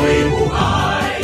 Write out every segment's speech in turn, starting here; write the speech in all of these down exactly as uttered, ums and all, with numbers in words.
May buhay,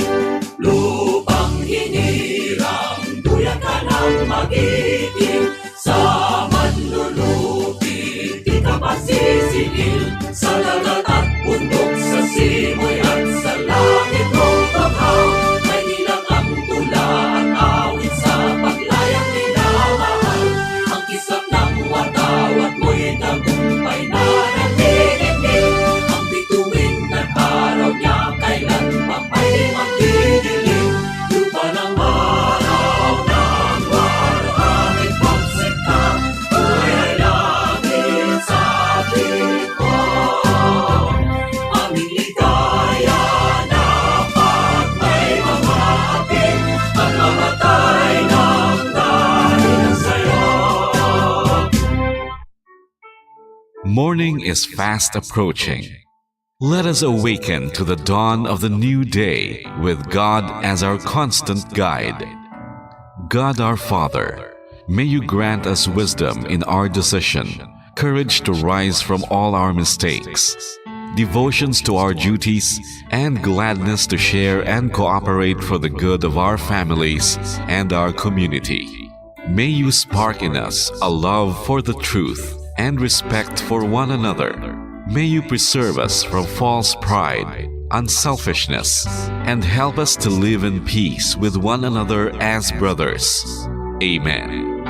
lupang hinirang, duya ka nang magiting sa manlulupi, di ka masisingil sa dagat at bundok, sa simoy at sa langit, o tughaw. May ilang ang tula at awit sa paglayang minamahal. Ang kisap ng watawat mo'y tagumpay na nagdidikit. Ang bituin at araw niya kailan pa may magdidilim. Lupa ng araw ng waluhangin pagsikap, buhay ay langit sa atin. Aming ligaya na pag may mamahalin, ang mamatay ng dahil sa'yo. Morning is fast approaching. Let us awaken to the dawn of the new day with God as our constant guide. God our Father, may you grant us wisdom in our decision, courage to rise from all our mistakes, devotions to our duties, and gladness to share and cooperate for the good of our families and our community. May you spark in us a love for the truth and respect for one another. May you preserve us from false pride, unselfishness, and help us to live in peace with one another as brothers. Amen.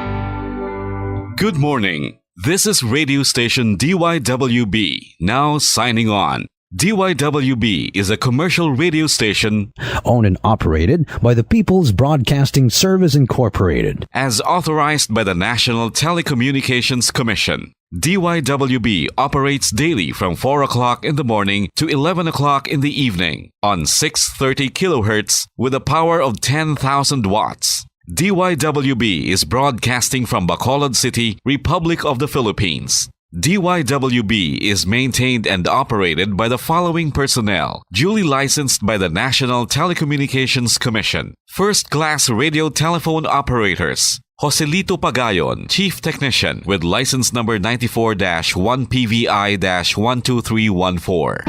Good morning. This is radio station D Y W B, now signing on. D Y W B is a commercial radio station owned and operated by the People's Broadcasting Service Incorporated, as authorized by the National Telecommunications Commission. D Y W B operates daily from four o'clock in the morning to eleven o'clock in the evening on six thirty kilohertz with a power of ten thousand watts. D Y W B is broadcasting from Bacolod City, Republic of the Philippines. D Y W B is maintained and operated by the following personnel, duly licensed by the National Telecommunications Commission. First class radio telephone operators, Joselito Pagayon, Chief Technician, with license number ninety-four dash one P V I dash one two three one four.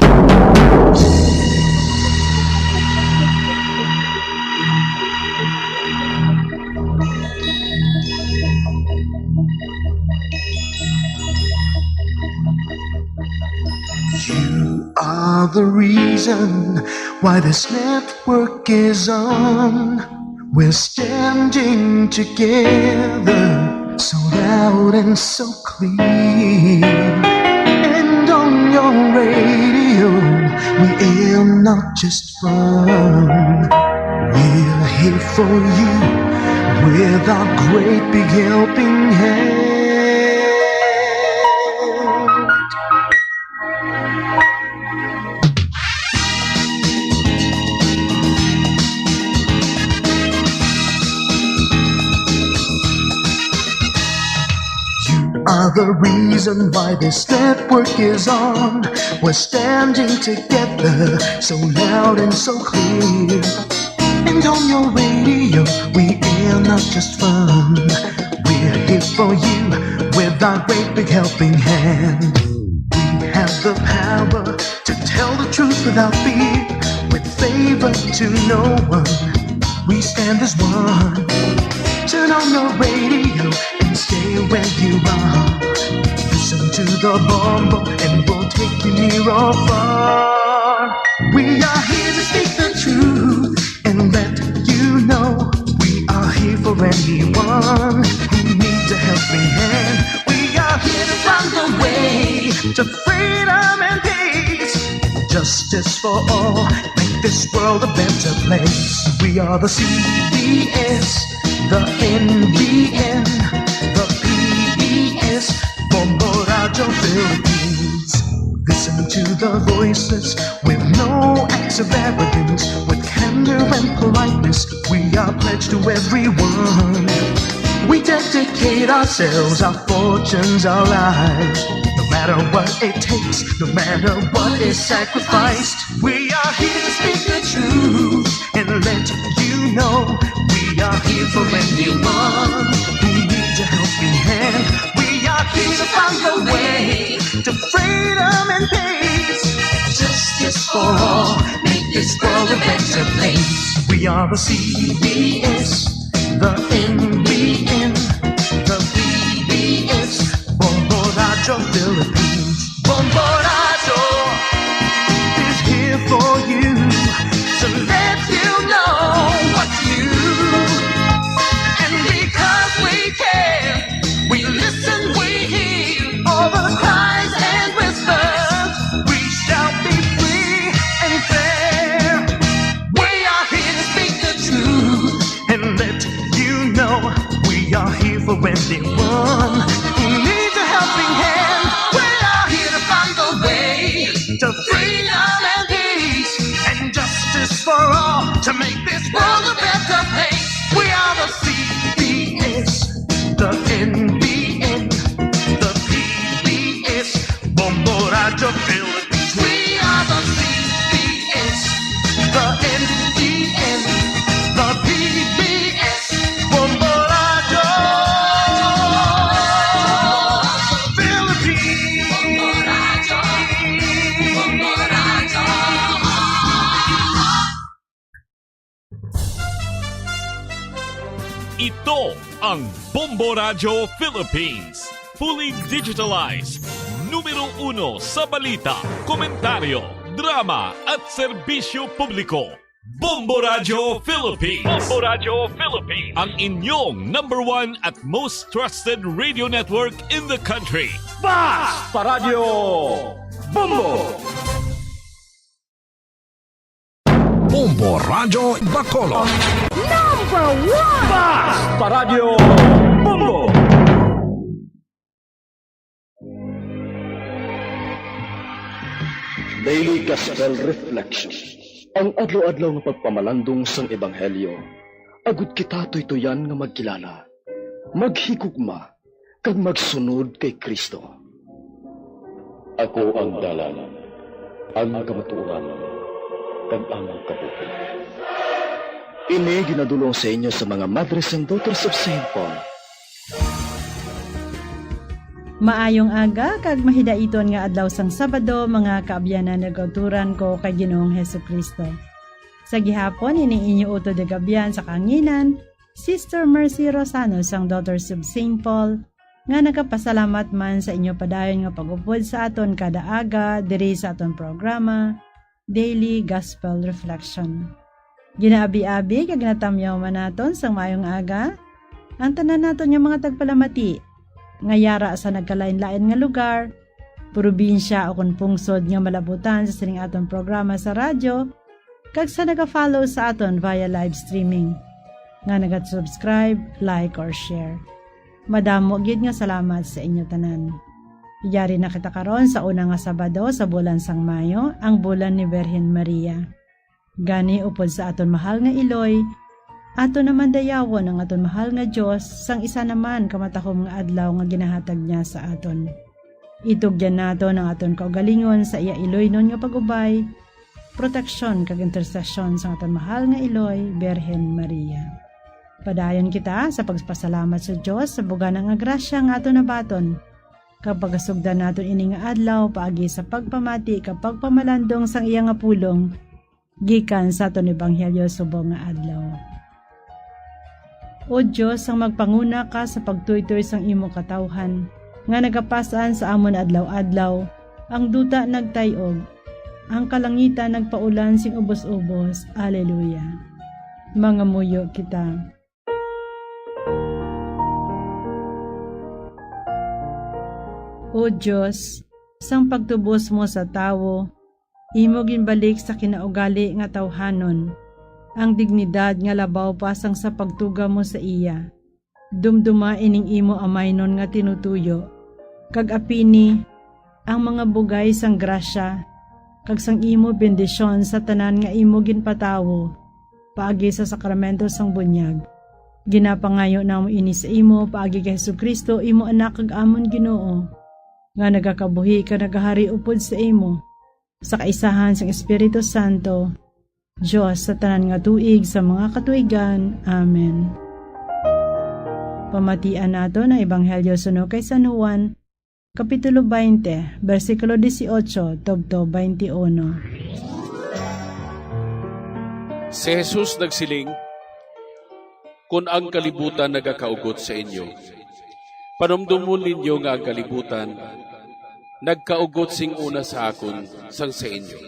You are the reason why this network is on. We're standing together, so loud and so clear. And on your radio, we air not just fun. We're here for you with our great big helping hand. You are the reason why this network is on. We're standing together, so loud and so clear. And on your radio, we air not just fun. We're here for you with our great big helping hand. We have the power to tell the truth without fear, with favor to no one. We stand as one. Turn on your radio and stay where you are. Listen to the bombo and we'll take you near or far. We are here to speak the truth and let you know we are here for anyone who needs a helping hand. We are here to find a way to freedom and peace. Justice for all, make this world a better place. We are the C B S, the N B N, the P B S, Bombo Radio Philippines. Listen to the voices with no acts of arrogance, with candor and politeness. We are pledged to everyone. We dedicate ourselves, our fortunes, our lives. No matter what it takes, no matter what is sacrificed, we are here to speak the truth and let you know we are here for anyone who needs a helping hand. We are here to find a way to freedom and peace. Justice for all, make this World a better place. We are the C B S, the N B N, the P B S, Bombo Radyo Philippines. Bombo Radyo is here for you to let you know what's new. And because we care, we listen, we hear all the cries and whispers. We shall be free and fair. We are here to speak the truth and let you know we are here for anyone who needs a helping hand. We are here to find the way to freedom and peace and justice for all, to make this world a better place. We are the C B S, the N B N, the P B S, Bombo Radyo Philippines. We are the C B S, the N B N, the P B S, Bombo Radyo Philippines. Ito ang Bombo Radyo Philippines. Fully digitalized. Numero uno sa balita, komentaryo, drama, at serbisyo publiko. Bombo Radyo Philippines. Bombo Radyo Philippines. Ang inyong number one at most trusted radio network in the country. Basta Radyo Bombo! Bombo Radyo Bacolod. Number one! Basta Radyo Bombo! Daily Gospel Reflection. Ang adlaw-adlaw nga pagpamalandong sang Ebanghelyo, agud kita tuytuyan nga magkilala, maghigugma, kag magsunod kay Cristo. Ako ang dalan, ang kamatuoran, kag ang kabuhi. Ini ginadul-ong sa inyo sa mga Madres and Daughters of Saint Paul. Maayong aga kag mahidaiton nga adlaw sang Sabado, mga kaabyanan nga kauturan ko kay Ginoong Jesu-Cristo. Sa gihapon, ini inyo utod nga abyan sa kahanginan, Sister Mercy Rosano sang Daughters of Saint Paul, nga nagapasalamat man sa inyo padayon nga pag-upod sa aton kada aga diri sa aton programa, Daily Gospel Reflection. Ginaabi-abi kag ginatamyaw man naton sang maayong aga ang tanan naton nga mga tagpalamati nga yara sa nagkalain-lain nga lugar, probinsya, o kon pungsod nga malabutan sa sining aton programa sa radyo, kag sa naga-follow sa aton via live streaming, nga naga-subscribe, like, or share. Madamo gid nga salamat sa inyo tanan. Yari na kita karon sa una nga Sabado sa bulan sang Mayo, ang bulan ni Birhen Maria. Gani, upod sa aton mahal nga iloy, aton naman dayawon ang aton mahal nga Dios sang isa naman ka matahom nga adlaw nga ginahatag niya sa aton. Itugyan naton ang aton kaugalingon sa iya iloynon nga pag-ubay, proteksyon kag intersesyon sang aton mahal nga iloy, Birhen Maria. Padayon kita sa pagpasalamat sa Dios sa bugana nga grasya nga aton nabaton, kag pagasugdan naton ini nga adlaw paagi sa pagpamati kag pagpamalandong sang iya nga pulong gikan sa aton ebanghelyo subong nga adlaw. O Dios, ang magpanguna ka sa pagtuytoy sang imo katawhan, nga nagapas-an sa amon adlaw-adlaw, ang duta nagtay-og, ang kalangitan nagpaulan sing ubos-ubos. Aleluya. Mangamuyo kita. O Dios, sang pagtubos mo sa tawo, imo ginbalik sa kinaugali nga tawhanon ang dignidad nga labaw pa sang sa pagtuga mo sa iya. Dumduma ining imo amaynon nga tinutuyo, kag apini ang mga bugay sang grasya kag sang imo bendisyon sa tanan nga imo ginpatawo paagi sa sakramento sang bunyag. Ginapangayo namo ini sa imo paagi kay Jesu-Cristo, imo Anak kag amon Ginoo, nga nagakabuhi kag nagahari upod sa imo, sa kaisahan sang Espiritu Santo, Dios sa tanan nga tuig sa mga katuigan. Amen. Pamatian naton ang Ebanghelyo suno kay San Juan, Kapitulo twenty, bersikulo dieciocho tubtob twenty-one. Si Jesus nagsiling, "Kon ang kalibutan nagakaugot sa inyo, panumdomon ninyo nga ang kalibutan nagkaugot sing una sa akon sang sa inyo.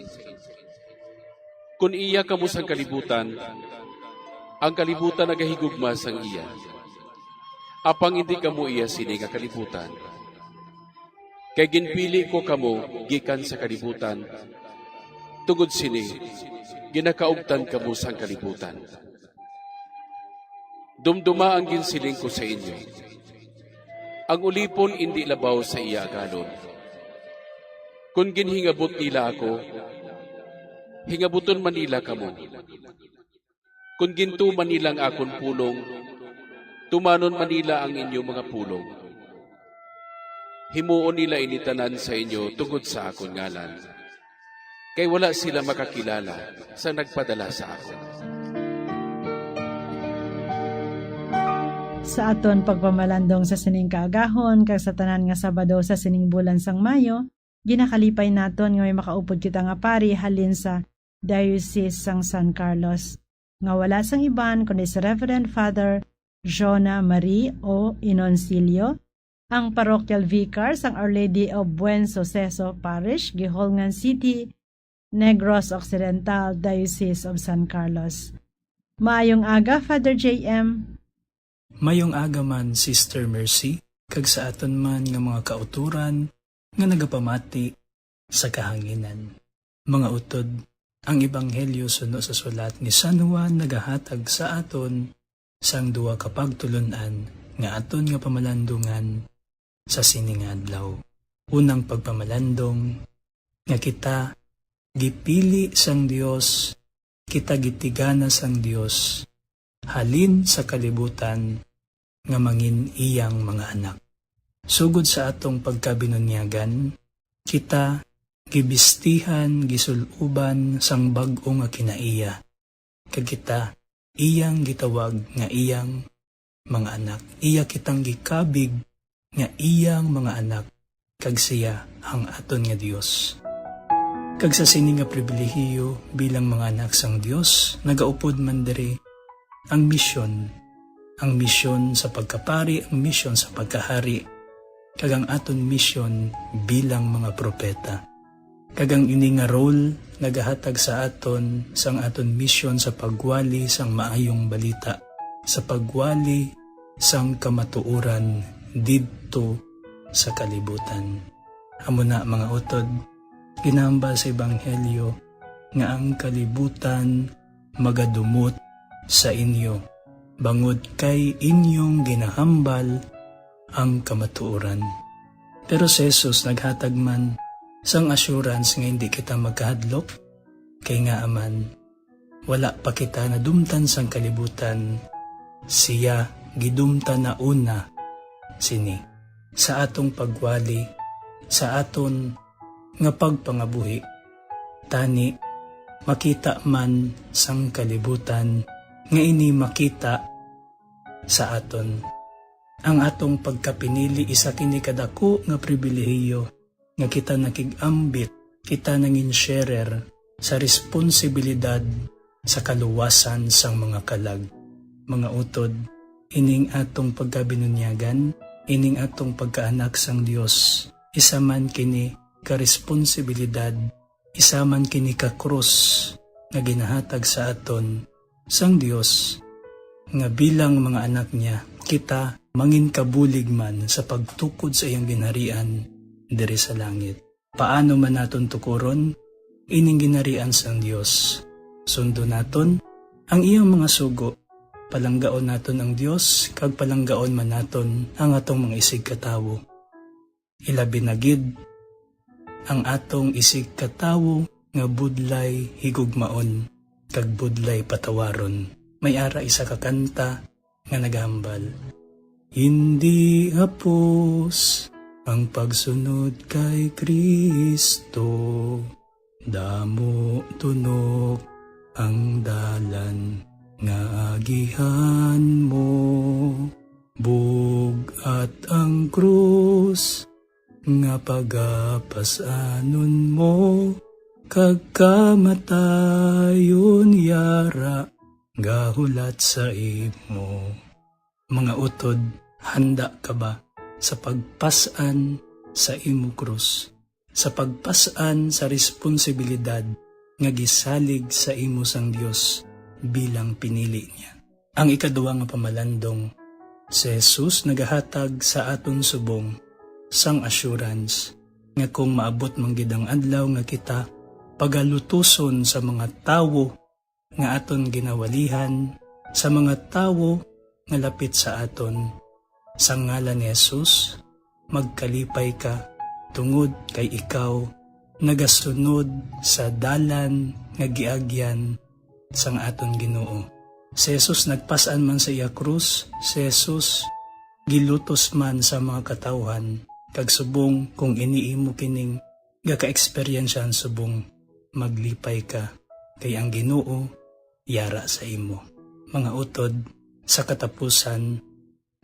Kon iya kamo sang kalibutan, ang kalibutan nagahigugma sang iya. Apang indi kamo iya sini nga kalibutan. Kay ginpili ko kamo gikan sa kalibutan. Tungod sini, ginakaugtan kamo sang kalibutan. Dumduma ang ginsiling ko sa inyo. Ang ulipon indi labaw sa iya agalon. Kon ginhingabot nila ako, hingabuton man nila kamo. Kon gintuman nila ang akon pulong, tumanon man nila ang inyo mga pulong. Himuon nila ini tanan sa inyo tungod sa akon ngalan, kay wala sila makakilala sa nagpadala sa akon." Sa aton pagpamalandong sa sining kaagahon kag sa tanan nga Sabado sa sining bulan sang Mayo, ginakalipay naton nga may makaupod kita nga pari halin sa Diocese sang San Carlos, nga wala sang iban kundi si Reverend Father Jonah Marie O. Inoncilio, ang parochial vicar sang Our Lady of Buen Suceso Parish, Guihulngan City, Negros Occidental, Diocese of San Carlos. Maayong aga, Father J M. Mayong aga man, Sister Mercy, kag sa aton man nga mga kauturan nga nagapamati sa kahanginan. Mga utod, ang Ebanghelyo suno sa sulat ni San Juan nagahatag sa aton sang duha ka pagtulon-an nga aton nga pamalandungan sa sini nga adlaw. Unang pagpamalandong, nga kita gipili sang Dios, kita gitigana sang Dios halin sa kalibutan nga mangin iyang mga anak. Sugod sa atong pagkabinunyagan, kita gibistihan, gisul-uban sang bag-o nga kinaiya, kag kita iyang gitawag nga iyang mga anak. Iya kitang gikabig nga iyang mga anak, kag siya ang aton nga Dios. Kag sa sini nga pribilehiyo bilang mga anak sang Dios, nagaupod man diri ang misyon, ang misyon sa pagkapari, ang misyon sa pagkahari, kag ang aton misyon bilang mga propeta. Kag ang ini nga role nagahatag sa aton sang aton misyon sa pagwali sang maayong balita, sa pagwali sang kamatuoran didto sa kalibutan. Amo na, mga utod, ginahambal sa Ebanghelyo nga ang kalibutan magadumot sa inyo, bangod kay inyong ginahambal ang kamatuoran. Pero si Jesus naghatag man sang assurance nga hindi kita magkahadlok, kay ngaa man, wala pa kita nadumtan sang kalibutan, siya gidumtan na una sini. Sa atong pagwali, sa aton nga pagpangabuhi, tani makita man sang kalibutan nga ini makita sa aton. Ang atong pagkapinili, isa kini ka dako nga pribilehiyo nga kita nakig-ambit, kita nangin-sharer sa responsibilidad sa kaluwasan sang mga kalag. Mga utod, ining atong pagkabinunyagan, ining atong pagkaanak sang Dios, isa man kini ka responsibilidad, isa man kini ka krus nga ginahatag sa aton sang Dios, nga bilang mga anak niya, kita mangin kabulig man sa pagtukod sa iyang ginharian diri sa langit. Paano man naton tukuron ining ginharian sang Dios? Sundon naton ang iyang mga sugo. Palanggaon naton ang Dios, kag palanggaon man naton ang atong mga isigkatawo. Ilabi na gid ang atong isigkatawo nga budlay higugmaon kag budlay patawaron. May ara isa ka kanta nga nagahambal, "Hindi hapos ang pagsunod kay Kristo, damo tunok ang dalan nga agihan mo, bug-at ang krus nga pagapas-anon mo, kag kamatayon yara gahulat sa imo. Mga utod, handa ka ba sa pagpas-an sa imo krus, sa pagpas-an sa responsibilidad nga gisalig sa imo sang Dios bilang pinili niya? Ang ikaduha nga pamalandong, si Jesus nagahatag sa aton subong sang assurance nga kung maabot man gid ang adlaw nga kita pagalutuson sa mga tawo nga aton ginawalihan, sa mga tawo nga lapit sa aton, sa ngalan ni Jesus, magkalipay ka, tungod kay ikaw nagasunod sa dalan nga giagyan sang aton Ginoo. Si Jesus nagpas-an man sa iya krus, si Jesus gilutos man sa mga katawhan, kag subong kung ini imo kining gaka-eksperyensyahan subong, maglipay ka, kay ang Ginoo yara sa imo. Mga utod, sa katapusan,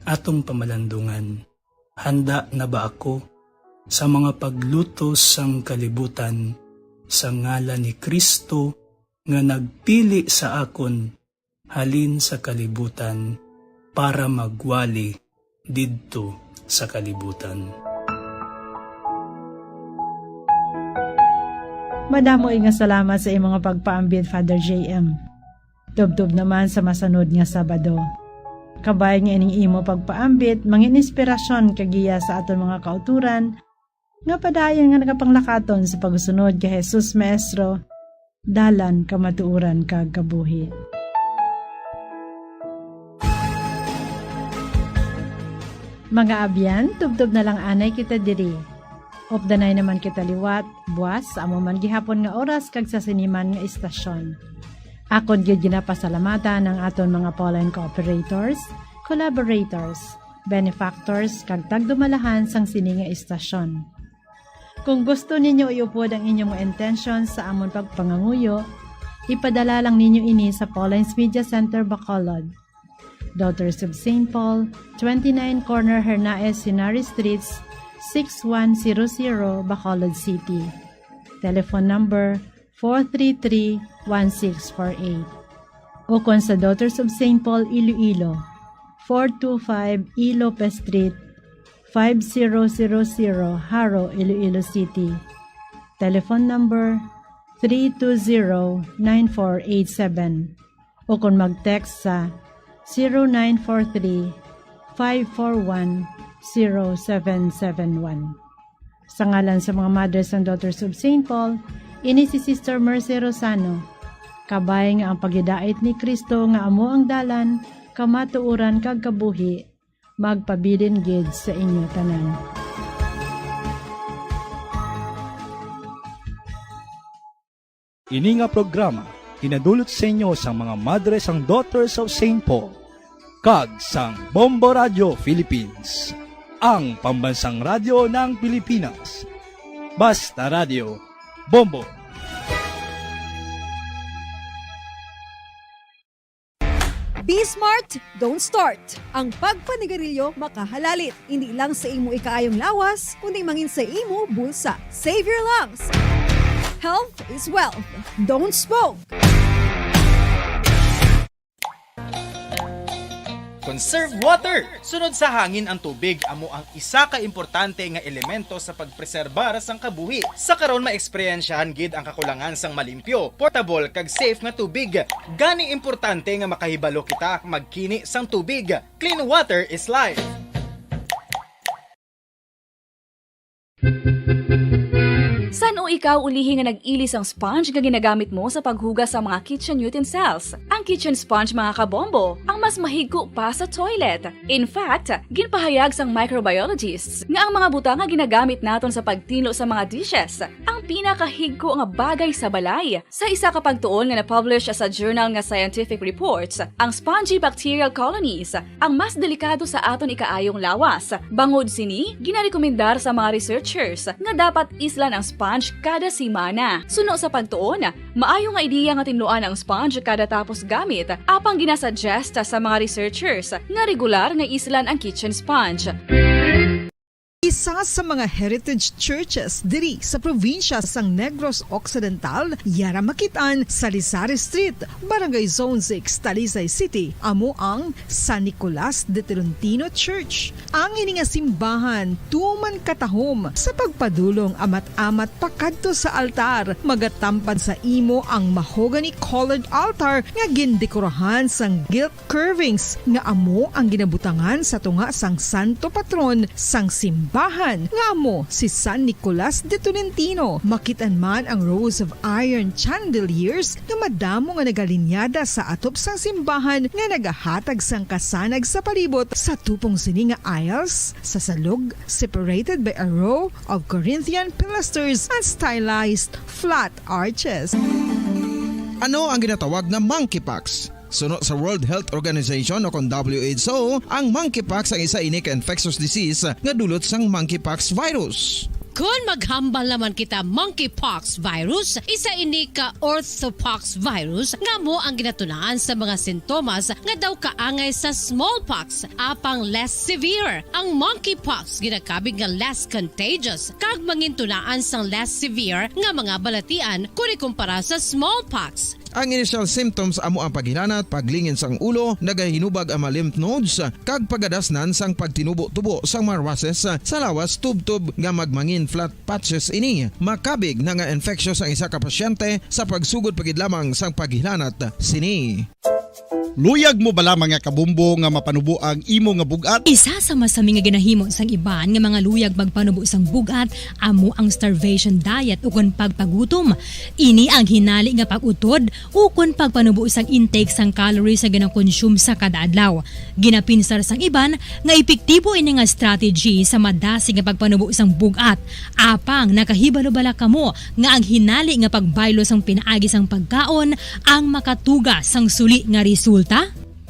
atong pamalandungan, handa na ba ako sa mga paglutos sang kalibutan sa ngalan ni Cristo nga nagpili sa akon halin sa kalibutan para magwali didto sa kalibutan. Madamo nga salamat sa imong pagpaambit, Father J M. Tubtob naman sa masunod nga Sabado. Kabay nga ining imo pagpaambit mangin inspirasyon kag giya sa aton mga kautoran nga padayon nga nagapanglakaton sa pagsunod kay Jesus Maestro, dalan, kamatuoran, kag kabuhi. Mga abyan, tubtob na lang anay kita diri. Updanay naman kita liwat, buas, sa amo man gihapon nga oras kag sa sini man nga istasyon. Akon gid ginapasalamatan ang aton mga Pauline cooperators, collaborators, benefactors, kag tagdumalahan sang sini nga istasyon. Kung gusto ninyo iupod ang inyong mga intensyon sa amon pagpanganguyo, ipadala lang ninyo ini sa Pauline's Media Center, Bacolod, Daughters of Saint Paul, twenty-nine Corner Hernaez Henares Streets, six one zero zero, Bacolod City. Telephone number four three three, one six four eight. O kon sa Daughters of Saint Paul Iloilo, four two five E Lopez Street, five zero zero zero, Jaro, Iloilo City. Telephone number three two zero, nine four eight seven. O kon mag-text sa zero nine four three, five four one, zero seven seven one. Sa ngalan sa mga Mothers and Daughters of Saint Paul, ini si Sister Mercy Rosano. Kabay nga ang paghidait ni Cristo nga amo ang dalan, kamatuoran, kag kabuhi, magpabilin gid sa inyo tanan. Ini nga programa ginadulot sa inyo sang mga Madres and Daughters of Saint Paul kag sang Bombo Radio Philippines, ang pambansang radyo ng Pilipinas. Basta Radio, Bombo. Be smart, don't start. Ang pagpanigarilyo makahalalit, hindi lang sa imo ikaayong lawas, kundi mangin sa imo bulsa. Save your lungs. Health is wealth. Don't smoke. Conserve water. Sunod sa hangin ang tubig, amo ang isa ka importante nga elemento sa pagpreserbar sang kabuhi. Sa karon, maeksperyensyahan gid ang kakulangan sang malimpyo, portable, kag safe nga tubig. Gani, importante nga makahibalo kita magkini sang tubig. Clean water is life. San-o ikaw ulihi nga nag-ili sang sponge nga ginagamit mo sa paghugas sa mga kitchen utensils? Ang kitchen sponge, mga kabombo, ang mas mahigko pa sa toilet. In fact, ginpahayag sang microbiologists nga ang mga butang nga ginagamit naton sa pagtinlo sa mga dishes ang pinakahigko nga bagay sa balay. Sa isa ka pagtuon nga na-publish sa journal nga Scientific Reports, ang spongy bacterial colonies ang mas delikado sa aton ikaayong lawas. Bangod sini, ginarekomendar sa mga researchers nga dapat islan ang sponge kada semana. Suno sa pagtuon, maayo nga ideya nga tinluan ang sponge kada tapos gamit, apang ginasuggest sa mga researchers nga regular nga islan ang kitchen sponge. Isa sa mga heritage churches diri sa probinsya sang Negros Occidental, yara makit-an sa Lizares Street, Barangay Zone six, Talisay City, amo ang San Nicolas de Tolentino Church. Ang ini nga simbahan tuman katahom sa pagpadulong amat-amat pakadto sa altar, magatampad sa imo ang mahogany colored altar nga gindekorahan sang gilt curvings nga amo ang ginabutangan sa tunga sang santo patron sang simbahan, nga amo si San Nicolas de Tolentino. Makit-an man ang rows of iron chandeliers nga madamo nga nagalinyada sa atop sang simbahan nga nagahatag sang kasanag sa palibot. Sa tupong sini nga aisles, sa salog, separated by a row of Corinthian pilasters and stylized flat arches. Ano ang ginatawag na monkeypox? Suno sa World Health Organization o kon W H O, ang monkeypox ang isa ini ka infectious disease nga dulot sang monkeypox virus. Kon maghambal naman kita monkeypox virus, isa ini ka orthopox virus nga amo ang ginatunaan sa mga sintomas nga daw kaangay sa smallpox, apang less severe. Ang monkeypox ginakabig nga less contagious kag mangintunaan sang less severe nga mga balatian kon ikumpara sa smallpox. Ang initial symptoms amo ang paghilanat, paglingin sang ulo, nagahinubag ang mga lymph nodes, kag pagadasnan sang pagtinubo-tubo sang mga rushes sa lawas, tubtob nga magmangin flat patches ini. Makabig na nga infectious ang isa ka pasyente sa pagsugod pa gid lamang sang paghilanat sini. Luyag mo bala, mga kabombo, nga mapanubo ang imo nga bug-at? Isa sa masami nga ginahimo sang iban nga mga luyag magpanubo sang bug-at amo ang starvation diet ukon pagpagutom. Ini ang hinali nga pag-utod ukon pagpanubo sang intake sang calories nga ginakonsume sa kada adlaw. Ginapinsar sang iban nga epektibo ini nga strategy sa madasig nga pagpanubo sang bug-at. Apang nakahibalo bala kamo nga ang hinali nga pagbaylo sang pinaagi sang pagkaon ang makatuga sang suli nga resulta?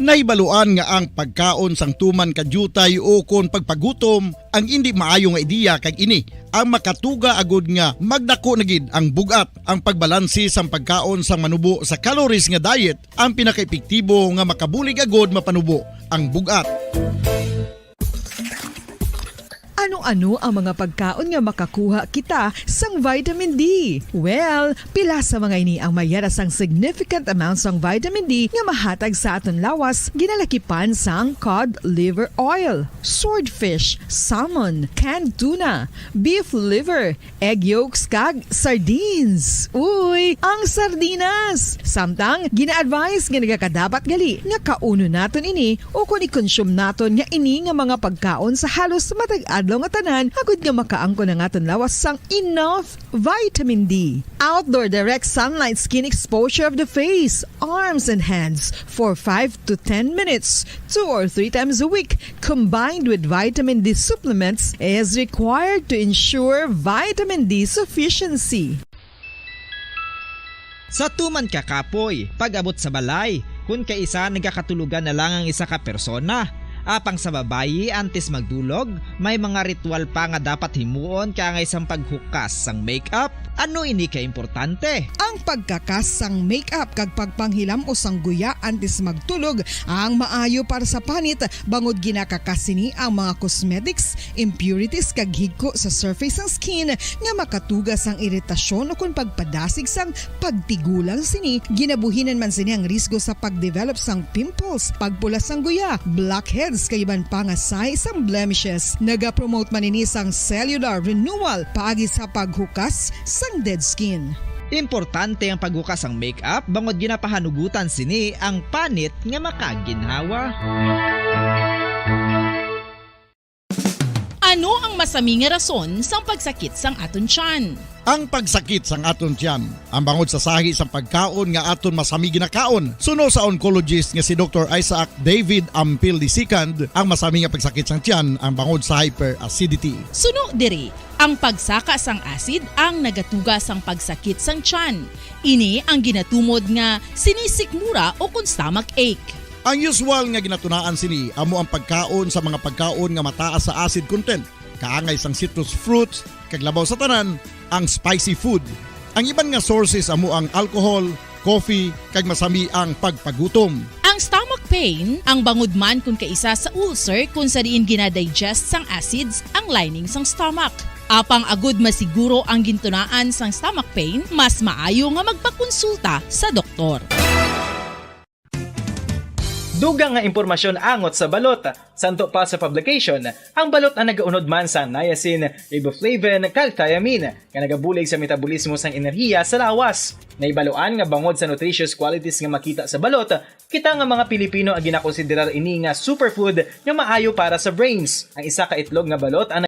Nahibaluan nga ang pagkaon sang tuman ka diutay ukon pagpagutom ang indi maayo nga ideya, kag ini ang makatuga agud nga magdako na gid ang bug-at. Ang pagbalanse sang pagkaon sang manubo sa calories nga diet ang pinakaepektibo nga makabulig agud mapanubo ang bug-at. Ano-ano ang mga pagkaon nga makakuha kita sang vitamin D? Well, pila sa mga ini ang may yara sang significant amount sang vitamin D nga mahatag sa aton lawas, ginalakipan sang cod liver oil, swordfish, salmon, canned tuna, beef liver, egg yolks, kag sardines. Uy, ang sardinas! Samtang, gina-advise nga nagakadapat gali nga kaunon naton ini ukon i-consume naton nga ini nga mga pagkaon sa halos matag adlaw nga tanan, agud nga makaangkon ang aton lawas sang enough vitamin D. Outdoor direct sunlight skin exposure of the face, arms, and hands for five to ten minutes, two or three times a week, combined with vitamin D supplements, is required to ensure vitamin D sufficiency. Sa tuman ka kapoy, pag-abot sa balay, kun kaisa nagakatulogan na lang ang isa ka persona. Apang sa babayi, antes magdulog, may mga ritual pa nga dapat himuon kaangay sang paghukas sang makeup. Ano ini ka importante? Ang pagkakas sang makeup kag pagpanghilam-os sang guya antes magtulog ang maayo para sa panit, bangod ginakakas sini ang mga cosmetics, impurities, kag higko sa surface sang skin nga makatuga sang iritasyon ukon pagpadasig sang pagtigulang sini. Ginabuhinan man sini ang risgo sa pagdevelop sang pimples, pagpula sang guya, blackheads, kag iban pa nga sign sang blemishes. Nagapromote man ini sang cellular renewal paagi sa paghukas sang dead skin. Importante ang paghukas sang makeup bangod ginapahanugutan sini ang panit nga makaginhawa. Ano ang masami nga rason sang pagsakit sang aton tiyan? Ang pagsakit sang aton tiyan ang bangod sa sahi sang pagkaon nga aton masami ginakaon. Suno sa oncologist nga si Doktor Isaac David Ampil the second, ang masami nga pagsakit sang tiyan ang bangod sa hyperacidity. Suno diri, ang pagsaka sang acid ang nagatuga sang pagsakit sang tiyan. Ini ang ginatumod nga sinisikmura o kon stomach ache. Ang usual nga ginatunaan sini amo ang pagkaon sa mga pagkaon nga mataas sa acid content, kaangay sang citrus fruits, kag labaw sa tanan, ang spicy food. Ang iban nga sources amo ang alcohol, coffee, kag masami ang pagpagutom. Ang stomach pain ang bangod man kon kaisa sa ulcer, kon sa diin ginadigest sang acids ang lining sang stomach. Apang agud masiguro ang gintunaan sang stomach pain, mas maayo nga magpakonsulta sa doktor. Dugang nga impormasyon angot sa balot. Santo pa sa publication, ang balot ang nagaunod man sa niacin, riboflavin, kag thiamine, nga nagabulig sa metabolismo sang enerhiya sa lawas. Naibaluan nga bangod sa nutritious qualities nga makita sa balot, kita nga mga Pilipino ang ginakonsiderar ini nga superfood nga maayo para sa brains. Ang isa ka itlog nga balot ang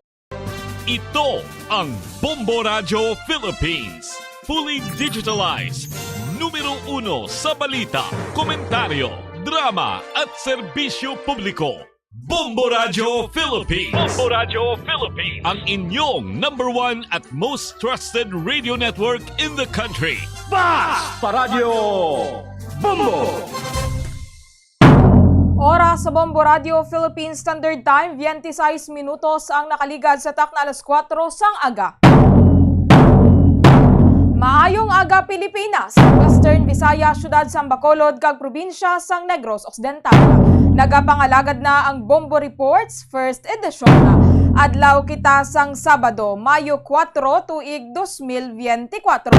Ito ang Bombo Radyo Philippines. Fully digitalized. Numero uno sa balita, komentaryo, drama, at serbisyo publiko. Bombo Radyo Philippines. Bombo Radyo Philippines. Ang inyong number one at most trusted radio network in the country. Basta Radyo Bombo! Oras sa Bombo Radio Philippine Standard Time, twenty-six minutos ang nakaligad sa takna alas kuwatro sang aga. Maayong aga, Pilipinas, Western Visayas, siyudad sang Bacolod, kag probinsya sang Negros Occidental. Nagapangalagad na ang Bombo Reports, first edition. Adlaw kita sang Sabado, Mayo kuwatro, tuig dos mil biyente kuwatro.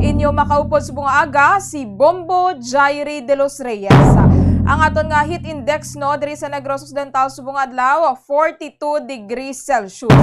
Inyo makaupod subong nga aga si Bombo Jairi de los Reyes. Ang aton nga heat index, no, diri sa Negros Occidental subong nga adlaw, forty-two degrees Celsius.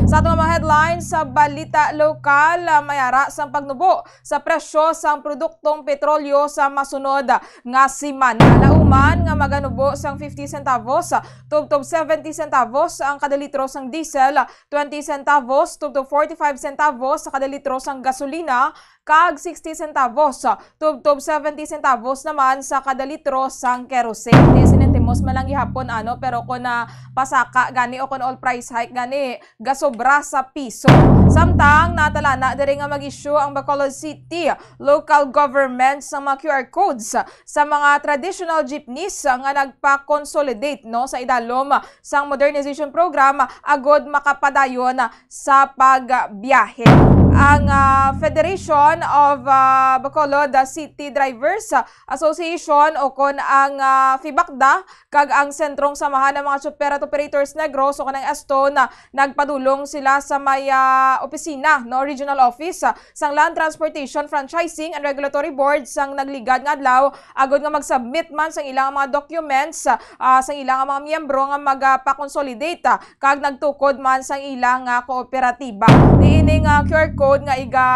Sa aton nga mga headlines sa balita lokal, ah, may ara sang pagnubo sa presyo sang produktong petrolyo sa masunod nga semana. Lauman nga maganubo sang fifty centavos tubtob seventy centavos ang kada litro sang diesel, twenty centavos tubtob forty-five centavos sa kada litro sang gasolina, kag sixty centavos tubtob seventy centavos naman sa kada litro sang kerosene. Di, sinintimos man lang gihapon, ano, pero kung na pasaka gani o kung all price hike gani, gasobra sa piso. Samtang natalana diri nga mag-issue ang Bacolod City local government sa mga Q R codes sa mga traditional jeepneys nga nagpa-consolidate, no, sa idalom sang modernization program agud makapadayon sa pagbiyahe. Ang, ah, Federation of, ah, Bacolod City Drivers Association o kon ang, ah, FEBACDA kag ang Sentrong Samahan ng mga Chopper at Operators Negros o kon ang ESTO na nagpadulong sila sa may, ah, opisina, no, regional office, ah, sang Land Transportation Franchising and Regulatory Board sang nagligad nga adlaw agud nga mag-submit man sang ilang mga documents, ah, sang ilang mga miyembro nga magapakonsolidate, ah, kag nagtukod man sang ilang, ah, kooperatiba. Diin nga Q R code nga iga,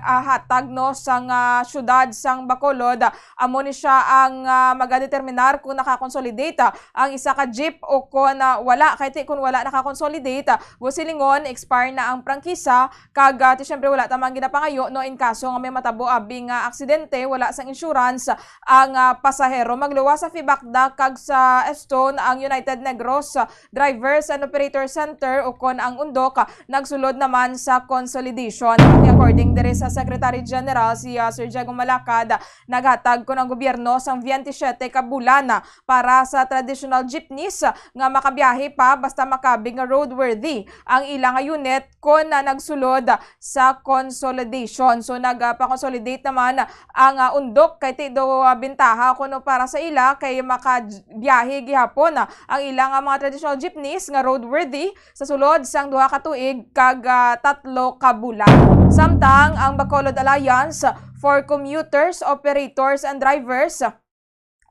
ah, hatag, no, sang, ah, siyudad sang Bacolod, ah, amo ni siya ang, ah, magadeterminar kung nakakonsolidate, ah, ang isa ka jeep o kon, ah, wala. Kay ti kun wala nakakonsolidate, ah, busilingon, expire na ang prangkisa, kag, ah, ti, syempre, wala ta man ginapangayo, no, in kaso nga may matabo abi nga aksidente, wala sang insurance ang, ah, pasahero. Magluwas sa FEBACDA kag sa ESTO ang United Negros, ah, Drivers and Operator Center o kon ang undok, ah, nagsulod naman sa consolidation. According diri sa Secretary General, si, ah, Sir Diego Malacad, naghatag kon ang gobyerno sang twenty-seven ka bulan, ah, para sa traditional jeepneys, ah, nga makabiyahe pa basta makabig nga roadworthy ang ila nga unit kon, ah, nagsulod sa consolidation. So, nagpa-consolidate naman ang, ah, undok kay ti do, ah, bintaha kuno para sa ila kay makabiyahe gihapon, ah, ang ila nga mga traditional jeepneys nga roadworthy sa sulod sang duha ka tuig kag, ah, tatlo ka bulan. Samtang ang Bacolod Alliance for Commuters, Operators and Drivers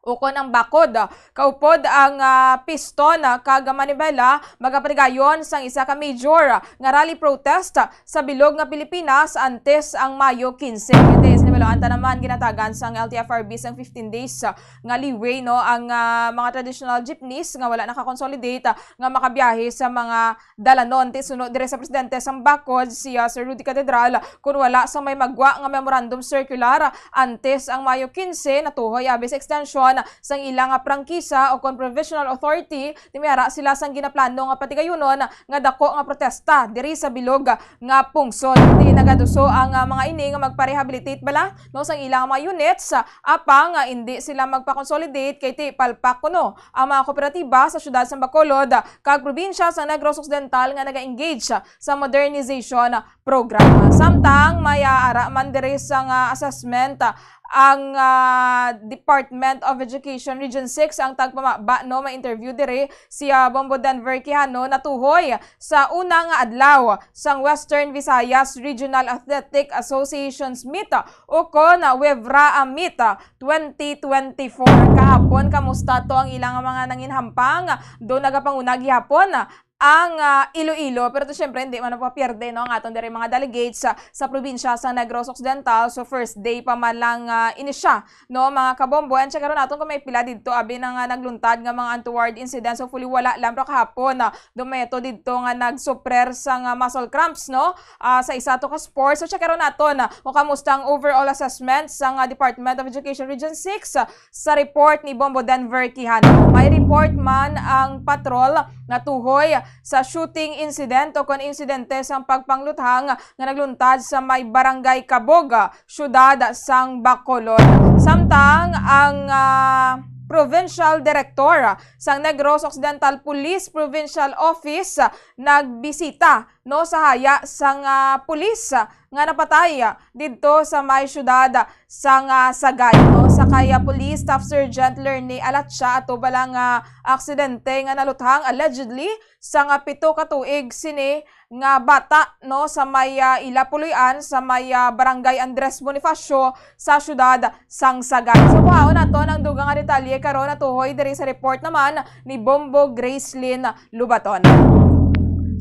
ukon ang BACOD, kaupod ang, ah, Piston, ah, kag Manibela, magapatigayon sang isa ka major, ah, nga rally protest, ah, sa bilog nga Pilipinas antes ang Mayo quince. Kay ti, sinibaluan ta naman, ginatagan sang L T F R B sang fifteen days, ah, nga leeway, no, ang, ah, mga traditional jeepneys nga wala nakakonsolidate, ah, nga makabiyahe sa mga dalanon. Ti suno diri sa presidente sang BACOD, si, ah, Sir Rudy Catedral, kun wala sang may magwa nga memorandum circular antes ang Mayo quince, natuhoy abi sa extension sang ila nga prangkisa o kon provisional authority, ti may ara sila sang ginaplano nga patigayunon nga dako nga protesta diri sa bilog nga pungsod. Ti nagaduso ang, ah, mga ini nga magpa-rehabilitate bala, no, sang ila nga mga units, ah, apang, ah, indi sila magpa-consolidate kay ti palpak kuno ang mga kooperatiba sa siyudad sang Bacolod kag probinsya sa Negros Occidental nga naga-engage sa modernization program. Samtang may, ah, ara man diri sang, ah, assessment, ah, ang, ah, Department of Education Region six ang tagpamaba, no, ma-interview diri si, ah, Bombo Denver Quijano natuhoy sa una nga adlaw sang Western Visayas Regional Athletic Associations Meet, ukon WVRAA Meet twenty twenty-four. Kahapon, kamusta to ang ilang mga nanginhampang? Do nagapanguna gihapon ang, ah, Iloilo, pero to, syempre, hindi man mapapierde, no, ang aton diri mga delegates sa, sa probinsya sa Negros Occidental. So, first day pa man lang, ah, ini siya, no, mga kabombo. And check naton kung may pila didto, abi, na nga nagluntad nga mga untoward incidents. Hopefully, wala lang, pero kahapon, ah, dumeto didto nga nagsuprer sa nga muscle cramps, no, ah, sa isa to ka sports. So, check naton, ah, kung kamusta ang overall assessment sa nga Department of Education Region six, ah, sa report ni Bombo Denver Quijano. May report man ang patrol nga tuhoy sa shooting incident o kon insidente sang pagpangluthang nga nagluntad sa may Barangay Cabog, syudad sang Bacolod. Samtang ang, ah, Provincial Director sang Negros Occidental Police Provincial Office nagbisita, no, sa haya sang, ah, pulis, ah, nga napatay, ah, didto sa may syudad, ah, sang, ah, Sagay, no? Sa kay, ah, Police Staff Sergeant Lerny Alatsa, ato bala nga aksidente nga naluthang allegedly sa nga pito ka tuig sini nga bata, no, sa may, ah, ila puloy-an sa may, ah, Barangay Andres Bonifacio sa syudad sang Sagay. So, kuhaon naton ang dugang nga detalye karon natuhoy diri sa report naman ni Bombo Gracelyn Lubaton.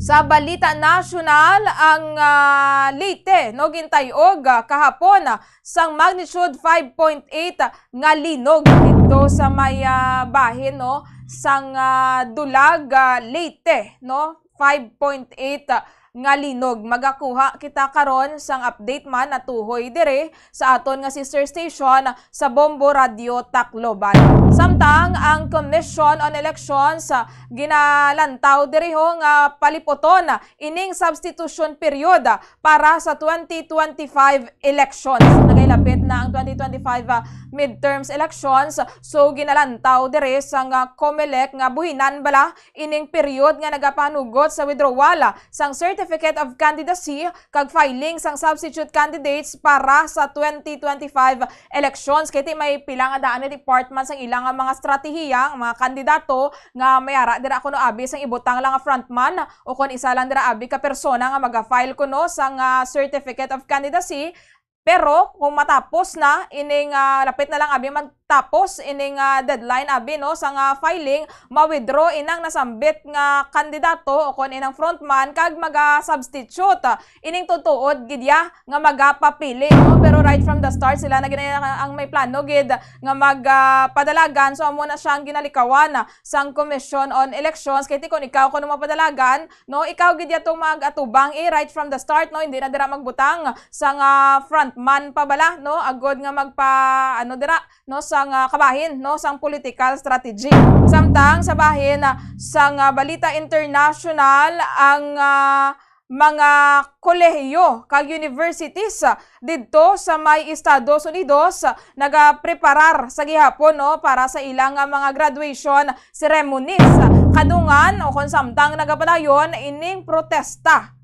Sa balita nasyonal, ang, ah, Leyte, no, gintay-og, ah, kahapon, ah, sang magnitude five point eight nga linog didto sa may, ah, bahin, no, sang, ah, Dulag, ah, Leyte, no, five point eight nga linog. Magakuha kita karon sang update man natuhoy diri sa aton nga sister station sa Bombo Radio Tacloban. Samtang ang Commission on Elections, ah, ginalantaw diri ho nga paliputon ining substitution period para sa twenty twenty-five elections. Nagailapit na ang twenty twenty-five, ah, midterms elections. So, ginalantaw diri sang, ah, Comelec nga buhinan bala ining period nga nagapanugot sa withdrawal sang Certificate of Candidacy kag filing sang substitute candidates para sa twenty twenty-five elections. Kay ti may pila nga daan nga departments ang ilang nga mga estratehiya, ang mga kandidato nga may ara dira kuno abi sang ibutang lang nga frontman o kon isa lang dira abi ka persona nga maga-file kuno sang, ah, Certificate of Candidacy. Pero kung matapos na ining, ah, lapit na lang abi magtapos ining, ah, deadline abi, no, sang, ah, filing, ma-withdraw inang nasambit nga kandidato o kon inang frontman kag maga-substitute ining tutuod gid ya nga magapapili, no? Pero right from the start, sila na gid ang, ang may plano gid nga mag, ah, padalagan. So, amo na siya ang ginalikawan sang Commission on Elections. Kay ti kon ikaw kuno mapadalagan, no, ikaw gid ya tong mag-atubang, eh, right from the start, no? Hindi na dira magbutang sang, ah, frontman pa bala, no? Agod nga magpa, ano dira, no, sang, ah, kabahin, no, sang political strategy. Samtang sa bahin, ah, sang, ah, balita international, ang, ah, mga kolehiyo kag universities, ah, didto sa may Estados Unidos, ah, nagapreparar sa gihapon, no, para sa ilang, ah, mga graduation ceremonies. Kadungan o kon samtang nagapadayon ining protesta,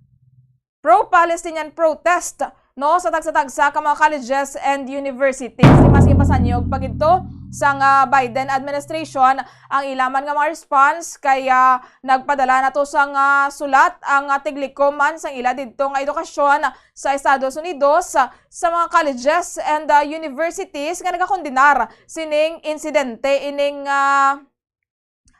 pro-Palestinian protest, no, sa tagsa-tagsa ka mga colleges and universities. Mas ginpasanyog pa gid to sang, ah, Biden administration ang ila man nga mga response, kay, ah, nagpadala na to sang, ah, sulat ang, ah, tiglikoman sang ila didto nga edukasyon sa Estados Unidos, ah, sa mga colleges and, ah, universities nga nagakondenar sining insidente, ining, ah,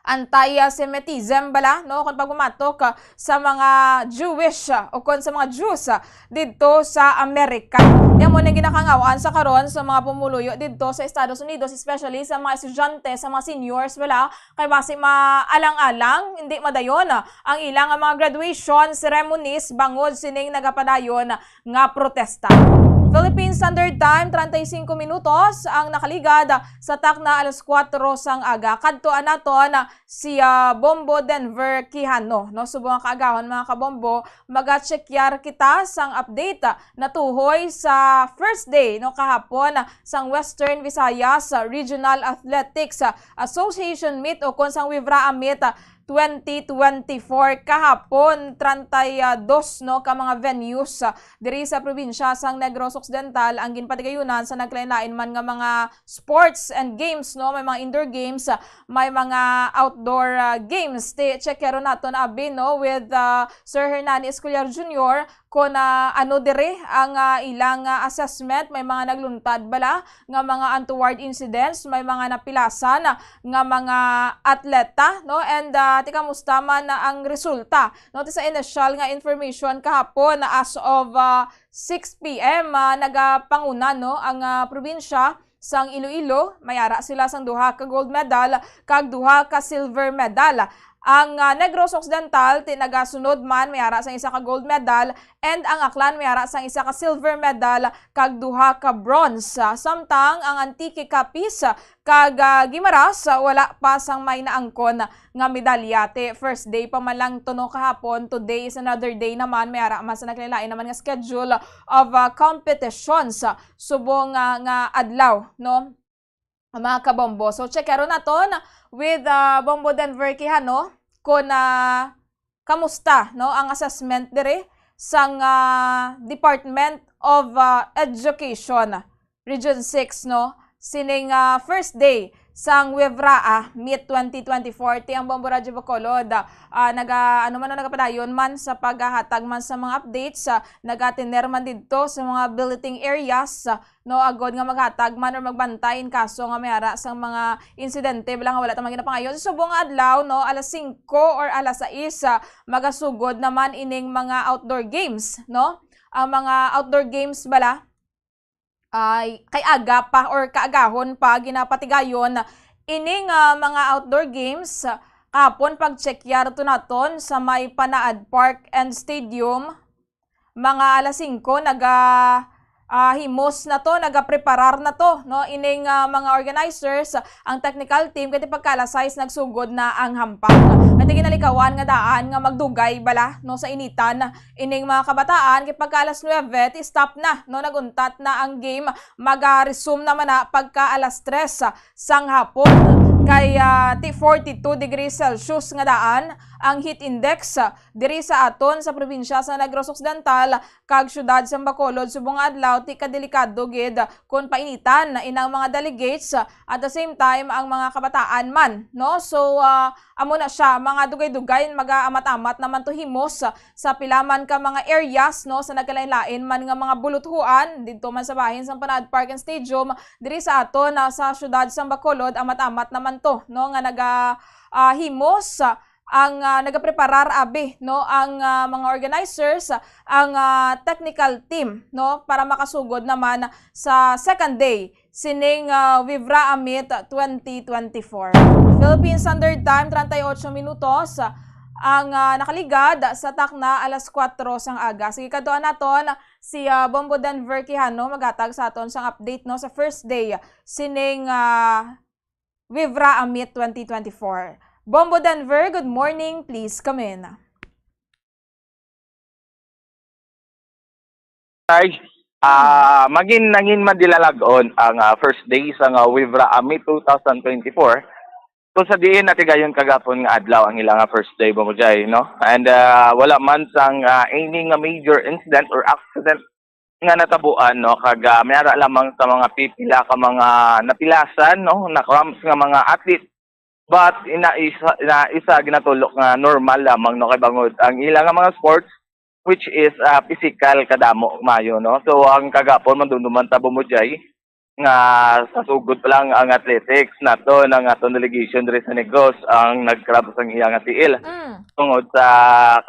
anti-Semitism bala, no, kon pagmamatok, ah, sa mga Jewish, ah, o kon sa mga Jews, ah, didto sa Amerika. Yan mo na ginakangawan sa karon sa mga pumuluyo didto sa Estados Unidos, especially sa mga estudyante, sa mga seniors bala, kay basi maalang-alang, hindi madayon, ah, ang ilang mga graduation ceremonies bangod sining nagapadayon nga protesta. Philippine Standard Time, treinta y cinco minutos ang nakaligad sa takna alas kuwatro sang aga. Kadtuan naton si, ah, Bombo Denver Quijano, no? Subong nga kaagahon, mga kabombo, maga-checkyar kita sang update, ah, natuhoy sa first day, no, kahapon, ah, sang Western Visayas, ah, Regional Athletics, ah, Association Meet o kon sang WVRAA Meet, ah, twenty twenty-four. Kahapon, treinta y dos, no, ka mga venues, ah, diri sa probinsya sang Negros Occidental ang ginpatigayunan sa nagkalain-lain man nga mga sports and games, no? May mga indoor games, ah, may mga outdoor, ah, games. Ti-, checkero naton abi, no, with, ah, Sir Hernani Escolar Junior kung, ah, ano diri ang, ah, ilang, ah, assessment. May mga nagluntad bala nga mga untoward incidents, may mga napilasan nga mga atleta, no? And, ah, ti kamusta man ang resulta, no? Ti sa initial nga information kahapon, as of, ah, six p m, ah, nagapanguna, no, ang, ah, probinsya sang Iloilo, may ara sila sang duha ka gold medal kag duha ka silver medal. Ang, ah, Negros Occidental ti nagasunod man, may ara sang isa ka gold medal, and ang Aklan may ara sang isa ka silver medal kag duha ka bronze. Ah, samtang ang Antique, Capiz, kag, ah, Guimaras, ah, wala pa sang may naangkon nga medalya. Ti first day pa man lang to, no, kahapon, today is another day naman, may ara man sa naglain-lain naman nga schedule of, ah, competitions, ah, subong, ah, nga adlaw, no, mga kabombo. So, checkero naton with, ah, Bombo Denver Quijano kung, ah, kamusta, no, ang assessment diri sang, ah, Department of, ah, Education, Region six, no, sining, ah, first day sang WVRAA Meet twenty twenty-four. Ti ang Bombo Radyo Bacolod, ah, naga-, ano man, no, nagapadayon man sa paghatag man sa mga updates, ah, nagatiner man didto sa mga billeting areas, ah, no, agod nga maghatag man or magbantay in kaso nga may ara sang mga insidente bala nga wala ta man ginapangayo. Sa subong nga adlaw, no, alas singko or alas sais, ah, magasugod naman ining mga outdoor games, no? Ang mga outdoor games bala ay kay aga pa or kaagahon pa ginapatigayon ining, ah, mga outdoor games. Kahapon, pag-check yadto naton sa may Panaad Park and Stadium, mga alas singko, naga, ah, himos na to, nagapreparar na to, no? Ining, ah, mga organizers, ang technical team, kay pagka alas sais nagsugod na ang hampang. Kay ginalikawan nga daan nga magdugay bala, no, sa initan ining mga kabataan, kay pagka alas nuebe, ti stop na, no? Naguntat na ang game, maga-resume naman na pagka alas tres sang hapon. Kay, ah, ti forty-two degrees Celsius nga daan ang heat index, ah, diri sa aton sa probinsya sa Negros Occidental kag siyudad sang Bacolod subong nga adlaw, ti kadelikado gid kon painitan inang mga delegates, at the same time ang mga kabataan man, no? So, ah, amo na siya, mga dugay-dugay, magaamat-amat naman to himos sa pila man ka mga areas, no, sa nagkalain-lain man nga mga buluthuan didto man sa bahin sang Panaad Park and Stadium diri sa aton, ah, sa siyudad sang Bacolod, amat-amat naman to, no, nga naga, ah, himos, ah, ang, ah, nagapreparar abi, no, ang, ah, mga organizers, ang, ah, technical team, no, para makasugod naman sa second day sining, ah, WVRAA Meet twenty twenty-four. Philippine Standard Time, treinta y ocho minutos ang, ah, nakaligad sa takna alas kuwatro sang aga. Sige, kadtuan naton si, ah, Bombo Denver Quijano, maghatag sa aton sang update, no, sa first day sining, ah, WVRAA Meet twenty twenty-four. Bombo Denver, good morning. Please come in. Ay, ah, magin nangin madilalag-on ang, ah, first day sa nga WVRAA Meet two thousand twenty-four. Kung sa diin natigayon kagapon nga adlaw ang ila nga first day, Bombo Jay, no? And, ah, wala man sang, ah, any nga major incident or accident nga natabuan, no? Kag, ah, may ara lamang sa mga pipila ka mga napilasan, no? Na-cramps nga mga athlete. But ina isa, ina isa ginatulok nga normal lamang, no, kay bangod ang ila nga mga sports, which is, ah, physical kadamo maayo, no. So ang kagapon, madumduman ta, Bombo Jay, nga sa sugod pa lang ang athletics nato, ang aton delegation diri sa Negros ang nag-cramps ang iya nga tiil. Mm. Tungod sa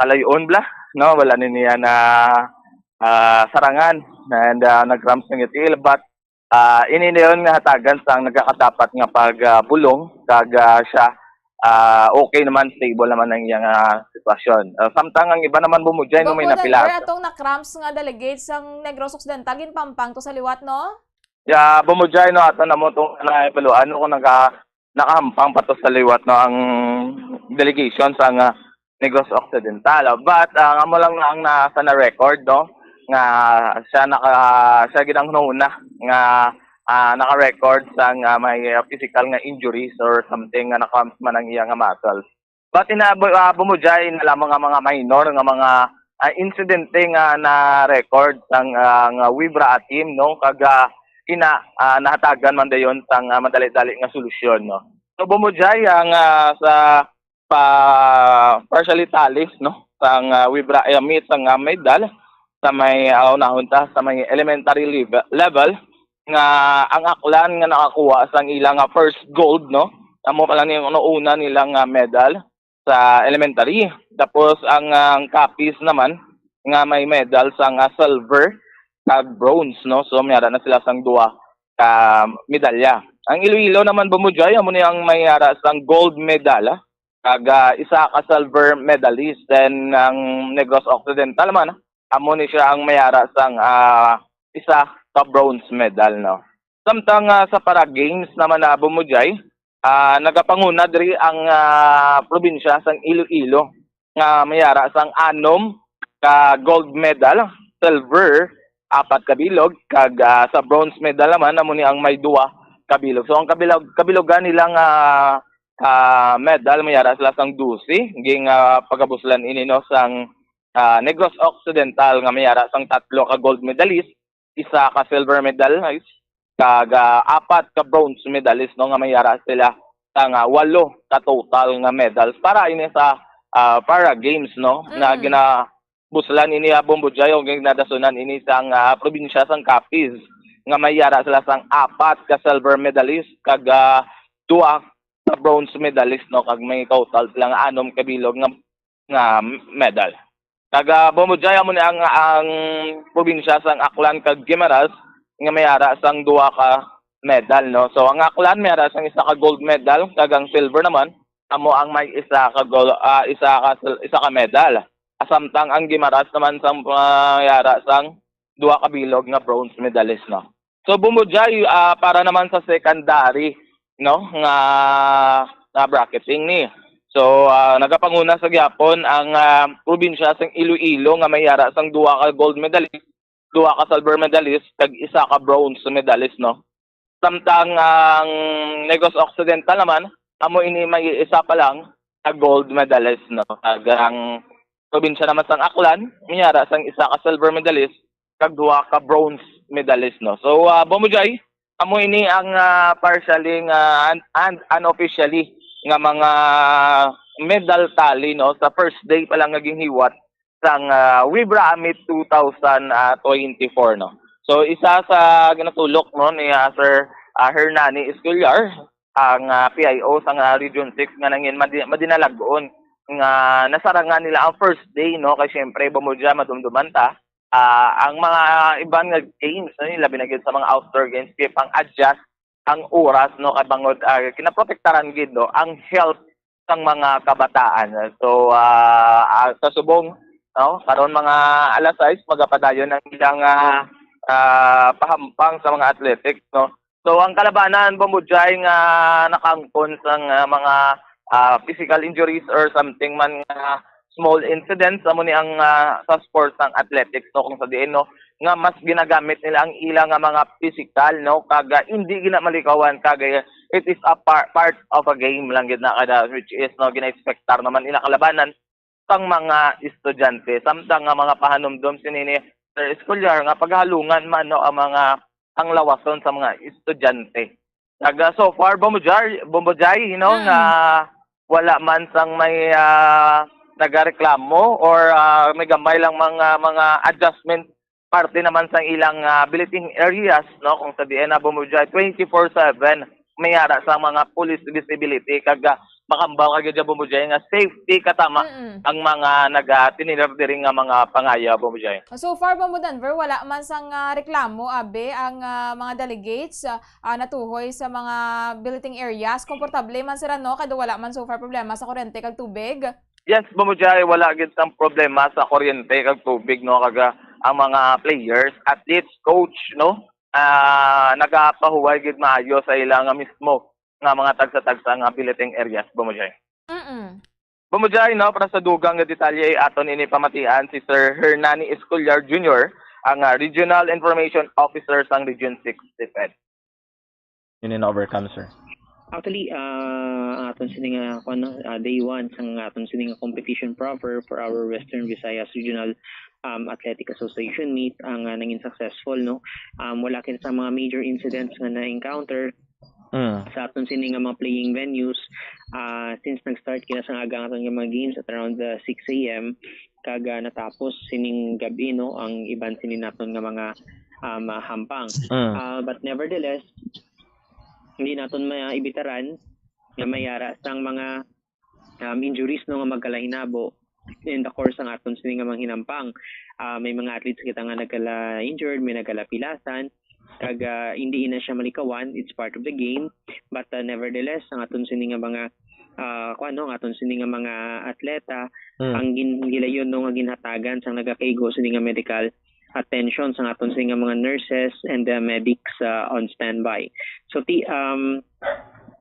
kalayon bala, no, wala ni niya na, ah, sarangan and, ah, nag-cramps ang iya tiil, but ah, ini dayon nga hatagan sang nagakadapat nga pag, ah, bulong kag, ah, siya, ah, okay naman, stable naman ang iyang, ah, sitwasyon. Ah, samtang ang iba naman, Bombo Jay, no, may Bangko Denver, napilasan. Atong na-cramps nga delegates sang Negros Occidental, ginpampang to sa liwat, no? Ya, Bombo Jay, no, ato na mo itong naibaluan, no, kung naka-, nakahampang pa to sa liwat, no, ang delegation sang, ah, Negros Occidental. But, ah, amo lang na ang nasa na record, no, nga siya naka, siya gid ang hunahuna nga, ah, naka-record sang, ah, may, ah, physical nga injuries or something nga na-cramps man ang iya nga muscles. Bati na, Bu-, ah, Bumujay, na lamang ang mga minor nga mga, ah, insidente nga na-record sang, ah, nga Wibra team, no? Kag, ah, ina, ah, nahatagan man dayon sang, ah, madali-dali nga solusyon, no? So, Bumujay, ang, ah, sa pa-, partially tallies, no? Sang, ah, Wibra, eh, meet sang, ah, medal sa may, ah, unahon ta, sa may elementary level, level, nga ang Aklan nga nakakuha sang ila nga first gold, no? Amo pa lang yung una nilang, ah, medal sa elementary. Tapos ang, ah, ang Capiz naman nga may medal sang, ah, silver kag bronze, no? So, may ara na sila sang duha ka medalya. Ang Iloilo naman, Bumujay, amo ni ang may ara sang gold medal, ah, kag, ah, isa ka silver medalist. Then ang Negros Occidental man, amo ni siya ang may ara sang, ah, isa ka bronze medal, no? Samtang, ah, sa para games naman na, Bumujay, ah, nagapanguna diri ang, ah, probinsya sang Iloilo nga may ara sang anom ka gold medal, silver, apat ka bilog, kag, ah, sa bronze medal naman, amo ni ang may duwa ka bilog. So ang kabilog, kabilogan nilang, ah, ah, medal, may ara sila sang dose, ging, ah, pagabuslan ini, no, sang, ah, Negros Occidental nga may ara sang tatlo ka gold medalist, isa ka silver medalist, kag, ah, apat ka bronze medalist, no, nga may ara sila sang, ah, walo ka total nga medals para ini sa, ah, para games, no, na Mm. ginabuslan ini, ah, Bumbo Jai, o ginadasunan ini sang, ah, probinsya sang Capiz, nga may ara sila sang apat ka silver medalist kag, ah, duha ka bronze medalist, no, kag may total sila nga anom ka bilog nga nga medal. Taga Bumbo Jai, amo ni ang, ang probinsya sang Aklan kag Guimaras nga may ara sang duha ka medal, no? So ang Aklan may ara sang isa ka gold medal kag ang silver naman amo ang may isa ka gold, ah, isa ka sil-, isa ka medal. Samtang ang Guimaras naman sang, ah, may ara sang duha ka bilog nga bronze medalist, no? So, Bumbo Jai, ah, para naman sa secondary, no, nga, nga bracketing ni. So, ah, nagapanguna sa gyapon ang, ah, probinsya sang Iloilo nga may ara sang duha ka gold medalist, duha ka silver medalist, kag isa ka bronze medalist, no. Samtang ang Negros Occidental naman, amo ini may isa pa lang ka gold medalist, no. Kag ang probinsya naman sang Aklan, may ara sang isa ka silver medalist, kag duha ka bronze medalist, no. So, ah, Bumbo Jai, amo ini ang, ah, partially nga un-, un-, unofficially nga mga medal tally, no, sa first day pa lang nga ginhiwat sang, ah, Wibra Amit two thousand twenty-four, no. So, isa sa ginatulok, no, ni, ah, Sir, ah, Hernani Escolar, ang, ah, P I O sang, ah, Region six nga nangin madi-, madinalag-on nga nasarangan nila ang first day, no, kay siyempre, Bumbo Jai, madumduman ta, ah, ang mga iban nga games, no, labi na gyud sa mga outdoor games, kay pang-adjust ang oras, no, kay bangod, ah, kinaprotektaran gid, no, ang health sang mga kabataan. So, ah, ah, sa subong, no, karon mga alas sais, magapadayon ang ilang, ah, ah, pahampang sa mga athletics, no. So, ang kalabanan, Bumbo Jai, nga nakaangkon sang, ah, mga, ah, physical injuries or something man nga small incidents, amo ni ang, ah, sa sports sang athletics, no, kung sa diin, no, nga mas ginagamit nila ang ila nga mga physical, no, kag, ah, hindi gina malikawan, kag, eh, it is a par-, part of a game lang gid na kada, which is, no, gina-expectar naman ila kalabanan sang mga estudyante. Samtang nga mga pahanumdom sini ni Sir Escolar nga paghalungan man, no, ang mga, ang lawason sa mga estudyante. Taga so far, Bumbo Jai, Bumbo Jai, you know, Mm. nga wala man sang may, ah, nagareklamo or, ah, may gamay lang mga, mga adjustment parte naman sang ilang, ah, billeting areas, no, kung sa diin na, Bumbo Jai, twenty-four seven may ara sa mga police visibility kag, ah, makambal ka gyud, Bumbo Jai, nga safety katama Mm. ang mga nagatinilab diri nga mga pangayo, Bumbo Jai. So far, Bumbo Denver, wala man sang, ah, reklamo, abi, ang, ah, mga delegates, ah, ah, natuhoy sa mga billeting areas. Komportable man sila, no? Kay wala man so far problema sa kuryente kag tubig. Yes, Bumbo Jai, wala gid sang problema sa kuryente kag tubig, no? Kag, ah, ang mga players, athletes, coach, no, ah, nagapahuway gid maayo sa ila nga mismo nga mga tagsa-tagsa nga billeting areas, Bumbo Jai. Mm. Bumbo Jai, no, para sa dugang nga detalye, aton ini pamatian si Sir Hernani Escolar Junior, ang, ah, Regional Information Officer sang Region six DepEd. Yun yung overcome, sir. Actually, ah, ang aton sini nga, kuwan, no, ah, day one sang aton sini nga competition proper for our Western Visayas Regional, um, Athletic Association meet ang, ah, nangin successful, no? Um, wala kita sa mga major incidents nga na-encounter. Mm. Sa aton sini nga mga playing venues, ah, since nag-start kita sa aga ang aton nga mga games at around, ah, six a m, kag, ah, natapos sining gab-i, no, ang iban sini naton nga mga, um, ah, hampang. Mm. Ah, but nevertheless, hindi naton maibitaran nga may ara sang mga, um, injuries, no, nga magkalahinabo in the course sang aton sini nga mga hinampang. Ah, may mga athletes kita nga nagkala-injured, may nagkalapilasan, kag, ah, hindi na siya malikawan, it's part of the game. But, ah, nevertheless, ang aton sini nga mga, ah, kuwan, no, ang aton sini nga mga atleta, Mm. ang gin-, gilayon, no, nga ginhatagan sang nagakaigo sini nga medical attention sang aton sini nga mga nurses and the medics, ah, on standby. So, ti-, um,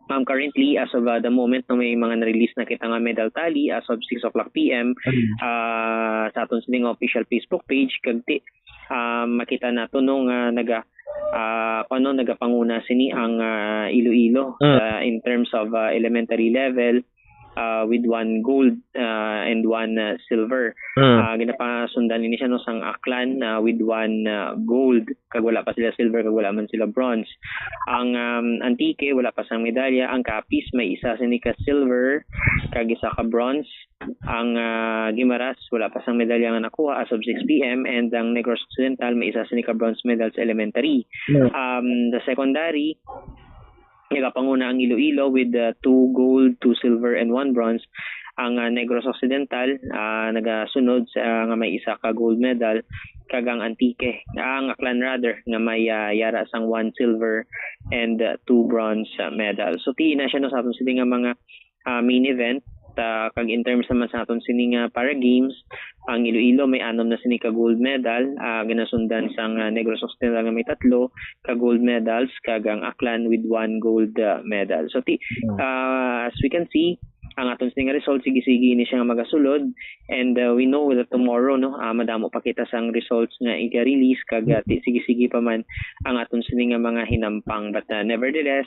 um, currently, as of, ah, the moment, no, may mga na-release na kita nga medal tally as of six o'clock p m, Mm. ah, sa aton sini nga official Facebook page, kag ti-, ah, makita nato, no, nga naga-, ah, kuwan, no, nagapanguna sini ang, ah, Iloilo, Mm. ah, in terms of, ah, elementary level, ah, with one gold, ah, and one, ah, silver. Mm. Ah, ginapasundan ini siya, no, sang Aklan, ah, with one, ah, gold, kag wala pa sila silver, kag wala man sila bronze. Ang, um, Antique, wala pa sang medalya. Ang Capiz, may isa sini ka silver, kag isa ka bronze. Ang, ah, Guimaras, wala pa sang medalya nga nakuha as of six p m, and ang Negros Occidental, may isa sini ka bronze medal sa elementary. Mm. Um, the secondary, nagapanguna ang Iloilo with, uh, two gold, two silver, and one bronze. Ang, uh, Negros Occidental, uh, nagasunod sa, nga may isa ka gold medal, kag ang Antique, ang Aklan rather, nga may, uh, yara sang one silver and, uh, two bronze, uh, medal. So, ti na siya, no, sa aton sini nga mga, uh, main event. Uh, kag in terms naman sa aton sini nga para games, ang Iloilo may anom na sini ka gold medal, uh, ginasundan sang, uh, Negros Occidental nga may tatlo, ka gold medals, kag ang Aklan with one gold, uh, medal. So, ti-, Mm. uh, as we can see, ang aton sini nga result, sige-sige ni siya nga magasulod. And, uh, we know that tomorrow, no, uh, madamo pa kita sang results nga iga-release, kag, uh, ti-, sige-sige pa man ang aton sini nga mga hinampang. But, uh, nevertheless,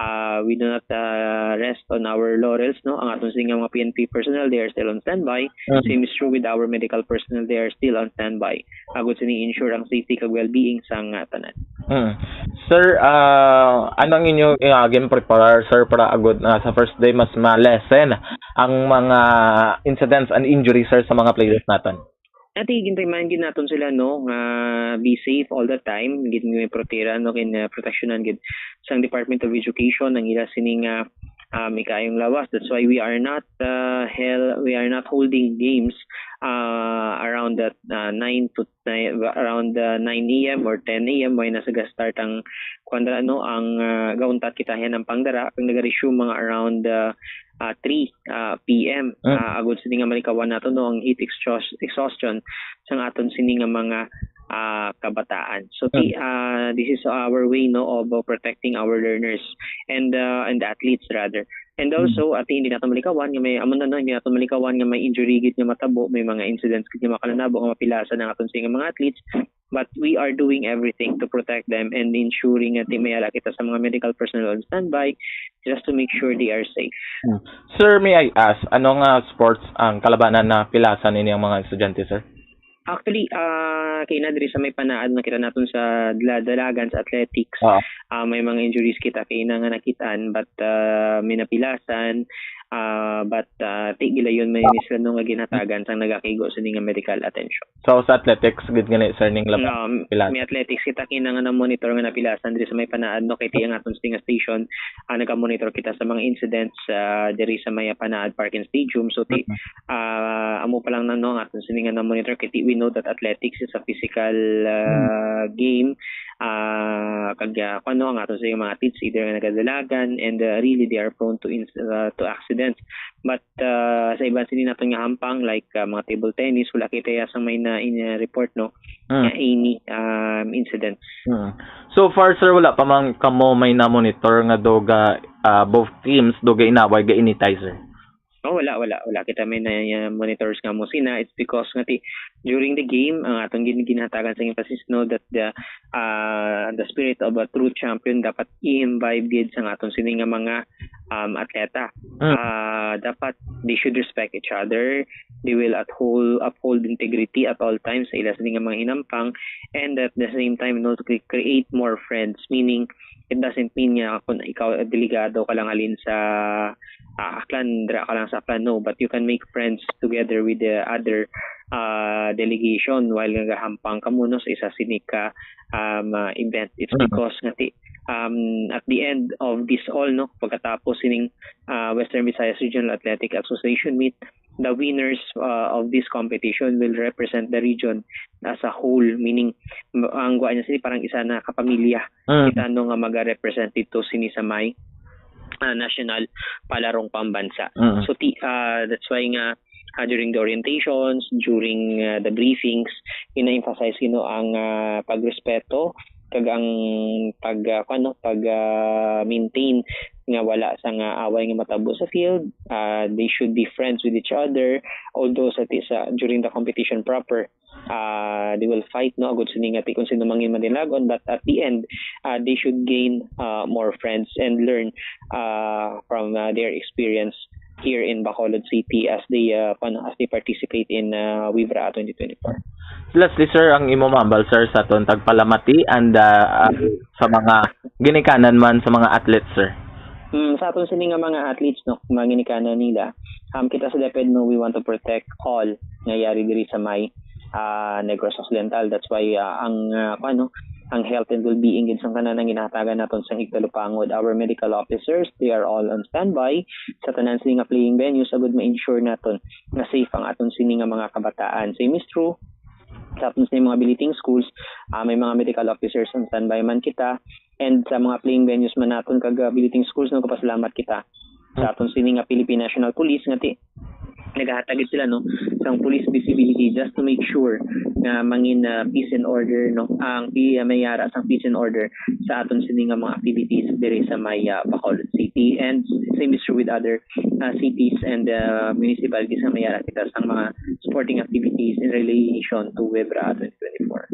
uh, we do not, uh, rest on our laurels, no. Ang aton sini nga mga P N P personnel, they are still on standby. Mm. Same is true with our medical personnel, they are still on standby. Agod sini ensure ang safety kag well-being sang, ah, tanan. Hmm. Sir, ah, ano ang inyo, ah, gin-prepare, sir, para agod na sa first day mas ma-lessen ang mga incidents and injuries, sir, sa mga players naton? Ati, gin-remind gid naton sila, no, nga be safe all the time. Gid may protera, no, gin, ah, proteksyonan gid sang Department of Education ang ila sini nga, ah, may kaayong lawas. That's why we are not, ah, hel-, we are not holding games, ah, around that, ah, nine to nine, around, ah, nine a m or ten a m, may nasa ga-start ang, kuwan dira, no, ang, ah, gauntat kita yan ang pangdara, ang nag-resume mga around, ah, ah, three, ah, p m. Mm. Ah, agod sa di nga malikawan nato, no, ang heat exhaust-, exhaustion sang aton sini nga mga, ah, kabataan. So, ti-, Mm. ah, this is our way, no, of, uh, protecting our learners and, uh, and athletes rather. And Mm. also, ati, hindi nato malikawan nga may, amo na, no, hindi nato malikawan nga may injury gid nga matabo, may mga incidents gid nga makalanabo nga mapilasan ang aton sini nga mga athletes. But we are doing everything to protect them and ensuring nga ti-, may ara kita sa mga medical personnel on standby just to make sure they are safe. Hmm. Sir, may I ask, ano nga sports ang kalabanan na pilasan ini ang mga estudyante, sir? Actually, ah, kay na diri sa may panaad, nakita naton sa dala-, dalagan sa athletics. Oo. Ah, may mga injuries kita kay na nga nakitaan, but, ah, may napilasan, ah, but, ah, ti gilayon man ni sila, no, nga ginhatagan sang nagakaigo sini nga medical attention. So, sa athletics gid gani, sir, ning lab-, Um, pila? May athletics kita kina nga na-monitor nga napilasan diri sa may panaad, no, kay ti ang aton sini nga station, ah, naga-monitor kita sa mga incidents, ah, diri sa may panaad Park and Stadium. So, ti, Mhm. ah, amo pa lang na, no, ang aton sini nga na-monitor kay ti, we know that athletics is a physical, ah, Hmm. game. Ah, kag, ah, kung ano ang aton sini nga mga athletes, either nga nagadalagan and, ah, really they are prone to ins-, ah, to accidents. But, ah, sa iban sini naton nga hampang, like, ah, mga table tennis, wala kita sang may na in, ah, report, no, Mm. nga any, um, incidents. Mm. So far, sir, wala pa man kamo may na-monitor nga do ga, ah, both teams do ga inaway, ga initay, sir? Oh, wala, wala, wala. Kita may na, uh, monitors nga mo sina. It's because nga ti, during the game, ang atong gin-, ginhatagan sa emphasis, no, that the, uh, the spirit of a true champion dapat i-imbibe gid sa atong sini nga mga, um, atleta. Mm. Uh, dapat they should respect each other. They will uphold, uphold integrity at all times sa ila sini nga mga hinampang, and at the same time, no, to cre-, create more friends. Meaning, it doesn't mean nga kung ikaw, delegado ka lang halin sa, ah, Aklan, dira ka lang sa Aklan, no, but you can make friends together with the other, ah, delegation while nagahampang ka mo, no, sa isa sini ka, um, ah, event. It's Mm. because nga ti-, um, at the end of this all, no, pagkatapos sining, ah, Western Visayas Regional Athletic Association meet, the winners, uh, of this competition will represent the region as a whole, meaning, m-, ang kuan niya sini parang isa na ka pamilya. Mm. Kita, no, nga maga-represent dito sini sa may, uh, national palarong pambansa. Mm. So, ti-, uh, that's why nga, uh, during the orientations, during, uh, the briefings, ina-emphasize, you know, ang, uh, pagrespeto kag ang pag, uh, kuan, no, pag, uh, maintain nga wala sang away nga matabo sa field. Uh, they should be friends with each other. Although sa ti-, sa, during the competition proper, uh, they will fight, no, agud sini nga ti-, kung sino mangin madinagon. But at the end, uh, they should gain, uh, more friends and learn, uh, from, uh, their experience here in Bacolod City as they, uh, kuan, as they participate in, uh, WIVRA twenty twenty-four. Lastly, sir, ang imo mahambal, sir, sa aton tagpalamati and, uh, uh, sa mga ginikanan man sa mga athletes, sir? Mm, sa aton sini nga mga athletes, no, mga ginikanan nila, um, kita sa DepEd, no, we want to protect all nga yari diri sa may, uh, Negros Occidental. That's why, uh, ang, uh, kuan, no, ang health and well-being gid sang tanan ang ginahatagan naton sang igtalupangod. Our medical officers, they are all on standby sa tanan sini nga playing venues agud ma-ensure naton nga safe ang aton sini nga mga kabataan. Same is true sa aton sini mga billeting schools, ah, may mga medical officers on standby man kita, and sa mga playing venues man naton kag, ah, billeting schools, nagapasalamat kita sa aton sini nga Philippine National Police nga ti-, nagahatag gid sila, no, sang police visibility just to make sure nga mangin, ah, peace and order, no, ang pi-, ah, may ara sang peace and order sa aton sini nga mga activities diri sa may, ah, Bacolod City, and same is true with other, ah, cities and, ah, municipalities nga may ara kita sang mga sporting activities in relation to WIVRA twenty twenty-four.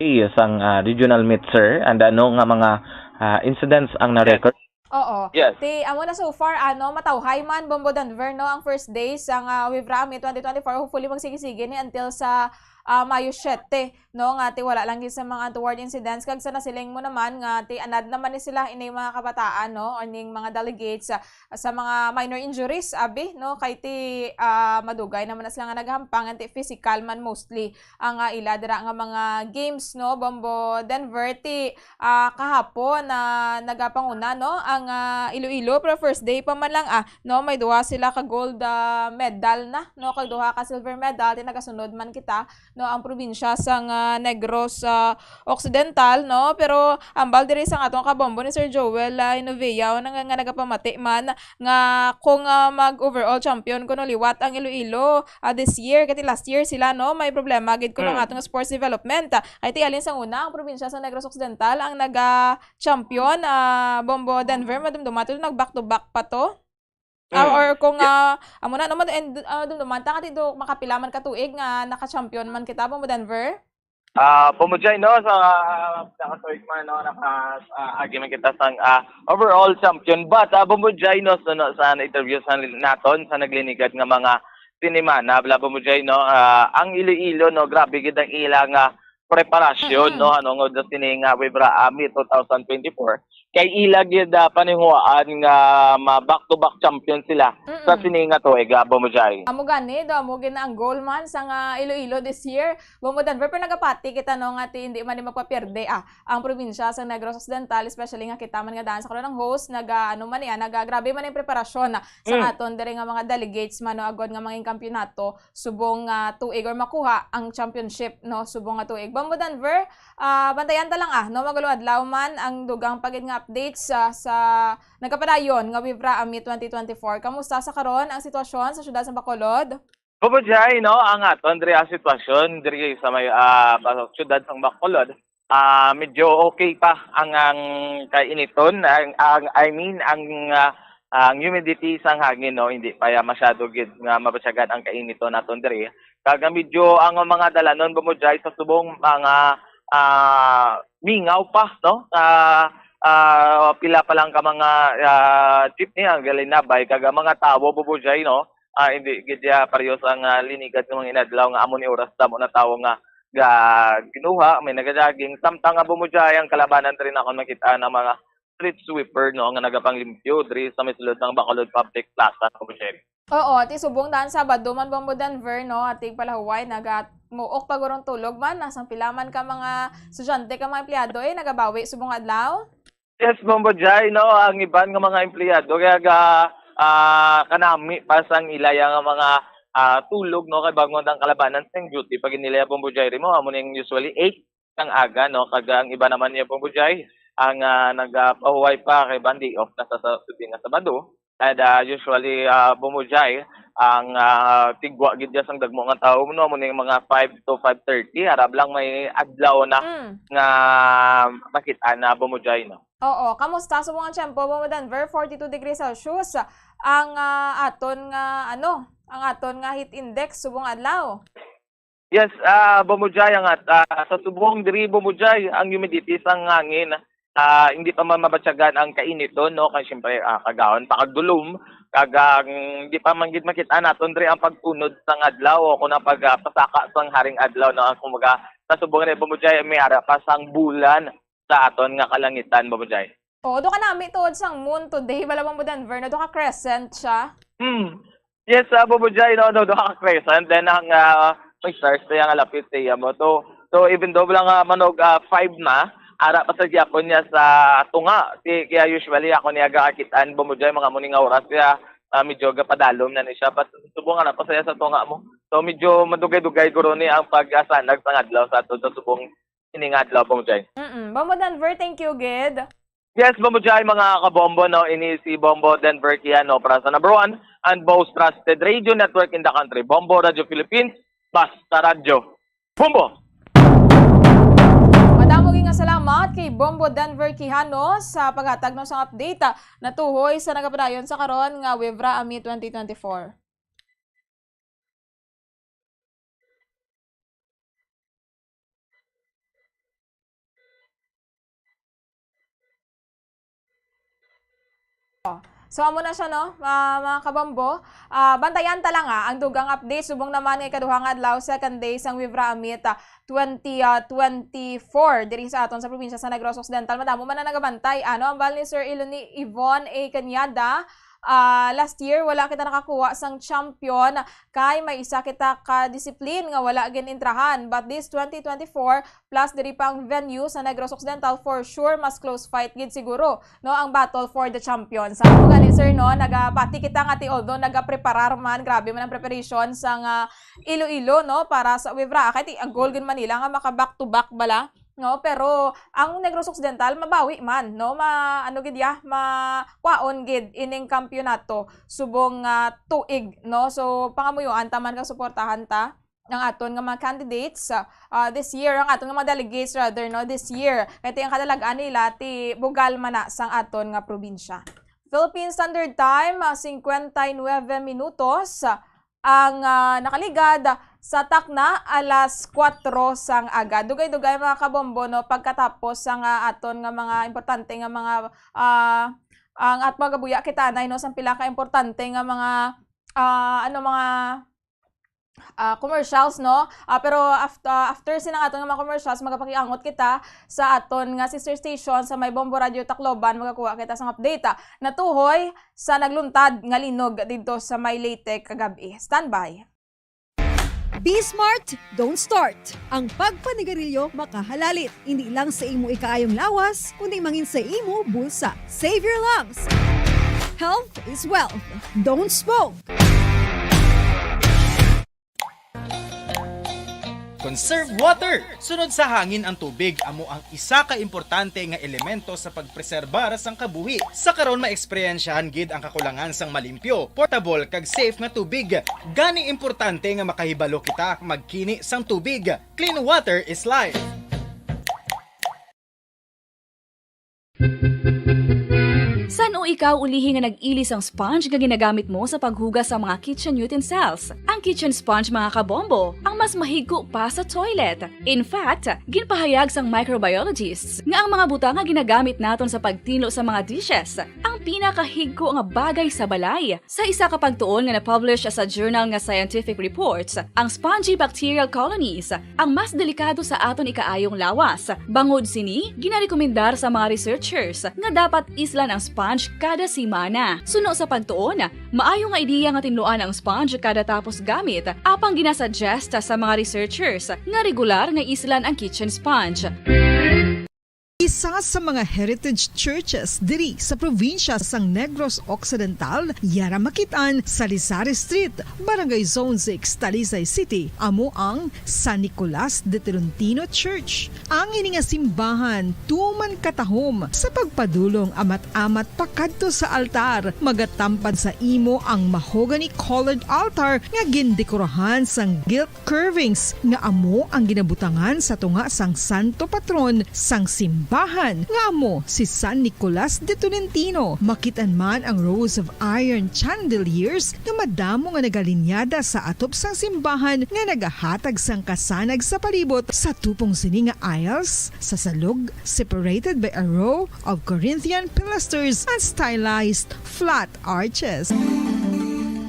Yes, ang, ah, regional meet, sir, and ano nga mga, ah, incidents ang na-record? Oo. Yes. Ti, amo na so far, ano, matawhay man, Bombo Denver, no, ang first day sang, ah, WIVRA Meet twenty twenty-four. Hopefully, magsige-sige ni until sa, ah, Mayo siyete, no, nga ti wala lang gid sa mga untoward incidents. Kag sa nasiling mo naman nga ti anad naman ni sila ini mga kabataan, no, or ning mga delegates, ah, sa mga minor injuries, abi, no, kay ti, ah, madugay naman na sila nga naghampang, ti physical man mostly ang, ah, ila dira nga mga games, no, Bombo Denver. Ti, ah, kahapon na nagapanguna, no, ang, ah, Iloilo, pero first day pa man lang, ah, no, may duha sila ka gold, ah, medal na, no, kag duha ka silver medal. Ti nagasunod man kita, no, ang probinsya sang, ah, Negros, ah, Occidental, no, pero hambal diri sang aton kabombo ni Sir Joel, ah, Inovia, nga, nga nagapamati man nga kung, ah, mag-overall champion kuno liwat ang Iloilo, ah, this year, kay ti last year sila, no, may problema gid kuno ang Mm. atong sports development. Ah, kay ti halin sang una, ang probinsya sa Negros Occidental ang naga-champion, ah, Bombo Denver, madumduman to, nag-back to back pa to. Ah, Mm. or kung, Yeah. ah, amo na, no, mad-, and, ah, dumduman ta nga ti do, makapila man ka tuig nga naka-champion man kita, Bombo Denver? Ah, Bombo Jai, no, sa, sa katuig man, no, naka, ah, agi man kita sang, ah, overall champion. But, ah, Bombo Jai, no, so, no, sa interview sa naton, sa naglinigad nga mga sinimana, bala, Bombo Jai, no, ah, ang Iloilo, no, grabe gid ang ilang, ah, preparasyon, Mm-mm. no, ano, nga sini nga WIVRA, ah, Meet two thousand twenty-four. Kay ila gid, ah, panihuaan nga ma-back-to-back champion sila sa Mm-mm. sini nga tuig, ah, Bombo Jai. Amo gani, do, amo gid na ang goal man sang, ah, Iloilo this year. Bombo Denver, pero nagapati kita, no, nga ti, hindi man ni magpapierde, ah, ang probinsya sa Negros Occidental, especially nga kita man nga daan sa karon ang host, naga, ano man niya, naga, grabe man ang preparasyon, ah, sa Mm. aton diri nga mga delegates man, no, agod nga mangin kampiyonato subong nga tuig or makuha ang championship, no, subong nga tuig. Bombo Denver, ah, bantayan ta lang, ah, no, magulong adlaw man ang dugang pa gid nga updates, ah, sa nagapadayon nga WIVRA Meet twenty twenty-four. Kamusta sa karon ang sitwasyon sa siyudad sa Bacolod? Bombo Jai, no, ang aton diri ang sitwasyon diri sa may, ah, sa siyudad sa Bacolod, ah, medyo okay pa ang, ang kainiton, ang, ang, I mean, ang, ah, ang humidity sang hangin, no, hindi pa ya masyado gid nga mabatyagan ang kainiton naton diri. Kag medyo ang mga dalanon, Bombo Jai, sa subong mga, ah, mingaw pa, no? Ah, ah, pila pa lang ka mga, ah, jeepney ang galinabay, kag ang mga tawo, Bombo Jai, no? Ah, hindi gid ya parehas ang, ah, linigad nga mga inadlaw nga amo ni oras damo na tawo nga ga-, ginuha, may naga-jogging. Samtang nga, Bombo Jai, ang kalabanan diri nakon makita na mga street sweeper, no, nga nagapanglimpyo diri sa may sulod sang Bacolod Public Plaza, Bombo Jai. Oo, ti subong daan Sabado man, Bombo Denver, no, ating palahuway, naga-, muok pa gurong tulog man, nasang pila man ka mga estudyante, ka mga empleyado, eh, nagabawi subong adlaw? Yes, Bombo Jai, no, ang iban nga mga empleyado, kaya ga, ah, kanami pa sang ilaya nga mga, ah, tulog, no, kay bangod ang kalabanan sang duty, pag inilaya, Bombo Jai, mo, amo ning usually eight sang aga, no, kag ang iba naman niya, Bombo Jai, ang, ah, nagapahuway pa kay ban day off na sa, sa, sa, nga Sabado. And, ah, usually, ah, Bombo Jai, ang, ah, tigwa gid dyan sang dagmo nga tawo, no, amo ning mga five to five thirty, harap lang may adlaw na Mm. nga makita na, Bombo Jai, no? Oo, kamusta subong ang tiyempo, Bombo Denver? Forty-two degrees Celsius ang, ah, aton nga, ano, ang aton nga heat index subong adlaw. Yes, ah, Bombo Jai, ang at, ah, sa subong diri, Bombo Jai, ang humidity sang hangin, ah, hindi pa man mabatyagan ang kainiton, no? Kay siyempre, ah, kagahon pa kag dulom, kag ang hindi pa man gid makita naton diri ang pagtunod sang adlaw o kung ang pag, ah, pasaka sang haring adlaw, no? Ang kumbaga, sa subong ni Bombo Jai, may ara pa sang bulan sa aton nga kalangitan, Bombo Jai. Oo, do ka nami tuod sang moon today, bala, Bombo Denver, no? Do ka crescent siya. Hmm. Yes, ah, Bombo Jai, no, no, do ka crescent. Then ang, ah, may stars, kaya nga lapit sa iya mo. So, so even though lang, ah, manog, ah, five na, ara pa sa gyapon niya sa tunga. Si, kaya usually ako niya gakakitaan, Bombo Jai, mga muning nga oras, kaya, ah, medyo gapadalom na ni siya. But subong nga na pa saya sa tunga mo. So medyo madugay-dugay guro ni ang pag-asanag sa adlaw sa ato sa subong ini nga adlaw, Bombo Jai. Mm-mm. Bombo Denver, thank you, gid. Yes, Bombo Jai, mga kabombo, no? Ini si Bombo Denver Kiano para sa number one and most trusted radio network in the country, Bombo Radio Philippines, Basta Radyo. Bombo! Madamo gyud nga salamat kay Bombo Denver Quijano sa paghatag, no, sang update, ah, natuhoy sa nagapadayon sa karon nga Wevra Ami twenty twenty-four. So, amo na siya, no, ma-, mga kabombo. Ah, bantayan ta lang, ah, ang dugang update. Subong naman nga ikaduha nga adlaw, second day sang Wevra Amit, ah, twenty, ah, twenty-four diri sa aton sa probinsya sa Negros Occidental. Madamo man ang nagabantay. Ano ang bal ni Sir Iloni Yvonne A. Cañada? Ah, last year, wala kita nakakuha sang champion kay may isa kita ka discipline nga wala gin-intrahan. But this twenty twenty-four, plus diri pa ang venue sa Negros Occidental, for sure, mas close fight gid siguro, no, ang battle for the champion. Sa ako gani, sir, no, nagapati kita nga ti, although nagapreparar man, grabe man ang preparation sang, ah, Iloilo, no, para sa Wevra. Kay ti, ang goal gid man nila nga maka back to back bala, no? Pero ang Negros Occidental mabawi man, no? Ma-, ano gid ya, makwaon gid ining kampiyonato subong nga tuig, no? So, pangamuyoan ta man kag suportahan ta ang aton nga mga candidates, ah, this year, ang aton nga mga delegates rather, no, this year. Kay ti ang kadalag-an nila ti bugal man na sang aton nga probinsya. Philippine Standard Time, ah, cincuenta y nueve minutos, ah, ang, ah, nakaligad sa takna alas kuwatro sang aga. Dugay-dugay, mga kabombo, no, pagkatapos sang, ah, aton nga mga importante nga mga, ah, ang at magabuya kita anay, no, sang pila ka importante nga mga, ah, ano, mga, ah, commercials, no? Ah, pero after, after sina nga aton nga mga commercials, magapakiangot kita sa aton nga sister station sa may Bombo Radio Tacloban. Magakuha kita sang update, ah, natuhoy sa nagluntad nga linog didto sa may Leyte kagab-i. Standby. Be smart, don't start. Ang pagpanigarilyo makahalalit, hindi lang sa imo ikaayong lawas, kundi mangin sa imo bulsa. Save your lungs. Health is wealth. Don't smoke. Conserve water. Sunod sa hangin ang tubig amo ang isa ka importante nga elemento sa pagpreserbar sang kabuhi. Sa karon, maeksperyensyahan gid ang kakulangan sang malimpyo, portable, kag safe nga tubig. Gani importante nga makahibalo kita magkini sang tubig. Clean water is life. San-o ikaw ulihi nga nag-ili sang sponge nga ginagamit mo sa paghugas sa mga kitchen utensils? Ang kitchen sponge, mga kabombo, ang mas mahigko pa sa toilet. In fact, ginpahayag sang microbiologists nga ang mga butang nga ginagamit naton sa pagtinlo sa mga dishes ang pinakahigko nga bagay sa balay. Sa isa ka pagtuon nga na-publish sa journal nga Scientific Reports, ang spongy bacterial colonies ang mas delikado sa aton ikaayong lawas. Bangod sini, ginarekomendar sa mga researchers nga dapat islan ang sponge kada semana. Suno sa pagtuon, maayo nga ideya nga tinluan ang sponge kada tapos gamit, apang ginasuggest sa mga researchers nga regular nga islan ang kitchen sponge. Isa sa mga heritage churches diri sa probinsya sang Negros Occidental, yara makit-an sa Rizal Street, Barangay Zone six, Talisay City, amo ang San Nicolas de Tolentino Church. Ang ini nga simbahan tuman katahom sa pagpadulong amat-amat pakadto sa altar. Magatampad sa imo ang mahogany-colored altar nga gindekorahan sang gilt curvings nga amo ang ginabutangan sa tunga sang santo patron sang simbahan, nga amo si San Nicolas de Tolentino. Makit-an man ang rows of iron chandeliers nga madamo nga nagalinyada sa atop sang simbahan nga nagahatag sang kasanag sa palibot. Sa tupong sini nga aisles, sa salog, separated by a row of Corinthian pilasters and stylized flat arches.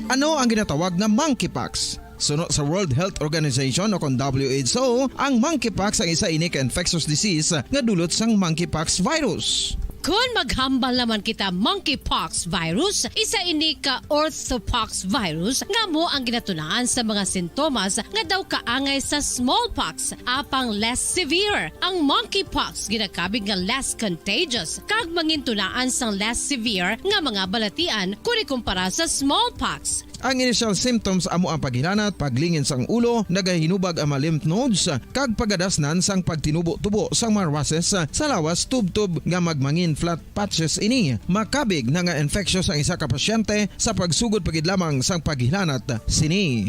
Ano ang ginatawag nga monkeypox? Suno sa World Health Organization o kon W H O, ang monkeypox ang isa ini ka infectious disease nga dulot sang monkeypox virus. Kon maghambal naman kita monkeypox virus, isa ini ka orthopox virus nga amo ang ginatunaan sa mga sintomas nga daw kaangay sa smallpox, apang less severe. Ang monkeypox ginakabig nga less contagious kag mangintunaan sang less severe nga mga balatian kon ikumpara sa smallpox. Ang initial symptoms amo ang paghilanat, paglingin sang ulo, nagahinubag ang mga lymph nodes, kag pagadasnan sang pagtinubo-tubo sang mga rushes sa lawas tubtob nga magmangin flat patches ini. Makabig na nga infectious ang isa ka pasyente sa pagsugod pa gid lamang sang paghilanat sini.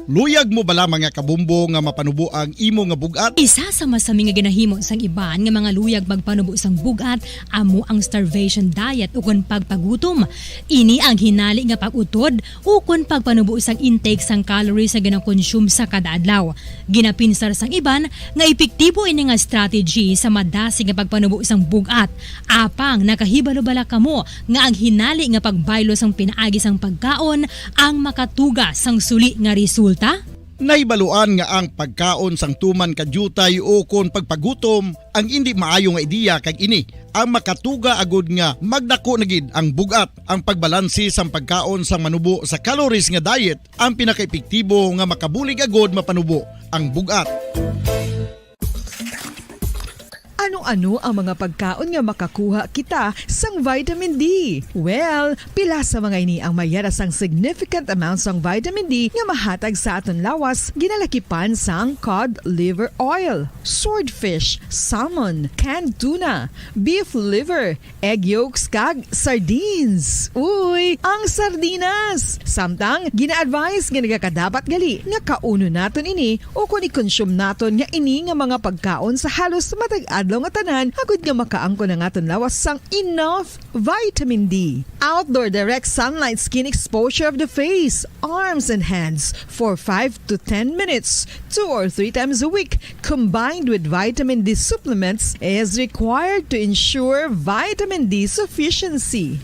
Luyag mo bala, mga kabombo, nga mapanubo ang imo nga bug-at? Isa sa masami nga ginahimo sang iban nga mga luyag magpanubo sang bug-at amo ang starvation diet ukon pagpagutom. Ini ang hinali nga pag-utod ukon pagpanubo sang intake sang calories nga ginakonsume sa kada adlaw. Ginapinsar sang iban nga epektibo ini nga strategy sa madasig nga pagpanubo sang bug-at. Apang nakahibalo bala kamo nga ang hinali nga pagbaylo sang pinaagi sang pagkaon ang makatuga sang suli nga resulta? Nahibaluan nga ang pagkaon sang tuman ka diutay ukon pagpagutom ang indi maayo nga ideya, kag ini ang makatuga agud nga magdako na gid ang bug-at. Ang pagbalanse sang pagkaon sang manubo sa calories nga diet ang pinakaepektibo nga makabulig agud mapanubo ang bug-at. Ano-ano ang mga pagkaon nga makakuha kita sang vitamin D? Well, pila sa mga ini ang mayara sang significant amount sang vitamin D nga mahatag sa aton lawas, ginalakipan sang cod liver oil, swordfish, salmon, canned tuna, beef liver, egg yolks, kag sardines. Uy, ang sardinas! Samtang, gina-advise nga nagakadapat gali nga kaunon naton ini ukon i-consume naton nga ini nga mga pagkaon sa halos matag adlaw nga tanan, agud nga makaangkon ang aton lawas sang enough vitamin D. Outdoor direct sunlight skin exposure of the face, arms, and hands for five to ten minutes, two or three times a week, combined with vitamin D supplements, is required to ensure vitamin D sufficiency.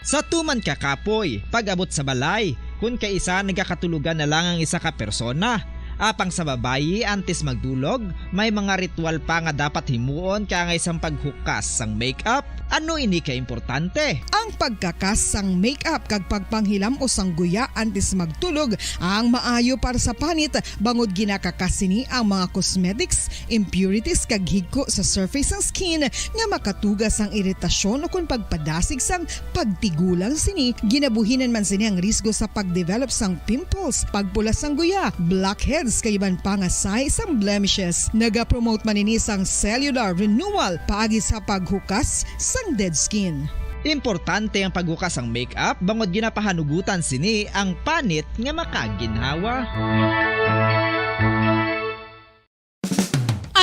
Sa tuman ka kapoy, pag-abot sa balay, kun kaisa nagakatulogan na lang ang isa ka persona. Apang sa babayi, antes magdulog, may mga ritual pa nga dapat himuon kaangay sang paghukas sang makeup. Ano ini ka importante? Ang pagkakas sang makeup kag pagpanghilam-os sang guya antes magtulog ang maayo para sa panit, bangod ginakakas sini ang mga cosmetics, impurities, kag higko sa surface sang skin nga makatuga sang iritasyon ukon pagpadasig sang pagtigulang sini. Ginabuhinan man sini ang risgo sa pagdevelop sang pimples, pagpula sang guya, blackheads, kag iban pa nga sahi sang blemishes. Nagapromote man ini sang cellular renewal paagi sa paghukas sang dead skin. Importante ang paghukas sang makeup bangod ginapahanugutan sini ang panit nga makaginhawa.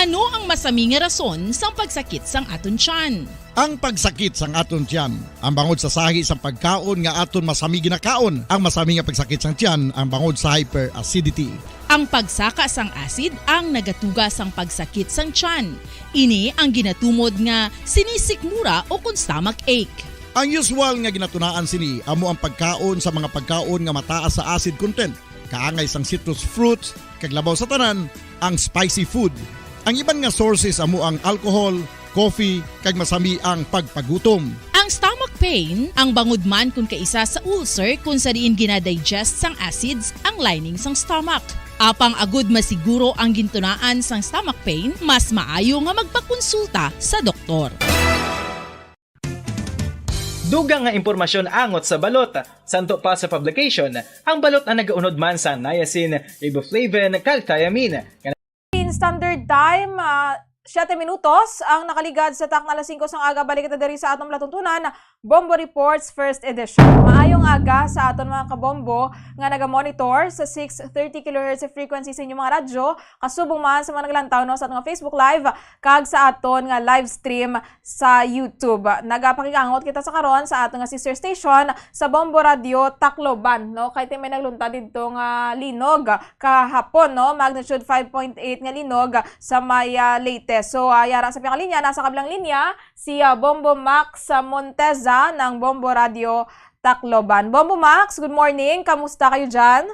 Ano ang masami nga rason sang pagsakit sang aton tiyan? Ang pagsakit sang aton tiyan, ang bangod sa sahi sang pagkaon nga aton masami ginakaon. Ang masami nga pagsakit sang tiyan, ang bangod sa hyperacidity. Ang pagsaka sang acid ang nagatuga sang pagsakit sang tiyan. Ini ang ginatumod nga sinisikmura o kon stomach ache. Ang usual nga ginatunaan sini amo ang pagkaon sa mga pagkaon nga mataas sa acid content, kaangay sang citrus fruits, kag labaw sa tanan, ang spicy food. Ang iban nga sources amo ang alcohol, coffee, kag masami ang pagpagutom. Ang stomach pain, ang bangod man kon kaisa sa ulcer kon sa diin ginadigest sang acids ang lining sang stomach. Apang agud masiguro ang gintunaan sang stomach pain, mas maayo nga magpakonsulta sa doktor. Dugang nga impormasyon angot sa balot. Santo pa sa publication, ang balot ang nagaunod man sa niacin, riboflavin, kag thiamine. In Standard Time, ah, siyete minutos ang nakaligad sa takna alas singko sang aga. Balik kita diri sa atong palatuntunan, Bombo Reports First Edition. Maayong aga sa aton mga kabombo nga naga-monitor sa six thirty kilohertz frequency sa inyong mga radyo, kasubong man sa mga naglantaw, no, sa aton nga Facebook Live kag sa aton nga live stream sa YouTube. Nagapakigangot kita sa karon sa aton nga sister station sa Bombo Radio Tacloban, no? Kay ti may nagluntad didto nga linog kahapon, no? Magnitude five point eight nga linog sa may, ah, Leyte. So, ah, yara sa pinakalinya, nasa kabilang linya si, ah, Bombo Max, ah, Monteza ng Bombo Radio Tacloban. Bombo Max, good morning. Kamusta kayo dyan?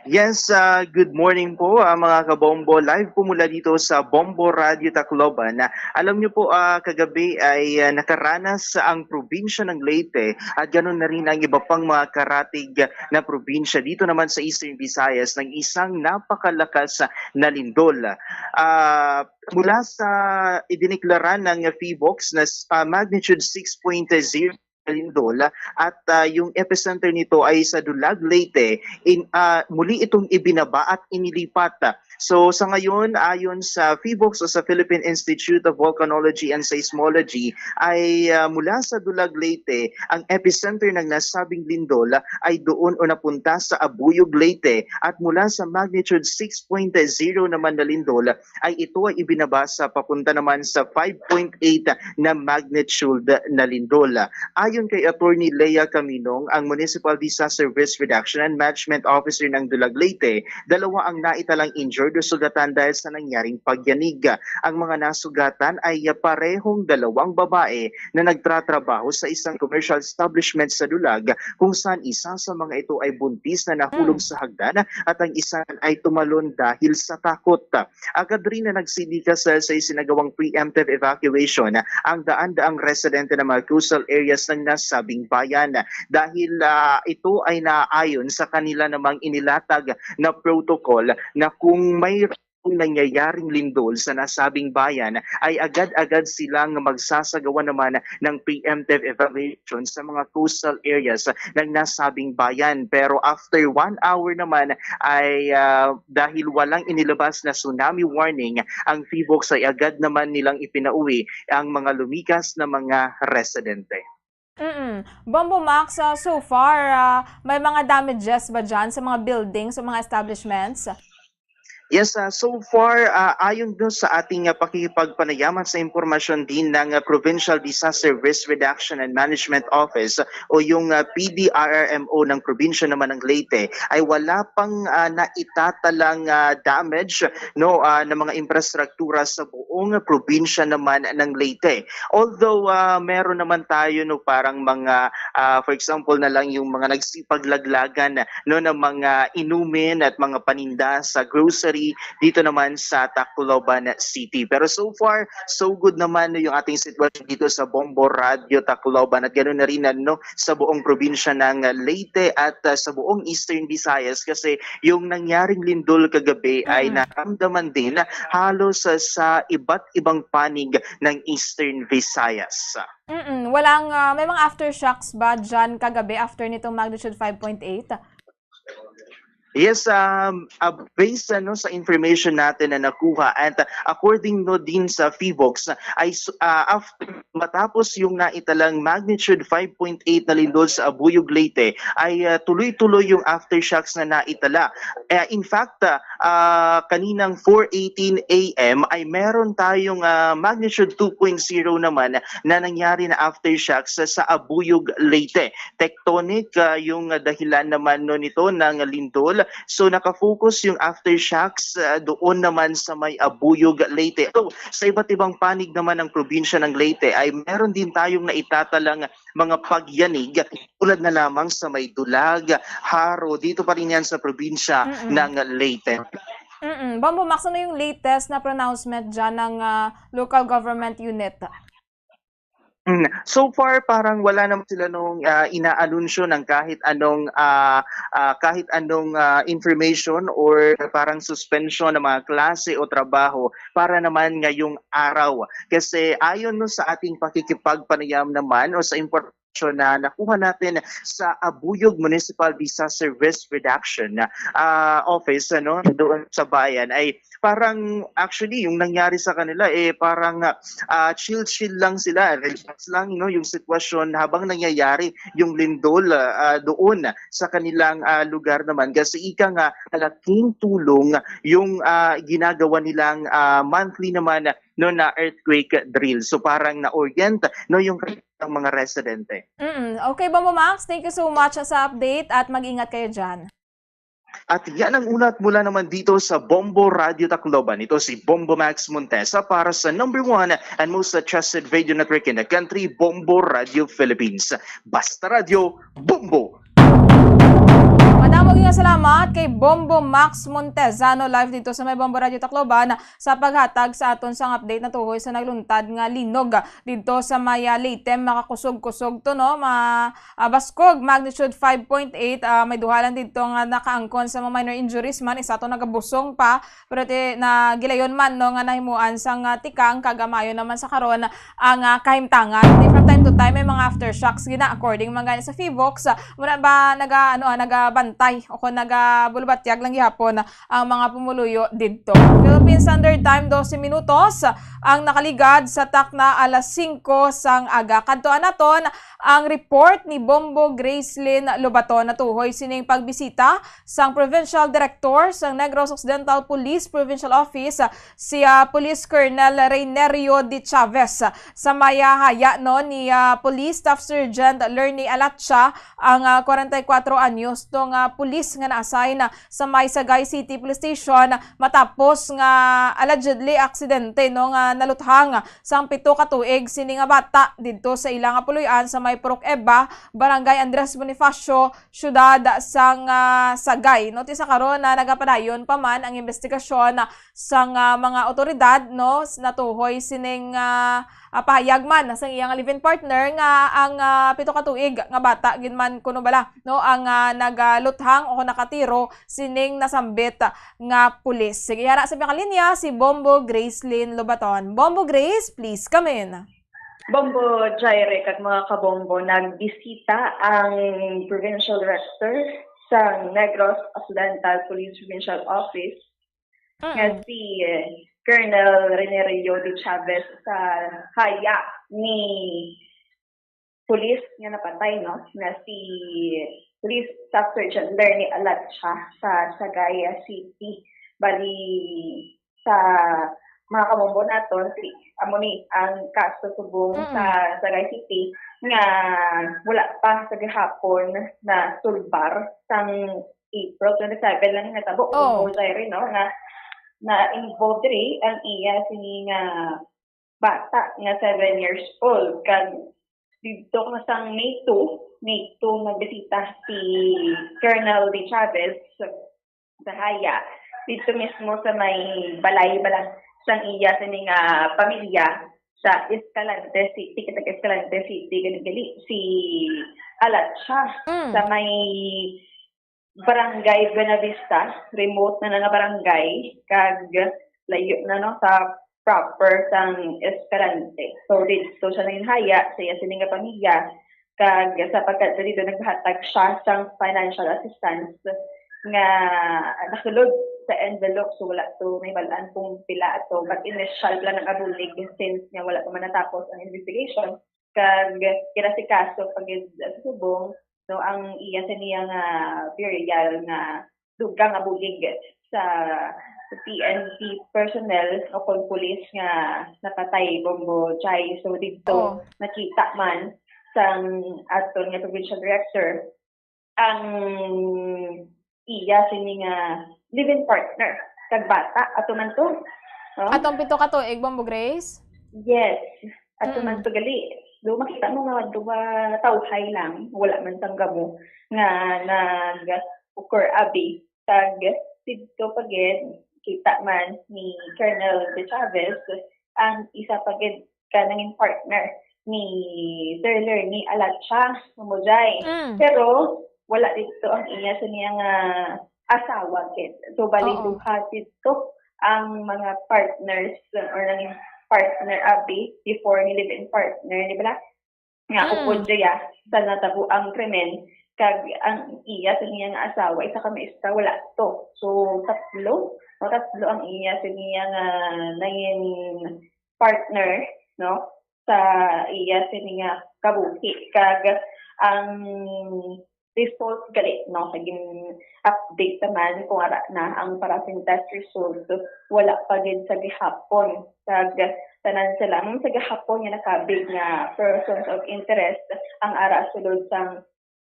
Yes, ah, good morning po, ah, mga kabombo. Live po mula dito sa Bombo Radio Tacloban. Ah, alam niyo po, ah, kagabi ay, ah, nakaranas ang probinsya ng Leyte at ganoon na rin ang iba pang mga karatig na probinsya dito naman sa Eastern Visayas ng isang napakalakas na lindol. Ah, mula sa idineklara ng PHIVOLCS na s-, ah, magnitude six point zero lindol at, ah, yung epicenter nito ay sa Dulag, Leyte. In, ah, muli itong ibinaba at inilipat. So sa ngayon, ayon sa PHIVOLCS o sa Philippine Institute of Volcanology and Seismology, ay, ah, mula sa Dulag, Leyte ang epicenter ng nasabing lindol ay doon o napunta sa Abuyog, Leyte, at mula sa magnitude six point zero naman na lindol ay ito ay ibinaba sa papunta naman sa five point eight na magnitude na lindol. Ayon kay Attorney Lea Caminong, ang Municipal Disaster Risk Reduction and Management Officer ng Dulag, Leyte, dalawa ang naitalang injured o sugatan dahil sa nangyaring pagyanig. Ang mga nasugatan ay parehong dalawang babae na nagtratrabaho sa isang commercial establishment sa Dulag, kung saan isa sa mga ito ay buntis na nahulog sa hagdan at ang isa ay tumalon dahil sa takot. Agad rin na nagsilika sa, sa isinagawang preemptive evacuation ang daan-daang residente ng mga coastal areas ng nasabing bayan dahil, ah, ito ay naayon sa kanila namang inilatag na protocol na kung may nangyayaring lindol sa nasabing bayan ay agad-agad silang magsasagawa naman ng preemptive evacuation sa mga coastal areas ng nasabing bayan. Pero after one hour naman ay, ah, dahil walang inilabas na tsunami warning, ang PHIVOLCS ay agad naman nilang ipinauwi ang mga lumikas na mga residente. Mm. Bombo Max, ah, so far, ah, may mga damages ba dyan sa mga buildings, sa mga establishments? Yes, ah, so far, ah, ayon do sa ating, ah, pakikipagpanayaman sa impormasyon din ng, ah, Provincial Disaster Risk Reduction and Management Office o yung, ah, P D R R M O ng probinsya naman ng Leyte, ay wala pang, ah, naitatalang, ah, damage, no, ah, ng mga infrastruktura sa buong probinsya naman ng Leyte. Although, ah, meron naman tayo, no, parang mga, ah, for example na lang, yung mga nagsipaglaglagan, no, ng mga inumin at mga paninda sa grocery dito naman sa Tacloban City. Pero so far, so good naman, no, yung ating sitwasyon dito sa Bombo Radio Tacloban at ganoon na rin, no, sa buong probinsya ng Leyte at, ah, sa buong Eastern Visayas, kasi yung nangyaring lindol kagabi ay naramdaman din halos, ah, sa iba't ibang panig ng Eastern Visayas. Mm-mm. Walang, ah, may mga aftershocks ba dyan kagabi after nitong magnitude five point eight? Yes, um, uh, based, ano, sa information natin na nakuha, and, uh, according, no, din sa PHIVOLCS, ay su-, uh, after matapos yung naitalang magnitude five point eight na lindol sa Abuyog, Leyte, ay, ah, tuloy-tuloy yung aftershocks na naitala. Eh, in fact, ah, ah, kaninang four eighteen a m ay meron tayong, ah, magnitude two point zero naman na nangyari na aftershocks sa, sa Abuyog, Leyte. Tectonic, ah, yung dahilan naman, no, nito ng lindol. So, nakafocus yung aftershocks, ah, doon naman sa may Abuyog, Leyte. So, sa iba't ibang panig naman ng probinsya ng Leyte ay meron din tayong naitatalang mga pagyanig, tulad na lamang sa may Dulag, Jaro, dito pa rin yan sa probinsya Mm-mm. ng Leyte. Mm-mm. Bombo Max, ano yung latest na pronouncement dyan ng, ah, local government unit? Mm. So far, parang wala naman sila nung, ah, inaanunsyo ng kahit anong, ah, ah, kahit anong, ah, information or parang suspension ng mga klase o trabaho para naman ngayong araw. Kasi ayon, no, sa ating pakikipagpanayam naman o sa impormasyon na nakuha natin sa Abuyog Municipal Disaster Risk Reduction, ah, Office, ano, doon sa bayan, ay parang actually yung nangyari sa kanila, eh, parang, ah, chill-chill lang sila, relax lang, no, yung sitwasyon habang nangyayari yung lindol, ah, doon sa kanilang, ah, lugar naman. Kasi ika nga, malaking tulong yung, ah, ginagawa nilang, ah, monthly naman, no, na earthquake drill. So parang na-orient, no, yung kanilang mga residente. Mm. Okay, Bombo Max, thank you so much sa update at mag-ingat kayo dyan. At yan ang ulat mula naman dito sa Bombo Radio Tacloban. Ito si Bombo Max Montesa para sa number one and most trusted radio network in the country, Bombo Radio Philippines. Basta Radio, Bombo! Madamo nga salamat kay Bombo Max Montesa, no, live dito sa may Bombo Radio Tacloban sa paghatag sa aton sang update na tuhoy sa nagluntad nga linog dito sa may, ah, Leyte. Makakusog-kusog to, no? Ma-, ah, baskog, magnitude five point eight, ah, may duha lang dito nga nakaangkon sa mga minor injuries man, isa to nagabusong pa, pero ti-, na gilayon man, no, nga nahimuan sang, ah, tikang, kag, ah, maayo naman sa karon ang, ah, kahimtangan. Di, from time to time, may mga aftershocks gina, according man gani sa Phivolcs, ah, mura ba naga, ano, ah, nagabantay o kung nagabulubatyag lang gihapon ang mga pumuluyo didto. Philippine Standard Time, dose minutos ang nakaligad sa takna alas singko sang aga. Kadtuan naton ang report ni Bombo Gracelyn Lobaton natuhoy sining pagbisita sang Provincial Director sang Negros Occidental Police Provincial Office, si, ah, Police Colonel Reynerio de Chavez. Sa may, ah, haya, no, ni, ah, Police Staff Sergeant Lerny Alacha, ang, ah, kwarenta y kuwatro anyos to nga pulis nga na-assign sa may Sagay City Police Station matapos nga allegedly aksidente, no, nga naluthang sang pito ka tuig sini nga bata didto sa ila nga puloy-an sa may Purok Eba, Barangay Andres Bonifacio, siyudad sang, ah, Sagay. No, ti sa karon na nagapadayon pa man ang investigasyon sang, ah, mga awtoridad, no, s-, natuhoy sining, ah, ah, pahayag man sang iyang live-in partner nga ang, ah, pito ka tuig nga bata gid man kuno bala, no, ang, ah, nagaluthang o nakatiro sining nasambit nga pulis. Sige, yara sa pinakalinya si Bombo Gracelyn Lobaton. Bombo Grace, please come in. Bombo Jaire kag mga kabombo, nagbisita ang Provincial Director sa Negros Occidental Police Provincial Office nga Mm. si, eh, Colonel Rene Rio de Chavez sa haya ni pulis nga napatay, no? Nga si Police Staff Sergeant Lerny Alatcha sa Sagay City. Bali, sa mga kabombo naton, si, amo ni ang kaso subong Mm. sa Sagay City nga wala pa sa gihapon na sulbar sang April twenty-seven lang natabo, Oh. Bombo Jaire, no? Na, na involved diri ang iya sini nga bata nga seven years old. Kag didto ka sang May two, May two nagbisita si Colonel De Chavez sa, sa haya. Didto mismo sa may balay bala sang iya sini nga pamilya sa Escalante City, kita Escalante City, gani gali si Alatcha Mm. sa may Barangay Buenavista, remote na nga barangay, kag layo na, no, sa proper sang Escalante. So, didto siya nanginhaya sa iya sini nga pamilya, kag sa pagkadto didto naghatag siya sang financial assistance nga nasulod sa envelope. So, wala to may balaan kung pila ato. But initial lang ang abulig since nga wala pa man natapos ang investigation. Kag kinasikaso pa gid sa subong, no, ang iya sa niya nga burial nga dugang nga bulig sa P N P personnel o kon pulis nga napatay, Bombo Jai. So, didto Oh. nakita man sang aton nga provincial director ang iya sini nga live-in partner kag bata. Ato man to. No? Atong pito ka tuig, Bombo Grace? Yes. Ato Mm. man to gali. Do makita mo nga duha tawhay lang, wala man tanggamo nga nag-occur abi. Tag didto pa gid, kita man ni Colonel De Chavez ang isa pa gid ka nangin partner ni Sir Lerny Alatsa Mamujay. Mm. Pero wala didto ang iya sa niya nga asawa gid. So, bali Oo. duha didto ang mga partners or nangin partner abi before ni live-in partner, di ba? Nga Mm. upod siya sa natabo ang krimen, kag ang iya sa niya nga asawa, isa ka maestra, wala to. So, tatlo, o tatlo ang iya sa niya nga nangin partner, no? Sa iya sa niya kabuhi. Kag ang result gali, no, sa gin-update naman kung ara na ang paraffin test result, wala pa gid sa gihapon. Kag tanan sila, mm, sa gihapon nga nakabig nga persons of interest ang ara sulod sang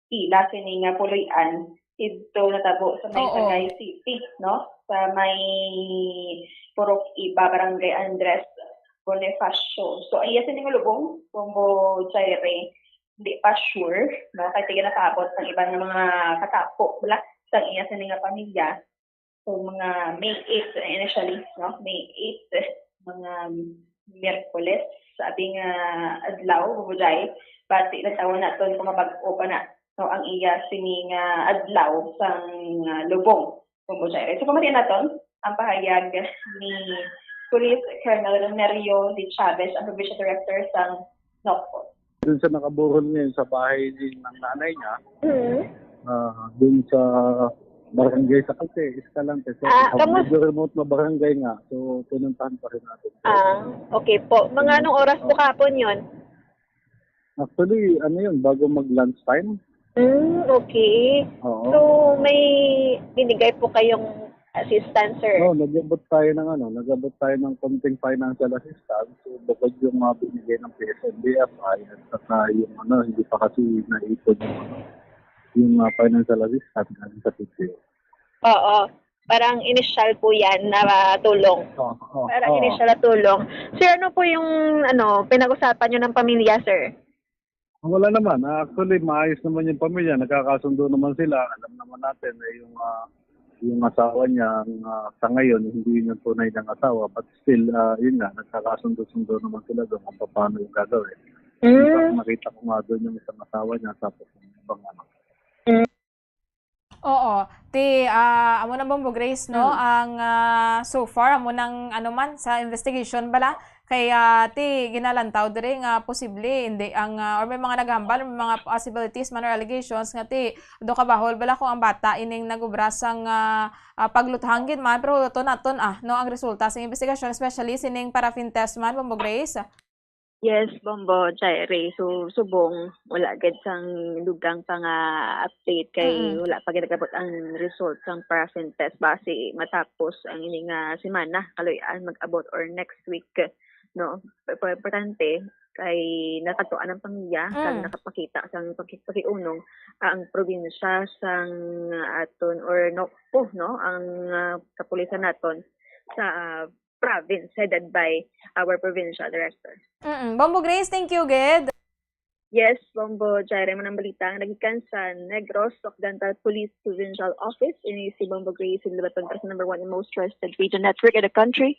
ila sini nga puloy-an didto natabo sa may Oo. Sagay City, no? Sa may Purok Iba, Barangay Andres Bonifacio. So, iya sini nga lubong, Bombo Jaire, di pa sure, no? Kay tiga nakaabot ang iban nga mga katapo, wala, sa iya sini nga pamilya. So, mga May eight initially, no? May eight, mga Miyerkules, sabi nga adlaw, Bombo Jai, bati nagtawan naton kung mabag-o pa na, no, ang iya sini nga adlaw sang, ah, lubong, Bombo Jai. So, pamati naton ang pahayag ni Police Colonel Nerio de Chavez, ang Provincial Director sang NOCPOL. Dun sa nakaburol ngayon sa bahay din ng nanay niya, Mm. ah, dun sa barangay sa Kalke, Escalante, sir. Ah, Sa kamus- medyo remote na barangay nga, so pinuntahan pa rin natin, sir. Ah, okay po. Mga anong oras po kahapon yun? Actually, ano yun, bago mag-lunch time. Mm, okay. Oo. So, may binigay po kayong assistance, sir? Oo, nag-abot tayo ng ano, nag-abot tayo ng konting financial assistance. So, bukod yung mga binigay ng P S N D F I at saka yung ano, hindi pa kasi naipon yung ano, yung, ah, financial assistance galing sa P C O. Oo. Parang initial po yan na tulong. Oo, oo, Parang oo. initial na tulong. Sir, ano po yung ano, pinag-usapan nyo ng pamilya, sir? Wala naman. Ah, actually, maayos naman yung pamilya. Nagkakasundo naman sila. Alam naman natin na yung, ah, yung asawa niya, ang, ah, sa ngayon, hindi yun yung tunay niyang asawa. But still, ah, yun nga, nagkakasundo-sundo naman sila doon kung paano yung gagawin. In fact, Mm. nakita ko nga doon yung isang asawa niya, tapos yung ibang anak. Mm. Oo. Ti, ah, amo na, Bombo Grace, no? Mm. Ang, ah, so far, amo nang, ano man, sa investigation bala, kay, ah, ti, ginalantaw diri nga posible, hindi, ang, ah, or may mga naghambal, may mga possibilities man or allegations nga ti, do kabahol bala kung ang bata ining nag-ubra sang, ah, ah, pagluthang gid man, pero huluton naton, ah, no, ang resulta sa investigasyon, especially sining paraffin test man, Bombo Grace. Yes, Bombo, Jaire. So, subong, wala gid sang dugang pa nga update kay Mm. wala pa gid nag-abot ang result sang paraffin test. Basi matapos ang ini nga semana, kaluy-an mag-abot or next week, no? Pero importante kay nakatuan ang pamilya, kag Mm. nakapakita sang paki-, pakiunong ang probinsya sang aton or NOCPO, no? Ang, ah, kapulisan naton sa, ah, province headed by our provincial director. Mm-mm. Bombo Grace, thank you gid. Yes, Bombo Jaire, mo nang balita nga nagikan sa Negros Occidental Police Provincial Office. Ini si Bombo Grace, in Libaton, number one and most trusted radio network in the country,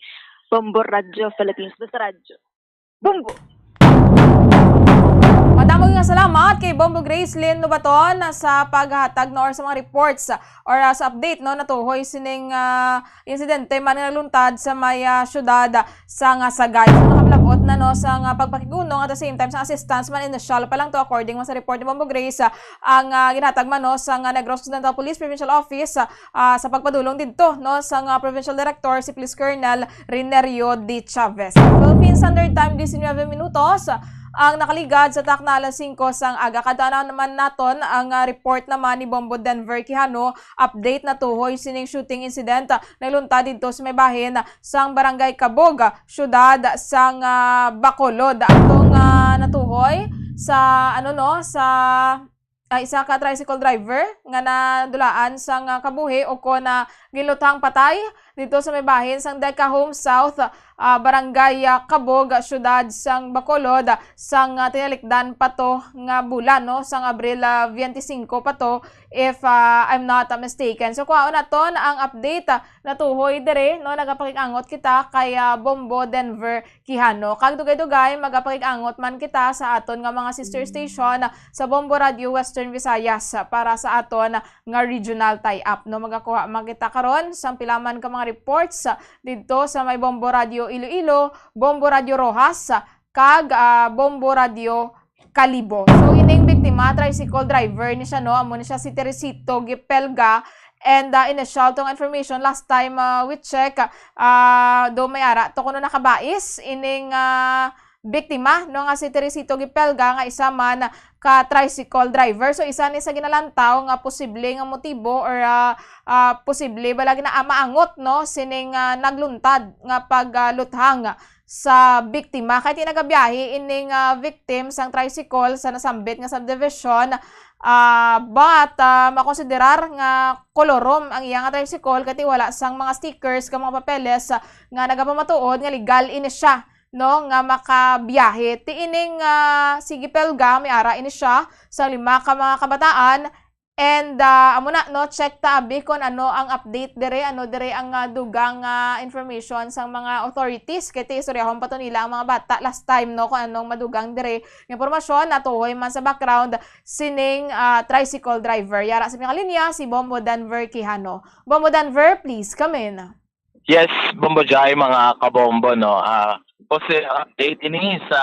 Bombo Radio Philippines. Basta radyo. Bombo! Madamo nga salamat kay Bombo Bombo Gracelyn Lobaton sa paghatag, no, or sa mga reports, or, ah, sa update, no, natuhoy sining, ah, insidente man nga nagluntad sa may, ah, syudad sang Sagay. So, nakablabot na, no, sang pagpakigunong, at the same time sa assistance man, initial pa lang to, according man sa report ni Bombo Grace, ah, ang, ah, ginhatag man, no, sang Negros Occidental Police Provincial Office, ah, ah, sa pagpadulong didto, no, sang Provincial Director, si Police Colonel Rinerio D. Chavez. Philippine Standard Time, diecinuebe minutos ang nakaligad sa takna alas singko sang aga. Kadto na naman naton ang, ah, report naman ni Bombo Denver Quijano. Update natuhoy sining shooting incident, ah, nagluntad didto sa may bahin sang Barangay Cabug, syudad sang, ah, Bacolod. Atong, ah, natuhoy sa, ano, no, sa ah, isa ka tricycle driver nga nadulaan sang, ah, kabuhi, o kon, ah, ginluthang patay didto sa may bahin sang Deca Home South, ah, Barangay, ah, Cabug, syudad sang Bacolod, sang, ah, tinalikdan pa to nga bulan, no, sang Abril, ah, twenty-five pa to, if, ah, I'm not, ah, mistaken. So, kuhaon naton ang update, ah, natuhoy diri, no, nagapakig-angot kita kay, ah, Bombo Denver Quijano. Kag dugay-dugay, magapakig-angot man kita sa aton nga mga sister station sa Bombo Radio Western Visayas para sa aton nga regional tie-up, no? Magakuha man kita karon sang pila man ka mga reports didto sa may Bombo Radio Iloilo, Bombo Radio Roxas, kag, ah, Bombo Radio Kalibo. So, ining biktima, tricycle driver ni siya, no? Amo ni siya si Teresito Gipelga. And, ah, initial tong information, last time, ah, we check, ah, do may ara to kuno nakabais ining, ah, biktima, no, nga si Teresito Gipelga, nga isa man ka tricycle driver. So, isa ni sa ginalantaw nga posible nga motibo or, ah, ah, posible bala gina-, ah, maangot, no, sining, ah, nagluntad nga pagluthang sa biktima. Kay ti nagabiyahe ining, ah, victim sang tricycle sa nasambit nga subdivision, ah, but, ah, makonsiderar nga kolorom ang iya nga tricycle kay ti wala sang mga stickers kag mga papeles, ah, nga nagapamatuod nga legal ini siya, no, nga makabiyahe. Ti ining, ah, si Gipelga, may ara ini siya sa lima ka mga kabataan. And, ah, amo na, no, check ta abi kon ano ang update dire, ano dire ang, ah, dugang, ah, information sang mga authorities. Kay ti istoryahon pa to nila ang mga bata last time, no, kon anong madugang dire nga impormasyon. Natuhoy man sa background sining, ah, tricycle driver. Yara sa mga linya, si Bombo Denver Quijano. Bombo Denver, please come in. Yes, Bombo Jai, mga kabombo, no? Ah, po si update ini sa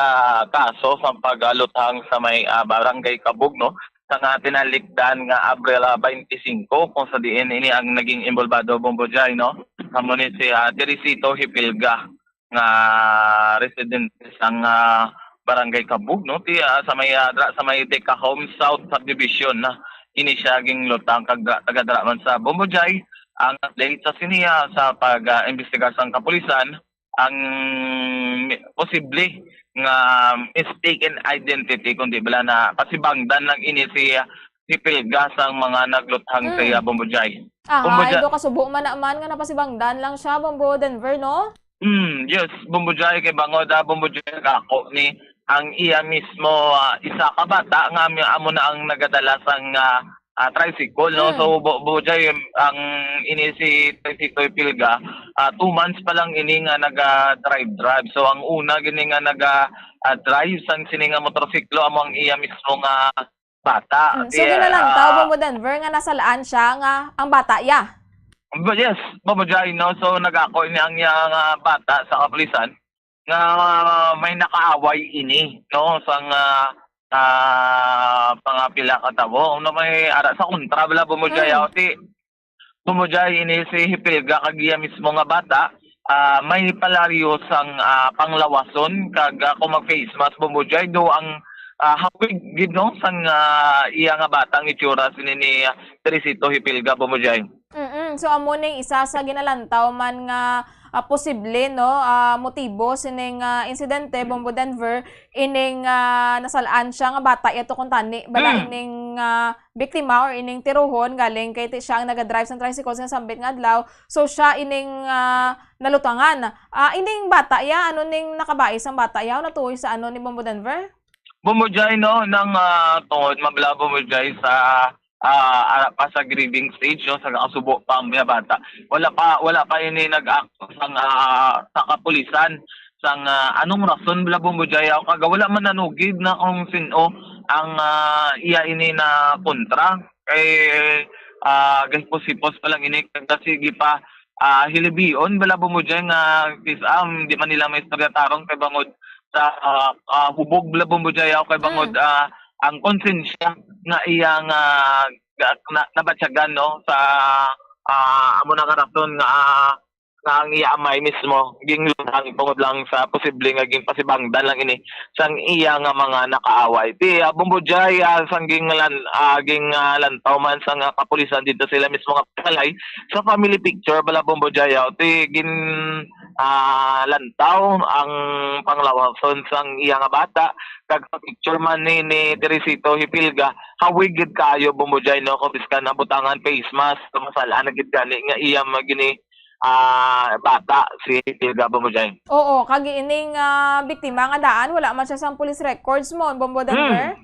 kaso sa pagluthang sa may, ah, Barangay Cabug, no? Sa nga tinalikdan nga Abril, ah, twenty-five, kung sa diin ini ang naging involvado, Bombo Jai, no? Amo ni si, ah, Teresito Hipilga nga residente sang, ah, Barangay Cabug, no? Ti, ah, sa may, ah, dra-, sa may Deca Home South Subdivision na ini siya ginlutang kag dra-, taga dra man sa Bombo Jai. Ang update sa siniya sa pag, ah, imbestigar sang kapulisan, ang posible nga mistaken identity, kundi bala na pasibangdan lang ini si, ah, si Pilga sang mga nagluthang sa Mm. iya, Bombo Jai. Aha, Bombo Jai. Ay, do kasubo man naman nga napasibangdan lang siya, Bombo Denver, no? Mm, yes, Bombo Jai, kay bangod, ah, Bombo Jai, ako ni ang iya mismo, ah, isa ka bata nga mi-, amo na ang nagadala sang, ah, ah, tricycle, no? Mm. So, Bo-, Bombo Jai, ang ini si Trisitoy Pilga, ah, two months pa lang ini nga naga-drive-drive. So, ang una gini nga naga, ah, drive sang sini nga motorsiklo amo ang iya mismo nga bata. Mm, so, Kaya, ginalantaw, ah, Bombo Denver, nga nasalaan siya nga ang bata iya? But yes, Bombo Jai, no? So, nag-ako ini ang iya nga bata sa kapulisan nga may nakaaway ini, no? Sang, ah, ah, mga pila ka tawo. Ano may ara sa kontra, bala, Bombo Jai, Mm. ako si Bombo Jai, ini si Hipilga kag iya mismo nga bata, ah, may palaryo sang, ah, panglawason kag, ah, kung mag-face mask, Bombo Jai, do ang, ah, hawig gid, no, sang, ah, iya nga bata ang itsura sini ni, ah, Teresito Hipilga, Bombo Jai. Mm-mm. So, amo ning isa sa ginalantaw man nga, ah, posible, no, ah, motibo sining, ah, insidente, Bombo Denver, ining, ah, nasalaan siya nga bata iya to kung tani, bala Mm. ining, ah, biktima or ining tiruhon galing kay ti-, siya ang naga-drive sang tricycle sa nasambit nga adlaw. So, siya ining, ah, nalutangan. Ah, ining bata iya, ano ning nakabais ang bata iya? O natuhoy sa ano ni Bombo Denver? Bombo Jai, no, nang, ah, tungod mabla Bombo Jai sa, ah, ara pa sa grieving stage, no, sa kakasubo pa ang mga bata. Wala pa, wala pa ini nag-act sang, ah, sa kapulisan. sang, ah, anong rason bala, Bombo Jay, aw, kag wala man nanugid na kung sin-o ang, ah, iya ini na kontra. Kay, ah, gahipos-hipos pa lang ini, kag sige pa, ah, hilibion bala, Bombo Jay, nga kis-, ah, di man nila maistorya tarong kay bangod sa, ah, ah, hubog bala, Bombo Jay, aw, kay bangod, Mm. ah, ang konsensya nga iya nga ga-, na, nabatyagan, no, sa, ah, amo na nga rason nga, ah, nga ang iya amay mismo ginlutang tungod lang sa posible nga ginpasibangdan lang ini sang iya nga mga nakaaway. Ti, ah, Bombo Jay, ah, sang ginglan-, ah, ging, ah, lantaw man sang, ah, kapulisan dito sila mismo nga palay sa family picture bala, Bombo Jay, ah, ti gin, ah, lantaw ang panglawason sang iya nga bata, kag picture man ni, ni Teresito Hipilga, hawig gid kaayo, Bombo Jay, no, kung biskan nabutangan face mask, masal-an na gid gani nga iya magini, ah, bata si Hipilga, Bombo Jay. Oo, kag ining, ah, biktima nga daan, wala man siya sang police records mo, Bombo Denver? Hmm.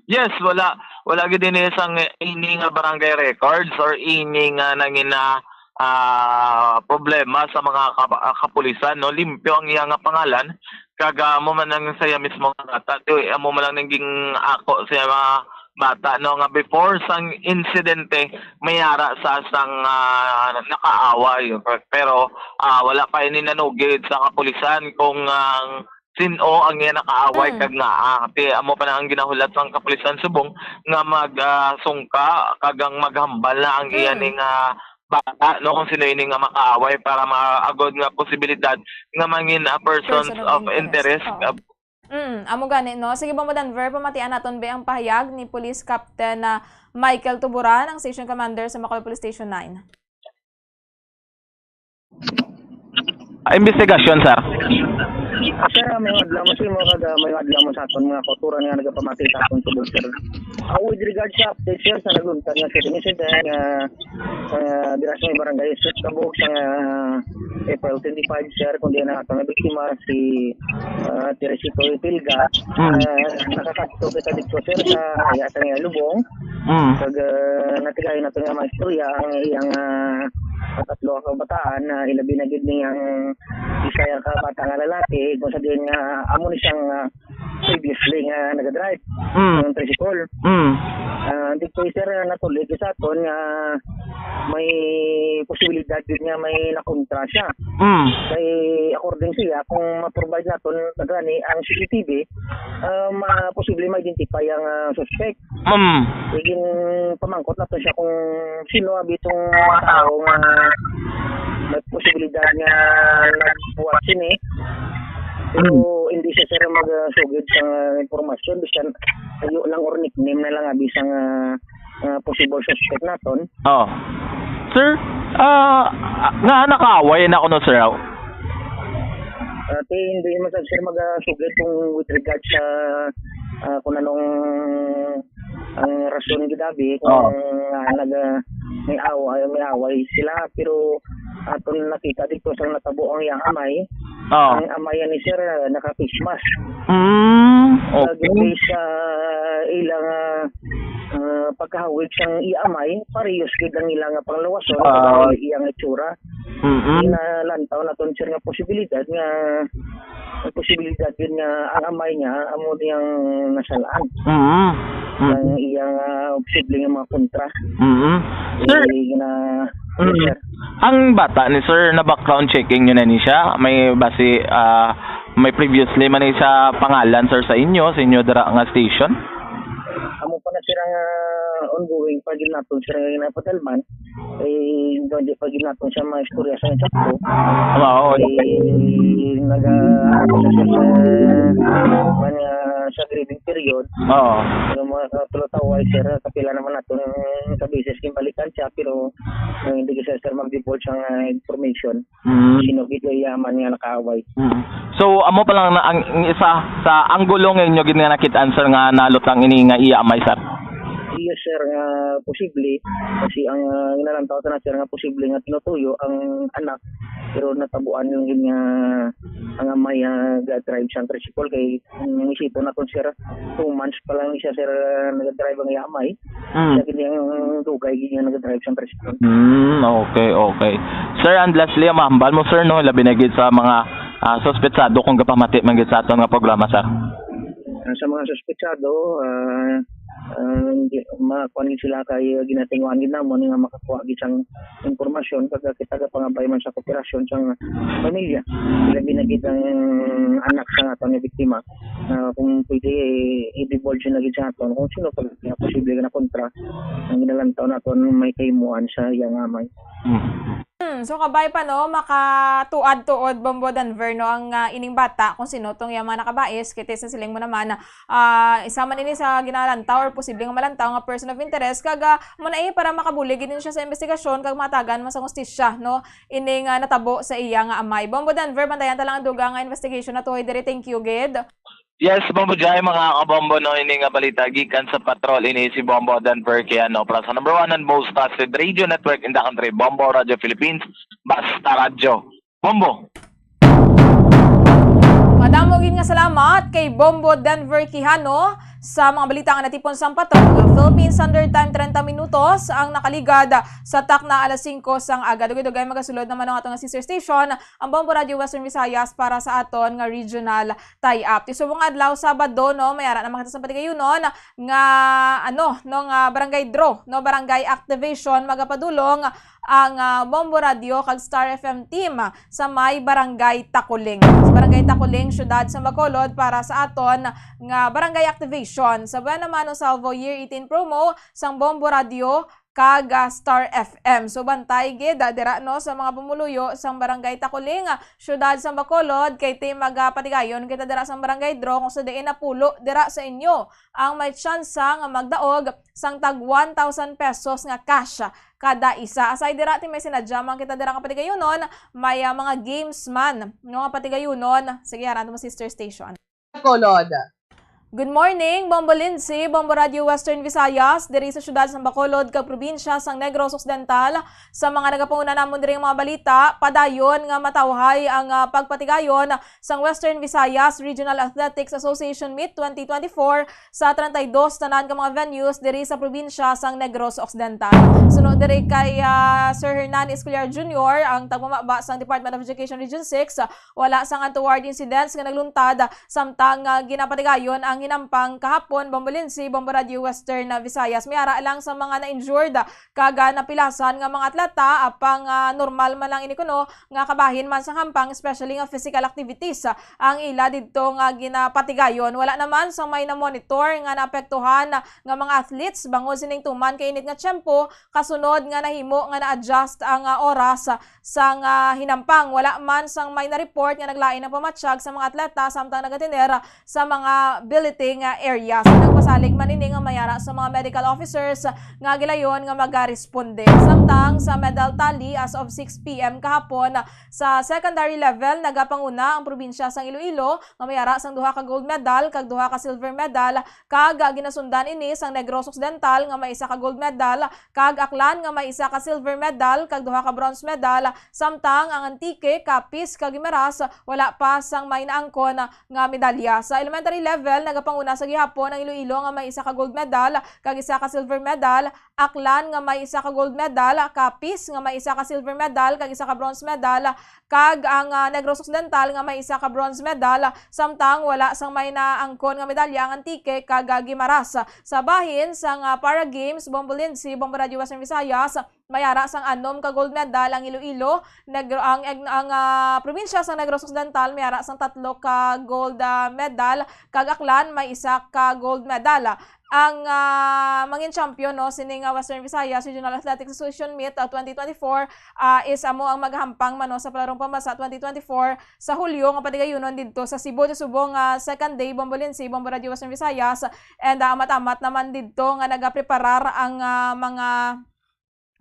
Yes, wala. Wala gid ini sang ini nga barangay records or ini nga nangina, ah, problema sa mga kap-, ah, kapulisan, no? Limpyo ang iya nga pangalan. Kag, ah, amo man ang saya mismo nga bata. Di, amo man lang naging ako sa mga bata, no, nga before sang insidente, may ara sa sang, ah, nakaaway. Pero, ah, wala pa ini nanugid sa kapulisan kung ang sin-o ang iya nakaaway Mm. kag ngaa. Ti, amo pa na ang ginahulat sang kapulisan subong nga mag, ah, sungka kag ang maghambal na ang iya Mm. ni nga bata, no, kung sino ini nga makaaway para maagod nga posibilidad nga mangin, ah, persons Person of of interest. interest. Oo. Ah, Mm, amo gani, no? Sige, Bombo Denver, pamatian naton be ang pahayag ni Police Captain, ah, Michael Tuburan, ang Station Commander sa Macolor Police Station nine. Ah, investigasyon, sir. Ah, sir, ah, may adlaw mo, sir, mga kada, may adlaw mo sa aton mga kauturan nga nagapamati sa aton subong, sir. Ah, with regard sa update, sir, sa nagluntad nga shooting incident, ah, ah, dira sa may barangay Sut Kabog sa, ah, April twenty-five, sir, kung diyan ang atong biktima, si, ah, Teresito Pilga. Mm. Ah, nakakadto kita dito, sir, sa aya sa nga lubong. Mm. Kag, ah, natigayon nato nga maistorya ang iyang, ah, tatlo ka kabataan na ilabi na gid ni ang isa ka bata nga lalaki, kung sa diin nga amo ni siyang, ah, previously nga nagadrive Mm. ng tricycle. Mm. Ah, dito, sir, natuloy sa aton nga may posibilidad gid nga may nakontra siya. Mm. Kay according siya, kung ma-provide naton gani ang C C T V, ah, ma-, posible ma-identify ang, ah, suspect. Mm. Sige, pamangkot nato siya kung sino abi itong mga tao nga may posibilidad nga nagbuhat sini. Pero Mm. hindi siya, sir, magsugid sa impormasyon, bisan ayo lang or nickname na lang abi sang, ah, ah, possible suspect naton. Oh. Sir, ah, nga nakaaway na kuno, sir, aw? Ah, ti, hindi man sad, sir, magasugid kung with regard sa, ah, kung anong ang rason gid abi kung Oo. nga nag, ah, may away, may away sila, pero aton nakita dito sa natabo ang iyang amay. Oo. Ang amay ni sir, ah, naka-face mask. Mm, okay. Sa ilang, ah, ah, pagkahawig sang iya amay, parehas gid ang ilang panglawason, Ah. ang iyang itsura. Mm-mm. Nalantaw naton, sir, nga posibilidad nga, ang posibilidad yun nga ang amay niya amo niyang nasalaan. Mm-mm. Ang iyang, ah, posible nga mga kontra. Mm-mm. Sir, Sige na, yes, Mm. sir. Ang bata ni sir, na-background checking nyo na ni siya? May basi, ah, may previously man ni sa pangalan, sir, sa inyo, sa inyo dira nga station? Amo pa na, sir, ang, ah, ongoing pa gid naton, sir, nga ginapadalman. Eh, hindi pa gid naton siya maistorya sa sakto. Oo. Eh, naga-, ano siya sa, sa, sa, sa grading period. Oo. Yung mga tulo tawo ay, sir, kapila naman naton ka beses ginbalikan siya, pero, eh, hindi siya, sir, mag-divulge ang, ah, information. Mm. Sino gid iya man nga nakaaway. Mm. So, amo pa lang na ang, ang isa sa anggulo nga inyo gid nga nakit-an, sir, nga nalutang ini nga iya amay, sir? Yes, sir, nga posible. Kasi ang, ah, ginalantaw ta na, sir, nga posible nga tinutuyo ang anak Pero natabuan lang yun nga ang amay, ah, ga-drive sang tricycle kay, mm, isipon naton, sir, two months pa lang ni siya, sir, ah, nag-drive ang iya amay. Mm. Siya gid ang dugay gid nga nag-drive sang tricycle. Mm, okay, okay. Sir, and lastly, ang mahambal mo, sir, no, labi na gid sa mga, ah, suspetsado kung gapamati man gid sa aton nga programa, sir. Ah, sa mga suspetsado, ah, ah, di, makuan gid sila kay ginatinguhan gid namon nga makakuha gid sang impormasyon pagka kita gapangabay man sa kooperasyon sang pamilya. Labi na gid ang anak sang aton nga biktima. Ah, kung pwede, i-divulge na gid sa aton kung sino pa nga posible nga nakontra ang ginalantaw naton may kahimuan sa iya nga amay. Mm. Hmm, so kabay pa, no, makatuad-tuod, Bombo Denver, no, ang, ah, ining bata kung sino tong iyang mga nakabais, kay sa siling mo naman, ah, isa man ini sa ginalantaw or posible nga malantaw nga person of interest, kag, ah, mo na, eh, para makabulig gid siya sa investigasyon kag matagan man sang hustisya, no, ining, ah, natabo sa iya nga amay. Bombo Denver, bantayan ta lang ang dugang nga investigation natuhoy diri. Thank you gid. Yes, Bombo Jai, mga kabombo, no, ini nga balita gikan sa patrol, ini si Bombo Denver Quijano para sa number one and most trusted radio network in the country, Bombo Radio Philippines, Basta Radyo. Bombo! Madamo gid nga salamat kay Bombo Denver Quijano sa mga balita nga natipon sang patrol. Philippine Standard Time, treinta minutos ang nakaligad sa takna alas singko sang aga. Dugay-dugay magasulod naman ang ato nga sister station, ang Bombo Radio Western Visayas, para sa aton nga regional tie-up. Ti subong adlaw, Sabado, no, may ara naman kita sa patigayunon nga, ano, no, nga barangay draw, no, barangay activation. Magapadulong ang, ah, Bombo Radio kag Star F M team sa may Barangay Takuling. Sa Barangay Takuling, Siyudad sa Bacolod, para sa aton nga barangay activation. Sa Buena Mano Salvo Year eighteen promo sang Bombo Radio kag, ah, Star F M. So, bantay gid, ah, dira, no, sa mga pumuluyo sang Barangay Takuling, ah, Siyudad sang Bacolod, kay ti magapatigayon kita dira sang Barangay Draw, kung sa diin napulo dira sa inyo ang may tsansa nga magdaog sang tag one thousand pesos nga cash kada isa. Aside dira, ti may sinadya man kita dira nga patigayonon, may, ah, mga games man, no, nga patigayonon. Sige, ara mo, sister station. Bacolod. Good morning, Bombo Lindsay, Bombo Radio Western Visayas, diri sa siyudad sang Bacolod kag probinsya sang Negros Occidental. Sa mga nagapanguna namon diri nga mga balita, padayon nga matawhay ang, ah, pagpatigayon sang Western Visayas Regional Athletics Association Meet twenty twenty-four sa treinta y dos tanan ka mga venues diri sa probinsya sang Negros Occidental. Suno diri kay, ah, Sir Hernan Escolar Junior, ang tagmamaba sang Department of Education Region six, wala sang untoward incidents nga nagluntad, samtang, ah, ginapatigayon ang hinampang kahapon. Bombo Lindsay, Bombo Radio Western, ah, Visayas. May ara lang sa mga na-injured, ah, kag, ah, napilasan nga mga atleta, apang, ah, normal man lang ini kuno nga kabahin man sa hampang, especially nga physical activities, ah, ang ila didto nga ginapatigayon. Wala naman sang may na-monitor nga naapektuhan, ah, nga mga athletes bangod sining tuman ka init nga tiyempo, kasunod nga nahimo nga na-adjust ang, ah, oras, ah, sang, ah, hinampang. Wala man sang may na-report nga naglain ang pamatyag sa mga atleta samtang nagatener sa mga billeting, ah, areas. Nagpasalig man ini nga may ara sa mga medical officers nga gilayon nga magaresponde. Samtang sa medal tally, as of six P M kahapon, sa secondary level, nagapanguna ang probinsya sang Iloilo nga may ara sang duha ka gold medal kag duha ka silver medal, kag ginasundan ini sang Negros Occidental nga may isa ka gold medal kag Aklan nga may isa ka silver medal kag duha ka bronze medal, samtang ang Antique, Capiz, kag Guimaras wala pa sang may naangkon nga medalya. Sa elementary level, nagapanguna sa gihapon ang Iloilo nga may isa ka gold medal kag isa ka silver medal, Aklan nga may isa ka gold medal, Capiz nga may isa ka silver medal kag isa ka bronze medal, kag ang, ah, Negros Occidental nga may isa ka bronze medal, samtang wala sang may naangkon nga medalya ang Antique kag, ah, Guimaras. Sa bahin sang, ah, Para Games, Bombo Lindsay, Bombo Radio Western Visayas, may ara sang anom ka gold medal ang Iloilo, Negro, ang, ang, ang, ah, probinsya sang Negros Occidental may ara sang tatlo ka gold, ah, medal, kag Aklan may isa ka gold medal. Ang, ah, mangin champion, no, sining, ah, Western Visayas Regional Athletics Association Meet, ah, twenty twenty-four, ah, is amo ang maghampang man, no, sa Palarong Pambasa twenty twenty-four sa Hulyo nga patigayunon didto sa Cebu. Ti subong, ah, second day, Bombo Lindsay, Bombo Radio Western Visayas, and, ah, amat-amat naman didto nga nagapreparar ang, ah, mga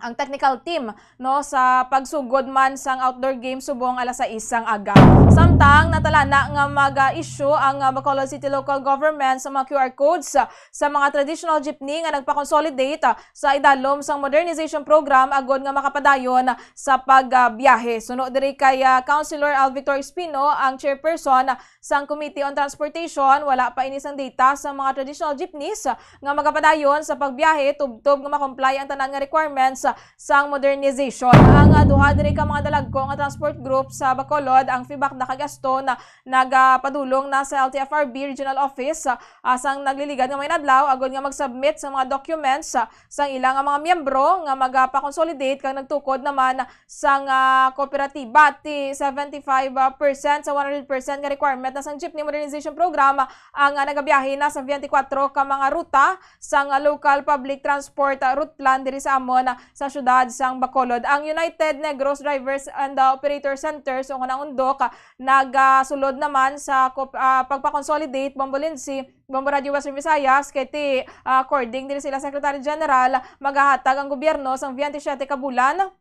ang technical team, no, sa pagsugod man sang outdoor game subong alas sais sang aga. Samtang natalana nga mag-issue ang, ah, Bacolod City Local Government sa mga Q R codes, ah, sa mga traditional jeepney nga nagpa-consolidate, ah, sa idalom sang modernization program agod nga makapadayon sa pagbiyahe. Suno diri kay, ah, Councilor Al Victor Espino, ang chairperson sang Committee on Transportation, wala pa ini sang data sa mga traditional jeepneys nga magapadayon sa pagbiyahe tubtob nga ma-comply ang tanan nga requirements sang modernization. Ang, ah, duha diri ka mga dalagko nga transport group sa Bacolod, ang FIBACDA kag ASTON, nagapadulong na sa L T F R B Regional Office, ah, sang nagliligad nga mga inadlaw agod nga mag-submit sa mga documents, ah, sang ila nga mga miyembro nga magapakonsolidate kag nagtukod naman sang, ah, kooperatiba ti seventy-five percent sa one hundred percent nga requirement na sang Jeepney Modernization Program ang, ah, nagabiyahe na sa twenty-four ka mga ruta sang, ah, local public transport, ah, route plan diri sa amon, ah, sa siyudad sang Bacolod. Ang United Negros Drivers and, ah, Operator Center, so kung ang undok, ah, nagasulod naman sa kop-, ah, pagpa-consolidate, Bombo Lindsay, Bombo Radio Western Visayas, kay ti, ah, according diri sila Secretary General, magahatag ang gobyerno sang twenty-seven ka bulan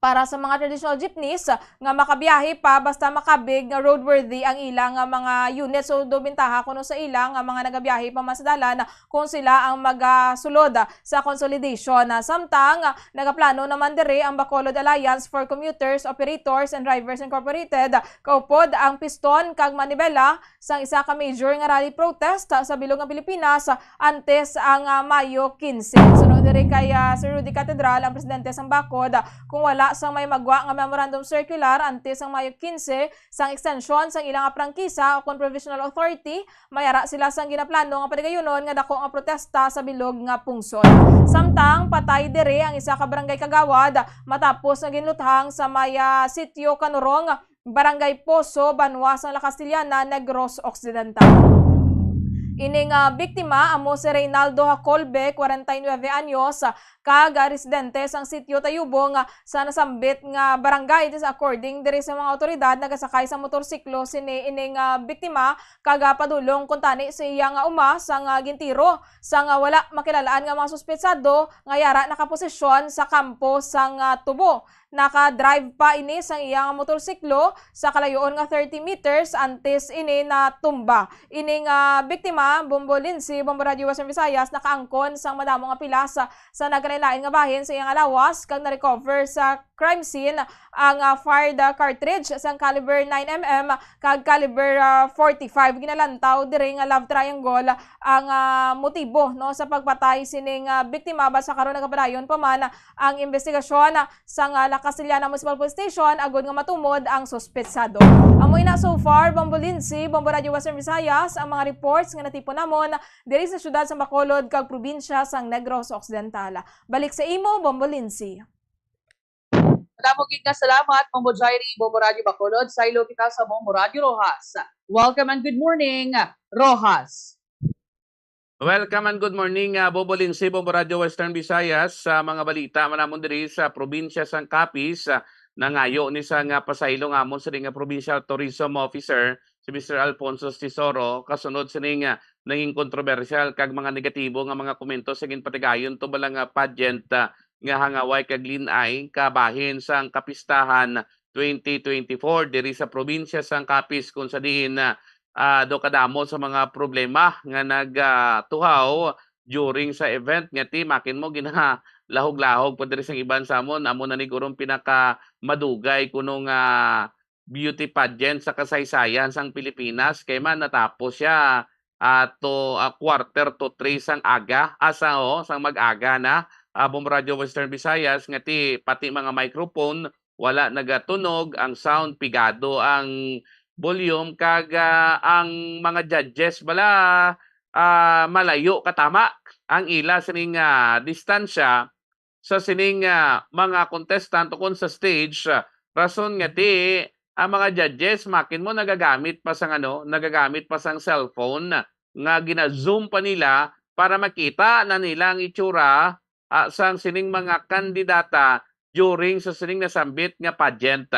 para sa mga traditional jeepneys nga makabiyahe pa basta makabig nga roadworthy ang ila nga mga unit. So, do bintaha kuno sa ila nga mga nagabiyahe pa man sa dalan kung sila ang magasulod sa consolidation. Samtang, nagaplano naman diri ang Bacolod Alliance for Commuters, Operators, and Drivers Incorporated, kaupod ang Piston kag Manibela, sang isa ka major nga rally protest sa bilog nga Pilipinas antes ang, ah, Mayo quince. Suno diri kay, ah, Sir Rudy Catedral, ang presidente sang BACOD, kung wala sang may magwa nga memorandum circular antes ang Mayo quince sang extension sang ilang prangkisa o kon provisional authority, may ara sila sang ginaplano nga paligayunon nga dako nga protesta sa bilog nga pungsod. Samtang patay diri ang isa ka barangay kagawad matapos nga ginluthang sa may, ah, Sitio Kanurong, Barangay Poso, banwa sang La Castellana, Negros Occidental. Ining, ah, biktima amo si Reynaldo Hacolbe, kwarenta y nuebe anyos, kag, ah, residente sang Sitio Tayubong, ah, sa nasambit nga barangay. This according diri sa mga awtoridad, nagasakay sa motorsiklo sini ining, ah, biktima kag, ah, padulong kuntani sa iya nga uma sang, ah, gintiro sang, ah, wala makilalaan nga mga suspetsado nga yara nakaposisyon sa kampo sang, ah, tubo. Naka-drive pa ini sang iya nga motorsiklo sa kalayoon nga thirty meters antes ini natumba. Ini nga biktima, Bombo Lindsay, Bombo Radio Western Visayas, nakaangkon sang madamo nga pilas sa, sa nagkalain-lain nga bahin sa iya nga lawas kag na-recover sa crime scene ang, ah, fired, ah, cartridge sang caliber nine M M kag caliber, ah, forty-five. Ginalantaw diri nga love triangle ang, ah, motibo, no, sa pagpatay sining, ah, biktima, basta karon nagapadayon pa man ang investigasyon sang, ah, La Castellana Municipal Police Station agod nga matumod ang suspetsado. Amo ina so far, Bombo Lindsay, Bombo Radio Western Visayas, ang mga reports nga natipon namon diri sa siyudad sa Bacolod kag probinsya sang Negros Occidental. Balik sa imo, Bombo Lindsay. Madamo gid nga salamat, Bombo Jairi, Bombo Radio Bacolod. Saylo kita sa Bombo Radio Roxas. Welcome and good morning, Roxas. Welcome and good morning, ah, Bombo Lindsay, Bombo Radio Western Visayas. Sa mga balita man namon diri sa probinsya sang Capiz, ah, nangayo ni sang, ah, pasaylo nga amon sini nga provincial tourism officer, si Mister Alfonso Tesoro, kasunod sini nga nangin kontrobersyal kag mga negatibo nga mga komento sa ginpatigayon tubala nga pageant, ah, nga hangaway kag lin-ay kabahin sang kapistahan twenty twenty-four diri sa probinsya sang Capiz, kung sa diin, ah, ah, do kadamo sa mga problema nga nag, ah, tuhaw during sa event nga ti makin mo ginalahog-lahog pa diri sang iban sa amon. Amo na ni gurong pinakamadugay kuno nga beauty pageant sa kasaysayan sang Pilipinas, kay man natapos siya, ah, to, ah, quarter to three sang aga, asa, oh, sang mag-aga na, ah, Bombo Radio Western Visayas, nga ti pati mga microphone wala nagatunog, ang sound pigado ang volume, kag, ah, ang mga judges bala, ah, malayo katama ang ila sining, ah, distansya sa sining, ah, mga contestant ukon sa stage, ah, rason nga ti ang mga judges makin mo nagagamit pa sang ano, nagagamit pa sang cellphone nga gina-zoom pa nila para makita na nila ang itsura, ah, sang sining mga kandidata during sa sining nasambit nga pageant.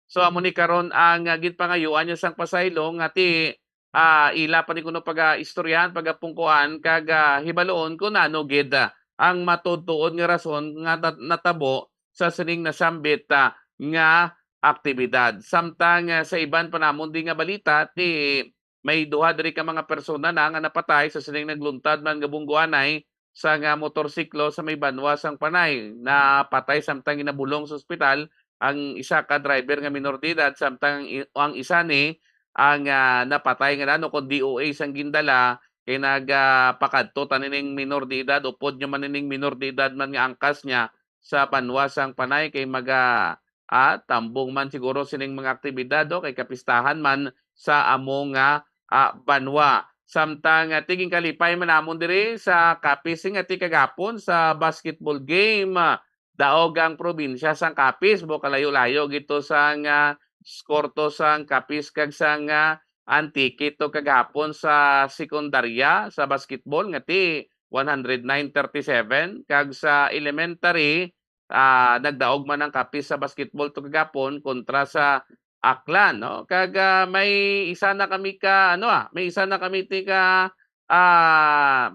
So, amo ni karon ang, ah, ginpangayuan niya sang pasaylo nga ti, ah, ila pa ni kuno paga-istoryahan, pagapungkuan, kag, ah, hibaloon kung ano gid, ah, ang matuod-tuod nga rason nga nat-, natabo sa sining nasambit, ah, nga aktibidad. Samtang, ah, sa iban pa namon di nga balita, ti may duha diri ka mga persona na nga napatay sa sining nagluntad man nga bungguanay sa nga motorsiklo sa may banwa sang Panay. Napatay samtang ginabulong sa ospital ang isa ka driver nga minor de edad, samtang ang i-, ang isa ni ang, ah, napatay nga nano kon D O A sang gindala kay nagapakadto ta nining minor de edad, upod niya man nining minor de edad man nga angkas niya sa banwa sang Panay kay maga, ah, tambong man siguro sining mga aktibidad, o kay kapistahan man sa amo nga, ah, banwa. Samtang, ah, tiging kalipay man namon diri sa Capiz nga ti kagapon sa basketball game, ah, daog ang probinsya sang Capiz, bo kalayo-layo gito sang, ah, score to sang Capiz kag sang, ah, Antique to kagapon sa sekundarya sa basketball nga ti one hundred nine thirty-seven, kag sa elementary, ah, nagdaog man ang Capiz sa basketball to kagapon kontra sa Aklan, no? Kag, ah, may isa na kami ka, ano, ah, may isa na kami ti ka, ah,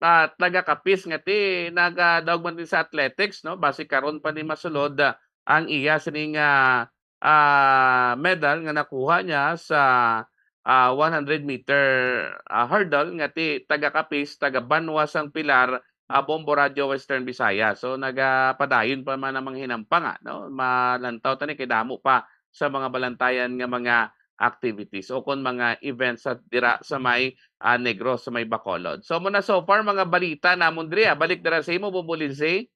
ah, taga Capiz nga ti nagadaog man din sa athletics, no? Basi karon pa ni masulod, ah, ang iya sining, ah, ah, medal nga nakuha niya sa, ah, one hundred meter, ah, hurdle nga ti taga Capiz, taga Banwa sang Pilar, ah, Bombo Radio Western Visayas. So, nagapadayon pa man ang mga hinampang, ah, no? Malantaw tani kay damo pa sa mga balantayan nga mga activities o kon mga events sa dira sa may, ah, Negros, sa may Bacolod. So, muna so far, mga balita namon diri, ah. Balik dira sa imo, Bombo Lindsay.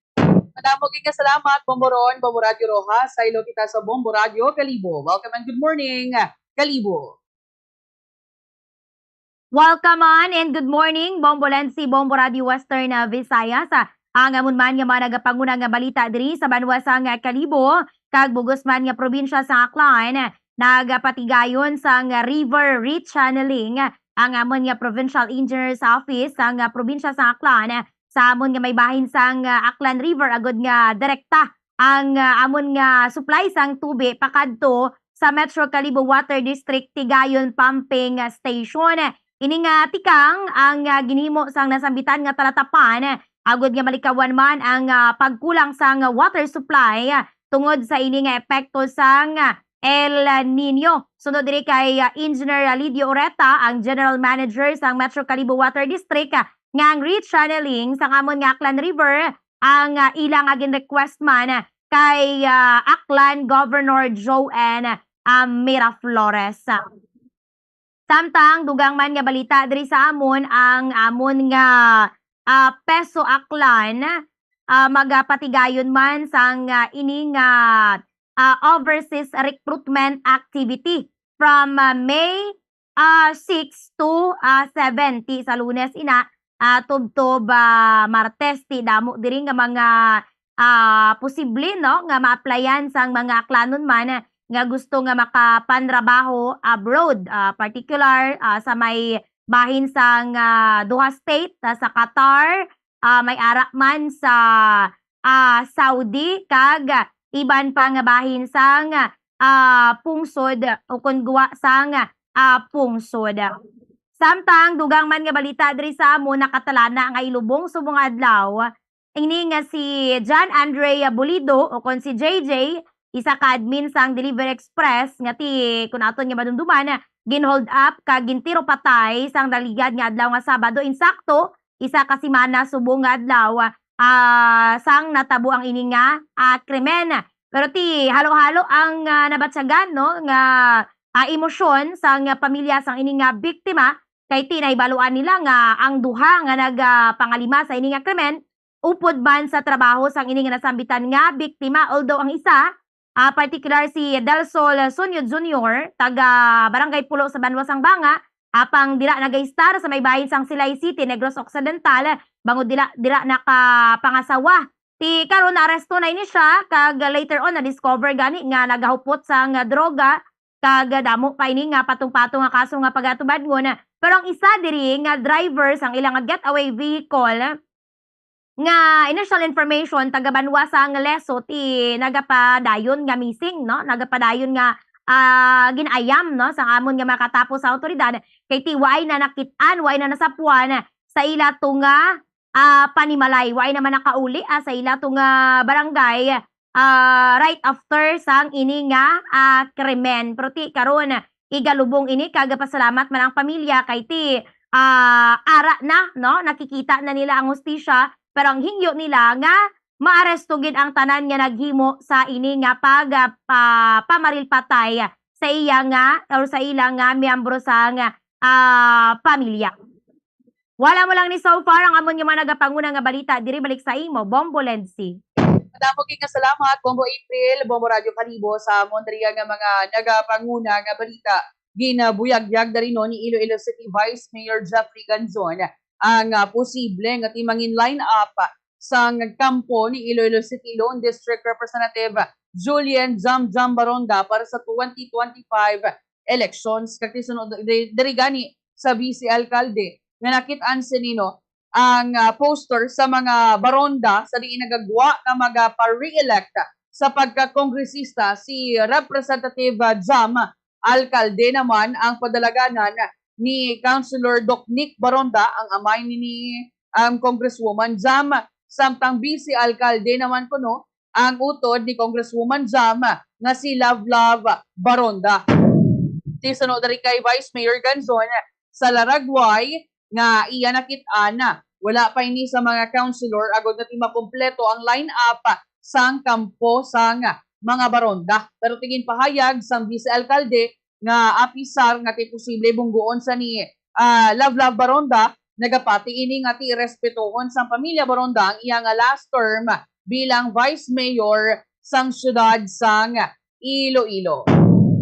Madamo gid nga salamat, Bombo Ron, Bombo Radio Rojas. Saylo kita sa Bombo Radio Kalibo. Welcome and good morning, Kalibo. Welcome on and good morning, Bombo Lensi, Bombo Radio Western, ah, Visayas. Ah, ang amon man nga mga nagapanguna nga balita diri sa banwa sang, ah, Kalibo, kag bugos man nga probinsya sa Aklan, nagapatigayon sang river rechanneling ang amon nga Provincial Engineer's Office sang, ah, probinsya sa Aklan, sa amon nga may bahin sang, ah, Aklan River, agud nga direkta ang, ah, amon nga supply sang tubi pakadto sa Metro Kalibo Water District Tigayon Pumping Station. Ini nga tikang ang, ah, ginhimo sang nasambitan nga talatapan, agud nga malikawan man ang, ah, pagkulang sang water supply, ah, tungod sa ini nga epekto sang, ah, El Niño. Suno diri kay, ah, Engineer Lydio Oreta, ang General Manager sang Metro Kalibo Water District, ah, nga ang rechanneling sang amon nga Aklan River ang, ah, ila nga gin-request man kay, ah, Aklan Governor Joan, ah, Miraflores. Samtang dugang man nga balita diri sa amon, ang amon nga, ah, Peso Aklan, ah, magapatigayon man sang, ah, ini nga, ah, overseas recruitment activity from, ah, May, ah, six to, ah, seven, ti sa Lunes ina, ah, tubtob, ah, Martes. Ti damo diri nga mga, ah, posible, no, nga ma-applyan sang mga Aklanon man nga gusto nga makapanrabaho abroad, ah, particular, ah, sa may bahin sang, ah, Doha State, ah, sa Qatar, ah, may ara man sa, ah, Saudi, kag iban pa nga bahin sang, ah, pungsod o kon gwa sang, ah, pungsod. Samtang dugang man nga balita diri sa amon, nakatalana nga ilubong subong nga adlaw ini nga si John Andrea Bulido o kon si J J, isa ka admin sang Delivery Express nga ti kun aton nga madumduman, gin-hold up kag gintiro patay sang naligyad nga adlaw nga Sabado, insakto isa ka semana subong nga adlaw, ah, sang natabo ang ini nga, ah, krimen. Pero ti halo-halo ang, ah, nabatyagan, no, nga, ah, emosyon sang pamilya sang ini nga biktima, kay ti nahibaluan nila nga ang duha nga nag, ah, pangalima sa ini nga krimen upod man sa trabaho sang ini nga nasambitan nga biktima, although ang isa, ah, partikular si Delsol Sunyod Junior, taga Barangay Pulo sa Banwa sang Banga, apang dira nagaistar sa may bahin sang Silay City, Negros Occidental, bangod dira, dira nakapangasawa. Ti karon naaresto na ini siya, kag later on na-discover gani nga nagahupot sang droga, kag damo pa ini nga patong-patong nga kaso nga pagatubadngon. Pero ang isa diri nga driver sang ila nga getaway vehicle, nga initial information, taga banwa sang Leso, ti nagapadayon nga missing, no? Nagapadayon nga, ah, gin-ayam, no, sa amon nga makatapo sa awtoridad, kay ti waay na nakit-an, waay na nasapuan sa ila tunga, ah, panimalay. Waay naman nakauli, ah, sa ila to nga barangay, ah, right after sang ini nga, ah, krimen. Pero ti karon, igalubong ini kag pasalamat man ang pamilya kay ti, ah, ara na, no? Nakikita na nila ang hustisya, pero ang hingyo nila nga maaresto gid ang tanan nga naghimo sa ini nga pag, ah, pa-, pamaril patay sa iya nga or sa ila nga miyembro sang, ah, pamilya. Wala mo lang ni so far ang amon nga mga nagapanguna nga balita diri balik sa imo, Bombo Lenzi. Madamo gid nga salamat, Bombo April, Bombo Radyo Kalibo, sa amon diri nga mga nagapanguna nga balita. Ginabuyagyag diri no ni Iloilo City Vice Mayor Jeffrey Ganzon ang, ah, posible nga timangin lineup sang kampo ni Iloilo City Lone District Representative Julian Jam Jam Baronda para sa twenty twenty-five elections. Kag ti sunod diri, diri gani sa Vice Alkalde nga nakit-an sini no ang, ah, poster sa mga baronda sa diin nagagwa nga magapa-re-elect sa pagka-kongresista si Representative, ah, Jam. Alkalde naman ang padalaganan ni Councilor Doc Nick Baronda, ang amay ni, ni, um, Congresswoman Jam, samtang vice alkalde naman kuno ang utod ni Congresswoman Jam nga si Love Love Baronda. Ti suno diri kay Vice Mayor Ganzon sa Laragway nga iya nakit-an, wala pa ini sa mga councilor agod nga ti makumpleto ang line-up sang kampo sang mga baronda. Pero ti ginpahayag sang vice alkalde nga apisar nga ti posible bungguon sa ni, ah, Love Love Baronda, nagapati ini nga ti respetohon sang pamilya Baronda ang iya nga last term bilang vice mayor sang siyudad sang Iloilo.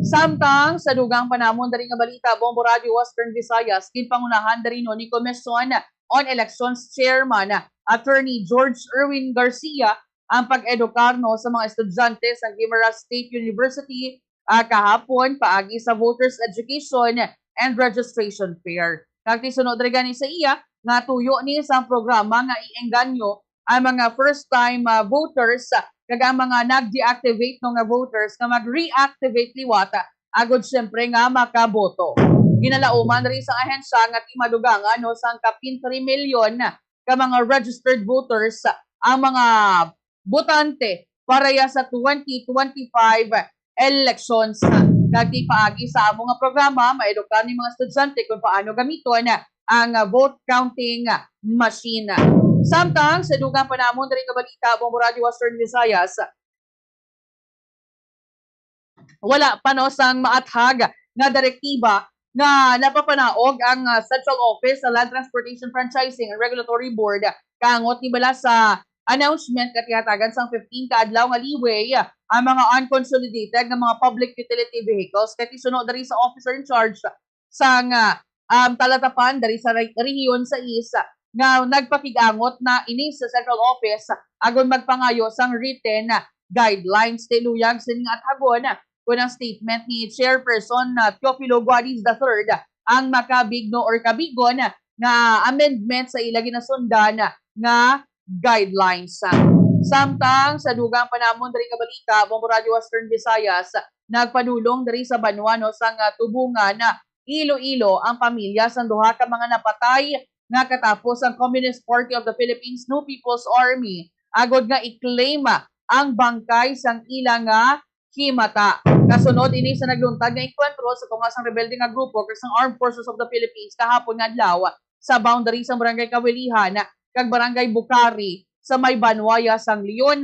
Samtang sa dugang pa namon diri nga balita, Bombo Radio Western Visayas, ginpangunahan diri no ni Commission on Elections Chairman Attorney George Erwin Garcia ang pag-edukar no sa mga estudyante sa Guimaras State University, ah, kahapon paagi sa Voters Education and Registration Fair. Kag ti suno diri gani sa iya nga tuyo ni sa programa nga iengganyo ang mga first time, ah, voters, ah, kag ang mga nag-deactivate no nga voters nga mag-reactivate liwat, ah, agod siyempre nga makaboto. Ginalauman diri sa ahensya nga ti madugangan no sang kapin three milyon ka mga registered voters ang mga botante para ya sa twenty twenty-five elections. Kag ti paagi sa amo nga programa, maedukar ni mga estudyante kung paano gamiton ang vote counting machine. Samtang sa dugang pa namon diri nga balita, Bombo Radio Western Visayas, wala pa no sang maathag nga direktiba nga napapanaog ang, ah, Central Office sa Land Transportation Franchising and Regulatory Board kaangot ni bala sa announcement nga tihatagan sang fifteen ka adlaw nga leeway ang mga unconsolidated nga mga public utility vehicles. Kay ti suno diri sa officer in charge sang, ah, um, Talatapan diri sa re-, rehiyon sais nga nagpakig-angot na ini sa Central Office agon magpangayo sang written guidelines. Ti luyag sini nga athagon kon ang statement ni Chairperson, ah, Teofilo Guadiz the third ang makabig no or kabigon nga amendment sa ila ginasundan nga guidelines. Samtang sa dugang pa namon diri nga balita, Bombo Radio Western Visayas, nagpadulong diri sa banwa no sang, ah, Tubungan, Iloilo ang pamilya sang duha ka mga napatay nga katapos ang Communist Party of the Philippines New People's Army agod nga i-claim ang bangkay sang ila nga himata. Kasunod ini sa nagluntad nga engkwentro sa tunga sang rebelde nga grupo kag sang Armed Forces of the Philippines kahapon nga adlaw sa boundary sang Barangay Kawilihan kag Barangay Bukari sa may banwa ya sang Leon.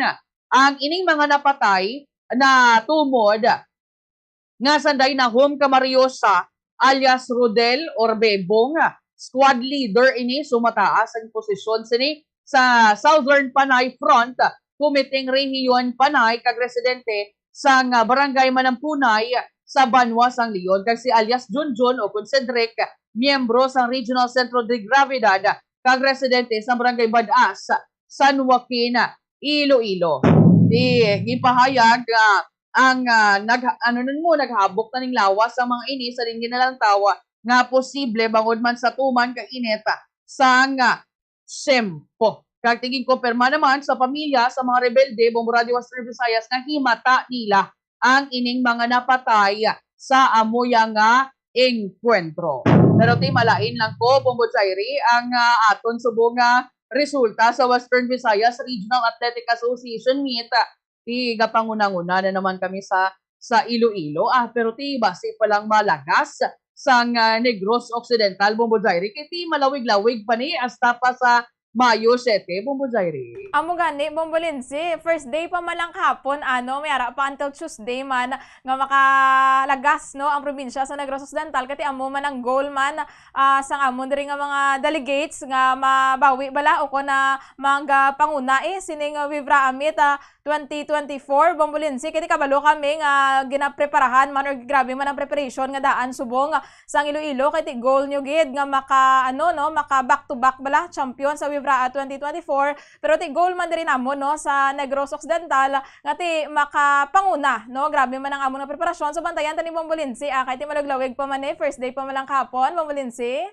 Ang ining mga napatay natumod nga sanday Nahum Camariosa alias Rodel or Bebong, squad leader ini, sumataas ang posisyon sini sa Southern Panay Front Committee Rehiyon Panay kag residente sang, ah, Barangay Manampunay sa banwa sang Leon, kag si alias Junjun o kon Cedric, miyembro sang Regional Centro de Gravedad kag residente sang Barangay Bad-as, San Joaquin, Iloilo. Di ginpahayag nga ang, ah, nag-, ano nun mo, naghabok na ning lawas ang mga ini sa din ginalantaw nga posible bangod man sa tuman ka init sang, ah, sempo. Kag ti ginkumpirma naman sa pamilya sa mga rebelde, Bombo Radio Western Visayas, nga himata nila ang ining mga napatay sa amo ya nga engkwentro. Pero ti malain lang ko, Bombo Jairi, ang, ah, aton subong nga resulta sa Western Visayas Regional Athletic Association meet. Ti gapangunanguna na naman kami sa, sa Iloilo, ah, pero ti basi pa lang malagas sang, ah, Negros Occidental, Bombo Jairi, kay ti malawig-lawig pa ni hasta pa sa Mayo siete, Bombo Jairi. Amo gani, Bombo Lindsay, first day pa man lang kahapon, ano, may ara pa until Tuesday man nga makalagas, no, ang probinsya sa Negros Occidental, kay ti amo man ang goal man, ah, sang amon diri nga mga delegates nga mabawi bala o kon na magpanguna, eh, sining, ah, WVRAA meet, ah, twenty twenty-four, Bombo Lindsay, kay ti kabalo kami nga ginapreparahan man or grabe man ang preparation nga daan subong sang Iloilo, kay ti goal nyo gid nga maka, ano, no, maka back to back bala champion sa WVRAA twenty twenty-four, pero ti goal man diri namon, no, sa Negros Occidental nga ti makapanguna, no, grabe man ang amon nga preparasyon. So bantayan ta ni Bombo Lindsay, ah, kay ti malawig-lawig pa man, eh, first day pa man lang kahapon, Bombo Lindsay.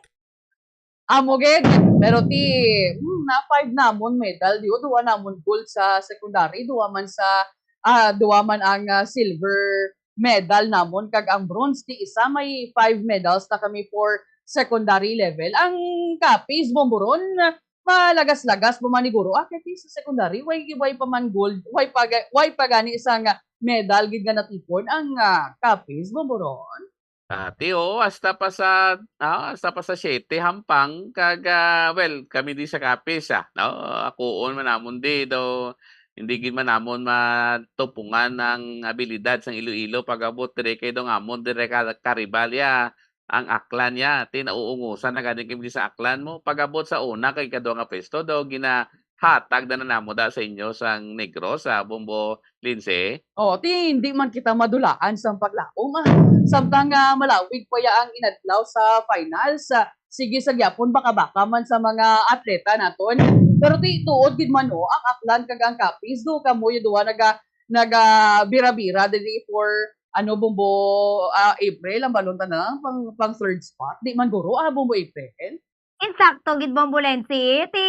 Amo gid, pero ti, hmm, na five namon medal, di, o, duha namon gold sa secondary, duha man sa, ah, duha man ang, ah, silver medal namon, kag ang bronze ti isa, may five medals na kami for secondary level. Ang Capiz, Bombo, ron, malagas-lagas pa man ni guro, ah, kay ti sa secondary, way, way pa man gold, way pa ga-, way pa gani isang medal gid nga natipon ang, ah, Capiz, Bombo, ron. Ah, ti, oo, hasta pa sa, ah, hasta pa sa siete hampang kag, ah, well, kami di sa Capiz, ah, no? Akuon man namon di, do, hindi gid man namon matupungan ang abilidad sang Iloilo pag-abot diri kay do nga amon dire ka, karibal ya ang Aklan ya. Ti nauungusan na gani kami di sa Aklan mo. Pag-abot sa una kag ikadua nga pwesto, do gina hatag na na namo da sa inyo sang Negros, ah, Bombo Lindsay? Oh, ti hindi man kita madulaan sang paglaom, ah. Samtang, ah, malawig pa ya ang inadlaw sa finals, ah, sige sa gyapon baka-baka man sa mga atleta naton. Pero ti tuod gid man, oh, ang Aklan kag ang Capiz, do kamo yung duha naga-, nagabira-bira diri for, ano, Bombo, ah, April, ang balon ta na lang pang, pang third spot. Di man guro, ah, Bombo April. Insakto gid, Bombo Lensi. Ti,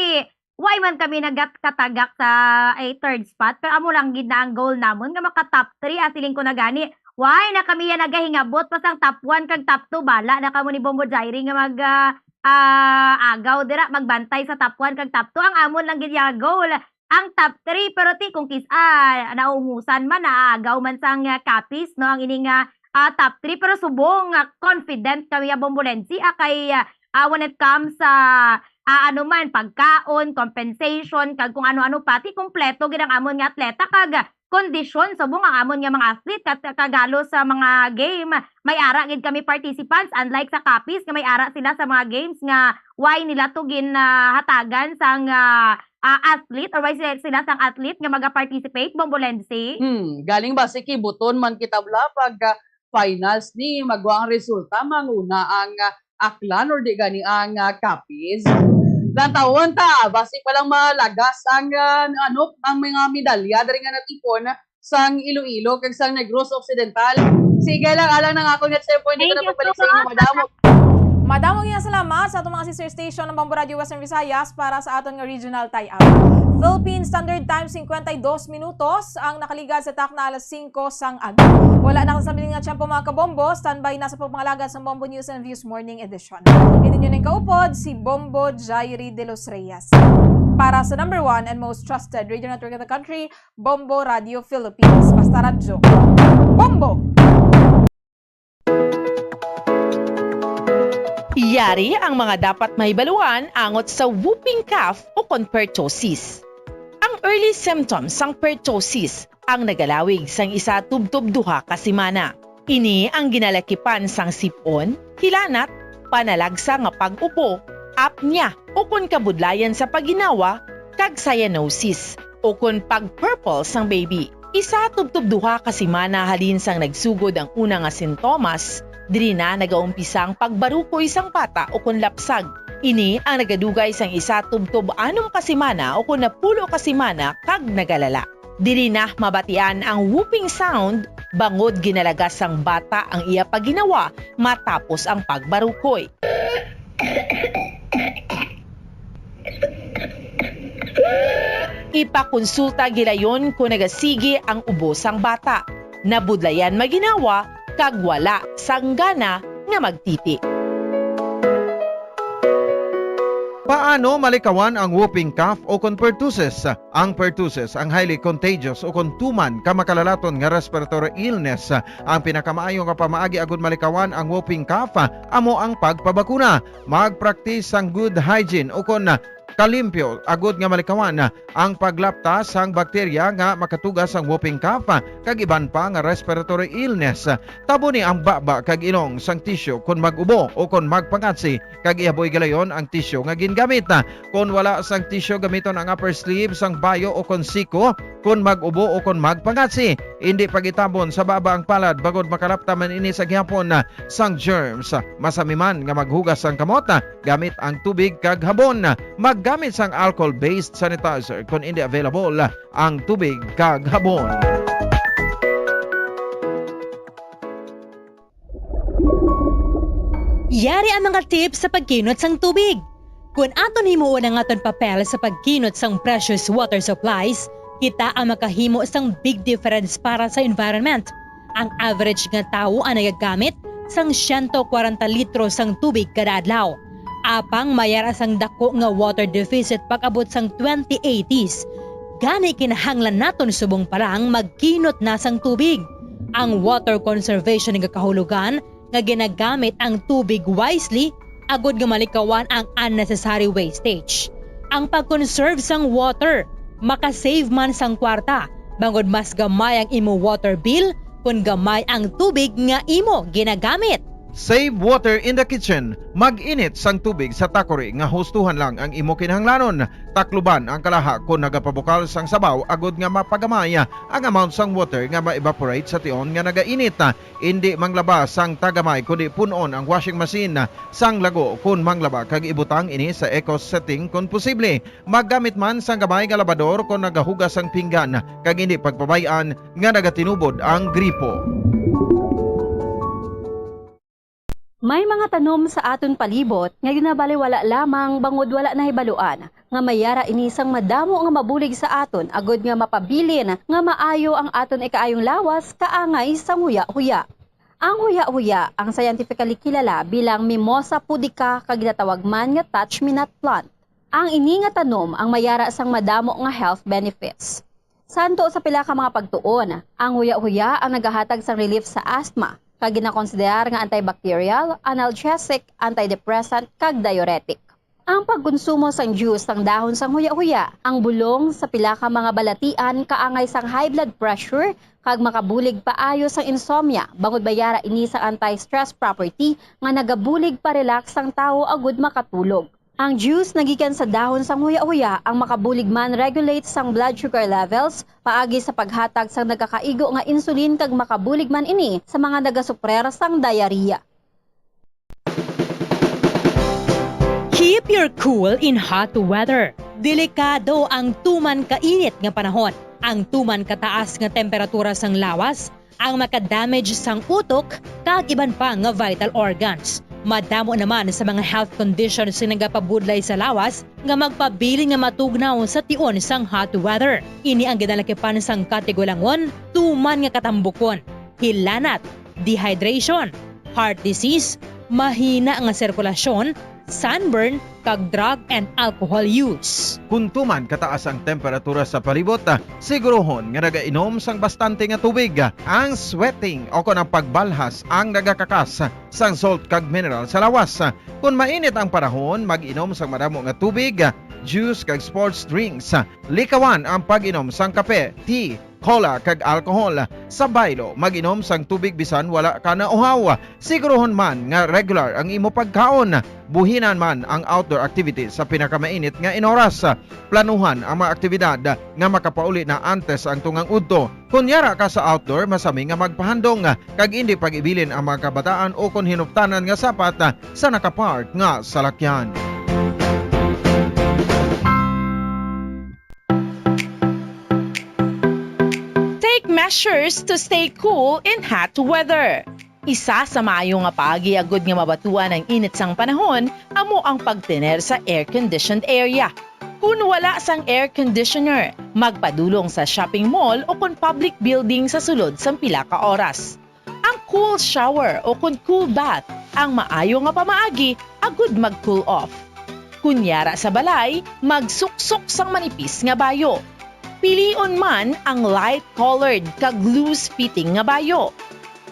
way man kami nagkatagak sa, ay, third spot, pero amo lang gid na ang goal namon nga maka top three, ah, siling ko na gani. Way na kami yan nagahingabot pa sang top one kag top two. Bala na kamo ni Bombo Jairi nga mag, ah, ah, agaw dira, magbantay sa top one kag top two. Ang amon lang gid ya goal ang top three, pero ti kung kis-, ah, naungusan man, naagaw man sang, ah, Capiz, no, ang ining, ah, ah, top three, pero subong nga confident kami, ah, Bombo Lensi, ah, kay, ah, ah, when it comes sa, ah, ano man, pagkaon, compensation, kag kung ano-ano pa, ti kompleto gid ang amon nga atleta, kag kondisyon subong ang amon nga mga athlete, kat-, kagalo sa mga game, may ara gid kami participants, unlike sa Capiz nga may ara sila sa mga games nga way nila to gin, ah, hatagan sang, ah, ah, athlete or way sila, sila sang athlete nga maga-participate, Bombo Lensi? Hmm, galing ba si kibuton man kita bala pag, ah, finals ni magwa ang resulta, manguna ang, ah, Aklan or di gani ang, ah, Capiz? Lantawon ta, basi pa lang malagas ang, ah, ano, ang mga medalya diri nga natipon sang Iloilo kag sang Negros Occidental. Sige lang, alang nang akon nga cellphone, dito Thank na you pabalik so sa inyo, much. Madam. Madamo nga salamat sa atong mga sister station ng Bombo Radio Western Visayas para sa aton nga regional tie-up. Philippine Standard Time, cincuenta y dos minutos ang nakaligad sa takna alas singko sang aga. Wala na sa sabilin nga tiyempo, mga kabombo. Standby na sa pagpangalagad sa Bombo News and Views Morning Edition. Ini niyo ning kaupod, si Bombo Jairi de los Reyes. Para sa number one and most trusted radio network in the country, Bombo Radio Philippines. Basta radyo, Bombo! Yari ang mga dapat mahibaluan angot sa whooping cough o kon pertussis. Ang early symptoms sang pertussis ang nagalawig sang isa tubtob duha ka semana. Ini ang ginalakipan sang sip-on, hilanat, panalagsa nga pag-upo, apnea, ukon kabudlayan sa pagginawa, kag cyanosis, ukon pag-purple sang baby. Isa tubtob duha ka semana halin sang nagsugod ang una nga sintomas, diri na nagaumpisa ang pagbarukoy sang bata ukon lapsag. Ini ang nagadugay sang isa tubtob anom ka semana ukon napulo ka semana kag nagalala. Diri na mabatian ang whooping sound bangod ginalagas sang bata ang iya pagginawa matapos ang pagbarukoy. Ipakonsulta gilayon kon nagasigi ang ubo sang bata, nabudlayan maginawa, kag wala sang gana nga magtiti. Paano malikawan ang whooping cough o kon pertussis? Ang pertussis, ang highly contagious o kon tuman ka makalalaton nga respiratory illness. Ang pinakamaayo nga pamaagi agud malikawan ang whooping cough amo ang pagpabakuna. Magpraktis sang good hygiene o kon kalimpyo agud nga malikawan ang paglapta sang bakterya nga makatuga sang whooping cough kag iban pa nga respiratory illness. Taboni ang baba kag ilong sang tisyu kon mag-ubo o kon magpangatsi, kag ihaboy galayon ang tisyu nga gingamit. Kon wala sang tisyu, gamiton ang upper sleeve sang bayo o kon siko kon mag-ubo o kon magpangatsi. Indi pag-itabon sa baba ang palad, bangod makalapta man ini sa gihapon sang germs. Masami man nga maghugas sang kamot gamit ang tubig kag habon. Maggamit sang alcohol-based sanitizer kon indi available ang tubig kag habon. Yari ang mga tips sa pagkinot sang tubig. Kon aton himuon ang aton papel sa pagkinot sang precious water supplies, kita ang makahimo sang big difference para sa environment. Ang average nga tawo ang nagagamit sang siyento kwarenta litro sang tubig kada adlaw. Apang may ara sang dako nga water deficit pag-abot sang twenty eighties. Gani, kinahanglan naton subong pa lang magkinot na sang tubig. Ang water conservation nagakahulugan nga ginagamit ang tubig wisely agud nga malikawan ang unnecessary wastage. Ang pag-conserve sang water makasave man sang kwarta, bangod mas gamay ang imo water bill kon gamay ang tubig nga imo ginagamit. Save water in the kitchen. Mag-init sang tubig sa takuri nga hustuhan lang ang imo kinahanglanon. Takluban ang kalaha kon nagapabukal sang sabaw agud nga mapagamay ang amount sang water nga ma-evaporate sa tion nga nagainit. Indi manglaba sang tagamay, kundi pun-on ang washing machine sang lago kon manglaba kag ibutang ini sa eco setting kon posible. Maggamit man sang gamay nga labador kon nagahugas sang pinggan, kag indi pagpabay-an nga nagatinubod ang gripo. May mga tanom sa aton palibot nga ginabaliwala lamang bangod wala nahibaluan nga may ara ini sang madamo nga mabulig sa aton agud nga mapabilin nga maayo ang aton ikaayong lawas kaangay sang huya-huya. Ang huya-huya, ang scientifically kilala bilang Mimosa pudica kag ginatawag man nga touch-me-not plant. Ang ini nga tanom ang may ara sang madamo nga health benefits. Santo sa pila ka mga pagtuon, ang huya-huya ang nagahatag sang relief sa asthma, kag ginakonsiderar nga antibacterial, analgesic, antidepressant, kag diuretic. Ang pagkonsumo sang juice sang dahon sang huya-huya, ang bulong sa pila ka mga balatian kaangay sang high blood pressure kag makabulig paayo sang insomnia, bangod may ara ini sang anti-stress property nga nagabulig pa-relax sang tawo agud makatulog. Ang juice nga gikan sa dahon sang huya-huya ang makabulig man regulate sang blood sugar levels paagi sa paghatag sang nagakaigo nga insulin, kag makabulig man ini sa mga nagasuprer sang diarrhea. Keep your cool in hot weather. Delikado ang tuman kainit nga panahon. Ang tuman kataas nga temperatura sang lawas ang makadamage sang utok kag iban pa nga vital organs. Madamo naman sa mga health conditions nga nagapabudlay sa lawas nga magpabilin nga matugnaw sa tion sang hot weather. Ini ang ginalakipan sang katigulangon, tuman nga katambukon, hilanat, dehydration, heart disease, mahina nga sirkulasyon, sunburn, kag drug and alcohol use. Kon tuman kataas ang temperatura sa palibot, siguruhon nga nagainom sang bastante nga tubig. Ang sweating o kon ang pagbalhas ang nagakakas sang salt kag mineral sa lawas. Kon mainit ang panahon, mag-inom sang madamo nga tubig, juice kag sports drinks. Likawan ang pag-inom sang kape, tea, cola, kag alcohol. Sa baylo, mag-inom sang tubig bisan wala ka nauhaw. Siguruhon man nga regular ang imo pagkaon. Buhinan man ang outdoor activities sa pinakamainit nga inoras. Planuhan ang mga aktibidad nga makapauli na antes ang tungang udto. Kon yara ka sa outdoor, masami nga magpahandong kag indi pag-ibilin ang mga kabataan o kon hinuptanan nga sapat sa nakapark nga salakyan. Take measures to stay cool in hot weather. Isa sa maayo nga paagi agud nga mabatuan ang init sang panahon amo ang pagtener sa air-conditioned area. Kon wala sang air conditioner, magpadulong sa shopping mall o kon public building sa sulod sang pila ka oras. Ang cool shower o kon cool bath ang maayo nga pamaagi agud mag-cool off. Kon yara sa balay, magsuksok sang manipis nga bayo. Pilion man ang light-colored kag loose-fitting nga bayo.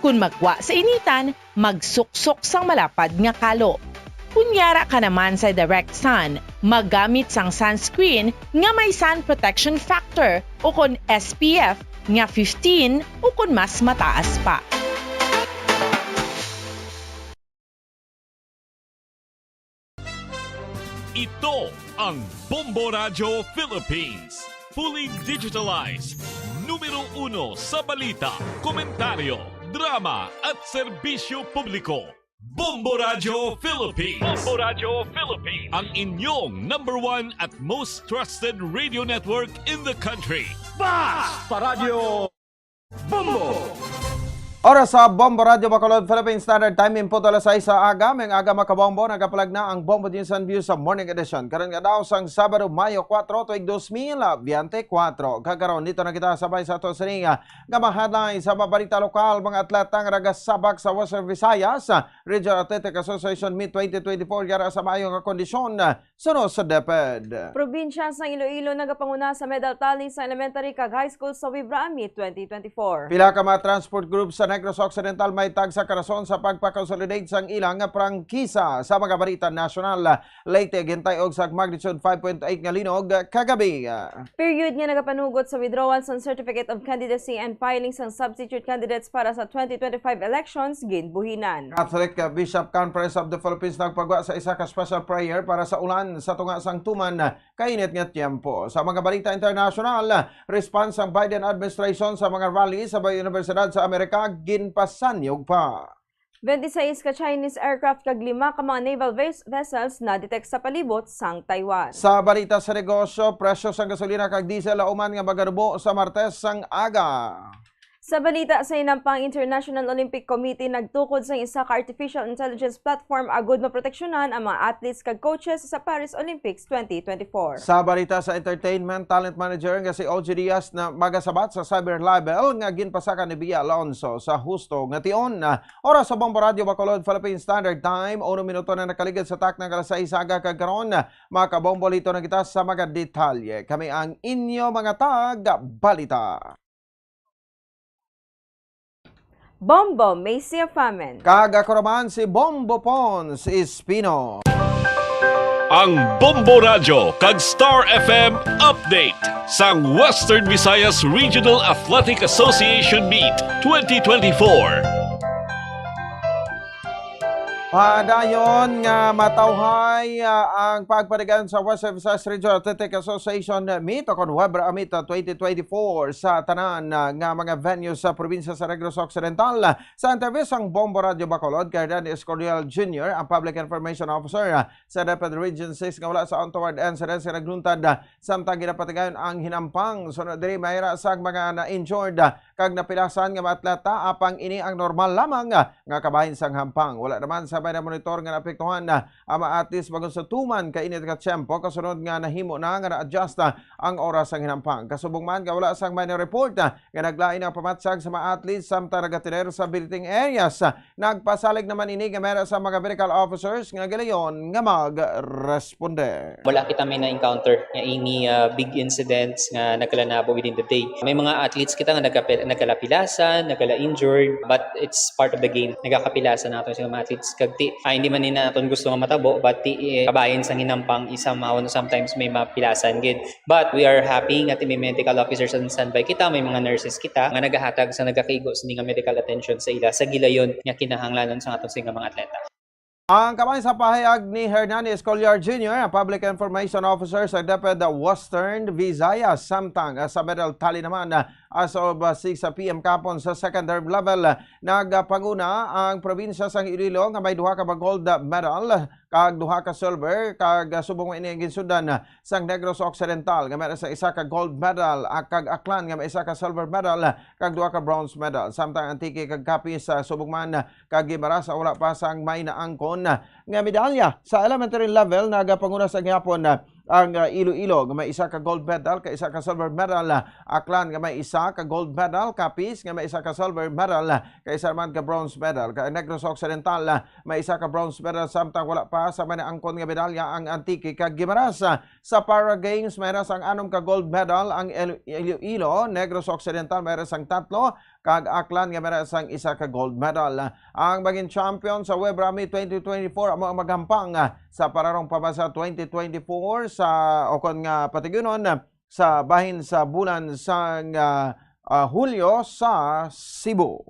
Kon magwa sa initan, magsuksok sang malapad nga kalo. Kon yara ka naman sa direct sun, maggamit sang sunscreen nga may sun protection factor o kon S P F nga fifteen o kon mas mataas pa. Ito ang Bombo Radyo Philippines. Fully digitalized. Numero uno sa balita, komentaryo, drama, at serbisyo publiko. Bombo Radyo Philippines. Bombo Radyo Philippines. Ang inyong number one at most trusted radio network in the country. Basta Radyo Bombo! Oras sa Bombo Radyo Bacolod, Philippine Standard Time, input alas sais sa aga. May aga, mga kabombo, nagapalag na ang Bombo News and Views sa Morning Edition. Karon nga daw sang Sabado, Mayo kuwatro, tuig dos mil biyente kuwatro. Kagaron, dito na kita sabay sa ato sini nga mga headlines sa mga balita lokal, mga atleta nga nagasabak sa Western Visayas, Regional Athletic Association Meet twenty twenty-four, yara sa maayo nga kondisyon. Suno sa DepEd. Probinsya sang Iloilo nagapanguna sa medal tally sa elementary kag high school sa WIVRA-AMI twenty twenty-four. Pila ka mga transport group sa Negros Occidental may tagsa ka rason sa pagpa-consolidate sang ilang prangkisa. Sa mga balita nasyonal, Leyte gintay-og sa magnitude five point eight nga linog kagabi. Period nga nagapanugot sa withdrawal sang Certificate of Candidacy and filing sang substitute candidates para sa twenty twenty-five elections ginbuhinan. Catholic Bishop Conference of the Philippines nagpagwa sa isa ka special prayer para sa ulan sa tunga sang tuman kainit nga tiyempo. Sa mga balita internasyonal, response sang Biden administration sa mga rally sa mga universidad sa Amerika ginpasanyog pa. Twenty-six ka Chinese aircraft kag lima ka mga naval ves-, vessels na-detect sa palibot sang Taiwan. Sa balita sa negosyo, presyo sang gasolina kag diesel human nga magarubo sa Martes sang aga. Sa balita sa hinampang, International Olympic Committee nagtukod sang isa ka artificial intelligence platform agud maproteksyonan ang mga athletes kag coaches sa Paris Olympics twenty twenty-four. Sa balita sa entertainment, talent manager nga si O G Diaz na magasabat sa cyber libel nga ginpasaka ni Bea Alonso sa husto nga tion. Oras sa Bombo Radyo Bacolod, Philippine Standard Time, uno minuto na nakaligid sa takna nga alas sais sa aga, kag karon, mga kabombo, lito na kita sa mga detalye. Kami ang inyo mga tag-balita. Bombo, may siya famin. Kag ako naman si Bombo Pons Espino. Ang Bombo Radyo kag Star F M update sang Western Visayas Regional Athletic Association Meet twenty twenty-four. Padayon nga matawhay, ah, ang pagpadayon sa Western Visayas Regional Athletic Association Meet o kon WAVRA-AMI twenty twenty-four sa tanan, ah, nga mga venues sa probinsya sa Negros Occidental. Sa interview sang Bombo Radyo Bacolod kay Danny Escorial Junior, ang Public Information Officer, ah, sa DepEd Region six nga wala sa untoward incidents nga nagluntad, ah, samtang ginapatigayon ang hinampang. Sunod diri, mayra sang mga na-injured, ah, kag napilasan nga mga atleta, apang ini ang normal lamang, ah, nga kabahin sang hampang. Wala naman sa may namonitor nga naapektuhan, ah, ang mga athletes bangod sa tuman kainit nga tiyempo, kasunod nga nahimo na nga na-adjust, ah, ang oras sang hinampang. Kasubong man nga wala sang may na-report, ah, nga naglain ang pamatsag sa mga athletes samtang nagatiner sa belting areas. Nagpasalig naman ini nga mayra sa mga medical officers nga gilayon nga magresponde. Wala kita may na-encounter nga ini, ah, big incidents nga nagkalanabo within the day. May mga athletes kita nga nagkape-, nagkalapilasan, nagkala-injured, but it's part of the game. Nagkakapilasan nato sa mga athletes. Kag ti, ah, hindi man ni naton gusto nga matabo, but ti, eh, kabahin sang hinampang, isa mao, sometimes may mapilasan gid. But we are happy nga ti may medical officers on standby kita, may mga nurses kita nga nagahatag sa nagakaigo sini nga medical attention sa ila sa gilayon nga kinahanglanon sa aton sini nga mga atleta. Ang kamay sa pahayag ni Hernani Escoliar Junior, ang Public Information Officer sa DepEd Western Visayas, samtang sa medal tally naman, as of six P M kapon sa second term level, nagpanguna ang probinsya sang Iloilo nga may duha ka gold medal kag duha ka silver, kag subong ini ang ginsundan sang Negros Occidental nga meron sa isa ka gold medal, ah, kag Aklan nga may isa ka silver medal kag duha ka bronze medal. Samtang Antique kag Capiz, ah, subong man, kag Guimaras, ah, wala pa sang may naangkon, ah, nga medalya. Sa elementary level, nagapanguna sa gihapon, ah, ang, ah, Iloilo nga may isa ka gold medal, kag isa ka silver medal, ah, Aklan nga may isa ka gold medal, Capiz nga may isa ka silver medal, ah, kag isa man ka bronze medal, kag Negros Occidental, ah, may isa ka bronze medal, samtang wala pa sa may naangkon nga medalya ang Antique kag Guimaras. Ah, sa Para Games, may ra sang anom ka gold medal ang El-, Iloilo, Negros Occidental may ra sang tatlo, kag Aklan nga may ra sang isa ka gold medal. Ang maging champion sa Web Rami twenty twenty-four amo ang maghampang, ah, sa Pararong Pamasa twenty twenty-four sa, o kon nga patigyunon, sa bahin sa bulan sang, ah, ah, Hulyo sa Cebu.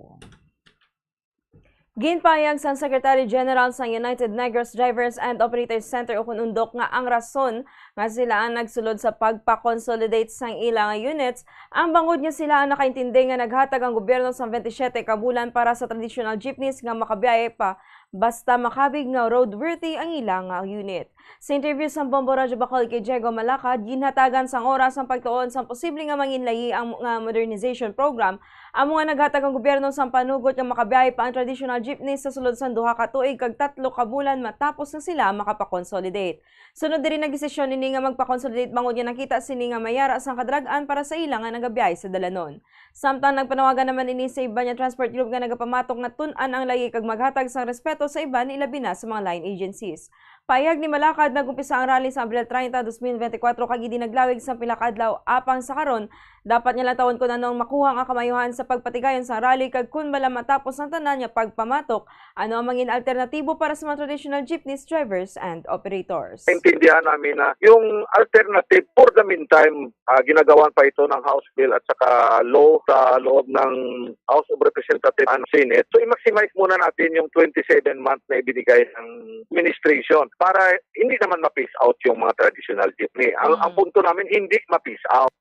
Ginpahayag sang Secretary General sang United Negros Drivers and Operators Center ukon UNDOC nga ang rason nga sila ang nagsulod sa pagpa-consolidate sang ila nga units ang bangod nga sila ang nakaintindi nga naghatag ang gobyerno sang twenty-seven ka bulan para sa traditional jeepneys nga makabiyahe pa basta makabig nga roadworthy ang ila nga unit. Sa interview sang Bombo Radyo Bacolod kay Diego Malacad, ginhatagan sang oras ang pagtuon sang posible nga manginlayi ang nga modernization program, amo nga naghatag ang gobyerno sang panugot nga makabiyahe pa ang traditional jeepney sa sulod sang duha ka tuig kag tatlo ka bulan matapos nga sila makapa-consolidate. Sunod diri, nagdesisyon ini nga magpa-consolidate bangod nga nakita sini nga may ara sang kadarag-an para sa ila nga nagabiyahe sa dalanon. Samtang nagpanawagan naman ini sa iban nga transport group nga nagapamatok nga tun-an ang layi kag maghatag sang respeto sa iban, ilabi na sa mga line agencies. Pahayag ni Malacad, nag-umpisa ang rally sa Abril treinta, dos mil bente kuwatro, kag hindi naglawig sang pila ka adlaw. Apang sa karon, dapat nga lantawon kon ano ang makuha nga kamaayohan sa pagpatigayon sang rally kag kon bala matapos ang tanan nga pagpamatok, ano ang mangin alternatibo para sa mga traditional jeepneys drivers and operators. Naintindihan namin na yung alternative for the meantime, ah, ginagawan pa ito ng House Bill at saka law sa loob ng House of Representatives and Senate. So, i-maximize muna natin yung twenty-seven months na ibinigay ng administration para hindi naman ma-phase out yung mga traditional jeepney. Ang, ang Mm. punto namin, hindi ma-phase out.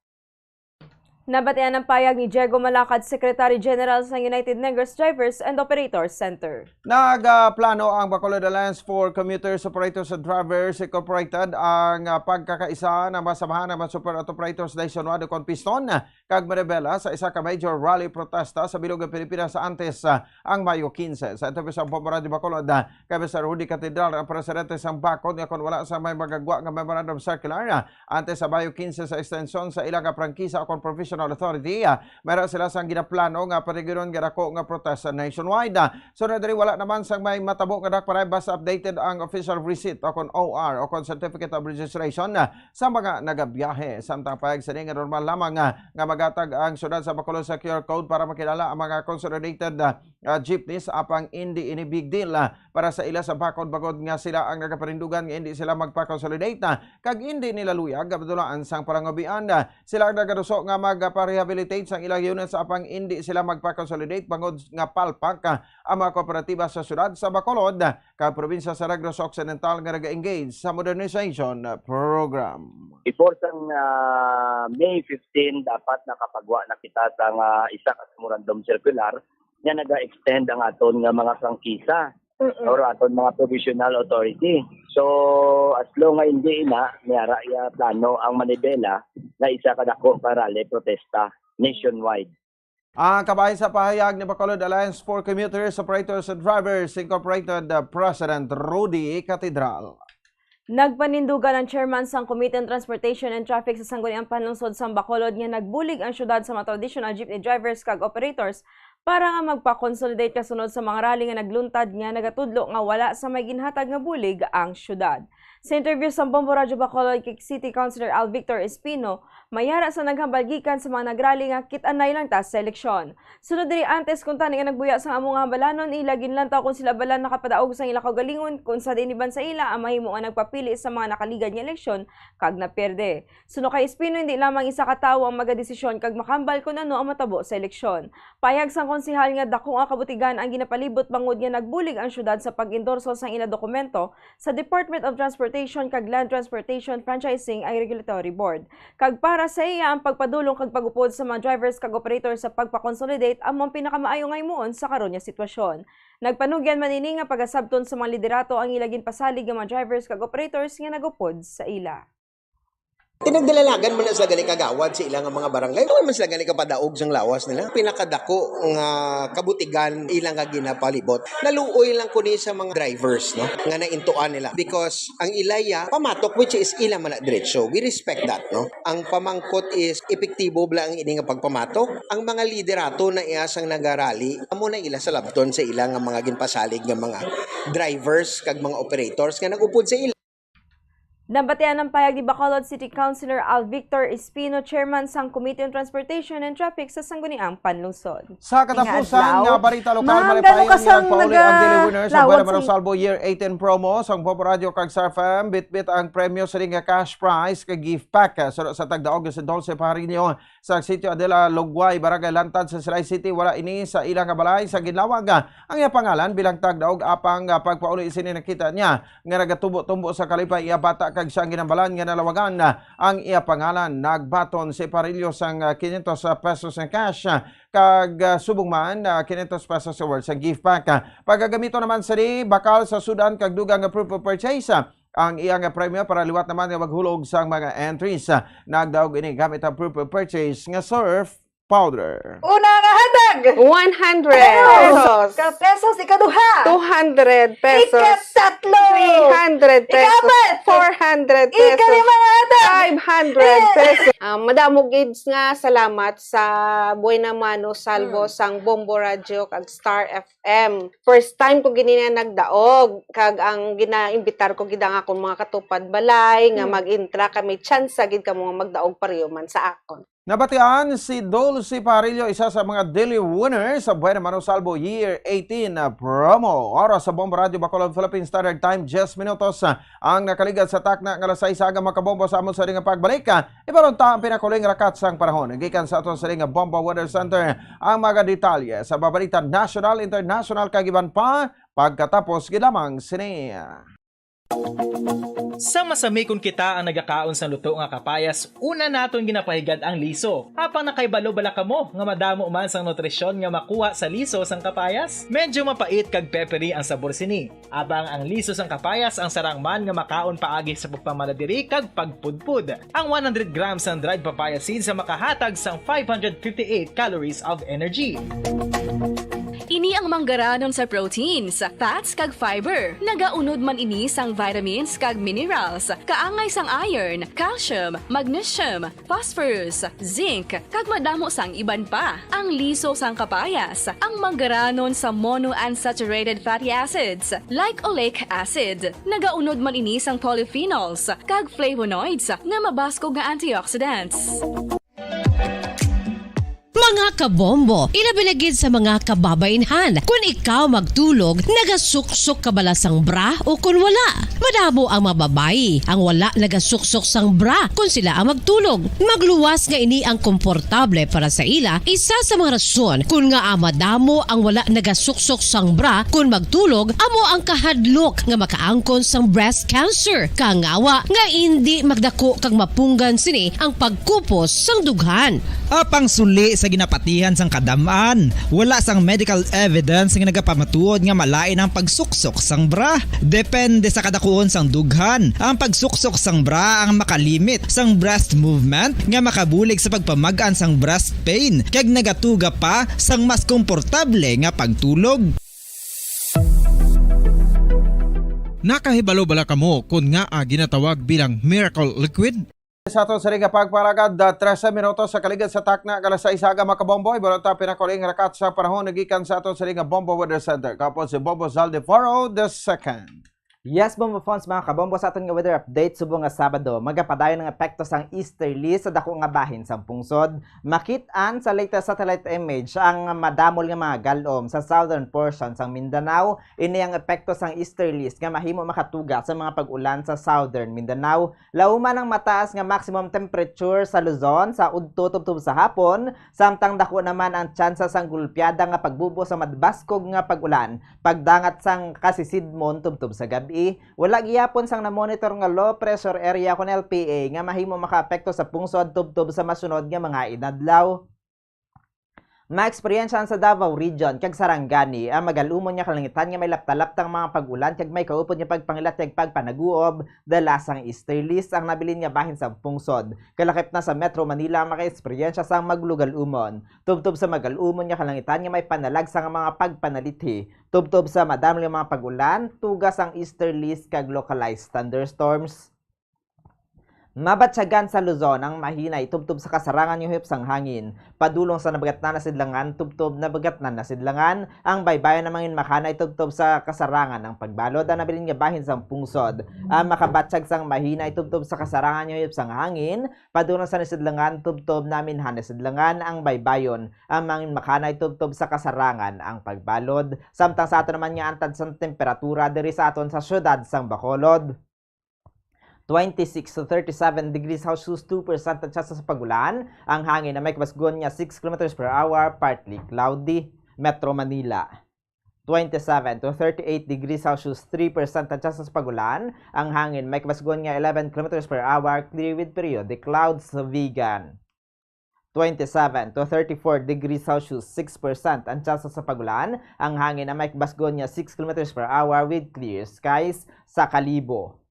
Nabatian ang payag ni Diego Malacad, Secretary General sa United Negros Drivers and Operators Center. Nagaplano ang Bacolod Alliance for Commuters, Operators and Drivers Incorporated ang, ah, pagkakaisa ng mga samahan ng mga super auto operators nationwide o kon Piston, kag Manibela sa isa ka major rally protesta sa bilog nga Pilipinas antes, ah, ang Mayo quince. Sa interview sa Bombo Radyo Bacolod, ah, kay Mister Rudy Catedral, ang presidente sang bakod, nga kon wala sang may magagwa nga memorandum circular, ah, antes sa Mayo quince sa extension sa ila nga prangkisa o kon provisional authority, ah, may ra sila sang ginaplano nga patigilon nga dako nga protesta nationwide. Ah, sunod diri, wala naman sang may matabo nga dakparay basta updated ang official receipt o kon O R o kon certificate of registration, ah, sa mga nagabiyahe. Samtang pahayag sini nga normal lamang nga, nga magatag ang syudad sa Bacolod sa Q R code para makilala ang mga consolidated, ah, ah, jeepneys, apang indi ini big deal, ah, para sa ila sa bakod bangod nga sila ang nagaparindugan nga indi sila magpa-consolidate, ah, kag indi nila luyag nga padulaan sang palangabuhian. Ah, sila ang nagaduso nga magpa-rehabilitate sang ilang units, apang indi sila magpa-consolidate bangod nga palpak, ah, ang mga kooperatiba sa syudad sa Bacolod, ah, kag probinsya sa Negros Occidental nga naga-engage sa modernization program. Before sang, ah, May fifteen, dapat nakapagwa na kita sa nga isa ka memorandum circular nga naga-extend ang aton nga mga prangkisa Mm-mm. or aton mga provisional authority. So, as long nga hindi na, may ara iya plano ang Manibela nga isa ka dako ka rally protesta nationwide. Ang kabahin sa pahayag ni Bacolod Alliance for Commuters, Operators and Drivers Incorporated, uh, President Rudy Catedral. Nagpanindugan ang chairman sang Committee on Transportation and Traffic sa Sangguniang Panlungsod sang Bacolod nga nagbulig ang syudad sa mga traditional jeepney drivers kag operators para nga magpa-consolidate kasunod sa mga rally nga nagluntad nga nagatudlo nga wala sa may ginhatag nga bulig ang syudad. Sa interview sa Bombo Radyo Bacolod kay City Councilor Al Victor Espino, may ara sa naghambal gikan sa mga nagrally nga kit-anay lang ta sa eleksyon. Sunod diri, antes kuntani nga nagbuya sang amo nga hambalanon, ila ginlantaw kon sila bala nakapadaog sang ila kaugalingon, kon sa diin iban sa ila ang mahimo nga nagpapili sa mga nakaligad nga eleksyon kag napierde. Suno kay Espino, hindi lamang isa ka tawo ang magadesisyon kag makahambal kon ano ang matabo sa eleksyon. Payag sang konsehal nga dako nga kabutigan ang ginapalibot bangod nga nagbulig ang syudad sa pag-endorso sang ila dokumento sa Department of Transportation kag Land Transportation Franchising and Regulatory Board. Kag para sa iya, ang pagpadulong kag pag-upod sa mga drivers kag operators sa pagpa-consolidate amo ang pinakamaayo nga himuon sa karon nga sitwasyon. Nagpanugyan man ini nga pagasabton sa mga liderato ang ila ginpasalig nga mga drivers kag operators nga nag-upod sa ila. Tinagdalalagan man na sila gani kagawad sa ilang mga barangay. Ano man sila gani kapadaog sang lawas nila? Pinakadako nga kabutigan ilang nga ginapalibot. Naluoy lang ko ni sa mga drivers, no, nga naintuan nila. Because ang ilaya, pamatok, which is ila man na diretso. We respect that, no? Ang pamangkot is, epektibo bala ang ini nga pagpamatok? Ang mga liderato na iya sang nagarali, amo na ila sa labton sa ila nga mga ginpasalig nga mga drivers kag mga operators nga nag-upod sa ila. Nabatian ang pahayag ni Bacolod City Councilor Al Victor Espino, chairman sang Committee on Transportation and Traffic sa Sangguniang Panlungsod. Sa katapusan nga balita lokal, malipay ang nagpauli ang Daily Winners sa Buena Mano Salvo Year eighteen promo sang Bombo Radio kag Star F M. Bitbit ang premyo sa ring cash prize kag gift pack. Suno sa tagdaog si Dulce Pajarino sa Sitio Adela, Lugway, Barangay Lantad sa Silay City. Wala ini sa ila nga balay sa ginlawag ang iya pangalan bilang tagdaog, apang, ah, pagpauli sini nakita niya nga nagatubo-tumbo sa kalipay iya bata kag siya ang ginambalan nga nalawagan, ah, ang iya pangalan. Nagbaton si Parillo sang, ah, quinientos pesos nga cash, ah, kag, ah, subong man, ah, quinientos pesos worth sa gift pack. Ah, pagagamiton naman sini bakal sa sud-an kag dugang nga proof of purchase, ah, ang iya nga premyo para liwat naman nga maghulog sang mga entries. Ah, nagdaog ini gamit ang proof of purchase nga surf powder. Una nga hatag! One hundred Pesos! pesos. Ka pesos, ikaduha! Two hundred pesos. Ikatatlo! Three hundred pesos. Ikaapat! Four hundred pesos. Ikalima nga hatag! Five hundred pesos. Ah, madamo gid nga salamat sa Buena Mano Salvo sang Bombo Radio kag Star F M. First time ko gini nga nagdaog, kag ang ginaimbitar ko gid ang akon mga katupad balay nga mag-intra kami, tsansa gid kamo nga magdaog pareho man sa akon. Nabatian si Dulce Parillo, isa sa mga daily winner sa Buena Mano Salvo Year eighteen promo. Oras sa Bombo Radio Bacolod, Philippine Standard Time, diyes minutos ang nakaligad sa takna nga alas sais sa aga, mga kabombo. Sa amo sa ring pagbalik, ibalon ta ang pinakahuling rakat sang panahon gikan sa aton sa ring Bombo Weather Center. Ang mga detalye sa babalita national, international kag iban pa pagkatapos gid lamang sini. Sa masami kon kita ang nagakaon sang luto nga kapayas, una naton ginapahigad ang liso. Apang nakahibalo bala kamo nga madamo man sang nutrisyon nga makuha sa liso sang kapayas? Medyo mapait kag peppery ang sabor sini. Apang ang liso sang kapayas ang sarang man nga makaon paagi sa pagpamaladiri kag pagpudpod. Ang one hundred grams sang dried papaya seeds ang makahatag sang five hundred fifty-eight calories of energy. Ini ang manggaranon sa proteins, fats kag fiber. Nagaunod man ini sang vitamins kag minerals, kaangay sang iron, calcium, magnesium, phosphorus, zinc, kag madamo sang iban pa. Ang liso sang kapayas, ang manggaranon sa monounsaturated fatty acids, like oleic acid. Nagaunod man ini sang polyphenols kag flavonoids nga mabaskog nga antioxidants. Mga kabombo, ilabi na gid sa mga kababainhan. Kun ikaw magtulog, nagasuksok ka bala sang bra o kun wala? Madamo ang mga babayi ang wala nagasuksok sang bra kun sila ang magtulog. Magluwas nga ini ang komportable para sa ila, isa sa mga rason kun ngaa madamo ang wala nagasuksok sang bra kun magtulog, amo ang kahadlok nga makaangkon sang breast cancer, kangawa nga indi magdako kag mapunggan sini ang pagkupos sang dughan. Apang suli sa ginapatihan sang kadam-an, wala sang medical evidence nga nagapamatuod nga malain ang pagsuksok sang bra. Depende sa kadakuon sang dughan, ang pagsuksok sang bra ang makalimit sang breast movement nga makabulig sa pagpamag-an sang breast pain kag nagatuga pa sang mas komportable nga pagtulog. Nakahibalo bala kamo kon ngaa ginatawag bilang miracle liquid? Sa aton sini nga pagpalagad, ah, trese minutos sa kaligad sa takna nga alas sais sa aga, mga kabombo. Ibalon ta ang pinakahuling rakat sa panahon gikan sa aton sini nga Bombo Weather Center. Ako po si Bombo Zaldi Faro the second. Yes, Bombo Fons, mga kabombo, sa aton nga weather update subong nga Sabado, magapadayon ang epekto sang easterly sa dako nga bahin sang pungsod. Makit-an sa latest satellite image ang madamol nga mga gal-om sa southern portion sang Mindanao. Ini ang epekto sang easterlies nga mahimo makatuga sa mga pag-ulan sa southern Mindanao. Lauman ang mataas nga maximum temperature sa Luzon sa udto tubtob sa hapon, samtang dako naman ang tsansa sang gulpiada nga pagbubo sa madbaskog nga pag-ulan pagdangat sang kasisidmon tubtob sa gab-i. Wala gihapon sang na-monitor nga low pressure area kon L P A nga mahimo makaapekto sa pungsod tubtob sa masunod nga mga inadlaw. Maeksperiensya sa Davao Region kag Sarangani ang magalumon nga kalangitan nga may laptalaptang mga pag-ulan kag may kaupod nga pagpangilat kag pagpanaguob dala sang easterlies ang nabilin nga bahin sa pungsod. Kalakip na sa Metro Manila ang makaeksperyensya sang maglugalumon. Tubtob sa magalumon nga kalangitan nga may panalagsa nga mga pagpanalithi. Tubtob sa madamli nga mga pag-ulan, tuga sang easterlies kag localized thunderstorms. Mabatyagan sa Luzon ang mahinay tubtob sa kasarangan nga huyop sang hangin. Padulong sa nabagatnan na sidlangan, tubtob nabagatnan na sidlangan, ang baybayon na mangin makanay tubtob sa kasarangan ang pagbalod ang nabilin nga bahin sang pungsod. Ang makabatyag sang mahinay tubtob sa kasarangan nga huyop sang hangin, padulong sa nasidlangan tubtob naminhan na sidlangan ang baybayon, ang mangin makanay tubtob sa kasarangan ang pagbalod. Samtang sa ato naman nga antad sang temperatura diri sa aton sa siyudad sang Bacolod. Twenty-six to thirty-seven degrees Celsius, two percent ang tsansa sa pag-ulan. Ang hangin na may kabasgon nga six kilometers per hour, partly cloudy. Metro Manila. Twenty-seven to thirty-eight degrees Celsius, three percent ang tsansa sa pag-ulan. Ang hangin may kabasgon nga eleven kilometers per hour, clear with periodic clouds. Vigan. Twenty-seven to thirty-four degrees Celsius, six percent ang tsansa sa pag-ulan. Ang hangin na may kabasgon nga six kilometers per hour with clear skies. Sa Kalibo.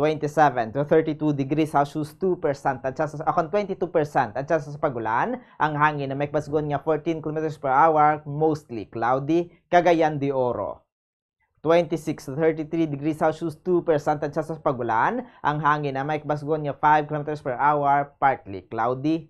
Twenty-seven to thirty-two degrees Celsius, two percent ang tsansa, akon, twenty-two percent ang tsansa sa pag-ulan. Ang hangin na may kabasgon nga fourteen kilometers per hour, mostly cloudy. Cagayan de Oro. Twenty-six to thirty-three degrees Celsius, two percent ang tsansa sa pag-ulan. Ang hangin na may kabasgon nga five kilometers per hour, partly cloudy.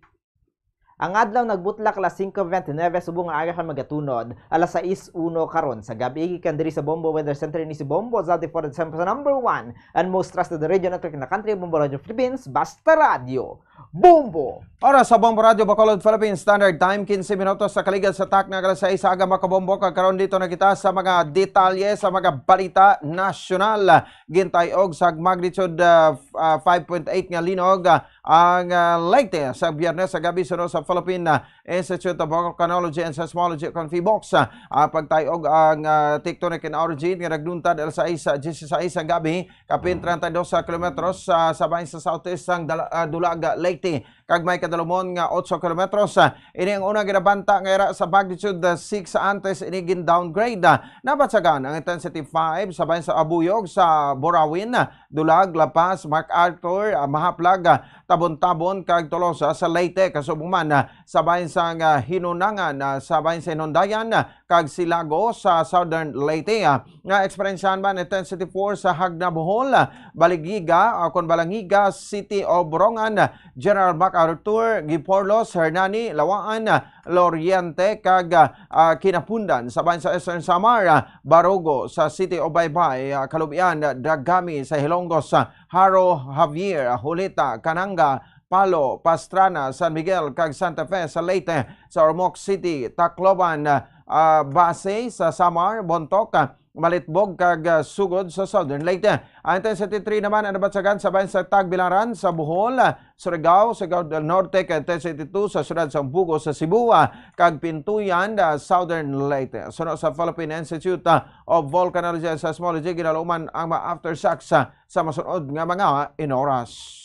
Ang adlaw nagbutlak alas singko bente nuebe subong nga aga kag magatunod alas sais uno karon sa gab-i. Gikan diri sa Bombo Weather Center, ini si Bombo Zaldi for the number one and most trusted radio network in the country, Bombo Radio Philippines, basta radyo, Bombo! Oras sa Bombo Radio Bacolod, Philippine Standard Time, quince minutos sa kaligad sa takna alas sais sa aga, mga kabombo, kag karon dito na kita sa mga detalye sa mga balita nasyonal. Gintay-og sa magnitude, ah, f-, ah, five point eight nga linog, ah, ang, ah, Leyte sa Biyernes sa gabi, suno sa Philippine, ah, Institute of Volcanology and Seismology, kon PHIVOLCS. Ah, pagtay-og ang, ah, tectonic in origin nga nagluntad alas sais, ah, disisais ang gabi, kapin treinta y dos kilometros, ah, sa bahin sa southeast sang dala-, ah, Dulag, Leyte, kag may kadalumon nga otso kilometros. Ah, ini ang una ginabanta nga era sa magnitude, ah, six antes ini gin-downgrade. Ah, nabatyagan ang intensity five sa bahin sa Abuyog, sa Borawin, Dulag, La Paz, MacArthur, ah, Mahaplag, ah, Tabon-Tabon, kag Tolosa sa Leyte, kasubong man, ah, sa bahin sang, ah, Hinunangan, ah, sa bahin sa Inundayan, ah, kag Silago sa Southern Leyte, ah, nga eksperyensyahan man intensity four sa Jagna, Bohol, ah, Baligiga, ah, kon Balangiga, City of Borongan, ah, General MacArthur, Giporlos, Hernani, Lawaan, ah, Loriente, kag, ah, ah, Kinapundan sa bahin sa Eastern Samar, ah, Barugo sa City of Baybay, ah, Calubian, ah, Dagami sa Hilongos, ah, Jaro, Javier, ah, Julita, Cananga, Palo, Pastrana, San Miguel, kag Santa Fe sa Leyte, sa Ormoc City, Tacloban, ah, ah, Basi sa Samar, Bontoc, ah, Malitbog, kag, ah, Sogod sa Southern Leyte. Ang intensity three naman ang nabatyagan sa bahin sa Tagbilaran sa Bohol, ah, Surigao, Surigao del Norte, kag intensity two sa siyudad sang Bugo sa Cebu, ah, kag Pintuyan, ah, Southern Leyte. Suno sa Philippine Institute, ah, of Volcanology and Seismology, ginaluman ang mga aftershocks, ah, sa masunod nga mga inoras.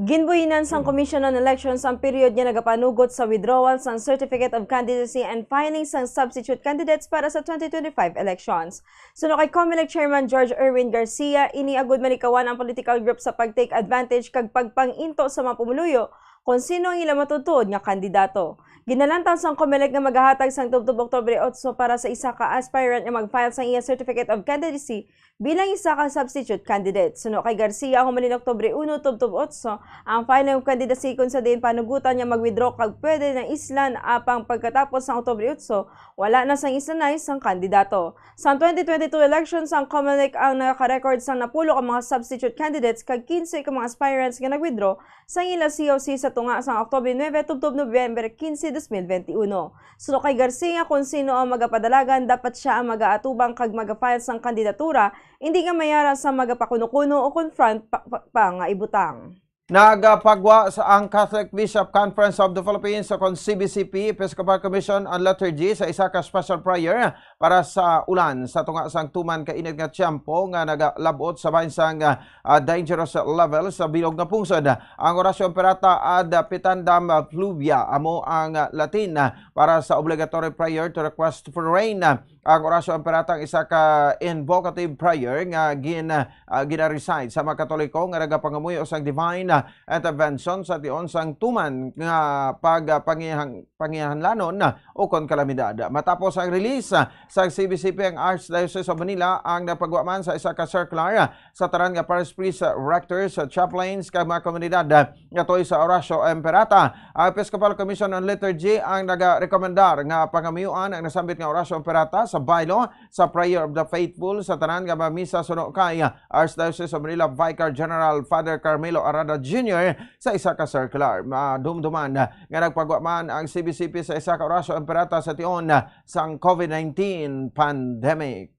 Ginbuhinan sang Commission on Elections ang period nga nagapanugot sa withdrawal sang Certificate of Candidacy and filing sang substitute candidates para sa twenty twenty-five elections. Suno kay Comelec Chairman George Erwin Garcia, ini agud malikawan ang political group sa pag-take advantage kag pagpang-into sa mga pumuluyo kon sino ang ila matutuod nga kandidato. Ginalantaw sang Comelec nga magahatag sang tubtob Oktubre otso para sa isa ka aspirant nga mag-file sang iya Certificate of Candidacy bilang isa ka substitute candidate. Suno kay Garcia, humalin Oktubre uno tubtob otso ang filing of candidacy, kung sa diin panugutan nga mag-withdraw kag pwede na islan, apang pagkatapos sang Oktubre otso, wala na sang islanay sang kandidato. Sa twenty twenty-two elections, ang Comelec ang naka-record sang napulo ka mga substitute candidates kag quince ka mga aspirants nga nag-withdraw sang ila C O C sa tunga sang Oktubre nuebe tubtob Nobyembre quince, dos mil veintiuno. Suno kay Garcia, kon sino ang magapadalagan, dapat sia ang magaatubang kag magafile sang kandidatura, hindi nga mayara sa magapakuno-kuno o confront pa, pa, pa nga ibutang. Nagapagwa sa ang Catholic Bishop Conference of the Philippines o kon C B C P, Episcopal Commission on Liturgy sa isa ka special prayer para sa ulan sa tunga sang tuman ka init nga tiyempo nga nagalabot sa bahin sang, ah, dangerous level sa bilog nga pungsod. Ang Oratio Imperata ad Petendam Fluvia amo ang, ah, Latin, ah, para sa obligatory prayer to request for rain. Ang Oratio Imperata ang isa ka invocative prayer nga gin-, ah, gina-recite sa mga Katoliko nga nagapangamuyo sang divine, ah, intervention sa tion sang tuman nga pag-, ah, pangihang-, pangihanlanon, ah, ukon kalamidad. Matapos ang release, ah, sa C B C P, ang Archdiocese of Manila ang napagwa man sa isa ka circular, ah, sa tanan nga parish priest, ah, rectors, ah, chaplains, kag mga komunidad, ah, nga tuoy sa Oratio Imperata. Ang Episcopal Commission on Liturgy ang nagarekomendar nga pangamuyuan ang nasambit nga Oratio Imperata sa baylo sa Prayer of the Faithful sa tanan nga mga misa suno kay Archdiocese of Manila Vicar General Father Carmelo Arada Junior sa isa ka circular. Madumduman nga nagpagwa man ang C B C P sa isa ka Oratio Imperata sa tion sang COVID nineteen pandemic.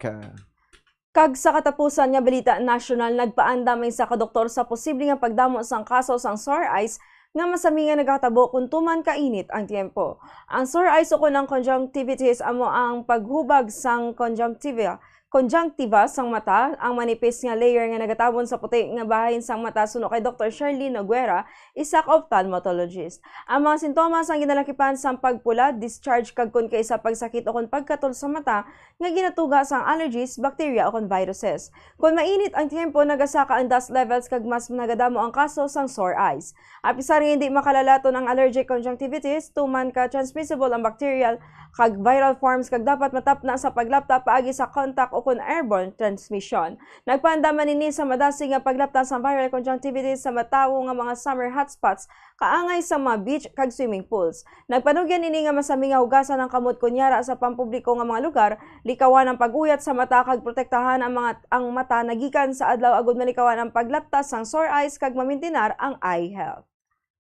Kag sa katapusan nga balita nasyonal, nagpaandam ang isa ka doktor sa posible nga pagdamo sang kaso sang sore eyes nga masami nga nagakatabo kon tuman kainit ang tiyempo. Ang sore eyes ukon ang conjunctivitis amo ang paghubag sang conjunctiva, conjunctiva sang mata, ang manipis nga layer nga nagatabon sa puti nga bahin sang mata suno kay Doktor Sherlyn Noguera, isa ka ophthalmologist. Ang mga sintomas ang ginalakipan sang pagpula, discharge kag kon kaisa pagsakit ukon pagkatol sa mata, nga ginatuga sang allergies, bakterya, ukon viruses. Kon mainit ang tiyempo, nagasaka ang dust levels kag mas nagadamo ang kaso sang sore eyes. Apisar nga hindi makalalaton ang allergic conjunctivitis, tuman ka transmissible ang bacterial kag viral forms kag dapat matapna sa paglapta paagi sa contact ukon airborne transmission. Nagpaandam man ini sa madasig nga paglapta sang viral conjunctivitis sa matawo nga mga summer hotspots kaangay sa mga beach kag swimming pools. Nagpanugyan ini nga masami nga hugasan ang kamot kon yara sa pampubliko nga mga lugar, likawan ang pag-uyat sa mata kag protektahan ang mga, ang mata nagikan sa adlaw agud malikawan ang paglapta sang sore eyes kag mamintinar ang eye health.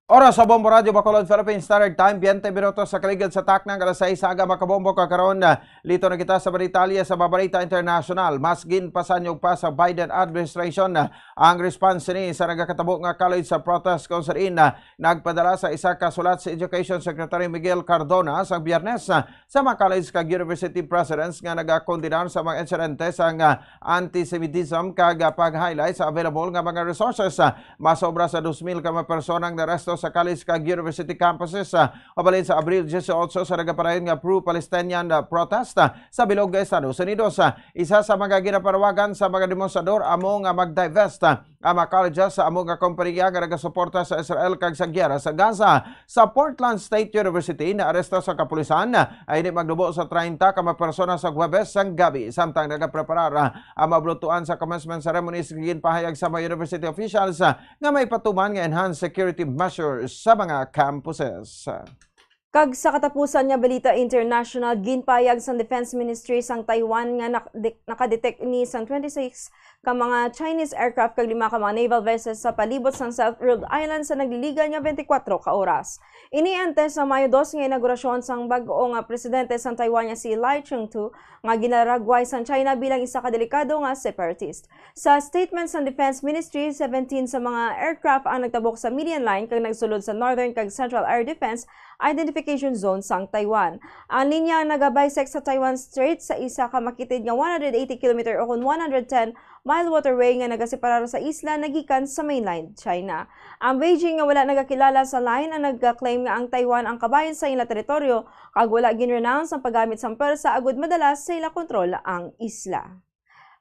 Oras sa Bombo Radyo Bacolod, Philippine Standard Time, twenty minutos sa kaligid sa takna nga alas sais. Aga, mga kabombo, kag karon, ah, lito na kita sa mga detalye sa mga balita internasyonal. Mas ginpasanyog pa sa Biden administration, ah, ang response ni sa nagakatabo nga college sa protest, kung sa diin, ah, nagpadala sa isa ka sulat si Education Secretary Miguel Cardona sa Biyernes, ah, sa mga college kag university presidents nga nagakondenar sa mga insidente sang, ah, antisemitism kag, ah, pag-highlight sa available nga mga resources. Ah, masobra sa dos mil ka mga persona ang naresto sa college kag university campuses, ah, mabalhin sa Abril dieciocho sa nagapadayon nga pro-Palestinian, ah, protest, ah, sa bilog nga Estados Unidos. Ah, isa sa mga ginapanawagan sa mga demonstrador amo nga mag-divest, ah, ang mga colleges sa amo nga kompanya nga nagasuporta sa Israel kag sa giyera sa Gaza. Sa Portland State University, naaresto sa kapulisan ang hindi magnubo sa treinta ka mga persona sa Huwebes sang gabi, samtang nagapreparar, ah, ang mga bulutuan sa commencement ceremonies nga ginpahayag sa mga university officials, ah, nga may patuman nga enhanced security measures sa mga campuses. Kag sa katapusan nga balita international, ginpahayag sang Defense Ministry sang Taiwan nga nak-, de-, nakadetect ini sang twenty-six ka mga Chinese aircraft kag lima ka mga naval vessels sa palibot sang self-ruled island sa nagliligan nga twenty-four ka oras. Ini antes sa Mayo dos nga inaugurasyon sang bag-o nga presidente sang Taiwan nga si Lai Ching-te nga ginaragway sang China bilang isa ka delikado nga separatist. Sa statement sang Defense Ministry, seventeen sa mga aircraft ang nagtabok sa median line kag nagsulod sa Northern kag Central Air Defense Identification Zone sang Taiwan. Ang linya nagabisect sa Taiwan Strait sa isa ka makitid nga one hundred eighty kilometer o kon one hundred ten mile waterway nga nagaseparar sa isla nagikan sa mainland China. Ang Beijing nga wala nagakilala sa line ang nagka-claim nga ang Taiwan ang kabahin sa ila teritoryo kag wala gin-renounce ang paggamit sang pwersa agud madala sa ila kontrol ang isla.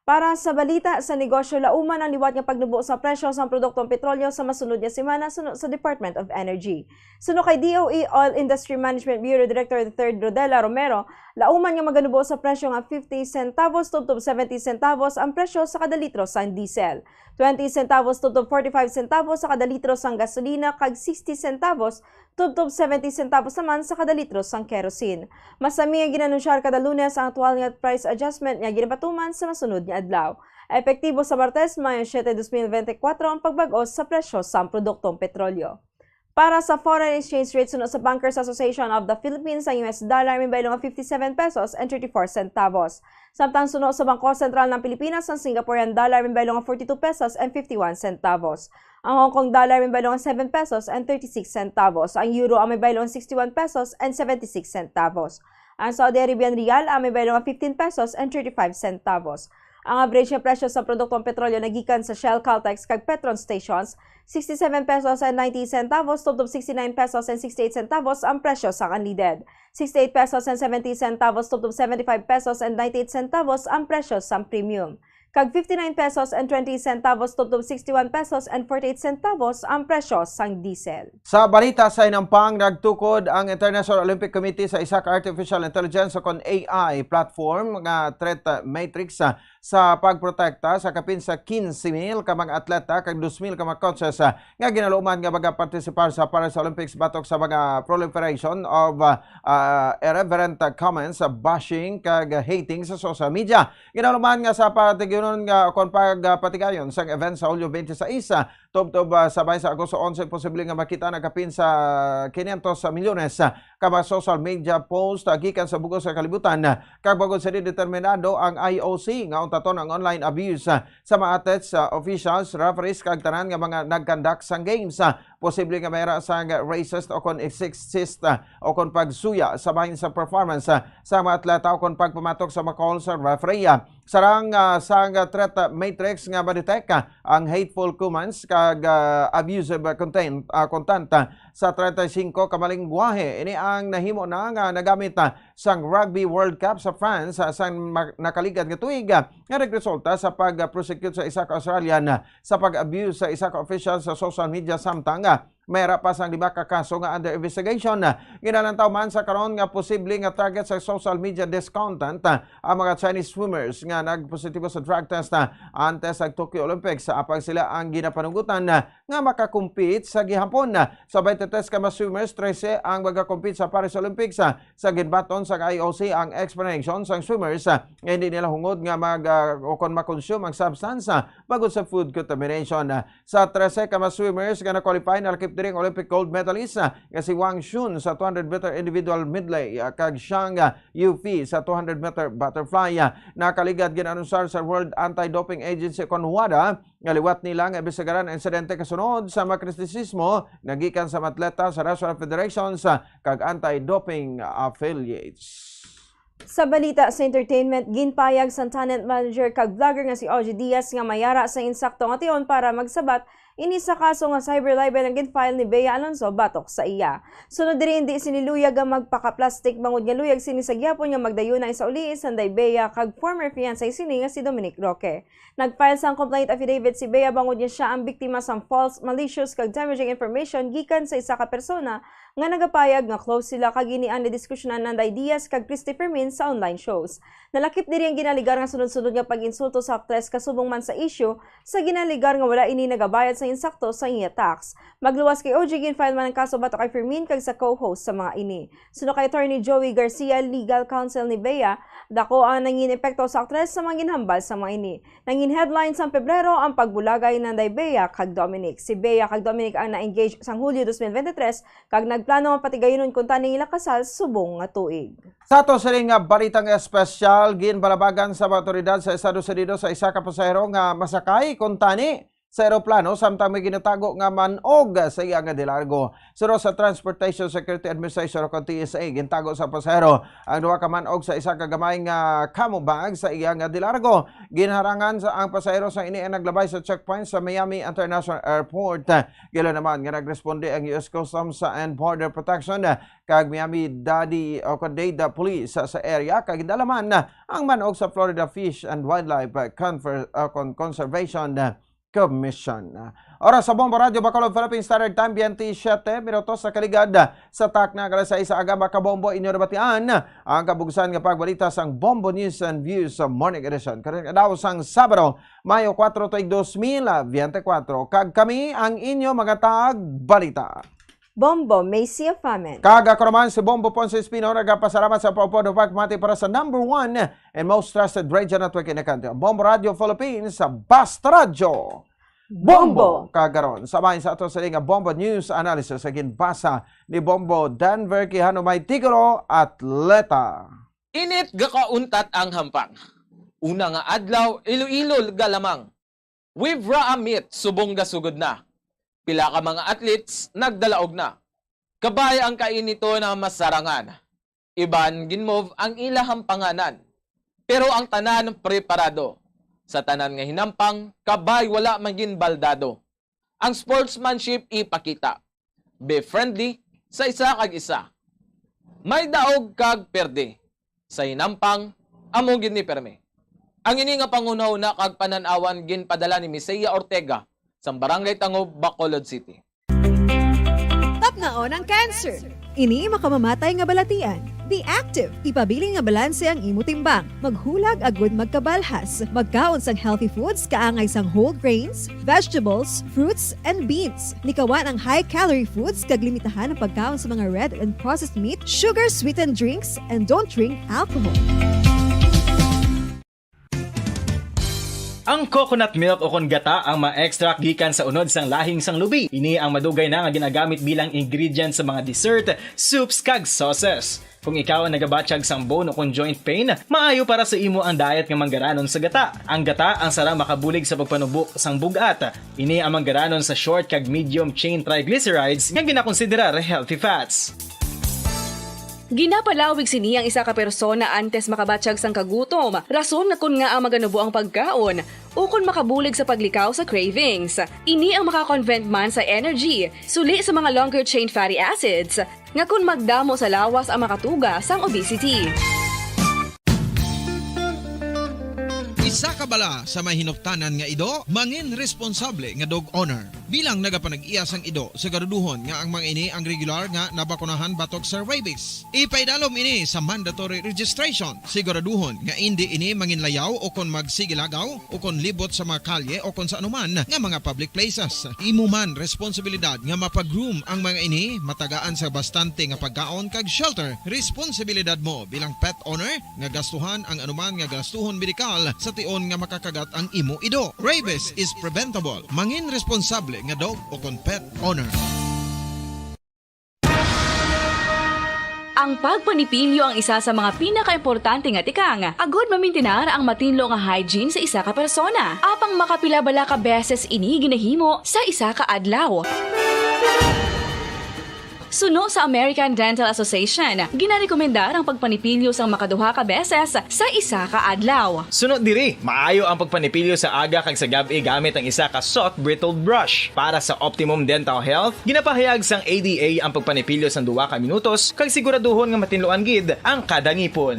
Para sa balita sa negosyo, lauman ang liwat nga pagnubo sa presyo sang produktong petrolyo sa masunod nga semana suno sa Department of Energy. Suno kay D O E Oil Industry Management Bureau Director the third Rodela Romero, lauman nga maganubo sa presyo nga fifty centavos tubtob seventy centavos ang presyo sa kada litro sang diesel, twenty centavos tubtob forty-five centavos sa kada litro sang gasolina, kag sixty centavos tubtob seventy centavos naman sa kada litro sang kerosene. Masami nga gin-anunsyar kada Lunes ang aktual nga price adjustment nga ginapatuman sa masunod nga adlaw. Epektibo sa Martes, Mayo siete, dos mil bente kuwatro, ang pagbag-o sa presyo sang produktong petrolyo. Para sa foreign exchange rate, suno sa Bankers Association of the Philippines, ang U S dollar may baylo nga fifty-seven pesos and thirty-four centavos. Samtang suno sa Bangko Sentral ng Pilipinas, ang Singaporean dollar may baylo nga forty-two pesos and fifty-one centavos. Ang Hong Kong dollar may baylo nga seven pesos and thirty-six centavos. Ang euro ang may baylo nga sixty-one pesos and seventy-six centavos. Ang Saudi Arabian riyal ang may baylo nga fifteen pesos and thirty-five centavos. Ang average nga presyo sa produktong petrolyo nagikan sa Shell, Caltex, kag Petron stations, sixty-seven pesos and ninety centavos tubtob sixty-nine pesos and sixty-eight centavos ang presyo sang unleaded, sixty-eight pesos and seventy centavos tubtob seventy-five pesos and ninety-eight centavos ang presyo sang premium, kag fifty-nine pesos and twenty centavos tubtob sixty-one pesos and forty-eight centavos ang presyo sang diesel. Sa balita sa hinampang, nagtukod ang International Olympic Committee sa isa ka artificial intelligence o kon A I platform nga threat matrix, ah, sa pagprotekta sa kapin sa quince mil ka mga atleta kag dos mil ka mga coaches, ah, nga ginaluman nga magapartisipar sa Paris Olympics batok sa mga proliferation of, ah, ah, irreverent, ah, comments, ah, bashing kag hating sa social media. Ginaluman nga sa patigyonon nga kon pagpatigayon sang event sa Hulyo twenty-six, ah, tubtob, ah, sa bahin sa Agosto onse, posible nga makita ang kapin sa quinientos milyones, ah, ka mga social media post, ah, gikan sa bug-os nga kalibutan, ah, kag bangod sini determinado ang I O C nga untaton ang online abuse, ah, sa mga athletes, ah, officials, referees, kag tanan nga mga nag-conduct sang games, ah, posible nga may ra sang racist o kon sexist, ah, o kon pagsuya sa bahin sa performance, ah, sa mga atleta o kon pagpamatok sa mga call sa referee, ah. Sarang, ah, sang threat matrix nga ma-detect, ah, ang hateful comments kag, ah, abusive content, ah, content, ah, sa treinta y cinco ka mga linggwahe. Ini ang nahimo na nga nagamit, ah, sang Rugby World Cup sa France, ah, sa ma-, nakaligad nga tuig, ah, nga nagresulta sa pag-prosecute sa isa ka Australian, ah, sa pag-abuse sa isa ka official sa social media, samtang, ah, may ra pa sang lima ka kaso nga under investigation. Ginalantaw man sa karon nga posible nga target sa social media discontent, ah, ang mga Chinese swimmers nga nagpositibo sa drug test, ah, antes sa Tokyo Olympics. Apang sila ang ginapanugutan, ah, nga makakompete sa gihapon. Sa twenty-three ka mga swimmers, trese ang magakompete sa Paris Olympics, ah, sa ginbaton sa I O C ang explanation sang swimmers, ah, nga hindi nila hungod nga mag, ah, o kon makonsume ang substance, ah, bangod sa food contamination. Ah, sa trese ka mga swimmers nga na-qualify, nalakip diri ang Olympic gold medalist, ah, nga si Wang Xun sa two hundred meter individual medley, ah, kag Xiang, ah, Yufi sa two hundred meter butterfly. Ah, nakaligad ginanunsar sa World Anti-Doping Agency kon wada nga liwat nila nga imbestigaran ang insidente kasunod sa mga kritisismo nga gikan sa mga atleta sa national federations, ah, kag anti-doping affiliates. Sa balita sa entertainment, ginpayag sang talent manager kag vlogger nga si Ogie Diaz nga mayara sa insakto nga tion para magsabat ini sa kaso nga cyber libel nga gin-file ni Bea Alonzo batok sa iya. Sunod diri, indi sini luyag nga magpaka-plastic, bangod nga luyag sini sa gihapon nga magdayuna sa ulihi sanday Bea kag former fiancé sini nga si Dominic Roque. Nag-file sang complaint affidavit si Bea bangod nga sia ang biktima sang false, malicious, kag damaging information gikan sa isa ka persona nga nagapayag nga close sila, kag ini ang nadiskusyonan nanday Diaz kag Christy Fermin sa online shows. Nalakip diri ang ginaligar nga sunod-sunod nga pag-insulto sa aktres, kasubong man sa issue sa ginaligar nga wala ini nagabayad sa insakto sa iya tax. Magluwas kay Ogie, gin-file man ang kaso batok kay Fermin kag sa co-host sa mga ini. Suno kay Attorney Joey Garcia, legal counsel ni Bea, dako ang nangin epekto sa aktres sa mga ginhambal sa mga ini. Nangin headline sang Pebrero ang pagbulagay nanday Bea kag Dominic. Si Bea kag Dominic ang na-engage sang Hulyo twenty twenty-three, kag nagplano ang patigayonon kuntani ang ila kasal subong nga tuig. Sa ato sini nga balitang espesyal, ginbalabagan sa mga awtoridad sa Estados Unidos sa isa ka pasahero nga masakay kuntani sa eroplano samtang may ginatago nga man-og sa iya nga dilargo. Suno sa Transportation Security Administration o kon T S A, gintago sa pasahero ang duha ka man-og sa isa ka gamay nga camo bag sa iya nga dilargo. Ginharangan sa ang pasahero sa ini ang naglabay sa checkpoint sa Miami International Airport. Gila naman nga nagresponde ang U S Customs and Border Protection kag Miami-Dade o kon Dade Police sa, sa area, kag gindala man ang man-og sa Florida Fish and Wildlife, uh, Conver-, uh, Con-, Conservation, uh, Commission. Oras sa Bombo Radyo Bacolod, Philippine Standard Time, twenty-seven minutos sa kaligad sa takna nga alas sais sa aga. Mga kabombo, inyo nabatian ang kabugsan nga pagbalita sang Bombo News and Views sa Morning Edition. Karon nga adlaw sang Sabado, Mayo kuwatro, tuig dos mil biyente kuwatro. Kag kami ang inyo mga tagbalita. Bombo Macy Afamen. Kag ako naman si Bombo Ponce Espino, nagapasalamat sa pagpod ug pagmati para sa number one and most trusted radio network in the country, Bombo Radio Philippines, sa Basta Radyo. Bombo! Kagaron, sa bahin sa ato sa nga Bombo News Analysis sa ginbasa ni Bombo Denver Quijano, may titulo, Atleta. Init gakauntat ang hampang. Una nga adlaw, Iloilo galamang. Wave ra amit subong gasugod na. Pila ka mga athletes nagdalaog na. Kabay ang kainiton nga masarangan. Iban ginmove ang ila hampanganan. Pero ang tanan preparado. Sa tanan nga hinampang, kabay wala man ginbaldado. Ang sportsmanship ipakita. Be friendly sa isa kag isa. May daog kag perde. Sa hinampang, amo gid ni permi. Ang ini nga panghunahuna kag panan-awan ginpadala ni Misaya Ortega sang Barangay Tangob, Bacolod City. Tapnaon ang cancer. Ini makamamatay nga balatian. Be active. Ipabilin nga balanse ang imo timbang. Maghulag agud magkabalhas. Magkaon sang healthy foods kaangay sang whole grains, vegetables, fruits, and beans. Likawan ang high-calorie foods kag limitahan ang pagkaon sa mga red and processed meat, sugar-sweetened drinks, and don't drink alcohol. Ang coconut milk o kon gata ang ma-extract gikan sa unod sang lahing sang lubi. Ini ang madugay na nga ginagamit bilang ingredient sa mga dessert, soups, kag sauces. Kung ikaw ang nagabatyag sang bone o kon joint pain, maayo para sa imo ang diet nga manggaranon sa gata. Ang gata ang sarang makabulig sa pagpanubo sang bug-at. Ini ang manggaranon sa short kag medium chain triglycerides nga ginakonsiderar healthy fats. Ginapalawig sini ang isa ka persona antes makabatyag sang kagutom, rason nga kon ngaa maganubo ang pagkaon, ukon makabulig sa paglikaw sa cravings. Ini ang maka-convert man sa energy, suli sa mga longer chain fatty acids, nga kon magdamo sa lawas ang makatuga sang obesity. Isa ka bala sa may hinuptanan nga ido, mangin responsable nga dog owner. Bilang nagapanag-iya sang ido, siguraduhon nga ang mga ini ang regular nga nabakunahan batok sa rabies. Ipaidalom ini sa mandatory registration. Siguraduhon nga indi ini manginlayaw o kon magsigilagaw o kon libot sa mga kalye o kon sa anuman nga mga public places. Imo man responsibilidad nga mapag-groom ang mga ini, matagaan sa bastante nga pagkaon kag shelter. Responsibilidad mo bilang pet owner nga gastuhan ang anuman nga gastuhon medikal sa tion nga makakagat ang imo ido. Rabies is preventable. Mangin responsable nga dog o kon pet owner. Ang pagpanipilyo ang isa sa mga pinakaimportante nga tikang agud mamintinar ang matinlo nga hygiene sa isa ka persona. Apang makapila bala ka beses ini ginahimo sa isa ka adlaw? Suno sa American Dental Association, ginarekomendar ang pagpanipilyo sang makaduha ka beses sa isa ka adlaw. Suno diri, maayo ang pagpanipilyo sa aga kag sa gab-i gamit ang isa ka soft bristled brush. Para sa optimum dental health, ginapahayag sang A D A ang pagpanipilyo sang duha ka minutos kag siguraduhon nga matinluan gid ang kada ngipon.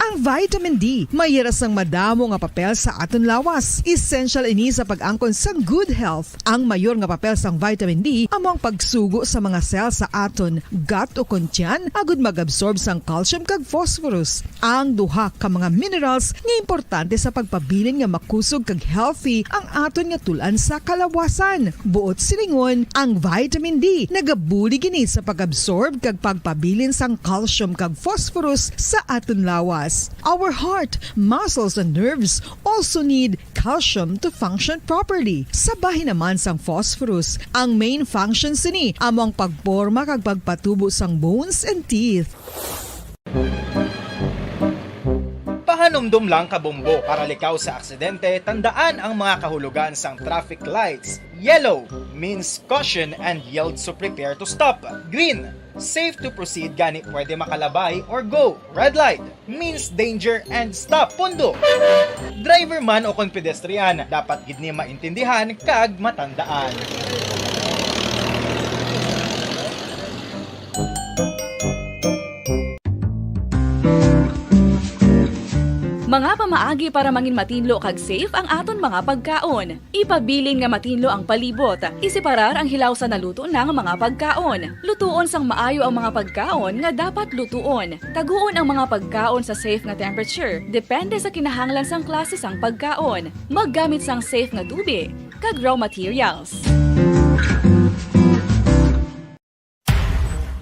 Ang vitamin D may ira sang madamo nga papel sa aton lawas. Essential ini sa pag-angkon sang good health. Ang mayor nga papel sang vitamin D amo ang pagsugo sa mga cell sa aton gut o kon tiyan agud mag-absorb sang calcium kag phosphorus, ang duha ka mga minerals nga importante sa pagpabilin nga makusog kag healthy ang aton nga tul-an sa kalawasan. Buot silingon, ang vitamin D nagabulig ini sa pag-absorb kag pagpabilin sang calcium kag phosphorus sa aton lawas. Our heart, muscles, and nerves also need calcium to function properly. Sa bahin naman sang phosphorus, ang main function sini amo ang pagporma kag pagpatubo sang bones and teeth. Pahanumdom lang, kabombo, para likaw sa aksidente, tandaan ang mga kahulogan sang traffic lights. Yellow means caution and yield, so prepare to stop. Green, safe to proceed, gani pwede makalabay or go. Red light means danger and stop. Pundo. Driver man o kon pedestrian, dapat gid ni maintindihan kag matandaan. Mga pamaagi para mangin matinlo kag safe ang aton mga pagkaon. Ipabilin nga matinlo ang palibot. Iseparar ang hilaw sa naluto na nga mga pagkaon. Lutuon sang maayo ang mga pagkaon nga dapat lutuon. Taguon ang mga pagkaon sa safe nga temperature, depende sa kinahanglan sang klase sang pagkaon. Maggamit sang safe nga tubig kag raw materials.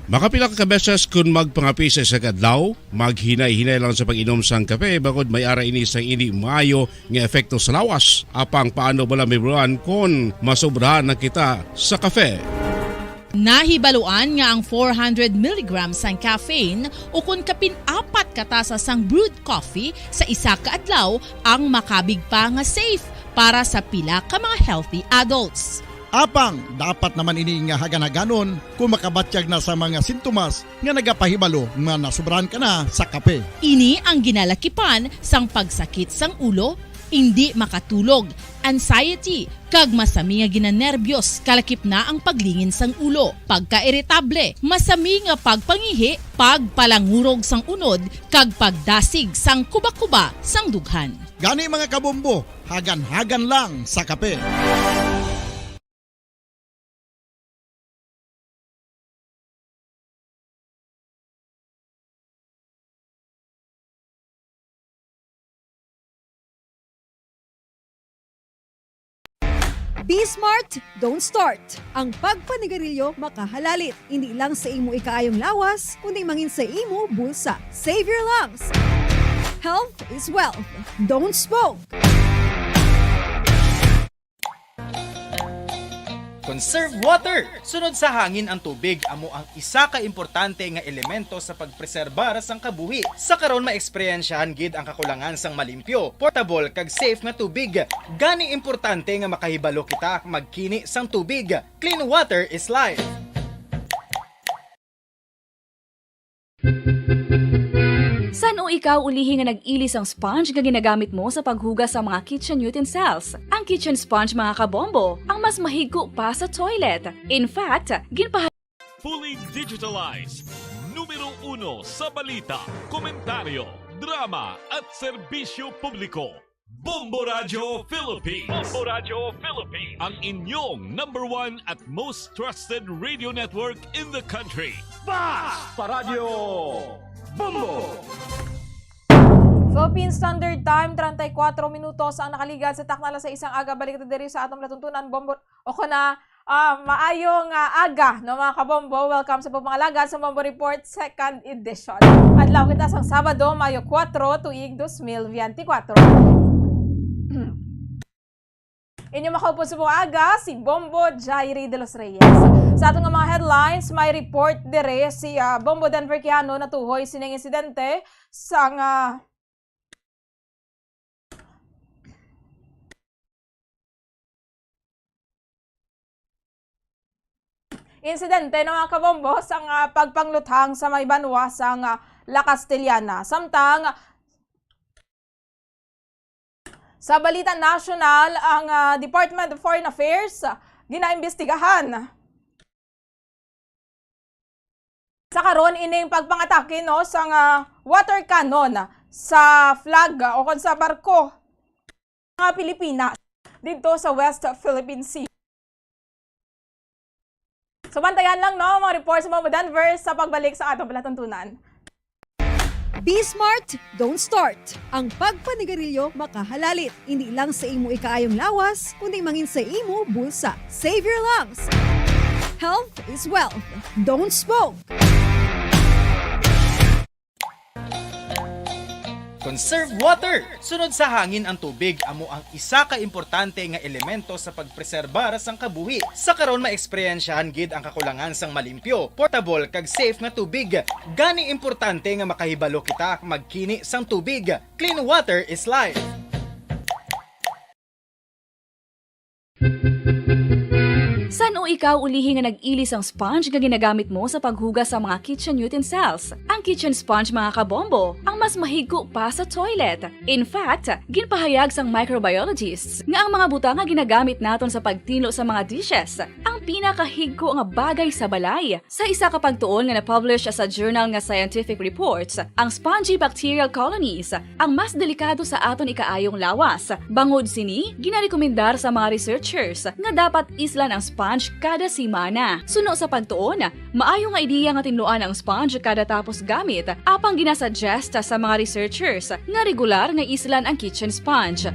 Makapila ka beses kun magpangape sa isa ka adlaw, maghinay-hinay lang sa pag-inom sang kape, bangod may ara ini sang indi maayo nga epekto sa lawas. Apang paano bala mahibaluan kon masobrahan na kita sa kape? Nahibaluan nga ang four hundred milligrams sang caffeine, ukon kapin apat ka tasa sang brewed coffee sa isa ka adlaw, ang makabig pa nga safe para sa pila ka mga healthy adults. Apang dapat naman ini nga hagan-haganon kung makabatyag na sa mga sintomas nga nagapahibalo nga nasobrahan ka na sa kape. Ini ang ginalakipan sang pagsakit sang ulo, indi makatulog, anxiety, kag masami nga ginanerbiyos, kalakip na ang paglingin sang ulo, pagkairitable, masami nga pagpangihi, pagpalangurog sang unod, kag pagdasig sang kuba-kuba sang dughan. Gani, mga kabombo, hagan-hagan lang sa kape. Be smart, don't start. Ang pagpanigarilyo makahalalit, hindi lang sa imo ikaayong lawas, kundi mangin sa imo bulsa. Save your lungs. Health is wealth. Don't smoke. Conserve water. Sunod sa hangin ang tubig, amo ang isa ka importante nga elemento sa pagpreserbar sang kabuhi. Sa karon, maeksperiensyahan gid ang kakulangan sang malimpyo, portable, kag safe nga tubig. Gani, importante nga makahibalo kita magkini sang tubig. Clean water is life. San-o ikaw ulihi nga nag-ili sang sponge nga ginagamit mo sa paghugas sa mga kitchen utensils? Ang kitchen sponge, mga kabombo, ang mas mahigko pa sa toilet. In fact, ginpaha- Fully digitalized. Numero uno sa balita, komentaryo, drama, at serbisyo publiko. Bombo Radyo Philippines. Bombo Radyo Philippines. Ang inyong number one at most trusted radio network in the country. Basta Radyo Bombo! Philippine Standard Time, treinta y cuatro minutos ang nakaligad sa takna alas sais sang aga. Balik ta diri sa atong palatuntunan, Bombo, o kana, ah, maayong, ah, aga, no, mga kabombo. Welcome sa pagpangalagad sa Bombo Report, second edition. Adlaw kita sang Sabado, Mayo kuwatro, tuig dos mil biyente kuwatro. Inyo makaupod sa buong aga, si Bombo Jairi de los Reyes. Sa aton nga mga headlines, may report dire si, ah, Bombo Denver Quijano natuhoy sining insidente sang, ah, insidente, no, mga kabombo, sang, ah, pagpangluthang sa may banwa sang, ah, La Castellana. Samtang, sa balita nasyonal, ang, ah, Department of Foreign Affairs, ah, ginaimbestigahan sa karon ining pagpangatake, no, sang, ah, water cannon sa flag, ah, o kon sa barko nga Pilipinas didto sa West Philippine Sea. So, bantayan lang, no, mga reports mo, Denver, sa pagbalik sa atong palatuntunan. Be smart, don't start. Ang pagpanigarilyo makahalalit, hindi lang sa imo ikaayong lawas, kundi mangin sa imo bulsa. Save your lungs. Health is wealth. Don't smoke. Conserve water. Sunod sa hangin ang tubig, amo ang isa ka importante nga elemento sa pagpreserbar sang kabuhi. Sa karon, maeksperiensyahan gid ang kakulangan sang malimpyo, portable, kag safe nga tubig. Gani, importante nga makahibalo kita magkini sang tubig. Clean water is life. San-o ikaw ulihi nga nag-ili sang sponge nga ginagamit mo sa paghugas sa mga kitchen utensils? Ang kitchen sponge, mga kabombo, ang mas mahigko pa sa toilet. In fact, ginpahayag sang microbiologists nga ang mga butang nga ginagamit naton sa pagtinlo sa mga dishes ang pinakahigko nga bagay sa balay. Sa isa ka pagtuon nga na-publish sa journal nga Scientific Reports, ang spongy bacterial colonies ang mas delikado sa aton ikaayong lawas. Bangod sini, ginarekomendar sa mga researchers nga dapat islan ang sponge kada semana. Suno sa pagtuon, maayo nga ideya nga tinluan ang sponge kada tapos gamit, apang ginasuggest sa mga researchers nga regular nga islan ang kitchen sponge.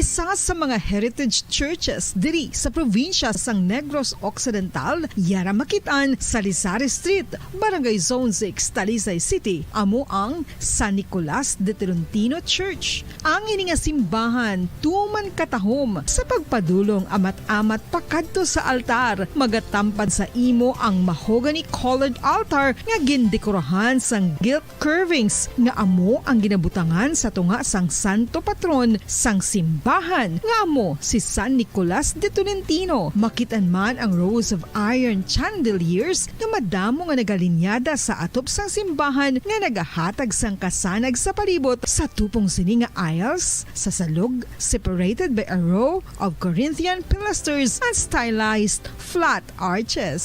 Isa sa mga heritage churches diri sa probinsya sang Negros Occidental, yara makit-an sa Lizares Street, Barangay Zone six, Talisay City, amo ang San Nicolas de Tolentino Church. Ang ini nga simbahan tuman katahom sa pagpadulong amat-amat pakadto sa altar, magatampad sa imo ang mahogany-colored altar nga gindekorahan sang gilt curvings nga amo ang ginabutangan sa tunga sang santo patron sang simbahan, nga amo si San Nicolas de Tolentino. Makit-an man ang rows of iron chandeliers nga madamo nga nagalinyada sa atop sang simbahan nga nagahatag sang kasanag sa palibot. Sa tupong sini nga aisles, sa salog, separated by a row of Corinthian pilasters and stylized flat arches.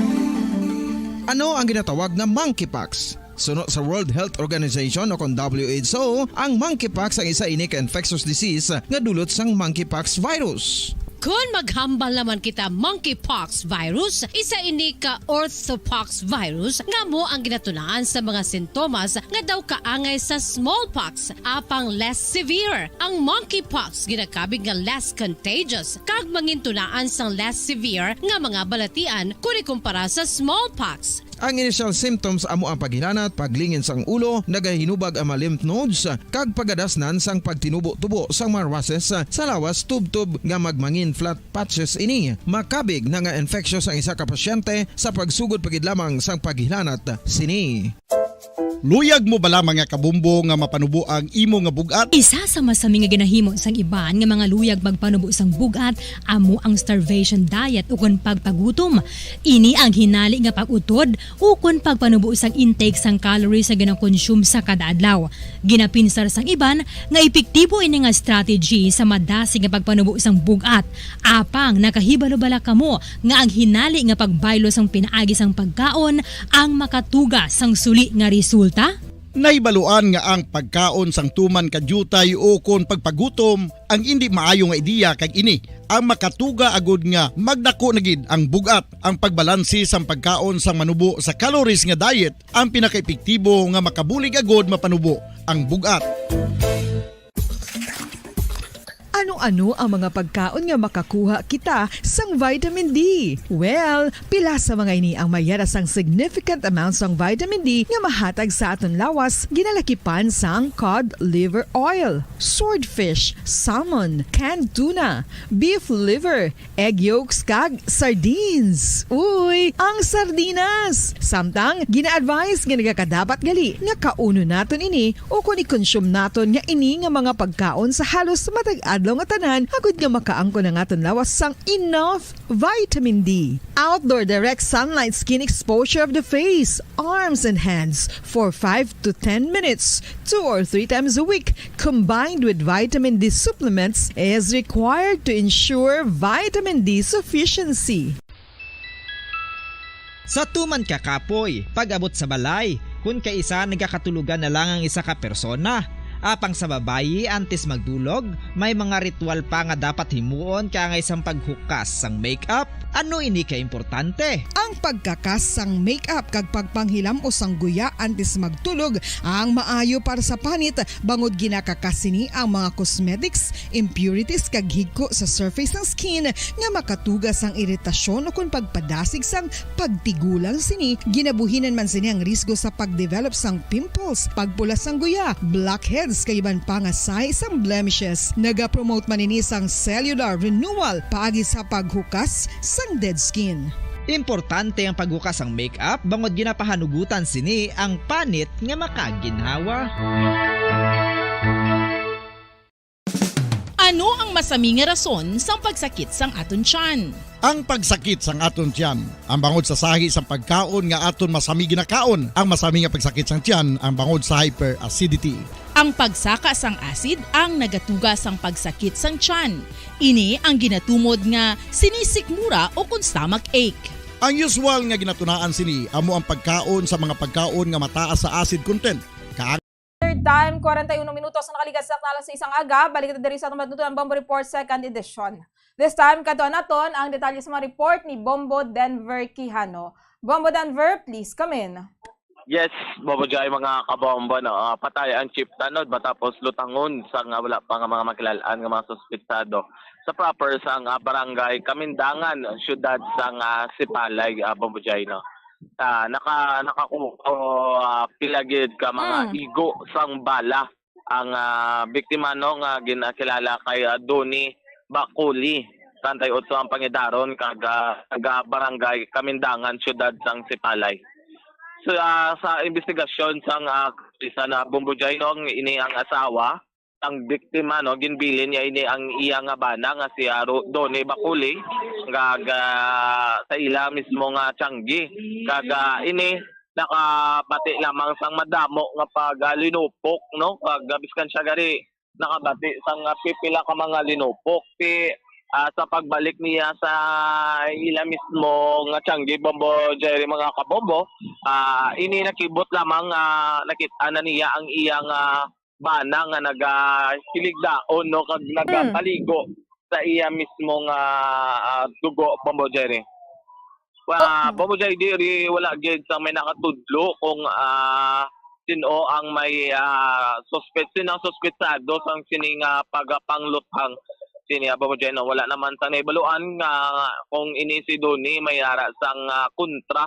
Ano ang ginatawag na monkeypox? Suno sa World Health Organization o kon W H O, ang monkeypox ang isa ini ka infectious disease nga dulot sang monkeypox virus. Kon maghambal naman kita monkeypox virus, isa ini ka orthopox virus nga amo ang ginatunaan sa mga sintomas nga daw kaangay sa smallpox, apang less severe. Ang monkeypox ginakabig nga less contagious kag mangintunaan sang less severe nga mga balatian kon ikumpara sa smallpox. Ang initial symptoms amo ang paghilanat, paglingin sang ulo, nagahinubag ang mga lymph nodes, kag pagadasnan sang pagtinubo-tubo sang mga rushes sa lawas, tubtob nga magmangin flat patches ini. Makabig na nga infectious ang isa ka pasyente sa pagsugod pa gid lamang sang paghilanat sini. Luyag mo bala, mga kabombo, nga mapanubo ang imo nga bug-at? Isa sa masami nga ginahimo sang iban nga mga luyag magpanubo sang bug-at amo ang starvation diet ukon pagpagutom. Ini ang hinali nga pag-utod ukon pagpanubo sang intake sang calories nga ginakonsume sa kada adlaw. Ginapinsar sang iban nga epektibo ini nga strategy sa madasig nga pagpanubo sang bug-at. Apang nakahibalo bala kamo nga ang hinali nga pagbaylo sang pinaagi sang pagkaon ang makatuga sang suli nga resulta? Nahibaluan nga ang pagkaon sang tuman ka diutay ukon pagpagutom ang indi maayo nga ideya, kag ini ang makatuga agud nga magdako na gid ang bug-at. Ang pagbalanse sang pagkaon sang manubo sa calories nga diet ang pinakaepektibo nga makabulig agud mapanubo ang bug-at. Ano-ano ang mga pagkaon nga makakuha kita sang vitamin D? Well, pila sa mga ini ang may yara sang significant amount sang vitamin D nga mahatag sa aton lawas, ginalakipan sang cod liver oil, swordfish, salmon, canned tuna, beef liver, egg yolks, kag sardines. Uy, ang sardinas! Samtang, gina-advise nga nagakadapat gali nga kaunon naton ini ukon i-consume naton nga ini nga mga pagkaon sa halos matag adlaw nga tanan, agud nga makaangkon ang aton lawas sang enough vitamin D. Outdoor direct sunlight skin exposure of the face, arms, and hands for five to ten minutes, two or three times a week, combined with vitamin D supplements, is required to ensure vitamin D sufficiency. Sa tuman ka kapoy, pag-abot sa balay, kun kaisa nagakatulogan na lang ang isa ka persona. Apang sa babayi, antes magdulog, may mga ritual pa nga dapat himuon kaangay sang paghukas sang makeup. Ano ini ka importante? Ang pagkakas sang makeup kag pagpanghilam-os sang guya antes magtulog ang maayo para sa panit, bangod ginakakas sini ang mga cosmetics, impurities, kag higko sa surface sang skin nga makatuga sang iritasyon ukon pagpadasig sang pagtigulang sini. Ginabuhinan man sini ang risgo sa pagdevelop sang pimples, pagpula sang guya, blackheads, kag iban pa nga sahi sang blemishes. Nagapromote man ini sang cellular renewal paagi sa paghukas sang dead skin. Importante ang paghukas sang makeup bangod ginapahanugutan sini ang panit nga makaginhawa. Ano ang masami nga rason sang pagsakit sang aton tiyan? Ang pagsakit sang aton tiyan, ang bangod sa sahi sang pagkaon nga aton masami ginakaon. Ang masami nga pagsakit sang tiyan, ang bangod sa hyperacidity. Ang pagsaka sang acid ang nagatuga sang pagsakit sang tiyan. Ini ang ginatumod nga sinisikmura o kon stomach ache. Ang usual nga ginatunaan sini amo ang pagkaon sa mga pagkaon nga mataas sa acid content. Kaang Third time, forty-one minutos na nakaligas sa alas sais sang aga. Balik kita diri sa aton matuntunan Bombo Report, second edition. This time, kadtuan naton ang detalye sa mga report ni Bombo Denver Quijano. Bombo Denver, please come in. Yes, Bobo Jai, mga kabombo, no? Ah, patay ang chief tanod matapos lutangon sa nga wala pa nga mga makilalaan nga mga suspetsado sa proper sa nga barangay Kamindangan, siyudad sa nga Sipalay, ah, Bobo Jai, no? Ah, naka, nakakuha, ah, pila gid ka mga Mm. igo sang bala ang, ah, biktima, no, nga ginakilala kay, ah, Donnie Baculi, treinta y ocho ang pangidaron, kag, ah, taga barangay Kamindangan, siyudad sang Sipalay. So, ah, sa investigasyon sang, ah, kapulisan na Bombo Jai, no, ang ini ang asawa, ang biktima, no, ginbilin niya ini ang iya nga bana nga si, ah, Ro-, Donnie Baculi, nga ga-, sa ila mismo nga tiyanggi. Kag, ah, ini nakabati lamang sang madamo nga pag, ah, linupok, no, kag, ah, biskan siya gari nakabati sang, ah, pipila ka mga linupok. Ti, ah, sa pagbalik niya sa ila mismo nga tiyanggi, Bombo Jerry, mga kabombo, ah, ini nakibot lamang, ah, nakit-an na niya ang iya nga bana nga nagahiligdaon, no, kag Hmm. nagapaligo sa iya mismo nga, ah, dugo, Bombo Jerry. Ah, Mm. Bombo Jerry, diri wala gid sa may nakatudlo kung, ah, sino ang may, ah, suspect, sino ang suspetsado sang sini nga pagpangluthang sini, ah, Bombo Jerry, no? Wala naman sang nahibaluan nga kung ini si Donnie may ara sang, ah, kontra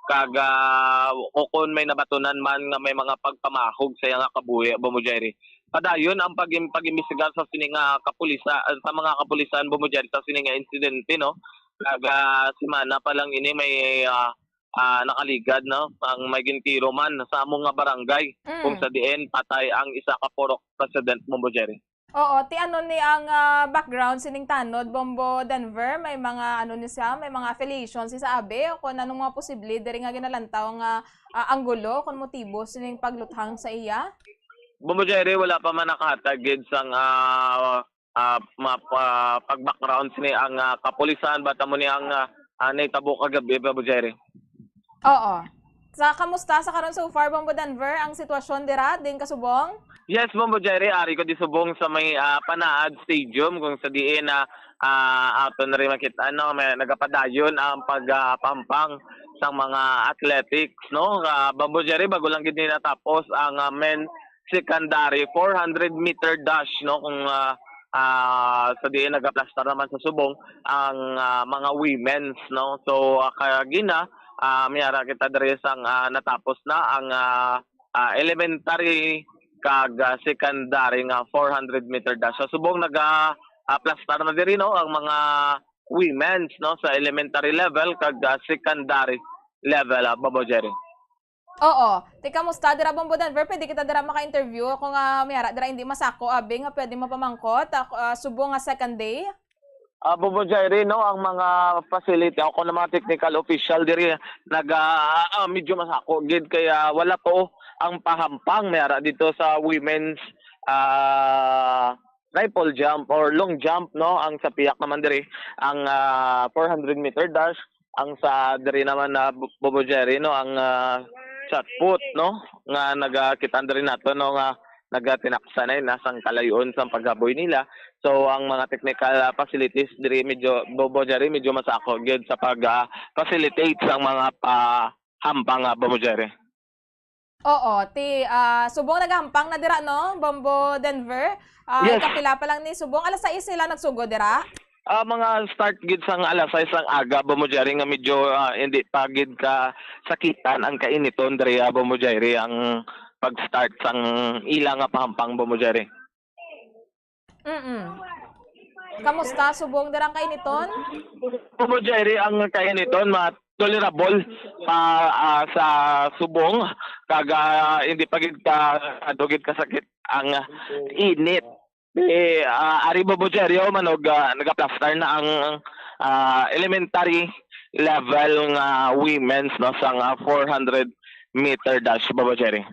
kag, ah, o kon may nabatunan man nga may mga pagpamahog sa iya nga kabuhi, Bombo Jerry. Padayon ang pag-, pag-imbestigar sa sini nga kapulisa-, sa mga kapulisan, Bombo Jerry, sa sini nga insidente, no? Kag, ah, semana pa lang ini may, ah, ah, nakaligad, no? Ang may gintiro man sa amo nga barangay, Mm. kung sa diin patay ang isa ka purok resident, Bombo Jerry. Oo, ti ano ni ang, ah, background sining tanod, Bombo Denver? May mga ano ni siya, may mga affiliation si sa abi o kung anong mga posible diri nga ginalantaw nga, ah, anggulo kung motibo sining pagluthang sa iya? Bombo Jerry, wala pa man nakahatag gid sang, ah, ah, ma-, pa-, pag-background sini ang, ah, kapulisan, bata mo ni ang, ah, ah, nahitabo kagabi, Bombo Jerry. Oo. Sa kamusta sa karon so far, Bombo Denver, ang sitwasyon dira din kasubong? Yes, Bombo Jerry, ari ko di subong sa may, ah, Panaad Stadium kung sa diin na, ah, ato na rin makita, no, may nagapadayon ang pag, ah, pampang sang mga athletics, no? Ah, Bombo Jerry, bago lang gid ni natapos ang, ah, men secondary four hundred meter dash, no, kung, ah, ah, sa diin nagaplastar naman sa subong ang, ah, mga women's, no. So, ah, kagina, ah, may ara kita diri sang, ah, natapos na ang, ah, ah, elementary kag, ah, secondary nga four hundred meter dash. Sa subong naga, ah, plastar na diri, no, ang mga women's, no, sa elementary level kag, ah, secondary level, ah, Bombo Jerry. Oo. Ti kamusta dira, Bombo Denver? Pwede kita dira maka-interview? Ako nga may ara dira hindi masako, abi, nga pwede mapamangkot. Ako, ah, subong nga second day. Ah, Bombo Jerry, no, ang mga facility, ako na mga technical official diri, nag, ah, ah, medyo masako gid, kaya wala to ang pahampang may ara dito sa women's, ah, rifle jump or long jump, no, ang sa piyak naman diri, ang, ah, four hundred meter dash, ang sa diri naman na Bu-, Bombo Jerry, no, ang, ah, shot put, no, nga nagakita diri nato, no, nga nagatinaksa na yun, nasang kalayoon sa paghaboy nila. So, ang mga technical, ah, facilities diri medyo, Bombo Jerry, medyo masako gyud sa pag, ah, facilitate sa mga pahampang, ah, Bombo Jerry. Oo, ti, ah, subong nagahampang na dira, no, Bombo Denver? Ah, Yes. Kapila pa lang ni subong? Alas sais sila nagsugo dira? Ah, mga start gid sang alas sais sang aga, Bombo Jerry, nga medyo, ah, hindi pa gid ka sakitan ang kainiton diri, ah, Bombo Jerry, ang pag-start sang ila nga pahampang, Bombo Jerry. Mm. Kamusta subong dira ang kainiton? Bombo Jerry, ang kainiton, ma-, tolerable pa, ah, sa subong, kag, ah, hindi pa gid ka, ano gid kasakit ang init. Eh, ah, ari, Bombo Jerry, oh, manog, ah, nagaplastar na ang, ah, elementary level nga women's, no, sa nga four hundred meter dash, Bombo Jerry.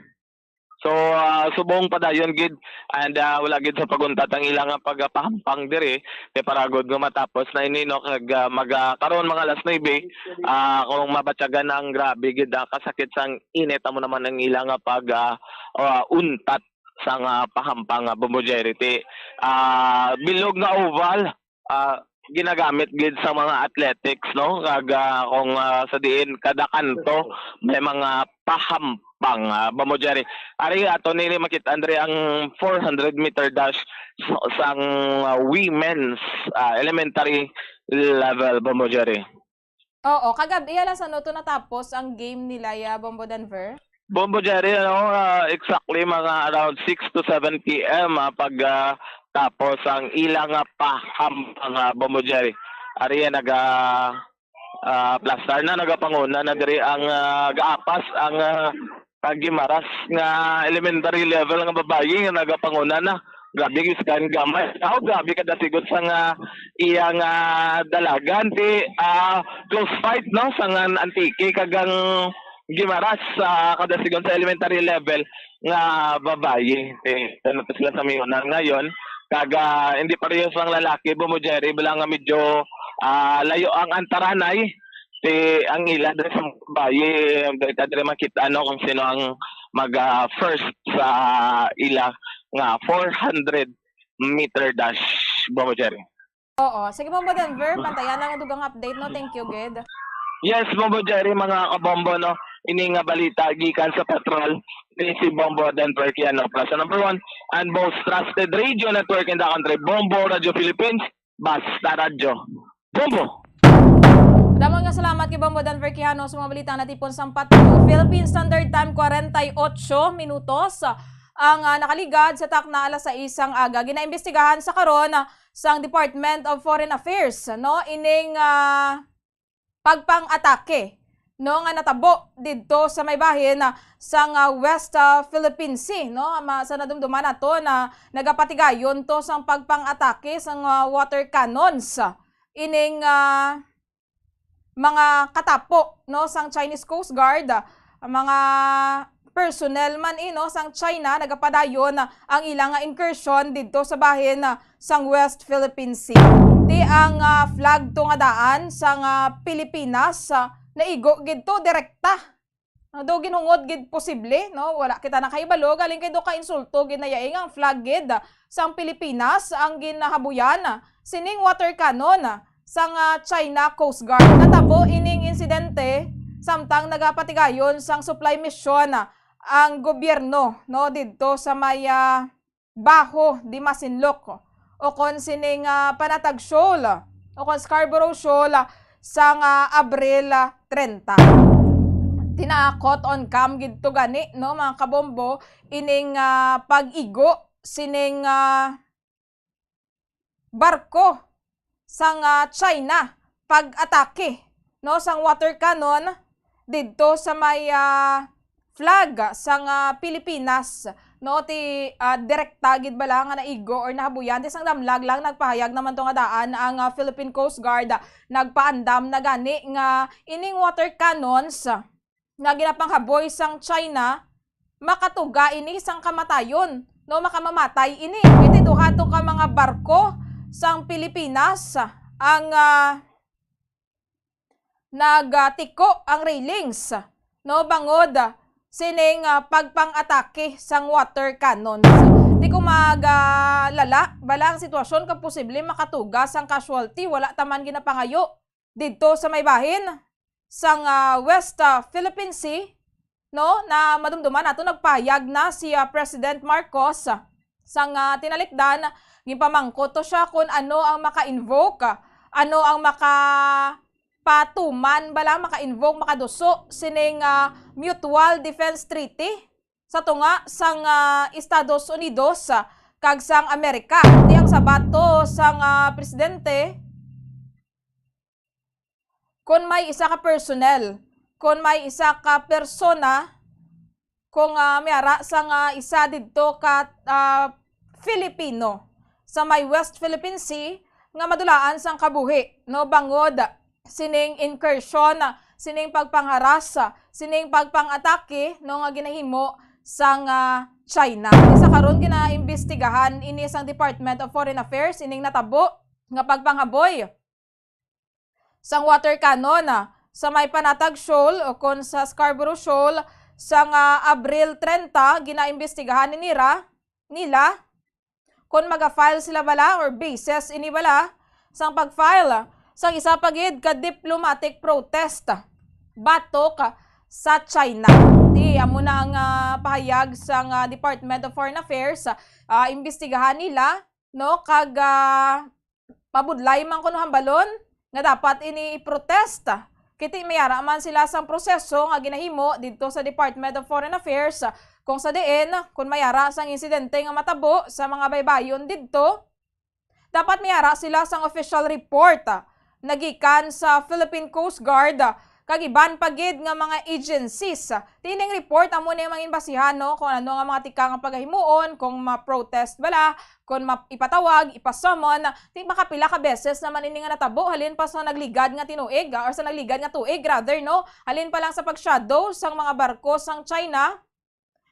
So, ah, subong padayon gid, and, ah, wala gid sa paguntat ang ila nga pagapahampang diri, kay paragod nga matapos na ini, no, kag, ah, maga-, karon mga alas nuebe, ah, kung mabatyagan na ang grabe gid, ah, kasakit sang init, amo naman ang ila nga pag, ah, ah, untat sa nga pahampang nga, Bombo Jerry. Ti, ah, bilog nga oval, ah, ginagamit gid sa mga athletics, no? Kag, ah, kung, ah, sa diin kada kanto may mga pahampang, ah, Bombo Jerry. Ari ato nini makita andre ang four hundred meter dash sa, sang, ah, women's, ah, elementary level, Bombo Jerry. Oo, kagab-i lang sa nuto natapos ang game nila, ya, Bombo Denver? Bombo Jerry, ano, ah, exactly mga around six to seven P M, ah, pag, ah, tapos ang ila nga paham-, ang, ah, Bombo Jerry. Ari yan, naga, ah, plastar na, nagapanguna na diri ang, ah, gaapas ang, ah, ang Guimaras nga elementary level nga babayi nga nagapanguna na. Grabe, gis-, kan gamay. Oh, grabe kadasigon sa nga iya nga dalagan. Ti, ah, close fight, no, sa ngan Antique kag ang Guimaras sa kadasigon sa elementary level nga babayi. Eh, ano to sila sa miunan ngayon? Kag, ah, hindi parehas ang lalaki, Bombo Jerry, bala nga medyo, ah, layo ang antaranay. Ti ang ila diri sa babayi, diri ta diri makita, ano, kung sino ang mag, ah, first sa ila nga four hundred meter dash, Bombo Jerry. Oo. Sige, Bombo Denver, pantayan lang ang dugang update, no? Thank you, gid. Yes, Bombo Jerry, mga kabombo, no? Ini nga balita gikan sa patrol ni si Bombo Denver Kiano. Plus, number one, and most trusted radio network in the country, Bombo Radio Philippines, Basta Radyo. Bombo! Damo nga salamat kay Bombo Denver Quijano sa mga balita nga natipon sang Patrol. Philippine Standard Time, kwarenta y ocho minutos ang, ah, nakaligad sa takna alas sais sang aga. Ginaimbestigahan sa karon, ah, sang Department of Foreign Affairs, no, ining, ah, pagpang-atake, no, nga natabo didto sa may bahin, ah, sang, ah, West, ah, Philippine Sea, no? Ma-, sa nadumduman nato na nagapatigayon to sang pagpang-atake sang, ah, water cannons ining, ah, mga katapo, no, sang Chinese Coast Guard, ah, mga personnel man, eh, no, sang China nagapadayon, ah, ang ila nga incursion didto sa bahin, ah, sang West Philippine Sea. Ti ang, ah, flag to nga daan sang, ah, Pilipinas, ah, naigo gid to direkta. Ah, daw ginhungod gid posible, no? Wala kita nakahibalo, galing kay daw ka insulto gid na yaing ang flag gid sang Pilipinas ang ginahabuyan sining water cannon sang, ah, China Coast Guard. Natabo ining insidente samtang nagapatigayon sang supply mission, ah, ang gobyerno, no, didto sa may, ah, Baho de Masinloc, o kon sining, ah, Panatag Shoal, o kon Scarborough Shoal, ah, sang, ah, Abril, ah, trenta. Tinaakot on cam gid to gani, no, mga kabombo, ining, ah, pag-igo sining, ah, barko sang, ah, China pag-atake, no, sang water cannon didto sa may, ah, flag sang, ah, Pilipinas, no, ti, ah, direkta gid bala nga naigo or nahabuyan ti sang damlag lang. Nagpahayag naman to nga daan ang, ah, Philippine Coast Guard, nagpaandam na gani nga ining water cannons nga ginapanghaboy sang China, makatuga ini sang kamatayon, no, makamamatay ini. Iti duha to ka mga barko sang Pilipinas ang, ah, nagatiko ang railings, no, bangod sining, ah, pagpang-atake sang water cannons. Ti kung magalala bala ang sitwasyon, kag posible makatuga sang casualty, wala ta man ginapangayo didto sa may bahin sang, ah, West, ah, Philippine Sea, no, na madumduman nato, nagpahayag na si, ah, President Marcos, ah, sang, ah, tinalikdan, ginpamangkot to siya kung ano ang maka-invoke, ah, ano ang makapatuman bala, maka-invoke, makaduso sining, ah, Mutual Defense Treaty sa tunga sang, ah, Estados Unidos, ah, kag sang Amerika. Ti ang sabat to sang, ah, presidente, kon may isa ka personnel, kon may isa ka persona, kung, ah, may ara sang, ah, isa didto ka, ah, Filipino sa may West Philippine Sea nga madulaan sang kabuhi, no, bangod sining incursion, sining pagpangharas, sining pagpang-atake, no, nga ginahimo sang, ah, China. Sa karon, ginaimbestigahan ini sang Department of Foreign Affairs ining natabo nga pagpanghaboy sang water cannon, ah, sa may Panatag Shoal o kon sa Scarborough Shoal sang, ah, Abril trenta. Ginaimbestigahan ni nira, nila, kon maga-file sila bala or basis ini bala sang pag-file sang isa pa gid ka diplomatic protest batok sa China. Ti amo na ang, ah, pahayag sang, ah, Department of Foreign Affairs. Ah, imbestigahan nila, no, kag, ah, mabudlay man kuno hambalon nga dapat ini i-protest. Kay ti may ara man sila sang proseso nga ginahimo didto sa Department of Foreign Affairs, kung sa diin, kung may ara sang insidente nga matabo sa mga baybayon didto, dapat may ara sila sang official report, ah, nagikan sa Philippine Coast Guard, ah, kag iban pa gid nga mga agencies. Ti ining report amo ni ang mangin basihan, no, kung ano nga mga tikang nga pagahimuon, kung ma-protest bala, kung ma-, ipatawag, ipasummon. Ti makapila ka beses naman ini nga natabo halin pa sa nagligad nga tinuig, ah, or sa nagligad nga tuig rather, no, halin pa lang sa pag-shadow sang mga barko sang China,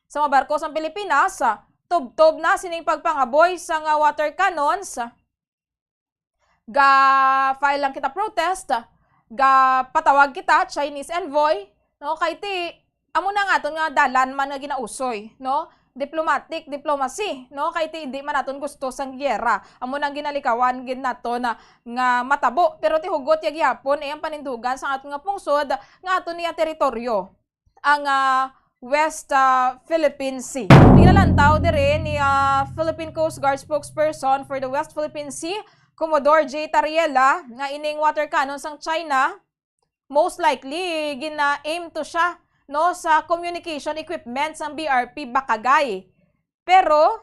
sa mga barko sang Pilipinas, ah, tubtob na sining pagpangaboy sang, ah, water cannons. Ga-file lang kita protest, ga-patawag kita Chinese envoy, no? Kay ti, amo na nga aton nga dalan man nga ginausoy, no? Diplomatic, diplomacy, no? Kay ti, hindi man naton gusto sang giyera. Amo nang ginalikawan gid naton na, nga matabo. Pero ti hugot ya gihapon, eh, ang panindugan sa aton nga pungsod, nga aton niya teritoryo ang, ah, West, ah, Philippine Sea. Ginlantaw diri ni, ah, Philippine Coast Guard spokesperson for the West Philippine Sea, Commodore J Tariela, nga ining water cannon sang China, most likely, gina-aim to siya, no, sa communication equipment sang B R P Bakagay. Pero,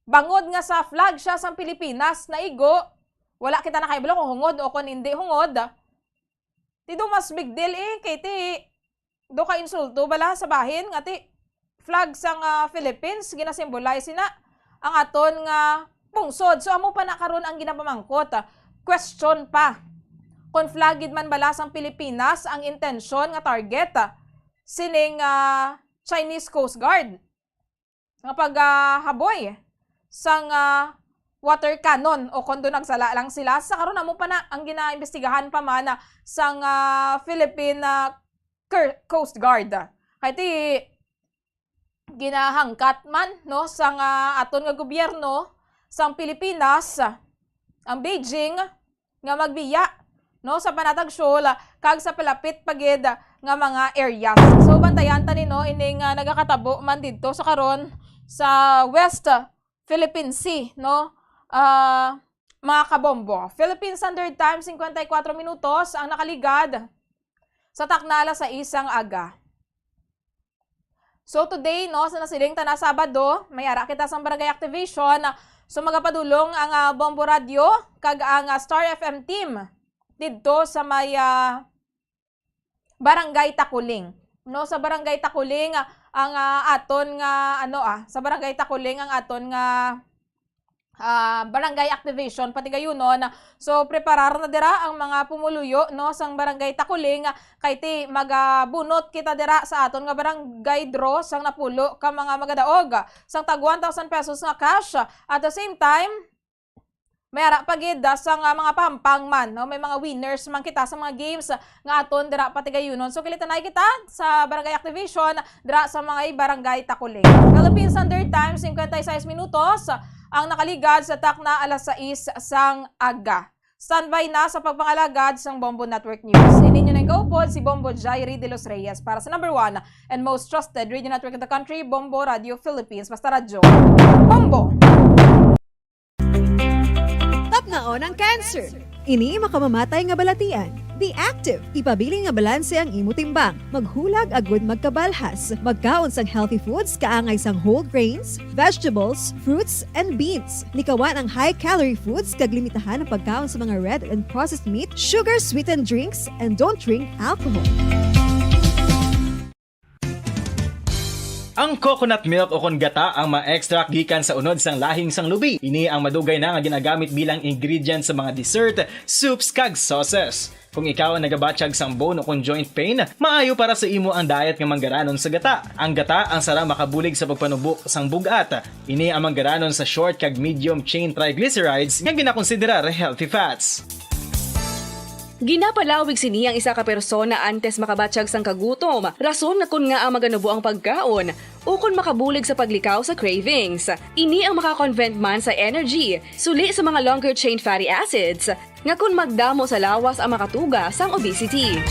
bangod nga sa flag siya sang Pilipinas naigo, wala kita nakahibalo kung hungod o kung hindi hungod. Ti do mas big deal, eh, kay ti do ka insulto bala sa bahin nga ti flag sang, ah, Philippines, gina-symbolize sina ang aton nga pungsod. So, amo pa na karon ang ginapamangkot, ah, question pa. Kung flag gid man bala sang Pilipinas ang intensyon nga target, ah, sining, ah, Chinese Coast Guard nga paghaboy sang, ah, water cannon o kon do nagsala lang sila. Sa karon, amo pa na ang ginaimbestigahan pa man, ah, sang, ah, Philippine, ah, Ker-, Coast Guard. Kay ti ginahangkat man, no, sang, ah, aton nga gobyerno sang Pilipinas, ang Beijing, nga magbiya, no, sa Panatag Shoal kag sa palapit pa gid nga mga areas. So, bantayan ta ni, no, ining, ah, nagakatabo man didto sa karon sa West Philippine Sea, no, ah, mga kabombo. Philippine Standard Time, singkwenta y kuwatro minutos ang nakaligad sa takna alas sais sang aga. So today, no, sa nasiling ta na Sabado, may ara kita sang barangay activation. So magapadulong ang, ah, Bombo Radio kag ang, ah, Star F M team didto sa may, ah, Barangay Takuling. No, sa Barangay Takuling, ah, ang, ah, aton nga, ano, ah, sa Barangay Takuling ang aton nga ah, barangay activation, patigayunon. So, preparar na dira ang mga pumuluyo, no, sang Barangay Takuling, kay ti magabunot kita dira sa aton nga barangay draw sang napulo ka mga magadaog sang tag one thousand pesos nga cash. At the same time, may ara pa gid, ah, sang, ah, mga pahampang man, no? May mga winners man kita sa mga games nga aton dira patigayunon. So, kilitanay kita sa barangay activation dira sa mga barangay Takuling. Philippine Standard Time, singkwenta y seis minutos ang nakaligad sa takna alas sais sang aga. Standby na sa pagpangalagad sang Bombo Network News. Ini inyo nang kaupod si Bombo Jairi de los Reyes para sa number one and most trusted radio network in the country, Bombo Radio Philippines. Basta radyo, Bombo! Tapnaon ang cancer. Ini makamamatay nga balatian. Be active. Ipabilin nga balanse ang imo timbang. Maghulag agud magkabalhas. Magkaon sang healthy foods kaangay sang whole grains, vegetables, fruits, and beans. Likawan ang high-calorie foods kag limitahan ang pagkaon sa mga red and processed meat, sugar-sweetened drinks, and don't drink alcohol. Ang coconut milk o kon gata ang ma-extract gikan sa unod sang lahing sang lubi. Ini ang madugay na nga ginagamit bilang ingredient sa mga dessert, soups, kag sauces. Kung ikaw ang nagabatyag sang bone o kon joint pain, maayo para sa imo ang diet nga manggaranon sa gata. Ang gata ang sarang makabulig sa pagpanubo sang bug-at. Ini ang manggaranon sa short kag medium chain triglycerides nga ginakonsiderar healthy fats. Ginapalawig sini ang isa ka persona antes makabatyag sang kagutom, rason nga kon ngaa maganubo ang pagkaon, ukon makabulig sa paglikaw sa cravings. Ini ang maka-convert man sa energy, suli sa mga longer chain fatty acids, nga kon magdamo sa lawas ang makatuga sang obesity.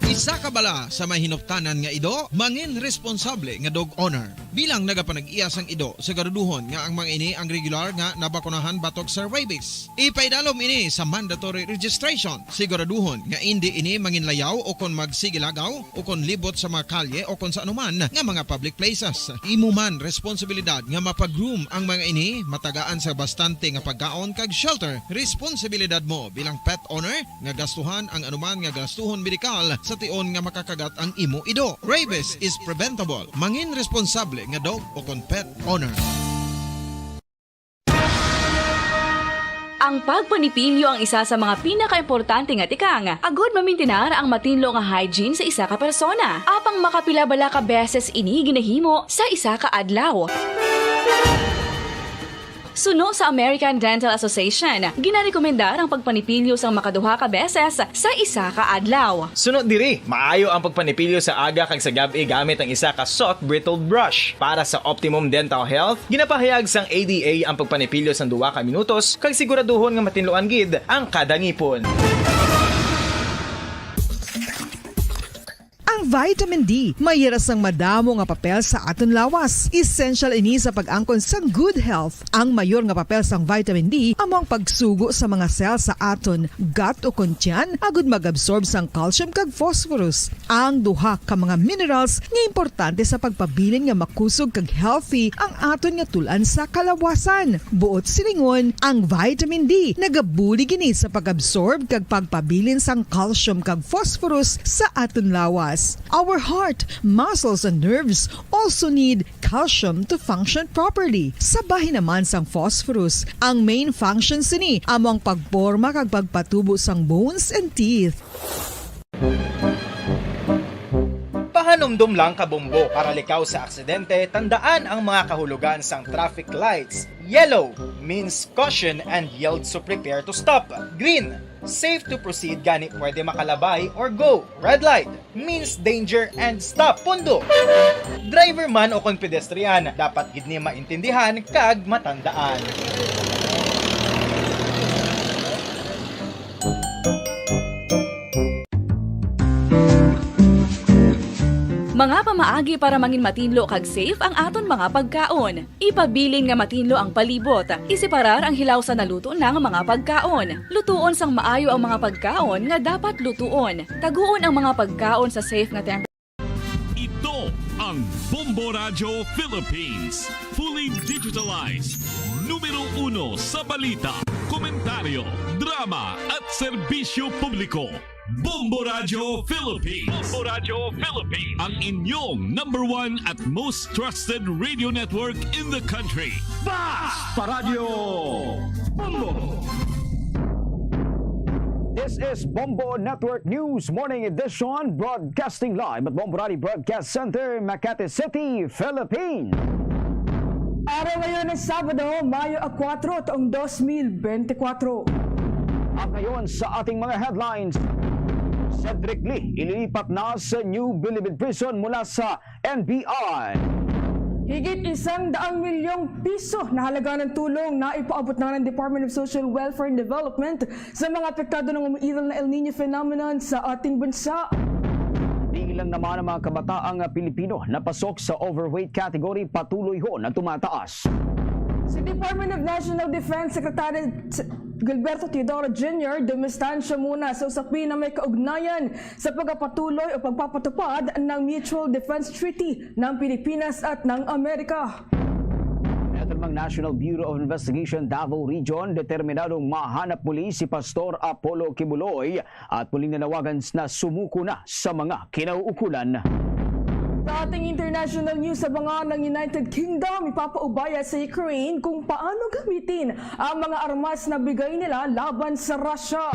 Isa ka bala sa may hinuptanan nga ido, mangin responsable nga dog owner. Bilang nagapanag-iya sang ido, siguraduhon nga ang mga ini ang regular nga nabakunahan batok sa rabies. Ipaidalom ini sa mandatory registration. Siguraduhon nga indi ini manginlayaw o kon magsigilagaw o kon libot sa mga kalye o kon sa anuman nga mga public places. Imo man responsibilidad nga mapag-groom ang mga ini, matagaan sa bastante nga pagkaon kag shelter. Responsibilidad mo bilang pet owner nga gastuhan ang anuman nga gastuhon medikal sa tion nga makakagat ang imo ido. Rabies is preventable. Mangin responsable nga dog o kon pet owner. Ang pagpanipilyo ang isa sa mga pinakaimportante nga tikang agod mamintinar ang matinlo nga hygiene sa isa ka persona. Apang makapila bala ka beses ini ginahimo sa isa ka adlaw? Suno sa American Dental Association, ginarekomendar ang pagpanipilyo sang makaduha ka beses sa isa ka adlaw. Suno diri, maayo ang pagpanipilyo sa aga kag sa gab-i gamit ang isa ka soft bristled brush. Para sa optimum dental health, ginapahayag sang A D A ang pagpanipilyo sang duha ka minutos kag siguraduhon nga matinluan gid ang kada ngipon. Ang vitamin D may ira sang madamo nga papel sa aton lawas. Essential ini sa pag-angkon sang good health. Ang mayor nga papel sang vitamin D amo ang pagsugo sa mga cell sa aton gut o kon tiyan agud mag-absorb sang calcium kag phosphorus, ang duha ka mga minerals nga importante sa pagpabilin nga makusog kag healthy ang aton nga tul-an sa kalawasan. Buot silingon, ang vitamin D nagabulig ini sa pag-absorb kag pagpabilin sang calcium kag phosphorus sa aton lawas. Our heart, muscles, and nerves also need calcium to function properly. Sa bahin naman sang phosphorus, ang main function sini amo ang pagporma kag pagpatubo sang bones and teeth. Pahanumdom lang, kabombo, para likaw sa aksidente, tandaan ang mga kahulogan sang traffic lights. Yellow means caution and yield, so prepare to stop. Green, safe to proceed, gani pwede makalabay or go. Red light means danger and stop. Pundo. Driver man o kon pedestrian, dapat gid ni maintindihan kag matandaan. Mga pamaagi para mangin matinlo kag safe ang aton mga pagkaon. Ipabilin nga matinlo ang palibot. Iseparar ang hilaw sa naluto na nga mga pagkaon. Lutuon sang maayo ang mga pagkaon nga dapat lutuon. Taguon ang mga pagkaon sa safe nga temperature. Ito ang Bombo Radyo Philippines, fully digitalized, numero uno sa balita, komentaryo, drama, at serbisyo publiko. Bombo Radyo Philippines. Bombo Radyo Philippines. Ang inyong number one at most trusted radio network in the country. Basta Radyo Bombo. This is Bombo Network News Morning Edition, broadcasting live at Bombo Radio Broadcast Center, Makati City, Philippines. Araw ngayon ng Sabado, Mayo a kuwatro, taong dos mil bente kuwatro. At ngayon sa ating mga headlines, Cedric Lee ililipat na sa New Bilibid Prison mula sa N B I. Higit isang daang milyong piso na halaga ng tulong na ipaabot na ng Department of Social Welfare and Development sa mga apektado ng umiiral na El Niño phenomenon sa ating bansa. Bilang naman ang mga kabataang Pilipino na pasok sa overweight category, patuloy ho na tumataas. Si Department of National Defense Secretary Gilberto Teodoro Junior dumistansya muna sa usapin na may kaugnayan sa pagpapatuloy o pagpapatupad ng Mutual Defense Treaty ng Pilipinas at ng Amerika. Ito namang National Bureau of Investigation Davao Region, determinadong mahanap muli si Pastor Apollo Kibuloy at muling nanawagan na sumuko na sa mga kinauukulan. Sa ating international news, abangan ng United Kingdom, ipapaubaya sa Ukraine kung paano gamitin ang mga armas na bigay nila laban sa Russia.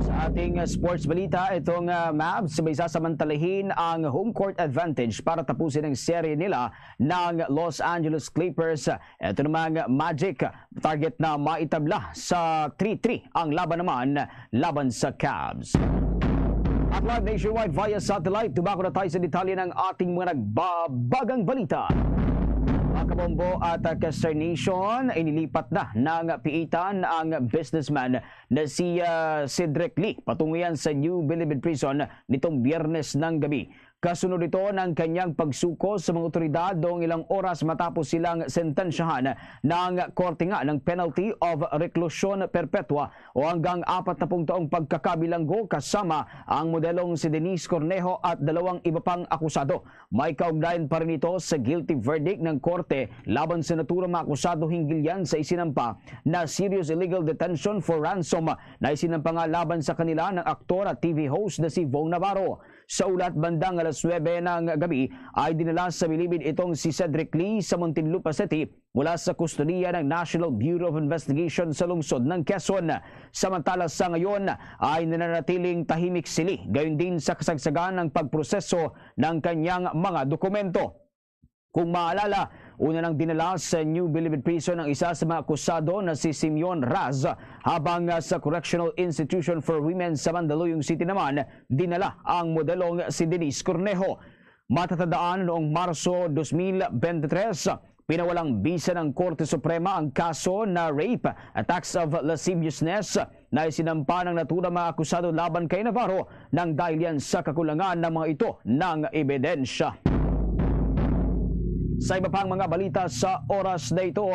Sa Ating, uh, sports balita, itong, uh, Mavs may sasamantalahin ang home court advantage para tapusin ang serye nila ng Los Angeles Clippers. Ito namang Magic, target na maitabla sa three three ang laban naman laban sa Cavs. At live nationwide via satellite, dumako na tayo sa detalye ng ating mga nagbabagang balita. Mga kabombo at, uh, Kester Nation, inilipat na ng piitan ang businessman na si, ah, Cedric Lee patungo yan sa New Bilibid Prison nitong Biyernes ng gabi. Kasunod ito ng kanyang pagsuko sa mga otoridad noong ilang oras matapos silang sentensyahan ng korte nga ng penalty of reclusion perpetua o hanggang apat na pung taong pagkakabilanggo kasama ang modelong si Denise Cornejo at dalawang iba pang akusado. May kaugnayan pa rin ito sa guilty verdict ng korte laban sa naturang mga akusado hinggil yan sa isinampa na serious illegal detention for ransom na isinampa nga laban sa kanila ng aktor at T V host na si Vong Navarro. Sa ulat, bandang alas nuwebe ng gabi ay dinala sa bilibid itong si Cedric Lee sa Muntinlupa City mula sa kustodiya ng National Bureau of Investigation sa lungsod ng Quezon. Samantala, sa ngayon ay nananatiling tahimik si Lee, gayon din sa kasagsagan ng pagproseso ng kanyang mga dokumento. Kung maalala, una nang dinala sa New Bilibid Prison ang isa sa mga akusado na si Simeon Raz, habang, ah, sa Correctional Institution for Women sa Mandaluyong City naman, dinala ang modelong si Denise Cornejo. Matatandaan, noong Marso dos mil bente tres, pinawalang bisa ng Korte Suprema ang kaso na rape, attacks of lasciviousness, na isinampa ng naturang mga akusado laban kay Navarro nang dahil yan sa kakulangan ng mga ito ng ebidensya. Sa iba pang mga balita sa oras na ito,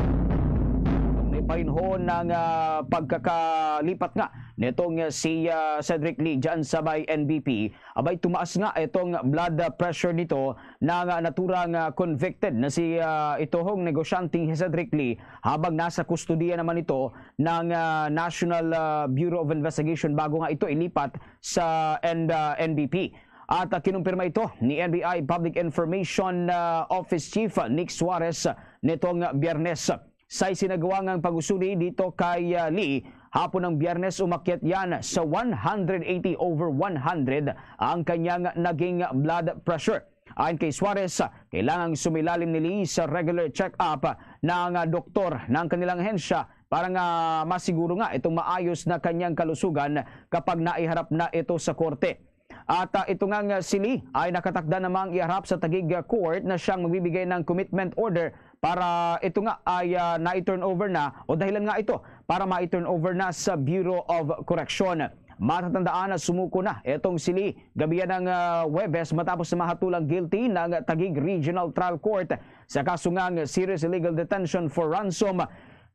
may pahinhon ng, ah, pagkakalipat nga nitong, ah, si, ah, Cedric Lee dyan sa may N B P. Abay, tumaas nga itong blood pressure nito na nga naturang, ah, convicted na si, ah, ituhong negosyanteng Cedric Lee habang nasa kustodiya naman ito ng, ah, National, ah, Bureau of Investigation bago nga ito ilipat sa N-, ah, N B P. At, ah, kinumpirma ito ni N B I Public Information, ah, Office Chief Nick Suarez nitong Biyernes. Sa isinagawa ngang pag-usuli dito kay, ah, Lee, hapon ng Biyernes, umakyat yan sa one hundred eighty over one hundred ang kanyang naging blood pressure. Ayon kay Suarez, kailangang sumilalim ni Lee sa regular check-up ng, ah, doktor ng kanilang ahensya para nga masiguro nga itong maayos na kanyang kalusugan kapag naiharap na ito sa korte. At, ah, ito nga, nga si Lee ay nakatakda namang iharap sa Taguig, ah, Court na siyang magbibigay ng commitment order para ito nga ay, ah, nai-turn over na o dahilan nga ito para mai-turn over na sa Bureau of Correction. Matatandaan na sumuko na itong si Lee gabi ng, ah, Huwebes matapos na mahatulang guilty ng Taguig Regional Trial Court sa kaso nga serious illegal detention for ransom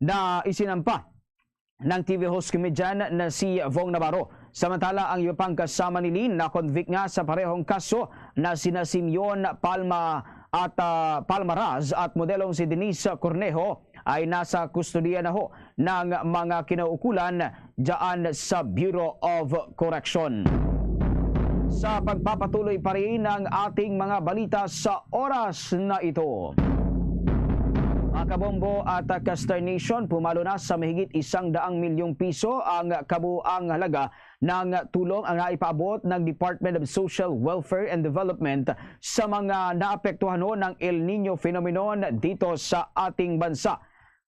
na isinampa ng T V host comedian na si Vong Navarro. Samantala, ang iba pang kasama ni Lee na-convict nga sa parehong kaso na sina Simeon Palma at, ah, Palma Raz at modelong si Denise Cornejo ay nasa kustodiya na ho ng mga kinauukulan dyan sa Bureau of Correction. Sa pagpapatuloy pa rin ang ating mga balita sa oras na ito. Mga kabombo at Kester Nation, pumalo na sa mahigit isang daang milyong piso ang kabuang halaga ng tulong ang naipaabot ng Department of Social Welfare and Development sa mga naapektuhan ho ng El Niño phenomenon dito sa ating bansa.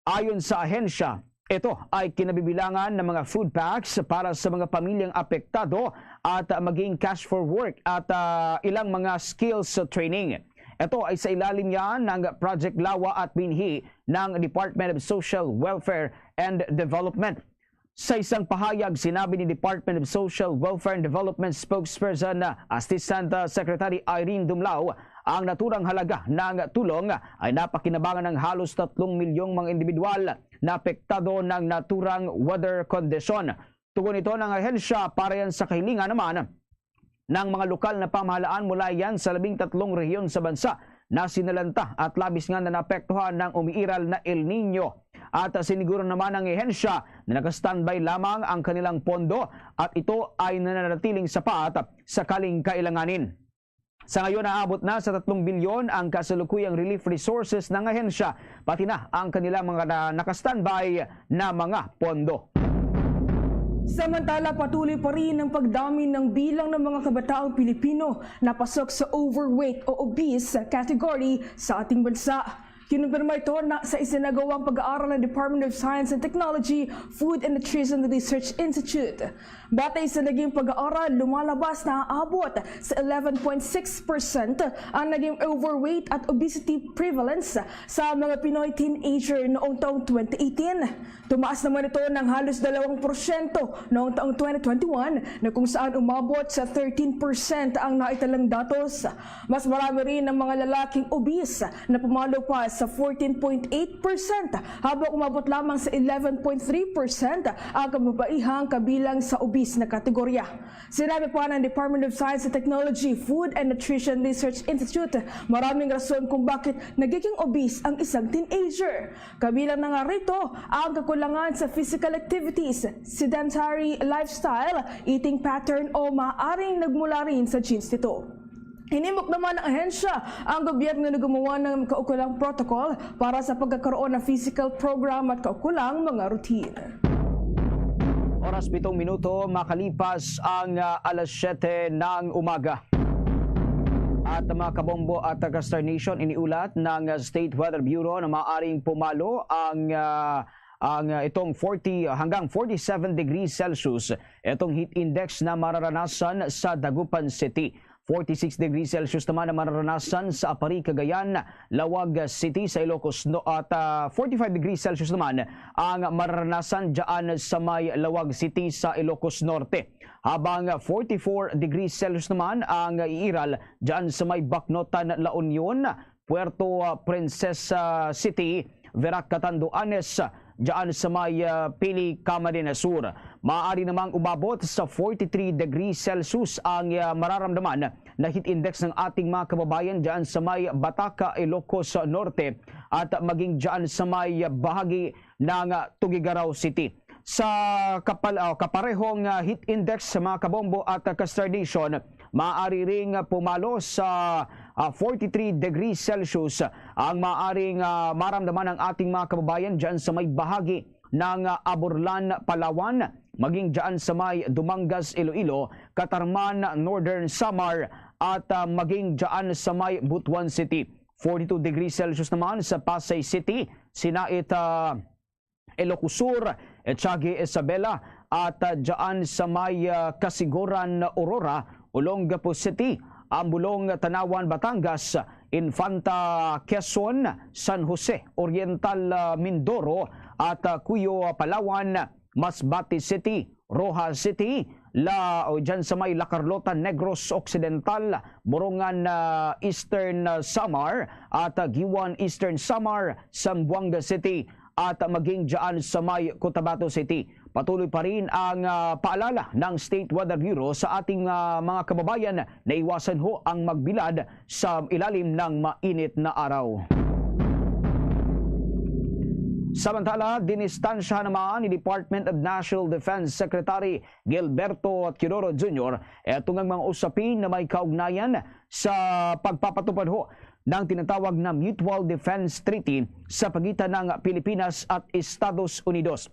Ayon sa ahensya, ito ay kinabibilangan ng mga food packs para sa mga pamilyang apektado at maging cash for work at, ah, ilang mga skills training. Ito ay sa ilalim yan ng Project Lawa at Binhi ng Department of Social Welfare and Development. Sa isang pahayag, sinabi ni Department of Social Welfare and Development Spokesperson, ah, Assistant, ah, Secretary Irene Dumlao, ang naturang halaga ng tulong ay napakinabangan ng halos tatlong milyong mga individual na apektado ng naturang weather condition. Tugon ito ng ahensya para yan sa kahilingan naman ng mga lokal na pamahalaan mula yan sa labing tatlong rehiyon sa bansa na sinalanta at labis nga na naapektuhan ng umiiral na El Niño. At siniguro naman ng ahensya na naka-standby lamang ang kanilang pondo at ito ay nananatiling sapat sakaling kailanganin. Sa ngayon, naabot na sa tatlong bilyon ang kasalukuyang relief resources ng ahensya, pati na ang kanilang mga na-, naka-standby na mga pondo. Samantala, patuloy pa rin ang pagdami ng bilang ng mga kabataang Pilipino na pasok sa overweight o obese category sa ating bansa. Kinumpirma ito na sa isinagawang pag-aaral ng Department of Science and Technology, Food and Nutrition Research Institute. Batay sa naging pag-aaral, lumalabas na aabot sa eleven point six percent ang naging overweight at obesity prevalence sa mga Pinoy teenager noong taong twenty eighteen. Tumaas naman ito ng halos dalawang porsyento noong taong twenty twenty-one, na kung saan umabot sa thirteen percent ang naitalang datos. Mas marami rin ang mga lalaking obese na pumalo pa sa fourteen point eight percent, habang umabot lamang sa eleven point three percent ang kababaihang kabilang sa obese na kategorya. Sinabi pa ng Department of Science and Technology, Food and Nutrition Research Institute, maraming rason kung bakit nagiging obese ang isang teenager. Kabilang na nga rito ang kakulangan sa physical activities, sedentary lifestyle, eating pattern, o maaaring nagmula rin sa genes nito. Hinimok naman ng ahensya ang gobyerno na gumawa ng kaukulang protocol para sa pagkakaroon ng physical program at kaukulang mga routine. Oras pitong minuto makalipas ang, ah, alas siyete ng umaga. At, mga kabombo at ka-Star Nation, iniulat ng, ah, State Weather Bureau na maaring pumalo ang, ah, ang, ah, itong forty hanggang forty-seven degrees Celsius itong heat index na mararanasan sa Dagupan City. Forty-six degrees Celsius naman ang mararanasan sa Aparri, Cagayan, Laoag City, sa Ilocos No-, at, ah, forty-five degrees Celsius naman ang mararanasan dyan sa may Laoag City sa Ilocos Norte. Habang forty-four degrees Celsius naman ang iiral dyan sa may Bacnotan, La Union, Puerto, ah, Princesa City, Verac, Catanduanes, dyan sa may, ah, Pili, Camarines Sur. Maaari namang umabot sa forty-three degrees Celsius ang, ah, mararamdaman na heat index ng ating mga kababayan dyan sa may Bataca, Ilocos Norte, at maging dyan sa may bahagi ng, ah, Tuguegarao City. Sa kapal-, ah, kaparehong, ah, heat index, mga kabombo at, ah, ka-Star Nation, maaari ring, ah, pumalo sa, ah, forty-three degrees Celsius ang maaring, ah, maramdaman ng ating mga kababayan dyan sa may bahagi ng, ah, Aborlan, Palawan, maging dyan sa may Dumangas, Iloilo, Catarman, Northern Samar, at, ah, maging dyan sa may Butuan City. Forty-two degrees Celsius naman sa Pasay City, Sinait, ah, Ilocos Sur, Echagi, Isabela, at, ah, dyan sa may, ah, Casiguran, Aurora, Olongapo City, Ambulong, Tanauan, Batangas, Infanta, Quezon, San Jose, Oriental, ah, Mindoro, at, ah, Cuyo, Palawan, Masbate City, Roxas City, la, o dyan sa may La Carlota, Negros Occidental, Borongan, ah, Eastern, ah, Samar, at, ah, Guiuan, Eastern Samar, Zamboanga City, at maging dyan sa may Cotabato City. Patuloy pa rin ang, ah, paalala ng State Weather Bureau sa ating, ah, mga kababayan na iwasan ho ang magbilad sa ilalim ng mainit na araw. Samantala, dinistansya naman ni Department of National Defense Secretary Gilberto Teodoro Junior itong mga usapin na may kaugnayan sa pagpapatupad ho ng tinatawag na Mutual Defense Treaty sa pagitan ng Pilipinas at Estados Unidos.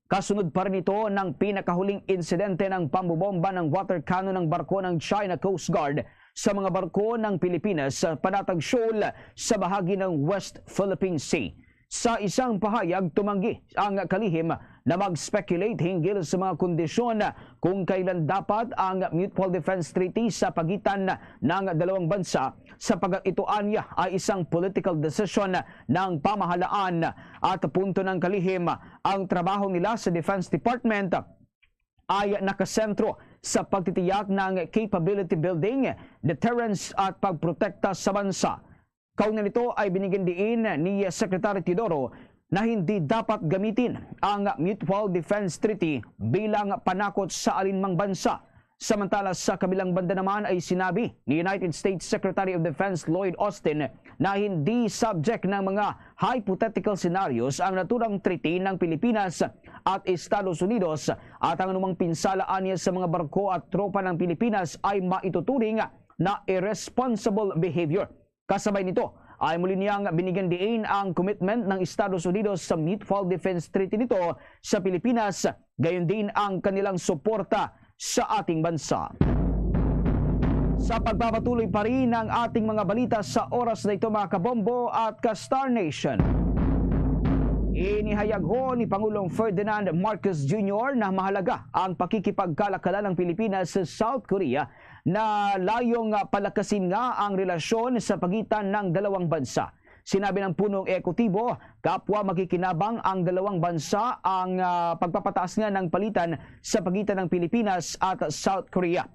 Kasunod pa rin ito ng pinakahuling insidente ng pambobomba ng water cannon ng barko ng China Coast Guard sa mga barko ng Pilipinas sa Panatag Shoal sa bahagi ng West Philippine Sea. Sa isang pahayag, tumanggi ang kalihim na mag-speculate hinggil sa mga kondisyon kung kailan dapat ang Mutual Defense Treaty sa pagitan ng dalawang bansa, sa pag-, ito anya ay isang political decision ng pamahalaan at punto ng kalihim. Ang trabaho nila sa Defense Department ay nakasentro sa pagtitiyak ng capability building, deterrence at pagprotekta sa bansa. Kaugnay nito ay binigyan diin ni Secretary Teodoro na hindi dapat gamitin ang Mutual Defense Treaty bilang panakot sa alinmang bansa. Samantala, sa kabilang banda naman ay sinabi ni United States Secretary of Defense Lloyd Austin na hindi subject ng mga hypothetical scenarios ang naturang treaty ng Pilipinas at Estados Unidos, at ang anumang pinsala anya sa mga barko at tropa ng Pilipinas ay maituturing na irresponsible behavior. Kasabay nito ay muli niyang binigyan diin ang commitment ng Estados Unidos sa Mutual Defense Treaty nito sa Pilipinas gayon din ang kanilang suporta sa ating bansa. Sa pagpapatuloy pa rin ang ating mga balita sa oras na ito, mga kabombo at ka-Star Nation, inihayag ho ni Pangulong Ferdinand Marcos Junior na mahalaga ang pakikipagkalakalan ng Pilipinas sa South Korea na layong, ah, palakasin nga ang relasyon sa pagitan ng dalawang bansa. Sinabi ng punong ehekutibo, kapwa makikinabang ang dalawang bansa ang, ah, pagpapataas nga ng palitan sa pagitan ng Pilipinas at South Korea.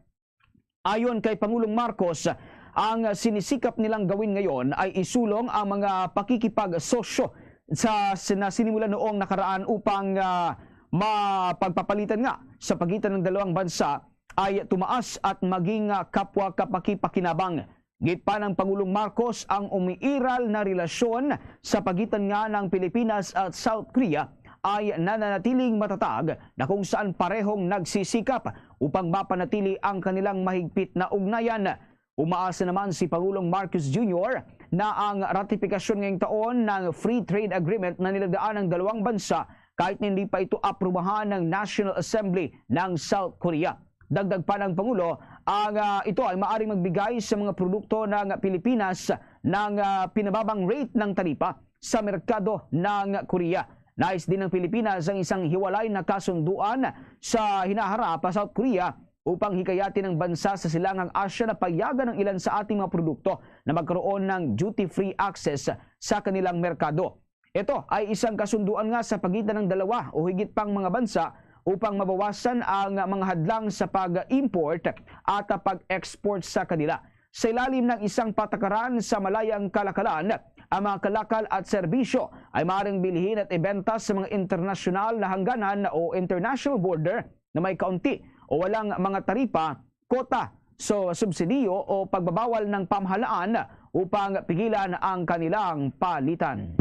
Ayon kay Pangulong Marcos, ang sinisikap nilang gawin ngayon ay isulong ang mga pakikipagsosyo sa, na sinimulan noong nakaraan upang, ah, mapagpapalitan nga sa pagitan ng dalawang bansa ay tumaas at maging, ah, kapwa kapakipakinabang. Git pa ng Pangulong Marcos, ang umiiral na relasyon sa pagitan nga ng Pilipinas at South Korea ay nananatiling matatag, na kung saan parehong nagsisikap upang mapanatili ang kanilang mahigpit na ugnayan. Umaasa naman si Pangulong Marcos Junior na ang ratifikasyon ngayong taon ng Free Trade Agreement na nilagdaan ng dalawang bansa kahit na hindi pa ito aprubahan ng National Assembly ng South Korea. Dagdag pa ng Pangulo, ang, ah, ito ay maaring magbigay sa mga produkto ng Pilipinas ng, ah, pinababang rate ng taripa sa merkado ng Korea. Nais din ng Pilipinas ang isang hiwalay na kasunduan sa hinaharap sa South Korea upang hikayatin ang bansa sa Silangang Asya na payagan ang ilan sa ating mga produkto na magkaroon ng duty-free access sa kanilang merkado. Ito ay isang kasunduan nga sa pagitan ng dalawa o higit pang mga bansa upang mabawasan ang mga hadlang sa pag-import at pag-export sa kanila. Sa ilalim ng isang patakaran sa malayang kalakalan, ang mga kalakal at serbisyo ay maaaring bilhin at ibenta sa mga internasyonal na hangganan o international border na may kaunti o walang mga taripa, kota, so, subsidiyo o pagbabawal ng pamahalaan upang pigilan ang kanilang palitan.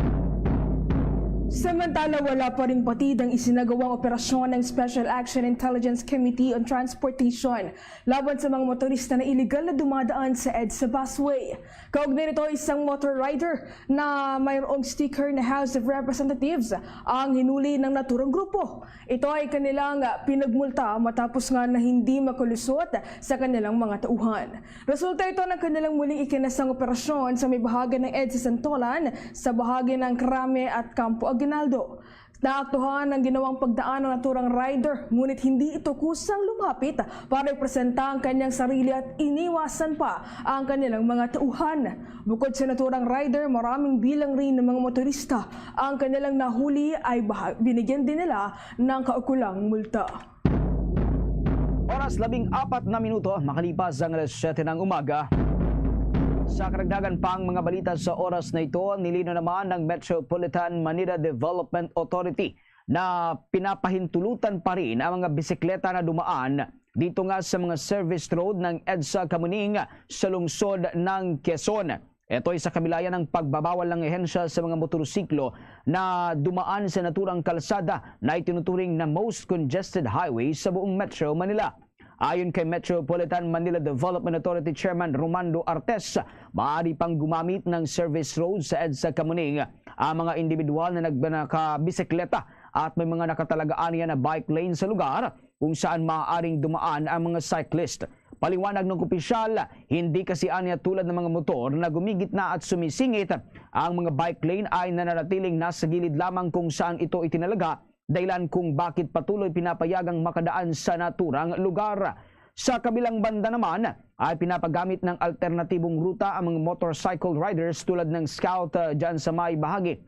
Samantala, wala pa ring batid ang isinagawang operasyon ng Special Action Intelligence Committee on Transportation laban sa mga motorista na iligal na dumadaan sa EDSA busway. Kaugnay nito, isang motor rider na mayroong sticker na House of Representatives ang hinuli ng naturang grupo. Ito ay kanilang pinagmulta matapos nga na hindi makalusot sa kanilang mga tauhan. Resulta ito ng kanilang muling ikinasang operasyon sa may bahagi ng EDSA Santolan, sa bahagi ng Crame at Campo Aguinaldo. Naaktuhan ang ginawang pagdaan ng naturang rider, ngunit hindi ito kusang lumapit para ipresenta ang kanyang sarili at iniwasan pa ang kanilang mga tauhan. Bukod sa naturang rider, maraming bilang rin ng mga motorista ang kanilang nahuli ay baha-, binigyan din nila ng kaukulang multa. Oras, labing apat na minuto makalipas ang alas siyete ng umaga. Sa karagdagan pang mga balita sa oras na ito, nilino naman ng Metropolitan Manila Development Authority na pinapahintulutan pa rin ang mga bisikleta na dumaan dito nga sa mga service road ng EDSA Kamuning sa lungsod ng Quezon. Ito ay sa kabila ng pagbabawal ng ahensya sa mga motorsiklo na dumaan sa naturang kalsada na itinuturing na most congested highway sa buong Metro Manila. Ayon kay Metropolitan Manila Development Authority Chairman Romando Artes, maaari pang gumamit ng service road sa EDSA Kamuning ang mga individual na nag-, nakabisikleta at may mga nakatalagaan niya na bike lane sa lugar kung saan maaaring dumaan ang mga cyclist. Paliwanag ng opisyal, hindi kasi anya tulad ng mga motor na gumigit na at sumisingit, ang mga bike lane ay nananatiling nasa gilid lamang kung saan ito itinalaga, dahilan kung bakit patuloy pinapayagang makadaan sa naturang lugar. Sa kabilang banda naman, ay pinapagamit ng alternatibong ruta ang mga motorcycle riders tulad ng Scout, ah, dyan sa may bahagi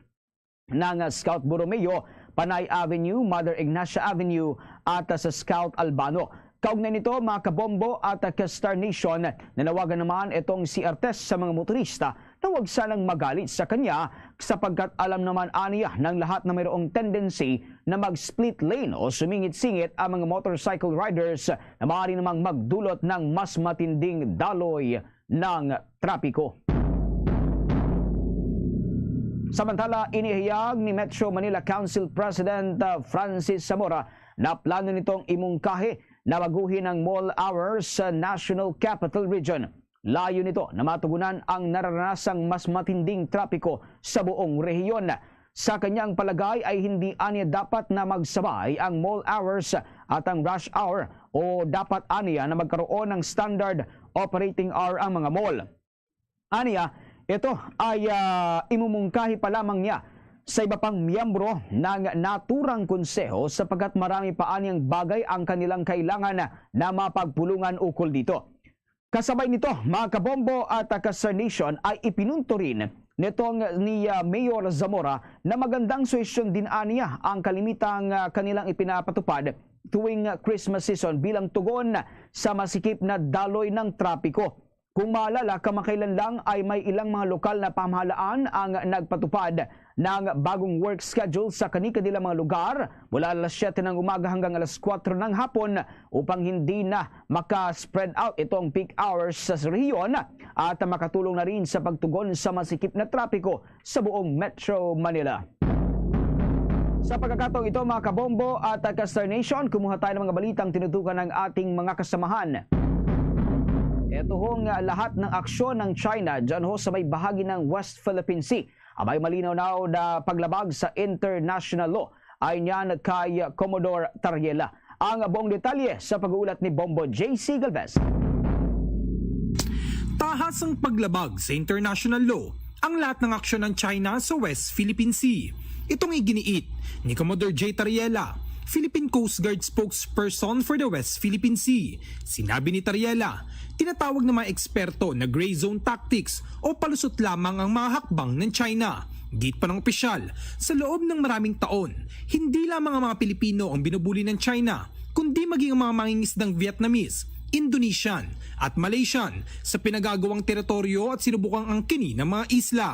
ng, ah, Scout Borromeo, Panay Avenue, Mother Ignacia Avenue, at, ah, sa Scout Albano. Kaugnay nito, mga kabombo at, ah, ka-Star Nation, nanawagan naman itong si Artes sa mga motorista na huwag sanang magalit sa kanya sapagkat alam naman aniya ng lahat na mayroong tendency na mag-split lane o sumingit-singit ang mga motorcycle riders na maaari namang magdulot ng mas matinding daloy ng trapiko. Samantala, inihayag ni Metro Manila Council President, uh, Francis Zamora na plano nitong imungkahi na baguhin ang mall hours sa National Capital Region. Layo nito na matugunan ang nararanasang mas matinding trapiko sa buong rehiyon. Sa kanyang palagay ay hindi aniya dapat na magsabay ang mall hours at ang rush hour o dapat aniya na magkaroon ng standard operating hour ang mga mall. Aniya, ito ay, ah, imumungkahi pa lamang niya sa iba pang miyembro ng naturang konseho sapagkat marami pa aniyang bagay ang kanilang kailangan na mapagpulungan ukol dito. Kasabay nito, mga kabombo at, ah, ka-Star Nation, ay ipinunto rin nitong ni, ah, Mayor Zamora na magandang suhestyon din aniya ang kalimitang, ah, kanilang ipinapatupad tuwing, ah, Christmas season bilang tugon sa masikip na daloy ng trapiko. Kung maalala, kamakailan lang ay may ilang mga lokal na pamahalaan ang nagpatupad ng bagong work schedule sa kani-kanilang mga lugar mula alas siyete ng umaga hanggang alas kuwatro ng hapon upang hindi na maka-spread out itong peak hours sa rehiyon at makatulong na rin sa pagtugon sa masikip na trapiko sa buong Metro Manila. Sa pagkakataong ito, mga kabombo at ka-Star Nation, kumuha tayo ng mga balitang tinutukan ng ating mga kasamahan. Ito hong lahat ng aksyon ng China dyan ho sa may bahagi ng West Philippine Sea. Abay, malinaw na na paglabag sa international law. Ayon yan kay Commodore Tariela. Ang buong detalye sa pag-uulat ni Bombo J C Galvez. Tahas ang paglabag sa international law ang lahat ng aksyon ng China sa West Philippine Sea. Itong iginiit ni Commodore J Tariela, Philippine Coast Guard spokesperson for the West Philippine Sea. Sinabi ni Tariela, tinatawag ng mga eksperto na gray zone tactics o palusot lamang ang mga hakbang ng China. Giit pa ng opisyal, sa loob ng maraming taon, hindi lamang ang mga Pilipino ang binubuli ng China, kundi maging ang mga mangingisdang Vietnamese, Indonesian, at Malaysian sa pinagagawang teritoryo at sinubukang angkinin ang mga isla.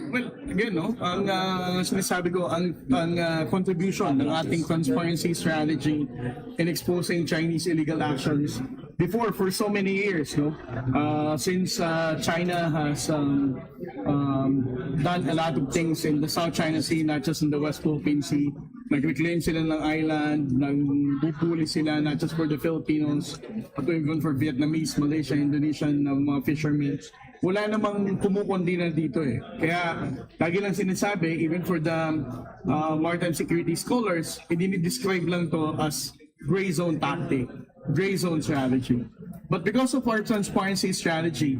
Well, again, no, ang ah, sinasabi ko, ang, ang ah, contribution ng ating transparency strategy in exposing Chinese illegal actions before, for so many years, no, ah, since ah, China has um, um, done a lot of things in the South China Sea, not just in the West Philippine Sea. Nag-reclaim sila ng island, nagbubuli sila, not just for the Filipinos, but even for Vietnamese, Malaysia, Indonesian na mga fishermen. Wala namang kumukundi na dito eh. Kaya lagi lang sinasabi, even for the uh, maritime security scholars, i-describe lang to as gray zone tactic, gray zone strategy. But because of our transparency strategy,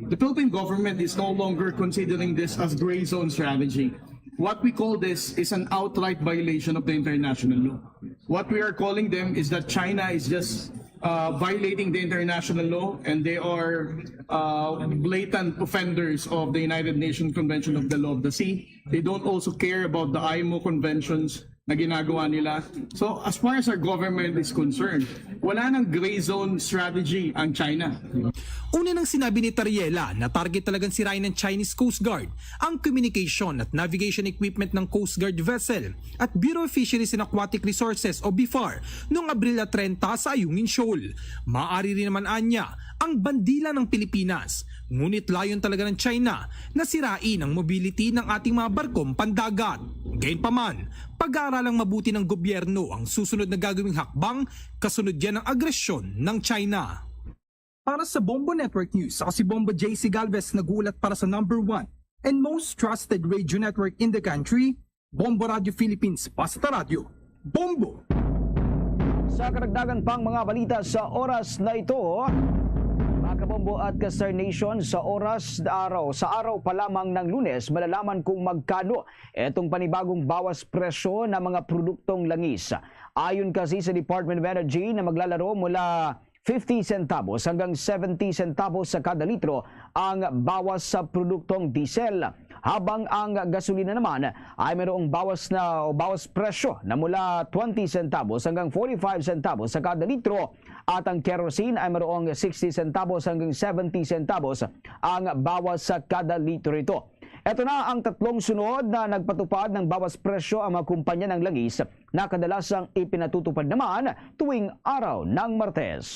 the Philippine government is no longer considering this as gray zone strategy. What we call this is an outright violation of the international law. What we are calling them is that China is just uh, violating the international law, and they are uh, blatant offenders of the United Nations Convention of the Law of the Sea. They don't also care about the I M O conventions na ginagawa nila. So, as far as our government is concerned, wala nang gray zone strategy ang China. Una nang sinabi ni Tariela na target talagang sirain ng Chinese Coast Guard ang communication at navigation equipment ng Coast Guard vessel at Bureau of Fisheries and Aquatic Resources o BFAR noong Abril treinta sa Ayungin Shoal. Maaari rin naman anya ang bandila ng Pilipinas, ngunit layon talaga ng China na sirain ang mobility ng ating mga barkong pandagat. Gayunpaman, pag-aaralang mabuti ng gobyerno ang susunod na gagawing hakbang kasunod yan ng agresyon ng China. Para sa Bombo Network News, ako si Bombo J C Galvez, nag-uulat para sa number one and most trusted radio network in the country, Bombo Radio Philippines, basta radyo, Bombo! Sa karagdagan pang mga balita sa oras na ito, mga kabombo at ka-Star Nation, sa oras araw, sa araw pa lamang ng Lunes, malalaman kung magkano itong panibagong bawas presyo ng mga produktong langis. Ayon kasi sa Department of Energy na maglalaro mula fifty centavos hanggang seventy centavos sa kada litro ang bawas sa produktong diesel, habang ang gasolina naman ay mayroong bawas na o bawas presyo na mula twenty centavos hanggang forty-five centavos sa kada litro, at ang kerosene ay mayroong sixty centavos hanggang seventy centavos ang bawas sa kada litro ito. Ito na ang tatlong sunod na nagpatupad ng bawas presyo ang mga kumpanya ng langis na kadalasang ipinatutupad naman tuwing araw ng Martes.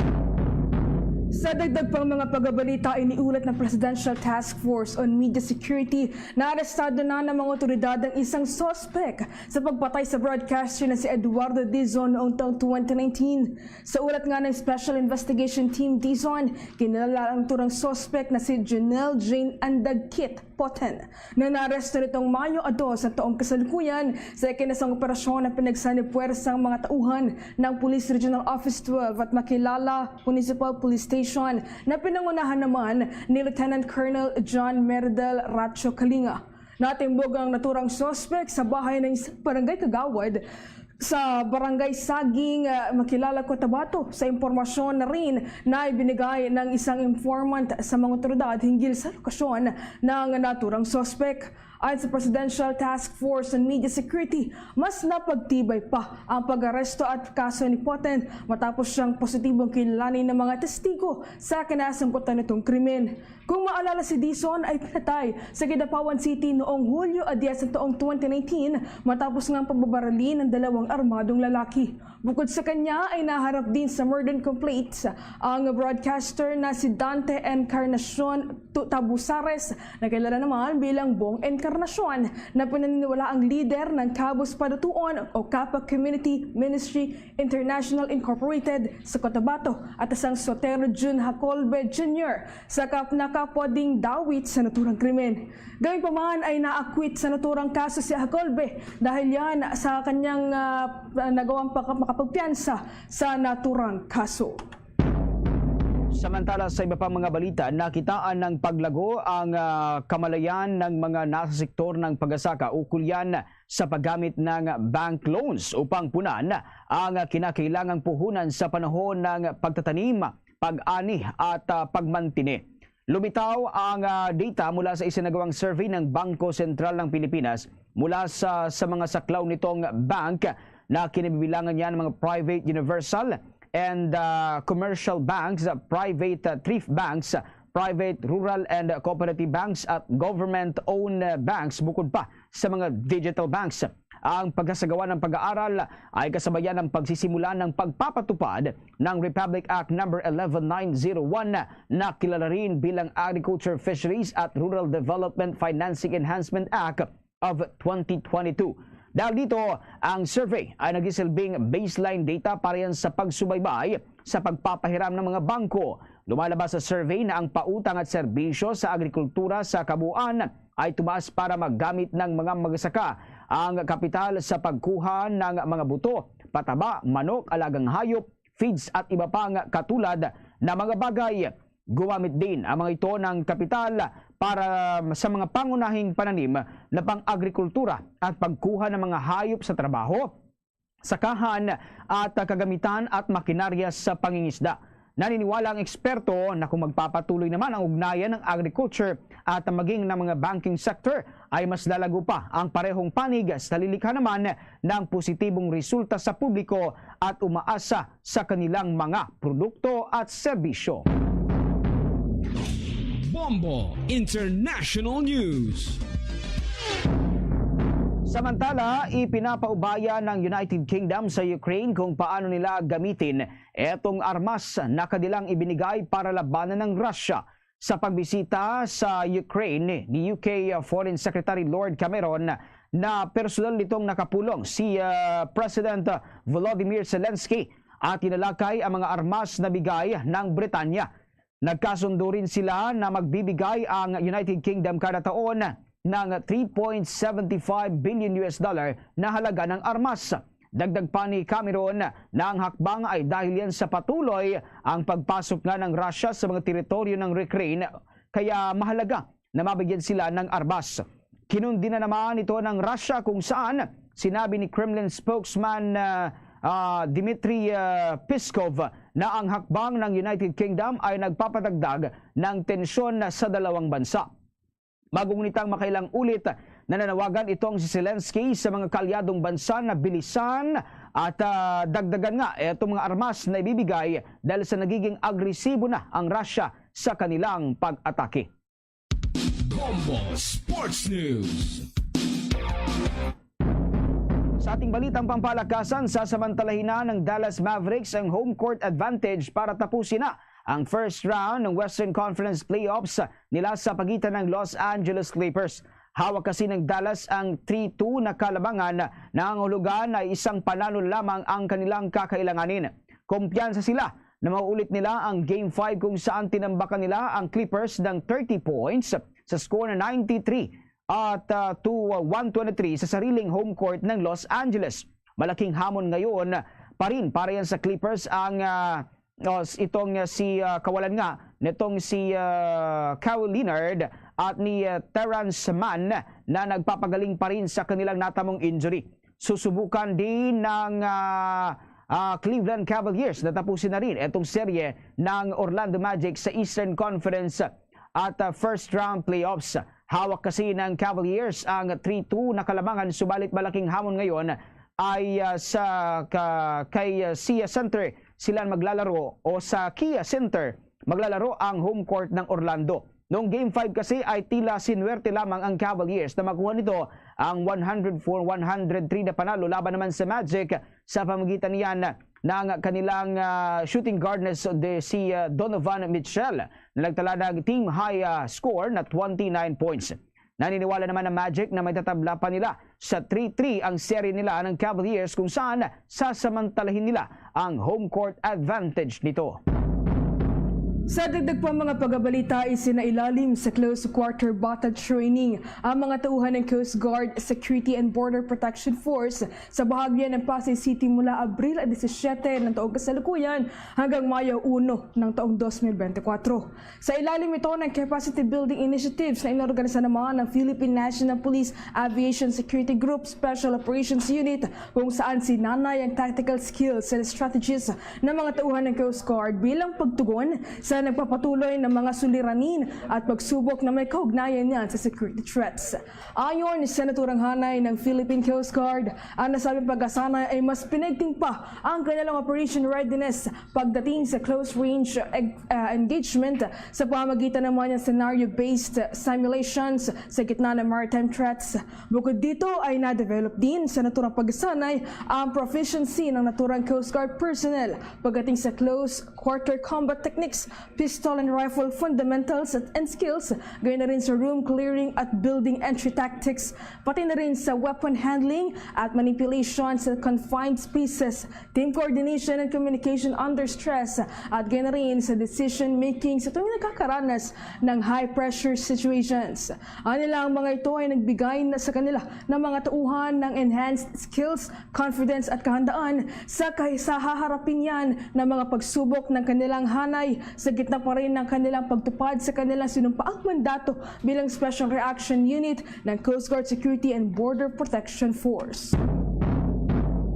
Sa dagdag pang mga pagbabalita, iniulat ng Presidential Task Force on Media Security na arestado na ng mga otoridad ang isang suspek sa pagpatay sa broadcaster na si Eduardo Dizon noong taong twenty nineteen. Sa ulat nga ng Special Investigation Team Dizon, kinilala ang naturang suspek na si Janelle Jane Andagkit. Poten, na naaresto nitong Mayo a dos sa taong kasalukuyan sa ikinasang operasyon na pinagsanib puwersang mga tauhan ng Police Regional Office twelve at Makilala Municipal Police Station, na pinangunahan naman ni Lieutenant Colonel John Meridel Racho Kalinga. Natimbog ang naturang suspek sa bahay ng isang barangay kagawad sa Barangay Saging, ah, Makilala, Cotabato, sa impormasyon na rin na ibinigay ng isang informant sa mga otoridad hinggil sa lokasyon ng naturang suspek. Ayon sa Presidential Task Force on Media Security, mas napagtibay pa ang pag-aresto at kaso ni Poten matapos siyang positibong kilalanin ng mga testigo sa kinasangkutan nitong krimen. Kung maalala, si Dison ay pinatay sa Kidapawan City noong Hulyo a diyes sa taong twenty nineteen matapos nga ang pagbabarili ng dalawang armadong lalaki. Bukod sa kanya ay naharap din sa murder complaints ang broadcaster na si Dante Encarnacion Tu-, Tabusares, na kilala naman bilang Bong Encarnacion, na pinaniniwalaang lider ng Kabus Padutuon o Kappa Community Ministry International Incorporated sa Cotabato, at sang Sotero Jun Hacolbe Junior, sa kap-, nakapwa ding dawit sa naturang krimen. Gayunpaman ay naakwit sa naturang kaso si Hacolbe dahil yan sa kanyang, ah, nagawang pagka-, makapagpiyansa sa naturang kaso. Samantala, sa iba pang mga balita, nakitaan ng paglago ang, ah, kamalayan ng mga nasa sektor ng pagasaka ukol yan sa paggamit ng bank loans upang punan ang kinakailangang puhunan sa panahon ng pagtatanim, pag-ani at, ah, pagmantini. Lumitaw ang, ah, data mula sa isinagawang survey ng Bangko Sentral ng Pilipinas mula sa, sa mga saklaw nitong bank na kinabibilangan niya ng mga private universal and, ah, commercial banks, private, ah, thrift banks, private rural and cooperative banks at government-owned, ah, banks, bukod pa sa mga digital banks. Ang pagsasagawa ng pag-aaral ay kasabayan ng pagsisimula ng pagpapatupad ng Republic Act Number eleven nine zero one, na kilala rin bilang Agriculture, Fisheries at Rural Development Financing Enhancement Act of twenty twenty-two. Dahil dito, ang survey ay nagsisilbing baseline data para yan sa pagsubaybay sa pagpapahiram ng mga bangko. Lumalabas sa survey na ang pautang at serbisyo sa agrikultura sa kabuuan ay tumaas para magamit ng mga magsasaka ang kapital sa pagkuha ng mga buto, pataba, manok, alagang hayop, feeds at iba pang katulad na mga bagay. Gumamit din ang mga ito ng kapital para sa mga pangunahing pananim na pang-agrikultura at pagkuha ng mga hayop sa trabaho, sakahan at kagamitan at makinarya sa pangingisda. Naniniwala ang eksperto na kung magpapatuloy naman ang ugnayan ng agriculture at maging ng mga banking sector, ay mas lalago pa ang parehong panig sa lilikha naman ng positibong resulta sa publiko at umaasa sa kanilang mga produkto at serbisyo. Bombo International News. Samantala, ipinapaubaya ng United Kingdom sa Ukraine kung paano nila gamitin etong armas na kanilang ibinigay para labanan ng Russia. Sa pagbisita sa Ukraine ni U K Foreign Secretary Lord Cameron, na personal nitong nakapulong si, ah, President Volodymyr Zelensky at tinalakay ang mga armas na bigay ng Britanya. Nagkasundo rin sila na magbibigay ang United Kingdom kada taon ng three point seven five billion U S dollar na halaga ng armas. Dagdag pa ni Cameron na ang hakbang ay dahil yan sa patuloy ang pagpasok nga ng Russia sa mga teritoryo ng Ukraine, kaya mahalaga na mabigyan sila ng armas. Kinundi na naman ito ng Russia, kung saan sinabi ni Kremlin spokesman, ah, ah, Dmitry, ah, Peskov na ang hakbang ng United Kingdom ay nagpapadagdag ng tensyon sa dalawang bansa. Magunitang makailang ulit, nananawagan itong si Zelensky sa mga kaalyadong bansa na bilisan at, ah, dagdagan nga itong mga armas na ibibigay dahil sa nagiging agresibo na ang Russia sa kanilang pag-atake. Bombo Sports News. Sa ating balitang pampalakasan, sasamantalahin na ng Dallas Mavericks ang home court advantage para tapusin na ang first round ng Western Conference Playoffs nila sa pagitan ng Los Angeles Clippers. Hawak kasi ng Dallas ang three two na kalamangan. Nangangahulugan na isang panalo lamang ang kanilang kakailanganin. Kumpiyansa sila na mauulit nila ang Game five, kung saan tinambakan nila ang Clippers ng thirty points sa score na ninety-three at, ah, to one twenty-three sa sariling home court ng Los Angeles. Malaking hamon ngayon pa rin para yan sa Clippers ang, ah, o, s-, itong, ah, si, ah, kawalan nga nitong si, ah, Kawhi Leonard at ni, ah, Terance Mann na nagpapagaling pa rin sa kanilang natamong injury. Susubukan din ng, ah, ah, Cleveland Cavaliers na tapusin na rin itong serye ng Orlando Magic sa Eastern Conference at, ah, first round playoffs. Hawak kasi ng Cavaliers ang three two na kalamangan, subalit malaking hamon ngayon ay, ah, sa ka-, kay, ah, Sia Center sila maglalaro o sa Kia Center maglalaro ang home court ng Orlando. Noong Game five kasi ay tila sinuwerte lamang ang Cavaliers na makuha nito ang one hundred four one hundred three na panalo laban naman sa Magic sa pamagitan niyan ng kanilang, ah, shooting guard na so-, de, si, ah, Donovan Mitchell na nagtala ng team high, ah, score na twenty-nine points. Naniniwala naman ang Magic na may tatabla pa nila sa three three ang serye nila ng Cavaliers, kung saan sasamantalahin nila ang home court advantage nito. Sa dagdag pa mga pagabalita, isinailalim sa close quarter battle training ang mga tauhan ng Coast Guard, Security and Border Protection Force sa bahagyan ng Pasay City mula Abril disisyete ng taong kasalukuyan hanggang Mayo uno ng taong dos mil bente kwatro. Sa ilalim ito ng capacity building initiatives na inorganisa naman ng Philippine National Police Aviation Security Group Special Operations Unit, kung saan sinanay ang tactical skills and strategies ng mga tauhan ng Coast Guard bilang pagtugon sa nagpapatuloy na mga suliranin at pagsubok na may kaugnayan niyan sa security threats. Ayon sa naturang hanay ng Philippine Coast Guard, ang nasabing pagkasanay ay mas pinigting pa ang kanilang operation readiness pagdating sa close range eg-, ah, engagement sa pamagitan naman ng scenario-based simulations sa gitna ng maritime threats. Bukod dito ay na-develop din sa naturang pagkasanay ang proficiency ng naturang Coast Guard personnel pagdating sa close quarter combat techniques, pistol and rifle fundamentals at, and skills, gayon na rin sa room clearing at building entry tactics, pati na rin sa weapon handling at manipulation sa confined spaces, team coordination and communication under stress, at gayon na rin sa decision making sa tuwing nagkakaranas ng high pressure situations. Ang nilang mga ito ay nagbigay na sa kanila ng mga tauhan ng enhanced skills, confidence at kahandaan sa kay-, sa haharapin niyan na mga pagsubok ng kanilang hanay sa gitna pa rin ng kanilang pagtupad sa kanilang sinumpaang mandato bilang Special Reaction Unit ng Coast Guard Security and Border Protection Force.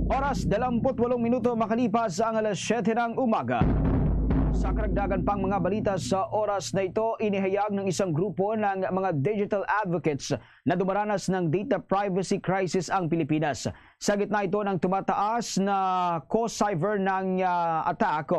Oras, dalawamput walong minuto makalipas ang alas siyete ng umaga. Sa karagdagan pang mga balita sa oras na ito, inihayag ng isang grupo ng mga digital advocates na dumaranas ng data privacy crisis ang Pilipinas. Sa gitna ito ng tumataas na cost cyber ng, ah, attack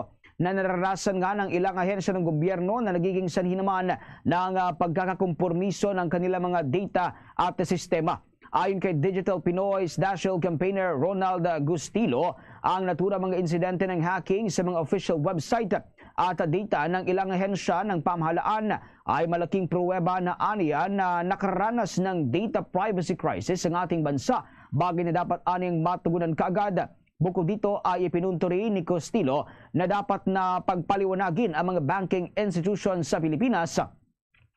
na naranasan nga ng ilang ahensya ng gobyerno na nagiging sanhi naman ng, ah, pagkakakompormiso ng kanilang mga data at sistema. Ayon kay Digital Pinoy's National Campaigner Ronald Gustilo, ang naturang mga insidente ng hacking sa mga official website at data ng ilang ahensya ng pamahalaan ay malaking pruweba na aniya na nakaranas ng data privacy crisis ang ating bansa, bagay na dapat aniyang matugunan kaagad. Bukod dito ay ipinunto rin ni Costilo na dapat na pagpaliwanagin ang mga banking institutions sa Pilipinas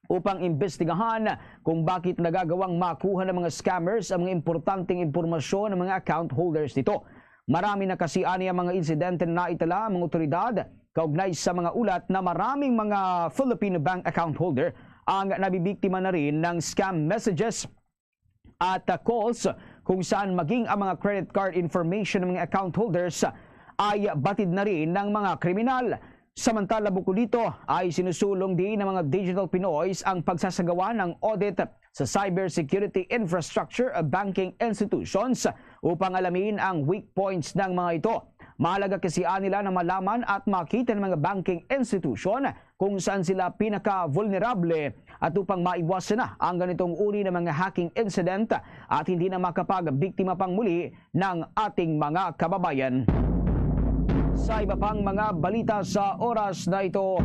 upang imbestigahan kung bakit nagagawang makuha ng mga scammers ang mga importanteng impormasyon ng mga account holders nito. Marami na kasi ani ang mga insidente na naitala ang mga otoridad kaugnay sa mga ulat na maraming mga Filipino bank account holder ang nabibiktima na rin ng scam messages at, uh, calls, kung saan maging ang mga credit card information ng mga account holders ay batid na rin ng mga kriminal. Samantala, bukod dito, ay sinusulong din ng mga Digital Pinoys ang pagsasagawa ng audit sa cybersecurity infrastructure of banking institutions upang alamin ang weak points ng mga ito. Mahalaga kasi nila na malaman at makita ng mga banking institution kung saan sila pinaka-vulnerable at upang maiwasan na ang ganitong uri ng mga hacking incident at hindi na makapagbiktima pang muli ng ating mga kababayan. Sa iba pang mga balita sa oras na ito,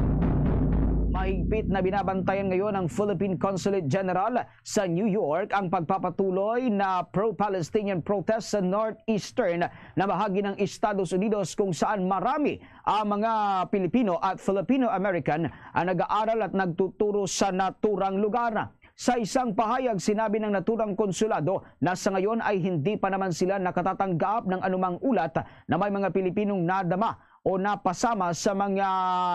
mahigpit na binabantayan ngayon ng Philippine Consulate General sa New York ang pagpapatuloy na pro-Palestinian protest sa northeastern na bahagi ng Estados Unidos, kung saan marami ang mga Pilipino at Filipino-American ang nag-aaral at nagtuturo sa naturang lugar. Sa isang pahayag, sinabi ng naturang konsulado na sa ngayon ay hindi pa naman sila nakatatanggap ng anumang ulat na may mga Pilipinong nadama o napasama sa mga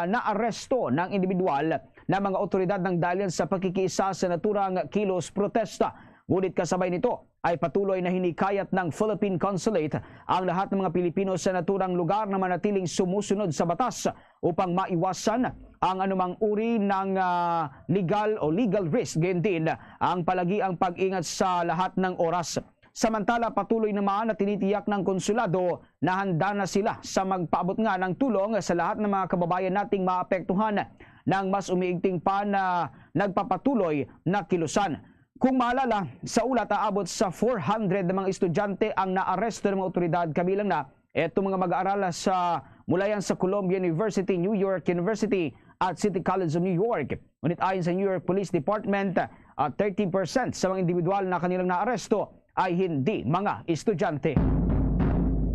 naaresto ng individual na mga otoridad ng dalan sa pagkikiisa sa naturang kilos protesta. Ngunit kasabay nito ay patuloy na hinikayat ng Philippine Consulate ang lahat ng mga Pilipino sa naturang lugar na manatiling sumusunod sa batas upang maiwasan ang anumang uri ng, ah, legal o legal risk, gayon din ang palagi ang pag-ingat sa lahat ng oras. Samantala, patuloy naman na tinitiyak ng konsulado na handa na sila sa magpaabot nga ng tulong sa lahat ng mga kababayan nating maapektuhan ng mas umiigting pa na nagpapatuloy na kilusan. Kung maalala, sa ulat aabot sa four hundred na mga estudyante ang naaresto ng mga otoridad, kabilang na etong mga mag-aaral sa mula yan sa Columbia University, New York University at City College of New York. Ngunit ayon sa New York Police Department, ah, thirty percent sa mga individual na kanilang naaresto ay hindi mga estudyante.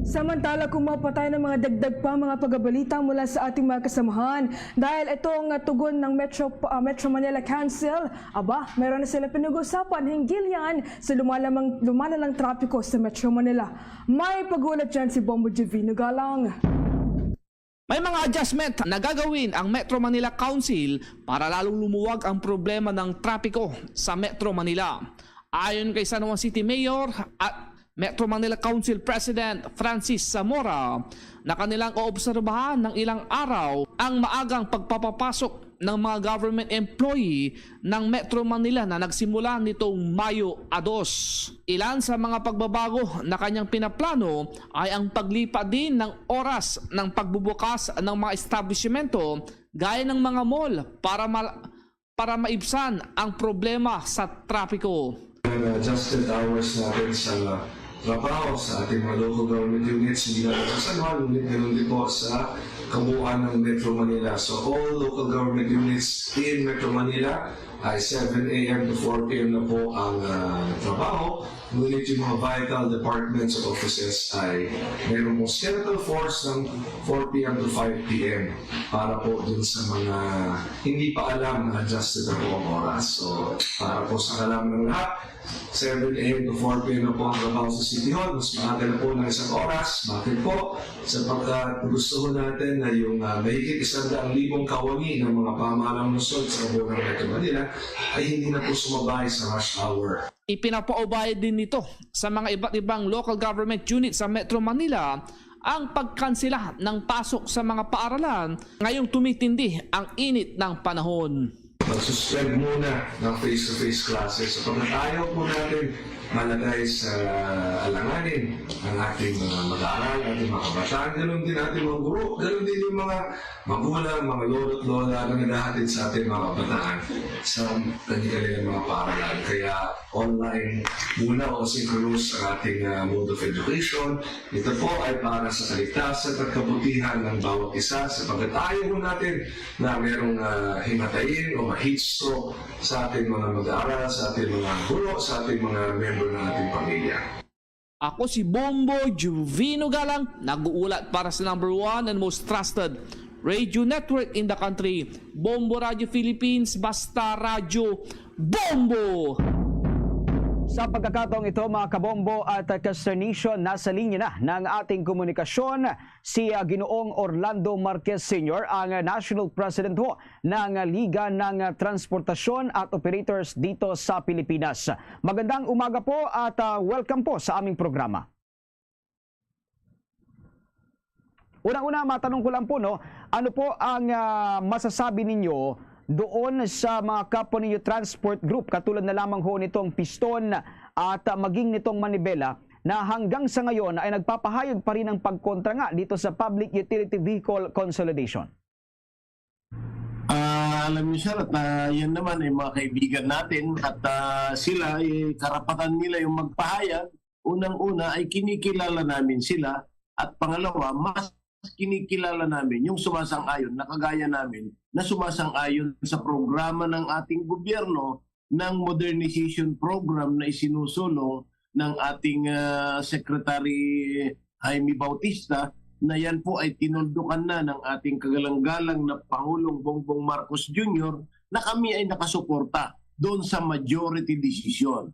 Samantala, kung mapatay ng mga dagdag pa mga pagabalita mula sa ating mga kasamahan, dahil itong, ah, tugon ng Metro, ah, Metro Manila Council, aba, meron na sila pinag-usapan hinggil yan sa lumalamang, lumalalang trapiko sa Metro Manila. May pag-ulat dyan si Bombo Jovino Galang. May mga adjustment na gagawin ang Metro Manila Council para lalong lumuwag ang problema ng trapiko sa Metro Manila. Ayon kay San Juan City Mayor at Metro Manila Council President Francis Zamora, na kanilang oobserbahan ng ilang araw ang maagang pagpapapasok ng mga government employee ng Metro Manila na nagsimula nitong Mayo a dos. Ilan sa mga pagbabago na kanyang pinaplano ay ang paglipat din ng oras ng pagbubukas ng mga establisimento gaya ng mga mall para mal-, para maibsan ang problema sa trapiko. Ang adjusted hours natin sa trabaho sa ating mga local government units, hindi lang sa San Juan, ngunit ganun din po sa kabuuan ng Metro Manila. So, all local government units in Metro Manila ay seven a m to four p m na po ang, ah, trabaho. Ngunit yung mga vital departments at offices ay meron pong skeletal force ng four p m to five p m para po dun sa mga hindi pa alam na adjusted na po ang oras. So, para po sa kaalaman ng lahat, seven a m to four p m na po ang trabaho sa City Hall. Mas maaga na po ng isang oras. Bakit po? Sapagkat gusto ho natin na yung, ah, mahigit isang daang libong kawani ng mga pamahalang lungsod sa kabuuan ng Metro Manila ay hindi na po sumabay sa rush hour. Ipinapaubaya din nito sa mga iba't ibang local government unit sa Metro Manila ang pagkansela ng pasok sa mga paaralan ngayong tumitindi ang init ng panahon. Mag-suspend muna ng face-to-face classes sapagkat ayaw po natin malagay sa alanganin ang ating mga mag-aaral, ating mga kabataan, ganun din ating mga guro, ganun din yung mga magulang, mga lolo't lola na naghahatid sa ating mga kabataan sa kanilang mga paaralan. Kaya online muna o asynchronous ang ating, ah, mode of education. Ito po ay para sa kaligtasan at kabutihan ng bawat isa, sapagkat ayaw natin na merong, ah, himatayin o ma-heat stroke sa ating mga mag-aaral, sa ating mga guro, sa ating mga member ng ating pamilya. Ako si Bombo Juvino Galang, nag-uulat para sa number one and most trusted radio network in the country, Bombo Radio Philippines, basta radyo, Bombo! Sa pagkakataong ito, mga kabombo at ka-Star Nation, nasa linya na ng ating komunikasyon si, ah, Ginoong Orlando Marquez Senior, ang, ah, National President ho ng, ah, Liga ng, ah, Transportasyon at Operators dito sa Pilipinas. Magandang umaga po at, ah, welcome po sa aming programa. Unang-una, matanong ko lang po, no, ano po ang, ah, masasabi ninyo doon sa mga kapwa ninyo transport group, katulad na lamang ho nitong Piston at, ah, maging nitong Manibela, na hanggang sa ngayon ay nagpapahayag pa rin ng pagkontra nga dito sa Public Utility Vehicle Consolidation? Ah, alam niyo, sir, at, ah, yan naman ay mga kaibigan natin at, ah, sila ay karapatan nila yung magpahayag. Unang-una ay kinikilala namin sila at pangalawa, mas kinikilala namin yung sumasang-ayon na kagaya namin na sumasang-ayon sa programa ng ating gobyerno ng modernization program na isinusulong ng ating, ah, Secretary Jaime Bautista, na yan po ay tinundukan na ng ating kagalang-galang na Pangulong Bongbong Marcos Junior na kami ay nakasuporta doon sa majority decision.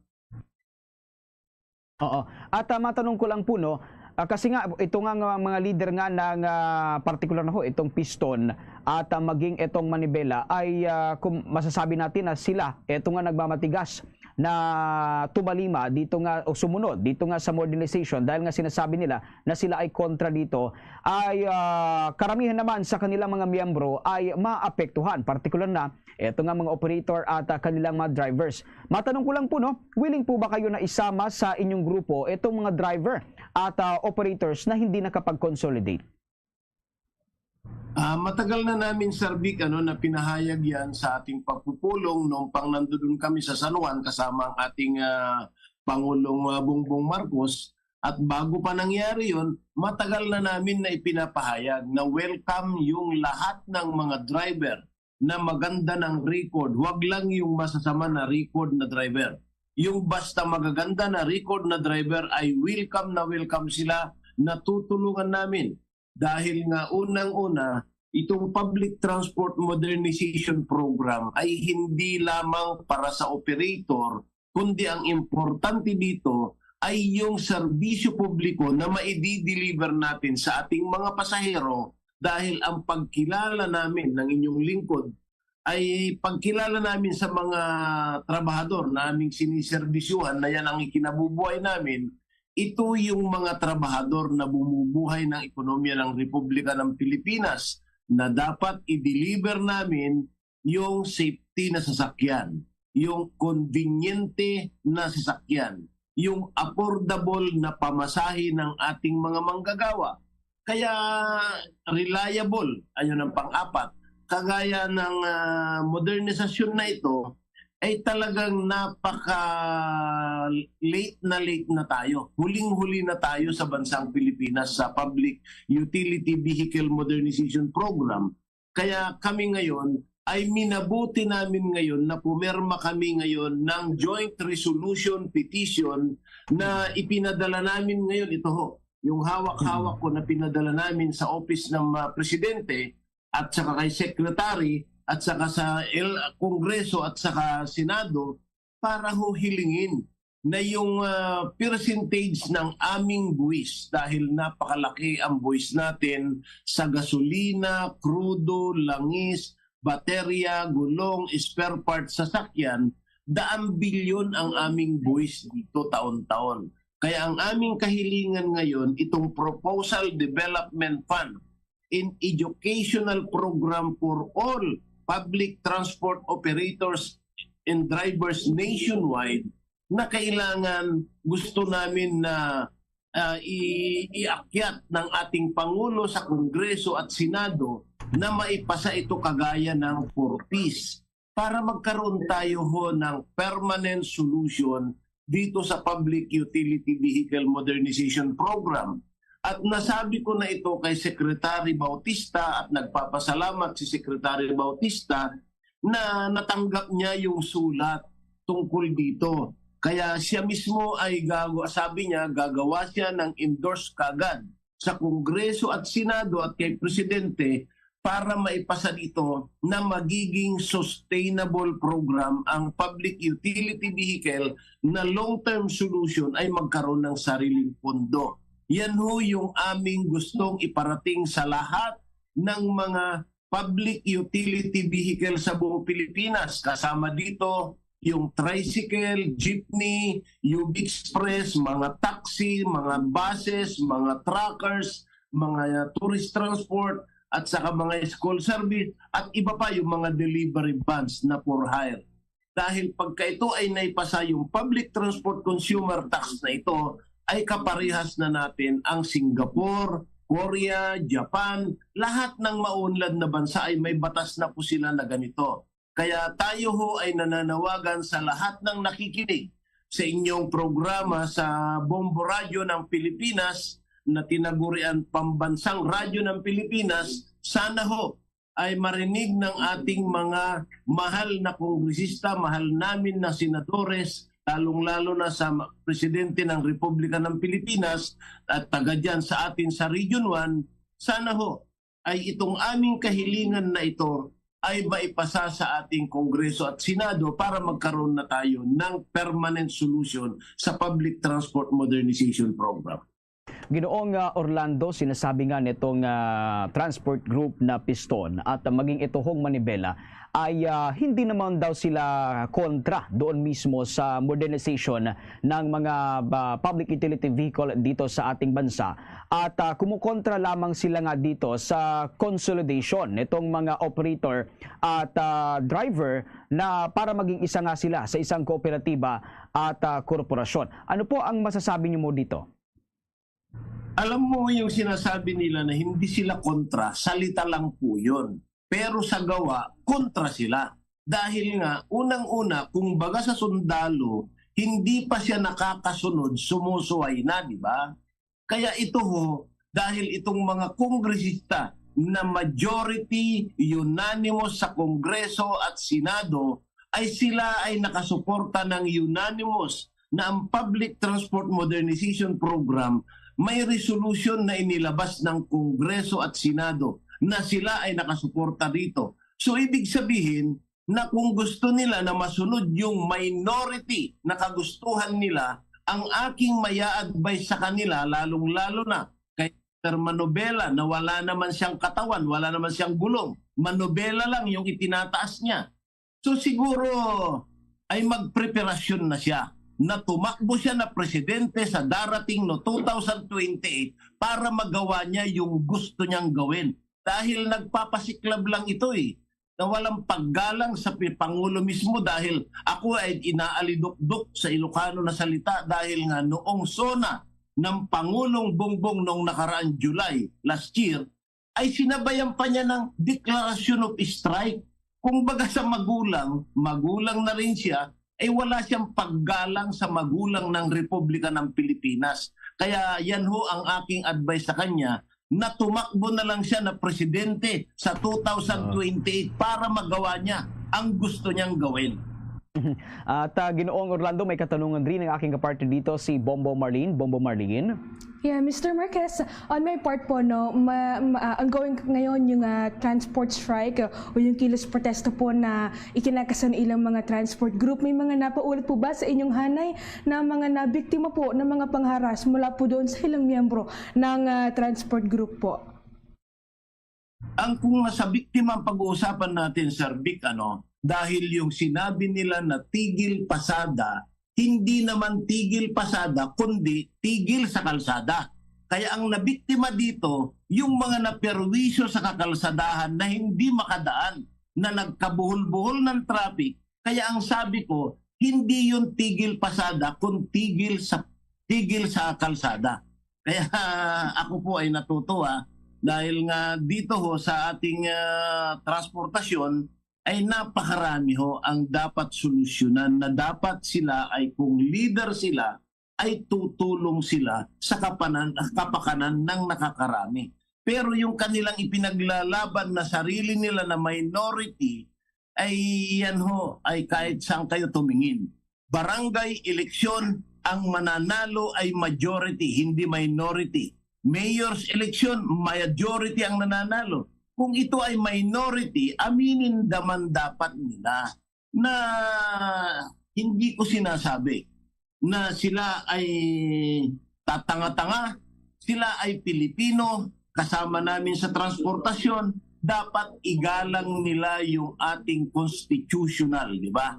Oo. At, ah, matanong ko lang po, no, ah, kasi nga, ito nga, nga mga leader nga ng, ah, partikular na ho, itong Piston at, ah, maging itong Manibela ay, ah, kung masasabi natin na sila, ito nga nagmamatigas na tumalima dito nga o sumunod dito nga sa modernization dahil nga sinasabi nila na sila ay kontra dito, ay, ah, karamihan naman sa kanilang mga miyembro ay maapektuhan, partikular na eto nga mga operator at, ah, kanilang mga drivers. Matanong ko lang po, no, willing po ba kayo na isama sa inyong grupo itong mga driver at, ah, operators na hindi nakapag-consolidate? Ah, matagal na namin, Sir Vic, ano, na pinahayag yan sa ating pagpupulong noong pang nandun kami sa San Juan kasama ang ating, ah, Pangulong, ah, Bongbong Marcos. At bago pa nangyari yun, matagal na namin na ipinapahayag na welcome yung lahat ng mga driver na maganda ng record. Huwag lang yung masasama na record na driver. Yung basta magaganda na record na driver ay welcome na welcome sila, natutulungan namin. Dahil nga unang-una, itong Public Transport Modernization Program ay hindi lamang para sa operator, kundi ang importante dito ay yung serbisyo publiko na maidi-deliver natin sa ating mga pasahero, dahil ang pagkilala namin ng inyong lingkod ay pagkilala namin sa mga trabahador na aming siniserbisyuhan na yan ang ikinabubuhay namin. Ito yung mga trabahador na bumubuhay ng ekonomiya ng Republika ng Pilipinas na dapat i-deliver namin yung safety na sasakyan, yung konbinyente na sasakyan, yung affordable na pamasahe ng ating mga manggagawa. Kaya reliable, ayun ang pang-apat. Kagaya ng, ah, modernisasyon na ito, ay talagang napaka late na late na tayo. Huling-huli na tayo sa bansang Pilipinas sa Public Utility Vehicle Modernization Program. Kaya kami ngayon ay minabuti namin ngayon na pumirma kami ngayon ng joint resolution petition na ipinadala namin ngayon. Ito ho, yung hawak-hawak ko na pinadala namin sa office ng, ah, presidente at saka kay secretary at saka sa el-, Kongreso at saka Senado para ho hilingin na yung, ah, percentage ng aming buwis, dahil napakalaki ang buwis natin sa gasolina, krudo, langis, baterya, gulong, spare parts, sasakyan, daan bilyon ang aming buwis dito taon-taon. Kaya ang aming kahilingan ngayon, itong Proposal Development Fund in Educational Program for all public transport operators and drivers nationwide, na kailangan, gusto namin na, ah, i-, iakyat ng ating Pangulo sa Kongreso at Senado na maipasa ito kagaya ng four Ps para magkaroon tayo ho ng permanent solution dito sa Public Utility Vehicle Modernization Program. At nasabi ko na ito kay Secretary Bautista at nagpapasalamat si Secretary Bautista na natanggap niya yung sulat tungkol dito. Kaya siya mismo ay gago-, sabi niya, gagawa siya ng endorse kagad sa Kongreso at Senado at kay Presidente para maipasa dito na magiging sustainable program ang public utility vehicle na long-term solution ay magkaroon ng sariling pondo. Yan ho yung aming gustong iparating sa lahat ng mga public utility vehicle sa buong Pilipinas. Kasama dito yung tricycle, jeepney, U B Express, mga taxi, mga buses, mga truckers, mga tourist transport, at saka mga school service, at iba pa yung mga delivery vans na for hire. Dahil pagka ito ay naipasa, yung public transport consumer tax na ito ay kaparehas na natin ang Singapore, Korea, Japan, lahat ng maunlad na bansa ay may batas na po sila na ganito. Kaya tayo ho ay nananawagan sa lahat ng nakikinig sa inyong programa sa Bombo Radyo ng Pilipinas na tinagurian Pambansang Radyo ng Pilipinas, sana ho ay marinig ng ating mga mahal na kongresista, mahal namin na senadores, lalong-lalo na sa ma-, Presidente ng Republika ng Pilipinas at taga dyan sa atin sa Region one, sana ho ay itong aming kahilingan na ito ay maipasa sa ating Kongreso at Senado para magkaroon na tayo ng permanent solution sa Public Transport Modernization Program. Ginoong ah, Orlando, sinasabi nga nitong ah, transport group na Piston at ah, maging ito hong Manibela ay ah, hindi naman daw sila kontra doon mismo sa modernization ng mga ah, public utility vehicle dito sa ating bansa. At ah, kumukontra lamang sila nga dito sa consolidation nitong mga operator at ah, driver na para maging isa nga sila sa isang kooperatiba at ah, korporasyon. Ano po ang masasabi niyo mo dito? Alam mo, yung sinasabi nila na hindi sila kontra, salita lang po yun. Pero sa gawa, kontra sila. Dahil nga, unang-una, kung baga sa sundalo, hindi pa siya nakakasunod, sumusuway na, di ba? Kaya ito ho, dahil itong mga kongresista na majority unanimous sa Kongreso at Senado, ay sila ay nakasuporta ng unanimous na ang Public Transport Modernization Program may resolution na inilabas ng Kongreso at Senado na sila ay nakasuporta dito. So, ibig sabihin na kung gusto nila na masunod yung minority na kagustuhan nila, ang aking maya-advise sa kanila, lalong-lalo na kay Mister Manobela, na wala naman siyang katawan, wala naman siyang gulong, manobela lang yung itinataas niya. So siguro ay magpreparasyon na siya na tumakbo siya na presidente sa darating no two thousand twenty-eight para magawa niya yung gusto niyang gawin. Dahil nagpapasiklab lang ito eh, na walang paggalang sa pi-, Pangulo mismo, dahil ako ay inaalidukdok sa Ilocano na salita dahil nga noong SONA ng Pangulong Bongbong noong nakaraang July last year, ay sinabayan pa niya ng declaration of strike. Kung baga sa magulang, magulang na rin siya, ay wala siyang paggalang sa magulang ng Republika ng Pilipinas. Kaya yan ho ang aking advice sa kanya, na tumakbo na lang siya na presidente sa two thousand twenty-eight para magawa niya ang gusto niyang gawin. At ah, Ginoong Orlando, may katanungan rin ang aking kapartner dito, si Bombo Marlene. Bombo Marlene. Yeah, Mister Marquez, on my part po, no, ma, ma, ah, ongoing ngayon yung ah, transport strike uh, o yung kilos protesta po na ikinakasa ng ilang mga transport group. May mga napaulat po ba sa inyong hanay na mga nabiktima po ng mga pangharas mula po doon sa ilang miyembro ng ah, transport group po? Ang kung nasa biktima ang pag-uusapan natin, Sir Vic, ano, dahil yung sinabi nila na tigil pasada, hindi naman tigil pasada, kundi tigil sa kalsada. Kaya ang nabiktima dito, yung mga naperwisyo sa kakalsadahan na hindi makadaan, na nagkabuhol-buhol ng traffic. Kaya ang sabi ko, hindi yun tigil pasada, kung tigil sa, tigil sa kalsada. Kaya ako po ay natutuwa dahil nga dito ho sa ating ah, transportasyon ay napakarami ho ang dapat solusyonan, na dapat sila ay, kung leader sila, ay tutulong sila sa kapanan, kapakanan ng nakakarami. Pero yung kanilang ipinaglalaban na sarili nila na minority, ay yan ho ay kahit saan kayo tumingin. Barangay eleksyon, ang mananalo ay majority, hindi minority. Mayor's election, majority ang nananalo. Kung ito ay minority, aminin naman dapat nila na hindi ko sinasabi na sila ay tatanga-tanga, sila ay Pilipino, kasama namin sa transportasyon, dapat igalang nila yung ating constitutional, di ba?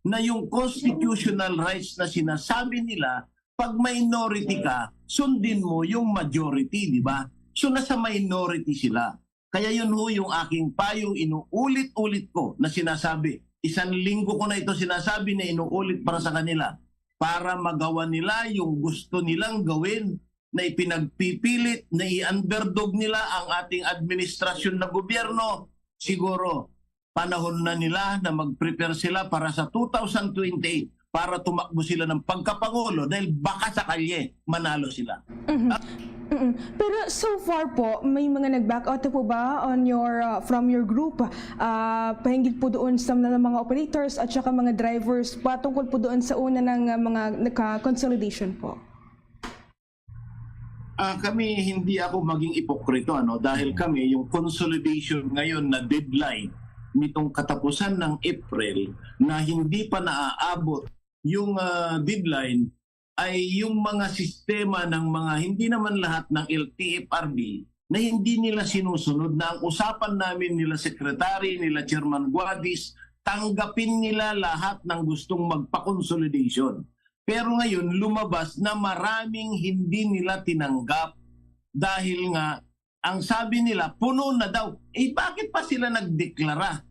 Na yung constitutional rights na sinasabi nila, pag minority ka, sundin mo yung majority, di ba? So nasa minority sila. Kaya yun ho yung aking payo, inuulit-ulit ko na sinasabi. Isang linggo ko na ito sinasabi na inuulit para sa kanila. Para magawa nila yung gusto nilang gawin na ipinagpipilit, na i-underdog nila ang ating administrasyon na gobyerno, siguro panahon na nila na mag-prepare sila para sa two thousand twenty-eight para tumakbo sila ng pagkapangulo dahil baka sa kalye manalo sila. Mhm. Mm. Pero so far po, may mga nag-back out po ba on your uh, from your group uh, pahinggil po doon sa mga, mga operators at saka mga drivers patungkol po doon sa una ng uh, mga nagka-consolidation po? Ah, kami, hindi ako maging ipokrito, ano, dahil kami yung consolidation ngayon na deadline nitong katapusan ng April na hindi pa naaabot yung, ah, deadline ay yung mga sistema ng mga, hindi naman lahat ng L T F R B, na hindi nila sinusunod, na ang usapan namin nila Secretary, nila Chairman Guadis, tanggapin nila lahat ng gustong magpa-consolidation. Pero ngayon, lumabas na maraming hindi nila tinanggap dahil nga ang sabi nila, puno na daw. Eh, bakit pa sila nagdeklara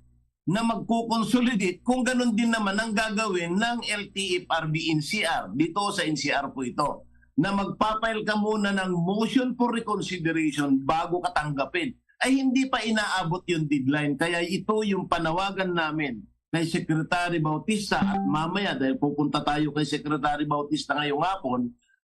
na magko-consolidate kung ganun din naman ang gagawin ng L T F R B N C R? Dito sa N C R po ito, na magpa-file ka muna ng motion for reconsideration bago ka tanggapin. Ay, hindi pa inaabot yung deadline. Kaya ito yung panawagan namin kay Secretary Bautista at mamaya, dahil pupunta tayo kay Secretary Bautista ngayong hapon,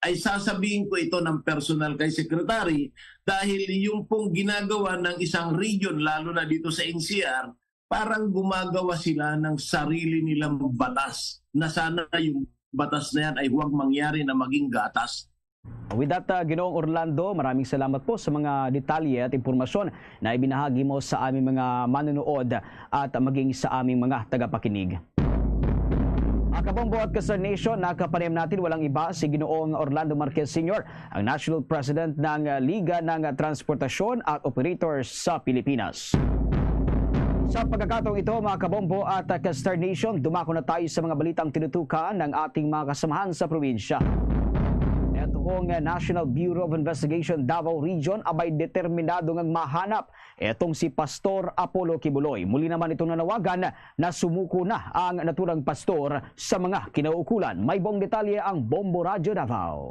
ay sasabihin ko ito ng personal kay Secretary, dahil yung pong ginagawa ng isang region, lalo na dito sa N C R, parang gumagawa sila ng sarili nilang batas na sana yung batas na yan ay huwag mangyari na maging gatas. With that, uh, Ginoong Orlando, maraming salamat po sa mga detalye at impormasyon na ibinahagi mo sa aming mga manunood at maging sa aming mga tagapakinig. Mga kabombo at ka-Star Nation, nakapanayam natin walang iba si Ginoong Orlando Marquez Senior, ang National President ng, uh, Liga ng Transportasyon at Operators sa Pilipinas. Sa pagkakataong ito, mga kabombo at, uh, ka-Star Nation, dumako na tayo sa mga balitang tinutukan ng ating mga kasamahan sa probinsya. Etong, uh, National Bureau of Investigation Davao Region abay determinado nga mahanap etong si Pastor Apollo Kibuloy. Muli naman itong nanawagan na sumuko na ang naturang pastor sa mga kinauukulan. May buong detalye ang Bombo Radyo Davao.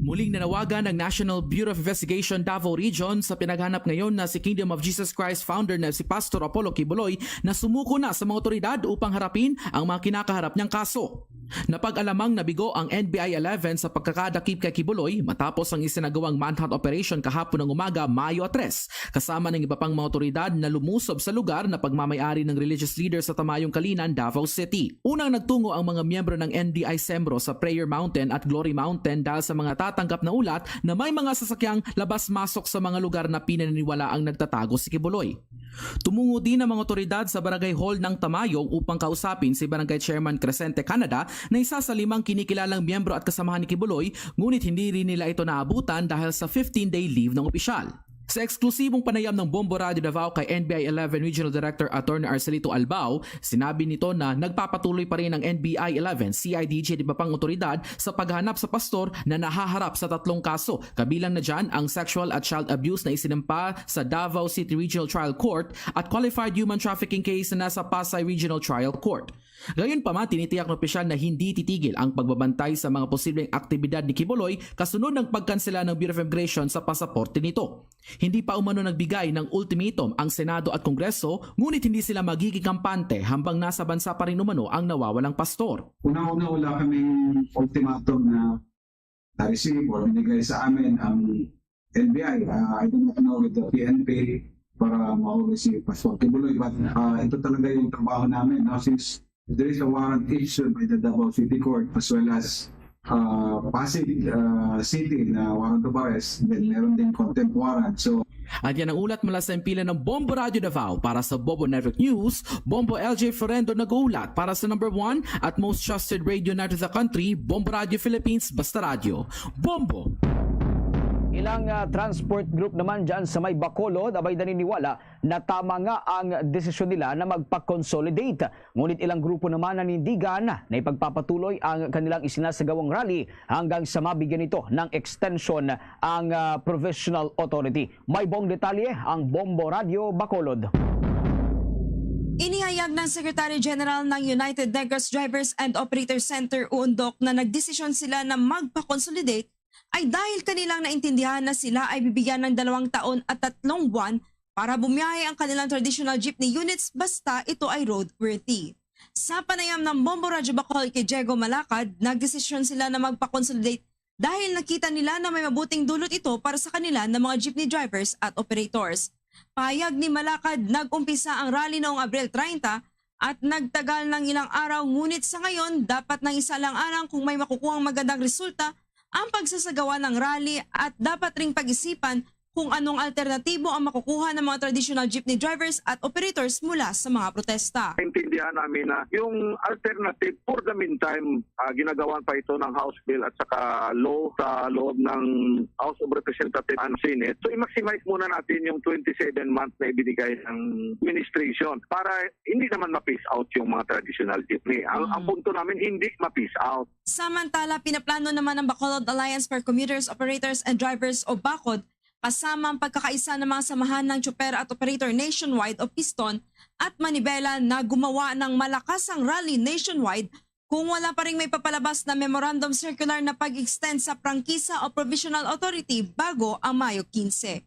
Muling nanawagan ang National Bureau of Investigation Davao Region sa pinaghanap ngayon na si Kingdom of Jesus Christ founder na si Pastor Apollo Kibuloy na sumuko na sa mga otoridad upang harapin ang mga kinakaharap niyang kaso. Napag-alamang nabigo ang N B I eleven sa pagkakadakip kay Kibuloy matapos ang isinagawang manhunt operation kahapon ng umaga, Mayo tres, kasama ng iba pang mga otoridad na lumusob sa lugar na pagmamayari ng religious leader sa Tamayong Kalinan, Davao City. Unang nagtungo ang mga miyembro ng N B I CEMRO sa Prayer Mountain at Glory Mountain dahil sa mga tatanggap na ulat na may mga sasakyang labas-masok sa mga lugar na pinaniniwalaang nagtatago si Kibuloy. Tumungo din ang mga otoridad sa Barangay Hall ng Tamayong upang kausapin si Barangay Chairman Crescente Canada na isa sa limang kinikilalang miyembro at kasamahan ni Kibuloy, ngunit hindi rin nila ito naabutan dahil sa fifteen-day leave ng opisyal. Sa eksklusibong panayam ng Bombo Radio Davao kay N B I eleven Regional Director Attorney Arcelito Albao, sinabi nito na nagpapatuloy pa rin ang N B I eleven, C I D G at iba pang otoridad sa paghanap sa pastor na nahaharap sa tatlong kaso, kabilang na dyan ang sexual at child abuse na isinampa sa Davao City Regional Trial Court at qualified human trafficking case na nasa Pasay Regional Trial Court. Gayunpaman, tinitiyak ng opisyal na hindi titigil ang pagbabantay sa mga posibleng aktibidad ni Kibuloy kasunod ng pagkansela ng Bureau of Immigration sa pasaporte nito. Hindi pa umano nagbigay ng ultimatum ang Senado at Kongreso, ngunit hindi sila magiging kampante habang nasa bansa pa rin umano ang nawawalang pastor. Una-una, wala kaming ultimatum na na-receive or binigay sa amin ang N B I. Ah, I do not know with the P N P para mahuli si Pastor Kibuloy. But, ah, ito talaga yung trabaho namin, no? Since there is a warrant issued by the Davao City Court as well as, ah, Pasig, ah, City na warrant of arrest, then meron din contempt warrant. So, At yan ang ulat mula sa impilan ng Bombo Radio Davao. Para sa Bombo Network News, Bombo L J Ferrendo nag-uulat para sa number one at most trusted radio network sa country, Bombo Radio Philippines, Basta Radio. Bombo! Ilang, ah, transport group naman dyan sa may Bacolod, abay naniniwala na tama nga ang desisyon nila na magpa-consolidate. Ngunit ilang grupo naman nanindigan na ipagpapatuloy ang kanilang isinasagawang rally hanggang sa mabigyan nito ng extension ang, ah, provisional authority. May buong detalye ang Bombo Radyo Bacolod. Inihayag ng Secretary General ng United Negros Drivers and Operators Center, UONDOC, na nagdesisyon sila na magpa-consolidate ay dahil kanilang naintindihan na sila ay bibigyan ng dalawang taon at tatlong buwan para bumiyahe ang kanilang traditional jeepney units basta ito ay roadworthy. Sa panayam ng Bombo Radyo Bacolod kay Diego Malacad, nagdesisyon sila na magpa-consolidate dahil nakita nila na may mabuting dulot ito para sa kanila ng mga jeepney drivers at operators. Pahayag ni Malacad, nag-umpisa ang rally noong Abril treinta at nagtagal ng ilang araw, ngunit sa ngayon, dapat nang isalang-alang kung may makukuhang magandang resulta ang pagsasagawa ng rally at dapat ring pag-isipan kung anong alternatibo ang makukuha ng mga traditional jeepney drivers at operators mula sa mga protesta. Intindihan namin na yung alternative for the meantime, ah, ginagawan pa ito ng House Bill at saka law sa loob ng House of Representatives and Senate. So, i-maximize muna natin yung twenty-seven months na ibinigay ng administration para hindi naman ma-phase out yung mga traditional jeepney. Ang, ang Mm. punto namin, hindi ma-phase out. Samantala, pinaplano naman ng Bacolod Alliance for Commuters, Operators, and Drivers o BACOD, kasama ang pagkakaisa ng mga samahan ng tsuper at operator nationwide o PISTON at Manibela na gumawa ng malakasang rally nationwide kung wala pa ring may papalabas na memorandum circular na pag-extend sa prangkisa o provisional authority bago ang Mayo quince.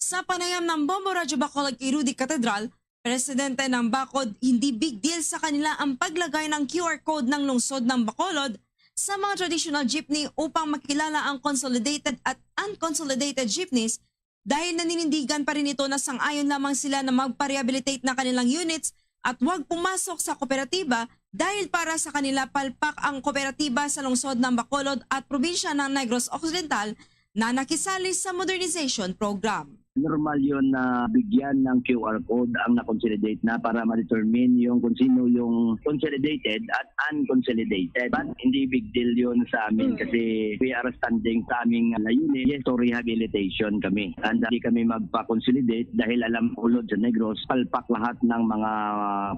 Sa panayam ng Bombo Radyo Bacolod kay Rudy Catedral, presidente ng BACOD, hindi big deal sa kanila ang paglagay ng Q R code ng lungsod ng Bacolod sa mga traditional jeepney upang makilala ang consolidated at unconsolidated jeepneys dahil naninindigan pa rin ito na sang-ayon lamang sila na magpa-rehabilitate na kanilang units at wag pumasok sa kooperatiba dahil para sa kanila palpak ang kooperatiba sa lungsod ng Bacolod at probinsya ng Negros Occidental na nakisali sa modernization program. Normal yun na bigyan ng Q R code ang na-consolidate na para ma-determine yung kung sino yung consolidated at unconsolidated. But hindi big deal yun sa amin Mm. kasi we are standing sa aming layunin. Yes, to rehabilitation kami. And hindi kami magpa-consolidate dahil alam ko, Lord, sa Negros, palpak lahat ng mga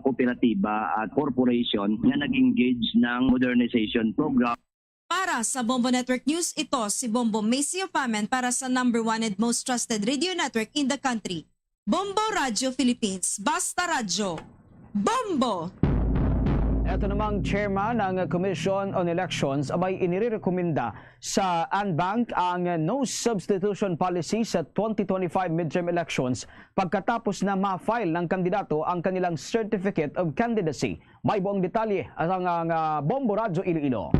kooperatiba at corporation na nag-engage ng modernization program. Para sa Bombo Network News, ito si Bombo Macy Opamen para sa number one and most trusted radio network in the country, Bombo Radyo Philippines. Basta Radyo, Bombo! Eto namang chairman ng Commission on Elections abay inirekomenda sa ANBANC ang no substitution policy sa twenty twenty-five midterm elections pagkatapos na ma-file ng kandidato ang kanilang Certificate of Candidacy. May buong detalye ang, ang, ah, Bombo Radyo Iloilo.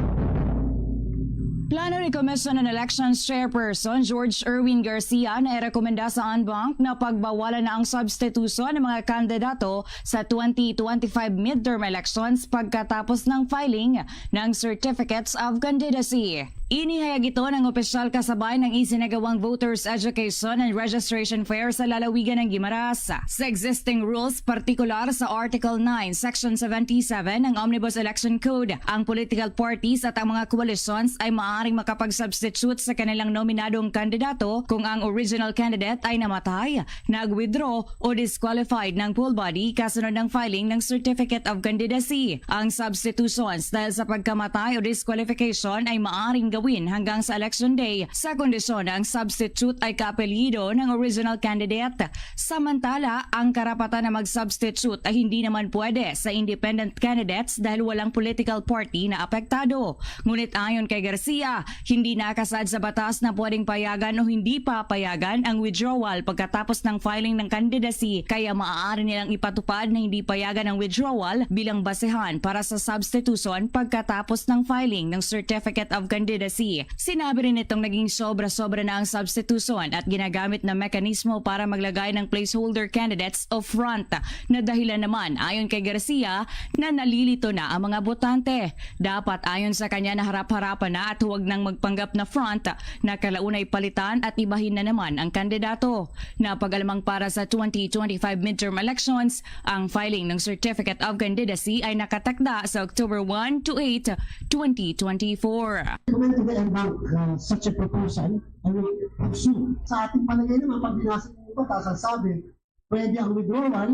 Plano ni Commission on Elections Chairperson George Erwin Garcia na irekomenda sa ANBANC na pagbawalan na ang substitution ng mga kandidato sa twenty twenty-five midterm elections pagkatapos ng filing ng Certificates of Candidacy. Inihayag ito ng opisyal kasabay ng isinagawang Voters Education and Registration Fair sa lalawigan ng Guimaras. Sa existing rules, partikular sa Article nine, Section seventy-seven ng Omnibus Election Code, ang political parties at ang mga coalitions ay maaaring makapag-substitute sa kanilang nominadong kandidato kung ang original candidate ay namatay, nag-withdraw o disqualified ng poll body kasunod ng filing ng Certificate of Candidacy. Ang substitutions dahil sa pagkamatay o disqualification ay maaring gawin hanggang sa election day sa kondisyon na ang substitute ay kaapelyido ng original candidate. Samantala, ang karapatan na mag-substitute ay hindi naman pwede sa independent candidates dahil walang political party na apektado. Ngunit ayon kay Garcia, hindi nakasaad sa batas na pwedeng payagan o hindi papayagan ang withdrawal pagkatapos ng filing ng candidacy, kaya maaari nilang ipatupad na hindi payagan ang withdrawal bilang basehan para sa substitution pagkatapos ng filing ng Certificate of Candidacy. Sinabi rin nitong naging sobra-sobra na ang substitution at ginagamit na mekanismo para maglagay ng placeholder candidates o front, na dahilan naman, ayon kay Garcia, na nalilito na ang mga botante. Dapat, ayon sa kanya, na harap-harapan na at huwag nang magpanggap na front na kalaunay palitan at ibahin na naman ang kandidato. Napag-alamang para sa twenty twenty-five midterm elections, ang filing ng Certificate of Candidacy ay nakatakda sa October one to eight, twenty twenty-four. Recommend to the ANBANC, uh, such a proposal. I will pursue. Sa ating palagay naman, pag binasa ng batas, ang sabi, pwede ang withdrawal,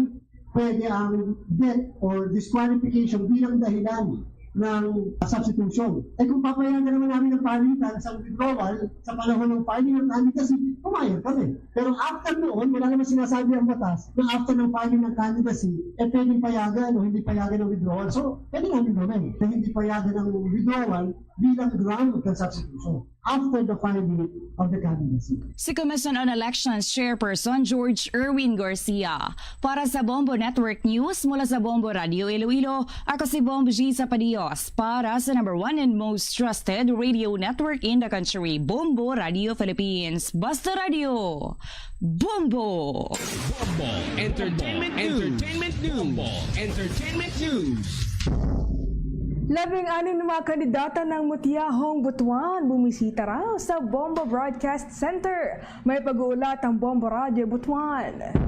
pwede ang death or disqualification bilang dahilan ng substitution. Eh, kung papayagan naman namin ng palitan sa withdrawal sa panahon ng filing ng candidacy, pumayag kami. Pero after noon, wala naman sinasabi ang batas na after ng filing ng candidacy, eh, pwedeng payagan o hindi payagan ang withdrawal. So, pwede namin gawin na hindi payagan ang withdrawal bilang ground ng substitution after the filing of the candidacy. Si Commission on Elections Chairperson George Erwin Garcia. Para sa Bombo Network News, mula sa Bombo Radio Iloilo, ako si Bombo G Sapadios para sa number one and most trusted radio network in the country, Bombo Radio Philippines. Basta Radio, Bombo! Bombo Entertainment News. Entertainment News. Bombo Entertainment News. Labing anim na mga kandidata ng Mutiyahong Butuan bumisita raw sa Bombo Broadcast Center. May pag-uulat ang Bombo Radyo Butuan.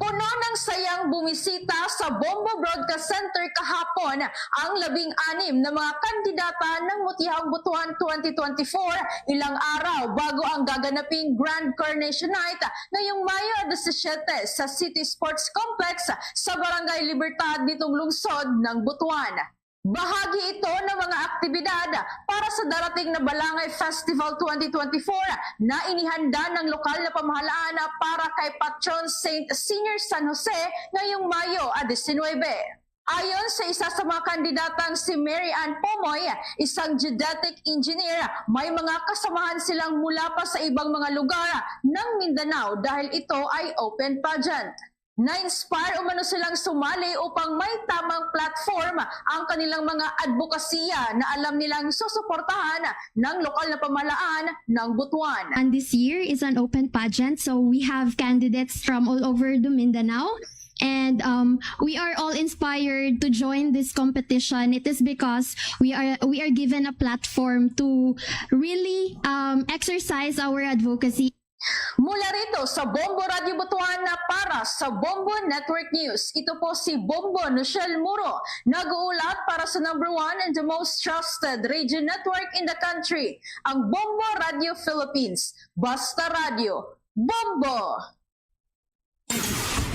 Puno ng sayang bumisita sa Bombo Broadcast Center kahapon ang labing anim na mga kandidata ng Mutiyahong Butuan twenty twenty-four, ilang araw bago ang gaganaping Grand Coronation Night ngayong Mayo disisiete sa City Sports Complex sa Barangay Libertad nitong lungsod ng Butuan. Bahagi ito ng mga aktibidad para sa darating na Balangay Festival twenty twenty-four na inihanda ng lokal na pamahalaan para kay Patron Saint Senior San Jose ngayong Mayo a diecinuebe. Ayon sa isa sa mga kandidatang si Mary Ann Pomoy, isang geodetic engineer, may mga kasamahan silang mula pa sa ibang mga lugar ng Mindanao dahil ito ay open pageant. Na-inspire umano silang sumali upang may tamang platform ang kanilang mga adbokasya na alam nilang susuportahan ng lokal na pamahalaan ng Butuan. And this year is an open pageant, so we have candidates from all over the Mindanao. And um, we are all inspired to join this competition. It is because we are we are given a platform to really um, exercise our advocacy. Mula rito sa Bombo Radyo Butuan na para sa Bombo Network News, ito po si Bombo Nushel Muro, nag-uulat para sa number one and the most trusted radio network in the country, ang Bombo Radio Philippines. Basta Radyo, Bombo!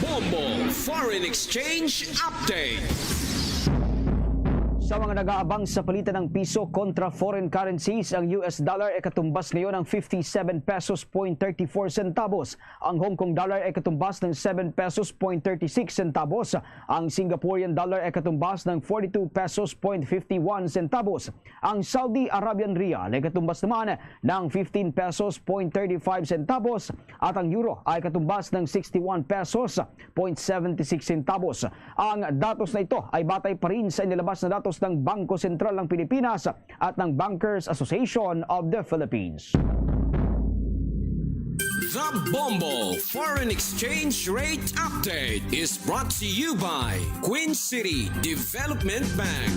Bombo Foreign Exchange Update. Sa mga nag-aabang sa palitan ng piso kontra foreign currencies, ang U S dollar ay katumbas ngayon ng fifty-seven pesos point thirty-four centavos. Ang Hong Kong dollar ay katumbas ng seven pesos point thirty-six centavos. Ang Singaporean dollar ay katumbas ng forty-two pesos point fifty-one centavos. Ang Saudi Arabian Riyal ay katumbas naman ng fifteen pesos point thirty-five centavos at ang Euro ay katumbas ng sixty-one pesos point seventy-six centavos. Ang datos na ito ay batay pa rin sa inilabas na datos ng Bangko Sentral ng Pilipinas at ng Bankers Association of the Philippines. The Bombo Foreign Exchange Rate Update is brought to you by Queen City Development Bank.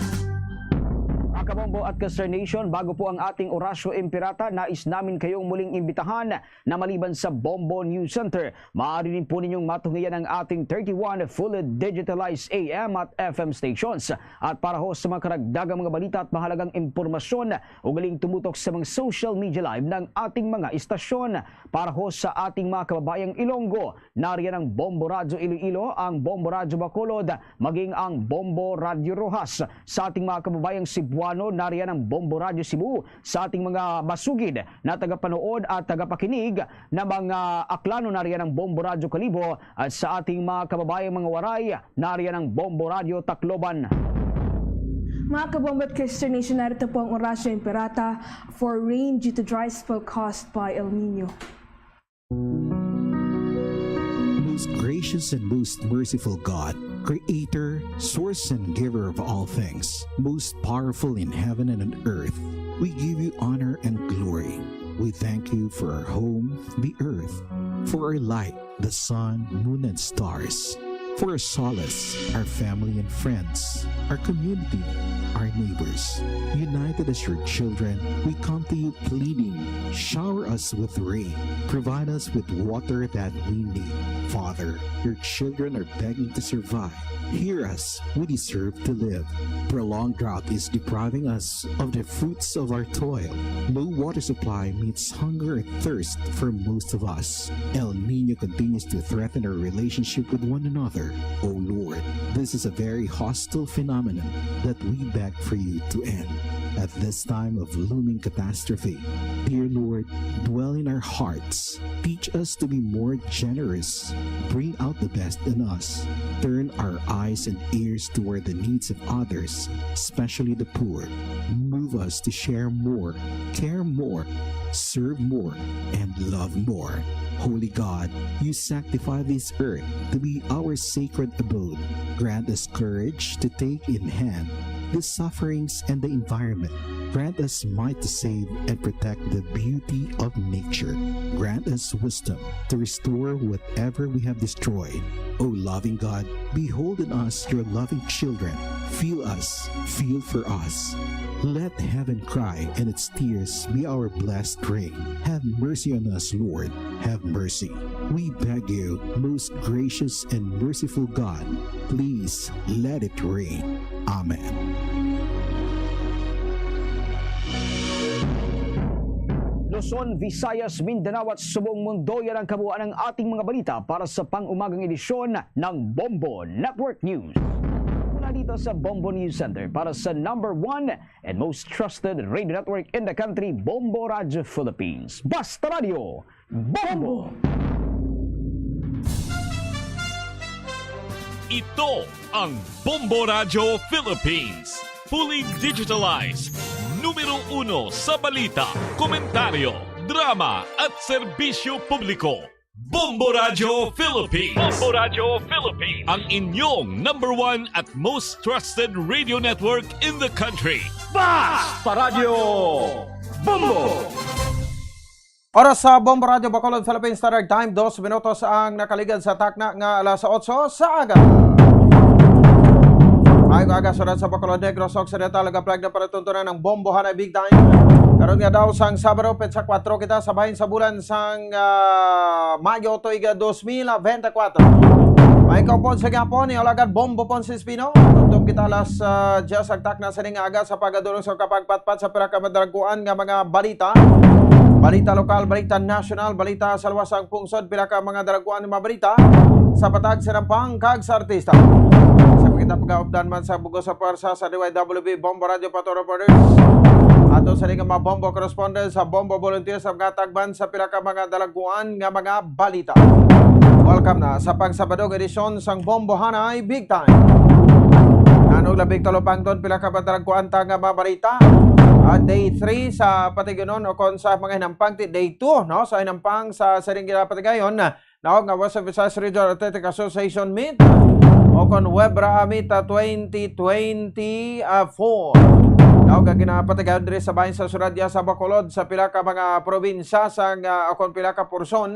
Mga kabombo at ka-Star Nation, bago po ang ating Orasyo Imperata, nais namin kayong muling imbitahan na maliban sa Bombo News Center, maaari rin po ninyong matungian ang ating thirty-one fully digitalized A M at F M stations. At para ho sa mga karagdagang mga balita at mahalagang impormasyon, ugaling tumutok sa mga social media live ng ating mga istasyon. Para ho sa ating mga kababayang Ilonggo, nariyan ang Bombo Radyo Iloilo, ang Bombo Radyo Bacolod, maging ang Bombo Radyo Roxas. Sa ating mga kababayang Cebuano, nariyan ang Bombo Radyo Cebu. Sa ating mga masugid na tagapanood at tagapakinig na mga Aklano, nariyan ang Bombo Radyo Kalibo. At sa ating mga kababayang mga Waray, nariyan ang Bombo Radyo Tacloban. Mga kabombo at ka-Star Nation, narito po ang Orasyo Imperata for rain due to dry spell caused by El Nino. Most gracious and most merciful God, Creator, Source, and Giver of all things, most powerful in heaven and on earth, we give you honor and glory. We thank you for our home, the earth, for our light, the sun, moon, and stars, for our solace, our family and friends, our community, our neighbors. United as your children, we come to you pleading, shower us with rain, provide us with water that we need. Father, your children are begging to survive. Hear us, we deserve to live. Prolonged drought is depriving us of the fruits of our toil. Low water supply means hunger and thirst for most of us. El Nino continues to threaten our relationship with one another. O Lord, this is a very hostile phenomenon that we beg for you to end. At this time of looming catastrophe, dear Lord, dwell in our hearts. Teach us to be more generous. Bring out the best in us. Turn our eyes and ears toward the needs of others, especially the poor. Move us to share more, care more, serve more, and love more. Holy God, you sanctify this earth to be our sacred abode. Grant us courage to take in hand the sufferings and the environment Grant us might to save and protect the beauty of nature. Grant us wisdom to restore whatever we have destroyed. O loving God, behold in us your loving children. Feel us, feel for us. Let heaven cry and its tears be our blessed rain. Have mercy on us, Lord. Have mercy. We beg you, most gracious and merciful God, please let it rain. Amen. Luzon, Visayas, Mindanao at sa buong mundo, yan ang kabuuan ng ating mga balita para sa pang-umagang edisyon ng Bombo Network News. Mula dito sa Bombo News Center para sa number one and most trusted radio network in the country, Bombo Radio Philippines. Basta Radio, Bombo! Ito ang Bombo Radio Philippines. Fully digitalized. Numero uno sa balita, komentaryo, drama at serbisyo publiko. Bombo Radio Philippines. Bombo Radio Philippines. Ang inyong number one at most trusted radio network in the country. Basta Radio Bombo! Oras sa Bombo Radio Bacolod, Philippine Standard Time, dos minutos ang nakaligad sa takna nga alas otso sa aga. Maayong aga, syudad sa Bacolod, Negros Occidental, nagaplag na palatuntunan ng Bombo Hanay Big Time. Karon nga daw sang Sabado, petsa kuwatro kita sa bahin sa bulan sang, ah, Mayo, tuig dos mil bente kuwatro. May kaupod sa gihapon ni Alagad Bombo Ponce Espino. Tubtob kita alas, ah, diyes ang takna sining aga sa pagadulong sa kapagpatpat sa pila ka madalaguan nga mga balita. Balita lokal, balita nasyonal, balita sa luwas sang pungsod, pila ka mga dalaguan nga mga balita sa patag, sa nampang, kag sa artista. Sa pagkita pag-updan man sa bugos sa pwersa sa D Y W B Bombo Radio Pato Reporters. Ato sa nga mga Bombo correspondent sa Bombo Volunteers sa mga tagban sa pila ka mga dalaguan nga mga balita. Welcome na sa pangsabadong edisyon sang Bombo Hanay Big Time. Nanong labing talupangton pila ka madalaguan ta nga mga balita. Ah, day three sa Patiganon o kon sa mga hinampang ti day two, no? Sa hinampang sa siring ginapatigayon, no, nga Western Visayas Regional Athletic Association Meet o kon WEVRAA Meet, ah, twenty twenty-four. No, nga ginapatigayon diri sa bahin sa syudad ya sa Bacolod, sa pila ka mga probinsya sang, ah, o kon pila ka porsyon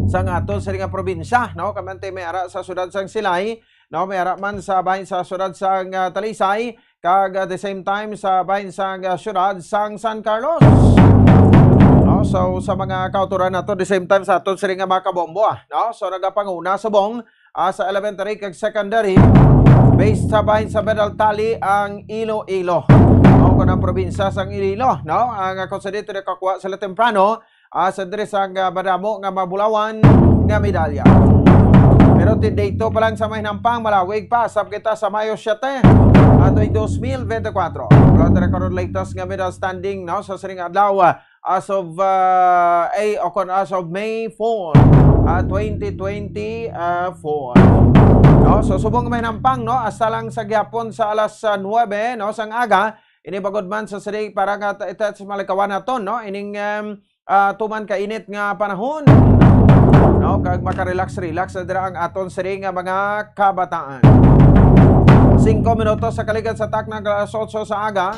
sang aton siring nga probinsya, no? Kamanti may ara sa syudad sang Silay, no? May ara man sa bahin sa syudad sang, ah, Talisay, kag at the same time sa bahin sang, ah, syudad sang San Carlos. No, so sa mga kautoran nato, the same time sa aton siring nga mga kabombo, ah, no? So nagapanguna subong, ah, sa elementary kag secondary, based sa bahin sa Medal Tally ang Iloilo. No, kon ang probinsya sang Iloilo, no? Ang, ah, konsidente nakakuha sila temprano, ah, sa diri sang, ah, madamo nga mabulawan nga medalya. Pero ti dito pa lang sa mahinampang, malawig pa, sab kita sa Mayo siete, ah, tuig dos mil bente kuwatro. Pero ang record latest nga medal standing, no, sa sining adlaw, ah, as of, ah, A, o kon as of May four, ah, twenty twenty-four. No, so subong mahinampang, no, hasta lang sa gihapon sa alas, ah, nuebe, no, sang aga, ini bagod man sa siring para nga ta-, ita sa malikawan naton, no, ining, um, ah, tuman ka init nga panahon. No, kag makarelax-relax na dira ang aton siring nga mga kabataan. Singko minutos sa kaligad sa takna nga alas otso sa aga.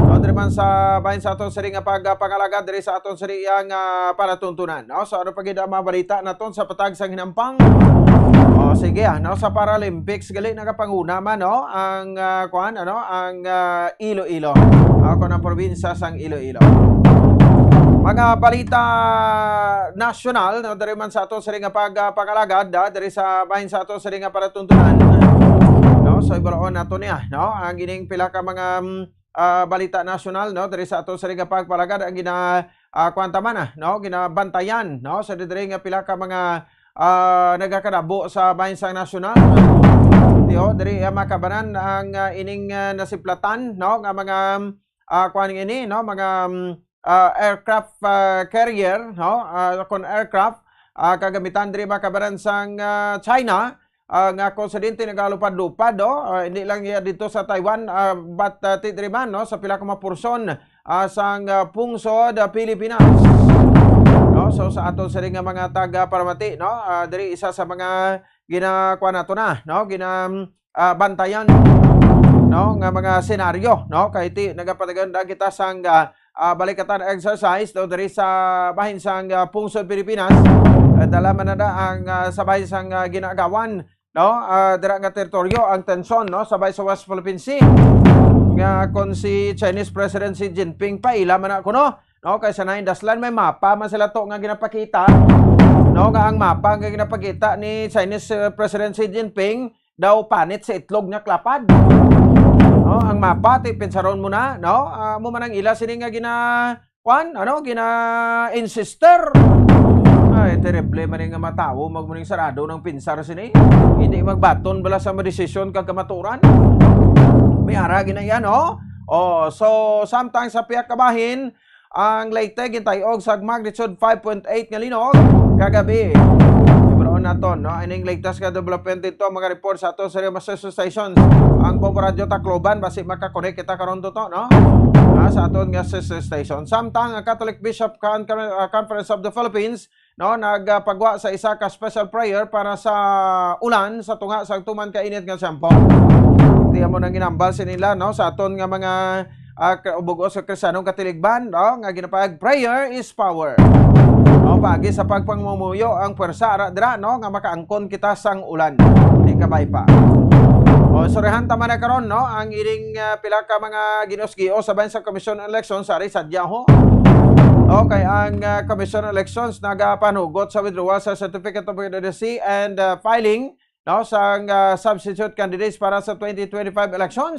No, diri man sa bahin sa aton siring nga pagpangalagad diri sa aton siring nga palatuntunan. No, so ano pa gid ang mga balita naton sa patag sang hinampang? O, sige, ah, no, sa Paralympics gali nagapanguna man, no, ang, ah, kuan, ano, ang, ah, Iloilo. Ah, kon ang probinsya sang Iloilo. Mga balita nasyonal, no, diri man sa ato siring nga pag, ah, pangalagad, ah, diri sa bahin sa ato siring nga palatuntunan. No, so ibalaon nato niya, no, ang ining pila ka mga, mm, ah, balita nasyonal, no, diri sa ato siring nga pagpalagad ang gina, ah, kuwan ta man, ah, no, ginabantayan, no, sa diri nga pila ka mga, ah, nagakadabo sa bahin sang nasyonal. Di, oh, diri, ah, makabanan ang, ah, ining, ah, nasiplatan, no, nga mga, ah, kuwan ini, no, mga, mm, ah, aircraft, ah, carrier, no, ah, kon aircraft, ah, kagamitan diri makabanan sang, ah, China, ah, nga konsidente nagalupad-lupad, no? Ah, hindi lang iya dito sa Taiwan, ah, but, ah, ti diri man, no, sa pila ka mga porsyon, ah, sang, ah, pungsod, ah, Pilipinas. No? So, sa aton siring nga mga taga-paramati, no? Ah, diri isa sa mga ginakuha nato na, no? Gina, ah, bantayan. no, nga mga senaryo, no? Kay ti nagapatagan na kita sang, ah, ah, balikatan exercise, no, diri sa bahin sang, ah, pungsod Pilipinas. Ah, dala man na, na ang, ah, sa bahin sang, ah, Ginagawan, no? Ah, dira nga teritoryo ang tensyon, no, sa bahin sa West Philippine Sea. Nga kon si Chinese President Xi Jinping pa, ila man na kuno, no? Kay sa naindaslan, may mapa man sila to nga ginapakita, no? Nga ang mapa nga ginapakita ni Chinese, eh, President Xi Jinping daw panit sa itlog nga klapad. No? Ang mapa, ti, pensaron mo na, no? Ah, mo man ang ila sini nga gina, kwan, ano, gina-insister. Ay, terrible man nga matawo, magmuning sarado ng pinsar sini. Hindi magbaton bala sa madesisyon kag kamaturan. May ara gina yan, no? Oh, so, samtang sa pihak kabahin, ang Leyte gintay-og sa magnitude five point eight nga linog kagabi. Pero naton, no, ining latest nga development dito, mga report sa ato sa mga station stations. Ang Pobo Radio Tacloban, basi makakonek kita karon dito, no? Ah, sa aton nga sister station. Samtang ang Catholic Bishop Con-, ah, Conference of the Philippines, no, nagpagwa sa isa ka special prayer para sa ulan sa tunga sa tuman ka init nga siyampo. Di mo nang ginambal sinila, no, sa aton nga mga, ah, ka-, bug-os nga Kristiyanong katiligban, no, nga ginapayag, "Prayer is power." No, pagi sa pagpangmumuyo ang pwersa ara dira, no, nga makaangkon kita sang ulan. Di kabay pa. O, surihan ta man na karon, no, ang ining, ah, pila ka mga ginos-gios sa bahin sa Commission on Elections sa Rizal, Yaho. Okay, ang, ah, Commission on Elections nagapanugot sa withdrawal sa Certificate of Candidacy and, ah, filing, no, sang, ah, substitute candidates para sa twenty twenty-five elections.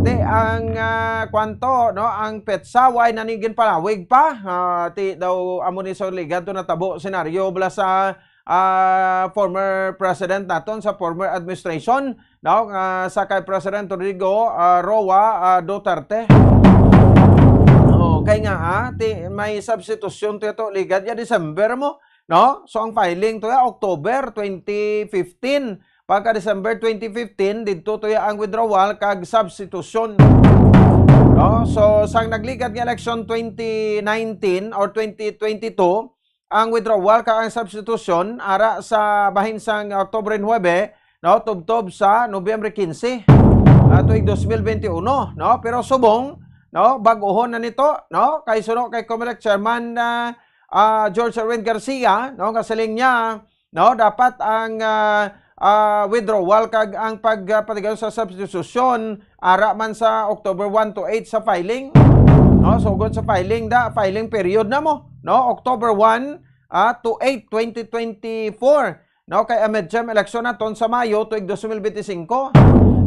Di ang, ah, kwanto, no, ang petsa way na ni ginpalawig pa. Ah, ti daw amo ni sa ligad to natabo senaryo bala sa, ah, former president naton sa former administration, no, nga sa kay President Rodrigo, ah, Roa, ah, Duterte. Oh, kay nga, ah, ti, may substitution to ito, ligad ya December mo, no? So, ang filing to ya, October twenty fifteen. Pagka December twenty fifteen, didto to ya ang withdrawal kag substitution. No? So, sang nagligad nga election twenty nineteen or twenty twenty-two, ang withdrawal kag ang substitution ara sa bahin sang October nuebe, no, tubtob sa Nobyembre quince, ah, tuig dos mil benti uno, no? Pero subong, no, bag-ohon na nito, no? Kay suno kay Comelec Chairman, ah, ah, George Erwin Garcia, no, nga siling niya, no, dapat ang, ah, ah, withdrawal kag ang pag, ah, pagpatigayon sa substitution ara man sa October one to eight sa filing. No, sugod sa filing da, filing period na mo, no, October one, ah, to eight, twenty twenty-four. No, kay ang midterm election naton sa Mayo tuig dos mil benti singko.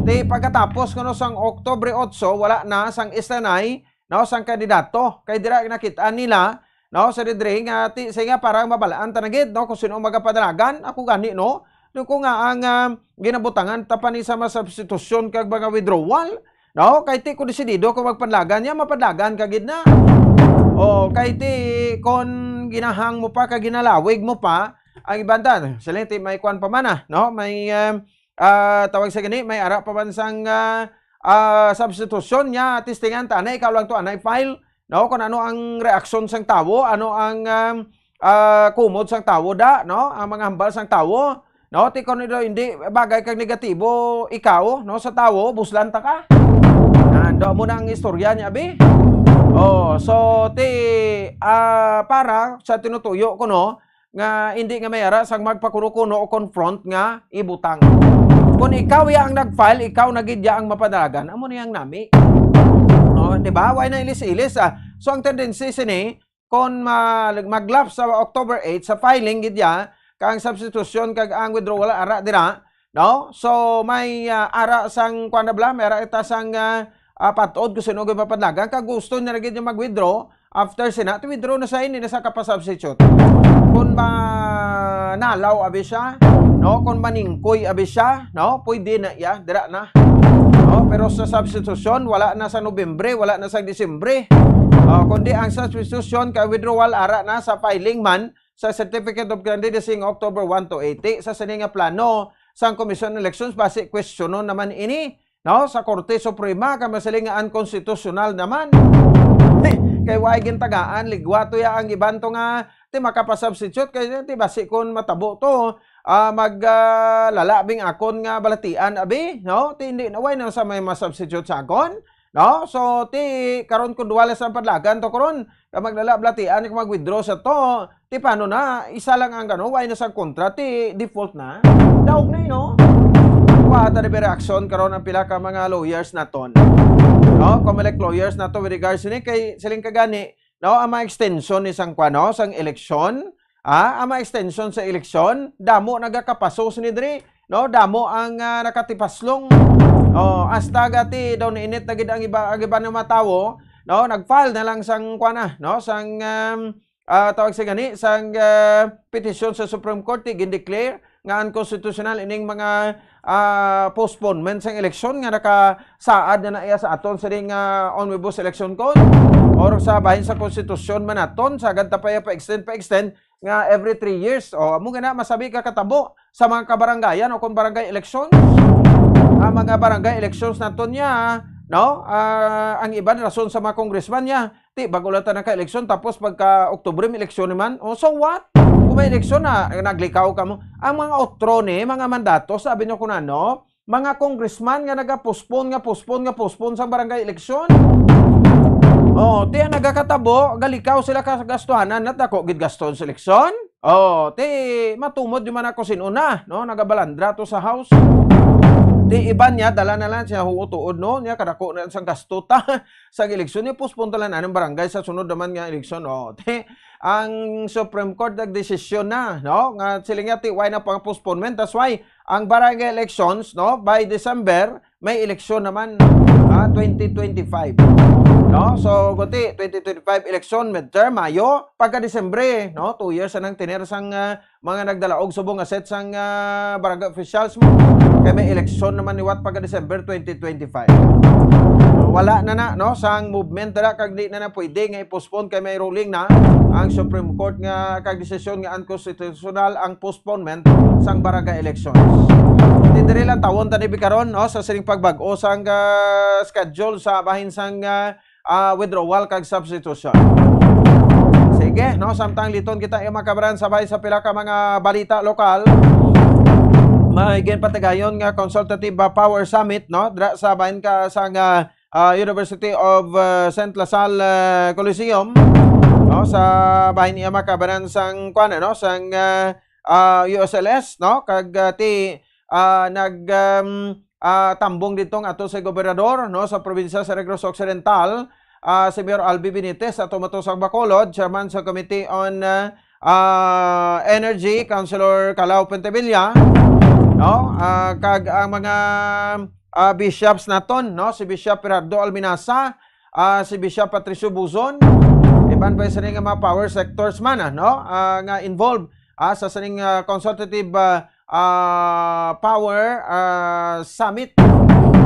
Di pagkatapos kuno sang Oktubre otso, wala na sang S N I, no, sang kandidato. Kay dira nakit-an nila, no, sa didri nga ti, sa nga parang mabalaan ta na gid, no, kung sino magapadalagan. Ako gani, no, di ko nga ang, ah, ginabutangan ta pa ni sa mga substitution kag mga withdrawal. No, kay ti ko desidido kung magpadlagan niya, mapadlagan ka gid na. O, kay ti kon ginahang mo pa, kag ginalawig mo pa, ang iban ta, sila ti may kwan pa man, ah, no? May, um, ah, tawag sa gani, may ara pa man sang, ah, ah, substitution niya, testingan ta, anay, ikaw lang to, anay file, no? Kung ano ang reaksyon sang tawo, ano ang, um, ah, kumod sang tawo da, no? Ang mga hambal sang tawo, no? Ti kon ito hindi bagay kag negatibo ikaw, no, sa tawo, buslan ta ka. Ando mo na ang istorya niya, abi. Oh, so ti, ah, para sa tinutuyo ko, no, nga hindi nga may ara sang magpakuno-kuno o confront nga ibutang. Kung ikaw ya ang nag-file, ikaw na gid ya ang mapadalagan. Amo ni ang nami. Oh, di ba? Why na ilis-ilis, ah? So, ang tendency sini, kon ma-, mag-lapse sa October eight, sa filing gid ya, kag ang substitution kag ang withdrawal ara dira, no? So, may, ah, ara sang, kuwan na bala, may ara ita sang, ah, ah, patod kung sino gid mapadlagan, kag gusto niya na gid yung mag-withdraw after Senate, withdraw na sa ini na sa kapasubstitute. Kung manalaw abi siya, no? Kung maningkoy abi siya, no? Pwede na iya, dira na. No? Pero sa substitution, wala na sa Nobyembre, wala na sa Disyembre. Ah, kundi ang substitution kay withdrawal ara na sa filing man sa Certificate of Candidacy nga October one to eight. Sa sini nga plano sang Commission on Elections, basi kwestiyonon naman ini, no, sa Korte Suprema, kay masiling nga unconstitutional naman. Kay way gintagaan, ligwa to ya ang iban to nga ti makapasubstitute, kay ti basi kon matabo to, ah, mag, ah, lala bing akon nga balatian, abi, no? Ti hindi na, wala na sa may masubstitute sa akon, no? So, ti karon kun duwa lang sa padlagan to karon, ka maglala balatian, ka mag-withdraw sa to, ti paano na? Isa lang ang ano, wala na sa kontra, ti default na. Daog na, eh, no? Kuha ta ni reaction karon ang pila ka mga lawyers naton. No? Comelec lawyers nato with regards ni kay siling ka gani, no, ang mga extension ni sang kuan, no, sang eleksyon, ah, ang mga extension sa eleksyon, damo nagakapaso sini diri, no, damo ang, ah, nakatipaslong. Oh, hasta gati daw niinit na gid ang iba, ang iba nga mga tawo, no, nag-file na lang sang kuan na, no, sang, um, ah, tawag sa gani, sang, ah, petition sa Supreme Court, ti gindeclare nga unconstitutional ining mga, ah, postponement sang eleksyon nga nakasaad na na iya sa aton sining, ah, omnibus election code or sa bahin sa konstitusyon man naton, sagad ta pa iya pa-extend, pa-extend nga every three years. O, amo nga na, masabi ka katabo sa mga kabarangayan o kung barangay elections. Ang mga barangay elections naton niya, no? Ah, ang iban rason sa mga congressman niya, ti, bago lang ta nagka-eleksyon, tapos pagka Oktubre, may eleksyon naman. O, so what? Kung may eleksyon na, naglikaw ka mo. Ang mga otro ni, mga mandato, sabi niyo kung ano, mga congressman nga naga-postpone, nga postpone, nga postpone sa barangay eleksyon. Oh, ti, ang nagakatabo, galikaw sila ka gastuhanan, na dako gid gaston sa eleksyon. Oh, ti, matumod di man ako sin-una, no? Nagabalandra to sa House. Ti, iban niya, dala na lang siya huot-huot, no? Niya, kadako na sang gasto ta. Sa eleksyon, ni postpone ta lang anang barangay sa sunod naman nga eleksyon. Oh, ti, ang Supreme Court nagdesisyon na, no? Nga sila nga, ti, why na pang postponement? That's why ang barangay elections, no, by December, may eleksyon naman, ah, twenty twenty-five. No? So, guti, twenty twenty-five election, midterm, Mayo, pagka Disyembre, no? Two years na nang tener sang, ah, mga nagdala og subong nga set sang, ah, barangay officials mo. Kay may eleksyon naman liwat pagka December twenty twenty-five. Wala na na, no? Sang movement na, kag di na na pwede nga i-postpone kay may ruling na ang Supreme Court nga kag desisyon nga unconstitutional ang postponement sang barangay elections. Ti diri lang tawon ta ni karon, no, sa sining pagbag-o sang, ah, schedule sa bahin sang, ah, ah, withdrawal kag substitution. Sige, no, samtang liton kita, eh, mga kabaran, sabay sa pila ka mga balita lokal. May ginpatigayon nga consultative, ah, power summit, no, dra sa bahin ka sang, ah, ah, University of, ah, Saint La Salle, ah, Coliseum, no, sa bahin niya mga kabaran sang kuan, no, sang, ah, ah, U S L S, no, kag, ah, ti, ah, nag, um, ah, tambong dito nga ato sa gobernador, no, sa probinsya sa Negros Occidental, ah, si Mayor Albi Benitez, ato mato sa Bacolod, chairman sa Committee on, ah, ah, Energy, Councilor Calao Pentevilla, no, ah, kag ang mga, ah, bishops naton, no, si Bishop Gerardo Alminaza, ah, si Bishop Patricio Buzon, iban pa sini nga mga power sectors man, ah, no, ah, nga involved, ah, sa sining, ah, consultative, ah, ah, power, ah, summit,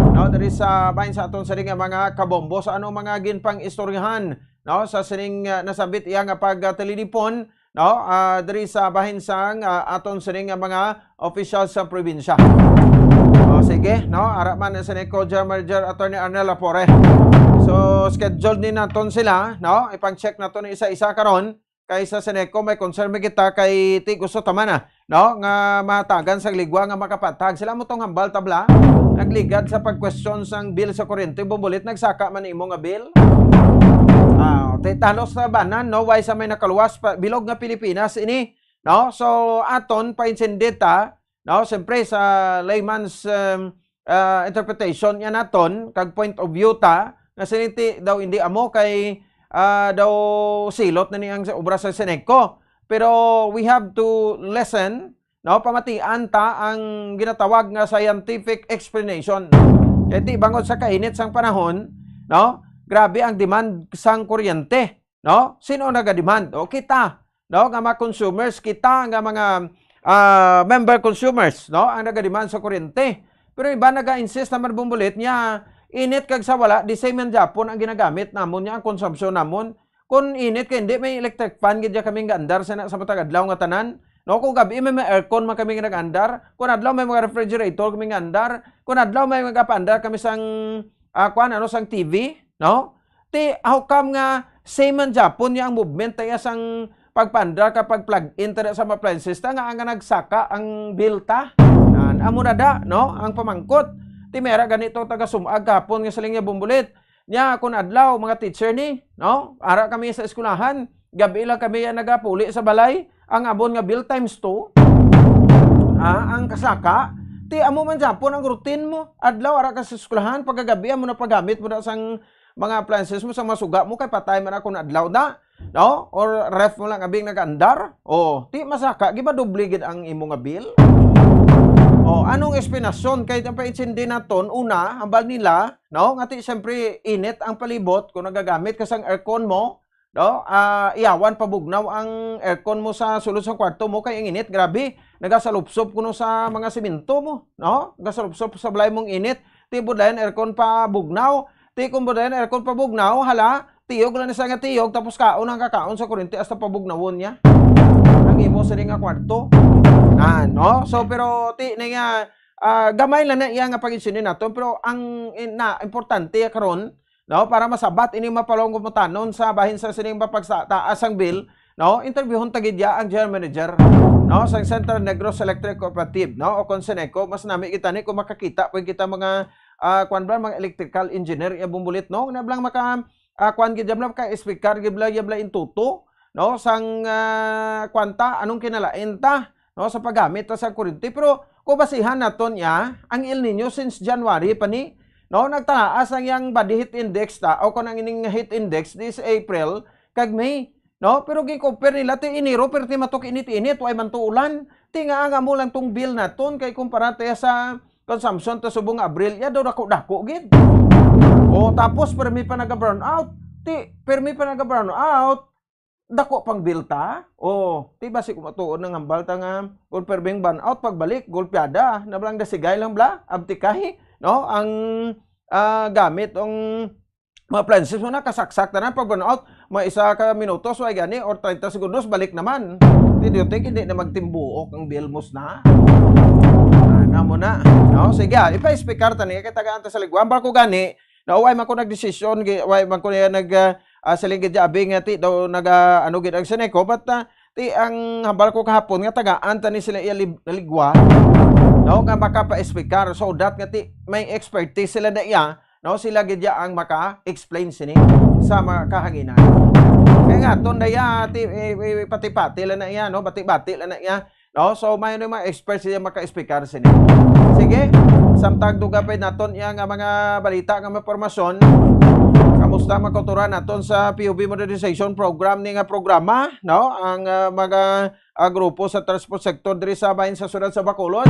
no, diri sa bahin sa aton sining nga mga kabombo. Sa ano mga ginpang-istoryahan, no, sa sining, ah, nasambit iya nga pagtililipon, no, ah, diri sa bahin sang, ah, aton sining nga mga official sa probinsya. O, sige, no, ara man sa ni Coach Major Attorney Arnel Lapore. So, scheduled ni naton sila, no, ipang-check naton isa-isa karon. Kay sa Seneco, may concern mi kita kay ti gusto ta man, ah, no, nga matagan sa ligwa nga makapatag. Sila mo tong hambal tabla, nagligad sa pag-question sang bill sa kuryente, bumbulit, nagsaka man imo nga bill. Ah, ti talos na banan, no, why sa may nakaluwas pa, bilog nga Pilipinas ini, no? So, aton paintindi ta, no? Siyempre, sa layman's, um, ah, interpretation niya naton, kag point of view ta, nga siniti daw hindi amo kay, ah, daw silot na ni ang sa obra sa Seneco. Pero we have to listen, no? Pamatian ta ang ginatawag nga scientific explanation. Kay ti bangod sa kainit sang panahon, no? Grabe ang demand sang kuryente, no? Sino naga-demand? O kita, no? Nga mga consumers, kita nga mga, ah, member consumers, no? Ang naga-demand sa kuryente. Pero iba naga-insist naman bumbulit niya, init kag sa wala, the same man gyapon ang ginagamit namon niya, ang consumption namon. Kung init kay hindi, may electric fan gid ya kami nga andar sa, sa matag adlaw nga tanan. No, kung gabi may, may aircon man kami nga nag-andar, kung adlaw may mga refrigerator kami nga andar, kung adlaw may magapaandar kami sang, ah, kuan, ano, sang T V, no? Ti, how come nga same man gyapon niya ang movement ta iya sang pagpaandar ka pag-plug-in ta sa mga appliances ta nga ang nagsaka ang bill ta. Nan, amo na da, no? Ang pamangkot. Ti mera ganito taga sumag kahapon nga siling niya, Bumbulit. Nya, kun adlaw, mga teacher ni, no? Ara kami sa eskwelahan, gabi lang kami yan nagapuli sa balay. Ang amon nga bill times two. Ah, ang kasaka, ti amo man japon ang routine mo. Adlaw, ara ka sa eskwelahan, pagkagabi, amo na paggamit mo na sang mga appliances mo, sa mga suga mo, kay patay man ako na adlaw na, no? Or ref mo lang abing nag-andar. Oh, ti masaka, gibadoble gid ang imo nga bill. Oh, anong espinasyon kay ang paitsindi naton? Una, hambal nila, no? Nga ti siyempre init ang palibot kung nagagamit ka sang aircon mo, no? Ah, iyawan pabugnaw ang aircon mo sa sulod sa kwarto mo kay ang init, grabe. Nagasalupsop kuno sa mga semento mo, no? Nagasalupsop sa balay mong init. Ti budlayan aircon pabugnaw. Ti kung budlayan aircon pabugnaw, hala, tiyog lang ni sa nga tiyog, tapos kaon ang kakaon sa kuryente hasta pabugnawon niya ang imo sini nga kwarto. Ah, no? So, pero ti na nga, ah, gamay lang na iya nga pag-insuni naton, pero ang in- na importante karon, no, para masabat ini mapalong kumutanon sa bahin sa sining mapagtaas ang bill, no, interviewon ta gid ya ang general manager, no, sa Central Negros Electric Cooperative, no, o kon Ceneco. Mas nami kita ni kung makakita po kita mga, ah, kwan ba, mga electrical engineer, ya Bumbulit, no, na blang maka, ah, kwan gid ya bla, ka speaker gid bla, ya bla intuto, no, sang, ah, kwan ta, anong kinalain ta, no, sa paggamit ta sa kuryente. Pero kung basihan naton ya, ang El Nino since January pa ni, no, nagtalaas ang yang body heat index ta, o kung ang ining heat index this April kag May, no? Pero gi-compare nila ti Enero, pero ti matok init-init, way man to ulan. Ti nga ang amo lang tong bill naton kay kumpara ta sa consumption ta subong nga Abril, ya daw dako-dako gid. O tapos permi pa naga-brownout. Ti permi pa naga-brownout, dako pang bill ta. O, ti basi ko matuod nang hambal ta nga kung perming brownout, pagbalik, golpeada, na lang dasigay lang bla, abtikay, no? Ang, ah, gamit, ang mga appliances mo na, kasaksak tanan, pag brownout, mga isa ka minutos, way gani, or treinta segundos, balik naman. Ti duty, hindi na magtimbuok ang bill mo na. Ano mo na, no? Sige, ah, ipa-speaker ta ni, kay tagaan ta sa ligwa. Hambal ko gani, na way man ko nagdesisyon, gi-, way man ko niya nag, ah, ah, siling gid abi nga ti daw naga, ano gid ang Ceneco, but, ah, ti ang hambal ko kahapon nga tagaan ta ni sila iya lib-, ligwa, no, nga makapa-speaker, so that nga ti may expertise sila na iya, no, sila gid ya ang maka-explain sini sa mga kahanginan. Kaya nga, ton na iya, ti, eh, eh, pati-pati lang na iya, no, bati-bati lang na iya, no? So, may ano yung mga experts siya maka-speaker sini. Sige, samtang dugapay naton iya nga mga balita nga mga impormasyon, kamusta makauturan naton sa P U B Modernization Program ni nga programa, no? Ang, ah, mga, ah, grupo sa transport sector diri sa bahin sa siyudad sa Bacolod.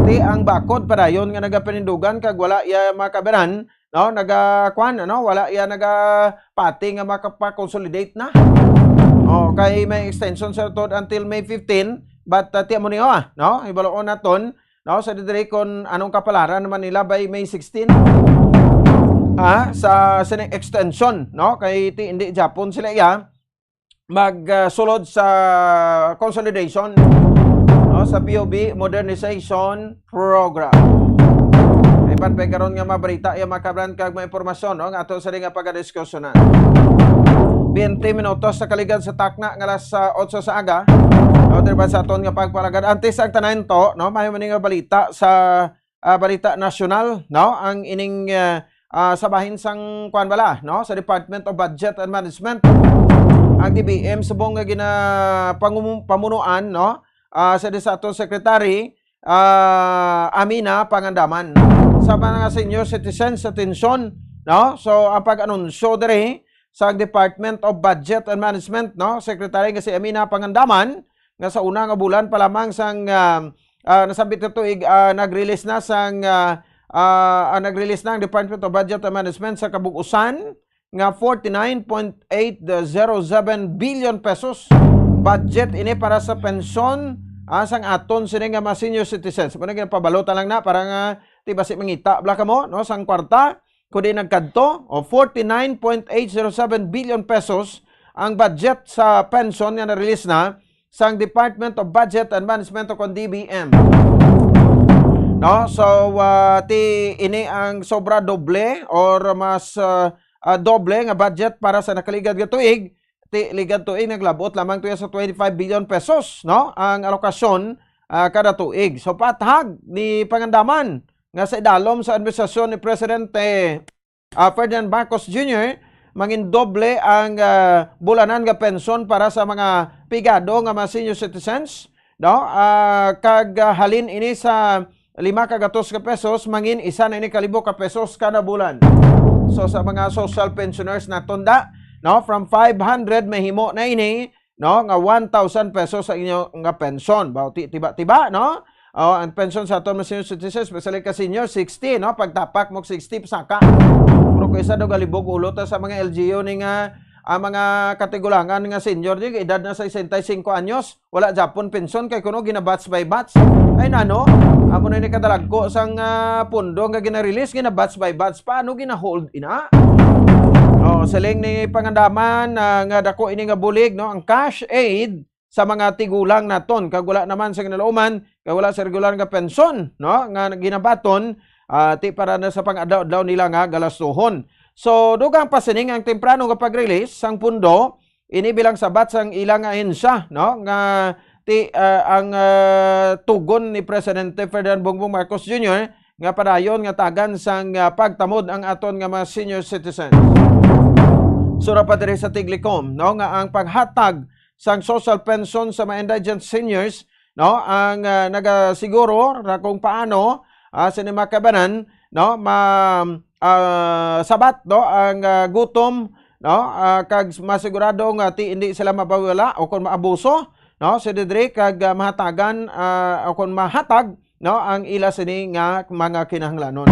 Ti ang bakod padayon nga nagapanindugan kag wala iya makabiran, no? Naga, kwan, ano? Wala iya nagapati nga makapa-consolidate na. Oh, kay may extension sa tuod until May fifteen, but, uh, ti amo ni, oh, ah, no? Ibaloon naton, no? Sa diri kon anong kapalaran naman nila by May sixteen. Ah, sa sining extension, no? Kay ti hindi japon sila iya mag, ah, sulod sa consolidation, no, sa P U B Modernization Program. Iban pa karon nga mabalita, ya makabiran kag mga impormasyon, no, nga ato sa nga pagadiskusyonan. Twenty minutos sa kaligad sa takna nga alas, ah, otso sa aga. No, diri ba sa aton nga pagpalagad? Antes ang tanan to, no, may maning nga balita sa ah, balita nasyonal, no? Ang ining, ah, ah, sa bahin sang, kuwan bala, no? Sa Department of Budget and Management, ang D B M subong nga gina-, pangumu-, pamunuan, no? Ah, sa di sa aton secretary, ah, Amina Pangandaman. Sa mga senior citizens, atensyon, no? So, ang pag-anunsyo diri sa Department of Budget and Management, no? Secretary nga si Amina Pangandaman, nga sa una nga bulan pa lamang sang, ah, ah, nasambit nga tuig, ah, nag-release na sang, ah, ah, ah, nag-release na ang Department of Budget and Management sa kabug-usan nga forty-nine point eight zero seven billion pesos budget ini para sa pensyon, ah, sang aton sini nga mga senior citizens. Mao na ginapabalo ta lang na para nga ti basi mangita bala kamo, no, sang kwarta. Kundi nagkadto, o, forty-nine point eight zero seven billion pesos ang budget sa pension nga na-release na sang Department of Budget and Management o kon D B M. No? So, ah, ti ini ang sobra doble or mas, ah, ah, doble nga budget para sa nakaligad nga tuig. ti ligad tuig naglabot lamang tuya sa twenty-five billion pesos, no, ang alokasyon, ah, kada tuig. So, paathag ni Pangandaman nga sa idalom sa administrasyon ni Presidente, ah, Ferdinand Marcos Junior, mangin doble ang, ah, bulanan nga pensyon para sa mga pigado nga mga senior citizens, no? Ah, kag, ah, halin ini sa lima ka gatos ka pesos, mangin isa na ini ka libo ka pesos kada bulan. So, sa mga social pensioners naton da, no, from five hundred mahimo na ini, no, nga one thousand pesos sa inyo nga pensyon. Baw, ti-, tiba-tiba, no? O, ang pensyon sa aton mga senior citizens, especially ka senior, sixty, no? Pagtapak mo sixty, saka. Pero kung isa daw galibog ulo ta sa mga L G U ni nga, ang mga katigulangan nga senior, di, edad na sesenta y cinco anyos, wala japon pensyon kay kuno gina-batch by batch. Ay, nano? Amo na ni kadalagko sang, ah, pundo nga gina-release, gina-batch by batch. Paano gina-hold ina? Oh, siling ni Pangandaman, ah, nga dako ini nga bulig, no? Ang cash aid sa mga tigulang naton, kag wala naman sa ginalauman, kag wala sa regular nga pensyon, no, nga ginabaton, ah, ti para na sa pang-adlaw-adlaw nila nga galastuhon. So, dugang pa sining ang temprano nga pag-release sang pundo, ini bilang sabat sang ilang ahensya, no, nga ti, ah, ang, ah, tugon ni Presidente Ferdinand Bongbong Marcos Junior nga padayon nga tagan sang, ah, pagtamod ang aton nga mga senior citizens. Sura pa diri sa Tiglicom, no, nga ang paghatag sang social pension sa mga indigent seniors, no, ang, ah, nagasiguro ra kung paano, ah, sini makabanan, no, ma-, ah, sabat, no, ang, ah, gutom, no, ah, kag masigurado nga ti hindi sila mabawala o kung maabuso, no, si didri kag, ah, mahatagan, ah, o kung mahatag, no, ang ila sini nga mga kinahanglanon.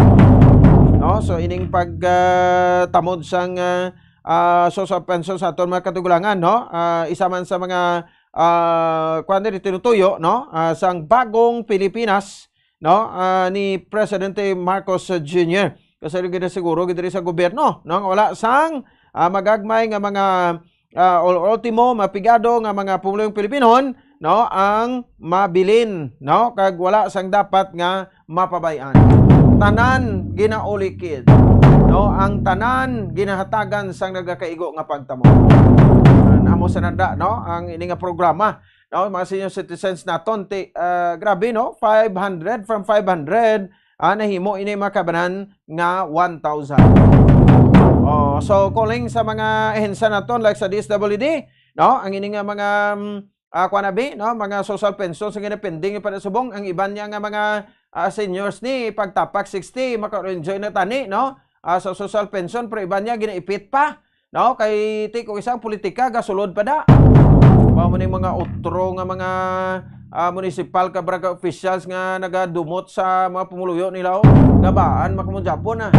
No, so ining pag, ah, tamod sang, ah, ah, social pension sa aton mga katigulangan, no, ah, isa man sa mga, ah, kuwan diri tinutuyo, no, ah, sang bagong Pilipinas, no, ah, ni Presidente Marcos Junior. Kasi ginasiguro gid diri sa gobyerno, no, nga wala sang, ah, magagmay nga mga, ah, ul-, ultimo, mapigado nga mga pumuluyong Pilipinon, no, ang mabilin, no, kag wala sang dapat nga mapabay-an. Tanan ginaulikid, no, ang tanan ginahatagan sang nagakaigo nga pagtamo. Namo sa nanda, no, ang ini nga programa, no, mga senior citizens naton, ti, ah, grabe, no, five hundred, from five hundred, ah, nahimo ini makabanan nga one thousand. Oh, so calling sa mga ahensya naton like sa D S W D, no, ang ini nga mga, mm, ah, kuan abi, no, mga social pension sa ginapending pa subong, ang iban niya nga mga, ah, seniors ni pagtapak sixty, maka-enjoy na tani, no, ah, sa social pension, pero iban niya ginaipit pa, no, kay ti ko isang politika gasulod pa da. Mao man ning mga utro nga mga, ah, municipal kag barangay officials nga nagadumot sa mga pumuluyo nila, oh. Gabaan, makamon Japon, ah.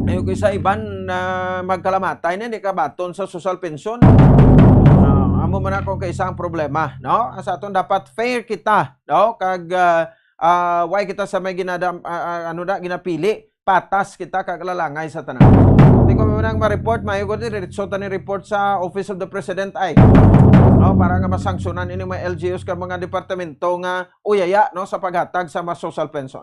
Ayaw ko sa iban na magkalamatay na, di ka baton sa social pension. Ah, amo man ako kay isang problema, no? Sa aton dapat fair kita, no? Kag, ah, ah, why kita sa may ginadam-, ah, ah, ano na, ginapili, patas kita kag lalangay sa tanan. Di ko man ang ma-report, mayo ko diretso ta ni report sa Office of the President ay. No, para nga masangsunan ini mga L G Us ka mga departamento nga uyaya, no, sa paghatag sa mga social pension.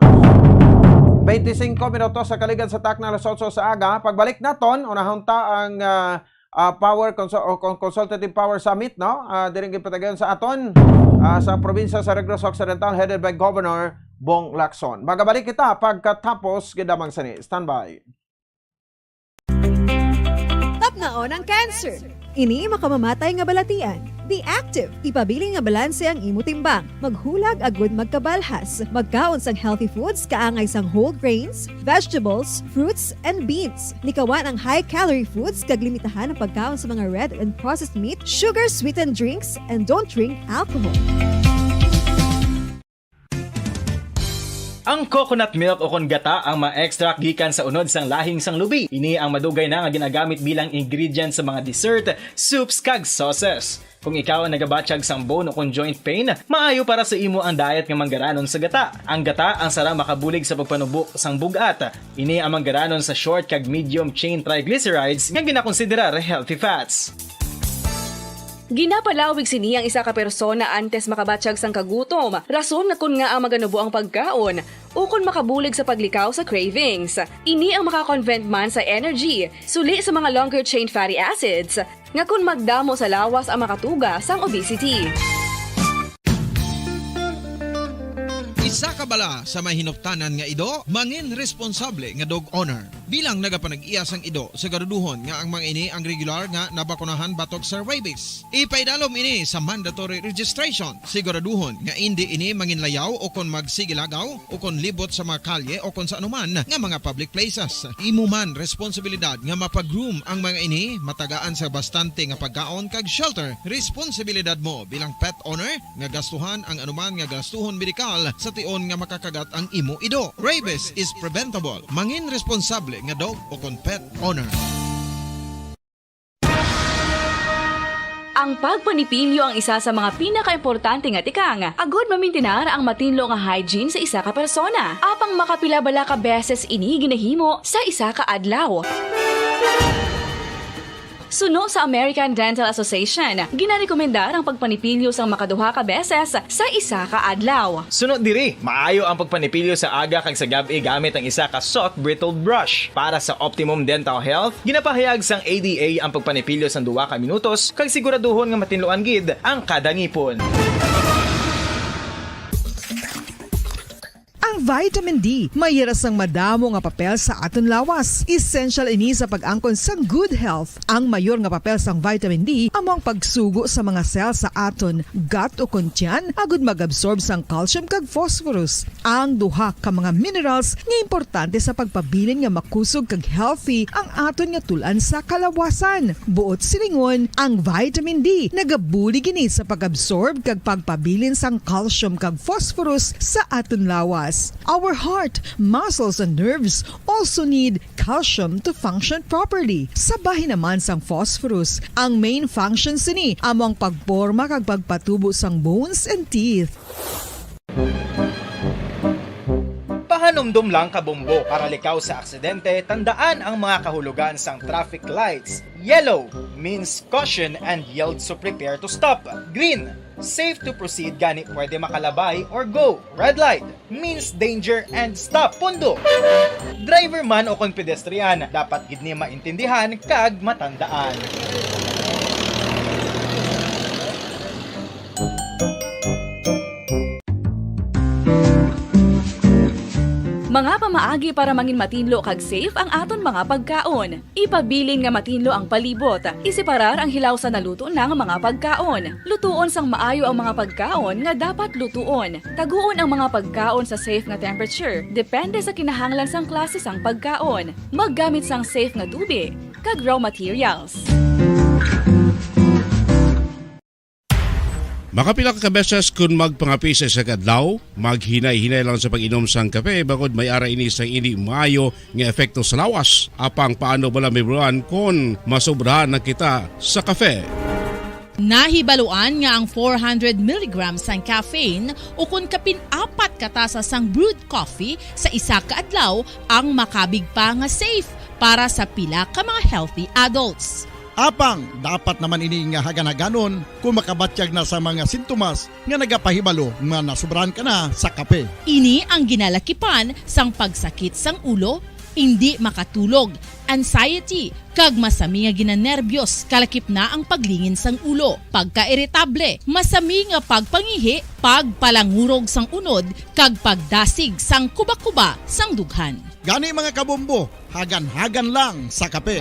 Twenty-five minutos sa kaligad sa takna alas otso sa aga. Pagbalik naton, unahon ta ang, ah, ah, power consul-, o con-, consultative power summit, no? Ah, diri ginpatagan sa aton, ah, sa probinsya sa Negros Occidental, headed by Governor Bong Lacson. Magabalik kita pagkatapos gid lamang sini. Standby. Tapnaon ang cancer. Ini makamamatay nga balatian. Be active. Ipabilin nga balanse ang imo timbang. Maghulag agud magkabalhas. Magkaon sang healthy foods kaangay sang whole grains, vegetables, fruits, and beans. Likawan ang high-calorie foods kag limitahan ang pagkaon sa mga red and processed meat, sugar-sweetened drinks, and don't drink alcohol. Ang coconut milk o kon gata ang ma-extract gikan sa unod sang lahing sang lubi. Ini ang madugay na nga ginagamit bilang ingredient sa mga dessert, soups, kag sauces. Kung ikaw ang nagabatyag sang bone o kon joint pain, maayo para sa imo ang diet nga manggaranon sa gata. Ang gata ang sara makabulig sa pagpanubo sang bug-at. Ini ang manggaranon sa short kag medium chain triglycerides nga ginakonsiderar healthy fats. Ginapalawig sini ang isa ka persona antes makabatyag sang kagutom, rason nga kon ngaa maganubo ang pagkaon, ukon makabulig sa paglikaw sa cravings. Ini ang maka-convert man sa energy, suli sa mga longer chain fatty acids, nga kon magdamo sa lawas ang makatuga sang obesity. Isa ka bala sa may hinuptanan nga ido, mangin responsable nga dog owner. Bilang nagapanag-iya sang ido, siguraduhon nga ang mga ini ang regular nga nabakunahan batok sa rabies. Ipaidalom ini sa mandatory registration. Siguraduhon nga indi ini manginlayaw o kon magsigilagaw o kon libot sa mga kalye o kon sa anuman nga mga public places. Imo man responsibilidad nga mapag-groom ang mga ini, matagaan sa bastante nga pagkaon kag shelter. Responsibilidad mo bilang pet owner nga gastuhan ang anuman nga gastuhon medikal sa tion nga makakagat ang imo ido. Rabies is preventable. Mangin responsable nga dog o kon pet owner. Ang pagpanipilyo ang isa sa mga pinakaimportante nga tikang agod mamintinar ang matinlo nga hygiene sa isa ka persona. Apang makapila bala ka beses ini ginahimo sa isa ka adlaw? Suno sa American Dental Association, ginarekomendar ang pagpanipilyo sang makaduha ka beses sa isa ka adlaw. Suno diri, maayo ang pagpanipilyo sa aga kag sa gab-i gamit ang isa ka soft bristled brush. Para sa optimum dental health, ginapahayag sang A D A ang pagpanipilyo sang duha ka minutos kag siguraduhon nga matinluan gid ang kada ngipon. Ang vitamin D may hira sang madamo nga papel sa aton lawas. Essential ini sa pag-angkon sang good health. Ang mayor nga papel sang vitamin D amo ang pagsugo sa mga cell sa aton gut o kon tiyan agud mag-absorb sang calcium kag phosphorus, ang duha ka mga minerals nga importante sa pagpabilin nga makusog kag healthy ang aton nga tul-an sa kalawasan. Buot silingon, ang vitamin D nagabulig ini sa pag-absorb kag pagpabilin sang calcium kag phosphorus sa aton lawas. Our heart, muscles, and nerves also need calcium to function properly. Sa bahin naman sang phosphorus, ang main function sini amo ang pagporma kag pagpatubo sang bones and teeth. Pahanumdom lang, kabombo, para likaw sa aksidente, tandaan ang mga kahulogan sang traffic lights. Yellow means caution and yield, so prepare to stop. Green, safe to proceed, gani pwede makalabay or go. Red light means danger and stop. Pundo, driver man o kon pedestrian, dapat gid ni maintindihan kag matandaan. Mga pamaagi para mangin matinlo kag safe ang aton mga pagkaon. Ipabilin nga matinlo ang palibot. Iseparar ang hilaw sa naluto na nga mga pagkaon. Lutuon sang maayo ang mga pagkaon nga dapat lutuon. Taguon ang mga pagkaon sa safe nga temperature, depende sa kinahanglan sang klase sang pagkaon. Maggamit sang safe nga tubig kag raw materials. Makapila ka beses kon magpangape sa isa ka adlaw, maghinay-hinay lang sa pag-inom sang kape, bangod may ara ini sang indi maayo nga epekto sa lawas. Apang paano bala mahibaluan kon masobrahan na kita sa kape? Nahibaluan nga ang four hundred milligrams sang caffeine, ukon kapin apat ka tasa sang brewed coffee sa isa ka adlaw, ang makabig pa nga safe para sa pila ka mga healthy adults. Apang dapat naman ini nga hagan-haganon kon makabatyag na sa mga sintomas nga nagapahibalo nga nasobrahan ka na sa kape. Ini ang ginalakipan sang pagsakit sang ulo, indi makatulog, anxiety, kag masami nga ginanerbyos, kalakip na ang paglingin sang ulo, pagkairitable, masami nga pagpangihi, pagpalangurog sang unod, kag pagdasig sang kubakuba sang dughan. Gani, mga kabombo, hagan-hagan lang sa kape.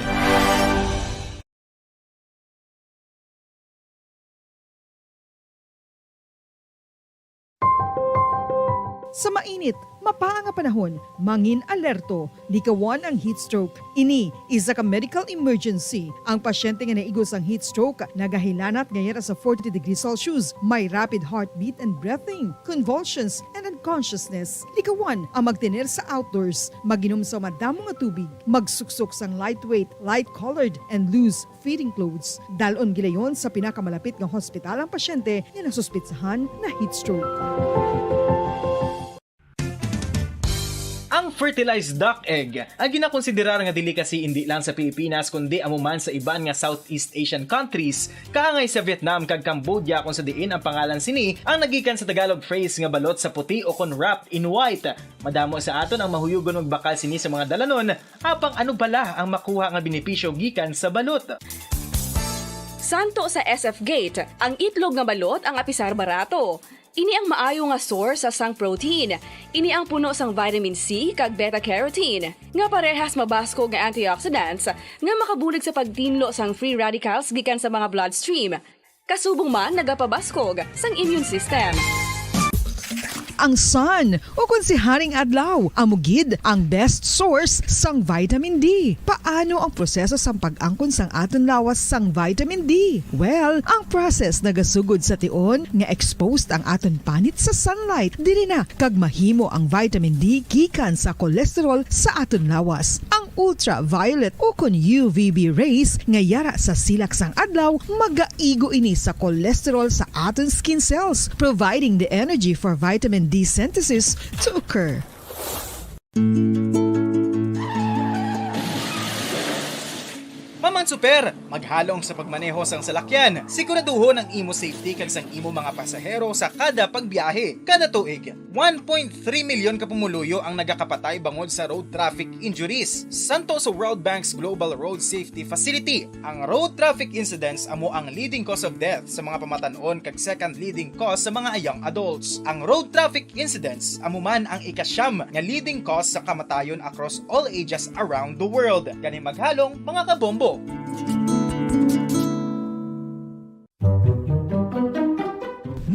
Sa mainit, mapaa nga panahon, mangin alerto, likawan ang heat stroke. Ini isa ka medical emergency. Ang pasyente nga naigo sang heat stroke nagahilanat nga yara sa forty degrees Celsius, may rapid heartbeat and breathing, convulsions, and unconsciousness. Likawan ang magtener sa outdoors, mag-inom sa madamo nga tubig, magsuksok sang lightweight, light-colored, and loose fitting clothes. Dal-on gilayon sa pinakamalapit nga hospital ang pasyente nga nasuspetsahan na heat stroke. Ang Fertilized duck egg, ang ginakonsiderar nga delicacy indi lang sa Pilipinas kundi amo man sa iban nga Southeast Asian countries, kaangay sa Vietnam kag Cambodia, kung sa diin ang pangalan sini ang nagikan sa Tagalog phrase nga balot sa puti o kon wrapped in white. Madamo sa aton ang mahuyugon magbakal sini sa mga dalanon, apang ano bala ang makuha nga benepisyo gikan sa balot? Santo sa S F Gate, ang itlog nga balot ang apisar barato. Ini ang maayo nga source sa sang protein. Ini ang puno sang vitamin C kag beta-carotene, nga parehas mabaskog nga antioxidants nga makabulig sa pagtinlo sang free radicals gikan sa mga bloodstream. Kasubong man nagapabaskog sang immune system. Ang sun, o kon si Haring Adlaw, amo gid ang best source sang vitamin D. Paano ang proseso sang pag-angkon sang aton lawas sang vitamin D? Well, ang process nagasugod sa tion nga exposed ang aton panit sa sunlight. Diri na kag mahimo ang vitamin D gikan sa cholesterol sa aton lawas. Ang ultraviolet o kon U V B rays nga yara sa silak sang adlaw magaigo ini sa cholesterol sa aton skin cells, providing the energy for vitamin D synthesis to occur. Maman Super, maghalong sa pagmaneho sang salakyan. Siguraduhon ang imo safety kag sang imo mga pasahero sa kada pagbiyahe. Kada tuig, one point three milyon ka pumuluyo ang nagakapatay bangod sa road traffic injuries. Santo sa World Bank's Global Road Safety Facility, ang road traffic incidents amo ang leading cause of death sa mga pamatan-on kag second leading cause sa mga young adults. Ang road traffic incidents amo man ang ikasyam nga leading cause sa kamatayon across all ages around the world. Gani maghalong, mga kabombo.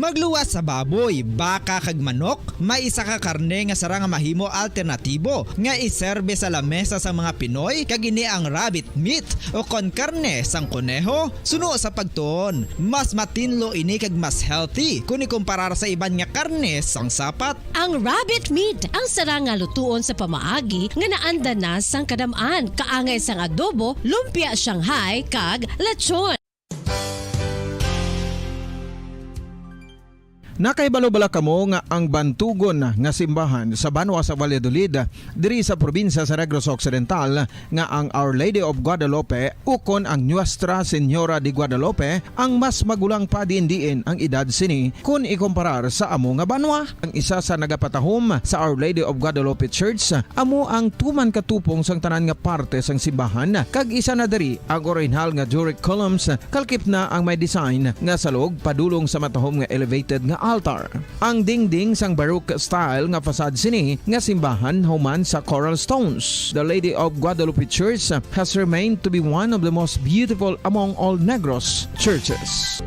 Magluwas sa baboy, baka kag manok, may isa ka karne nga sarang nga mahimo alternatibo nga iserbe sa lamesa sang mga Pinoy, kag ini ang rabbit meat o kon karne sang koneho. Suno sa pagtuon, mas matinlo ini kag mas healthy kon ikumparar sa iban nga karne sang sapat. Ang rabbit meat ang sarang nga lutuon sa pamaagi nga naanda na sang kadam-an, kaangay sang adobo, lumpia Shanghai, kag lechon. Nakahibalo bala kamo nga ang bantugon nga simbahan sa banwa sa Valladolid, diri sa probinsya sa Negros Occidental, nga ang Our Lady of Guadalupe ukon ang Nuestra Señora de Guadalupe ang mas magulang pa diin-diin ang edad sini kon ikumparar sa amo nga banwa? Ang isa sa nagapatahom sa Our Lady of Guadalupe Church amo ang tuman katupong sang tanan nga parte sang simbahan, kag isa na diri ang orihinal nga Doric columns, kalkip na ang may design nga salog padulong sa matahom nga elevated nga altar. Ang dingding sang Baroque style nga facade sini nga simbahan human sa coral stones. The Lady of Guadalupe Church has remained to be one of the most beautiful among all Negros churches.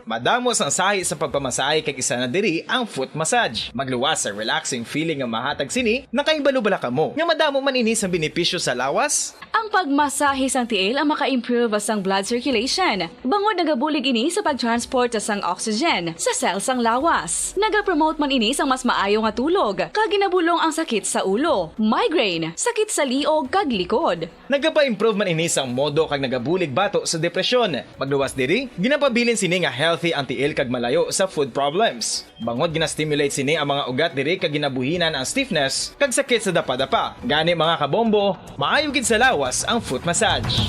Madamo sang sahi sa pagpamasahe, kag isa na diri ang foot massage. Magluwas sa relaxing feeling nga mahatag sini. Nakahibalo bala kamo nga madamo man ini sang benepisyo sa lawas? Ang pagmasahe sang tiil ang maka-improve sang blood circulation, bangod nagabulig ini sa pag-transport sang oxygen sa cell sang lawas. Nagapromote man ini sang mas maayo nga tulog, kag ginabulong ang sakit sa ulo, migraine, sakit sa liog, kag likod. Nagapa-improve man ini sang modo kag nagabulig bato sa depresyon. Magluwas diri, ginapabilin sini nga healthy ang tiil kag malayo sa foot problems. Bangod gina-stimulate sini ang mga ugat diri kag ginabuhinan ang stiffness kag sakit sa dapadapa. Gani, mga kabombo, maayo gid sa lawas ang foot massage.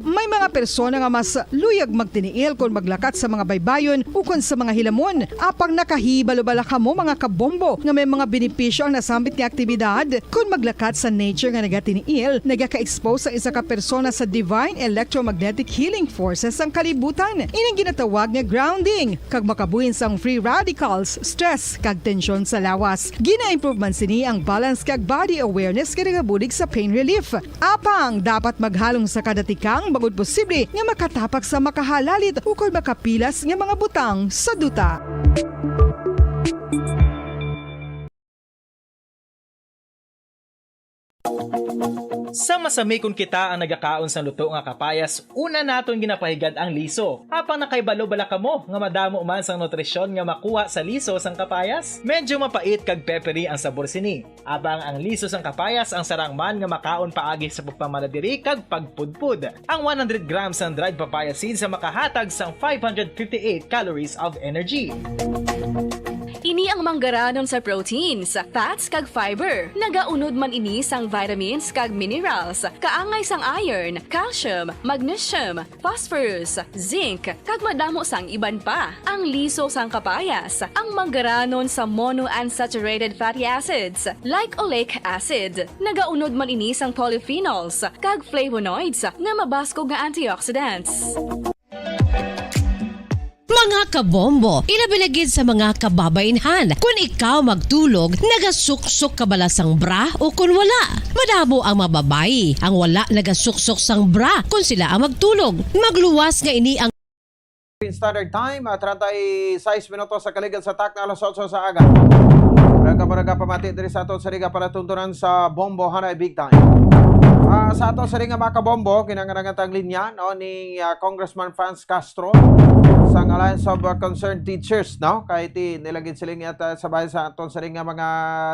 May mga persona nga mas luyag magtiniil kon maglakat sa mga baybayon ukon sa mga hilamon. Apang nakahibalo bala kamo, mga kabombo, nga may mga benepisyo ang nasambit nga aktibidad? Kon maglakat sa nature nga nagatiniil, nagaka-expose ang isa ka persona sa divine electromagnetic healing forces sang kalibutan. Ining ginatawag nga grounding, kag makabuhin sang free radicals, stress, kag tensyon sa lawas. Gina-improve man sini ang balance kag body awareness nga nagabulig sa pain relief. Apang dapat maghalong sa kada tikang bangod posible nga makatapak sa makahalalit ukon makapilas nga mga butang sa duta. Sa masami, kon kita ang nagakaon sang luto nga kapayas, una naton ginapahigad ang liso. Apang nakahibalo bala kamo nga madamo man sang nutrisyon nga makuha sa liso sang kapayas? Medyo mapait kag peppery ang sabor sini. Apang ang liso sang kapayas ang sarang man nga makaon paagi sa pagpamala diri kag pagpudpod. Ang one hundred grams sang dried papaya seeds ang makahatag sang five hundred fifty-eight calories of energy. Ini ang manggaranon sa proteins, fats, kag fiber. Nagaunod man ini sang vitamins kag minerals, kaangay sang iron, calcium, magnesium, phosphorus, zinc, kag madamo sang iban pa. Ang liso sang kapayas, ang manggaranon sa monounsaturated fatty acids, like oleic acid. Nagaunod man ini sang polyphenols kag flavonoids nga mabaskog nga antioxidants. Mga kabombo, ilabi na gid sa mga kababainhan. Kun ikaw magtulog, nagasuksok ka bala sang bra o kun wala? Madamo ang mga babayi ang wala nagasuksok sang bra kun sila ang magtulog. Magluwas nga ini ang Standard Time, ah, treinta y seis minutos sa kaligad sa takna, alas otso sa aga. Maraga, maraga pamati diri sa aton sa Riga para tuntunan sa Bombo Hanay Big Time. Ah, sa aton sa Riga, mga kabombo, kinanganangan tang linya, no, ni, ah, Congressman Franz Castro sang Alliance of, ah, Concerned Teachers, no? Kay ti nilagid siling yata sa bahin sa aton sa Riga mga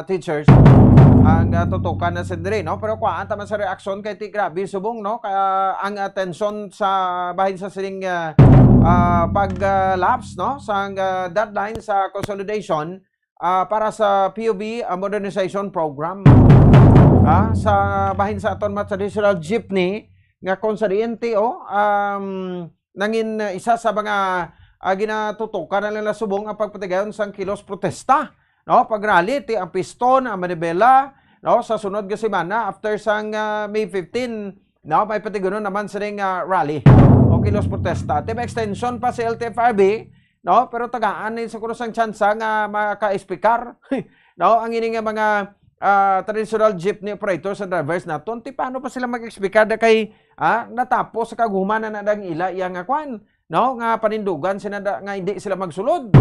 teachers ang, ah, tutukan na sila diri, no? Pero kuhaan ta man sa reaksyon kay ti grabe subong, no? Kaya ang atensyon sa bahin sa siling, ah, ah, pag, ah, lapse, no, sang, ah, deadline sa consolidation, ah, para sa P U B, ah, modernization program, ah, sa bahin sa aton mga traditional jeepney nga kung sa D N T O, um, nangin, ah, isa sa mga, ah, ginatutukan na nila subong ang pagpatigayon sang kilos protesta, no, pag-rally ti ang piston, ang manibela, no, sa sunod nga semana after sang, ah, May fifteen, no, may patigayon naman sining, ah, rally o kilos protesta. Ti may extension pa si L T F R B, no, pero tagaan ni sa kuno sang tsansa nga maka-speaker, no, ang ini nga mga, ah, traditional jeepney operators and drivers naton. Ti paano pa sila mag-speaker da kay, ah, natapos sa kaghuman na nadang ila iya nga kwan, no, nga panindugan sila da, nga hindi sila magsulod.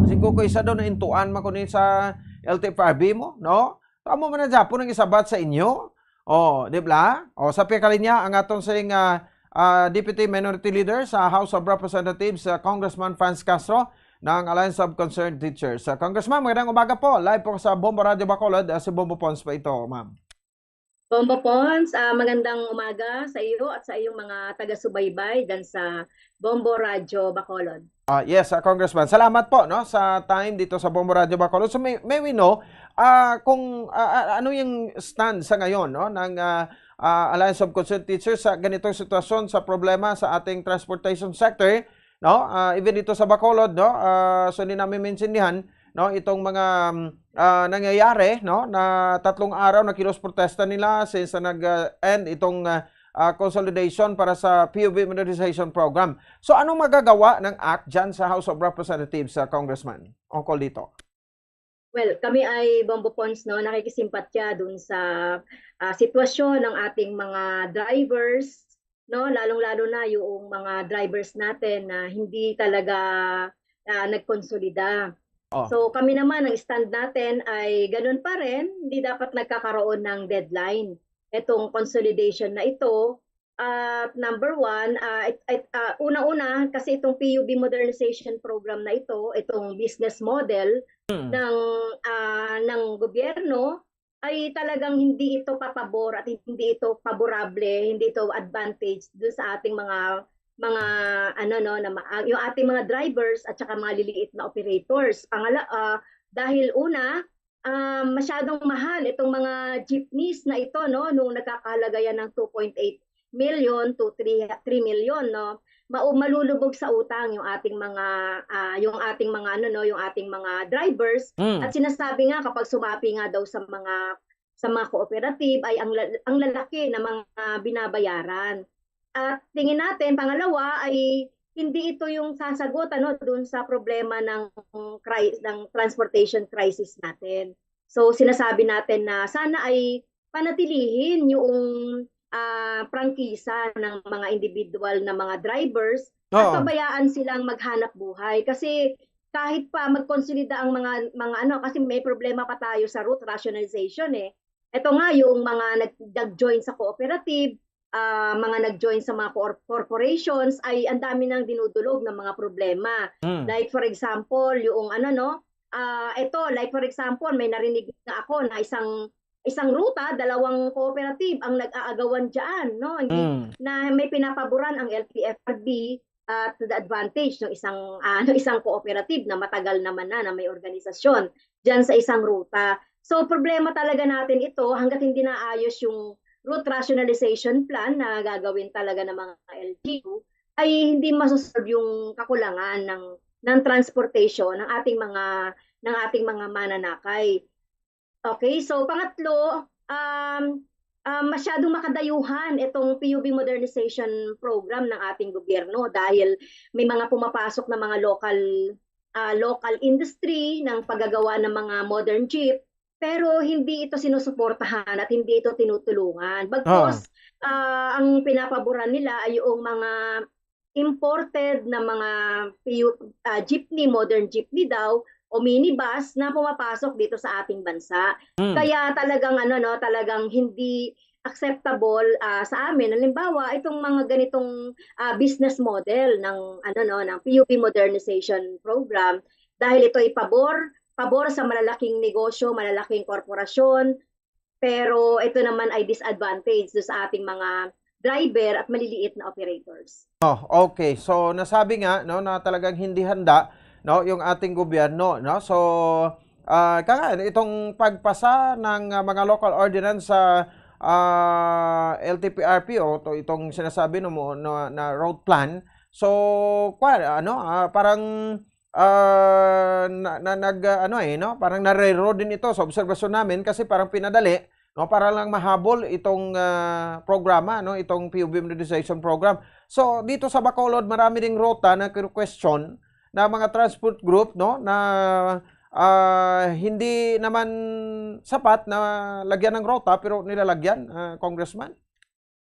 Kasi ko isa daw naintuan man kuno sa L T F R B mo, no? Amo man na gyapon ang isabat sa inyo. Oh, di ba? Oh, sa pia ka linya ang aton siling, ah, ah, Deputy Minority Leader sa House of Representatives, ah, Congressman Franz Castro ng Alliance of Concerned Teachers. Ah, Congressman, magandang umaga po. Live po sa Bombo Radio Bacolod, ah, si Bombo Pons po ito, ma'am. Bombo Pons, ah, magandang umaga sa iyo at sa iyong mga taga-subaybay dyan sa Bombo Radyo Bacolod. Ah, yes, ah, Congressman. Salamat po, no, sa time dito sa Bombo Radyo Bacolod. So may, may we know, ah, kung, ah, ah, ano yung stand sa ngayon, no, ng, ah, ah, Alliance of Concerned Teachers sa ganitong sitwasyon, sa problema sa ating transportation sector, no? Ah, even dito sa Bacolod, no? Ah, so hindi namin maintindihan, no, itong mga, um, ah, nangyayari, no, na tatlong araw na kilos protesta nila since na nag-end itong, ah, ah, consolidation para sa P U B modernization program. So anong magagawa ng act dyan sa House of Representatives, ah, Congressman? Ungkol dito. Well, kami ay Bombo Pons, no, nakikisimpatya dun sa, ah, sitwasyon ng ating mga drivers, no, lalong-lalo na yung mga drivers natin na hindi talaga, ah, nagkonsolida. Oh. So kami naman, ang stand natin ay ganun pa rin, hindi dapat nagkakaroon ng deadline itong consolidation na ito. At number one, ah, it- it- ah, una-una, kasi itong P U B modernization program na ito, itong business model Hmm. ng ah, ng gobyerno, ay talagang hindi ito papabor at hindi ito favorable, hindi ito advantage dun sa ating mga mga ano, no, na ma- ah, yung ating mga drivers at saka mga liliit na operators. Pangala ah, dahil una, ah, masyadong mahal itong mga jeepneys na ito, no, nung nagkakahalaga yan ng two point eight million to three, three million, no. Mau- malulubog sa utang yung ating mga ah, yung ating mga ano, no, yung ating mga drivers. Mm. At sinasabi nga, kapag sumapi nga daw sa mga sa mga cooperative, ay ang la- ang lalaki na mga binabayaran. At tingin natin, pangalawa, ay hindi ito yung sasagot, ano, dun sa problema ng cri- ng transportation crisis natin. So sinasabi natin na sana ay panatilihin yung ah, prangkisa ng mga individual na mga drivers at Oo. pabayaan silang maghanap buhay. Kasi kahit pa magkonsolida ang mga mga ano, kasi may problema pa tayo sa route rationalization eh. Ito nga, yung mga nag- nag-join sa cooperative, ah, mga nag-join sa mga cor- corporations, ay ang dami nang dinudulog ng mga problema. Mm. Like for example, yung ano, no, ah, ito, like for example, may narinig na ako na isang isang ruta, dalawang cooperative ang nag-aagawan diyan, no? Hindi Mm. na may pinapaboran ang L T F R B ah, to the advantage ng isang, ah, ng isang cooperative na matagal naman na, na may organisasyon diyan sa isang ruta. So, problema talaga natin ito hangga't hindi naayos yung route rationalization plan na gagawin talaga ng mga L G U, ay hindi masosolve yung kakulangan ng, ng transportation ng ating mga, ng ating mga mananakay. Okay, so pangatlo, um, ah, masyadong makadayuhan itong P U B modernization program ng ating gobyerno dahil may mga pumapasok na mga local, ah, local industry ng paggagawa ng mga modern jeep, pero hindi ito sinusuportahan at hindi ito tinutulungan. Bagkus, Oo. ah, ang pinapaboran nila ay yung mga imported na mga P U, ah, jeepney, modern jeepney daw, o minibus na pumapasok dito sa ating bansa. Mm. Kaya talagang ano, no, talagang hindi acceptable, ah, sa amin. Halimbawa, itong mga ganitong, ah, business model ng ano, no, ng P U B modernization program dahil ito'y pabor, pabor sa malalaking negosyo, malalaking korporasyon, pero ito naman ay disadvantage do sa ating mga driver at maliliit na operators. Oh, okay. So, nasabi nga, no, na talagang hindi handa, no, yung ating gobyerno, no? So, ah, kaya itong pagpasa ng, ah, mga local ordinance sa, ah, L T P R P o to, itong sinasabi, no, mo, no, na route plan. So, kwa-, ano, ah, parang, ah, na, na, nag, ah, ano, eh, no? Parang narero din ito sa obserbasyon namin kasi parang pinadali, no, para lang mahabol itong, ah, programa, no, itong P U B modernization program. So, dito sa Bacolod, marami ding ruta na kinu-question na mga transport group, no, na, ah, hindi naman sapat na lagyan ng ruta, pero nilalagyan, ah, Congressman.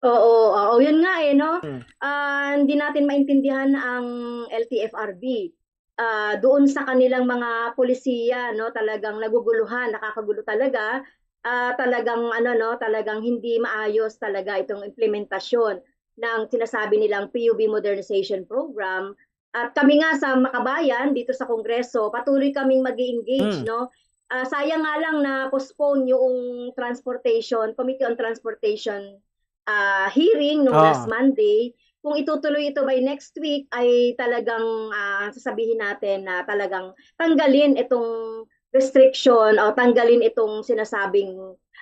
Oo, oo, yun nga eh, no? Hmm. Ah, hindi natin maintindihan ang L T F R B. Ah, doon sa kanilang mga polisiya, no, talagang naguguluhan, nakakagulo talaga. Ah, talagang ano, no, talagang hindi maayos talaga itong implementasyon ng sinasabi nilang P U B modernization program. At kami nga sa Makabayan dito sa Kongreso, patuloy kaming mag-engage, Mm. no? Ah, sayang nga lang na postpone yung transportation, Committee on Transportation, ah, hearing nung Ah. last Monday. Kung itutuloy ito by next week, ay talagang, ah, sasabihin natin na talagang tanggalin itong restriction o tanggalin itong sinasabing,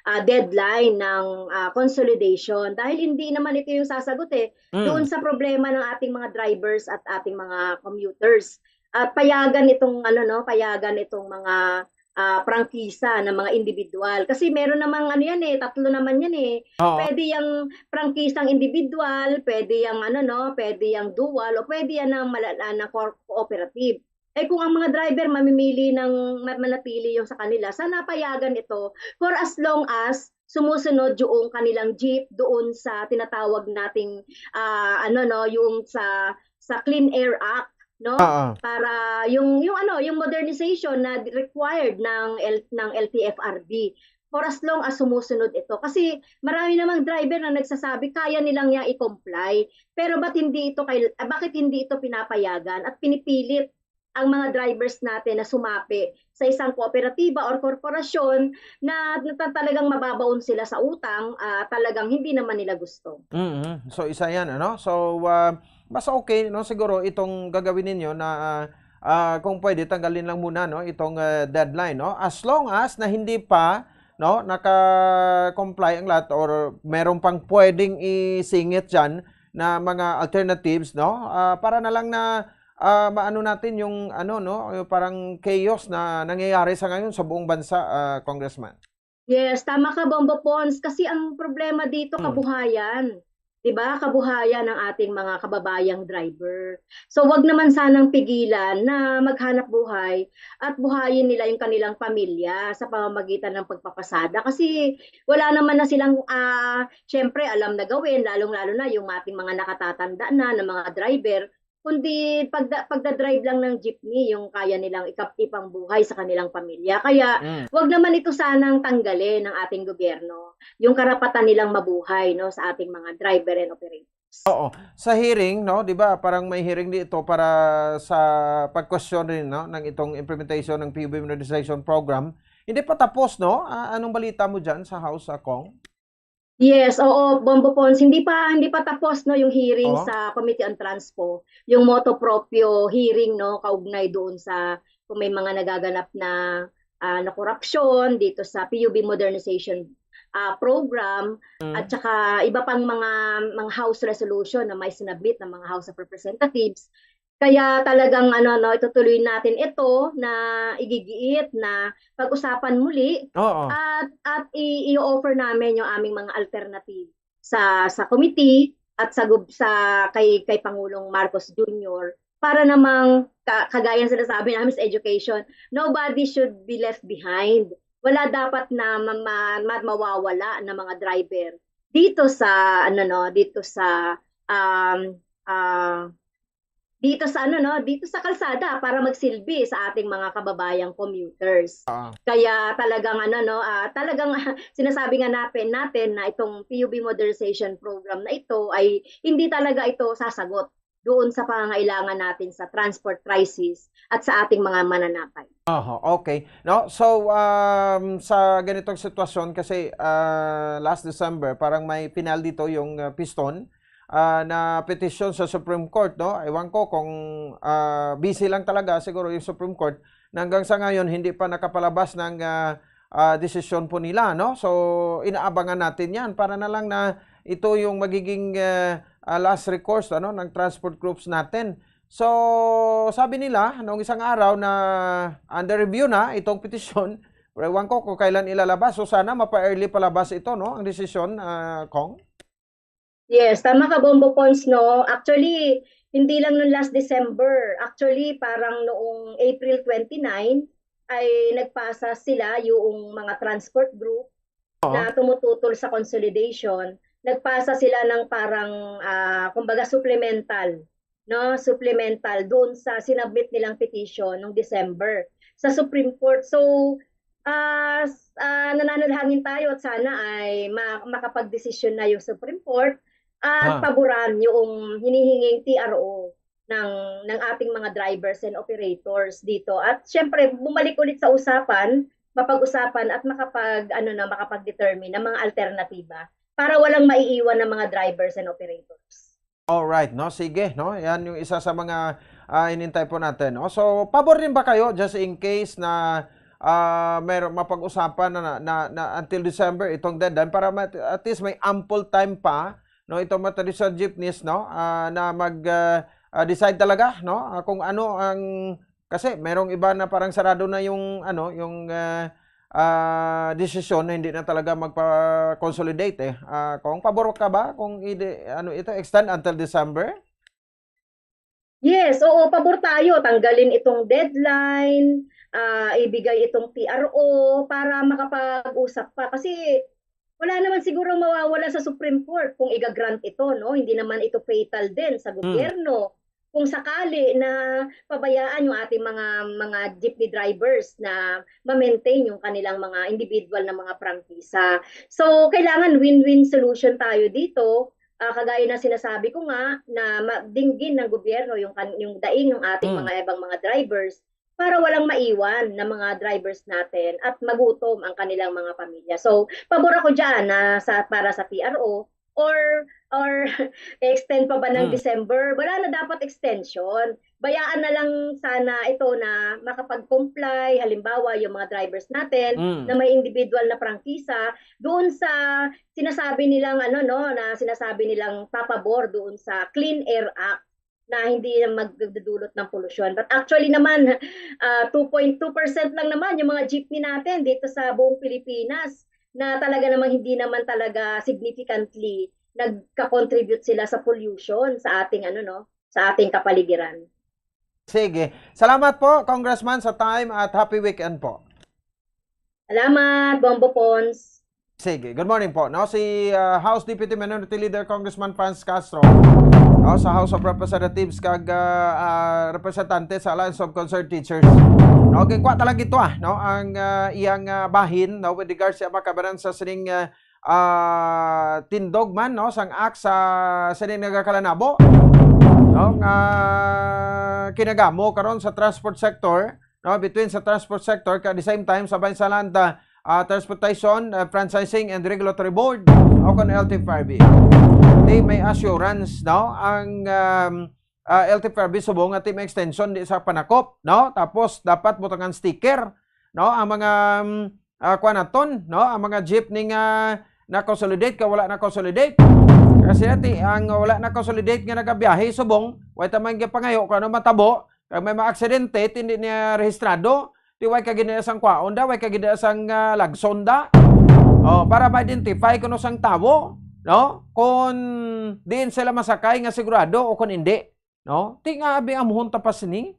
ah, deadline ng, ah, consolidation. Dahil hindi naman ito yung sasagot eh, Mm. doon sa problema ng ating mga drivers at ating mga commuters. At payagan itong, ano, no, payagan itong mga, ah, prangkisa ng mga individual. Kasi meron namang ano yan eh, tatlo naman yan eh. Oo. Pwede yung prangkisang individual, pwede yung ano, no, pwede yung dual, o pwede yan ng mala-, na cor-, cooperative. Eh, kung ang mga driver mamimili ng ma-, manatili yung sa kanila, sana payagan ito for as long as sumusunod yung kanilang jeep doon sa tinatawag nating, ah, ano, no, yung sa, sa Clean Air Act, no? Oo. Para yung, yung ano, yung modernization na required ng L-, ng L T F R B. For as long as sumusunod ito. Kasi marami namang driver na nagsasabi kaya nilang niya i-comply. Pero ba't hindi ito kay-, ah, bakit hindi ito pinapayagan at pinipilit ang mga drivers natin na sumapi sa isang kooperatiba or korporasyon na, na ta-, talagang mababaon sila sa utang, ah, talagang hindi naman nila gusto. Mm. So, isa yan, ano? So, ah, mas okay, no, siguro itong gagawin ninyo na, ah, ah, kung pwede, tanggalin lang muna, no, itong, ah, deadline, no? As long as na hindi pa, no, naka-comply ang lahat or meron pang pwedeng isingit dyan na mga alternatives, no? Ah, para na lang na, ah, maano natin yung, ano, no, yung parang chaos na nangyayari sa ngayon sa buong bansa, ah, Congressman. Yes, tama ka, Bombo Pons. Kasi ang problema dito, Hmm. kabuhayan. 'Di ba? Kabuhayan ng ating mga kababayang driver. So, wag naman sanang pigilan na maghanap buhay at buhayin nila yung kanilang pamilya sa pamamagitan ng pagpapasada. Kasi wala naman na silang, ah, syempre, alam na gawin, lalong-lalo na yung ating mga nakatatanda na, na mga driver, kundi pagda-, pagda-drive lang ng jeepney yung kaya nilang ikap-, ipangbuhay sa kanilang pamilya. Kaya, Mm. wag naman ito sanang tanggalin ng ating gobyerno, yung karapatan nilang mabuhay, no, sa ating mga driver and operators. Oo. Sa hearing, no, 'di ba, parang may hearing dito para sa pag-question rin, no, ng itong implementation ng P U B modernization program. Hindi pa tapos, no? Ah, anong balita mo dyan sa House, ah, Cong? Yes, oo, Bombo Pons, hindi pa hindi pa tapos, no, yung hearing Oo. sa Committee on Transpo, yung motu proprio hearing, no, kaugnay doon sa kung may mga nagaganap na, ah, na korupsyon dito sa P U B modernization, ah, program, Mm. at saka iba pang mga mga House resolution na may sinabmit ng mga House of Representatives. Kaya talagang ano, no, itutuloy natin ito na igigiit na pag-usapan muli Oo. at at i- i-offer namin yung aming mga alternative sa sa committee at sa gub- sa kay kay Pangulong Marcos Junior para namang ka, kagaya ng sinasabi namin sa education, nobody should be left behind. Wala dapat na ma, ma, ma- mawawala na mga driver dito sa ano, no, dito sa um uh, dito sa ano, no, dito sa kalsada para magsilbi sa ating mga kababayang commuters. Ah. Kaya talagang ano, no, ah, talagang sinasabi nga natin natin na itong P U B modernization program na ito ay hindi talaga ito sasagot doon sa pangangailangan natin sa transport crisis at sa ating mga mananakay. Aha, okay. No? So, um, sa ganitong sitwasyon, kasi ah, last December, parang may pinal dito yung ah, Piston ah, na petisyon sa Supreme Court, no? Ewan ko kung ah, busy lang talaga siguro yung Supreme Court na hanggang sa ngayon hindi pa nakapalabas ng ah, ah, desisyon po nila, no? So, inaabangan natin 'yan para na lang na ito yung magiging ah, ah, last recourse, ano, ng transport groups natin. So, sabi nila nung isang araw na under review na itong petisyon, pero ewan ko kung kailan ilalabas. So, sana mapa-early palabas ito, no, ang desisyon, ah, Cong? Yes, tama ka, Bombo Pons, no? Actually, hindi lang noong last December. Actually, parang noong April twenty-nine ay nagpasa sila, yung mga transport group Oo. na tumututol sa consolidation. Nagpasa sila ng parang, ah, kumbaga, supplemental, no? Supplemental doon sa sinabmit nilang petition noong December sa Supreme Court. So, ah, s- ah, nananalangin tayo at sana ay ma- makapagdesisyon na yung Supreme Court at Ah. paboran yung hinihinging T R O ng ng ating mga drivers and operators dito. At syempre, bumalik ulit sa usapan, mapag-usapan at makapag ano na makapag-determine ng mga alternatiba para walang maiiwan ng mga drivers and operators. All right, no? Sige, no? Yan yung isa sa mga ah, inintay po natin, no? So, pabor din ba kayo, just in case na ah, meron mapag-usapan na, na, na, na until December itong deadline para ma- at least may ample time pa, no, itong mga traditional jeepneys, no, ah, na mag ah, ah, decide talaga, no, ah, kung ano ang, kasi merong iba na parang sarado na yung ano, yung ah, ah, desisyon na hindi na talaga magpa-consolidate eh. Ah, kung pabor ka ba kung i- ano ito, extend until December? Yes, oo, pabor tayo. Tanggalin itong deadline, ah, ibigay itong T R O para makapag-usap pa. Kasi wala naman siguro mawawala sa Supreme Court kung iga-grant ito, no? Hindi naman ito fatal din sa Mm. gobyerno. Kung sakali na pabayaan yung ating mga mga jeepney drivers na ma-maintain yung kanilang mga individual na mga prangkisa. So, kailangan win-win solution tayo dito. Ah, kagaya ng sinasabi ko nga na ma- dinggin ng gobyerno yung kan- yung daing ng ating Mm. mga ibang mga drivers para walang maiwan na mga drivers natin at magutom ang kanilang mga pamilya. So, pabor ako diyan na sa para sa P R O or or extend pa ba ng Mm. December? Wala na dapat extension. Bayaan na lang sana ito na makapag-comply, halimbawa, yung mga drivers natin Mm. na may individual na prangkisa doon sa sinasabi nilang ano, no, na sinasabi nilang papabor doon sa Clean Air Act na hindi na magdudulot ng polusyon. But actually naman, ah, two point two percent lang naman yung mga jeepney natin dito sa buong Pilipinas na talaga namang hindi naman talaga significantly nagka-contribute sila sa pollution sa ating ano, no, sa ating kapaligiran. Sige. Salamat po, Congressman, sa time at happy weekend po. Salamat, Bombo Pons. Sige. Good morning po. No, si ah, House Deputy Minority Leader Congressman Franz Castro, no, sa House of Representatives kag ah, ah, representante sa Alliance of Concerned Teachers. No, ginkuha talaga ito ah, no, ang ah, iyang ah, bahin, no, with regards sa makabaran sa sining ah, ah, tindog man, no, sang act sa sining nagakalanabo, no, nga kinagamo karon sa transport sector, no, between sa transport sector kag at the same time sa Bayan sa Land ah, Transportation ah, Franchising and Regulatory Board, no, O kon L T F R B. Di may assurance, no? Ang, um, ah, L T F R B subong nga ti may extension di sa panakop, no? Tapos dapat butangan sticker, no? Ang mga, um, ah, kuan naton, no? Ang mga jeepney nga na-consolidate ka wala na-consolidate. Kasi ati, ang wala na-consolidate nga nagabiyahe subong, way ta man gipangayo kung ano matabo, kag may mga aksidente, hindi niya rehistrado, di way ka gid sang kwaon da, way ka gid sang, ah, lagson da. Oh, para ma-identify kuno sang tawo, no? Kung diin sila masakay nga sigurado o kung hindi, no? Ti nga abi amuhon ta pa sini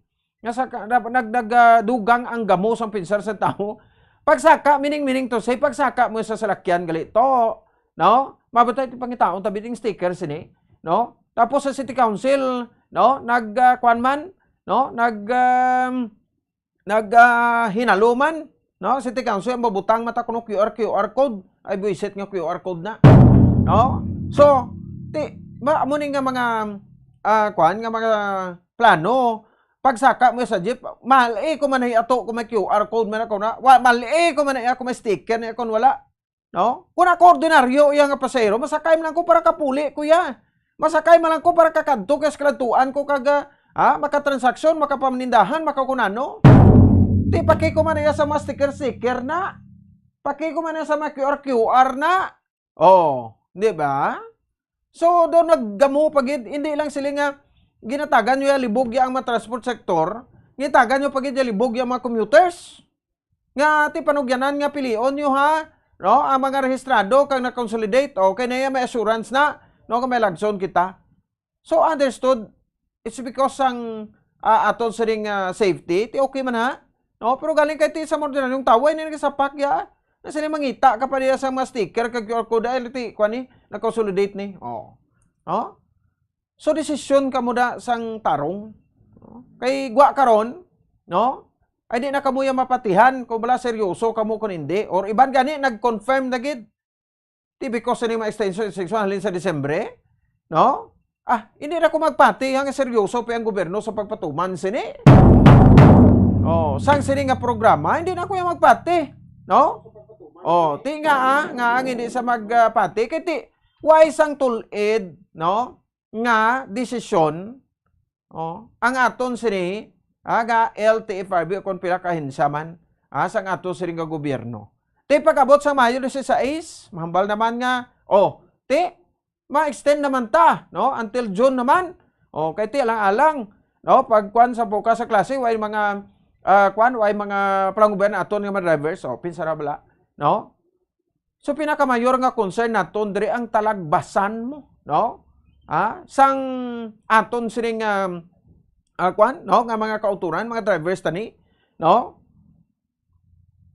nga sa ka-, nag-, nag-, nagdugang ang gamo sang pinsar sa tawo. Pagsaka, meaning, meaning to say, pagsaka mo sa salakyan gali to, no? Mabutay ti pangitaon tabi ding sticker sini, no? Tapos sa city council, no? Nag, ah, kuwan man, no? Nag, um, nag, ah, hinalo man, no? City council ang mabutang mata kuno Q R, Q R code. Ay, buisit nga Q R code na, no? So, ti, ba, amo ni nga mga, ah, kuwan, nga mga plano, pagsaka mo sa jeep, mahal eh, kung man ato, kung may Q R code man ako na, wa, mahal eh, kung man ako may sticker na, kung wala, no? Kung ako ordinaryo iya nga pasahero, masakay man lang ko para kapuli, kuya. Masakay man lang ko para kakadto, kay kaladtuan ko kag, ah, ah, makatransaksyon, makapamanindahan, makakunano. Ti, paki ko man iya sa mga sticker-sticker na. Paki ko man iya sa mga Q R, Q R na. Oh, di ba? So, do naggamo pa gid, hindi lang sila nga ginatagan nyo ya libog ya ang mga transport sector, gitagan nyo pa gid ya libog ya mga commuters. Nga ti panugyanan nga pilion nyo, ha? No, ang mga rehistrado kag na-consolidate, okay na yan, may assurance na, no, kung may lagson kita. So, understood, it's because sang, ah, aton sining, ah, safety, ti okay man, ha? No, pero galing kay ti sa ordinaryong tawo, ay nagasapak ya. Na sila mangita ka pa diya sa mga sticker kag Q R code, ay, ti, kuwan ni, na-consolidate ni. Oh. No? So, desisyon kamo da sang tarong. No? Kay gwa karon, no? Ay di na kamo ya mapatihan kung bala seryoso kamo kung hindi. Or iban gani, nag-confirm na gid. Ti because sa mga extension, extension halin sa Disyembre, no? Ah, hindi na ko magpati, ang seryoso pa ang gobyerno sa pagpatuman sini. Oh, sang sini nga programa, hindi na ko ya magpati, no? Oh, ti nga, ah, nga ang hindi sa magpati, kay ti, why sang tulid, no? Nga desisyon, oh, ang aton sini, ah, nga L T F R B o kung pila ka ahensya man, ah, sang aton sini nga gobyerno. Ti pag-abot sa Mayo dieciséis, mahambal naman nga, oh, ti, ma-extend naman ta, no? Until June naman. Oh, kay ti alang-alang, no? Pag kuwan sa bukas sa klase, way mga, ah, kuwan, way mga palangguban aton nga mga drivers, oh, pinsara bala, no? So, pinakamayor nga concern naton diri ang talagbasan mo, no? Ha? Sang aton sining, um, ah, kwan, no? Nga mga kauturan, mga drivers tani, no?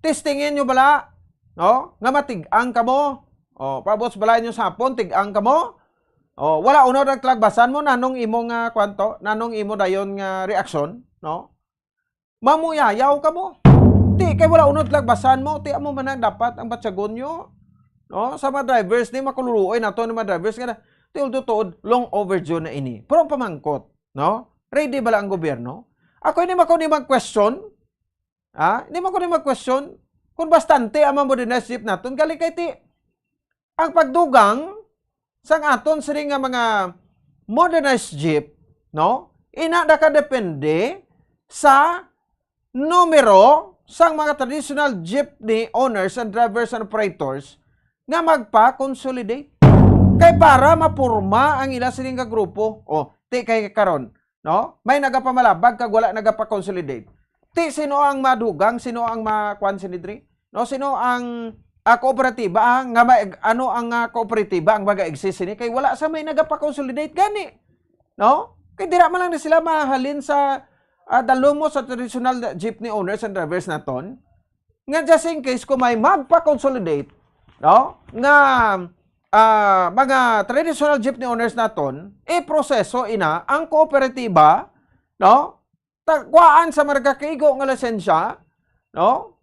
Testingin nyo bala, no? Nga matig-ang kamo. O, pabot sa balay nyo sa hapon, tig-ang kamo. O, wala unod ang talagbasan mo, nanong imo nga, kwan to? Nanong imo dayon nga reaksyon, no? Mamuyayaw kamo. Ti, kay wala unod lagbasan mo, ti amo man ang dapat ang batyagon nyo. No? Sa mga drivers ni, makululuoy nato ni mga drivers nga na, ti, uldo tuod, long overdue na ini. Pero ang pamangkot, no? Ready bala ang gobyerno? Ako, hindi man ko ni mag-question. Ha? Hindi man ko ni mag-question kung bastante ang mga modernized jeep naton. Galing kay ti, ang pagdugang sang aton sini nga mga modernized jeep, no? Ina nakadepende sa numero sang mga traditional jeepney owners and drivers and operators nga magpa-consolidate. Kay para maporma ang ila sini nga grupo. O, ti kay karon, no? May nagapamalabag kag wala nagapa-consolidate. Ti sino ang madugang, sino ang makuan sini diri? No, sino ang, ah, kooperatiba, ah, nga may, ano ang, ah, kooperatiba ang mag-exist sini? Kay wala sa may nagapa-consolidate gani. No? Kay dira man lang ni sila mahalin sa, ah, dalom mo sa traditional jeepney owners and drivers naton. Nga just in case kung may magpa-consolidate, no? Nga, ah, mga traditional jeepney owners naton, iproseso ina ang kooperatiba, no? Tagwaan sa marga kaigo nga lisensya, no?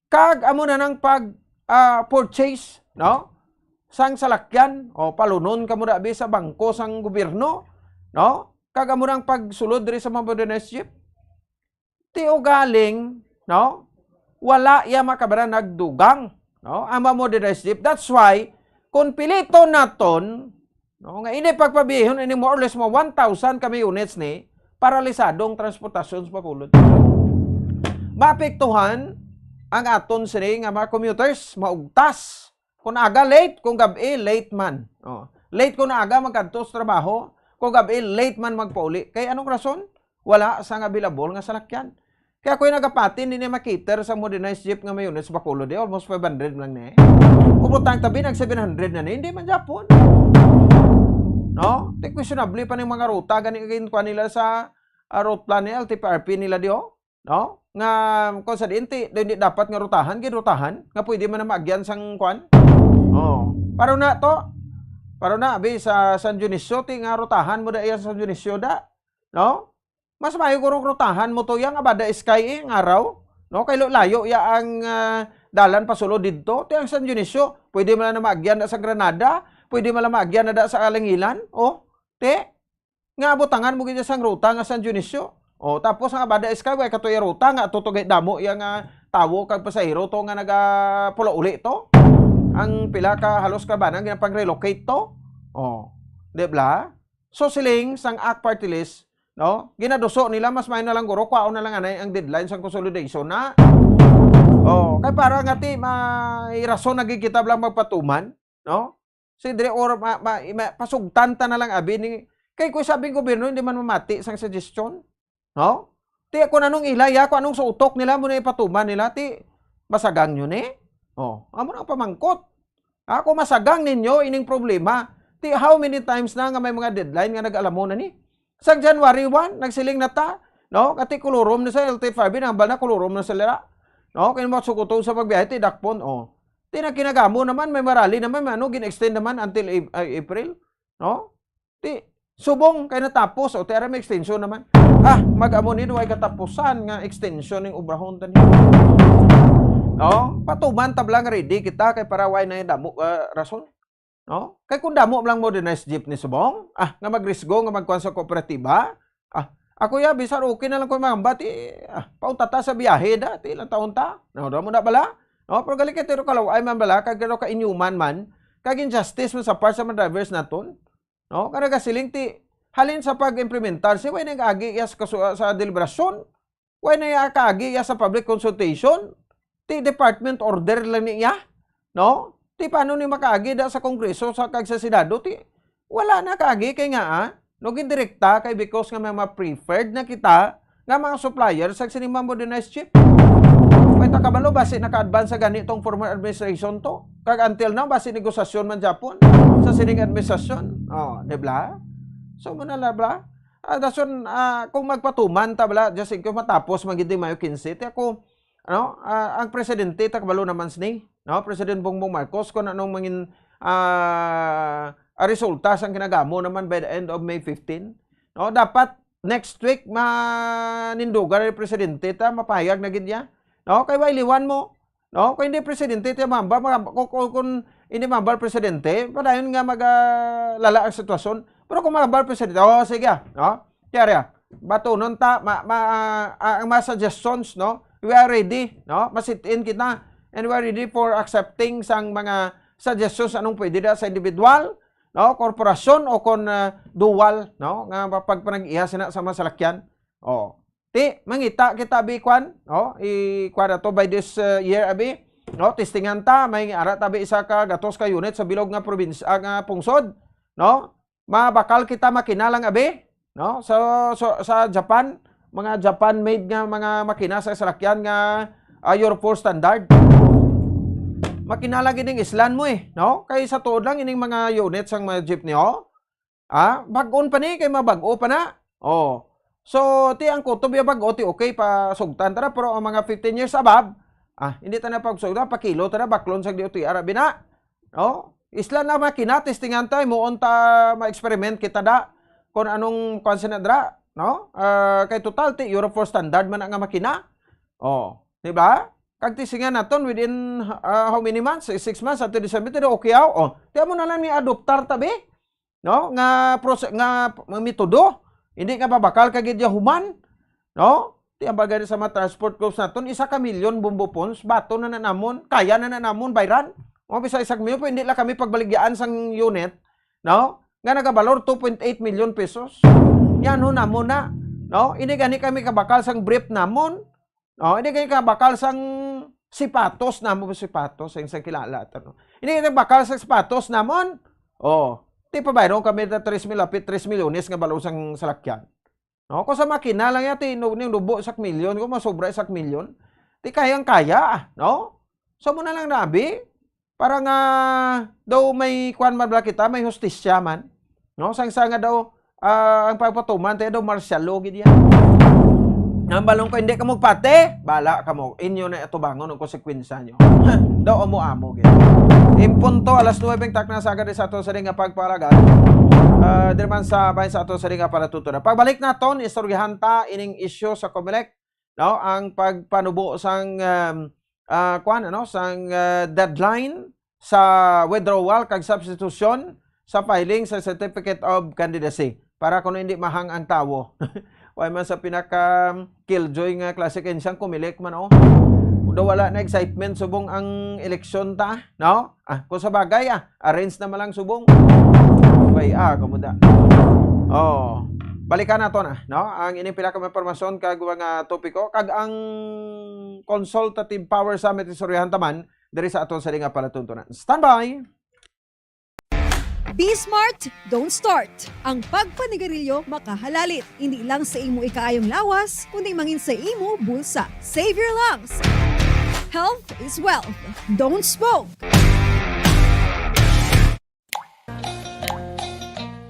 Kag amo na nang pag, ah, purchase, no? Sang salakyan, o palunon kamo na abi sa bangko sang gobyerno, no? Kag amo nang pagsulod diri sa mga modernized jeep. Ti ugaling, no? Wala ya makabara nagdugang, no? Ang mga modernized jeep. That's why, Kung piliton naton, no, nga ini pagpabiyahon ini more or less mga one thousand kami units ni, paralisado ang transportasyon sa Bacolod. Maapektuhan ang aton sini nga mga commuters, maugtas. Kung aga late, kung gab-i late man. Oh. Late kung aga magkadto sa trabaho, kung gab-i late man magpauli. Kay anong rason? Wala sang available nga salakyan. Kaya ako'y nagapati, hindi niya makiter sa modernized jeep nga may units sa Bacolod, eh. Almost five hundred lang ni. Kung butang tabi, nag seven hundred na ni, hindi man Japon. No? Di questionable pa ning mga ruta, gani, gani kuha nila sa, ah, route plan ni L T F R P nila di, oh. No? Nga, kung sa diin, ti, di, di dapat nga rutahan, gid rutahan, nga pwede man na maagyan sang kuan. Oh. Paro na to. Paro na, abi, sa San Dionisio, ti nga rutahan mo da iya sa San Dionisio da. No? Mas maayo guro rutahan mo to yang abada sky eh, ang araw. No? Kay lo-, layo ya ang, ah, dalan pasulod didto. Ti ang San Dionisio, pwede man na maagyan na sa Granada, pwede man na maagyan na da sa Alangilan. Oh, ti, nga butangan mo gid sang ruta nga San Dionisio. Oh, tapos ang abada sky, way katuya ruta nga ato to gay damo ya nga tawo kag pasahero to nga nagapulauli to. Ang pila ka halos ka ba nang ginapang-relocate to? Oh, di ba? So, siling sang ak party list, no? Ginaduso nila, mas maayo na lang guro, kwaon na lang anay ang deadline sang consolidation na. Oh, kay para nga ti, may rason na gid kita lang magpatuman, no? Si dire or ma, ma, ma, pasugtan ta na lang abi ni, kay kung sabi ng gobyerno, hindi man mamati sang suggestion, no? Ti kung anong ila ya, kung anong sa utok nila, mo na ipatuman nila, ti masagang nyo ni? Oh, amo na ang pamangkot. Ako masagang ninyo ining problema. Ti, how many times na nga may mga deadline nga nag-alamo na ni? Sang January one, nagsiling na ta, no? Kati kulurom na sa L T five, nambal na kulurom na sila. No? Kaya mo sukuto sa pagbiyahe, ti dakpon, oh. Ti na kinagamo naman, may marali naman, may ano, gin-extend naman until Ap-, ay, April. No? Ti, subong kay natapos, o ti ara may extension naman. Ah, mag-amo ni, way katapusan nga extension ning obrahon tani. No? Patuman tabla nga ready kita kay para way na damo, ah, rason. No? Kay kung damo lang modernized jeep ni subong, ah, nga magrisgo nga magkuan sa kooperatiba, ah, ako ya, bisan okay na lang kung mangamba, ti, ah, paunta ta sa biyahe da, ti lang taon ta. No, damo na bala. No, pero gali kay tiro kalaway man bala, kag tiro ka inyuman man, kag injustice man sa part sa mga drivers naton. No, nga nagasiling ti, halin sa pag-implementar, si way nag-agi iya sa kasu-, sa deliberasyon, way na iya kaagi iya sa public consultation, ti department order lang ni iya, no? Ti paano ni makaagi da sa Kongreso sa kag sa Senado, ti wala na kaagi kay nga, ah, no, gindirekta kay because nga may mga preferred na kita nga mga supplier sa sini mga modernized jeep. May takabalo, basi naka-advance sa gani tong former administration to. Kag until now, basi negosasyon man Japon sa sining administrasyon. Oh, di ba? So, muna la, bla? Ah, dason, ah, kung magpatuman ta, bla, just in case matapos man gid ni Mayo quince, ti ako, ano, ah, ang presidente, takabalo naman sini, no? President Bongbong Marcos, kung anong mangin-, ah, ah, resulta sang kinagamo naman by the end of May fifteen, no? Dapat next week, manindugan ni presidente ta, mapahayag na gid niya, no? Kay way liwan mo, no? Kung hindi presidente, ti mamba, mamba, kung, kung, kung hindi mamba presidente, padayon nga magalala ang sitwasyon. Pero kung mamba presidente, oh, sige, ah, no? Kaya, batunon ta, ma, ma, ah, ang mga suggestions, no? We are ready, no? Ma-sit-in kita, and we are ready for accepting sang mga suggestions anong pwede na sa individual, no? Korporasyon o kon, ah, dual, no? Nga mapagpanag-iya sina sa mga salakyan. Oh. Ti, mangita kita, abi, kwan, no? I, kwan na to by this, uh, year, abi. No? Testingan ta, may ara ta, abi, isa ka gatos ka unit sa bilog nga probinsya, ah, nga pungsod, no? Mabakal kita makina lang, abi, no? Sa, sa, sa Japan, mga Japan-made nga mga makina sa salakyan nga, ah, Euro four standard. Makina lang ining islan mo, eh, no? Kay sa tuod lang ining mga unit sang mga jeep niyo, ah, bag-on pa ni, kay mabag-o pa na. Oh. So, ti ang kutob ya bag-o, ti okay, pasugtan ta na, pero ang mga fifteen years above, ah, hindi ta na pagsugtan, pakilo ta na, baklon sa D O T R, abi na. Oh, isla na makina, testingan ta, muon ta, ma-experiment kita da kung anong kuwan sina dra, no? Ah, kay total, ti Euro four standard man nga makina. Oh, di ba? Kag testingan naton within, ah, how many months? Six months, ato December, ti okay, aw. Oh, ti amo na lang ni adoptar ta, be. No? Nga prose-, nga p-, nga metodo. Hindi nga babakal ka gid ya human. No? Ti ang bagay sa mga transport groups naton, isa ka milyon bumbo phones, bato na na namon, kaya na na namon bayran. Kung bisag isang milyon, pwede lang kami pagbaligyaan sang unit, no? Nga nagabalor two point eight million pesos. Yan ho namon na, no? Hindi gani kami kabakal sang brief namon. No, hindi gani kabakal sang sipatos namon, sipatos, sang, sang kilala to, no? Hindi gani kabakal sang sipatos namon. Oh, di pa bayron kami na tres mil, apit tres milyones nga balor sang salakyan. No, kung sa makina lang yati, no, ning dubo sak milyon, kung masobra sak milyon, di kayang-kaya, no? So, mo na lang nabi, para nga daw may kuwan man bala kita, may hustisya man. No, sang sa nga daw, ah, ang pagpatuman tayo daw martial law gid yan. Ang balong ko, hindi ka magpate, bala ka mo. Inyo na atubangon ang konsekwensya nyo. Daw amo-amo gid. Impunto alas nuebe ang takna sa agad sa ato sa nga pagpalagan. Ah, diri man sa bayan sa ato sa nga palatuntunan. Pagbalik naton, istoryahan ta ining isyu sa Comelec, no? Ang pagpanubo sang, um, ah, kuwan, ano, sang, ah, deadline sa withdrawal kag substitution sa filing sa Certificate of Candidacy para kuno hindi mahang ang tawo. Way man sa pinaka killjoy nga klase kay siyang Comelec man, oh. Kung daw wala na excitement subong ang eleksyon ta, no? Ah, kung sa bagay, ah, arrange na man lang subong. Okay, ah, kumuda. Oh, balikan nato na, no? Ang ining pila ka mga impormasyon kag mga topiko kag ang consultative power summit istoryahan ta man diri sa aton sa nga palatuntunan. Standby! Be smart, don't start. Ang pagpanigarilyo makahalalit, hindi lang sa imo ikaayong lawas, kundi mangin sa imo bulsa. Save your lungs. Health is wealth. Don't smoke.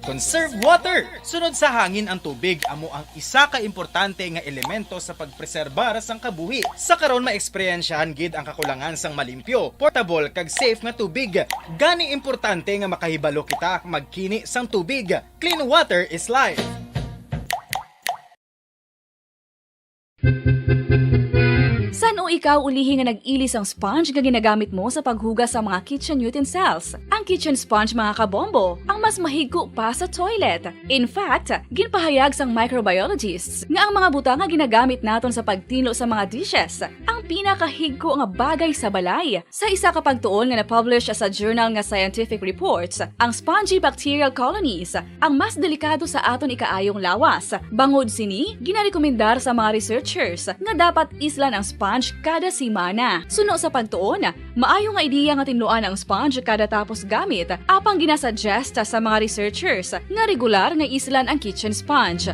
Conserve water. Sunod sa hangin ang tubig amo ang isa ka importante nga elemento sa pagpreserbar sang kabuhi. Sa karon, maeksperyensyahan gid ang kakulangan sang malimpyo, portable, kag safe nga tubig. Gani importante nga makahibalo kita magkini sang tubig. Clean water is life. San-o ikaw ulihi nga nag-ili sang sponge nga ginagamit mo sa paghugas sa mga kitchen utensils? Ang kitchen sponge, mga kabombo, ang mas mahigko pa sa toilet. In fact, ginpahayag sang microbiologists nga ang mga butang nga ginagamit naton sa pagtinlo sa mga dishes ang pinakahigko nga bagay sa balay. Sa isa ka pagtuon nga na-publish sa journal nga Scientific Reports, ang spongy bacterial colonies ang mas delikado sa aton ikaayong lawas. Bangod sini, ginarekomendar sa mga researchers nga dapat islan ang sponge kada semana. Suno sa pagtuon, maayo nga ideya nga tinluan ang sponge kada tapos gamit, apang ginasuggest sa mga researchers nga regular nga islan ang kitchen sponge.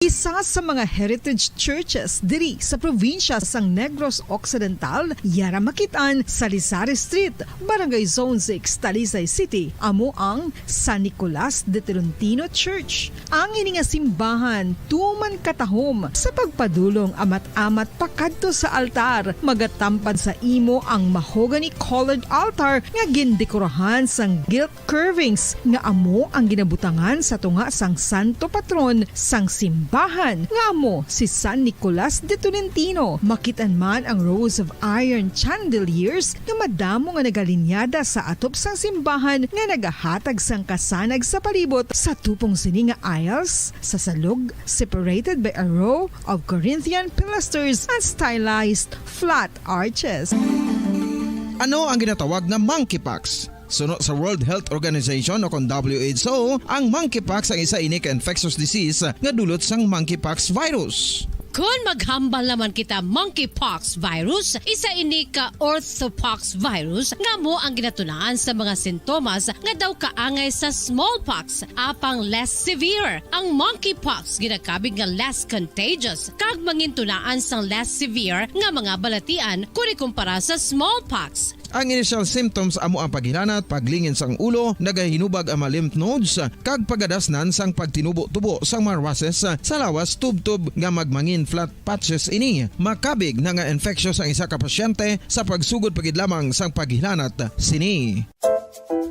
Isa sa mga heritage churches diri sa probinsya sang Negros Occidental, yara makit-an sa Rizal Street, Barangay Zone six, Talisay City, amo ang San Nicolas de Tolentino Church. Ang ini nga simbahan tuman katahom sa pagpadulong amat-amat pakadto sa altar. Magatampad sa imo ang mahogany colored altar nga gindekorahan sang gilt curvings nga amo ang ginabutangan sa tunga sang santo patron sang simbahan, nga amo si San Nicolas de Tolentino. Makit-an man ang rows of iron chandeliers nga madamo nga nagalinyada sa atop sang simbahan nga nagahatag sang kasanag sa palibot. Sa tupong sini nga aisles, sa salog, separated by a row of Corinthian pilasters and stylized flat arches. Ano ang ginatawag nga monkeypox? Suno sa World Health Organization o kon W H O, ang monkeypox ang isa ini ka infectious disease nga dulot sang monkeypox virus. Kon maghambal naman kita monkeypox virus, isa ini ka orthopox virus nga amo ang ginatunaan sa mga sintomas nga daw kaangay sa smallpox, apang less severe. Ang monkeypox ginakabig nga less contagious kag mangintunaan sang less severe nga mga balatian kon ikumpara sa smallpox. Ang initial symptoms amo ang paghilanat, paglingin sang ulo, nagahinubag ang mga lymph nodes, kag pagadasnan sang pagtinubo-tubo sang mga rushes sa lawas, tubtob nga magmangin flat patches ini. Makabig na nga infectious ang isa ka pasyente sa pagsugod pa gid lamang sang paghilanat sini.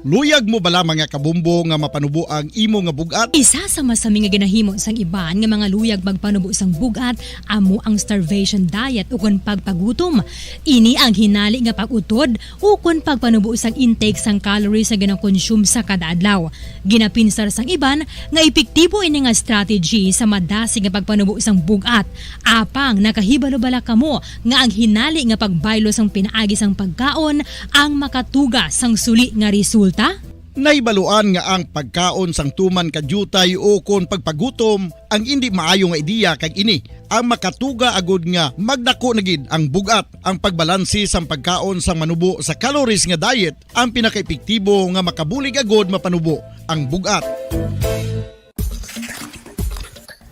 Luyag mo bala, mga kabombo, nga mapanubo ang imo nga bug-at? Isa sa masami nga ginahimo sang iban nga mga luyag magpanubo sang bug-at amo ang starvation diet ukon pagpagutom. Ini ang hinali nga pag-utod ukon pagpanubo sang intake sang calories nga ginakonsume sa kada adlaw. Ginapinsar sang iban nga epektibo ini nga strategy sa madasig nga pagpanubo sang bug-at. Apang nakahibalo bala kamo nga ang hinali nga pagbaylo sang pinaagi sang pagkaon ang makatuga sang suli nga resulta? Nahibaluan nga ang pagkaon sang tuman ka diutay ukon pagpagutom ang indi maayo nga ideya, kag ini ang makatuga agud nga magdako na gid ang bug-at. Ang pagbalanse sang pagkaon sang manubo sa calories nga diet ang pinakaepektibo nga makabulig agud mapanubo ang bug-at.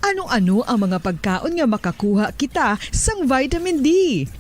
Ano-ano ang mga pagkaon nga makakuha kita sang vitamin D?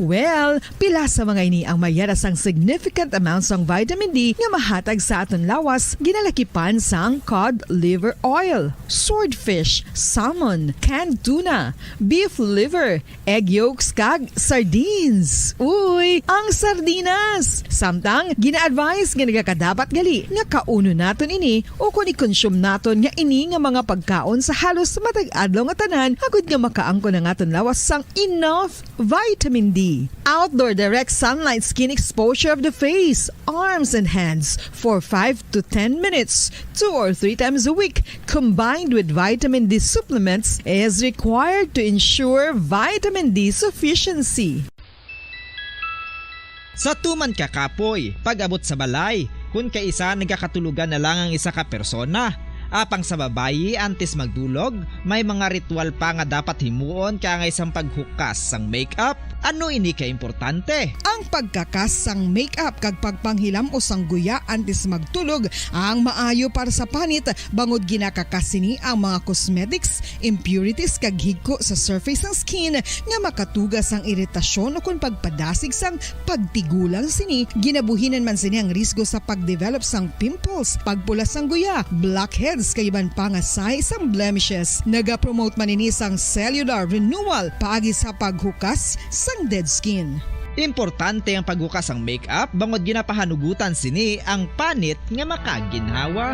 Well, pila sa mga ini ang mayara sang significant amount sang vitamin D nga mahatag sa aton lawas, ginalakipan sang cod liver oil, swordfish, salmon, canned tuna, beef liver, egg yolks, kag sardines. Uy, ang sardinas! Samtang, gina-advise nga nagakadapat gali nga kaunon naton ini ukon i-consume naton nga ini nga mga pagkaon sa halos matag adlaw nga tanan, agud nga makaangkon ang aton lawas sang enough vitamin D. Outdoor direct sunlight skin exposure of the face, arms, and hands for five to ten minutes, two or three times a week, combined with vitamin D supplements, is required to ensure vitamin D sufficiency. Sa tuman ka kapoy, pag-abot sa balay, kun kaisa nagakatulogan na lang ang isa ka persona. Apang sa babayi, antes magdulog, may mga ritual pa nga dapat himuon kaangay sang paghukas sang makeup. Ano ini ka importante? Ang pagkakas sang makeup kag pagpanghilam-os sang guya antes magtulog ang maayo para sa panit, bangod ginakakas sini ang mga cosmetics, impurities, kag higko sa surface sang skin nga makatuga sang iritasyon ukon pagpadasig sang pagtigulang sini. Ginabuhinan man sini ang risgo sa pag-develop sang pimples, pagpula sang guya, blackheads, kag iban pa nga sahi sang blemishes. Nagapromote man ini sang cellular renewal paagi sa paghukas sang dead skin. Importante ang paghukas sang makeup bangod ginapahanugutan sini ang panit nga makaginhawa.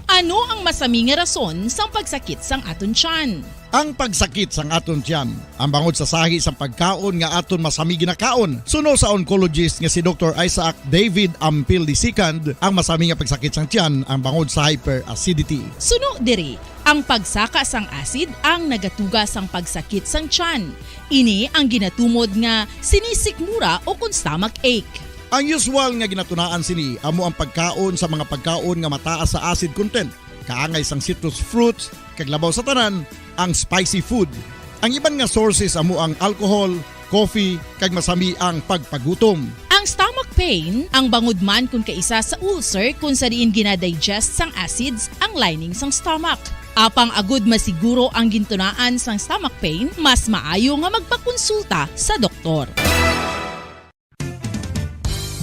Ano ang masami nga rason sang pagsakit sang aton tiyan? Ang pagsakit sang aton tiyan ang bangod sa sahi sang pagkaon nga aton masami ginakaon. Suno sa oncologist nga si Doktor Isaac David Ampil the second, ang masami nga pagsakit sang tiyan ang bangod sa hyperacidity. Suno diri, ang pagsaka sang acid ang nagatuga sang pagsakit sang tiyan. Ini ang ginatumod nga sinisikmura ukon stomach ache. Ang usual nga ginatunaan sini amo ang pagkaon sa mga pagkaon nga mataas sa acid content, kaangay sang citrus fruits, kag labaw sa tanan, ang spicy food. Ang iban nga sources amo ang alcohol, coffee, kag masami ang pagpagutom. Ang stomach pain ang bangod man kun kaisa sa ulcer kun sa diin ginadigest sang acids ang lining sang stomach. Apang agud masiguro ang gintunaan sang stomach pain, mas maayo nga magpakonsulta sa doktor.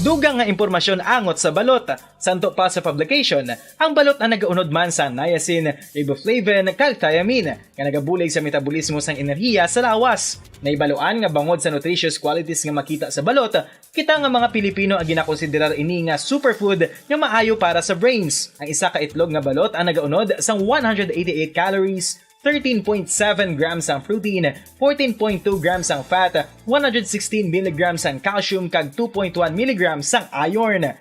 Dugang nga impormasyon angot sa balot. Santo pa sa publication, ang balot ang nagaunod man sa niacin, riboflavin, kag thiamine, nga nagabulig sa metabolismo sang enerhiya sa lawas. Nahibaluan nga bangod sa nutritious qualities nga makita sa balot, kita nga mga Pilipino ang ginakonsiderar ini nga superfood nga maayo para sa brains. Ang isa ka itlog nga balot ang nagaunod sang one hundred eighty-eight calories, thirteen point seven grams ang protein, fourteen point two grams ang fat, one hundred sixteen milligrams ang calcium, kag two point one milligrams ang iron.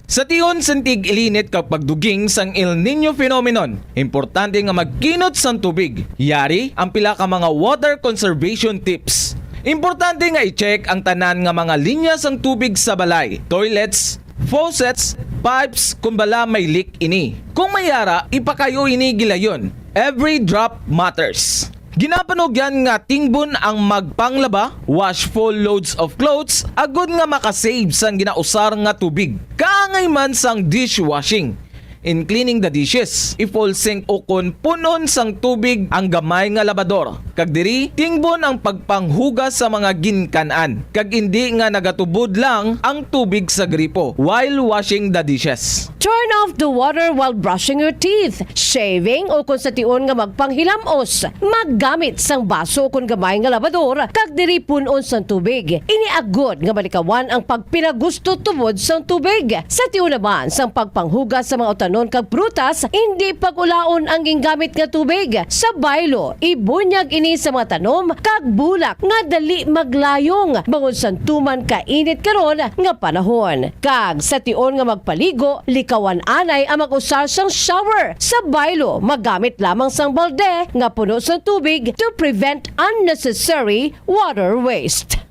Sa tion sang tig-ilinit kag pagduging sang El Niño phenomenon, importante nga magkinot sang tubig. Yari ang pila ka mga water conservation tips. Importante nga i-check ang tanan nga mga linya sang tubig sa balay, toilets, faucets, pipes, kon bala may leak ini. Kung may ara, ipakayo ini gilayon. Every drop matters. Ginapanugyan nga tingbon ang magpanglaba, wash full loads of clothes, agod nga makasave sang ginausar nga tubig. Kaangay man sang dishwashing. In cleaning the dishes, i-full sink ukon pun-on sang tubig ang gamay nga labador, kag diri tingbon ang pagpanghugas sa mga ginkan-an, kag indi nga nagatubod lang ang tubig sa gripo while washing the dishes. Turn off the water while brushing your teeth, shaving, o kon sa tion nga magpanghilam-os. Maggamit sang baso kon gamay nga labador kag diri pun-on sang tubig. Ini agod nga malikawan ang pagpinagusto tubod sang tubig. Sa tion naman sang pagpanghugas sa mga utanon kag prutas, indi pag-ulaon ang gingamit nga tubig. Sa baylo, ibunyag ini sa mga tanom kag bulak nga dali maglayong, bangod sang tuman kainit karon nga panahon. Kag sa tion nga magpaligo, likawan anay ang mag-usar sang shower. Sa baylo, magamit lamang sang balde nga puno sang tubig to prevent unnecessary water waste.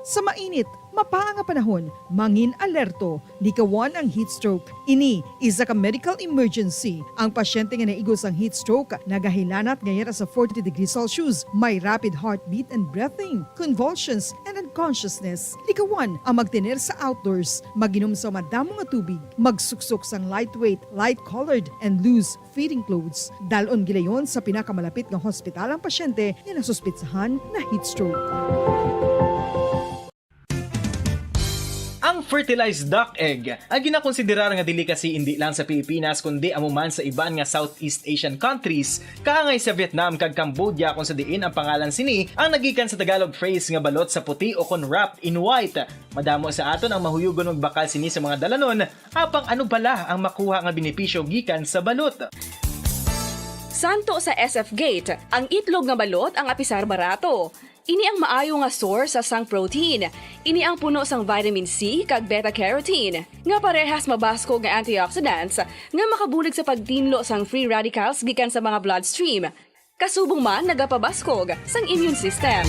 Sa mainit, mapaa nga panahon, mangin alerto, likawan ang heat stroke. Ini isa ka medical emergency. Ang pasyente nga naigo sang heat stroke nagahilanat nga yara sa forty degrees Celsius, may rapid heartbeat and breathing, convulsions, and unconsciousness. Likawan ang magtener sa outdoors, mag-inom sa madamo nga tubig, magsuksok sang lightweight, light-colored, and loose fitting clothes. Dal-on gilayon sa pinakamalapit nga hospital ang pasyente nga nasuspetsahan na heat stroke. Ang fertilized duck egg, ang ginakonsiderar nga delicacy indi lang sa Pilipinas, kundi amo man sa iban nga Southeast Asian countries, kaangay sa Vietnam kag Cambodia, kung sa diin ang pangalan sini ang nagikan sa Tagalog phrase nga balot sa puti o kon wrapped in white. Madamo sa aton ang mahuyugon magbakal sini sa mga dalanon, apang ano bala ang makuha nga benepisyo gikan sa balot? Santo sa S F Gate, ang itlog nga balot ang apisar barato. Ini ang maayo nga source sa sang protein. Ini ang puno sang vitamin C kag beta carotene, nga parehas mabaskog nga antioxidants nga makabulig sa pagtinlo sang free radicals gikan sa mga bloodstream. Kasubong man nagapabaskog sang immune system.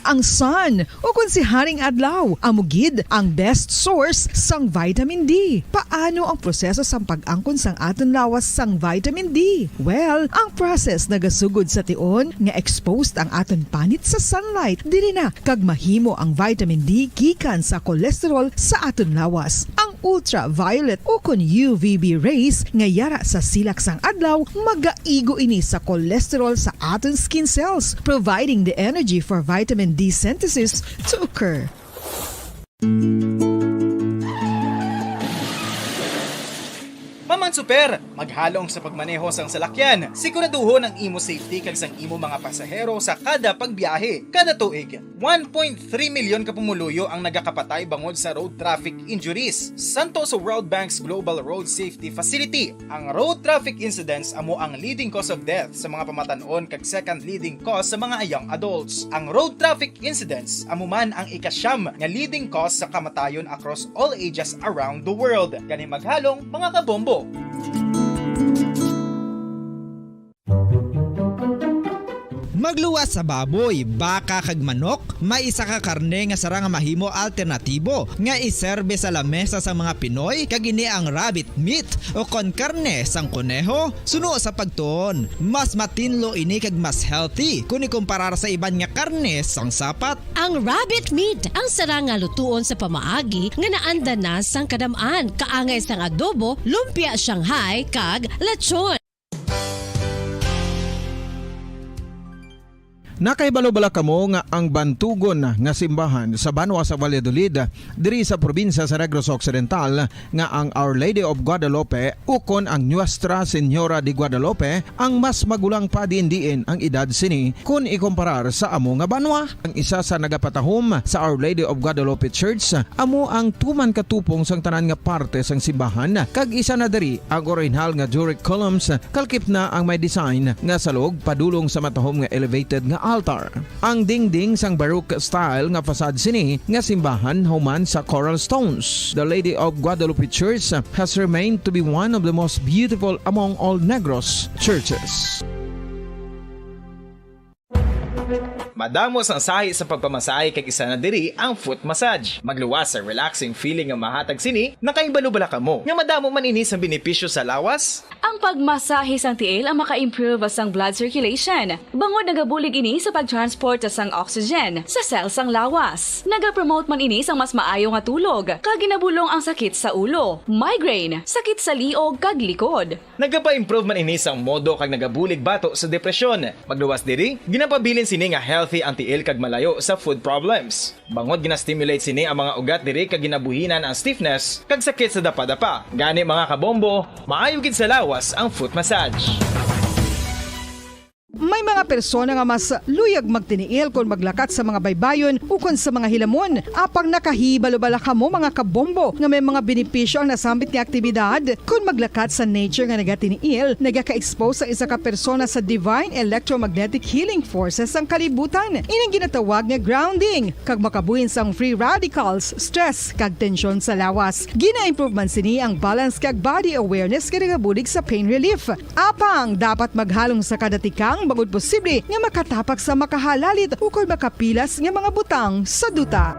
Ang sun, o kon si Haring Adlaw, amo gid ang best source sang vitamin D. Paano ang proseso sang pag-angkon sang aton lawas sang vitamin D? Well, ang process nagasugod sa tion nga exposed ang aton panit sa sunlight. Diri na kag mahimo ang vitamin D gikan sa cholesterol sa aton lawas. Ang ultraviolet o kon U V B rays nga yara sa silak sang adlaw magaigo ini sa cholesterol sa aton skin cells, providing the energy for vitamin D synthesis to occur. Maman Super, maghalong sa pagmaneho sang salakyan. Siguraduhon ang imo safety kag sang imo mga pasahero sa kada pagbiyahe. Kada tuig, one point three milyon ka pumuluyo ang nagakapatay bangod sa road traffic injuries. Santo sa World Bank's Global Road Safety Facility, ang road traffic incidents amo ang leading cause of death sa mga pamatan-on kag second leading cause sa mga young adults. Ang road traffic incidents amo man ang ikasyam nga leading cause sa kamatayon across all ages around the world. Gani maghalong, mga kabombo! Magluwas sa baboy, baka, kag manok, may isa ka karne nga sarang nga mahimo alternatibo nga iserbe sa lamesa sang mga Pinoy, kag ini ang rabbit meat o kon karne sang koneho. Suno sa pagtuon, mas matinlo ini kag mas healthy kon ikumparar sa iban nga karne sang sapat. Ang rabbit meat ang sarang nga lutuon sa pamaagi nga naanda na sang kadam-an, kaangay sang adobo, lumpia Shanghai, kag lechon. Nakahibalo bala kamo nga ang bantugon nga simbahan sa banwa sa Valladolid, diri sa probinsya sa Negros Occidental, nga ang Our Lady of Guadalupe ukon ang Nuestra Señora de Guadalupe ang mas magulang pa diin-diin ang edad sini kon ikumparar sa amo nga banwa? Ang isa sa nagapatahom sa Our Lady of Guadalupe Church amo ang tuman katupong sang tanan nga parte sang simbahan, kag isa na diri ang orihinal nga Doric columns, kalkip na ang may design nga salog padulong sa matahom nga elevated nga altar. Ang dingding sang Baroque style nga facade sini nga simbahan human sa coral stones. The Lady of Guadalupe Church has remained to be one of the most beautiful among all Negros churches. Madamo sang sahi sa pagpamasahe kag isa na diri ang foot massage. Magluwas sa relaxing feeling nga mahatag sini, nakahibalo bala kamo nga madamo man ini sang benepisyo sa lawas? Ang pagmasahe sang tiil ang maka-improve sang blood circulation, bangod nagabulig ini sa pag-transport sang oxygen sa cell sang lawas. Nagapromote man ini sang mas maayo nga tulog, kag ginabulong ang sakit sa ulo, migraine, sakit sa liog kag likod. Nagapa-improve man ini sang modo kag nagabulig bato sa depresyon. Magluwas diri, ginapabilin sini nga healthy ang tiil kag malayo sa foot problems. Bangod gina-stimulate sini ang mga ugat diri kag ginabuhinan ang stiffness kag sakit sa dapadapa. Gani, mga kabombo, maayo gid sa lawas ang foot massage. May mga persona nga mas luyag magtiniil kon maglakat sa mga baybayon ukon sa mga hilamon. Apang nakahibalo bala kamo, mga kabombo, nga may mga benepisyo ang nasambit nga aktibidad? Kon maglakat sa nature nga nagatiniil, nagaka-expose ang isa ka persona sa divine electromagnetic healing forces sang kalibutan. Ini ang ginatawag nga grounding, kag makabuhin sang free radicals, stress, kag tensyon sa lawas. Gina-improve man sini ang balance kag body awareness nga nagabulig sa pain relief. Apang dapat maghalong sa kada tikang bangod posible nga makatapak sa makahalalit ukon makapilas nga mga butang sa duta.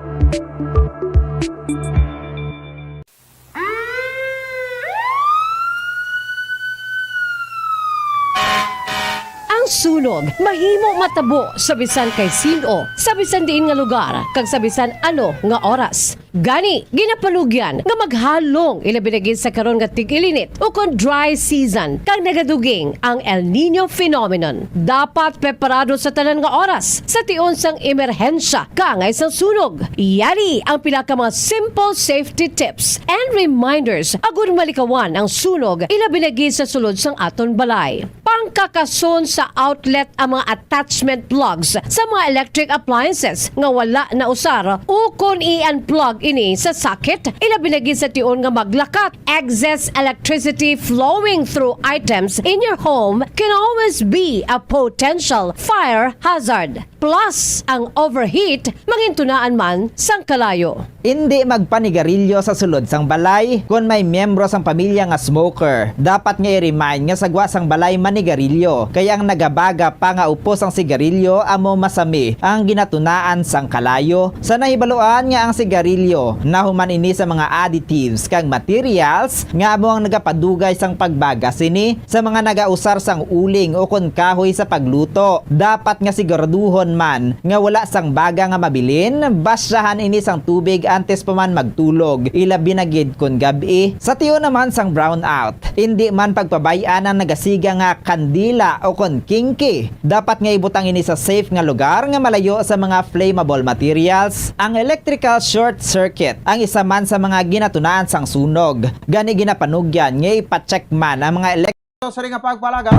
Ang sunog mahimo matabo sa bisan kay sin-o, sa bisan diin nga lugar, kag sa bisan ano nga oras. Gani, ginapanugyan nga maghalong, ilabi na gid sa karon nga tig-ilinit ukon dry season, kag nagaduging ang El Niño phenomenon. Dapat preparado sa tanan nga oras sa tion sang emerhensya kaangay sang sunog. Yari ang pila ka mga simple safety tips and reminders agud malikawan ang sunog, ilabi na gid sa sulod sang aton balay. Pangkakason sa outlet ang mga attachment plugs sa mga electric appliances nga wala nausar, ukon i-unplug ini sa socket, ilabi na gid sa tion nga maglakat. Excess electricity flowing through items in your home can always be a potential fire hazard. Plus, ang overheat mangintunaan man sang kalayo. Indi magpanigarilyo sa sulod sang balay. Kon may miyembro sang pamilya nga smoker, dapat nga i-remind nga sa gwa sang balay manigarilyo, kay ang nagabaga pa nga upos sang sigarilyo amo masami ang ginatunaan sang kalayo. Sa nahibaluan nga ang sigarilyo nahuman ini sa mga additives kag materials nga amo ang nagapadugay sang pagbaga sini. Sa mga nagausar sang uling ukon kahoy sa pagluto, dapat nga siguraduhon man nga wala sang baga nga mabilin, basyahan ini sang tubig antes pa man magtulog, ilabi na gid kon gab-i. Sa tion naman sang brownout, indi man pagpabay-an ang nagasiga nga kandila ukon kingki. Dapat nga ibutang ini sa safe nga lugar nga malayo sa mga flammable materials. Ang electrical short circuit ang isa man sa mga ginatunaan sang sunog. Gani, ginapanugyan nga ipa-check man ang mga elek- Sa ring nga pagpalagan,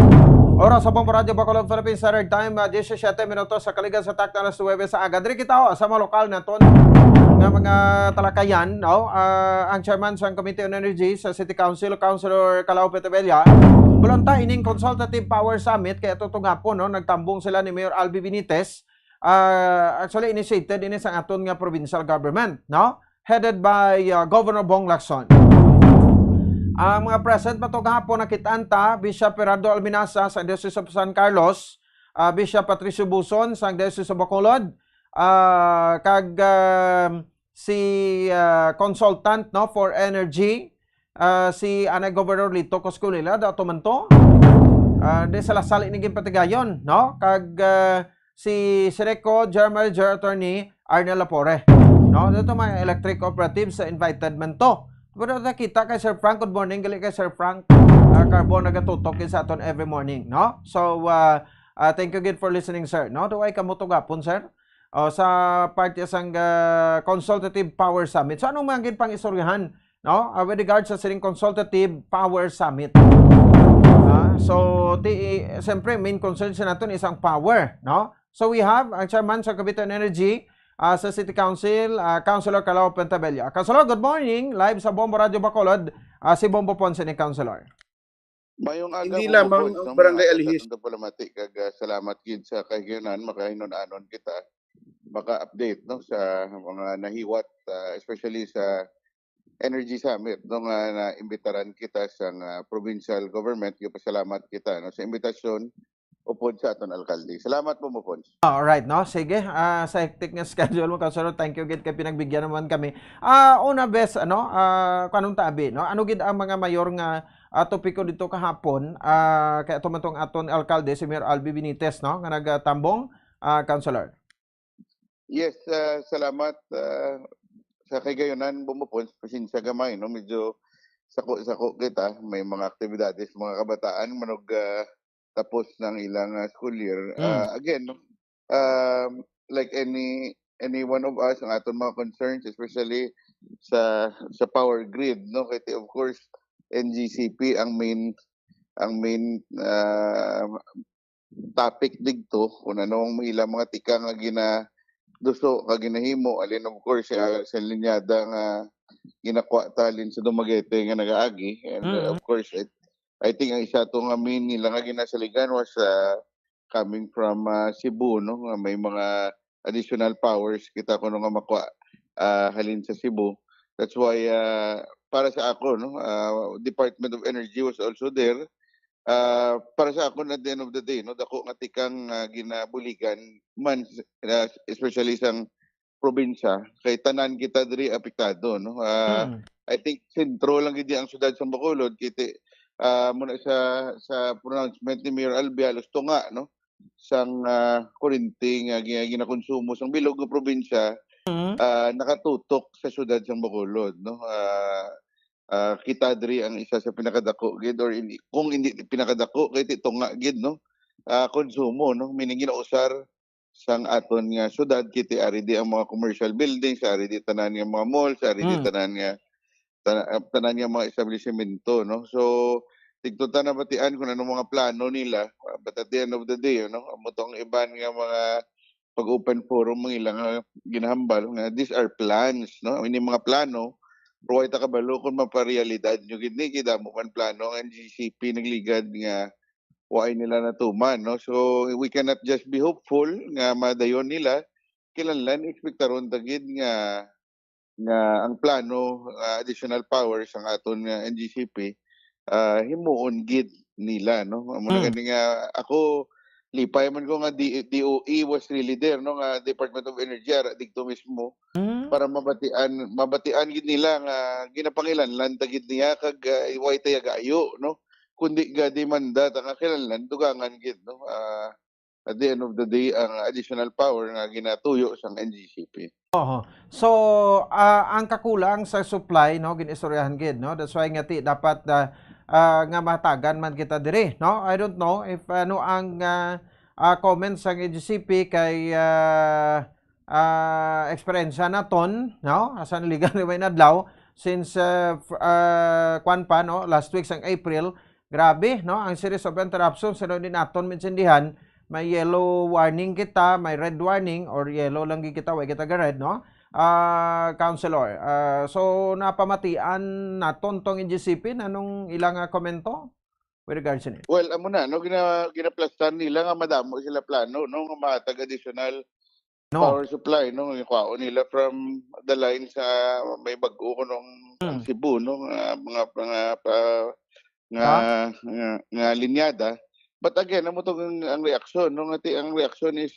oras sa Bombo Radyo Bacolod, Philippine Standard Time, ah, diyesisiyete minutos sa kaligan sa takna alas nuwebe sa aga. Diri kita, oh, sa mga lokal naton nga mga talakayan, no? Ah, ang chairman sang Committee on Energy sa City Council, Councilor Calao Petevella, bulonta ining Consultative Power Summit kay ato tong hapon, no? Nagtambong sila ni Mayor Albi Benitez. Ah, actually, initiated ini sa aton nga provincial government, no? Headed by, uh, Governor Bong Lacson. Ang mga present pa to gahapon, nakitaan ta, Bishop Gerardo Alminaza sa Diocese of San Carlos, uh, Bishop Patricio Buson sa Diocese of Bacolod, uh, kag, um, si, uh, consultant, no, for energy, uh, si anay Governor Lito Coscolila, dato man to. Uh, di sa Lasal ini ginpatigayon, no? Kag, uh, si Sireco General Manager Attorney Arnel Lapore. No, dito mga electric operatives sa invited man to. Pero nakita kay Sir Frank, good morning, gali kay Sir Frank, ah, Carbon nagatutok sa aton every morning, no? So, ah, ah, thank you again for listening, sir. No, do ay kamo to gapon, sir? O, sa parte sang, ah, Consultative Power Summit. So, anong mga gid pang istoryahan, no? Ah, with regards sa sining Consultative Power Summit. Ah, so, ti, siyempre, main concern sa naton is ang power, no? So we have ang chairman sa Cavite on Energy, ah, sa City Council, ah, Councilor Calao Pentabella. Councilor, good morning. Live sa Bombo Radyo Bacolod, ah, si Bombo Ponce ni Councilor. Mayong aga, Hindi Bombo lamang Ponce, ang no? Barangay Mayong aga sa Alhis. Atong palamati kag, ah, salamat gid sa kahigayonan, makahinun-anon kita, maka-update, no, sa mga nahiwat, ah, especially sa Energy Summit, no, nga naimbitaran kita sa, ah, provincial government. Gipasalamat kita, no, sa imbitasyon upod sa aton alkalde. Salamat po, Mopons. Alright, no? Sige, ah, sa hectic nga schedule mo, Councilor, thank you gid kay pinagbigyan naman kami. Ah, una, bes, ano, ah, kanong tabi, no? Ano gid ang mga mayor nga ah, topiko dito kahapon? Ah, kay ato man tong aton alkalde, si Mayor Albi Benitez, no, nga nagatambong, ah, Councilor. Yes, ah, salamat, ah, sa kagayonan, Bombo Pons, pasensya gamay, no? Medyo sako-sako kita. May mga aktibidades, mga kabataan, manog, ah, tapos ng ilang, ah, school year. Mm. Ah, again, no? Um, like any any one of us, ang aton mga concerns, especially sa sa power grid, no? Kay of course, N G C P ang main ang main, ah, topic didto, kung ano ang ilang mga tikang nga ginaduso nga ginahimo, alin, of course, ah, sa linyada nga ginakuha ta halin sa Dumaguete nga nagaagi. And, uh, Mm. of course, I, I think ang isa to nga main nila nga ginasaligan was, ah, coming from, ah, Cebu, no, nga may mga additional powers kita kuno nga makuha, ah, halin sa Cebu. That's why, ah, para sa ako, no, ah, Department of Energy was also there. Ah, para sa akon, at the end of the day, no, dako nga tikang, ah, ginabuligan man, ah, especially sang probinsya, kay tanan kita diri apektado, no. Ah, Mm. I think sentro lang gid ang siyudad sang Bacolod, kay ti-, ah, muna sa sa pronouncement ni Mayor Albi, halos tunga, no, sang, ah, kuryente nga gi-, ginakonsumo sang bilog nga probinsya, Mm. ah, nakatutok sa siyudad sang Bacolod, no. Ah, ah, kita diri ang isa sa pinakadako gid, or hindi, kung hindi pinakadako, kay ti tunga gid, no, ah, konsumo, no, meaning ginausar sang aton nga syudad, kay ti ari di ang mga commercial buildings, ari di tanan nga mga malls, ari di Mm. tanan nga tana-, tanan nga mga establisimento, no. So, didto ta nabatian kung anong mga plano nila, ah, but at the end of the day, no, amo to ang iban nga mga pag-open forum ang ilang, ah, ginahambal nga these are plans, no. Ini mga plano, pero way ta kabalo kung maparealidad nyo gid ni, kay damo man plano ang N G C P nagligad nga way nila natuman, no. So, we cannot just be hopeful nga madayon nila. Kinahanglan ekspektaron ta gid nga nga ang plano, ah, additional powers ang aton nga N G C P, ah, himuon gid nila, no? Amo na Mm. gani nga ako, lipay man ko nga D-, D O E was really there, no, nga Department of Energy, ara didto mismo, Mm. para mabatian, mabatian gid nila nga ginapangilanlan ta gid niya, kag, ah, way ta yagayo, no? Kundi ga demanda ta nga kinahanglan dugangan gid, no? Ah, at the end of the day, ang additional power nga ginatuyo sang N G C P. Oho. So, ah, ang kakulang sa supply, no, gin-istoryahan gid, no? That's why nga ti dapat, ah, ah, nga mahatagan man kita diri, no? I don't know if ano ang, ah, ah, comments sang N G C P kay, ah, ah, eksperyensya naton, no? Asa naligan ni may adlaw since, ah, f-, ah, kwan pa, no? Last week sang April, grabe, no? Ang series of interruptions, ano din naton minsindihan, may yellow warning kita, may red warning, or yellow lang gid kita, way kita ga-red, no? Ah, Councilor, ah, so napamatian naton tong N G C P, nanong ilang, ah, komento with regards to it? Well, amo na, no, gina-, ginaplastan nila nga madamo sila plano, no, nga mahatag additional No. power supply, no, nga kwaon nila from the line sa may bag-o kunong ang Mm. Cebu, no, nga mga, mga pa, nga, Ha? nga, nga linyada. But again, amo to ang, ang reaksyon, no, nga ti-, ang reaksyon is,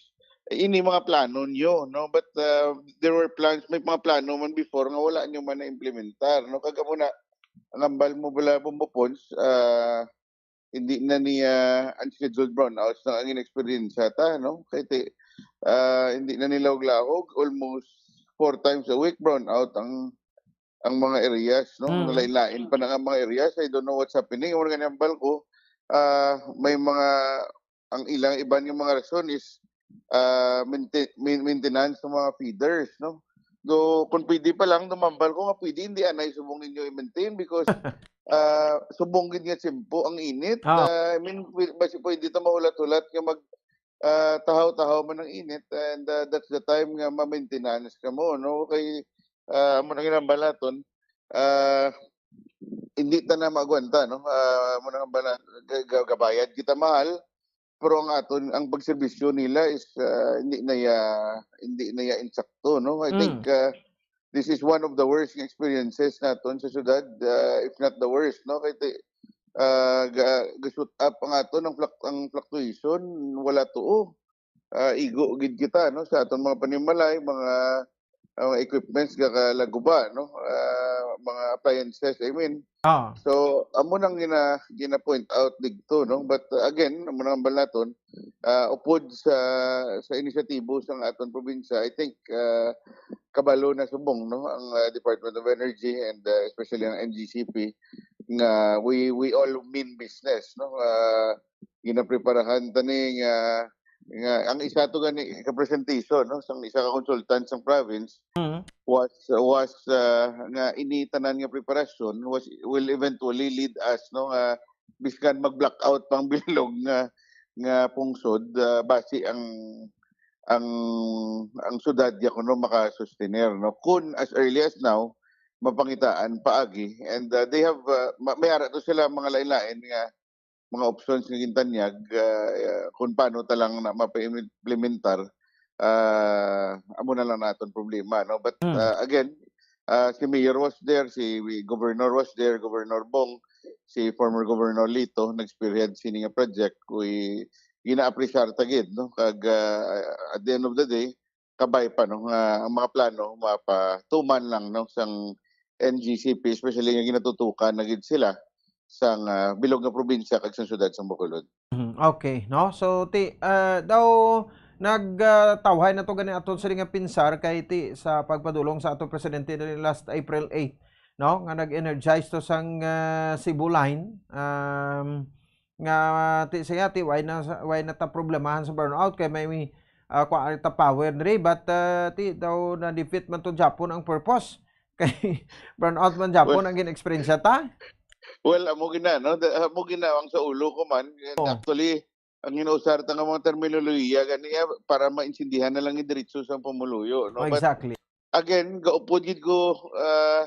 "Ini mga plano nyo," no, but, uh, there were plans, may mga plano man before nga wala nyo man na-implementar, no, kag amo na, ang hambal mo bala, Bombo Pons, ah, hindi na niya unscheduled brownouts na ang in-experience ta, no? Kay ti-, ah, hindi na nilahog-lahog, almost four times a week brownout ang, ang mga areas, no? Mm. Nalain-lain pa na nga mga areas. I don't know what's happening. Amo nga nambal ko, ah, may mga, ang ilang iban nga mga rason is, ah, mainte-, main-, maintenance sa mga feeders, no? Do, kung pwede pa lang, dumambal ko nga pwede, hindi anay subong ninyo i-maintain because, ah, subong gid nga tiyempo ang init. Ah. Ah, I mean, pwede, basi pwede ta mahulat-hulat nga mag, ah, tahaw-tahaw man ang init, and, ah, that's the time nga ma-maintenance ka mo, no? Kay, ah, amo na ginambal naton, ah, hindi ta na maagwanta, no? Ah, amo na nga bala, ga-, ga-, gabayad kita mahal, pero ang aton, ang pagserbisyo nila is, ah, hindi na ya, hindi na ya insakto, no? I Mm. think, ah, this is one of the worst experiences naton sa syudad, ah, if not the worst, no? Kay ti-, ah, ga-, ga-shoot up ang aton, ang fluc-, ang fluctuation, wala tuo. Ah, igo gid kita, no, sa aton mga panimalay, mga, ah, mga equipments nga kalaguba, no, ah, mga appliances, I mean. Ah. So, amo nang gina-, gina-point out dito, no? But, uh, again, amo nang hambal naton, ah, upod sa, sa inisyatibo sang aton probinsya, I think, ah, kabalo na subong, no, ang, ah, Department of Energy and, ah, especially ang N G C P nga we, we all mean business, no? Ah, ginapreparahan ta ni nga, nga ang isa to gani ka presentation, no, sang isa ka consultant sang province Mm. was, was, ah, nga ini tanan nga preparasyon was, will eventually lead us, no, nga biskan mag-blackout pang bilog nga, nga pungsod, ah, basi ang, ang, ang syudad ya kuno makasustener, no? Kun as early as now, mapangitaan paagi. And, ah, they have, ah, ma-, may ara to sila mga lain-lain nga mga options nga gintanyag, ah, kun paano ta lang na mapa-implementar, ah, amo na lang naton problema, no? But, Mm. ah, again, ah, si Mayor was there, si Governor was there, Governor Bong, si former Governor Lito, nag-spearhead sini nga project, kay gina-appreciate ta gid, no? Kag, ah, at the end of the day, kabay pa, no, nga ang mga plano mapatuman lang, no, sang N G C P, especially nga ginatutukan na gid sila sang, ah, bilog nga probinsya kag sang syudad sang Bacolod. Mhm, okay, no? So, ti, ah, daw nag, ah, tawhay na to gani aton sini nga pensar kay ti sa pagpadulong sa aton presidente diri last April eight, no, nga nag-energize to sang, ah, Cebu Line, um, nga ti siya ti why na, why na ta problemahan sa brownout kay may, ah, kwa ta power diri, but, ah, ti daw na-defeat man to Japon ang purpose. Kay brownout man Japon Well, ang gin-eksperyensya ta. Well, amo gina, no? Da-, amo gina ang sa ulo ko man. And Oh. actually, ang ginausar ta nga mga terminolohiya gani, ah, para maintindihan na lang ni diretso sang pumuluyo, no? Oh, But exactly. again, gaupod gid ko, ah,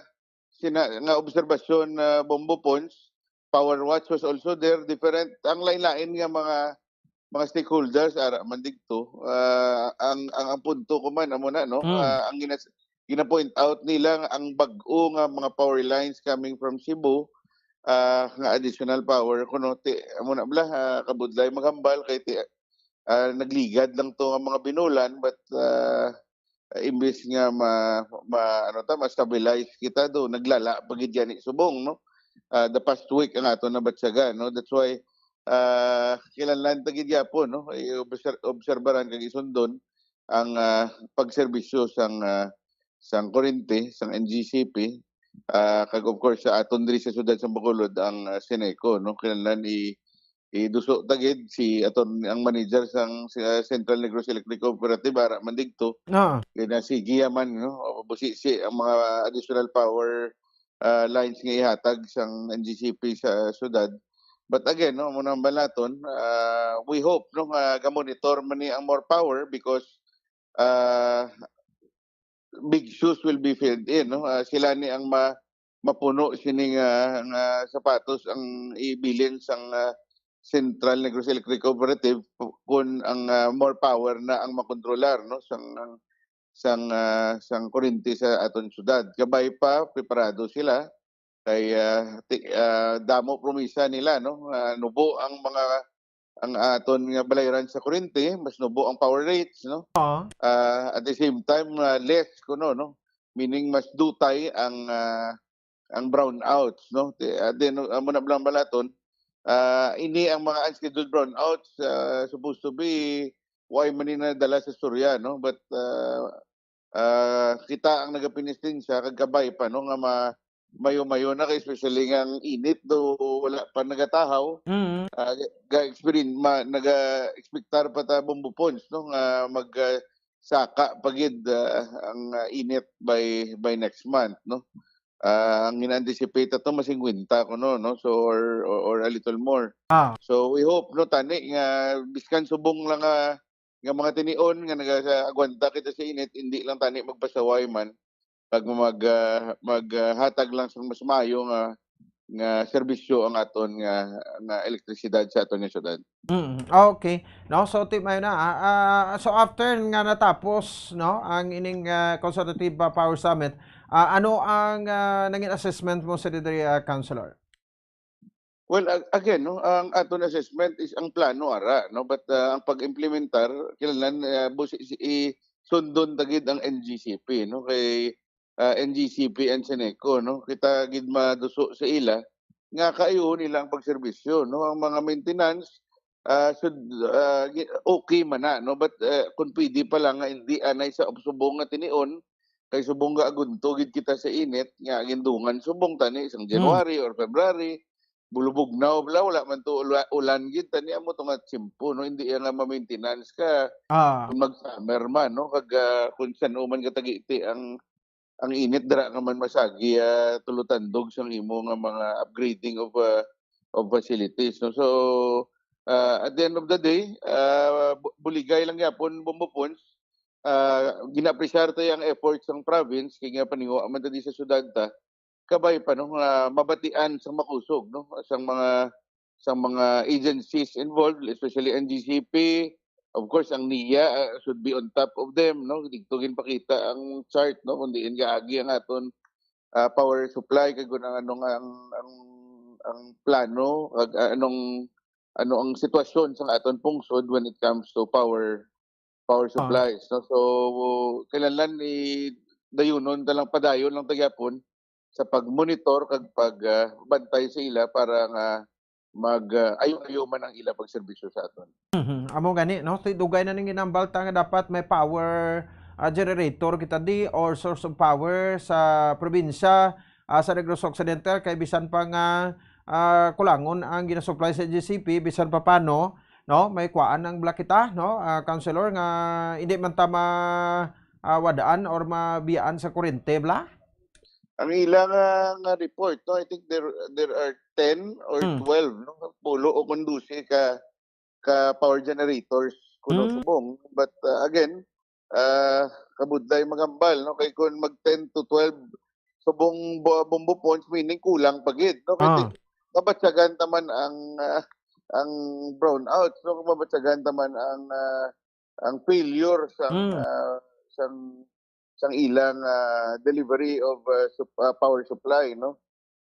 sina-, nga obserbasyon, ah, Bombo Pons, Power Watch was also there, different, ang lain-lain nga mga, mga stakeholders, ara man digto. Ah, ang, ang, ang punto ko man, amo na, no? Mm. Ah, ang ginas-, gina-point out nila nga ang bag-o nga mga power lines coming from Cebu, ah, nga additional power, kuno ti, amo na bala, ah, kabudlay maghambal kay ti, ah, nagligad lang to nga mga binulan, but, ah, imbis nga ma-, ma-, ano ta, ma-stabilize kita do, naglala pa gid yani subong, no? Ah, the past week ang ato nabatyagan, no? That's why, ah, kinahanglan ta gid gyapon, no? I-obser-, obserbaran kag isundon ang, ah, pagserbisyo sang, ah, sang kurente, sang N G C P, ah, kag of course sa aton diri sa siyudad sa Bacolod ang, ah, Ceneco, no? Kinahanglan i-, iduso ta gid si aton ang manager sang, sa Central Negros Electric Cooperative, ara man digto. Ah. Kaya na sige man, no? Busisi ang mga additional power, ah, lines nga ihatag sang N G C P sa syudad. But again, no, amo nang balaton, ah, we hope, no, nga ga-monitor man ni ang more power because, ah, big shoes will be filled in, no? Ah, sila ni ang ma-, mapuno sini nga, nga sapatos ang ibilin sang, ah, Central Negros Electric Cooperative pu-, kun ang, ah, more power na ang makontrolar, no? Sang, sang, ah, sang kurente sa aton syudad. Kabay pa, preparado sila. Kay, ah, ti-, ah, damo promisa nila, no? Ah, nubo ang mga, ang aton nga balayran sa kurente, mas nubo ang power rates, no? Oo. Ah, at the same time, ah, less kuno, no? Meaning mas dutay ang, ah, ang brownouts, no? Ti-, ah, then, amo na lang balaton, ah, ini ang mga unscheduled brownouts, ah, supposed to be, why man ni nadala sa istorya, no? But, ah, ah, kita ang nagapinistinsa kag kabay pa, no, nga ma-, mayo-mayo na kay especially nga ang init do wala pa nagatahaw. Mm. Ah, ga-, ga-experience, ma-, naga-expectar pa ta Bombo Pons, no, nga mag, ah, saka pa gid, ah, ang, ah, init by, by next month, no. Ah, ang gina-anticipate ato mas fifty kuno, no, so or, or, or a little more. Ah. So we hope, no, tani nga biskan subong lang nga nga mga tinion nga nagaagwanta kita sa init, hindi lang tani magpasaway man, pag mag, ah, mag, ah, hatag lang sa mas maayo nga, nga serbisyo ang aton nga, nga elektrisidad sa aton nga syudad. Mm, okay. No, so, ti-, may na, ah, ah, so after nga natapos, no, ang ining, ah, Consultative, ah, Power Summit, ah, ano ang, ah, nangin assessment mo sa diri, ah, Councilor? Well, ag-, again, no, ang aton assessment is ang plano ara, no, but, ah, ang pag-implementar, kinahanglan, ah, busi-, si-, i-, sundon ta gid ang N G C P, no, kay, ah, N G C P and Seneco, no, kita gid maduso sa ila nga kaayohon nila ang pagserbisyo, no, ang mga maintenance, ah, should, ah, gi-, okay man na, no, but, ah, kung pwede pa lang nga hindi anay sa subong nga tinion, kay subong nga agunto gid kita sa init nga gindungan subong tani sang Hmm. January or February, bulubugnaw bala, wala man to ula-, ulan gid, tani amo to nga tiyempo, no? Hindi iya nga ma-maintenance ka Ah. kung mag-summer man, no? Kag, ah, kung san-o man katagiti ang, ang init, dira ka man masagi, ah, tulotandog sang imo nga mga upgrading of, ah, of facilities, no? So, ah, at the end of the day, ah, bu-, buligay lang gyapon, Bombo Pons, ah, gina-appreciate ta ang efforts sang province, kay nga paninguha man ta di sa syudad ta, kabay pa, no, nga mabatian sang makusog, no, sang mga, sang mga agencies involved, especially N G C P, of course, ang NIA, ah, should be on top of them, no, didto ginpakita ang chart, no, kung diin gaagi ang aton, ah, power supply, kag kung ang, anong, ang, ang, ang plano, kag, ah, anong, ano ang sitwasyon sa aton pungsod when it comes to power, power Ah. supplies, no? So, kinahanglan i-, dayunon ta lang, padayon lang ta gyapon sa pag-monitor kag pag, ah, bantay sa ila para nga mag, ah, ayo-ayo man ang ila pagserbisyo sa aton. Mhm. Amo gani, no? Ti-, dugay na ning ginambal ta nga dapat may power, ah, generator kita di or source of power sa probinsya, ah, sa Negros Occidental, kay bisan pa nga, ah, kulangon ang ginasupply sa N G C P, bisan pa paano, no? May kuan ang bala kita, no? Ah, Councilor, nga hindi man ta ma-, ah, wadaan or mabiyaan sa kurente, bala? Ang ila nga, nga report, no? I think there, there are ten or Hmm. twelve, no? Pulo o kung dose ka, ka power generators kuno Hmm. subong. But, uh, again, uh, kabudlay maghambal, no? Kay kung mag ten to twelve subong bo-, Bombo Pons, meaning kulang pa gid, no? Kay Ah. di-, mabatyagan ta man ang, uh, ang brownout, no? Mabatyagan ta man ang, uh, ang failure sa, Hmm. uh, sang, sang ilang, uh, delivery of, uh, sup-, uh, power supply, no?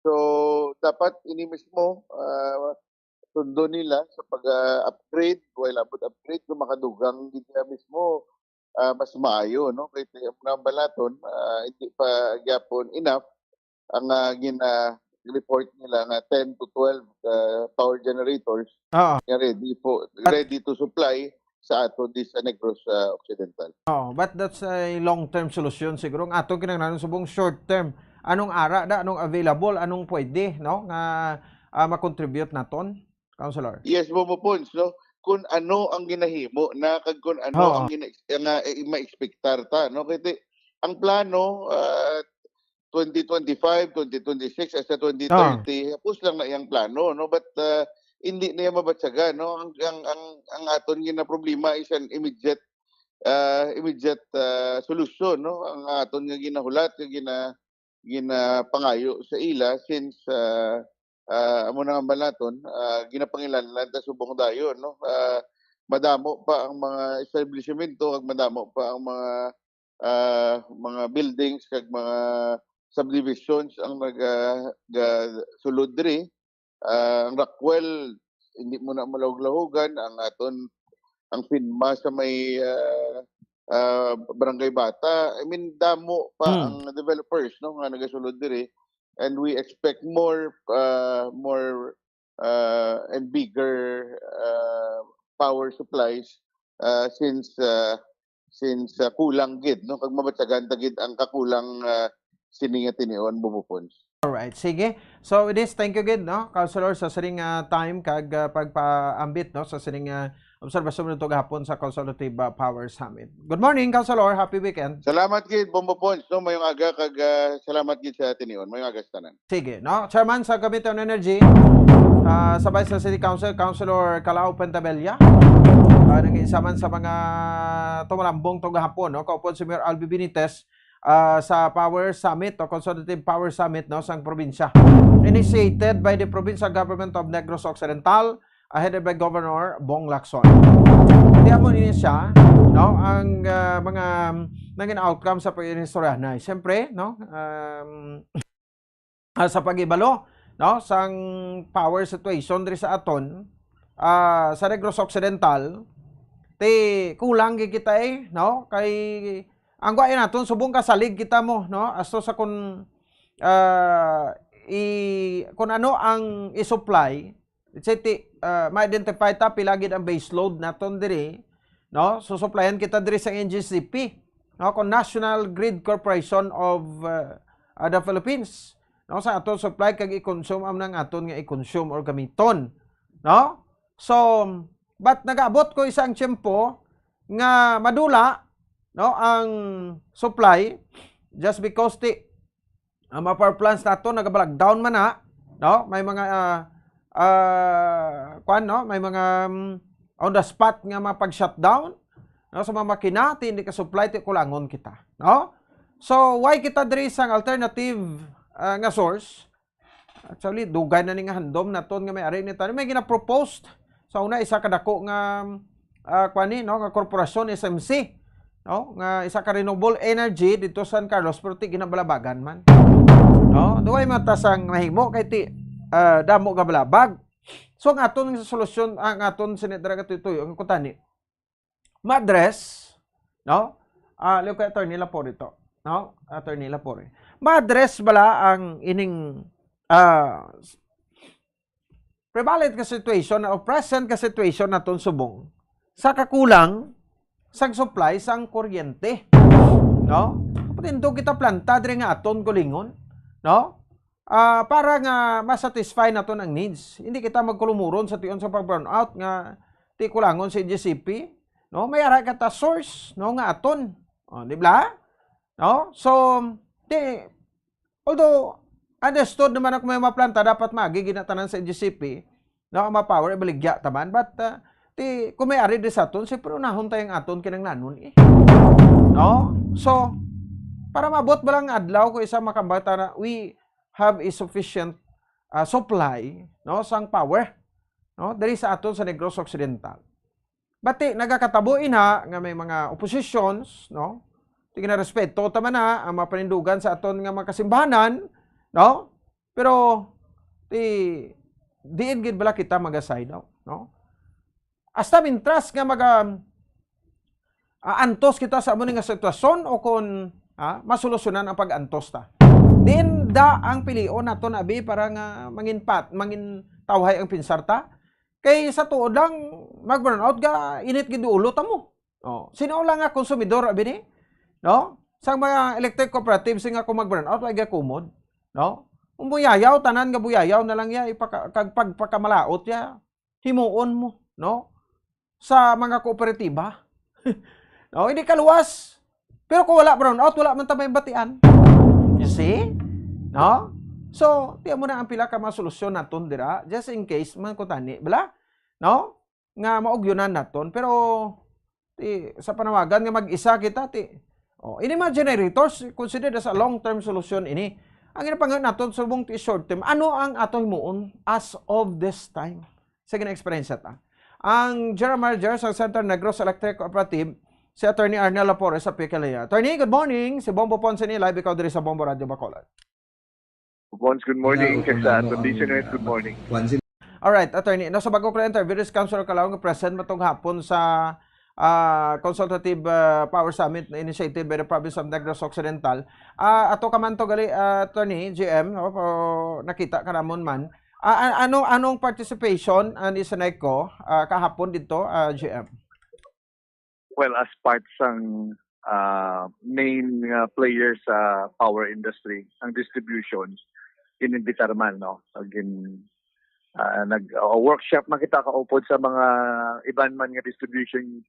So, dapat ini mismo, ah, sundon nila sa pag, ah, upgrade, while about upgrade, kung makadugang gid niya mismo, ah, mas maayo, no? Kay ti-, ang mga balaton, ah, hindi pa gyapon enough ang, ah, gina-report nila nga ten to twelve, ah, power generators Oo. nga ready po, At ready to supply sa ato di sa Negros, ah, Occidental. Oh, but that's a long-term solution siguro. Ang aton kinahanglan subong short-term. Anong ara da, anong available, anong pwede, no, nga, ah, makontribute naton, Councilor? Yes, Bombo Pons, no? Kung ano ang ginahimo na, kag kung ano Oo. ang gina-, nga, eh, ma-expectar ta, no? Kay ti-, ang plano, ah, twenty twenty-five, twenty twenty-six, hasta twenty thirty, Ah. hapos lang na iyang plano, no? But, ah, hindi niya mabatyagan, no? Ang, ang, ang, ang aton ginaproblema is an immediate, ah, immediate, ah, solusyon, no? Ang aton nga ginahulat, nga gina-, ginapangayo sa ila since, ah, ah, amo na nga balaton, ah, ginapanginahanglan ta subong dayon, no? Ah, madamo pa ang mga establisimento, kag madamo pa ang mga, ah, mga buildings, kag mga subdivisions ang naga-, ga-, sulod diri. Ah, ang Rockwell, hindi mo na malahog-lahogan, ang aton, ang FINMA sa may, ah, ah, Barangay Bata. I mean, damo pa Hmm. ang developers, no, nga nagasulod diri. And we expect more, ah, more, ah, and bigger, ah, power supplies, ah, since, ah, since, ah, kulang gid, no? Kag mabatyagan ta gid ang kakulang, ah, sini nga tinion, Bombo Pons. Alright, sige. So, with this, thank you gid, no, Councilor, sa sining, ah, time kag, ah, pagpaambit, no, sa sining, ah, obserbasyon nato gahapon sa Consultative, ah, Power Summit. Good morning, Councilor. Happy weekend. Salamat gid, Bombo Pons, no? Mayong aga kag, ah, salamat gid sa tinion. Mayong aga sa tanan. Sige, no? Chairman sa Committee on Energy, ah, sa Vice sa City Council, Councilor Calao Pentabella. Ah, nag-isa man sa mga tumalambong to gahapon, no? Kaupod si Mayor Albi Benitez, ah, sa Power Summit o Consultative Power Summit, no, sang probinsya. Initiated by the Provincial Government of Negros Occidental, ah, headed by Governor Bong Lacson. Hindi mo ini siya, no, ang, ah, mga naging outcome sa pag-inistorya na. Siyempre, no, um, ah, sa pag-ibalo, no, sang power situation diri sa aton, ah, sa Negros Occidental, ti kulang gid kita, eh, no? Kay ang wa naton, subong kasalig kita mo, no? Asto sa kun, ah, i-, kun ano ang i-supply, let's say, ti-, ah, ma-identify ta pila gid ang base load naton diri, no? So, supplyan kita diri sa N G C P, no? Kon National Grid Corporation of, ah, ah, the Philippines, no? Sa aton supply kag i-consume, amo nang aton nga i-consume or gamiton, no? So, but nagaabot ko isang tiyempo nga madula, no, ang supply just because ti ang mga power plants nato nagabalagdown man na, no? May mga, ah, ah, kwan, no? May mga, mm, on the spot nga mga pag-shutdown, no? Sa mga makina, ti hindi ka-supply, ti kulangon kita, no? So, why kita diri sang alternative, ah, nga source? Actually, dugay na ni nga handom naton nga may ari ni tanan. May gina-proposed sa una, isa ka dako nga, ah, kwan ni, no, nga korporasyon, S M C, no, nga isa ka renewable energy dito sa San Carlos, pero ti ginabalabagan man. No? Duway man ta sang mahimo kay ti, ah, damo nga balabag. So, ang aton nga solusyon, ang aton sinit dira katutuyo, ang kutani, ma-address, no? Ah, liw kay Attorney Lapore to, no? Attorney Lapore. Ma-address bala ang ining, ah, s-, prevalent nga situation o present nga situation naton subong sa kakulang sang supply sang kuryente, no? Kapag tindog kita planta diri nga aton kulingon, no? Ah, para nga ma-satisfy naton ang needs. Hindi kita magkulumuron sa tion sa pag-brownout nga ti kulangon sa N G C P, no? May ara kita source, no, nga aton. Oh, di ba? No? So, ti, although understood naman ako may mga planta dapat maagi ginatanan sa N G C P, no, ang mga power ibaligya taman, but, ah, ti, kung may ari di sa aton, siyempre unahon tayo ang aton kinanglanon, eh. No? So, para maabot ba lang adlaw ko isa makabata na we have a sufficient, ah, supply, no, sang power, no, diri sa aton sa Negros Occidental. Bati, nagakatabo ina nga may mga oppositions, no? Ti ginarespeto ta man na ang mga panindugan sa aton nga mga kasimbahanan, no? Pero, ti, diin gid bala kita maga-side out, no? Hasta mintras nga maga-, ah, antos kita sa amo ni nga sitwasyon o kon, ah, masolusyonan ang pag-antos ta. Diin da ang pilion naton abi para nga mangin pat-, mangin tawhay ang pinsar ta? Kay sa tuod lang, mag-brownout ga init gid ulo ta mo. Oh, sino lang nga konsumidor abi ni? No? Sang mga electric cooperatives nga kung mag-brownout, ay gakumod, no? Kung buyayaw, tanan nga buyayaw na lang ya, ipaka-, kag pagpakamalaot ya, himuon mo, no? Sa mga kooperatiba. No, hindi kaluwas. Pero kung wala brownout, wala man ta may batian. You see? No? So, tiyan mo na ang pila ka mga solusyon naton dira, just in case man kung tani, bala? No? Nga maugyonan naton. Pero, ti, sa panawagan nga mag-isa kita, ti, oh, ini mga generators, considered as a long-term solution ini. Ang ginapangan naton, subong ti short term, ano ang ato himuon as of this time? Sa gina-experience ta. Ang General Manager sa Central Negros Electric Cooperative, si Attorney Arnel Lapore sa Pikalaya. Attorney, good morning. Si Bombo Ponce ni live ikaw diri sa Bombo Radio Bacolod. Bons, good morning. Hello, kag sa Kuya, aton ano, listeners, ah, good morning. Kuan sila. Alright, Attorney. No, sa bago ko lang interview, si Councilor Calao nga present matong hapon sa, ah, Consultative, ah, Power Summit na initiated by the Province of Negros Occidental. Ah, ato ka man to gali, ah, Attorney, G M, no, o, nakita ka namon man. Ah, an-, anong, anong participation, ah, ni Seneco, ah, kahapon dito, ah, G M? Well, as part sang, ah, main nga player sa power industry, ang distribution, inimbitar man, no? Nagin-, ah, nag-, ah, workshop man kita kaupod sa mga iban man nga distribution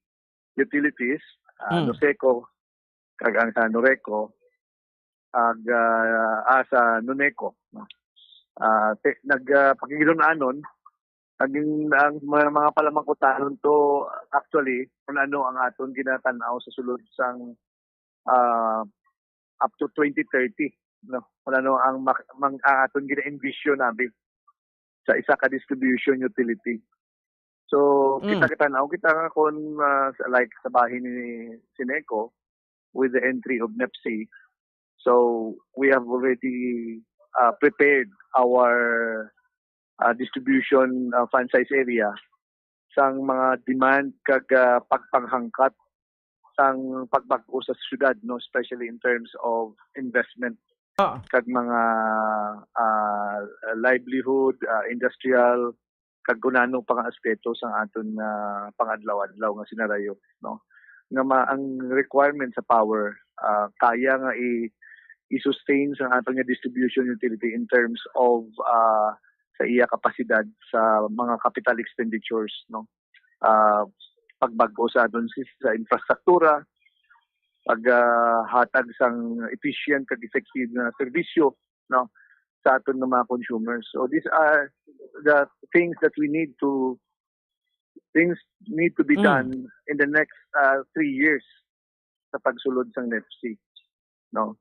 utilities, ah, Hmm. NOSECO, kag ang sa NORECO, ag, ah, ah, sa NONECO, no? Ah, te-, nag, ah, pakighilunanon, naging, ang mga, mga palamangkutanon to, actually, kung ano ang aton ginatan-aw sa sulod sang, ah, up to twenty thirty, no? Kung ano ang mak-, mang-, ang aton gina-envision nabi sa isa ka distribution utility. So, Mm. kita, kita na, kita nga kung, ah, sa, like, sa bahin ni Seneco, with the entry of NEPC, so we have already, uh, prepared our uh, distribution uh, franchise area sang mga demand kag uh, pagpanghangkat sang pagbag-o sa syudad, no, especially in terms of investment Ah. kag mga uh, livelihood, uh, industrial, kag kunano pa nga aspeto sang aton nga pangadlaw-adlaw nga senaryo, no? Nga ma-, ang requirement sa power, ah, kaya nga i-, i-sustain sa aton nga distribution utility in terms of, ah, sa iya kapasidad sa mga capital expenditures, no? Ah, pagbag-o sa aton si-, sa infrastruktura, pag, ah, hatag sang efficient kag effective nga serbisyo, no, sa aton nga mga consumers. So these are the things that we need to, things need to be Mm. done in the next, ah, three years sa pagsulod sang NEPC, no.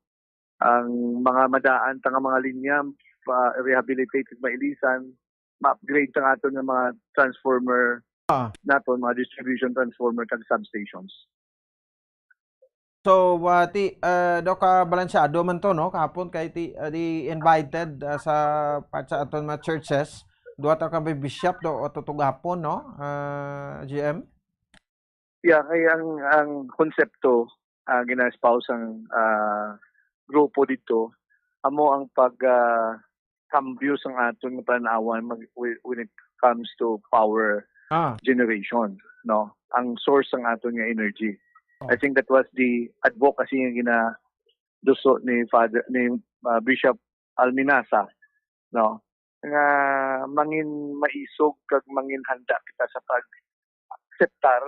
Ang mga madaan ta nga mga linya, pa-rehabilitate ug mailisan, ma-upgrade sa aton nga mga transformer Ah. naton, mga distribution transformer kag substations. So, ah, ti, ah, daw ka balansyado man to, no? Kahapon kay ti, ah, di invited, ah, sa part sa aton mga churches, duha ta ka may bishop do o tutugapon, no? Ah, G M? Yeah, kay ang, ang konsepto, ah, gina-espouse sang, ah, grupo dito, amo ang pag, ah, kambyo sang aton nga tan-awan mag-, when, when it comes to power Ah. generation, no? Ang source sang aton nga energy. Oh. I think that was the advocacy nga ginaduso ni Father, ni, ah, Bishop Alminasa, no? Nga mangin maisog kag mangin handa kita sa pag-akseptar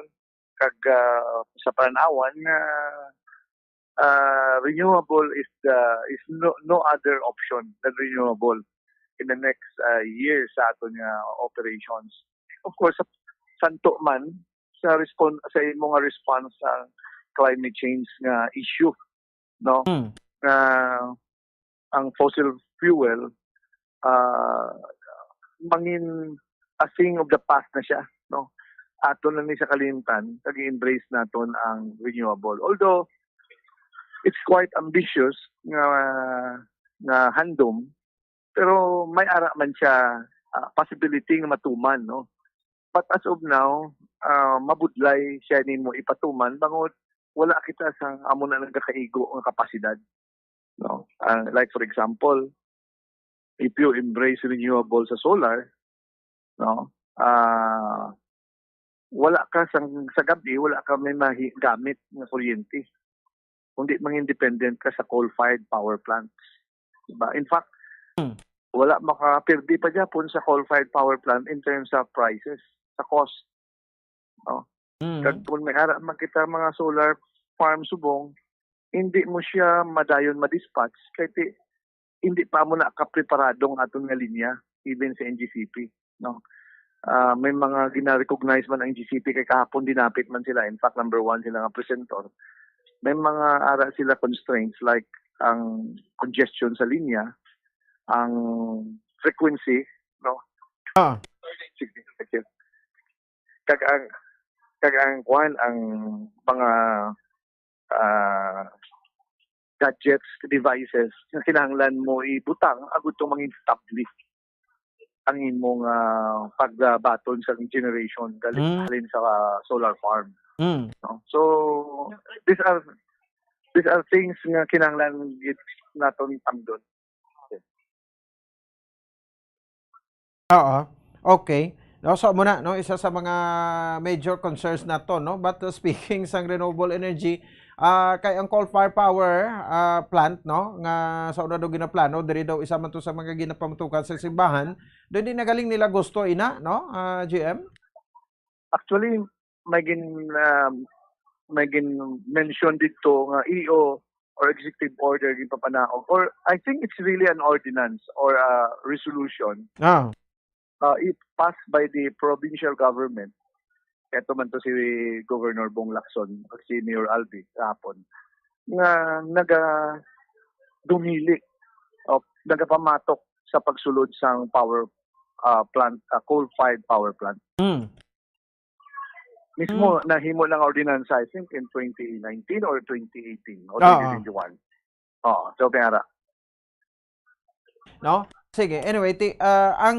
kag, ah, sa tan-awan nga, ah, renewable is the, is no, no other option than renewable in the next, ah, year sa aton nga operations. Of course, sa, santo man sa respon-, sa imo nga response sa climate change nga issue, no? Hmm. Nga ang fossil fuel, ah, mangin a thing of the past na siya, no? Aton na ni sa kalimtan, kag i-embrace naton ang renewable. Although, it's quite ambitious nga, nga handom, pero may ara man siya, ah, possibility nga matuman, no? But as of now, ah, mabudlay siya nimo ipatuman bangod wala kita sa amo na nagakaigo nga kapasidad, no? Ah, like, for example, if you embrace renewable sa solar, no? Ah, wala ka sang, sa gabi, wala ka may mahi-, gamit nga kuryente. Kundi mangin dependent ka sa coal-fired power plants. Diba? In fact, Hmm. wala makapirdi pa gyapon sa coal-fired power plant in terms of prices, sa cost. No? Mm. Kag kung may ara man kita mga solar farm subong, hindi mo siya madayon ma-dispatch kay ti-, hindi pa mo na kapreparado ang aton nga linya, even sa N G C P, no? Ah, may mga gina-recognize man ang N G C P kay kahapon dinapit man sila. In fact, number one sila nga presenter. May mga ara sila constraints like ang congestion sa linya, ang frequency, no? Ah. Sige, thank you. Kag ang, kag ang kuan, ang mga, ah, gadgets, devices nga kinahanglan mo ibutang agud to mangin stable ang imong, ah, pagbaton sa generation gali-, Mm. halin sa, ah, solar farm. Mm. No? So, these are, these are things nga kinahanglan gid naton tamdon. Oo. Okay. No, so, amo na, no, isa sa mga major concerns nato, no? But, uh, speaking sang renewable energy, ah, kay ang coal fire power, ah, plant, no, nga sa una daw ginaplano, diri daw isa man to sa mga ginapamatukan sa simbahan, daw hindi na galing nila gusto ina, no, ah, G M? Actually, may gin-, um, may gin-mention dito nga E O or executive order ginpapanaog, or I think it's really an ordinance or a resolution, Ah. uh, it passed by the provincial government. Ito man to si Governor Bong Lacson, si Mayor Albi kahapon, nga naga dumili o nagapamatok sa pagsulod sang power, uh, plant, uh, coal-fired power plant. Mm. Mismo, Hmm. nahimo lang ordinansa, I think, in twenty nineteen or twenty eighteen or Oo. twenty twenty-one. Oo, so, kaya ra. No? Sige, anyway, ti, ah, ang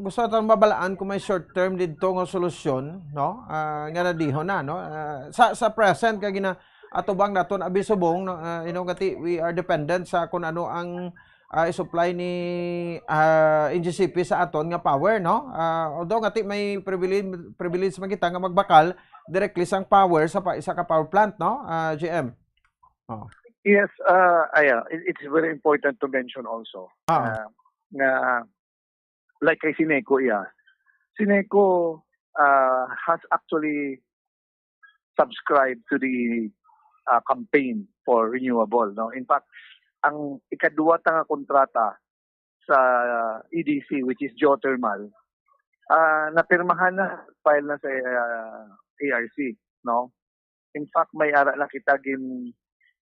gusto naton mabalaan kung may short term didto nga solusyon, no? Ah, nga nadihon na, no? Ah, sa, sa present, kay gina-, atubang naton abi subong, no? Ah, you know, nga ti, we are dependent sa kung ano ang, ah, i-supply ni, ah, N G C P sa aton nga power, no? Ah, although nga ti may privilege, privilege man kita nga magbakal directly sang power sa pa, isa ka power plant, no? Ah, G M. Oh. Yes, uh, ay, uh, it- it's very important to mention also Ah. uh, nga like kay Sineco, iya. Sineco uh, has actually subscribed to the uh, campaign for renewable, no? In fact, ang ikadua ta nga kontrata sa E D C, which is geothermal, uh, napirmahan na, file na sa uh, A R C, no? In fact, may ara na kita gin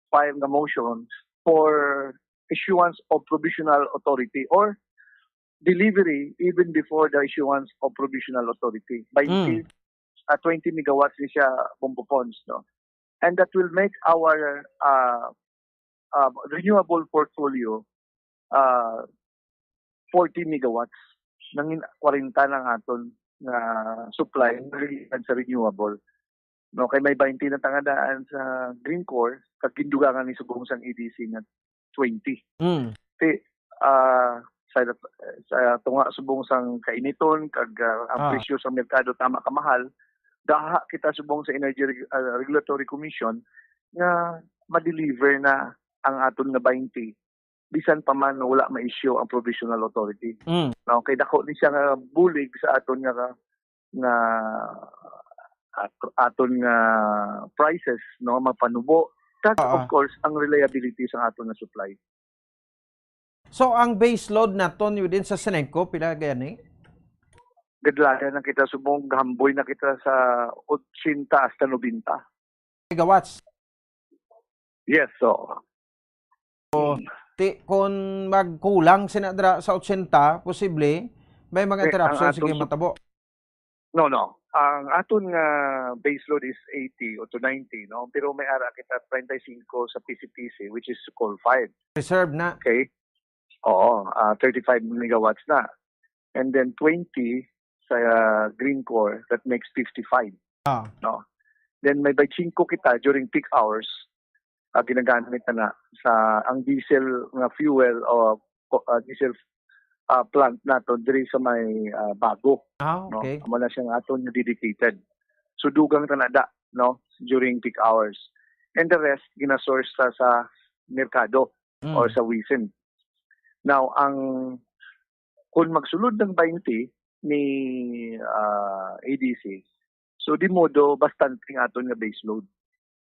file nga motions for issuance of provisional authority or delivery even before the issuance of provisional authority. Twenty, Mm. uh, twenty megawatts ni siya, Bombo Pons, no? And that will make our uh, uh, renewable portfolio uh, forty megawatts. Nangin kwarenta na ang aton nga supply nga related sa renewable. No, kay may twenty na ta nga daan sa Green Core, kag gindugangan ni subong sang E D C nga twenty. Mm. Ti, ah, sa, sa tunga subong sang kainiton kag ah, ang Ah. presyo sa merkado tama ka mahal, daha kita subong sa Energy Reg- ah, Regulatory Commission nga ma-deliver na ang aton nga twenty bisan pa man wala ma-issue ang provisional authority. Mm. No, kay dako ni siya nga bulig sa aton nga nga at- aton nga prices, no, mapanubo, kag Ah. of course ang reliability sa aton nga supply. So ang base load naton within sa Senegco pila gani? Gadlagan na kita subong, gamboy na kita sa eighty hasta ninety. Megawatts. Yes, so Ti, kung magkulang sina dira sa eighty, posible may mga Eh, interruption ang sige atong sup- matabo. No, no. Ang aton nga base load is eighty o to ninety, no? Pero may ara kita treinta y cinco sa P C P C, which is coal fired. Reserve na. Okay? Oo, ah, thirty-five megawatts na. And then twenty sa ah, Green Core, that makes fifty-five. Ah. No? Then may twenty-five kita during peak hours. Ah, ginagamit na, na sa ang diesel nga fuel o ko- ah, diesel ah, plant nato diri sa may ah, Bago. Ah, No? okay. Amo na siya nga aton nga dedicated. So dugang ta na da, no, during peak hours. And the rest ginasource sa sa merkado Mm. or sa WISN. Now, ang kung magsulod ng twenty ni ah, A D C, so di modo bastante ang aton nga base load.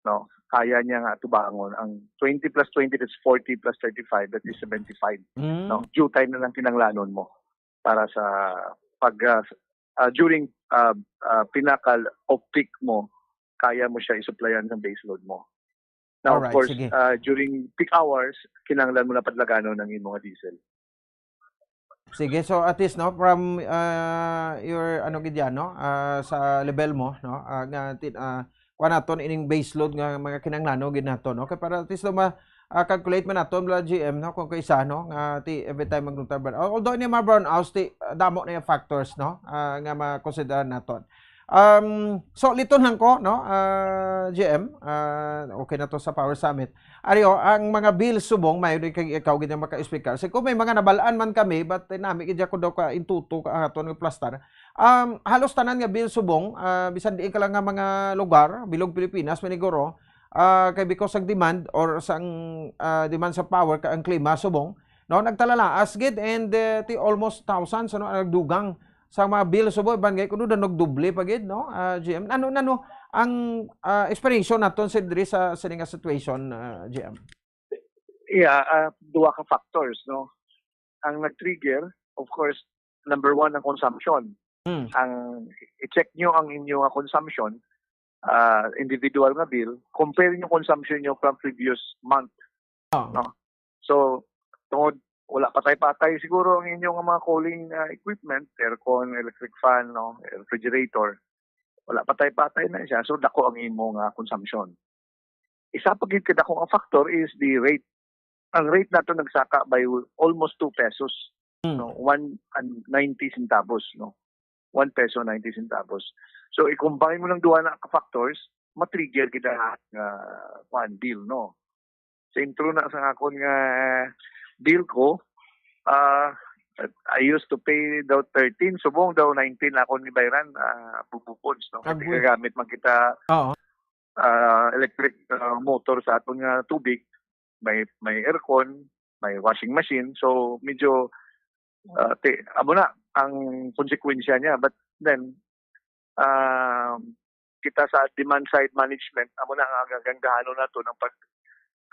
No? Kaya niya nga tubangon ang twenty plus twenty, that's forty plus thirty-five, that is seventy-five. Mm. No? Due time na lang kinanglanon mo para sa pag ah, ah, during ah, ah, pinaka off peak mo, kaya mo siya i-supplyan ng base load mo. Now, of Alright, course, sige. ah, during peak hours, kinahanglan mo na padlaganon ang imong diesel. Sige, so at least, no, from ah, your ano gid yan, no, ah, sa level mo, no, ah, nga ti- ah, kuha naton ining base load nga mga kinahanglan gid nato, no, kay para at least, no, ma ah, calculate man naton, mga G M, no, kung kaisa, no, nga ti every time mag-, although ni mga brownouts ti ah, damo na yung factors, no, ah, nga makonsidera naton. Um, so liton lang ko, no, ah, G M, ah, okay na to sa Power Summit. Ari, oh, ang mga bills subong, may kay ikaw gid ang maka-explicar. So kung may mga nabalaan man kami, but eh, nami gid ko daw ka intuto ka aton nga plastar. Um, halos tanan nga bills subong, ah, bisan diin ka lang nga mga lugar, bilog Pilipinas, maniguro, ah, kay because sang demand or sang ah, demand sa power ka ang klima subong, no, nagtalalaas gid and eh, ti almost thousands, ano, ang nagdugang sa mga bills subong, iban gay kuno nagdoble pa gid, no, ah, G M. Ano, ano ang ah, explanation naton sa diri sa sini nga situation, ah, G M? Yeah, ah, duha ka factors, no? Ang nag-trigger, of course, number one, ang consumption. Hmm. Ang i-check nyo ang inyo nga consumption, ah, individual nga bill, compare nyo consumption nyo from previous month. Ah. No? So, tungod wala patay-patay siguro ang inyo nga mga cooling ah, equipment, aircon, electric fan, no, refrigerator. Wala patay-patay na siya, so dako ang imo nga consumption. Isa pa gid kadako nga factor is the rate. Ang rate nato nagsaka by almost two pesos. Mm. No, one and ninety centavos, no? One peso ninety centavos. So, i-combine mo ng duha na ka factors, ma-trigger gid ang, ah, kuwan, bill, no? Sa intro na sa akon nga bill ko, ah, I used to pay daw thirteen, subong daw nineteen akon gibayran, ah, bubukons, no? Kasi Agwi. gagamit man kita, Oo. ah, electric, ah, motor sa aton nga tubig, may, may aircon, may washing machine. So, medyo, ah, ti-, amo na ang konsekwensya niya. But then, um, kita sa demand side management, amo na ang gaganggahanon nato ng pag,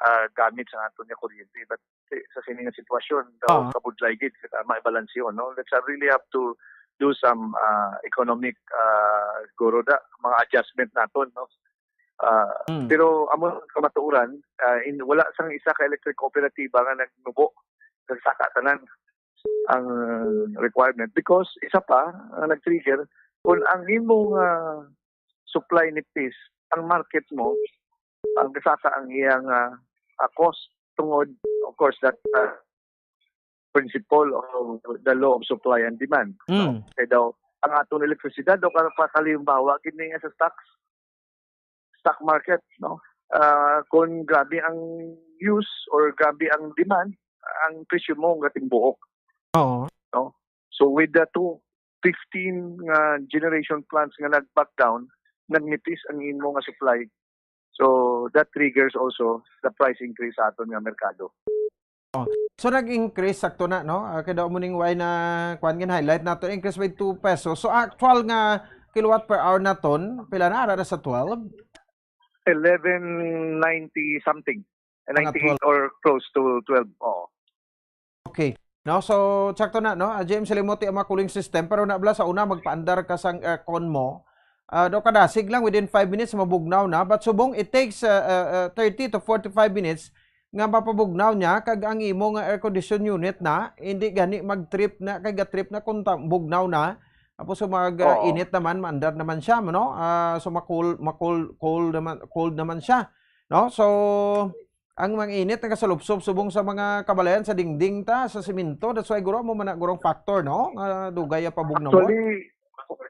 ah, gamit sa aton nga kuryente. But, eh, sa sini nga sitwasyon, daw Oo. kabudlay gid kita maibalanseon, no? Let's, uh, really have to do some, ah, economic, ah, siguro da, mga adjustment naton, no? Ah, Mm. pero amo ang kamatuoran, ah, in, wala sang isa ka electric kooperatiba nga nagnubo, nagsaka tanan ang requirement. Because isa pa ang nag-trigger, kung ang imong, ah, supply nipis, ang market mo, ang kasaka ang iyang, ah, ah, cost tungod, of course, that, ah, principle of the law of supply and demand, no? Mm. Kay daw, ang aton elektrisidad, daw, ka-, pakalimbawa gid ni nga sa stocks, stock market, no? Ah, kung grabe ang use or grabe ang demand, ang presyo mo gatingbuok, Oo. no? So, with the two, fifteen nga generation plants nga nag-back down, nagnipis ang imo nga supply. So, that triggers also the price increase sa aton nga merkado. Oh. So, nag-increase sakto na, no? Ah, kay daw mo ning way na, kuwan, gin-highlight nato, increase by two pesos. So, actual nga kilowatt per hour naton, pila na? Ara na sa twelve? Eleven ninety something. Mga Ninety-eight twelve. or close to twelve. Oo. Okay. No, so, sakto na, no? Ah, J M, salimuti ang mga cooling system, pero na bala sa una, magpaandar ka sang aircon mo. Ah, daw kadasig lang, within five minutes, mabugnaw na. But subong, it takes, ah, ah, ah, thirty to forty-five minutes nga mapabugnaw niya, kag ang imo nga air condition unit na, hindi gani mag-trip na, kay ga-trip na kung ta-, bugnaw na. Tapos, so, mag, ah, Oo. init naman, maandar naman siya, no? Ah, so, ma-cool, ma-cool, cool naman, cold naman siya, no? So, ang mga init nagasalupsop subong sa mga kabalayan sa dingding ta, sa semento. That's why guro mo man na gurong factor, no? Nga dugay ang pabugnaw mo. Actually,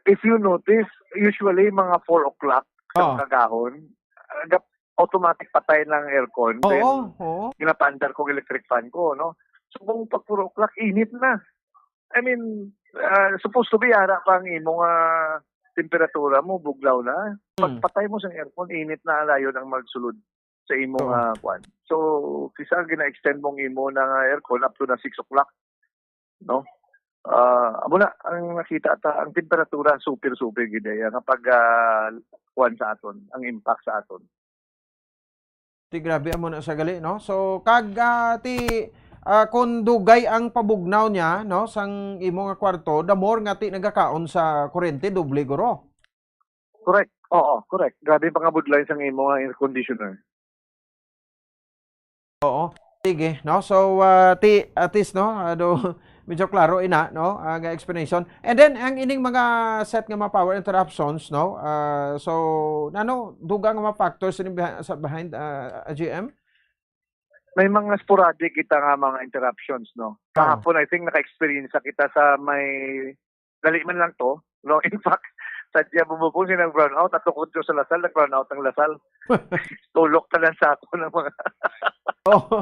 if you notice, usually mga four o'clock sa Oh. kagahon, ah, gap-, automatic patay ng aircon. Oo, Then, oo. ginapaandar kong electric fan ko, no? So, kung pag four o'clock, init na. I mean, ah, supposed to be, ara pa ang imong, ah, temperatura mo, buglaw na. Pag Hmm. patay mo sa aircon, init na layon ang magsulod sa imong, Oo. ah, kwan. So, kisa gina-extend mong imo na nga aircon up to na six o'clock, no? Ah, amo na ang nakita ta, ang temperatura super, super gid ay nga pag, ah, kwan sa aton, ang impact sa aton. Ti, grabe amo na sa gali, no? So, kag, ah, ti, ah, kung dugay ang pabugnaw niya, no, sang imo nga kwarto, the more nga ti nagakaon sa kurente, doble guro. Correct. Oo, correct. Grabe ang pangabudlay sang imo nga air conditioner. Oo. Sige, no? So, ah, ti, at least, no, ano, medyo klaro ina, no, ang explanation. And then, ang ining mga set nga mga power interruptions, no? Ah, so, nano, dugang nga mga factors ini behi-, sa behind, ah, G M? May mga sporadic kita nga mga interruptions, no? Oo. Kahapon, I think, naka-experience kita sa may, dali man lang to, no? In fact, sa Dia Bumubong, sinang brownout, at tungkol sa Lasal, nag-brownout ang Lasal. Tulok na lang sa ako ng mga Oo.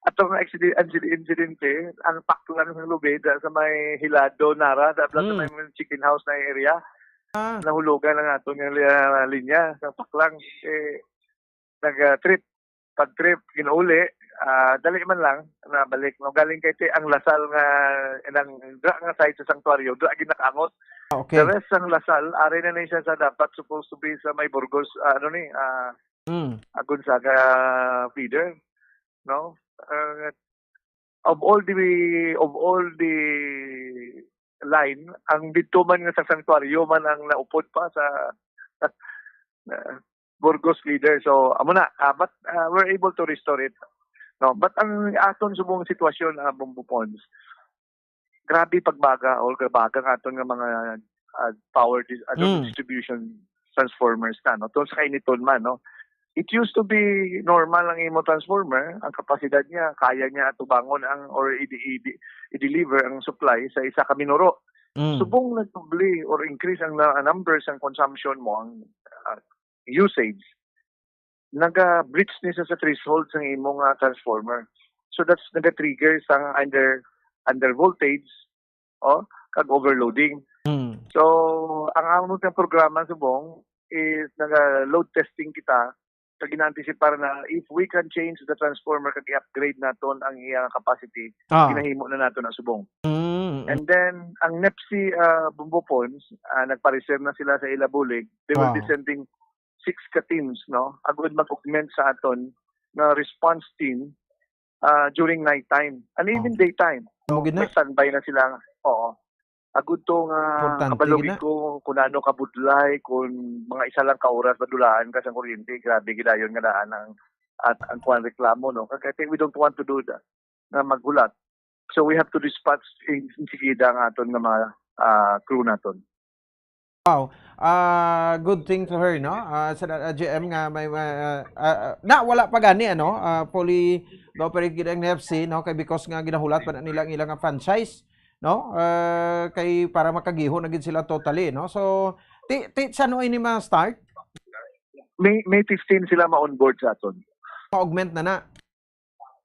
Atong accident, accident, insidente, ang paklang ng lubid, ah, sa may Hilado, Nara, da, sa Mm. may chicken house na area. Ah. Nahulugan ang aton nga li-, ah, linya sa paklang. Eh, nag, ah, trip, pag-trip, ginauli, ah, dali man lang, nabalik. No, galing kay ti ang Lasal nga, nang, dra nga side sa sanctuaryo, dra gid nakaangot. Ah, okay. The rest sang Lasal, ari na ni siya sa dapat supposed to be sa may Burgos, ah, ano ni, ah, Mm. ah, Gonzaga feeder, no? Ah, of all the, of all the line, ang didto man nga sa sanctuaryo man ang naupod pa sa, ah, Burgos feeder. So, amo na, ah, but, ah, we're able to restore it. No, but ang aton subong sitwasyon, ah, Bombo Pons, grabe pagbaga or kabaga nga aton nga mga, ah, power dis-, ano, Mm. distribution transformers na, no? Tungod sa kainiton man, no? It used to be normal ang imo transformer, ang kapasidad niya, kaya niya atubangon ang, or i-, i-, i-deliver ang supply sa isa ka minuto. Mm. Subong nagdoble or increase ang na-, numbers ang consumption mo, ang, ah, usage, naga-breach ni sa, sa threshold sang imo nga transformer. So that's naga-trigger sang under, under voltage, oh, kag overloading. Mm. So, ang amon nga programa subong is naga-load testing kita, kag gina-anticipar na if we can change the transformer kag i-upgrade naton ang iya capacity, Ah. ginahimo na nato na subong. Mm, mm. And then, ang NEPC, ah, Bombo Pons, ah, nagpa-reserve na sila sa ila bulig. They will be Wow. sending six ka teams, no? Agud mag-augment sa aton nga response team, ah, during night time and even Okay. daytime. Amo gid na. May standby na sila. Oo. Agud to nga Importante kabalo gid gid na. ko kung ano kabudlay, kung mga isa lang ka oras madulaan ka sa kuryente, grabe gid dayon nga daan ang, at ang kuwan reklamo, no? Kag I think we don't want to do that, na maghulat. So we have to dispatch in, in sigida ang aton nga mga, ah, crew naton. Wow. Ah, good thing to her, no? Ah, sa, ah, G M nga may, may, ah, ah, ah, na wala pa gani, ano? Ah, fully ga-operate gid ang NEPC, no? Kay because nga ginahulat pa na nila ang ilang franchise, no? Ah, kay para makagiho na gid sila totally, no? So, ti, ti, sa ano ini ma-start? May, May fifteen sila ma-onboard sa aton. Ma-augment na na.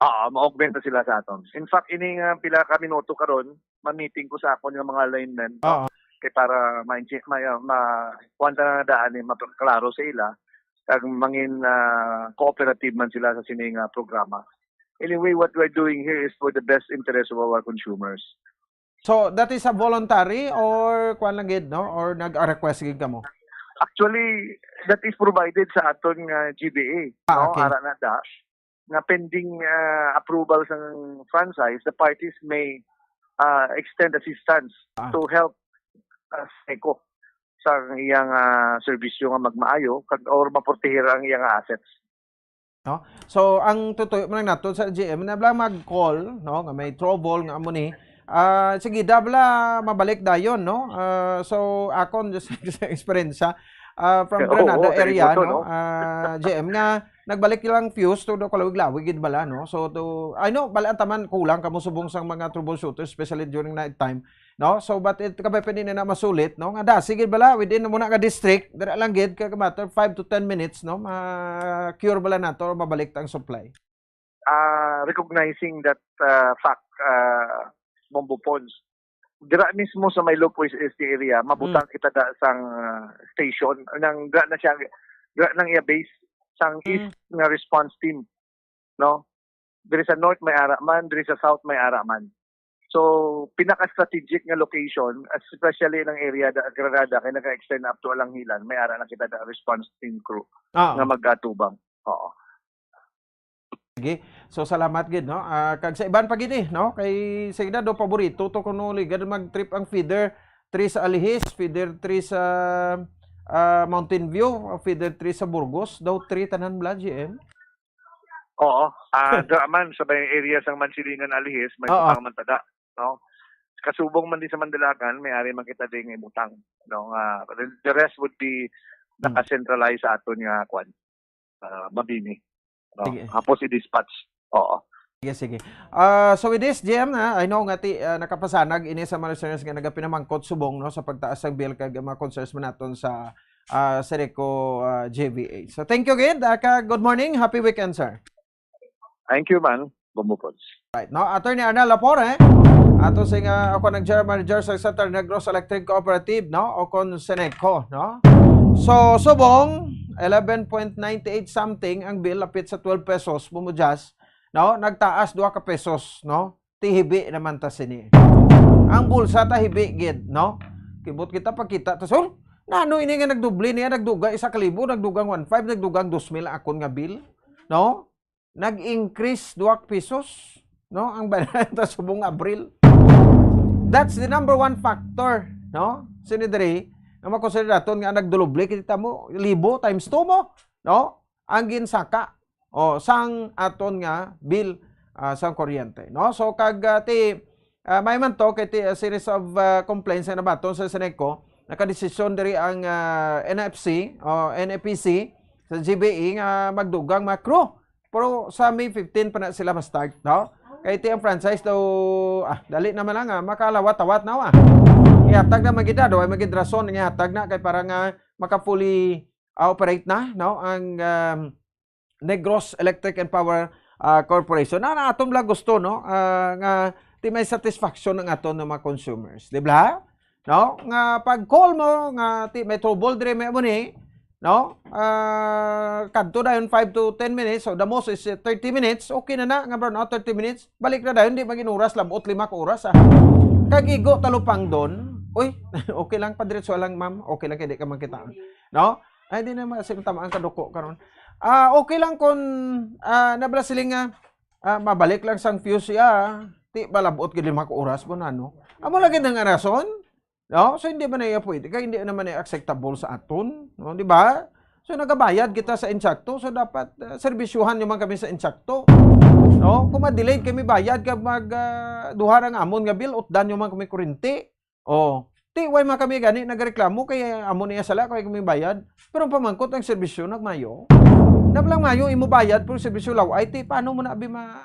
Oo, ma-augment na sila sa aton. In fact, ini nga pila ka minuto karon, ma-meeting ko sa akon nga mga linemen, no? Oo. Kay para ma-, ma-, ma-, kuwan ta na daan, eh, maklaro sa ila, kag mangin, ah, cooperative man sila sa sini nga programa. Anyway, what we're doing here is for the best interest of our consumers. So, that is a voluntary or kuwan lang gid, no? Or nag-request gid kamo? Actually, that is provided sa aton nga G B A, Ah, no? okay. Ara na da, nga pending, ah, approval sang franchise, the parties may, ah, extend assistance Ah. to help, ah, SENECO sa iyang, ah, serbisyo nga magmaayo kag, or maportehir ang iyang assets. No? So, ang tutuyo man lang nato sa G M, na bala mag-call, no, nga may trouble nga amo ni. Ah, sige, da bala mabalik dayon, no? Ah, so, akon, just sa eksperyensya, ah, from Oo, Granada very area, good to, no? no? Ah, G M, nga nagbalik lang fuse to, do kalawig-lawig gid bala, no? So, to, I know, bala ang taman, kulang kamo subong sang mga troubleshooters, especially during night time, no? So, but it, kabay pa din na masulit, no? Nga da, sige bala, within mo na nga district, dira lang gid, ka matter five to ten minutes, no? Ma-cure bala nato, mabalik ta ang supply. Ah, recognizing that, ah, fact, ah, Bombo Pons, dira mismo sa may Loquis S T area, mabutang Hmm. kita da sang, ah, station, nang dira na siya, dira nang iya base, sang Hmm. east nga response team, no? Diri sa north may ara man, diri sa south may ara man. So, pinaka-strategic nga location, especially ng area da Granada, kay naka-extend up to Alanghilan, may ara na kita da response team crew Ah. nga mag-atubang. Oo. Sige. So, salamat gid, no? Ah, kag sa iban pa gid, eh, no? Kay sige na, do paborito to kuno ligad mag-trip ang feeder three sa Alihis, feeder three sa, ah, Mountain View, feeder three sa Burgos, daw three tanan bala, G M? Oo. Ah, dira man sa may area sang Mansilingan, Alihis, may Oo. butang man tada, no? Kasubong man din sa Mandalagan, may ari man kita ding ibutang, no? Nga, the, the rest would be Hmm. naka-centralize sa aton nga, kwan, ah, Mabini. No? Sige. Hapos i-dispatch. Oo. Sige, sige. Ah, so with this, G M, na, I know nga ti, ah, nakapasanag ini sa mga listeners nga nagapinamangkot subong, no, sa pagtaas sang bill kag mga concerns man naton sa, ah, SENECO, ah, G V A. So thank you gid, ah, ka, good morning, happy weekend, sir. Thank you, man. Bumukod. Right, no? Attorney Arnel Lapore, ato sing, ah, ako nang General Manager sa Central Negros Electric Cooperative, no? O kon SENECO, no? So, subong, eleven point nine eight something ang bill, lapit sa twelve pesos, bumujas, no? Nagtaas dua ka pesos, no? Ti hibi naman ta sini. Ang bulsa ta hibi gid, no? Kibot kita pagkita ta, "Sir, nano ini nga nagdoble niya, nagdugang isa ka libo, nagdugang one five, nagdugang dos mil akon nga bill?" No? Nag-increase dua ka pesos, no? Ang bayad ta subong Abril. That's the number one factor, no? Sini diri, nga makonsider naton nga nagduloble kita mo, libo times two mo, no? Ang ginsaka, o, sang aton nga bill, ah, sang kuryente, no? So, kag, ah, ti, ah, may man to, kay ti, a series of, ah, complaints nga nabaton sa SENECO, nakadesisyon diri ang, ah, N F C, o, N F P C, sa G B E nga magdugang mga crew. Pero sa May fifteen pa na sila ma-start, no? Kay ti ang franchise daw, ah, dali naman lang, ah, makalawat-awat na, ah. Ihatag na magid na, daw ay magid rason nga ihatag na kay para nga maka-fully, ah, operate na, no? Ang, um, Negros Electric and Power, ah, Corporation. Na, na atom lang gusto, no? Ah, nga ti may satisfaction ang aton nga mga consumers, di ba? No? Nga pag-call mo, nga ti may trouble diri, may amo ni, no? Ah, kadto dayon five to ten minutes, so the most is, uh, thirty minutes, okay na na, nga brownout, thirty minutes, balik na dayon, di magin oras, labot lima ka oras, ah. Kag igo talupangdon, uy, okay lang, padiretso lang, ma'am, okay lang, kay di ka man kita, no? Ay, di na ma-, sim-, tama ang kaduko karon. Ah, okay lang kung, ah, nabla siling nga, ah, mabalik lang sang fuse siya, ti malabot gid lima ka oras mo na, no? Amo lagi na nga rason, no? So, hindi man na iya pwede, kay hindi naman na acceptable sa aton, no? Di ba? So, nagabayad kita sa insakto, so dapat, ah, serbisyuhan nyo man kami sa insakto, no? Kung ma-delayed kami bayad, kag mag, ah, duha ra nga amon nga bill, utdan nyo man kami kurinti. Oh, ti, way man kami gani nagreklamo kay amo niya sala kay kami bayad. Pero ang pamangkot ang serbisyo nagmayo. Nablang mayo imo bayad pero serbisyo law ay ti paano mo na abi ma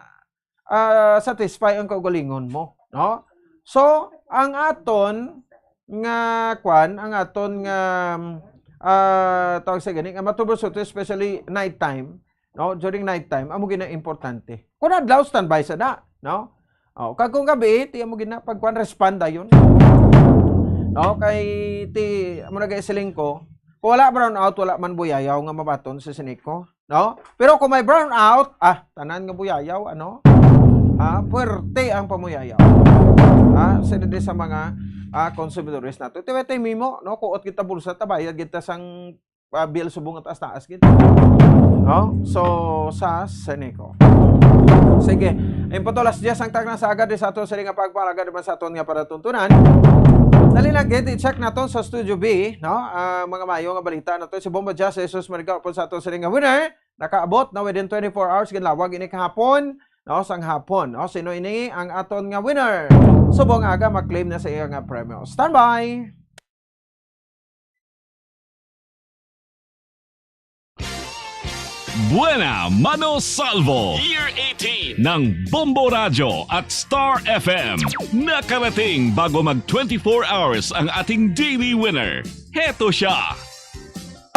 ah, satisfy ang kaugalingon mo, no? So, ang aton nga kwan, ang aton nga ah, tawag sa gani nga matubos, especially night time, no? During night time, amo gina importante. Kung adlaw, standby sa na, no? Oh, kag kung gabi, ti amo gina pagkuan, respond dayon. No? Kay ti amo na gay siling ko, kung wala brown out, wala man buyayaw nga mabaton sa sini ko, no? Pero kung may brown out, ah, tanan nga buyayaw, ano? Ah, puwerte ang pamuyayaw. Ah, sa dili sa mga ah, konsumidores nato. Tiwetay mimo, no? Kuot kita bulsa, tabayad kita sang ah, bill subong at taas-taas gid. No? So, sa Seneco. Sige. Imputo las diyes ang takna sa agad sa ato sa nga pagpalagad naman sa aton nga palatuntunan. Dali lang gid, i-check naton sa Studio B, no? Ah, mga mayo nga balita nato, si Bombo Jazz Jesus Marigal po sa ato sa nga winner. Nakaabot na within twenty-four hours, ginlawag ini kahapon, no? Sang hapon, no? Sino ini ang aton nga winner? Subong aga, ma-claim na sa iya nga premyo. Standby! Buena Mano Salvo, Year eighteen ng Bombo Radyo at Star F M. Nakarating bago mag twenty-four hours ang ating daily winner. Heto siya.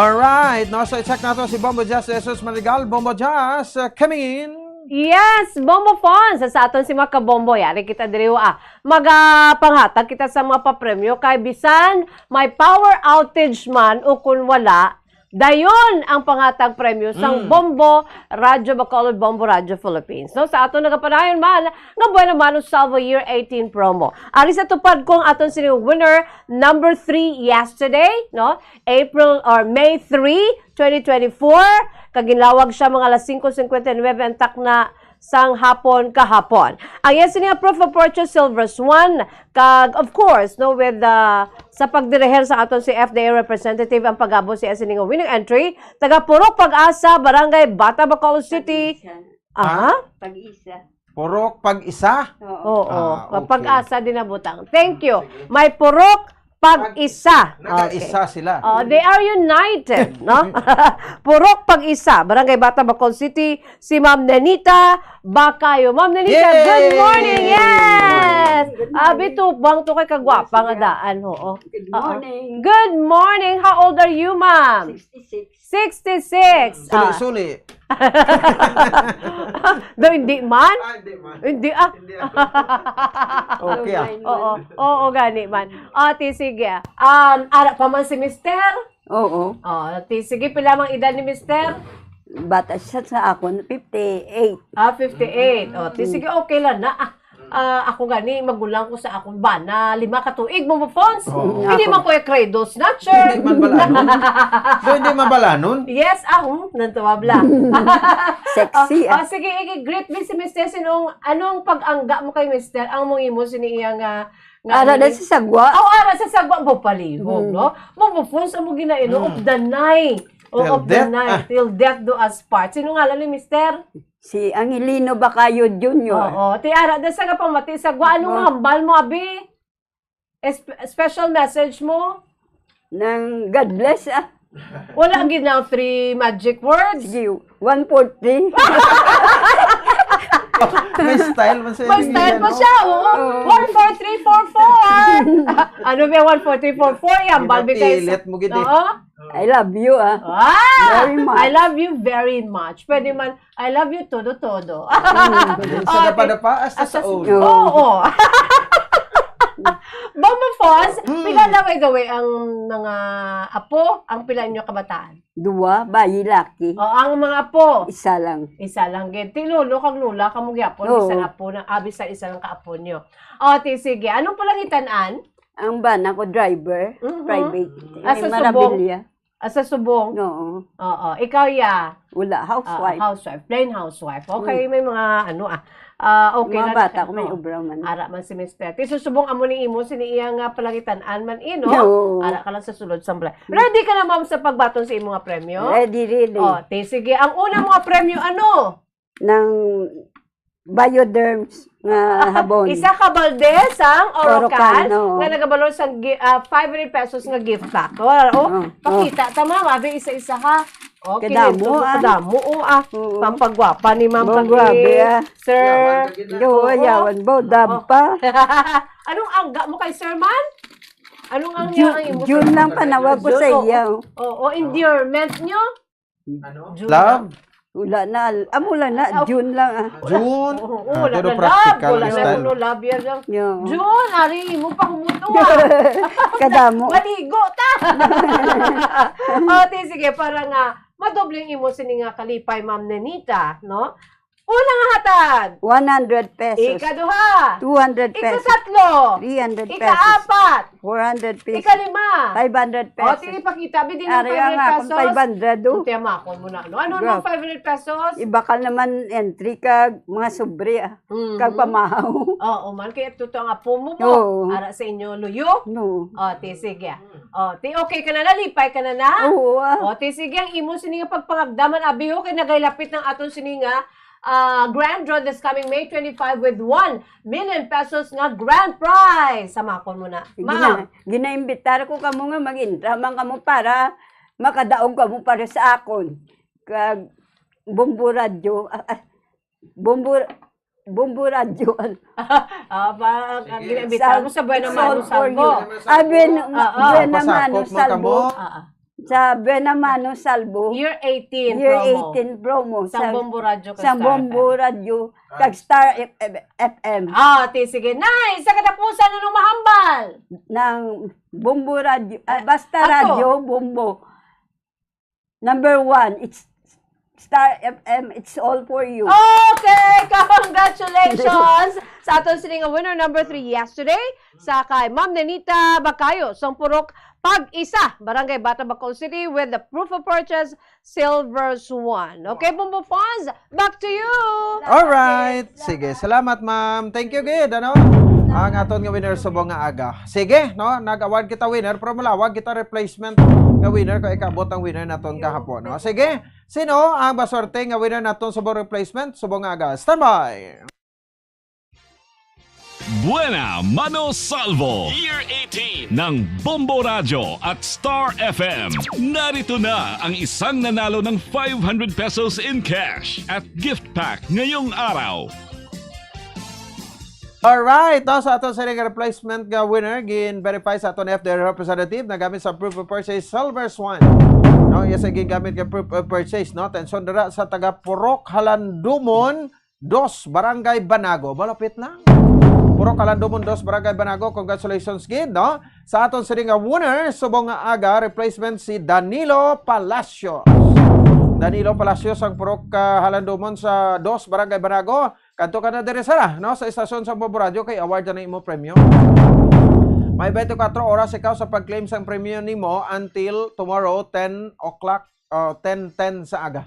Alright, no? So, i-check nato si Bombo Jazz Jesus Marigal. Bombo Jazz, uh, coming in. Yes, Bombo Fons, sa aton si mga kabombo, yari kita diri, ah. Magapanghatag kita sa mga papremyo kay bisan may power outage man o kun wala, dayon ang panghatag premyo sang Mm. Bombo Radyo Bacolod, Bombo Radyo Philippines. No, sa aton nagapadayon man nga Buena Mano Salvo Year eighteen promo. Ari sa tupad ko ang aton sini winner number three yesterday, no? April or May three, twenty twenty-four. Kag ginlawag siya mga alas singko cincuenta y nueve ang takna sang hapon kahapon. Ang iya sini nga proof of purchase, Silver Swan, kag of course, no, with the, sa pagdirihir sa aton si F D A representative ang pagabot sa iya sini nga winning entry, taga Purok Pag-asa, Barangay Bata, Bacolod City. Pag-isa. Aha. Pag-isa. Purok Pag-isa? Oo. Oo, Ah, okay. Pag-asa din ang butang. Thank you. Sige. May Purok Pag-isa. Nag-isa Okay. sila. Oh, they are united, no? Purok Pag-isa, Barangay Bata, Bacolod City, si Ma'am Nenita Bacayo. Ma'am Nenita, Yay! good morning. Yes! Good morning. Abi, tubang to kay kagwapa nga Yes, yeah. daan, oo. Good Oo. morning. Good morning. How old are you, ma'am? Sixty-six. Sixty-six. Ah. Suli-suli. Do, hindi man? Ah, hindi man. Hindi, ah. Hindi ako. Okay, ah. Fine Oo, man. oo, gani man. Ate, sige. Um, ara pa man si Mister? Oo. Oh, ate, sige, pila mang edad ni Mister? Bata siya sa akon, fifty-eight. Ah, fifty-eight. Oh, ate, Mm. sige, okay lang na. Ah, ah, ako gani, magulang ko sa akong bana, lima ka tuig, Bombo Fons. Oo. Hindi man ko ikredo, snatcher. Hindi man balanon. Do, hindi man balanon. Yes, ah, hmm, nantuwab lang. Sexy, Ah, ah. ah, sige, i-greet mi si Mister. Sinong, anong pag-angga mo kay Mister? Ang mong imo sini iya nga, nga Ara ano na ni? sa sagwa. Oh, ara sa sagwa, bo palihog, Hmm. no? Bombo Fons, amo ginaino, Hmm. of the night. Oh, Till of the death, night. ah. Till death do us part. Sino ngalan ni Mister? Si Angelino Bacayo Junior. Oo. Ti ara, da sa nga pamati sa gwa, anong Oo. hambal mo, abi? Espe-, special message mo? Nang God bless, ah. Wala gid na ang three magic words. Sige, one four three. May style man sa May style pa siya, oo. Oo. One four three four four. Ano ba, one four three four four? Yan, Balbi kayo sa Pinapilit mo gid eh. Oo. I love you, ah. Ah! Very much. I love you very much. Pwede man, "I love you todo, todo." Mm. Sa Okay. dapa-dapa, hasta Hasta sa sa ulo. Oo. Oo. Bombo Fons, Mm. pila na, by the way, ang mga apo, ang pila inyo kabataan? Dua, bayi, laki. O, ang mga apo? Isa lang. Isa lang gid. Ti lolo kag lola, kamo gyapon, Oo. isa nga apo na, ah, bisan isa lang ka apo nyo. O, ti, sige. Anong palangitan-an? Ang bana ko, driver, Mhm. private. Ah, May sa Subong? Marabilya. Ah, sa Subong? Oo. Oo. Ikaw, ya? Wala, Ah, housewife. housewife. Plain housewife. Okay, Mm. may mga ano, ah. Ah, okay Mga na bata na. ko, may Oh. obra man. Ara man si mister. Ti susubong amo ni imo, sini iya nga palangitan-an man, eh, no? Oo. Ara ka lang sa sulod sang balay. Mm. Ready ka na, ma'am, sa pagbaton sa imo nga premyo? Ready, ready. Oh, ti, sige. Ang una mo nga premyo, ano? Nang Bioderms nga habon. Isa ka balde sang Orocan Orocan, oo. nga nagabalor sang gi-, ah, five hundred pesos nga gift pack. Oh, oh, Oh, oh. pakita ta, ma'am. Abi, isa-isa, ha? Oh, Kadamo, kinito mo, ah. kadamo, oh, ah. Oo. Pampagwapa ni ma'am Bo, kag grabe, ni ah. Sir. Yawan lagi na. Yo, Oo. yawan, bo, dab Oo. pa. Anong angga mo kay Sir Man? Anong ang Jun, ang imo Jun sa lang panawag ko Jun, sa oo. iya. Oo, endearment nyo? Ano? Jun Love? lang. Wala na, al-, amo lang na, Ah, Jun lang, ah. Jun? Oo, oo, Ah, wala pero na practical love, wala ang na style. kuno love yan lang. Yeah. Jun, ari, imo pa humuto, ah. Kadamo. Maligo ta. O, ti, sige, para nga madoble ang imo sini nga kalipay, Ma'am Nenita, no? Una nga hatag. One hundred pesos. Ikaduha. Two hundred pesos. Ikasatlo. Three hundred pesos. Ikaapat. Four hundred pesos. Ikalima. Five hundred O, pesos. ti, ipakita, bi, di ng Ari, five hundred ang akong pesos. five hundred, oh. Ang tiyamakon mo na, no? Ano Bro. nang five hundred pesos? Ibakal naman entry kag mga sobre, ah. Mhm. Kag pamahaw. Oo, man. Kaya ito ang apo mo, mo. Oo. Ara sa inyo, luyo. No. O, ti, sige. O, ti, okay ka na, nalipay ka na na? Oo, ah. O, ti, sige, ang imo sini nga pagpangagdaman, abi, oh, kay nagaylapit ng aton sini nga, ah, grand draw this coming May twenty-five with one million pesos nga grand prize. Samakon mo na. Ma'am. Gina-, ginaimbitar ko kamo nga mag-intra man kamo para makadaog kamo para sa akon. Kag Bombo Radyo, ah, ah, Bombo, Bombo Radyo, ano? Ah, ba, ang Sige. ginaimbitahan Sa mo sa Buena Mano Solve for Salvo. You. Ah, Buen-, Ah, ah. Buena Mano Pasakop mo Salvo. kamo? Ah, ah. Sa Buena Mano Salvo. Year eighteen Year promo. eighteen promo. Sang Sa, Bombo Radyo kag sang Star Bombo F M. Radyo, Ah. kag Star F-, F-, F M. Ah, ti, sige. Nay, sa katapusan, anong mahambal? Nang Bombo Radyo, ah, basta Ato. Radyo, Bombo. Number one, it's Star F M, it's all for you. Okay! Congratulations sa aton sini nga winner number three yesterday, sa kay Ma'am Nenita Bacayo, sang Purok Pag-isa, Barangay Bata, Bacol City, with the proof of purchase, Silver Swan. Okay, Bombo Fons, back to you! Alright. Sige, salamat, ma'am. Thank you gid, ano? Ang aton nga winner subong nga aga. Sige, no? Nag-award kita winner, pero malawag kita replacement nga winner kay ikaabot ang winner naton kahapon, no? Sige, sino ang maswerte nga winner naton subong replacement, subong nga aga? Standby! Buena Mano Salvo, Year eighteen, ng Bombo Radyo at Star F M. Narito na ang isang nanalo ng five hundred pesos in cash at gift pack ngayong araw. Alright, no, sa aton sining replacement nga winner, gin-verify sa aton F D R representative na gamit sa proof of purchase, Silver Swan. No, yes, ang gingamit nga proof of purchase, no? Atensyon dira sa taga Purok Halandumon, Dos, Barangay Banago. Malapit lang. Purok Halandumon, Dos, Barangay Banago. Congratulations gid, no? Sa aton sini nga winner, subong nga aga, replacement si Danilo Palacios. Danilo Palacios ang Purok, ah, Halandumon sa Dos, Barangay Banago. Kadto ka na diri, sara, no? Sa istasyon sa Bombo Radyo kay award na imo premyo. May twenty-four oras ikaw sa pag-claim sang premyo nimo until tomorrow, ten o'clock, uh, ten ten sa aga.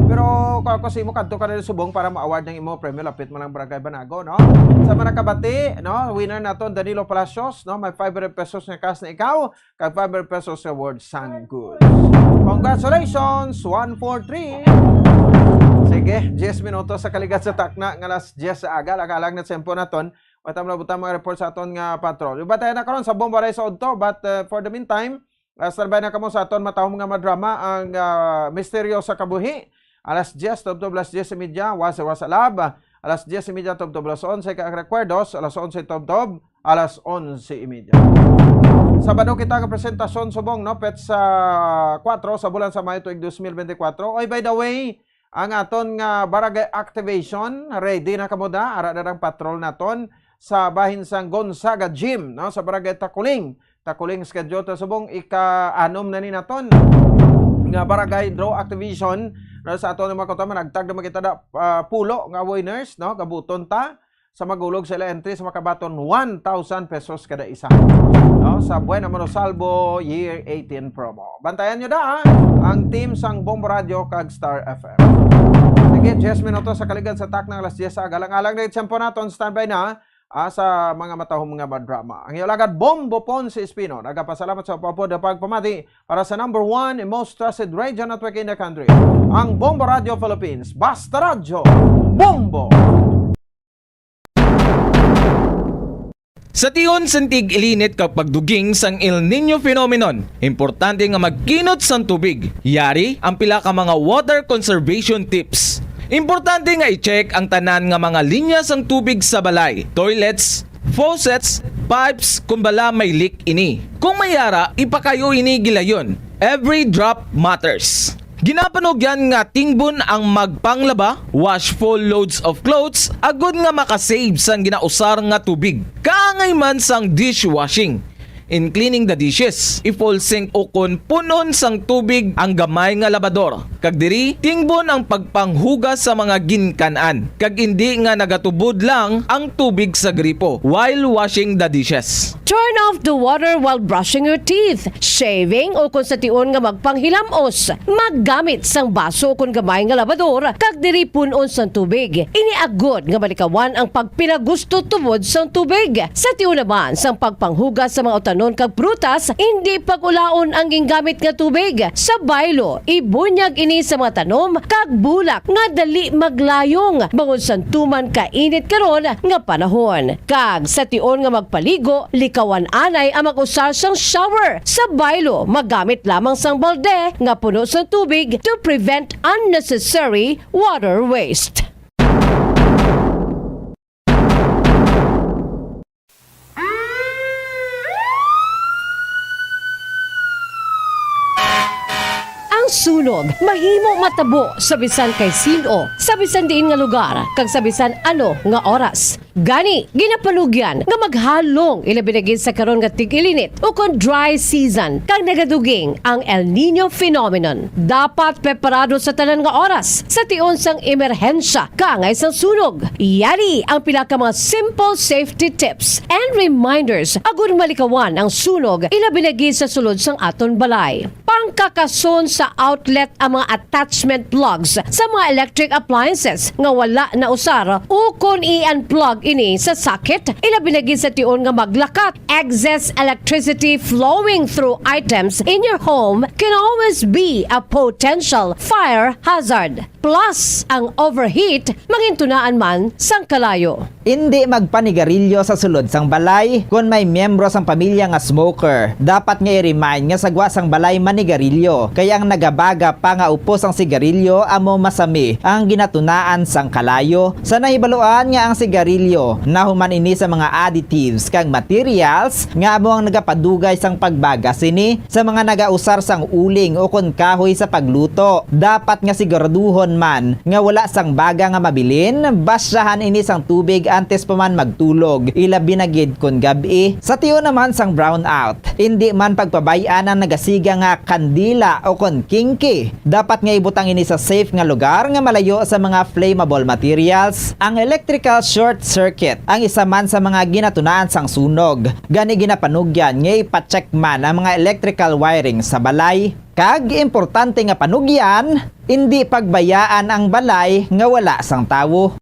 Pero kung ako sa imo, kadto ka na subong para ma-award ng imo premyo, lapit mo lang Barangay Banago, no? Sa mga kabati, no? Winner naton, Danilo Palacios, no? May five hundred pesos nga cash na ikaw, kag five hundred pesos reward sang goods. Congratulations, one four three. Sige, diyes minutos sa kaligat sa takna nga alas diyes sa aga, lakalag na tempo naton. Wata mo na butang mga report sa aton nga patrol. Iba tayo na karon sa Bombo Ray sa Udto, but, uh, for the meantime, Ah, standby na kamo sa aton matahom nga madrama, ang, ah, Misteryo sa Kabuhi. Alas diyes, tubtob alas diyes y media, Wasa Wasa Lab. Alas diyes y media, tubtob alas onse, kag Recuerdos, alas onse, tubtob alas onse y media. Sabado kita nga presentasyon subong, no? Petsa kuwatro sa bulan sa Mayo tuig dos mil bente kuwatro. Oy, by the way, ang aton nga barangay activation, ready na kamo da? Ara na ang patrol naton sa bahin sang Gonzaga Gym, no? Sa barangay Takuling. Takuling schedule ta subong ika-anom na ni naton nga barangay draw activation. No, sa aton nga mga kautoran, nagtag naman kita da, ah, pulo nga winners, no? Gabuton ta sa magulog sa ila entry sa makabaton one thousand pesos kada isa. No? Sa Buena Mano Salvo Year eighteen promo. Bantayan nyo da, ha? Ang team sang Bombo Radio kag Star F M. Sige, diyes minutos sa kaligad sa takna alas diyes sa aga. Alang-alang na yung tiyempo naton, standby na, ah, sa mga matahom nga madrama. Ang iyo lagad, Bombo Ponce Espino, nagapasalamat sa pagpapod na pagpamati para sa number one and most trusted radio network in the country, ang Bombo Radio Philippines. Basta Radyo, Bombo! Sa tion sang tig-ilinit kag pagduging sang El Niño phenomenon, importante nga magkinot sang tubig. Yari ang pila ka mga water conservation tips. Importante nga i-check ang tanan nga mga linya sang tubig sa balay, toilets, faucets, pipes, kon bala may leak ini. Kung may ara, ipakayo ini gilayon. Every drop matters. Ginapanugyan nga tingbon ang magpanglaba, wash full loads of clothes, agod nga makasave sang ginausar nga tubig. Kaangay man sang dishwashing. In cleaning the dishes, i-full sink ukon punon sang tubig ang gamay nga labador, kag diri tingbon ang pagpanghugas sa mga ginkan-an, kag indi nga nagatubod lang ang tubig sa gripo while washing the dishes. Turn off the water while brushing your teeth, shaving, o kon sa tion nga magpanghilamos. Maggamit sang baso kon gamay nga labador, kag diri pun-on sang tubig. Ini agod nga malikawan ang pagpinagusto tubod sang tubig. Sa tion naman sang pagpanghugas sa mga utanon kag prutas, indi pag-ulaon ang gingamit nga tubig. Sa baylo, ibunyag ini sa mga tanom kag bulak nga dali maglayong bangod sang tuman kainit karon nga panahon. Kag sa tion nga magpaligo, likawan anay ang mag-usar sang shower. Sa baylo, magamit lamang sang balde nga puno sang tubig to prevent unnecessary water waste. Ang sunog mahimo matabo sa bisan kay sin-o, sa bisan diin nga lugar, kag sa bisan ano nga oras. Gani, ginapanugyan nga maghalong, ilabi na gid sa karon nga tig-ilinit ukon dry season, kag nagaduging ang El Niño phenomenon. Dapat preparado sa tanan nga oras sa tion sang emerhensya kaangay sang sunog. Yari ang pila ka mga simple safety tips and reminders agud malikawan ang sunog, ilabi na gid sa sulod sang aton balay. Pangkakason sa outlet ang mga attachment plugs sa mga electric appliances nga wala nausar, ukon i-unplug ini sa socket, ilabi na gid sa tion nga maglakat. Excess electricity flowing through items in your home can always be a potential fire hazard. Plus, ang overheat mangintunaan man sang kalayo. Indi magpanigarilyo sa sulod sang balay. Kon may miyembro sang pamilya nga smoker, dapat nga i-remind nga sa gwa sang balay manigarilyo, kay ang nagabaga pa nga upos sang sigarilyo amo masami ang ginatunaan sang kalayo. Sa nahibaluan nga ang sigarilyo nahuman ini sa mga additives kag materials nga amo ang nagapadugay sang pagbaga sini. Sa mga nagausar sang uling ukon kahoy sa pagluto, dapat nga siguraduhon man nga wala sang baga nga mabilin. Basyahan ini sang tubig antes pa man magtulog, ilabi na gid kon gab-i. Sa tion naman sang brownout, indi man pagpabay-an ang nagasiga nga kandila ukon kingki. Dapat nga ibutang ini sa safe nga lugar nga malayo sa mga flammable materials. Ang electrical short circuit ang isa man sa mga ginatunaan sang sunog. Gani, ginapanugyan nga ipa-check man ang mga electrical wiring sa balay. Kag importante nga panugyan, indi pagbayaan ang balay nga wala sang tawo.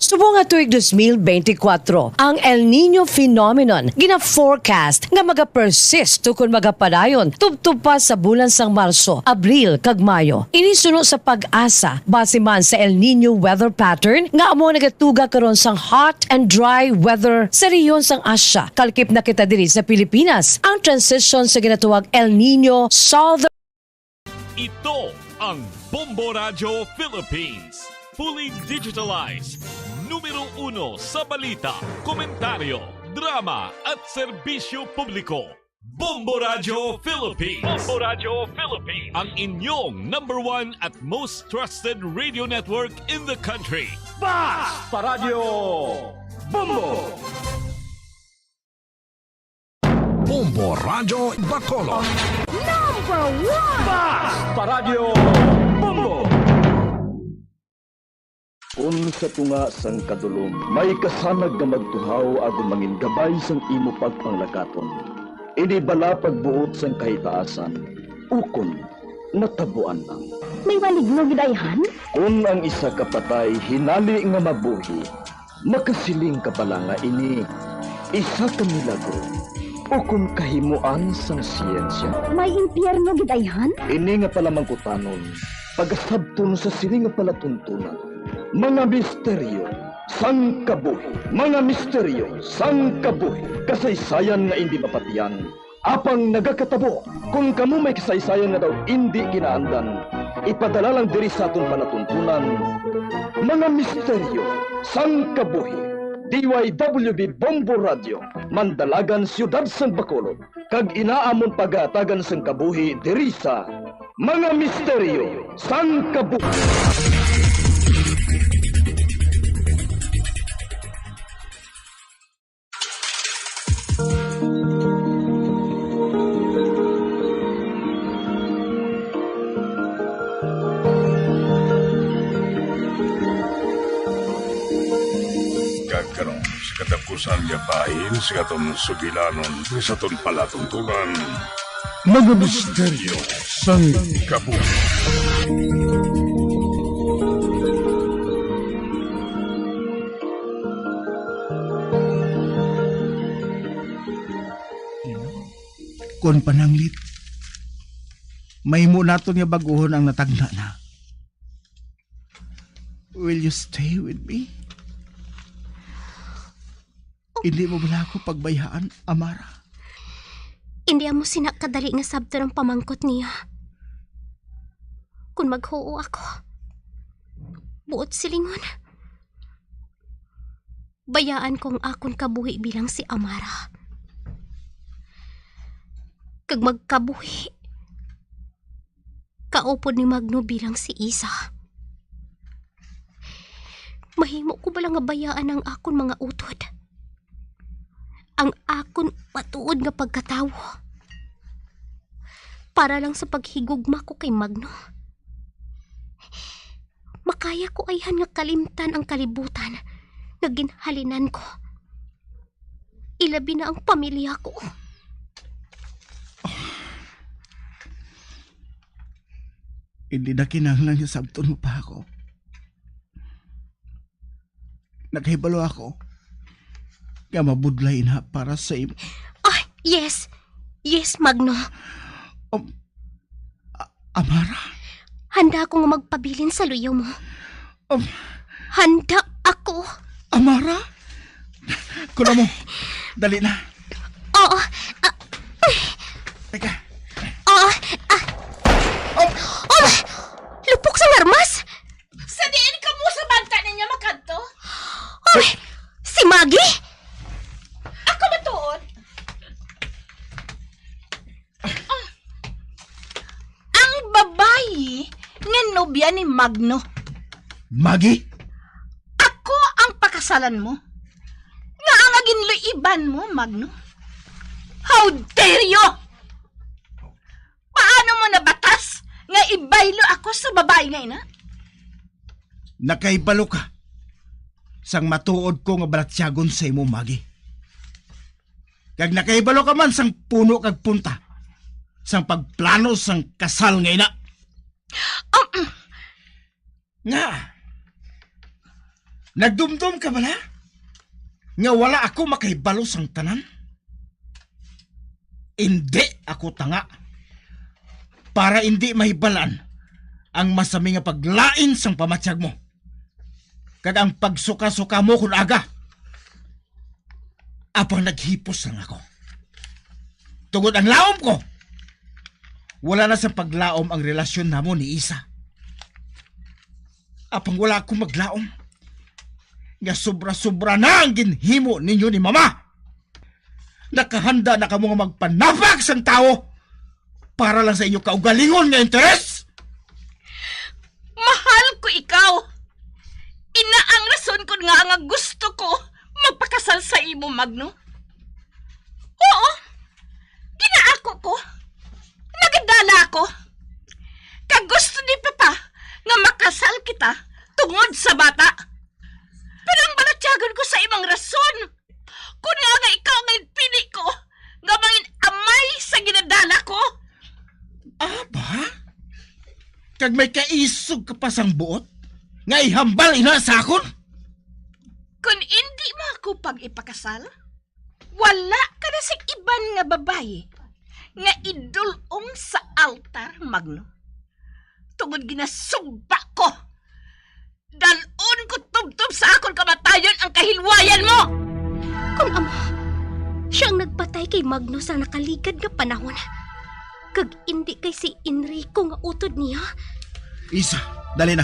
Subong nga tuig dos mil benti kwatro, ang El Niño phenomenon gina-forecast nga magapersist ukon magapadayon tubtob pa sa bulan sang Marso, Abril, kag Mayo. Ini suno sa PAGASA, base man sa El Niño weather pattern nga amo nagatuga karon sang hot and dry weather sa rehiyon sang Asia. Kalkip na kita diri sa Pilipinas. Ang transition sa ginatawag El Niño Southern Ito ang Bombo Radyo Philippines. Fully digitalized. Numero uno sa balita, komentaryo, drama, at serbisyo publiko. Bombo Radyo Philippines. Bombo Radyo Philippines. Ang inyong number one at most trusted radio network in the country. Basta Radyo Bombo! Bombo Radyo Bacolod. Number one! Basta Radyo Bombo! Kun sa tunga sang kadulom may kasanag nga magtuhaw agod mangin gabay sang imo pagpanglakaton, ini bala pagbuot sang kahitaasan, ukon natabuan lang. May maligno gid ayhan? Kun ang isa ka patay hinali nga mabuhi, makasiling ka bala nga ini isa ka milagro, ukon kahimoan sang siyensya? May impyerno gid ayhan? Ini nga palamangkutanon, pagasabton sa sini nga palatuntunan, mga misteryo sang kabuhi, mga misteryo sang kabuhi, kasaysayan nga indi mapatiyan, apang nagakatabo. Kon kamo may kasaysayan nga daw indi kinaandan, ipadala lang diri sa aton palatuntunan, mga misteryo sang kabuhi. D Y W B Bombo Radio, Mandalagan, Siyudad sang Bacolod, kag ina amon pagahatagan sang kabuhi diri sa Mga Misteryo sang Kabuhi. Kag karon, sa katapusan nga bahin sa aton sugilanon sa aton palatuntunan, mga misteryo sang kabuhi. Kon pananglit, mahimo naton nga bag-ohon ang natagna na. Will you stay with me? Hindi mo bala ako pagbayaan, Amara? Hindi amo sina kadali nga sabton ang pamangkot niya. Kung maghuo ako, buot silingon, bayaan ko ang akon kabuhi bilang si Amara. Kag magkabuhi kaupod ni Magno bilang si Isa. Mahimo ko bala nga bayaan ang akon mga utod, ang akon matuod nga pagkatawo, para lang sa paghigugma ko kay Magno? Makaya ko ayhan nga kalimtan ang kalibutan nga ginhalinan ko, ilabi na ang pamilya ko. Hindi na kinahanglan nga sabton mo pa ako. Nakahibalo ako nga mabudlay na para sa imo. Ah, yes. Yes, Magno. Um, A-, Amara? Handa ako nga magpabilin sa luyo mo. Um, Handa ako. Amara? Kuno mo. Dali na. Oo. Ah, Teka. Oo. Ah. Oh. Oh. Lupok sang armas. Sa diin kamo sa banta ninyo makadto? Oy, si Maggie? Ako matuod. Ah, ang babayi nga nobya ni Magno. Maggie? Ako ang pakasalan mo. Nga ang ginluiban mo, Magno? How dare you? Paano mo nabatas nga ibaylo ako sa babayi nga ina? Nakahibalo ka sang matuod ko nga balatyagon sa imo, Maggie. Kag nakahibalo ka man sang puno kag punta sang pagplano sang kasal nga ina. Um, Nga Nagdumdom ka bala nga wala ako makahibalo sang tanan? Indi ako tanga para indi mahibal-an ang masami nga paglain sang pamatyag mo kag ang pagsuka-suka mo kon aga. Apang naghipos lang ako. Tungod ang laom ko, wala na sa paglaom ang relasyon namo ni Isa. Apang wala ako maglaom nga sobra-sobra na ang ginhimo ninyo ni Mama. Nakahanda na kamo nga magpanapag sang tawo para lang sa inyo kaugalingon nga interes. Mahal ko ikaw. Ina ang rason kon ngaa nga gusto ko magpakasal sa imo, Magno. Oo, ginaako ko. Nagadala ako. Kag gusto ni Papa nga makasal kita tungod sa bata. Pero ang balatyagon ko sa imong rason, kun nga nga ikaw ang ginpili ko nga mangin amay sa ginadala ko. Aba? Kag may kaisog ka pa sang buot nga ihambal ina sa akon? Kun indi mo ako pag-ipakasal, wala ka na sing iban nga babayi nga idul-ong sa altar, Magno. Tungod ginasugba ko, dal-on ko tubtob sa akon kamatayon ang kahilwayan mo. Kon Ama, siya ang nagpatay kay Magno sa nakaligad nga panahon, kag indi kay si Enrico nga utod niya. Isa, dali na.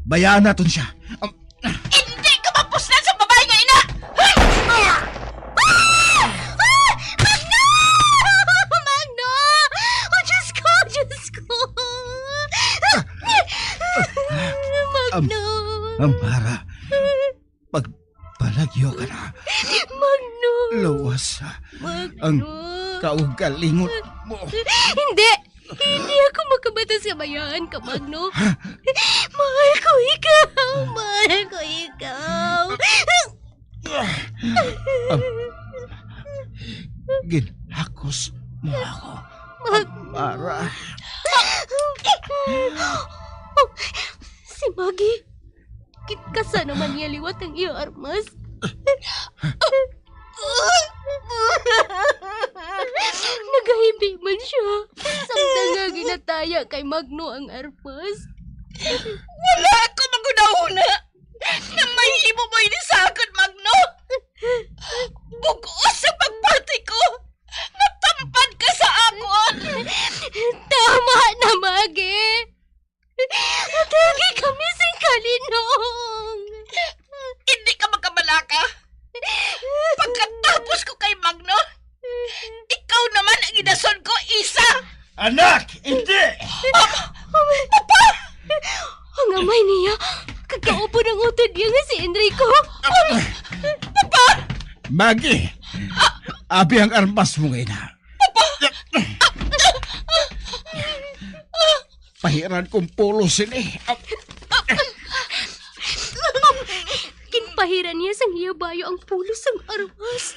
Bayaan naton siya. Um, Hindi ka mapuslan sa babae nga ina! Ay! Ah! Ah! Ah! Magno! Magno! Oh, Diyos ko! Diyos ko! Magno! Amara, magpalagyo ka na. Magno! Luwas ang Magno! kaugalingon mo. Hindi! Hindi ako makabatas nga bayaan ka, Magno. Mahal ko ikaw! Mahal ko ikaw! Ah, ginhakos mo ako. Mag- Amara. Si Maggie, gitkasa naman niya liwat ang iya armas. Nagahimbi man siya samtang nga ginataya kay Magno ang armas. Wala ako maghunahuna nga mahimo mo ini sa akon, Magno. Bug-os ang pagpati ko. Natampad ka sa akon. Tama na, Maggie. Atagi kami sing kalinong. Hindi ka magkabalaka. Pagkatapos ko kay Magno, ikaw naman ang inason ko, Isa. Anak, hindi! Papa! Papa! Ang amay niya, kag kaupod ang utod niya nga si Enrico. Papa! Maggie, abi ang armas mo nga ina. Pahiran kong pulos sini. Ginpahiran niya sang iya bayo ang pulos sang armas.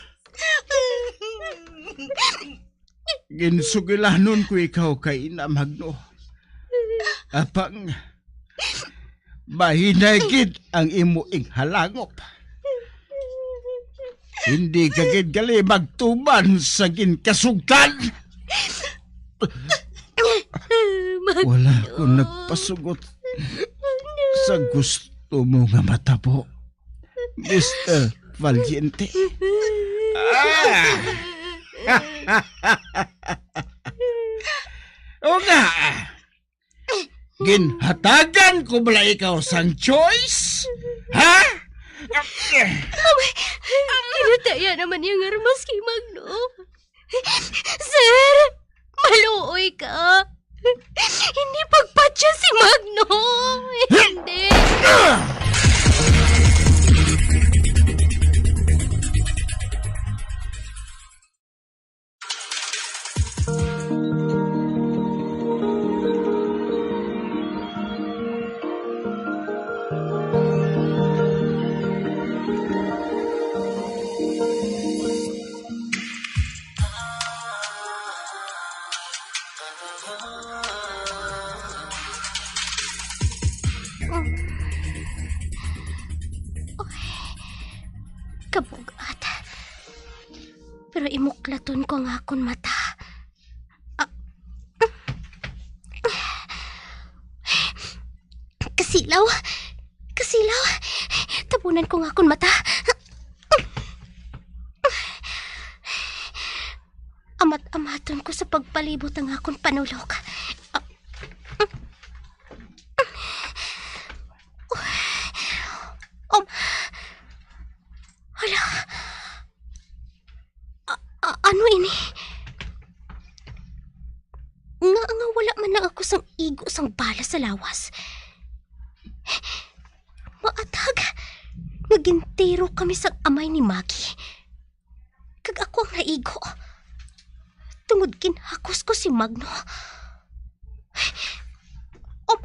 Ginsugilanon ko ikaw kay ina, Magno. Apang mahinay gid ang imo ighalangop. Hindi ka gid gali magtuman sa ginkasugtan. Wala ko nagpasugot sa gusto mo nga matabo, Mister Valiente. Ah! O nga, ginhatagan ko bala ikaw sang choice? Ha? Amay, ginataya naman niya nga armas kay Magno. Sir, maluoy ka. Hindi pagpatya si Magno. Hindi. Pero imuklaton ko ang akon mata. Ah. Kasilaw! Kasilaw! Tabunan ko ang akon mata. Amat-amaton ko sa pagpalibot ang akon panulok. Um, hala. A-, a-, ano ini? Nga, nga wala man lang ako sang igo sang bala sa lawas. Maatag nga gintiro kami sang amay ni Maggie. Kag ako ang naigo. Tungod ginhakos ko si Magno. Um,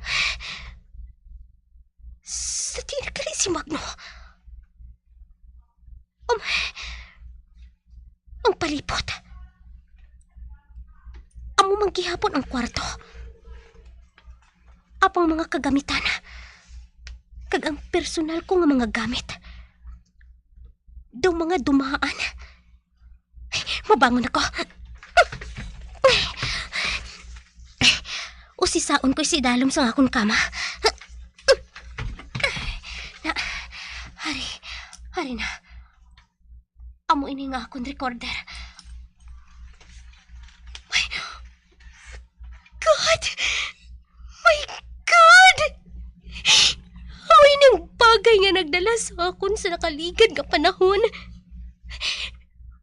sa di na gali si Magno. Um, ang palibot. Amo man gihapon ang kwarto. Apang mga kagamitan. Kag ang personal ko nga mga gamit. Daw mga dumaan. Mabangon ako. Usisaon ko si dalom sa akon kama. Na, hari, hari na. Amo ini nga akon recorder. My God! My God! Amo ini ang bagay nga nagdala sa akon sa nakaligad nga panahon.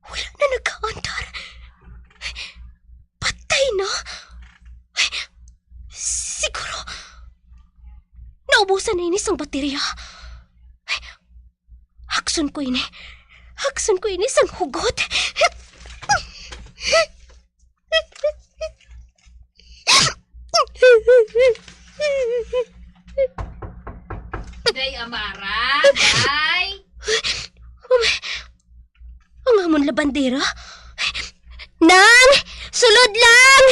Wala na nagkaandar. Patay na. Siguro, naubusan na ini sang baterya. Hakson ko ini. Hakson ko ini sang hugot. Day Amara, day. Ang amon labandera? Nang! Sulod lang!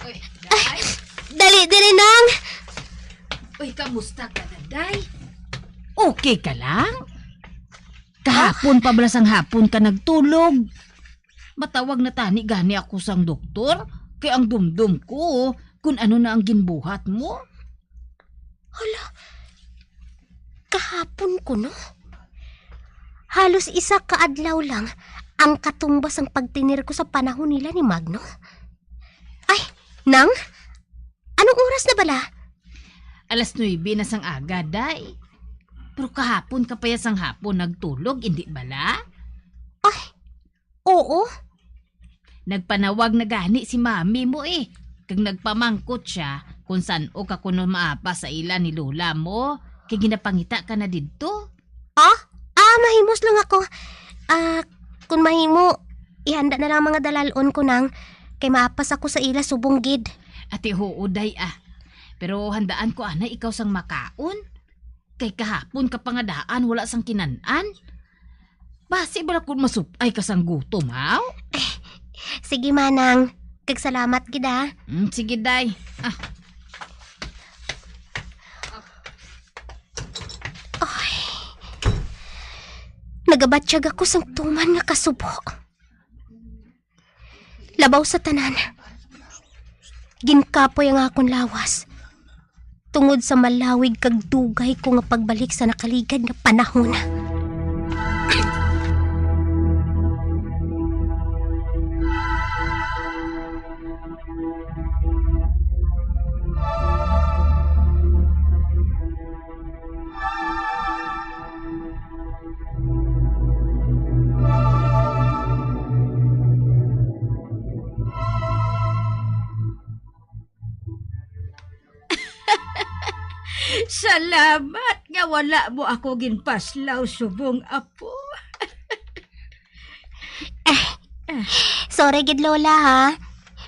Uy, day. Dali diri, Nang! Uy, kamusta ka na, day? Okay ka lang? Kahapon pa bala sang hapon ka nagtulog? Matawag na tani gani ako sang doktor, kay ang dumdom ko kung ano na ang ginbuhat mo. Hala, kahapon ko, no? Halos isa ka adlaw lang ang katumbas ang pagtinir ko sa panahon nila ni Magno. Ay, Nang? Anong oras na bala? Alas nuebe na sang aga, day. Pero kahapon ka pa ya sang hapon nagtulog, indi bala? Ay, oo. Nagpanawag na gani si mami mo, eh. Kag nagpamangkot siya kung san-o ka kuno maapas sa ila ni lola mo, kay ginapangita ka na didto. Ah? Ah, mahimos lang ako. Ah, kung mahimo, ihanda na lang mga dalal-on ko, Nang, kay maapas ako sa ila subong gid. Ati, huo, day, ah. Pero handaan ko anay ikaw sang makaon. Kay kahapon ka pa nga daan wala sang kinan-an. Basi bala kun masupay ka sang gutom, haw? Sige, Manang. Kag salamat gid, ah. Mm, sige, day. Ah. Ay. Nagabatyag ako sang tuman nga kasubo. Labaw sa tanan, ginkapoy ang akon lawas tungod sa malawig kag dugay ko nga pagbalik sa nakaligad nga panahon. Salamat nga wala mo ako ginpaslaw subong apo. Sorry gid, Lola, ha.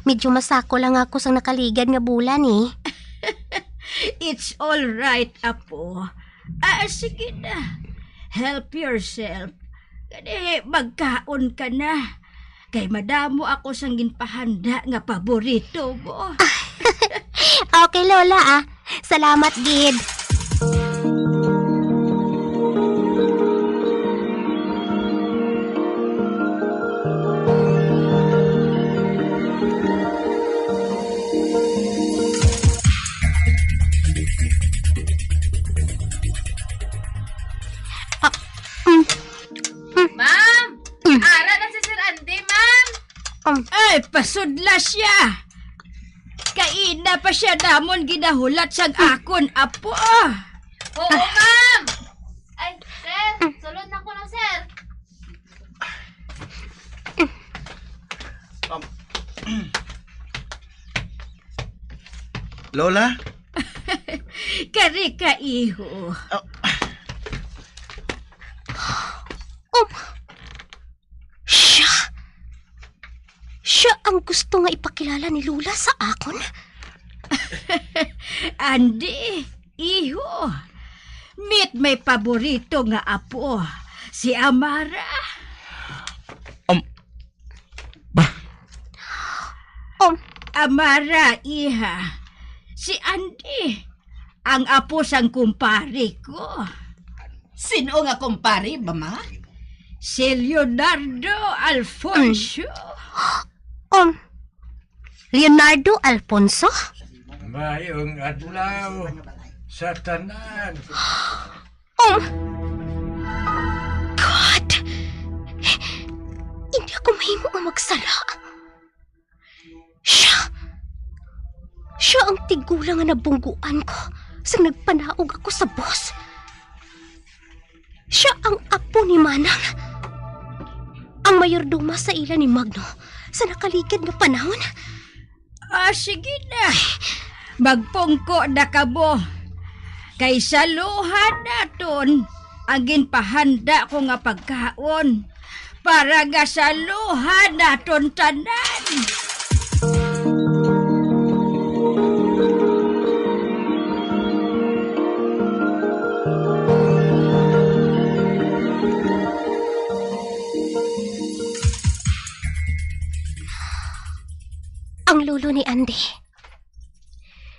Medyo masako lang ako sang nakaligad nga bulan, eh. It's all right, apo. Ah, sige na. Help yourself. Kani, magkaon ka na. Kay madamo ako sang ginpahanda nga paborito mo. Okay, Lola, ah. Salamat gid. Sudla siya. Kaina pa siya namon ginahulat sang akon apo. Oo, ma'am. Ay, sir, sulod na ko lang, sir. Um, Lola? Kari ka, iho. Oh. Um, siya? Siya ang gusto nga ipakilala ni Lola sa akon? Andy, iho. Meet my paborito nga apo, si Amara. Um, ba? Um, Amara, iha. Si Andy, ang apo sang kumpare ko. Sino nga kumpare, mama? Si Leonardo Alfonso. Um, Leonardo Alfonso? Maayong adlaw sa tanan. Um, God! Hindi ako mahimo nga magsala. Siya, siya ang tigulang nga nabungguan ko sang nagpanaog ako sa boss. Siya ang apo ni Manang, ang mayordoma sa ila ni Magno sa nakaligad nga panahon. Ah, sige na. Magpungko na kamo. Kay saluhan naton ang ginpahanda ko nga pagkaon para nga saluhan naton tanan. Ang lolo ni Andy.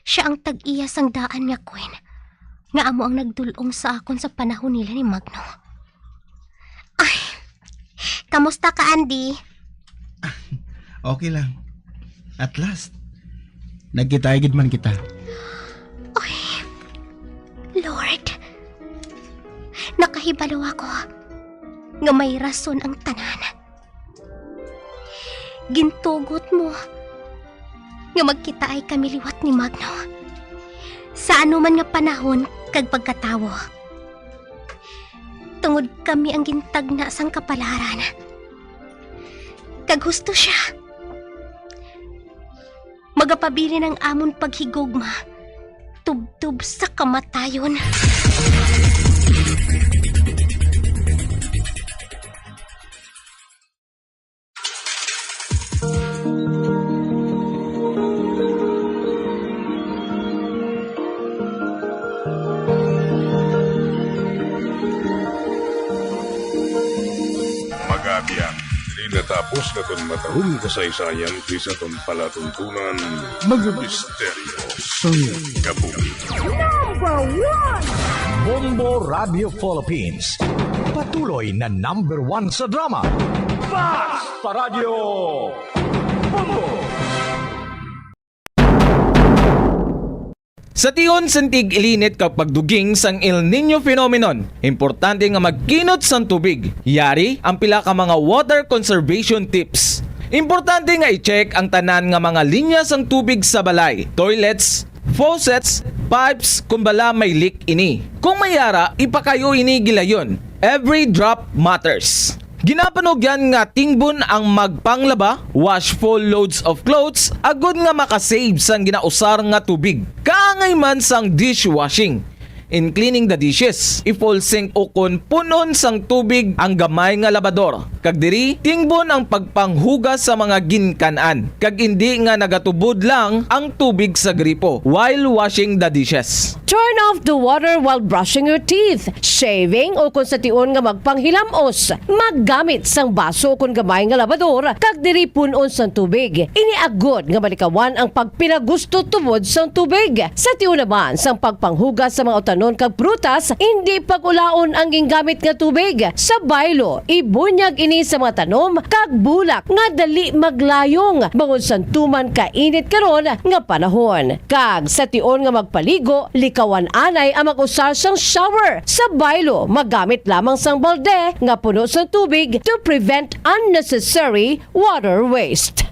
Siya ang tag-iya sang daan nga queen, nga amo ang nagdul-ong sa akon sa panahon nila ni Magno. Ay, kamusta ka, Andy? Okay lang. At last, nagkita gid man kita. Ay, Lord, nakahibalo ako nga may rason ang tanan. Gintugot mo nga magkitaay kami liwat ni Magno sa anuman nga panahon kag pagkatawo, tungod kami ang gintagna sang kapalaran. Kag husto sia. Magapabilin ang amon paghigugma tubtob sa kamatayon. Mga abyan, diri natapos naton matahom kasaysayan diri sa aton palatuntunan, Mga Misteryo sang Kabuhi. Number one! Bombo Radio Philippines, patuloy na number one sa drama. Basta Radyo Bombo! Sa tion sang tig-ilinit kag pagduging sang El Niño phenomenon, importante nga magkinot sang tubig. Yari ang pila ka mga water conservation tips. Importante nga i-check ang tanan nga mga linya sang tubig sa balay, toilets, faucets, pipes, kon bala may leak ini. Kung may yara, ipakayo ini gilayon. Every drop matters. Ginapanugyan nga tingbon ang magpanglaba, wash full loads of clothes, agod nga makasave sang ginausar nga tubig. Kaangay man sang dishwashing, in cleaning the dishes, i-full sink ukon pun-on sang tubig ang gamay nga labador, kag diri tingbon ang pagpanghugas sa mga ginkan-an, kag indi nga nagatubod lang ang tubig sa gripo while washing the dishes. Turn off the water while brushing your teeth, shaving, o kon sa tion nga magpanghilam-os, maggamit sang baso kon gamay nga labador, kag diri pun-on sang tubig. Ini agod nga malikawan ang pagpinagusto tubod sang tubig. Sa tion naman sang pagpanghugas sa mga utanon kag prutas, indi pag-ulaon ang gingamit nga tubig. Sa baylo, ibunyag ini sa mga tanom kag bulak nga dali maglayong bangod sang tuman kainit karon nga panahon. Kag sa tion nga magpaligo, likawan anay ang mag-usar sang shower. Sa baylo, magamit lamang sang balde nga puno sang tubig to prevent unnecessary water waste.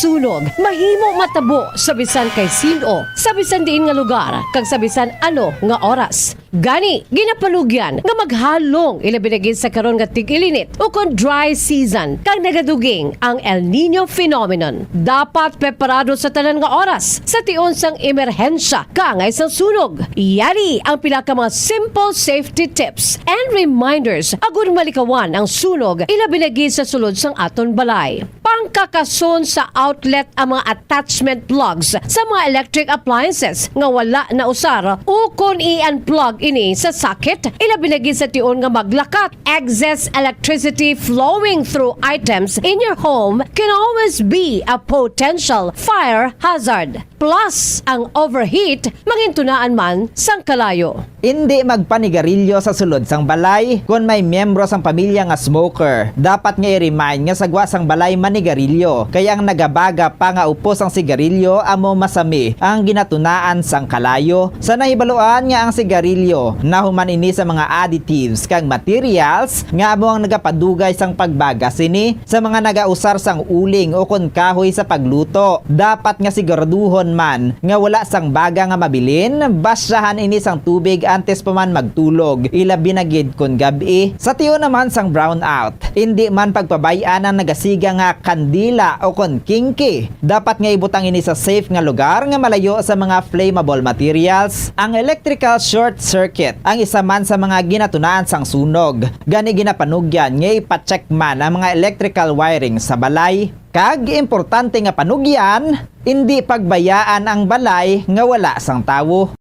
Sunog mahimo matabo sa bisan kay sin-o, sa bisan diin nga lugar, kag sa bisan ano nga oras. Gani, ginapanugyan nga maghalong, ilabi na gid sa karon nga tig-ilinit ukon dry season, kag nagaduging ang El Niño phenomenon. Dapat preparado sa tanan nga oras sa tion sang emerhensya kaangay sang sunog. Yari ang pila ka mga simple safety tips and reminders agud malikawan ang sunog, ilabi na gid sa sulod sang aton balay. Pangkakason sa outlet ang mga attachment plugs sa mga electric appliances nga wala nausar, ukon i-unplug ini sa socket, ilabi na gid sa tion nga maglakat. Excess electricity flowing through items in your home can always be a potential fire hazard. Plus, ang overheat, mangintunaan man sang kalayo. Indi magpanigarilyo sa sulod sang balay. Kon may miyembro sang pamilya nga smoker, dapat nga i-remind nga sa gwa sang balay manigarilyo, kay ang nagabaga pa nga upos sang sigarilyo amo masami ang ginatunaan sang kalayo. Sa nahibaluan nga ang sigarilyo nahuman ini sa mga additives kag materials nga amo ang nagapadugay sang pagbaga sini, sa mga nagausar sang uling ukon kahoy sa pagluto. Dapat nga siguraduhon man nga wala sang baga nga mabilin, basyahan ini sang tubig antes pa man magtulog, ilabi na gid kon gab-i. Sa tion naman sang brownout, indi man pagpabay-an ang nagasiga nga kandila ukon kingki. Dapat nga ibutang ini sa safe nga lugar nga malayo sa mga flammable materials. Ang electrical short circuit ang isa man sa mga ginatunaan sang sunog. Gani ginapanugyan nga ipa-check man ang mga electrical wiring sa balay. Kag importante nga panugyan, indi pagbayaan ang balay nga wala sang tawo.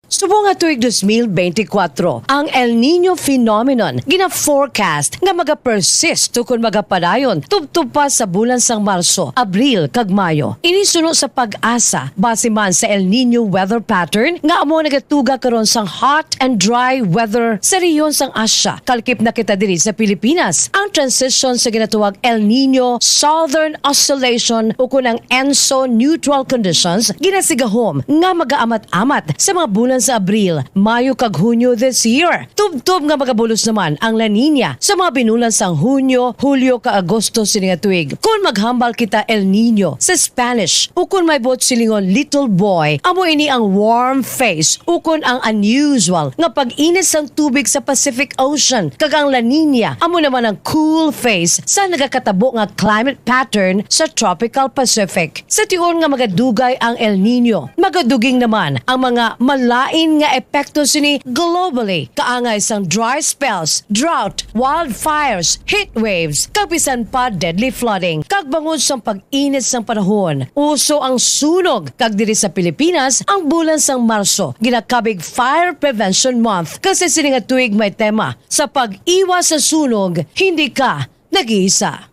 Subong nga tuig dos mil beintikwatro, ang El Niño phenomenon gina-forecast nga magapersist ukon magapadayon tubtob pa sa bulan sang Marso, Abril, kag Mayo. Ini suno sa PAGASA, base man sa El Niño weather pattern nga amo nagatuga karon sang hot and dry weather sa rehiyon sang Asia. Kalkip na kita diri sa Pilipinas. Ang transition sa ginatawag El Niño Southern Oscillation ukon ang ENSO neutral conditions ginasigahom nga magaamat-amat sa mga bulan sa Abril, Mayo, kag Hunyo this year. Tubtob nga magabulos naman ang La Niña sa mga binulan sang Hunyo, Hulyo, kag Agosto sini nga tuig. Kon maghambal kita El Niño sa Spanish, ukon may buot silingon little boy, amo ini ang warm phase ukon ang unusual nga pag-init sang tubig sa Pacific Ocean, kag ang La Niña amo naman ang cool phase sa nagakatabo nga climate pattern sa tropical Pacific. Sa tion nga magadugay ang El Niño, magaduging naman ang mga malain nga epekto sini globally, kaangay sang dry spells, drought, wildfires, heat waves, kag bisan pa deadly flooding. Kag bangod sang pag-init sang panahon, uso ang sunog, kag diri sa Pilipinas, ang bulan sang Marso ginakabig Fire Prevention Month, kag sa sini nga tuig may tema, "Sa pag-iwas sa sunog, hindi ka nag-iisa."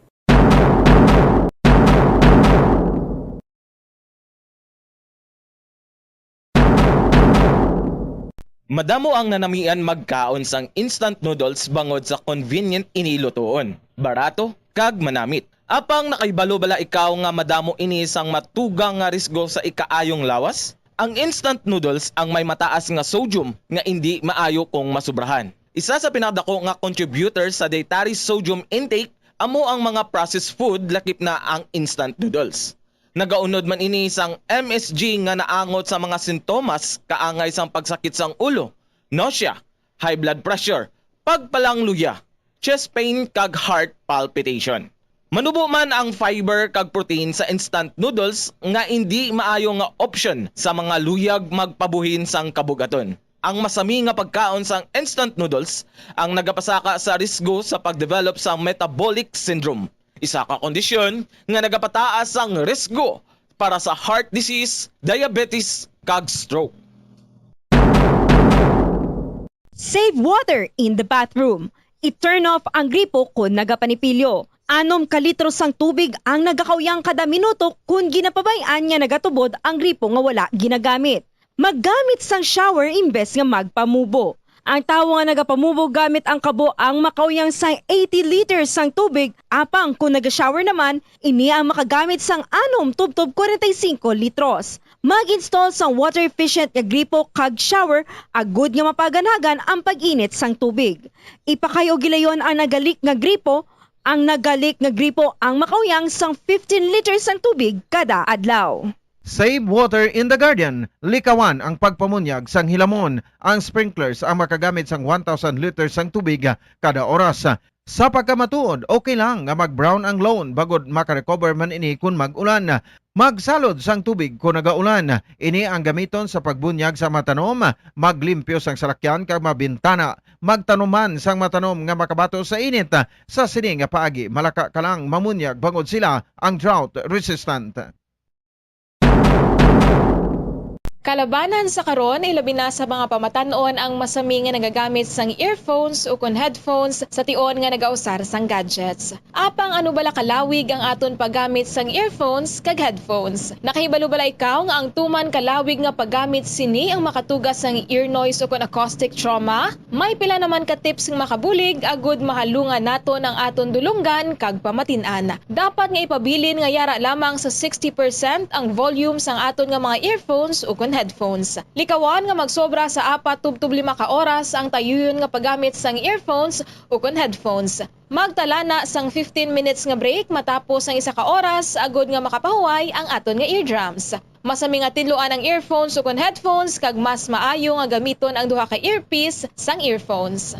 Madamo ang nanamian magkaon sang instant noodles bangod sa convenient ini lutoon, barato, kag manamit. Apang nakahibalo bala ikaw nga madamo ini sang matugang nga risgo sa ikaayong lawas? Ang instant noodles ang may mataas nga sodium nga indi maayo kung masubrahan. Isa sa pinakadako nga contributor sa dietary sodium intake amo ang mga processed food, lakip na ang instant noodles. Nagaunod man ini sang M S G nga naangot sa mga sintomas kaangay sang pagsakit sang ulo, nausea, high blood pressure, pagpalangluya, chest pain, kag heart palpitation. Manubo man ang fiber kag protein sa instant noodles nga indi maayo nga option sa mga luyag magpabuhin sang kabug-aton. Ang masami nga pagkaon sang instant noodles ang nagapasaka sa risgo sa pag-develop sang metabolic syndrome, isa ka kondisyon nga nagapataas sang risgo para sa heart disease, diabetes, kag stroke. Save water in the bathroom. I-turn off ang gripo kon nagapanipilyo. Anom ka litro sang tubig ang nagakauyang kada minuto kon ginapabay-an nga nagatubod ang gripo nga wala ginagamit. Maggamit sang shower imbes nga magpamubo. Ang tawo nga nagapamubo gamit ang kabo ang makauyang sang eighty liters sang tubig, apang kon naga-shower naman, ini ang makagamit sang anom tubtob kwarenta y singko litros. Mag-install sang water-efficient nga gripo kag shower agud nga mapaganhagan ang pag-init sang tubig. Ipakay-o gilayon ang naga-leak nga gripo Ang nagalik nga gripo ang makauyang sang fifteen liters sang tubig kada adlaw. Save water in the garden. Likawan ang pagpamunyag sang hilamon, ang sprinklers ang makagamit sang one thousand liters sang tubig kada oras. Sa pagkamatuod, okay lang nga mag-brown ang lawn bangod makarecover man ini kon mag-ulan. Magsalod sang tubig kon nagaulan. Ini ang gamiton sa pagbunyag sa matanom, maglimpyo sang salakyan kag mabintana. Magtanom man sang matanom nga makabato sa init. Sa sini nga paagi, malaka ka lang mamunyag bangod sila ang drought resistant. Kalabanan sa karon, ilabi na sa mga pamatan-on ang masami nga nagagamit sang earphones ukon headphones sa tion nga nagausar sang gadgets. Apang ano bala kalawig ang aton paggamit sang earphones kag headphones? Nakahibalo bala ikaw nga ang tuman kalawig nga paggamit sini ang makatuga sang ear noise ukon acoustic trauma? May pila naman ka tips nga makabulig agud mahalungan naton ang aton dulonggan kag pamatin-an. Dapat nga ipabilin nga yara lamang sa sixty percent ang volume sang aton nga mga earphones ukon headphones. Likawan nga magsobra sa apat tubtob lima ka oras ang tayuyon nga paggamit sang earphones ukon headphones. Magtala na sang fifteen minutes nga break matapos ang isa ka oras agud nga makapahuway ang aton nga eardrums. Masami nga tinluan ang earphones ukon headphones kag mas maayo nga gamiton ang duha ka earpiece sang earphones.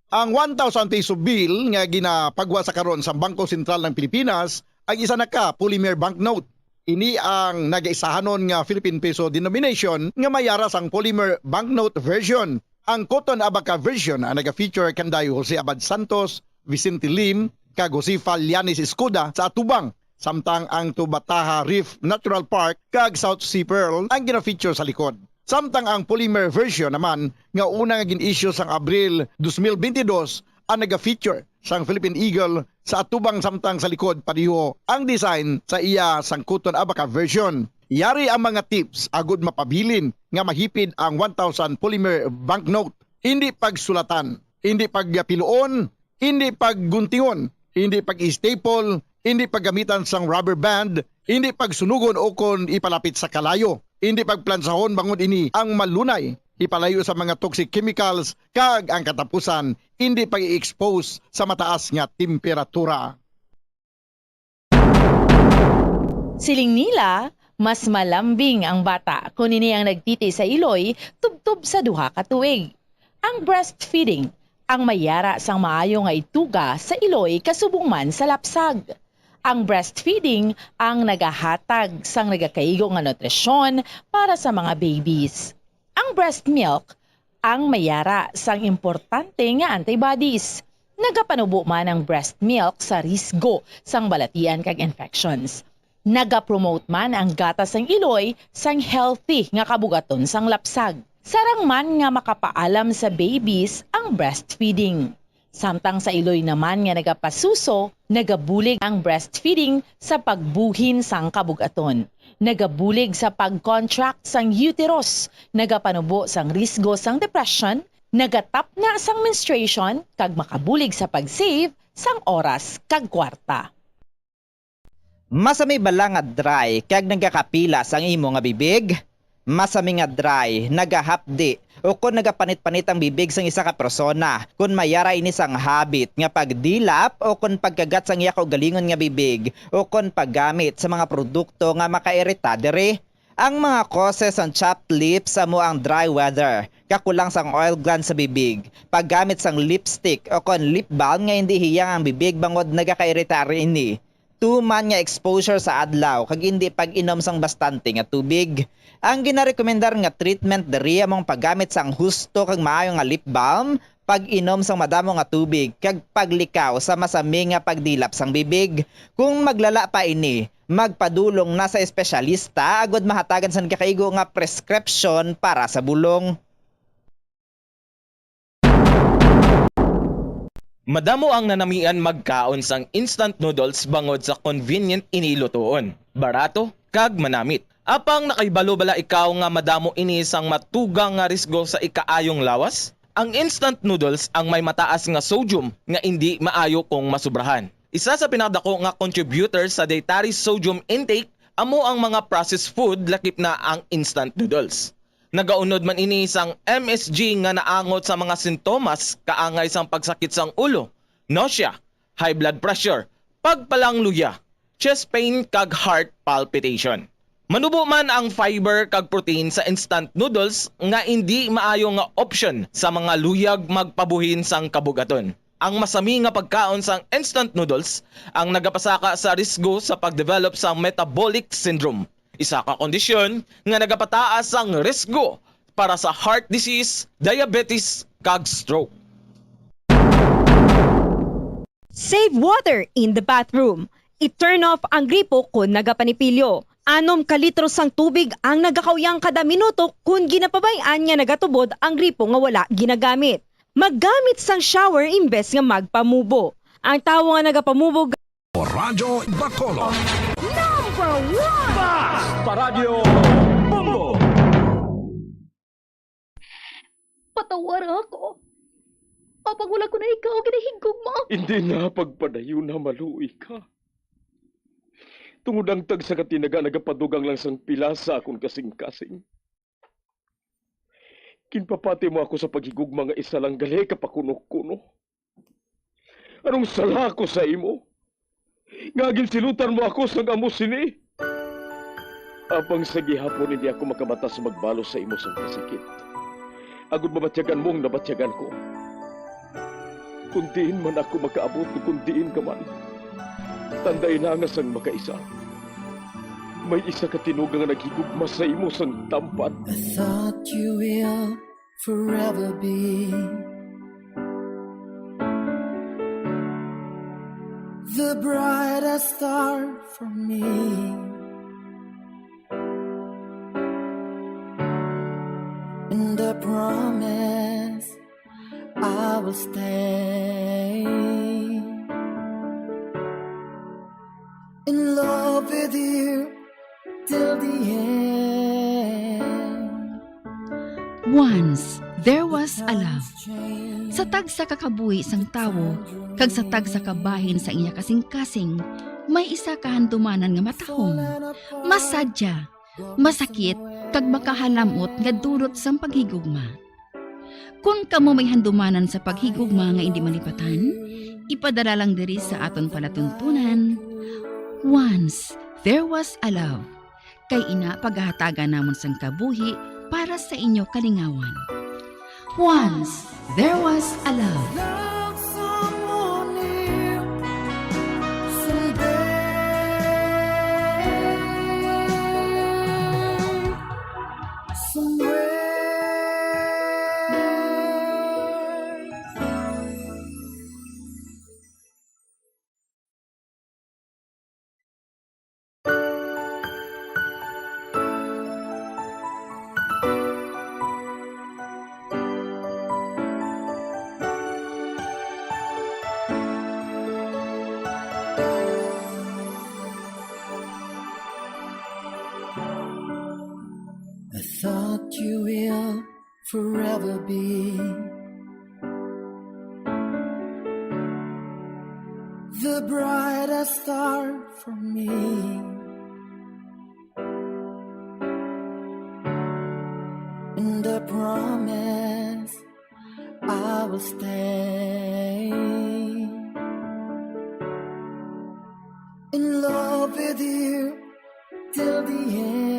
Ang one thousand peso bill nga ginapagwa sa karon sa Bangko Sentral ng Pilipinas ang isa na ka polymer banknote. Ini ang nagaisahanon nga Philippine peso denomination nga may yara sang polymer banknote version. Ang Cotton Abaca version ang naga-feature kanday Jose Abad Santos, Vicente Lim, kag Josefa Llanes Escuda sa atubang, samtang ang Tubataha Reef Natural Park kag South Sea Pearl ang gina-feature sa likod. Samtang ang polymer version naman nga una nga gin-issue sang Abril dos mil twenty-dos ang naga-feature sang Philippine Eagle sa atubang, samtang sa likod pareho ang design sa iya sang Cotton Abaca version. Yari ang mga tips agud mapabilin nga mahipid ang one thousand polymer banknote. Indi pagsulatan, indi pagyapiluon, indi pagguntingon, indi pag-staple, indi paggamitan sang rubber band, indi pagsunugon ukon ipalapit sa kalayo, indi pagplansahon bangod ini ang malunay ipalayo sa mga toxic chemicals, kag ang katapusan, indi pag-i-expose sa mataas nga temperatura. Siling nila, mas malambing ang bata kon ini ang nagtiti sa iloy tubtob sa duha ka tuig. Ang breastfeeding ang may yara sang maayo nga ituga sa iloy kasubong man sa lapsag. Ang breastfeeding ang nagahatag sang nagakaigo nga nutrisyon para sa mga babies. Ang breast milk ang may yara sang importante nga antibodies. Nagapanubo man ang breast milk sa risgo sang balatian kag infections. Nagapromote man ang gatas sang iloy sang healthy nga kabugaton sang lapsag. Sarang man nga makapaalam sa babies ang breastfeeding. Samtang sa iloy naman nga nagapasuso, nagabulig ang breastfeeding sa pagbuhin sang kabugaton. Nagabulig sa pag-contract sang uterus, nagapanubo sang risgo sang depression, nagatapna sang menstruation, kag makabulig sa pag-save sang oras kag kwarta. Masami bala nga dry kag nagakapila sang imo nga bibig? Masami nga dry, nagahapdi, ukon nagapanit-panit ang bibig sang isa ka persona kon may yara ini sang habit nga pagdilap ukon pagkagat sang iya kaugalingon nga bibig ukon paggamit sa mga produkto nga makairita diri. Ang mga causes sang chapped lips amo ang dry weather, kakulang sang oil glands sa bibig, paggamit sang lipstick ukon lip balm nga indi hiyang ang bibig bangod nagakairita ini, tuman nga exposure sa adlaw kag indi pag-inom sang bastante nga tubig. Ang ginarekomendar nga treatment diri amo ang paggamit sang husto kag maayo nga lip balm, pag-inom sang madamo nga tubig, kag paglikaw sa masami nga pagdilap sang bibig. Kung maglala pa ini, magpadulong na sa espesyalista agud mahatagan sang nagakaigo nga prescription para sa bulong. Madamo ang nanamian magkaon sang instant noodles bangod sa convenient ini lutoon, barato, kag manamit. Apang nakahibalo bala ikaw nga madamo ini sang matugang nga risgo sa ikaayong lawas? Ang instant noodles ang may mataas nga sodium nga indi maayo kung masubrahan. Isa sa pinakadako nga contributor sa dietary sodium intake amo ang mga processed food, lakip na ang instant noodles. Nagaunod man ini sang M S G nga naangot sa mga sintomas kaangay sang pagsakit sang ulo, nausea, high blood pressure, pagpalangluya, chest pain, kag heart palpitation. Manubo man ang fiber kag protein sa instant noodles nga indi maayo nga option sa mga luyag magpabuhin sang kabugaton. Ang masami nga pagkaon sang instant noodles ang nagapasaka sa risgo sa pag-develop sang metabolic syndrome, isa ka kondisyon nga nagapataas sang risgo para sa heart disease, diabetes, kag stroke. Save water in the bathroom. I-turn off ang gripo kon nagapanipilyo. Anom ka litro sang tubig ang nagakauyang kada minuto kon ginapabay-an nga nagatubod ang gripo nga wala ginagamit. Maggamit sang shower imbes nga magpamubo. Ang tawo nga nagapamubo Radyo Bacolod. Number one! Basta Radyo Bombo! Patawara ako. Apang wala ko na ikaw ginahigugma. Hindi na pagpadayon na maluoy ka. Tungod ang tagsa ka tinaga nagapadugang lang sang pila sa akon kasing-kasing. Ginpapati mo ako sa paghigugma nga isa lang gali ka pakuno-kuno. Anong sala ko sa imo? Nga ginsilutan mo ako sang amo sini? Apang sa gihapon hindi ako makabata sa magbalos sa imo sang kasakit. Agod mabatyagan mo ang nabatyagan ko. Kung diin man ako makaabot o kung diin ka man, tandai na nga sang makaisa, may isa ka tinuga nga naghigugma sa imo sang tampad. I thought you will forever be the brightest star for me. And I promise I will stay in love with you till the end. Once, there was a love. Sa tagsa ka kabuhi sang tawo kag sa tagsa ka bahin sa iya kasing-kasing, may isa ka handumanan nga matahom, masadya, masakit, kag makahalam-ot nga dulot sang paghigugma. Kon kamo may handumanan sa paghigugma nga indi malipatan, ipadala lang diri sa aton palatuntunan. Once, there was a love. Kay ina pagahatagan namon sang kabuhi para sa inyo kalingawan. Once, there was a love. Love someone new someday, somewhere. I thought you will forever be the brightest star for me. And I promise I will stay in love with you till the end.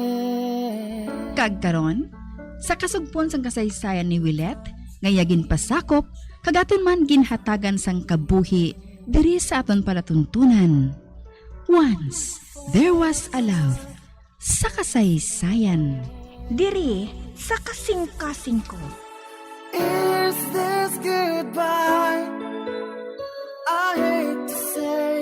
Kag karon, sa kasugpon sang kasaysayan ni Willet, nga iya ginpasakop, kag aton man ginhatagan sang kabuhi diri sa aton palatuntunan. Once, there was a love sa kasaysayan. Diri sa kasing-kasing ko. Is this goodbye? I hate to say,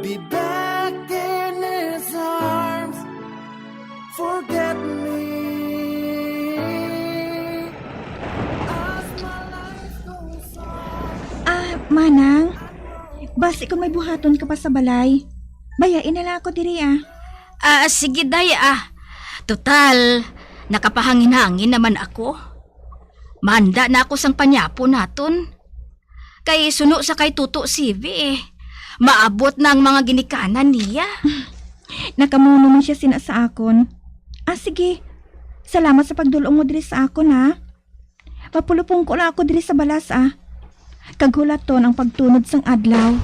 be back in his arms. Forget me as my life goes on. Ah, Manang, basi kung may buhaton ka pa sa balay, bayain na lang ako diri, ah. Ah, sige, day, ah. Total, nakapahangin-hangin naman ako. Manda na ako sang panyapo naton. Kay suno sa kay Tuto Sibi, eh. Maabot na ang mga ginikanan niya. Nakamuno man siya sina sa akon. Ah, sige. Salamat sa pagdul-ong mo diri sa akon, ha. Mapulupong ko lang ako diri sa balas, ah. Kag hulaton ang pagtunod sang adlaw.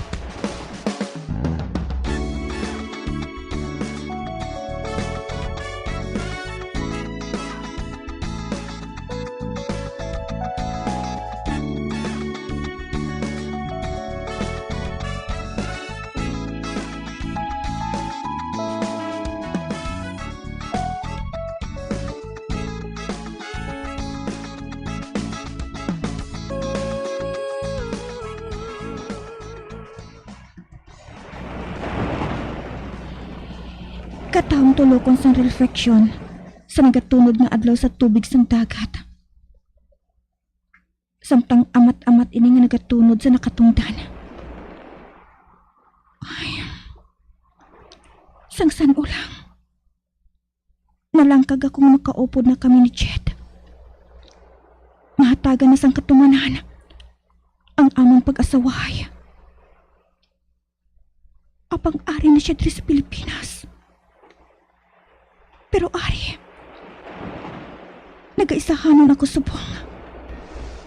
Katawang tulokon sang refleksyon sa nagatunod nga adlaw sa tubig sang dagat, samtang amat-amat ini nga nagatunod sa nakatungdan. Ay, sang san-o lang. Nalangkag ako nga makaupod na kami ni Jed. Mahatagan na sang katumanan ang among pag-asawahay. Apang ari na siya diri sa Pilipinas. Pero ari, nagaisahanon ako subong.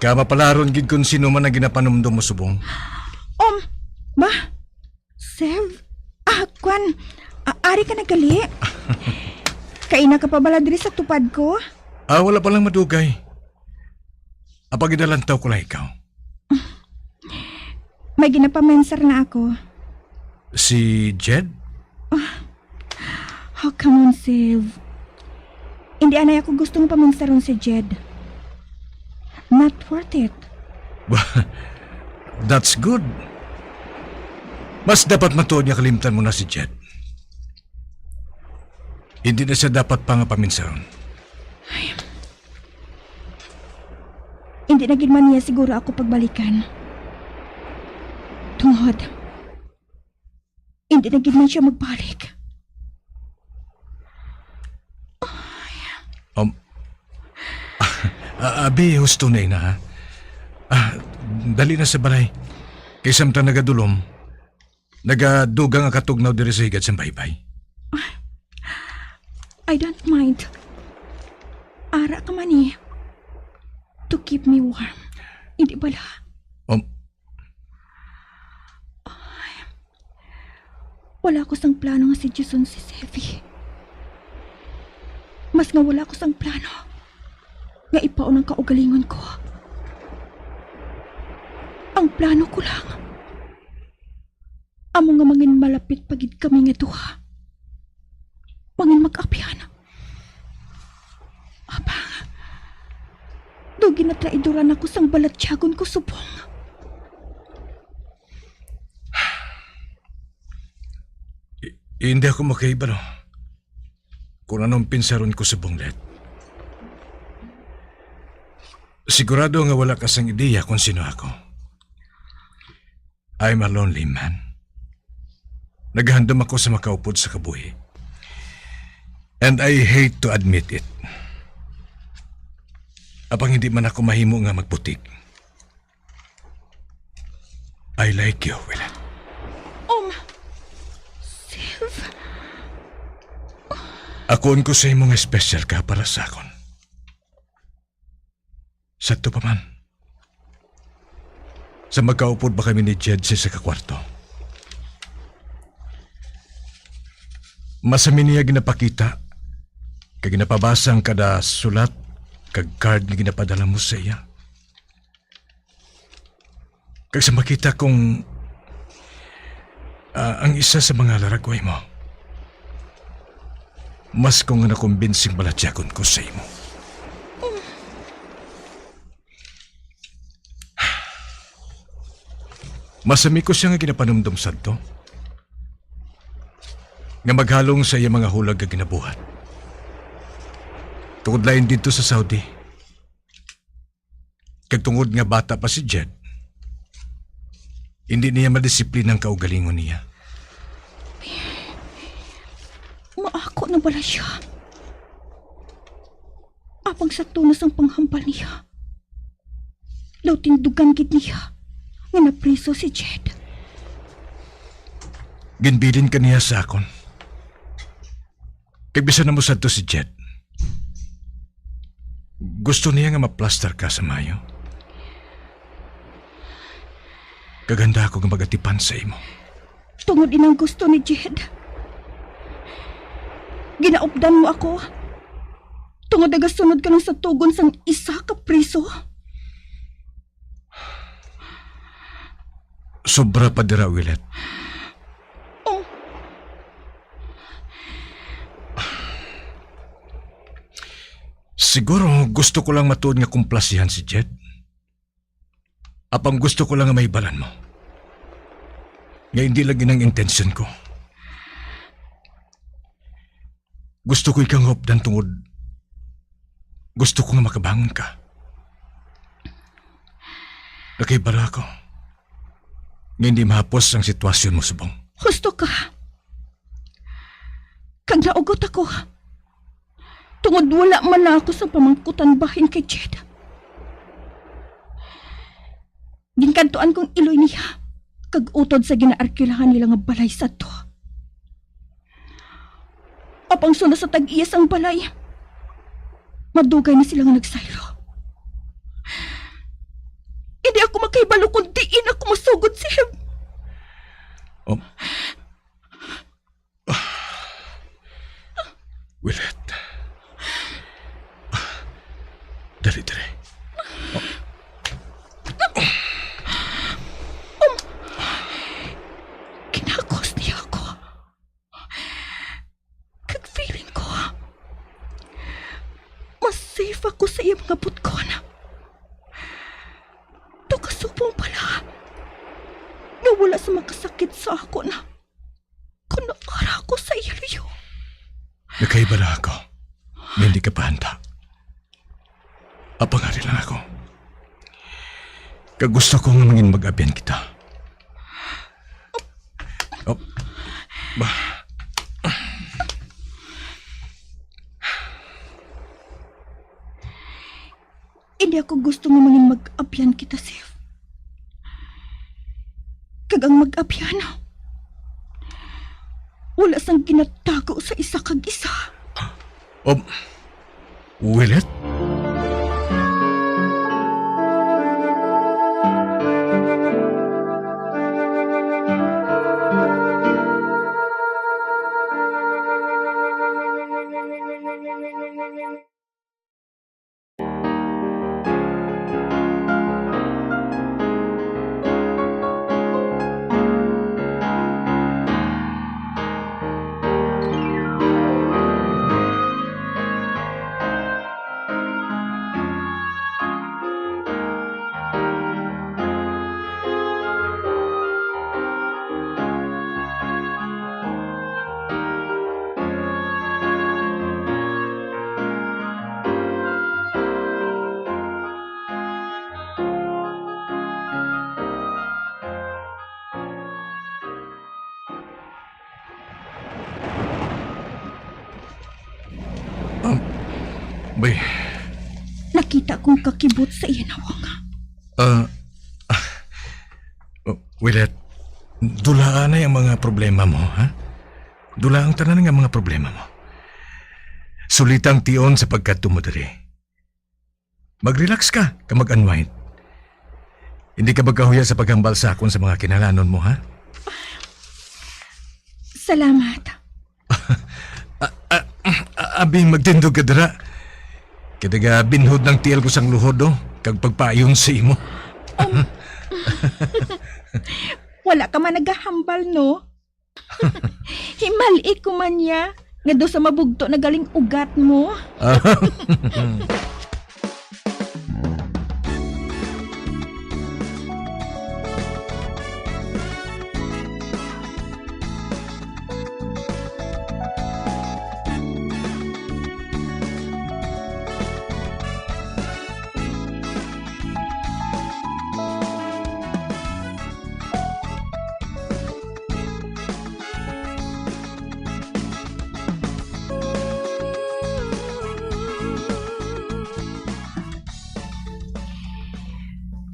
Ka mapalaron gid kon sino man ang ginapanumdom mo subong. Um, ba? Sev? Ah, kwan. Ah, ari ka na gali? Kaina ka pa bala diri sa tupad ko? Ah, wala pa lang madugay. Apang ginalantaw ko lang ikaw. May ginapamensar na ako. Si Jed? Oh, come on, Sev. Hindi anay ako gusto nga paminsaron si Jed. Not worth it. That's good. Mas dapat matuod nga kalimtan mo na si Jed. Hindi na siya dapat pa nga paminsaron. Hindi na gid man niya siguro ako pagbalikan. Tungod, hindi na gid man siya magbalik. Um, ah, abi, husto na ina, ha? Ah, dali na sa balay. Kay samtang nagadulom, nagadugang ang katugnaw diri sa higad sang baybay. I don't mind. Ara ka man eh. To keep me warm. Hindi bala? Um, Wala ko sang plano nga sedyuson si Sevi. Mas nga wala ko sang plano nga ipaon ang kaugalingon ko. Ang plano ko lang, amo nga mangin malapit pa gid kami nga duha. Mangin mag-abyan. Apang, daw ginatraidoran ako sang balatyagon ko subong. I-, hindi ako makahibalo kung anong pinsaron ko subong, Let. Sigurado nga wala ka sang ideya kung sino ako. I'm a lonely man. Naghandom ako sa makaupod sa kabuhi. And I hate to admit it. Apang hindi man ako mahimo nga magputik. I like you, Willan. Um, Sev? Akuon ko sa imo nga espesyal ka para sa akon. Sadto pa man, sa magkaupod ba kami ni Jed sa isa ka kwarto, masami niya ginapakita kag ginapabasa ang kada sulat kag card nga ginapadala mo sa iya. Kag sa makita kong, ah, ang isa sa mga laragway mo, mas ko nga nakumbinsing balatyagon ko sa imo. Masami ko siya nga ginapanumdom sadto nga maghalong sa iya mga hulag nga ginabuhat. Tungod lain didto sa Saudi, kag tungod nga bata pa si Jed, hindi niya madisiplina ang kaugalingon niya. Maako na bala siya? Apang sa tunos ang panghambal niya, daw tindugan gid niya nga napriso si Jed. Ginbilin ka niya sa akon. Kag bisan na mosadto si Jed, Gusto niya nga maplastar ka sa maayo. Kag handa ako nga mag-atipan sa imo. Tungod inang gusto ni Jed, ginaupdan mo ako. Tungod nagasunod ka lang sa tugon sang isa ka priso. Sobra pa dira, Willet. Oh. Siguro gusto ko lang matuod nga kumplasihan si Jed. Apang gusto ko lang nga mahibalan mo nga hindi lagi nang intensyon ko. Gusto ko ikaw nga updan tungod gusto ko nga makabangon ka. Nakahibalo ako nga hindi mahapos ang sitwasyon mo subong. Husto ka. Kag naugot ako. Tungod wala man lang ako sa pamangkutan bahin kay Jed. Ginkadtuan kong iloy niya, kag utod sa ginaarkilahan nila nga balay sadto. Apang suna sa tag-iya sang balay, madugay na sila nga nagsaylo. Hindi ako makahibalo kung diin ako masugod, Seb. Oh. Willet. Dali, dali. Kinakos niya ako. Kag feeling ko, mas safe ako sa iya mga butkon. Daw kasubong bala nga wala sa makasakit sa akon. Kung naara ko sa iya luyo. Nakahibalo ako nga hindi ka pa handa. Apang ari lang ako. Kag gusto ko nga mangin mag-abyan kita. Oh, ba? Hindi ako gusto nga mangin mag-abyan kita, Sef. Kag ang mag-abyan, wala sang ginatago sa isa kag isa. Um, Willet? Um, bay. Nakita kong kakibot sa iya nawong. Ah, ah, oh, Willet, dulaan na ang mga problema mo, ha? Dula ang tanan nga mga problema mo. Sulita ang tion sa pagkadto mo diri. Mag-relax ka, ka mag-unwind. Hindi ka magkahuya sa paghambal sa akon sa mga kinahanglanon mo, ha? Salamat. A-, a-, a-, abi, magtindog ka dira. Kay nagabinhod ng tiil ko sang luhod, oh, kag pagpaayon sa imo. Um, wala ka man nagahambal, no? Himali ko man niya nga daw sa mabugto na galing ugat mo.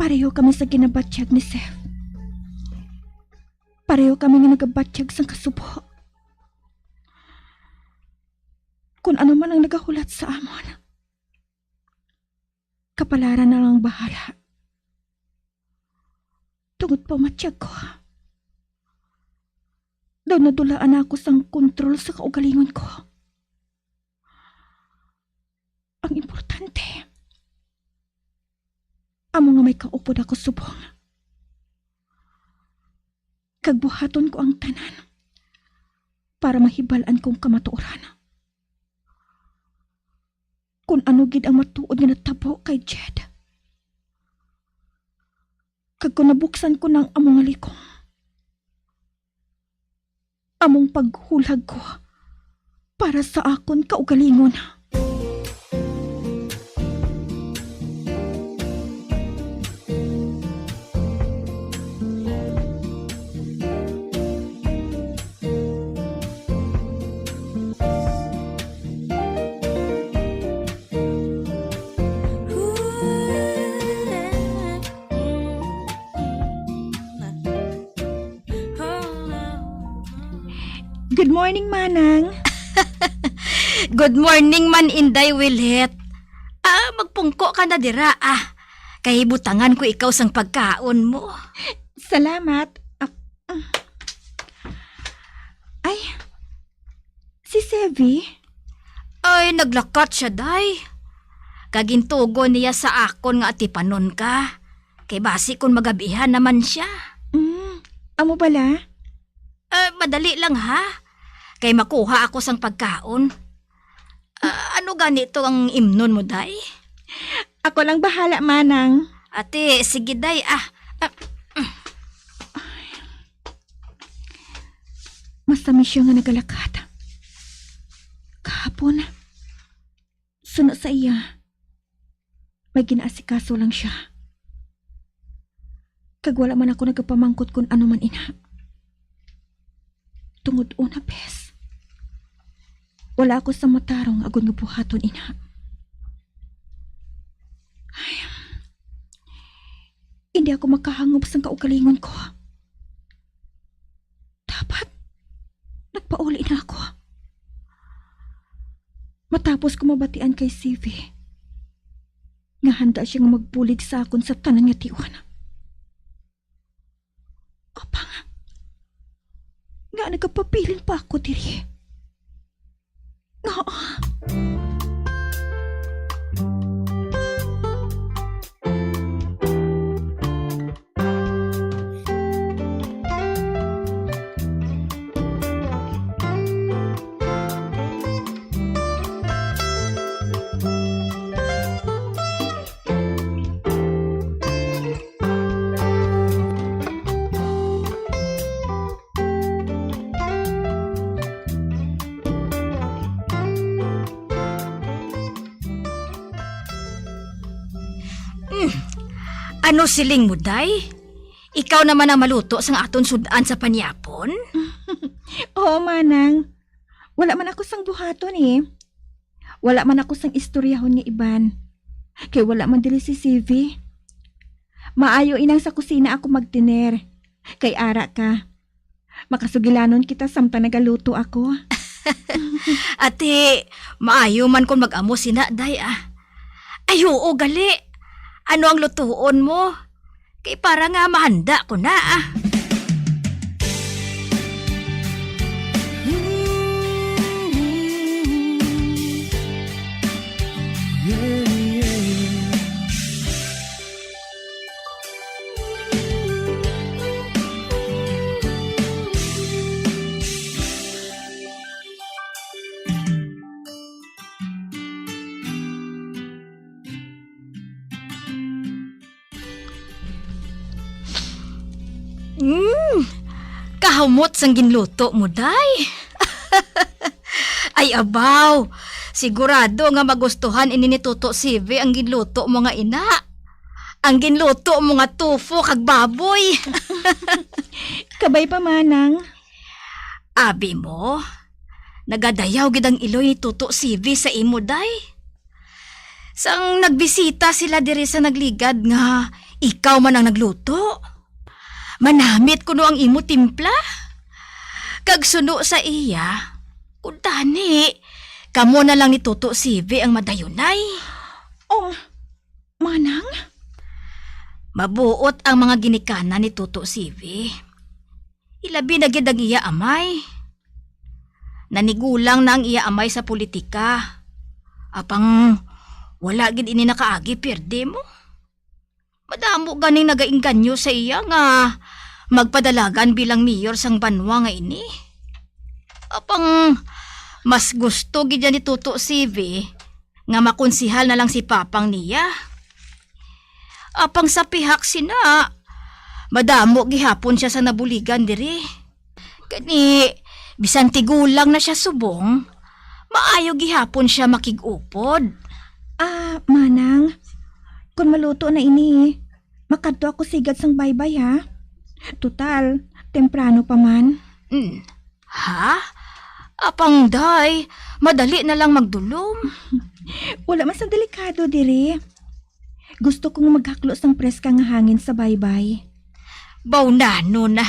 Pareho kami sa ginabatyag ni Seth. Pareho kami nga nagabatyag sang kasubo. Kun ano man ang nagahulat sa amon, Kapalaran na lang bahala. Tungod pa matyag ko. Daw nadulaan na ako sang kontrol sa kaugalingon ko. Ang importante, amo nga may kaupod ako subong. Kag buhaton ko ang tanan para mahibal-an kong kamatuoran. Kun ano gid ang matuod nga natabo kay Jed. Kag kun nabuksan ko na ang amo nga likong, among paghulag ko para sa akon kaugalingon. Good morning, Manang. Good morning man, Inday Wilhet. Ah, magpungko ka na dira, ah. Kay butangan ko ikaw sang pagkaon mo. Salamat. Ah, ah. Ay, si Sevi? Ay, naglakat siya, day. Kag gintugon niya sa akon nga atipanon ka. Kay basi kon magabihan naman siya. Mm, amo bala? Eh, madali lang, ha? Kay makuha ako sang pagkaon. Ah, ano gani to ang imnon mo, day? Ako lang bahala, Manang. Ate, sige, day, ah. Ah, mm. Masa mi siya nga nagalakat. Kahapon, suno sa iya, may ginaasikaso lang siya. Kag wala man ako nagapamangkot kun ano man ina. Tungod una, bes, wala ako sa matarong agod nga buhaton ina. Ay, hindi ako makahangop sang kaugalingon ko. Dapat nagpauli na ako. Matapos ko mabatian kay Sivi nga handa siya nga magbulig sa akon sa tanan nga tion. Apang, nga nagapabilin pa ako diri. Nga, Mm. Ano siling mo, day? Ikaw naman ang maluto sang aton sud-an sa panyapon? Oo, manang. Wala man ako sang buhaton, eh. Wala man ako sang istoryahon nga iban. Kay wala man diri si Sivi. Maayo inang sa kusina ako magtener. Kay ara ka. Makasugilanon kita samtang nagaluto ako. Ate, maayo man kon mag-amo sina, day, ah. Ay, oo, gali. Ano ang lutuon mo? Kay para nga mahanda ko na, ah. Mm, kahumot sang ginluto mo, day. Ay, abaw. Sigurado nga magustuhan ini ni Toto Sivi ang ginluto mo nga ina. Ang ginluto mo nga tofu kag baboy. Kabay pa, manang. Abi mo, nagadayaw gid ang iloy ni Toto Sivi sa imo, day. Sang nagbisita sila diri sa nagligad nga ikaw man ang nagluto. Manamit kuno ang imo timpla. Kag suno sa iya, kuntani, kamo na lang ni Toto Sivi ang madayunay. Oh, Mabuot ang mga ginikanan ni Toto Sivi. Ilabi na gid ang iya amay. Nanigulang na ang iya amay sa politika. Apang wala gid ini nakaagi pierde mo. Madamo ganing nagaengganyo sa iya nga magpadalagan bilang mayor sang banwa nga ini. Apang mas gusto gid niya ni Toto Sivi nga makonsehal na lang si papang niya. Apang sa pihak sina, madamo gihapon sia sa nabuligan diri. Gani, bisan tigulang na sia subong, maayo gihapon sia makig-upod. Ah, Manang, kon maluto na ini, makadto ako sigad sang baybay, ha? Total, temprano pa man. Mm. Ha? Apang, day, madali na lang magdulom. Wala man sang delikado diri. Gusto ko nga maghaklo sang preska nga hangin sa baybay. Baw nano na.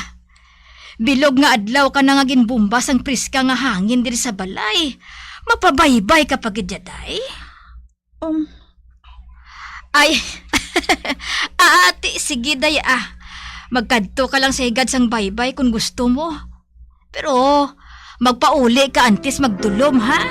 Bilog nga adlaw ka na nga ginbomba sang preska nga hangin diri sa balay. Mapabaybay ka pa gid, day? Um. Ay, ati, sige, day, ah. Magkadto ka lang sa higad sang baybay kung gusto mo. Pero magpauli ka antes magdulom, ha?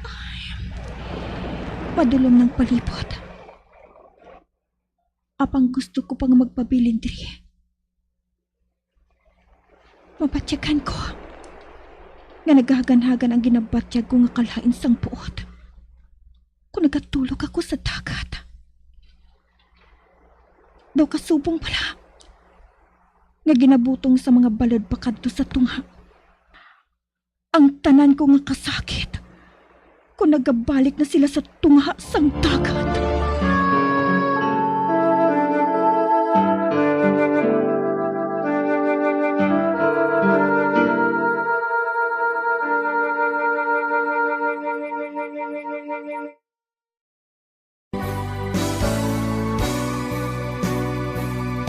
Ay, padulom ng palibot. Apang gusto ko pa nga magpabilin diri. Mabatyagan ko nga nagahagan-hagan ang ginabatyag ko nga kalain sang buot kon nagatulog ako sa dagat. Daw kasubong bala nga ginabutong sa mga balod pakadto sa tunga ang tanan ko nga kasakit kon nagabalik na sila sa tunga sang dagat.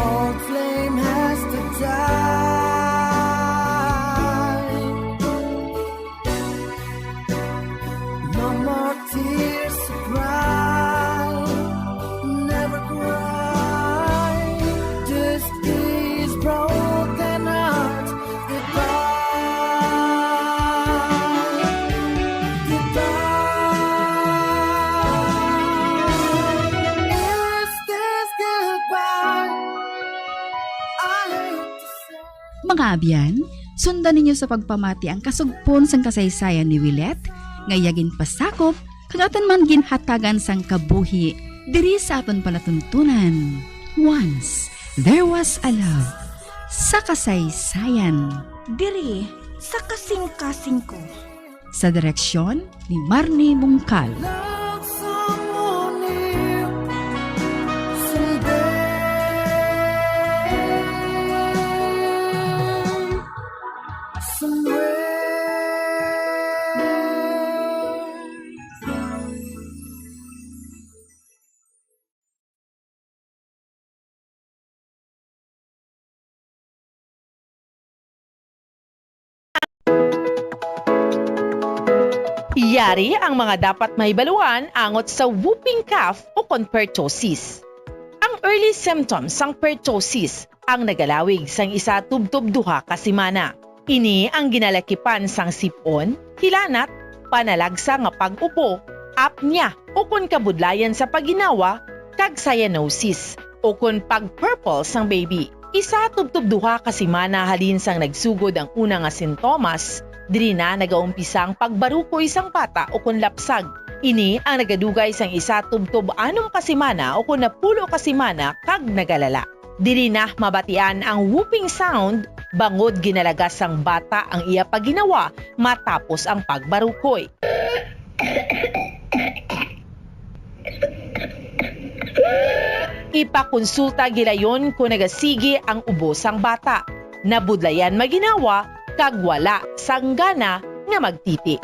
Old flame has to die. No more tears to cry. Never cry. Just these broken hearts. Goodbye. Goodbye. Is this goodbye? I hate to say. Mga abyan, sundan ninyo sa pagpamati ang kasugpon sang kasaysayan ni Willet, nga iya ginpasakop kag aton man ginhatagan sang kabuhi diri sa aton palatuntunan. Once There Was a Love sa kasaysayan. Diri sa kasingkasing ko. Sa direksyon ni Marnie Bungkal. Yari ang mga dapat mahibaluan angot sa whooping cough ukon pertussis. Ang early symptoms sang pertussis ang nagalawig sang isa tubtob duha ka semana. Ini ang ginalakipan sang sip-on, hilanat, panalagsa nga pag-upo, apnea, ukon kabudlayan sa pagginawa, kag cyanosis, ukon pag-purple sang baby. Isa tubtob duha ka semana halin sang nagsugod ang una nga sintomas, diri na nagaumpisa ang pagbarukoy sang bata ukon lapsag. Ini ang nagadugay sang isa tubtob anom ka semana ukon napulo ka semana kag nagalala. Diri na mabatian ang whooping sound bangod ginalagas sang bata ang iya pagginawa matapos ang pagbarukoy. Ipakonsulta gilayon kon nagasigi ang ubo sang bata. nabudlayan maginhawa, kag wala sang gana nga magtiti.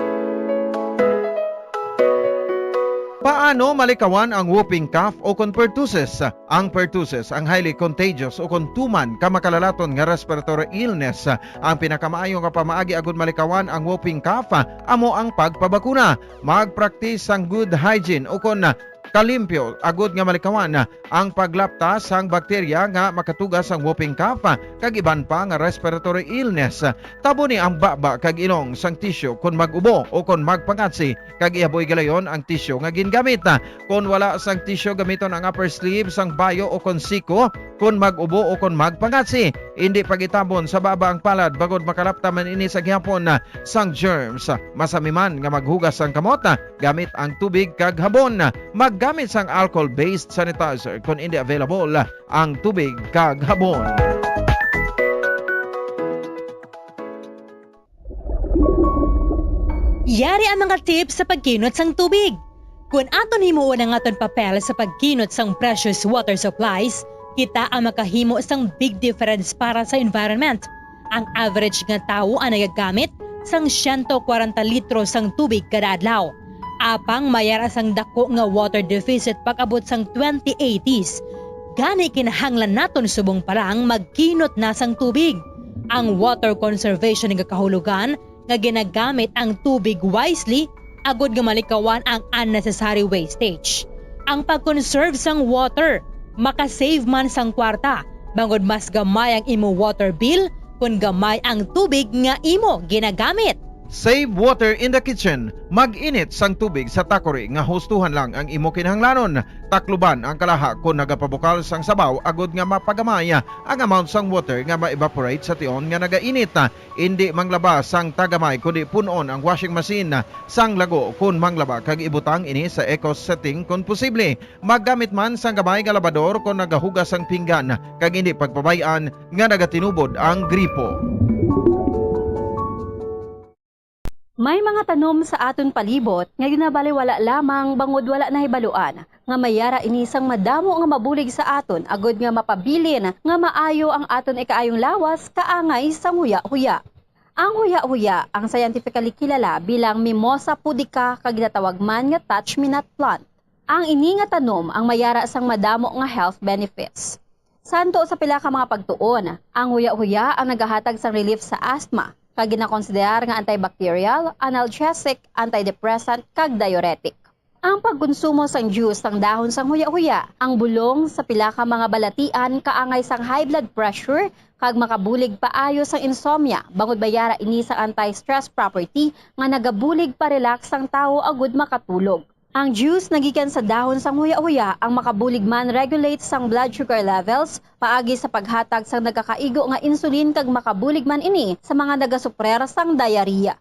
Paano malikawan ang whooping cough o kon pertussis? Ang pertussis, ang highly contagious o kon tuman ka makalalaton nga respiratory illness. Ang pinakamaayo nga pamaagi agud malikawan ang whooping cough amo ang pagpabakuna. Magpraktis sang good hygiene o kon kalimpyo agud nga malikawan ang paglapta sang bakterya nga makatuga sang whooping cough kag iban pa nga respiratory illness. Taboni ang baba kag ilong sang tisyu kon mag-ubo o kon magpangatsi, kag ihaboy gilayon ang tisyu nga gingamit. Kon wala sang tisyu, gamiton ang upper sleeve sang bayo o kon siko kon mag-ubo o kon magpangatsi. Indi pag-itabon sa baba ang palad, bangod makalapta man ini sa gihapon sang germs. Masami man nga maghugas sang kamot gamit ang tubig kag habon. Maggamit sang alcohol-based sanitizer kon indi available ang tubig kag habon. Yari ang mga tips sa pagkinot sang tubig. Kon aton himuon ang aton papel sa pagkinot sang precious water supplies, kita ang makahimo sang big difference para sa environment. Ang average nga tawo ang nagagamit sang siyento kwarenta litro sang tubig kada adlaw. Apang may ara sang dako nga water deficit pag-abot sang twenty eighties. Gani, kinahanglan naton subong pa lang magkinot na sang tubig. Ang water conservation nagakahulugan nga ginagamit ang tubig wisely agud nga malikawan ang unnecessary wastage. Ang pag-conserve sang water makasave man sang kwarta, bangod mas gamay ang imo water bill kon gamay ang tubig nga imo ginagamit. Save water in the kitchen. Mag-init sang tubig sa takori nga hustuhan lang ang imo kinahanglanon. Takluban ang kalaha kon nagapabukal sang sabaw agud nga mapagamay ang amount sang water nga ma-evaporate sa tion nga nagainit. Indi manglaba sang tagamay, kundi pun-on ang washing machine sang lago kon manglaba kag ibutang ini sa eco setting kon posible. Maggamit man sang gamay nga labador kon nagahugas sang pinggan, kag indi pagpabay-an nga nagatinubod ang gripo. May mga tanom sa aton palibot nga ginabaliwala lamang bangod wala nahibaluan nga may ara ini sang madamo nga mabulig sa aton agud nga mapabilin nga maayo ang aton ikaayong lawas kaangay sang huya-huya. Ang huya-huya ang scientifically kilala bilang Mimosa pudica kag ginatawag man nga touch-me-not plant. Ang ini nga tanom ang may ara sang madamo nga health benefits. Santo sa pila ka mga pagtuon, ang huya-huya ang nagahatag sang relief sa asthma, kag ginakonsiderar nga antibacterial, analgesic, antidepressant, kag diuretic. Ang pagkonsumo sang juice sang dahon sang huya-huya, ang bulong sa pila ka mga balatian kaangay sang high blood pressure kag makabulig paayo sang insomnia, bangod may ara ini sang anti-stress property nga nagabulig pa-relax sang tawo agud makatulog. Ang juice nagikan sa dahon sang huya-huya ang makabulig man regulate sang blood sugar levels paagi sa paghatag sang nagakaigo nga insulin, kag makabulig man ini sa mga nagasuprer sang diarrhea.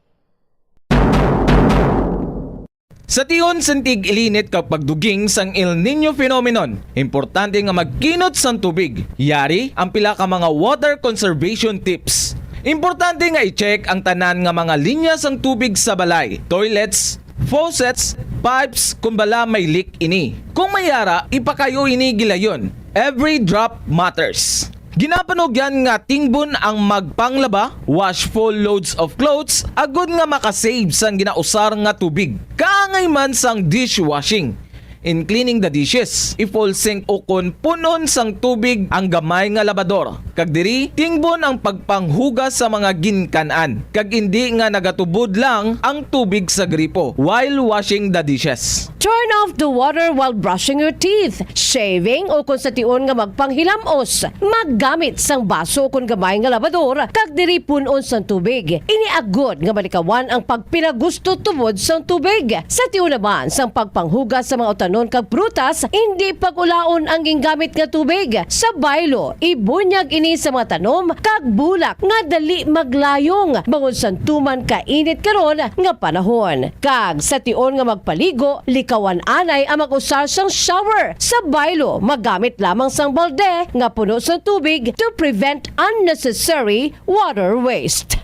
Sa tion sang tig-ilinit kag pagduging sang El Niño phenomenon, importante nga magkinot sang tubig. Yari ang pila ka mga water conservation tips. Importante nga i-check ang tanan nga mga linya sang tubig sa balay, toilets, faucets, pipes, kon bala may leak ini. Kung may ara, ipakayo ini gilayon. Every drop matters. Ginapanugyan nga tingbon ang magpanglaba, wash full loads of clothes, agod nga makasave sang ginausar nga tubig. Kaangay man sang dishwashing. In cleaning the dishes, i-full sink ukon pun-on sang tubig ang gamay nga labador. Kag diri, tingbon ang pagpanghugas sa mga ginkan-an, kag indi nga nagatubod lang ang tubig sa gripo while washing the dishes. Turn off the water while brushing your teeth, shaving, o kon sa tion nga magpanghilam-os. Maggamit sang baso kon gamay nga labador, kag diri pun-on sang tubig. Ini agod nga malikawan ang pagpinagusto tubod sang tubig. Sa tion naman sang pagpanghugas sa mga utanon kag prutas, indi pag-ulaon ang gingamit nga tubig. Sa baylo, ibunyag ini sa mga tanom kag bulak nga dali maglayong, bangod sang tuman kainit karon nga panahon. Kag sa tion nga magpaligo, likawan anay ang mag-usar sang shower. Sa baylo, magamit lamang sang balde nga puno sang tubig to prevent unnecessary water waste.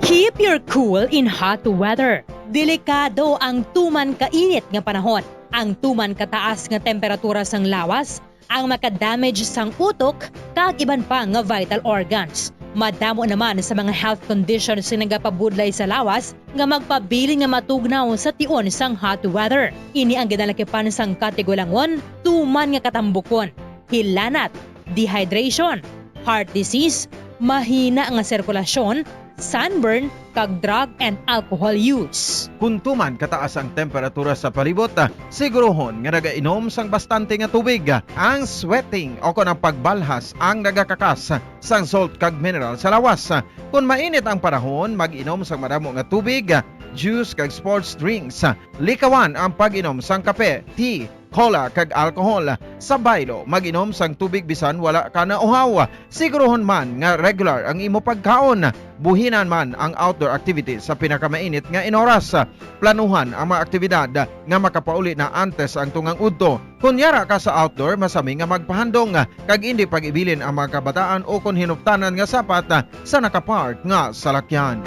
Keep your cool in hot weather. Delikado ang tuman kainit nga panahon. Ang tuman kataas nga temperatura sang lawas ang maka-damage sang utok kag iban pa nga vital organs. Madamo naman sa mga health conditions nga nagapabudlay sa lawas nga magpabilin nga matugnaw sa tion sang hot weather. Ini ang ginalakipan sang katigulangon, tuman nga katambukon, hilanat, dehydration, heart disease, mahina nga sirkulasyon, sunburn, kag drug and alcohol use. Kung tuman kataas ang temperatura sa palibot, ah, siguruhon nga nagainom sang bastante nga tubig. Ang sweating o kon ang pagbalhas ang nagakakas sang salt kag mineral sa lawas. Kon mainit ang panahon, mag-inom sang madamo nga tubig, juice kag sports drinks. Likawan ang pag-inom sang kape, tea, cola, kag alcohol. Sa baylo, mag-inom sang tubig bisan wala ka nauhaw. Siguruhon man nga regular ang imo pagkaon. Buhinan man ang outdoor activities sa pinakamainit nga inoras. Planuhan ang mga aktibidad nga makapauli na antes ang tungang udto. Kon yara ka sa outdoor, masami nga magpahandong kag indi pag-ibilin ang mga kabataan o kon hinuptanan nga sapat sa nakapark nga salakyan.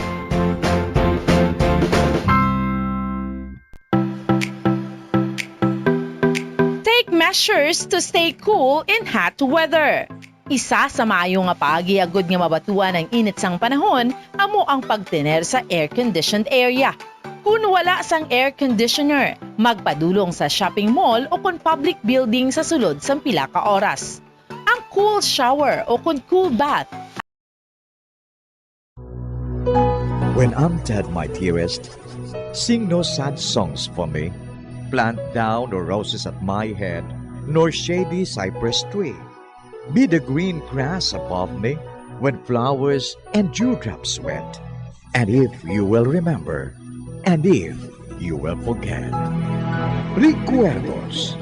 Take measures to stay cool in hot weather. Isa sa maayo nga paagi agud nga mabatuan ang init sang panahon amo ang pagtener sa air-conditioned area. Kon wala sang air conditioner, magpadulong sa shopping mall o kon public building sa sulod sang pila ka oras. Ang cool shower o kon cool bath When I'm dead, my dearest, sing no sad songs for me. Plant thou no roses at my head, nor shady cypress tree. Be the green grass above me when flowers and dewdrops wet. And if you will remember, and if you will forget. Recuerdos,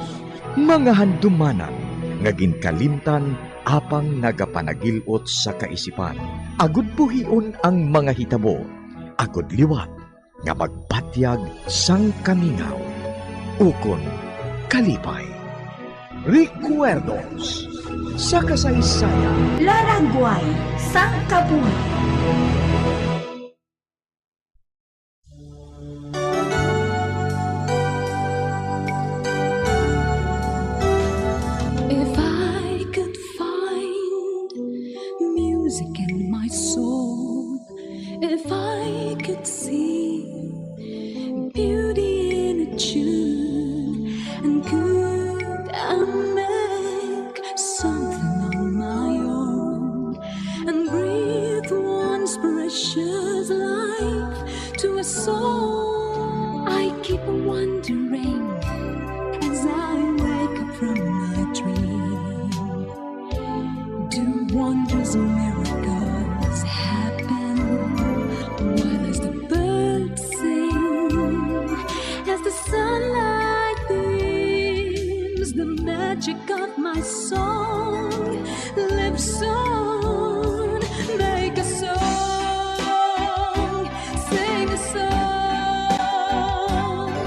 mga handumanan nga ginkalimtan apang nagapanagil-ot sa kaisipan. Agud buhion ang mga hitabo, agud liwat nga magpatyag sang kamingaw ukon kalipay. Recuerdos sa kasaysayan. Laragway sang kabuhi. If I could find music in my soul, if I could see beauty in a tune, and could I make something on my own and breathe once precious life to a soul? I keep wondering as I wake up from my dream. Do wondrous miracles happen? What does the bird sing? As the sunlight beams, the magic of my song lives on. Make a song, sing a song.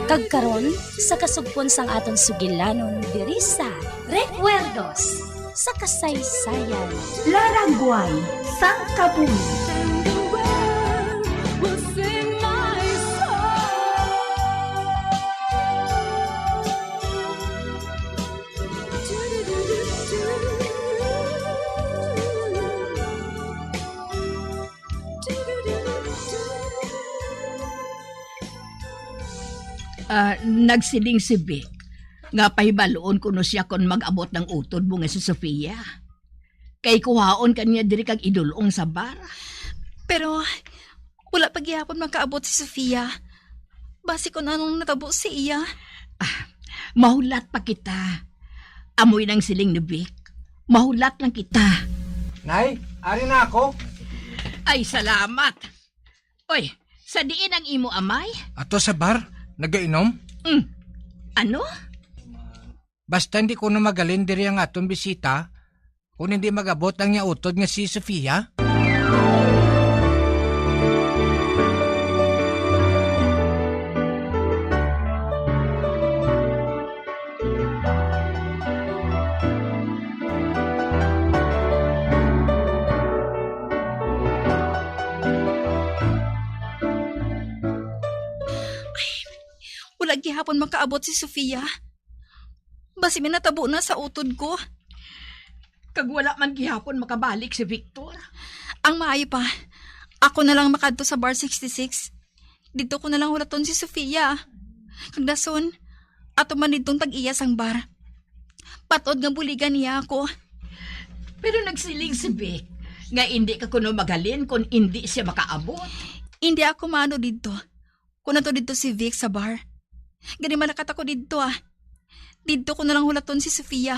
Kag karon, sa kasugpon sang aton sugilanon diri sa Recuerdos sa Kasaysayan. Laragway sang kabuhi. Ah, nagsiling si Vic nga pahibaluon kuno siya kon mag-abot ang utod mo nga si Sofia. Kay kuhaon ka niya diri kag idul-ong sa bar. Pero wala pa gihapon makaabot si Sofia. Basi kon anong natabo sa iya. Ah, mahulat pa kita. Amoy nang siling ni Vic. Mahulat lang kita. Nay, ari na ako. Ay, salamat. Oy, sa diin ang imo amay? Ato sa bar, nagainom. Mm. Ano? Basta hindi ko na magalin diri ang aton bisita, kung hindi mag-abot ang iya utod nga si Sofia. Wala gihapon makaabot si Sofia. Basi may natabo na sa utod ko. Kag wala man gihapon makabalik si Victor. Ang maayo pa, ako na lang makadto sa Bar sixty-six. Didto ko na lang hulaton si Sofia. Kag dason, ato man didtong tag-iya sang bar. Patod nga buligan niya ako. Pero nagsiling si Vic nga indi ka kuno maghalin kon indi siya makaabot. Indi ako maano didto. Kon ato didto si Vic sa bar, gani malakat ako didto, ah. Didto ko na lang hulaton si Sofia.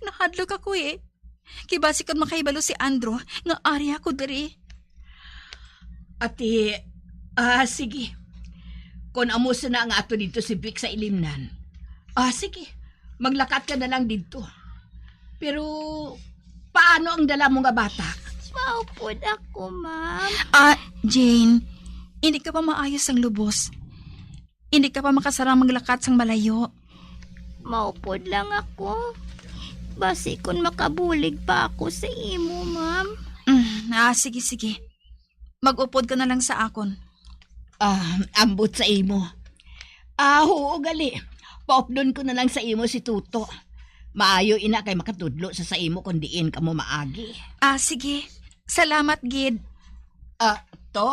Nahadlok ako, eh. Kay basi kon makahibalo si Andrew nga ari ako diri. Ati, ah, sige. Kon amo sina nga ato didto si Vic sa ilimnan, ah, sige. Maglakat ka na lang didto. Pero paano ang dala mo nga bata? Maupod ako, ma'am. Ah, Jane, hindi ka pa maayos ang lubos. Hindi ka pa makasarang maglakat sang malayo. Maupod lang ako. Basi kon makabulig pa ako sa imo, ma'am. Mm, ah, sige, sige. Mag-upod ka na lang sa akon. Ah, ambot sa imo. Ah, huo gali. Paupdon ko na lang sa imo si Toto. Maayo ina kay makatudlo sa sa imo kon diin kamo maagi. Ah, sige. Salamat gid. Ah, to,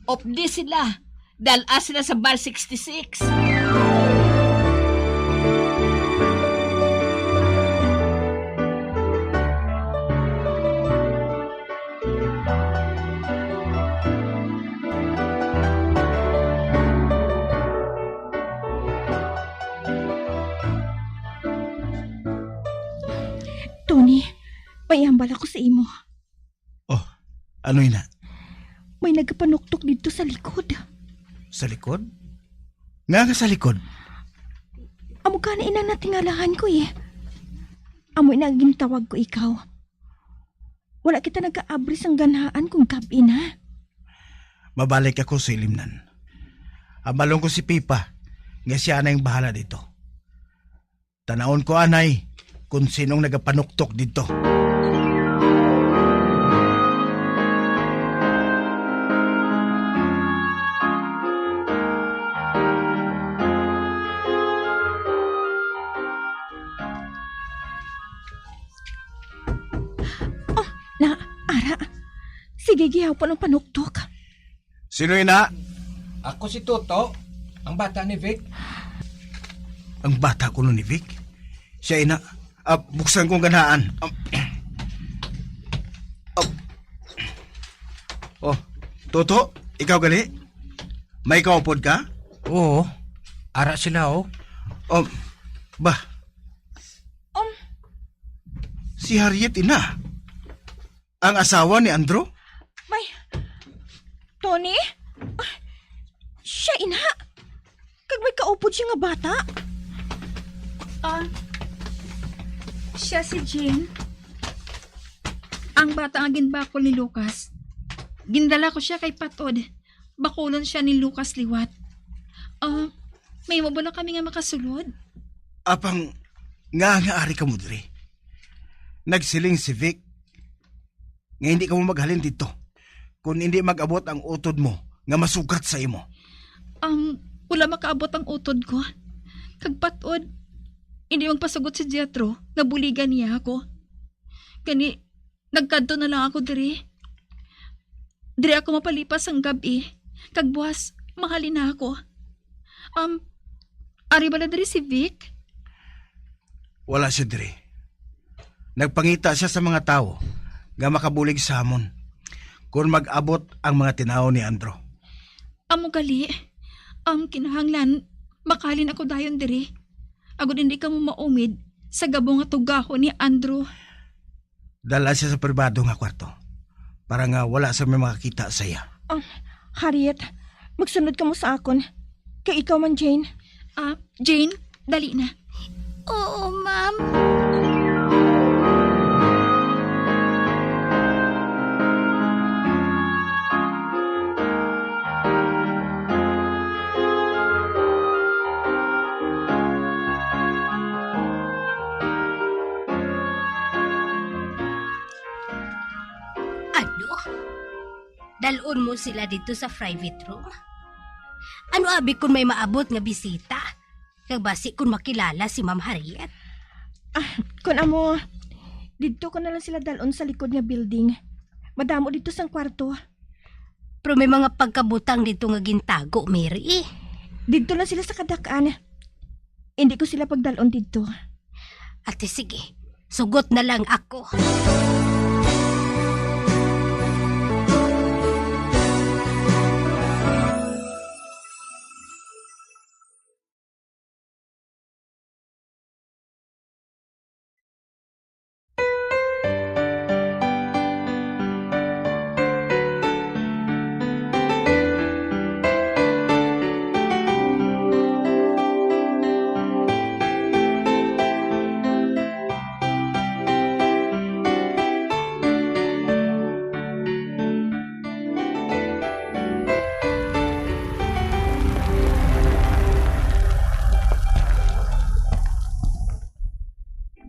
updi sila. Dal-a sila sa Bar sixty-six. Tony, may ambal ako sa imo. Oh, ano ina? May nagapanuktok didto sa likod. Sa likod? Nga nga sa likod? Amo gani ina natingalahan ko, eh. Amo ina ang gintawag ko ikaw. Wala kita nagaabri sang ganahan kung gab-i na. Mabalik ako sa ilimnan. Amalong ko si Pipa, nga siya na yung bahala dito. Tanawon ko anay kung sinong nagapanuktok didto. Oh, na, ara. Sige, gihapon ang panuktok. Sino ina? Ako si Toto, ang bata ni Vic. Ang bata kuno ni Vic? Siya ina. Ah, buksan kong ganaan. Ah. Ah. Oh, Toto, ikaw gali? May kaupod ka? Oo. Ara sila, oh. Um, ba? Um, Si Harriet ina. Ang asawa ni Andrew? May, Tony? Ah, siya ina. Kag may kaupod siya nga bata. Ah, siya si Jane. Ang bata nga ginbakol ni Lucas. Gindala ko siya kay Patod. Bakulon siya ni Lucas liwat. Ah, may mo ba na kami nga makasulod? Apang nga nga ari ka mo diri? Nagsiling si Vic nga hindi ka mo maghalin dito kung hindi mag-abot ang utod mo nga masugat sa imo. Ang wala makaabot ang utod ko. Kag patod, hindi magpasugot si Jethro nga buligan niya ako. Gani, nagkadto na lang ako diri. Diri ako mapalipas ang gab-i. Kag buwas, mahalin na ako. Um, ari bala diri si Vic? Wala siya diri. Nagpangita siya sa mga tawo nga makabulig sa amon kon mag-abot ang mga tinawo ni Andro. Amo gali, ang kinahanglan, makalin ako dayon diri, agod hindi kamo maumid sa gabo nga tugahon ni Andro. Dala siya sa pribado nga kwarto para nga wala sa may makakita sa iya. Ah, Harriet, magsunod kamo sa akon. Kay ikaw man, Jane. Ah, Jane, dali na. Oo, ma'am. Ano? Dalon mo sila dito sa private room? Ano abi kun may maabot nga bisita? Kag basi kun makilala si Ma'am Harriet? Ah, kun amo, didto ko na lang sila dalon sa likod nga building. Madamo didto sang kwarto. Pero may mga pagkabutang didto nga gintago, Mary, eh. Didto lang sila sa kadak-an. Indi ko sila pagdalon didto. Ate, sige. Sugot na lang ako.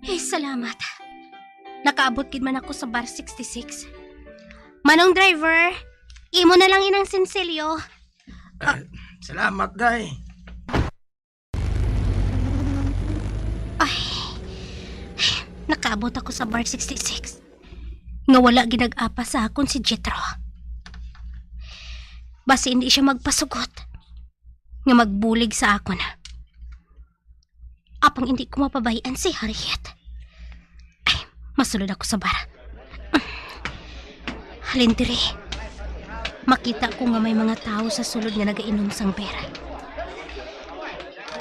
Ay, salamat. Nakaabot gid man ako sa Bar sixty-six. Manong driver, imo na lang inang sinsilyo. Ah, salamat, day. Ay, nakaabot ako sa Bar sixty-six. Nga wala ginag-apa sa akon si Jethro. Basi hindi siya magpasugot nga magbulig sa akon. Apang hindi ko mapabayan si Harriet. Ay, masulod ako sa bar. Halin diri. Makita ko nga may mga tawo sa sulod nga nagainom sang beer.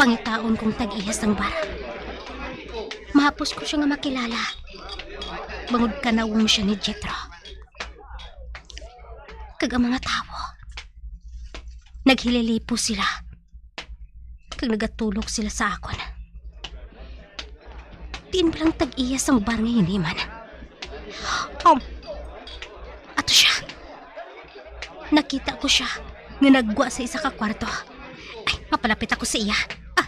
Pangitaon kong tag-iya sang bar. Mahapos ko siya nga makilala. Bangod kanawong siya ni Jethro. Kag ang mga tawo, naghililipos sila. Kag nagatulok sila sa akon. Diin ba lang tag-iya sang bar nga hiniman? Um, ato siya. Nakita ko siya nga naggwa sa isa ka kwarto. Ay, mapalapit ako sa iya. Ah.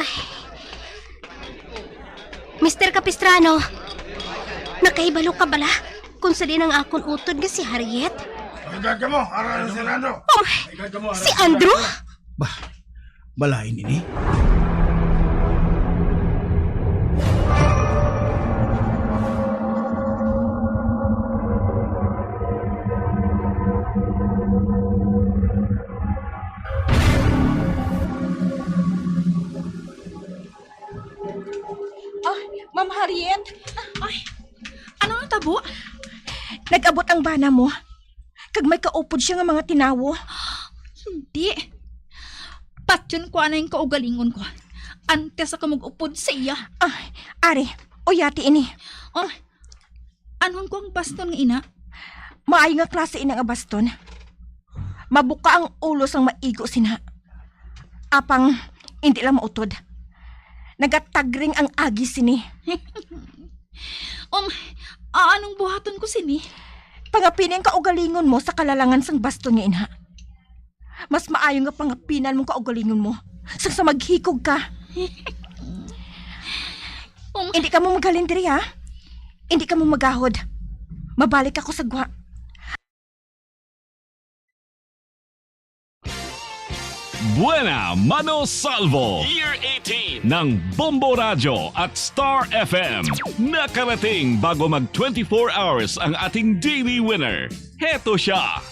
Ay. Mister Capistrano, nakahibalo ka bala kung sa diin ang akon utod nga si Harriet? May edad ka mo, ara si Rando. Oh, May edad ka mo, ara si si Andrew? Rando. Bah, balain ini. Ah, Ma'am Harriet? Ay, ano ang tabo? Nag-abot ang bana mo. Kag may kaupod siya nga mga tinawo. Hindi. Patyon ko anay ang kaugalingon ko. Antes ako mag-upod sa iya. Ah, ari, uyati ini. Oh, anhon ko ang baston nga ina? Maayo nga klase ina nga baston. Mabuka ang ulo sang maigo sina. Apang, hindi lang mautod. Nagatagring ang agi sini. Um, a-, anong buhaton ko sini? Pangapini ang kaugalingon mo sa kalalangan sang baston nga ina. Mas maayo nga pangapinan mong kaugalingon mo sang sa maghikog ka. Um, Hindi ka mo maghalin diri, ha? Hindi ka mo magahod. Mabalik ako sa gwa. Buena Mano Salvo Year eighteen ng Bombo Radyo at Star F M. Nakarating bago mag twenty-four hours ang ating daily winner. Heto siya.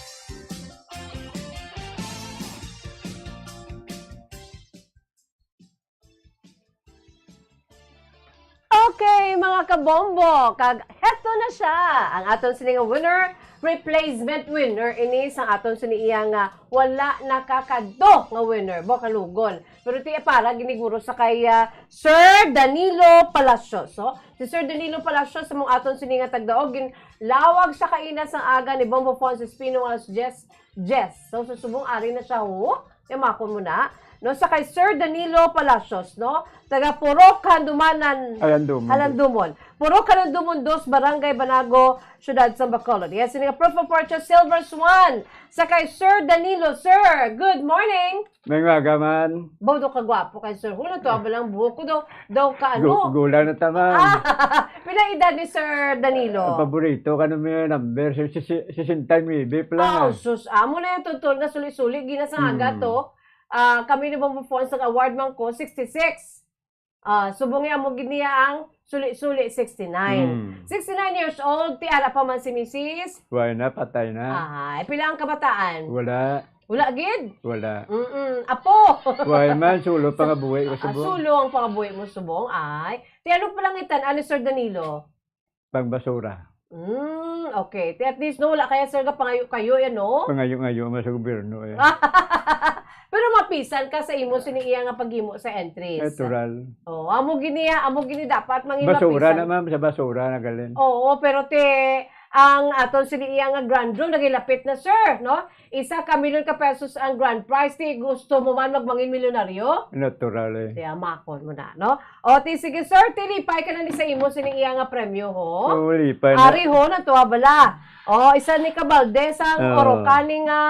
Okay, mga kabombo, kag heto na siya, ang aton sini nga winner, replacement winner ini sang aton sini iya nga wala nakakadto nga winner, bo kalugol. Pero ti para giniguro sa kay, ah, Sir Danilo Palacios. So, si Sir Danilo Palacios, sa mong aton sini nga tagdaog, ginlawag sa kaina sang aga ni Bombo Fons Espino alas diyes, diyes. So, sa subong ari na siya, ho. Yamakon mo na. no, sa kay Sir Danilo Palacios, no, taga Purok Handumanan, Alandumon. Alandumon. Purok Alandumon dos, Barangay Banago, Siyudad sa Bacolod. Yes, ini nga proof of purchase, Silver Swan, sa kay Sir Danilo. Sir, good morning. May umaga man. Baw daw kagwapo kay Sir. Hulo to, abalang buhok ko daw, daw ka Gu- ano. Gula na ta, ma'am. Pila edad ni Sir Danilo? Ang paborito ka naman yung number, si, si, si, sesenta y nuebe pa lang, Ah, ah. sus, amo na yung tuntun nga suli-suli, gina sa aga Hmm. to. Ah, kami ni Bombo Fons, ang award man ko, sixty-six. Ah, subong niya, amo gid niya ang suli-suli, sixty-nine. Hmm. Sixty-nine years old, tiara pa man si misis. Why na, patay na. Ay, pila ang kabataan? Wala. Wala gid? Wala. Mm-mm. Apo. Why man, sulo pa nga buhi ko Ah, subong. Sulo ang pangabuhi mo subong. Ay, ti ano palangitan ani, Sir Danilo? Pangbasura. Mm, okay. Ti at least, no, wala kaya, sir, ka pangayo-kayo, yan, no? Pangayo-ngayo man sa gobyerno, eh. Pero mapisan ka sa imo sini iya nga paghimo sa entries. Natural. Oh, amo gini, amo gini dapat mangin Basura mapisan. Na, ma'am, sa basura na galing. Oo, pero te, ang aton sini iya nga grand draw nagilapit na, sir, no? Isa ka milyon ka pesos ang grand prize, ti gusto mo man magmangin milyonaryo? Natural, eh. Kaya makon mo na, no? O, ti, sige, sir, ti lipay ka na ni sa imo sini iya nga premyo, ho? Oo, lipay na. Ari, ho, natuwa bala. O, isa ni ka balde sang Ah. Orocan ni nga,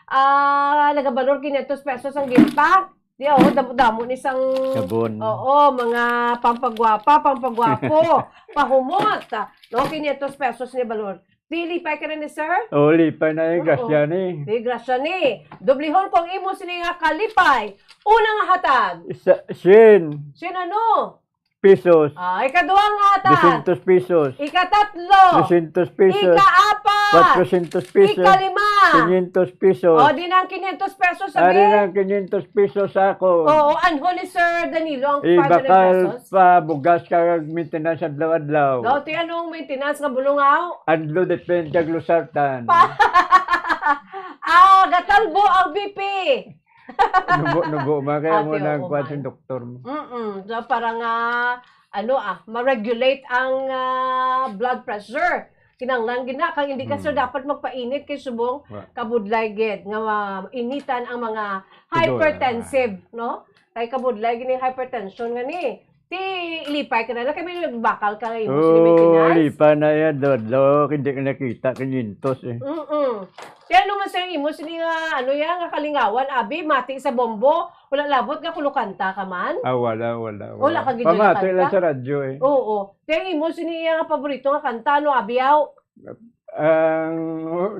ah, nagabalor quinientos pesos ang ginta. Di, oh, damo-damo ni sang Sabon. Oo, mga pampagwapa, pampagwapo, pahumot. No, quinientos pesos ni balor. Ti lipay ka na ni, sir? Oh, lipay na eh, Oo. Grasya ni. Ti grasya ni. Dublihon ko ang imo sini nga kalipay. Una nga hatag. Isa, sien. Sien ano? Pesos. Ah, ikaduha nga hatag. Dosyentos pesos. Ikatatlo. Dosyentos pesos. Ikaapat. Kwatrosyentos pesos. Ikalima. Quinientos pesos. O, di na ang quinientos pesos, Ari sabi. Na ang quinientos pesos sa ako. Oo, anho ni Sir Danilo ang Eh, five hundred bakal pesos? Pa bugas kag maintenance adlaw-adlaw. Daw, ti anong maintenance nga bulungaw? Adlaw depende kag lusartan. Pa- Ah, gatalbo ang B P. Nubo-nubo man, kaya Ate, mo nang oo kuwan man. Sa doktor mo. Mm-mm. So, para nga, ano, ah, ma-regulate ang, ah, blood pressure. Kinahanglan gid na, kang hindi ka, sir, Hmm. dapat magpainit kay subong Wa. kabudlay gid nga, ah, initan ang mga Siguro, hypertensive, ah. No? Kay kabudlay gid ni hypertension nga ni. Ti lipay ka na lang, kay may nagbakal ka nga imo sa Oh, maintenance. Lipay na yan, Dodlok. Hindi ka nakita, quinientos eh. Mm-mm. Kaya ano man, sir, imo sini nga, ano yan, nga kalingawan, abi, mati sa bombo, wala labot nga kulukanta ka man? Ah, wala, wala, wala. Wala ka gid Pamati lang kanta? Sa radyo eh. Oo. Kaya imo sini nga paborito nga kanta, no, abi, aw? Ang,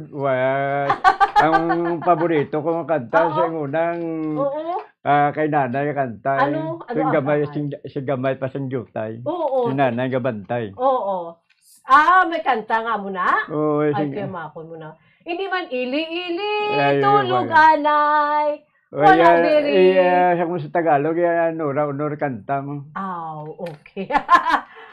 wa-, ang paborito ko nga kanta Oo. Sa ingunang, Oo. Ah, kay nanay nga kanta eh. Ano? Ano Sing ang gamay, kanta? Sing, sing gamay pa sing jutay. Oo. Si nanay nga bantay. Oo. Ah, may kanta nga mo na? Oo, eh, Ay, sige. Kaya makon mo na. Hindi man ili-ili, Ay, tulog wala. Anay. Wala Wala, diri. Eh, ah, sa kung sa Tagalog, eh, ano, ra, honor kanta mo. Aw, okay.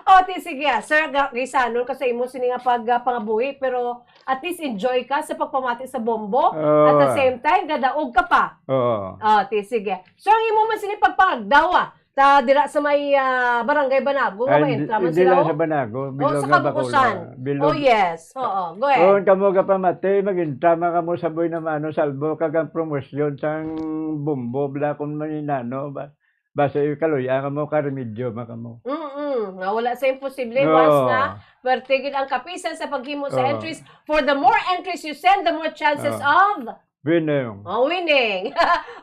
O, ti, sige, ah. Sir, ga-, gisanon ka sa imo sini nga pag, ah, pangabuhi, pero at least enjoy ka sa pagpamati sa bombo. Oo. At the same time, gadaog ka pa. Oo. O, ti, sige. Sir, ang imo man sini pagpangagdaw, ah. Ta, dira sa may, ah, Barangay Banago, nga Ay, maentra man hindi sila, lang oh. Sa Banago, Oh, bilog sa nga Bacolod. Kabukusan. Bilog. Oh, yes. Oo, go ahead. Kung kamo kapamati, mag-entra man kamo sa Buena Mano, Salvo, kag ang promosyon sang bombo, bla, kung maninano, ba, basta yung kaluya kamo, karemedyo man kamo. Mm-mm. Nga wala sa imposible, Oo. Once na, pwerte gid ang kapisan sa paghimo sa Oo. Entries. For the more entries you send, the more chances Oo. Of Winning. Oh, winning.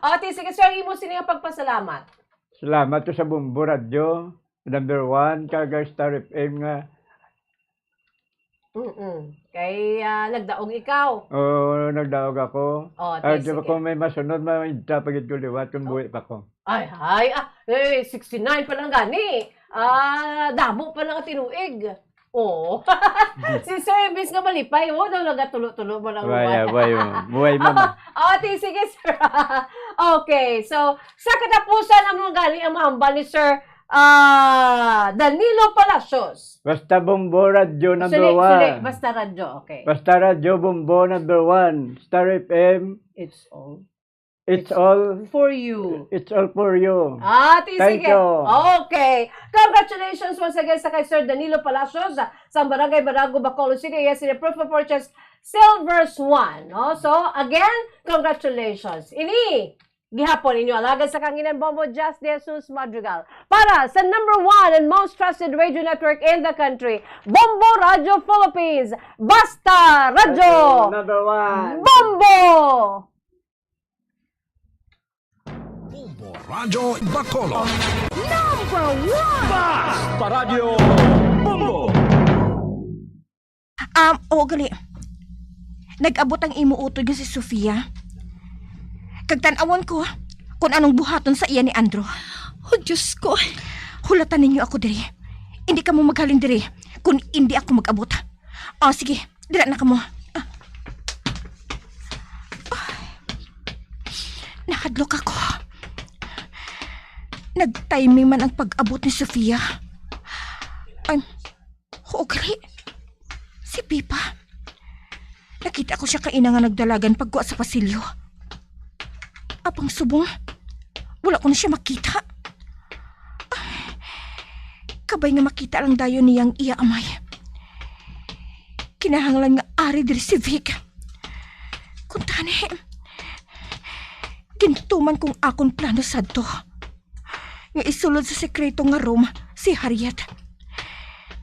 O, ti, sige, sir, imo sini nga pagpasalamat. Salamat ko sa Bombo Radyo, number one, kag Star F M nga. Mm-mm. Kay, ah, nagdaog ikaw. Oo, nagdaog ako. O, ti, Ah, di ba sige. Kung may masunod, maidta pa gid ko liwat kung Oh. Buhi pa ko. Ay, ay, ah, eh, sixty-nine pa lang gani. Ah, damo pa lang ang tinuig. Oo. Si Sir Imbis nga malipay, oh, daw nagatulo-tulo mo lang Buhay, buhay. Ah, buhay, oh. Buhay, mama. Oh, ti, sige, sir. Okay, so, sa katapusan, ang mga gani ang mahambal ni Sir, ah, Danilo Palacios. Basta Bombo Radyo number Suli, one. Suli, basta radyo, okay. Basta Radyo Bombo number one. Star F M. It's all. It's all for you. It's all for you. Ah, ti, Thank sige. You. Okay. Congratulations once again sa kay Sir Danilo Palacios, ah, sa Barangay Banago, Bacolod City. Yes, in the proof of purchase, Silver Swan. No? So, again, congratulations. Ini, Gihapon inyo alagad sa kahanginan, Bombo Jazz de Jesus Madrigal. Para sa number one and most trusted radio network in the country, Bombo Radio Philippines. Basta Radyo Number one. Bombo! Bombo Radyo Bacolod. Number one! Basta Radyo Bombo! Um, oo, gali. Nag-abot ang imo utod nga si Sofia. Kag tan-awon ko kung anong buhaton sa iya ni Andrew. Oh, Diyos ko. Hulatan ninyo ako diri. Hindi kamo maghalin diri kung hindi ako mag-abot. Ah, sige, dira na kamo. Ah. Nahadlok ako. Nag-timing man ang pag-abot ni Sofia. Ay, oo, gali. Si Pipa. Nakita ko siya kaina nga nagdalagan pagkuha sa pasilyo. Apang subong, wala ko na siya makita. Ay, kabay nga makita lang dayon niya ang iya amay. Kinahanglan nga ari diri si Vic. Kuntani, gintuman kong akon plano sadto nga isulod sa sekreto nga room si Harriet.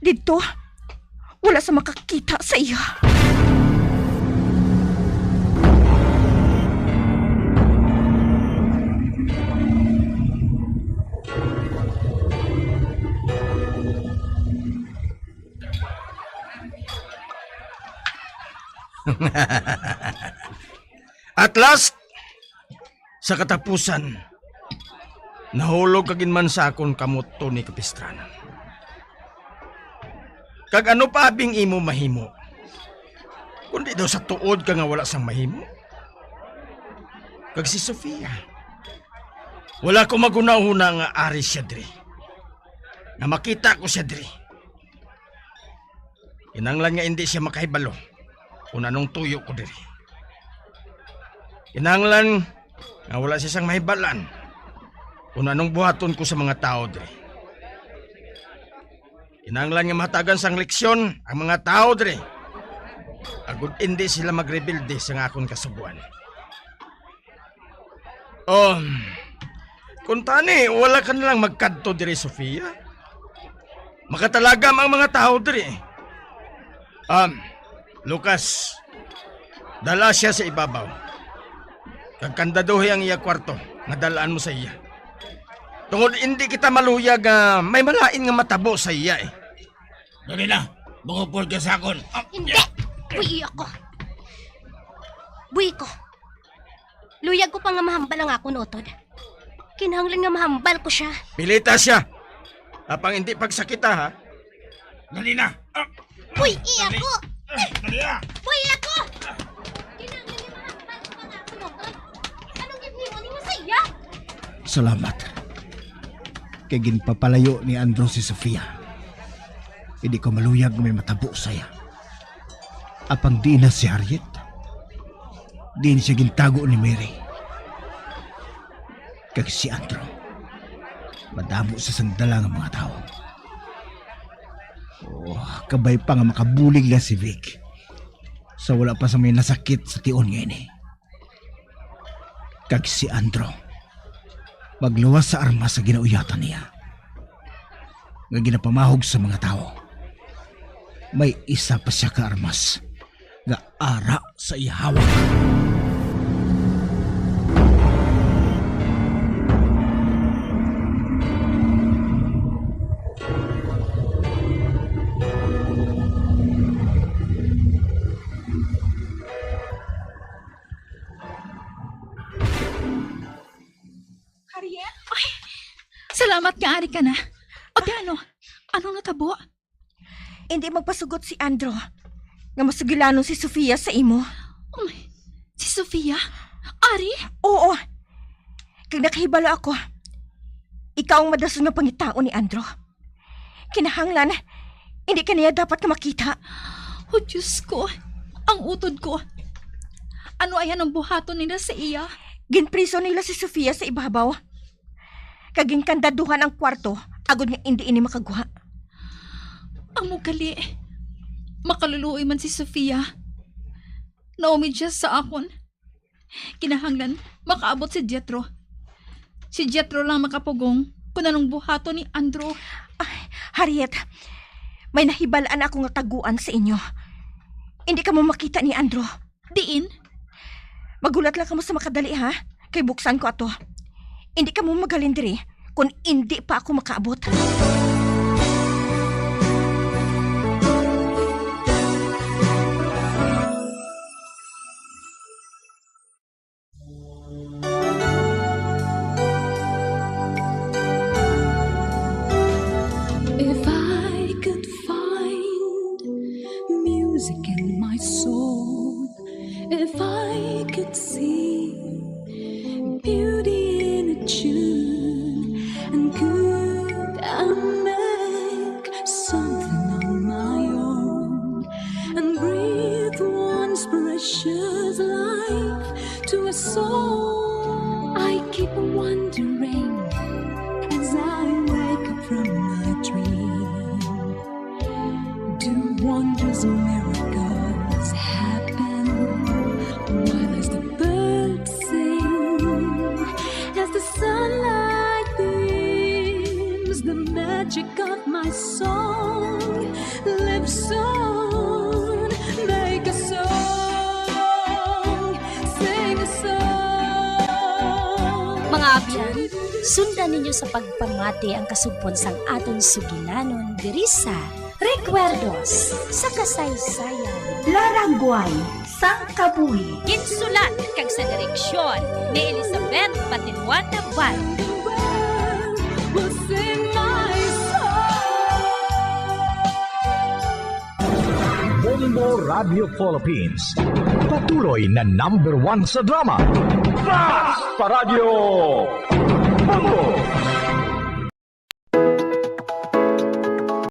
Didto, wala sa makakita sa iya. At last, sa katapusan, nahulog ka gid man sa akon kamot, Tony Capistrano. Kag ano pa abing imo mahimo? Kundi daw sa tuod ka nga wala sang mahimo. Kag si Sofia, wala ko maghunahuna nga ari siya diri, nga makita ko siya diri. Kinahanglan nga indi siya makahibalo kung anong tuyo ko diri. Kinahanglan nga wala siya sang mahibalan kung anong buhaton ko sa mga tawo diri. Kinahanglan nga mahatagan sang leksyon ang mga tawo diri, agod indi sila magrebelde sa nga akon kasugoan. Um, kung tani, wala ka na lang magkadto diri, Sofia. Makatalagam ang mga tawo diri. Um, Lucas, dala siya sa ibabaw. Kag kandaduhi ang iya kwarto nga dalaan mo sa iya. Tungod indi kita maluyag nga may malain nga matabo sa iya, eh. Dali na, mangupod ka sa akon. Ah, hindi! Buhi ako. Buhi ko. Luyag ko pa nga mahambal ang akon utod. Kinahanglan nga mahambal ko sia. Pilita sia. Apang hindi pagsakita, ha? Dali na. Ah, Uy, iya dali. Ko! Dali na. Uy, iya ko! Kinahanglan nga mahambal ko ang akon utod. Anong ginhimo nimo sa iya? Salamat. Kay ginpapalayo ni Andrew si Sofia. Hindi ko maluyag nga may matabo sa iya. Apang diin na si Harriet? Diin siya gintago ni Mary? Kag si Andrew, madamo sa sandala nga mga tawo. Oh, kabay pa nga makabulig na si Vic sa wala pa sa may nasakit sa tion nga ini. Kag si Andrew, magluwas sa armas sa ginauyatan niya, nga ginapamahog sa mga tawo. May isa pa siya ka armas nga ara sa iya hawak. Harriet? Ay, salamat nga ari ka na. O, ano? Anong natabo? Hindi magpasugot si Andrew nga masugilanon si Sofia sa imo. Um, si Sofia? Ari? Oo. Kag nakahibalo ako, ikaw ang madason nga pangitao ni Andrew. Kinahanglan, hindi ka niya dapat nga makita. Oh, Diyos ko, ang utod ko. Ano ayan ang buhaton nila sa iya? Ginpriso nila si Sofia sa ibabaw. Kag ginkandaduhan ang kwarto, agod nga indi ini makagwa. Amo gali, makaluluoy man si Sofia. Naumid siya sa akon. Kinahanglan makaabot si Jethro Si Jethro lang makapugong kung anong buhaton ni Andrew. Ay, Harriet, may nahibalaan ako nga taguan sa inyo. Hindi kamo makita ni Andrew. Diin? Maghulat lang kamo sa makadali, ha? Kay buksan ko ato. Hindi kamo maghalin diri kung hindi pa ako makaabot. If I could find music in my soul, if I could see beauty in a tune, and could I make something on my own and breathe once precious life to a soul? I keep wondering as I wake up from my dream. Do wondrous miracles happen? Why does the bird sing as the sunlight beams? The magic of my song lives on. Make a song, sing a song. Mga abyan, sundan ninyo sa pagpamati ang kasugpon sang aton sugilanon diri sa Recuerdos sa Kasaysayan. Laragway sang Kabuhi. Ginsulat kag sa direksyon ni Elizabeth Patiluan Navarro. Will sing my song. Bombo Radio Philippines. Patuloy na number one sa drama. Fast pa Radyo Bombo!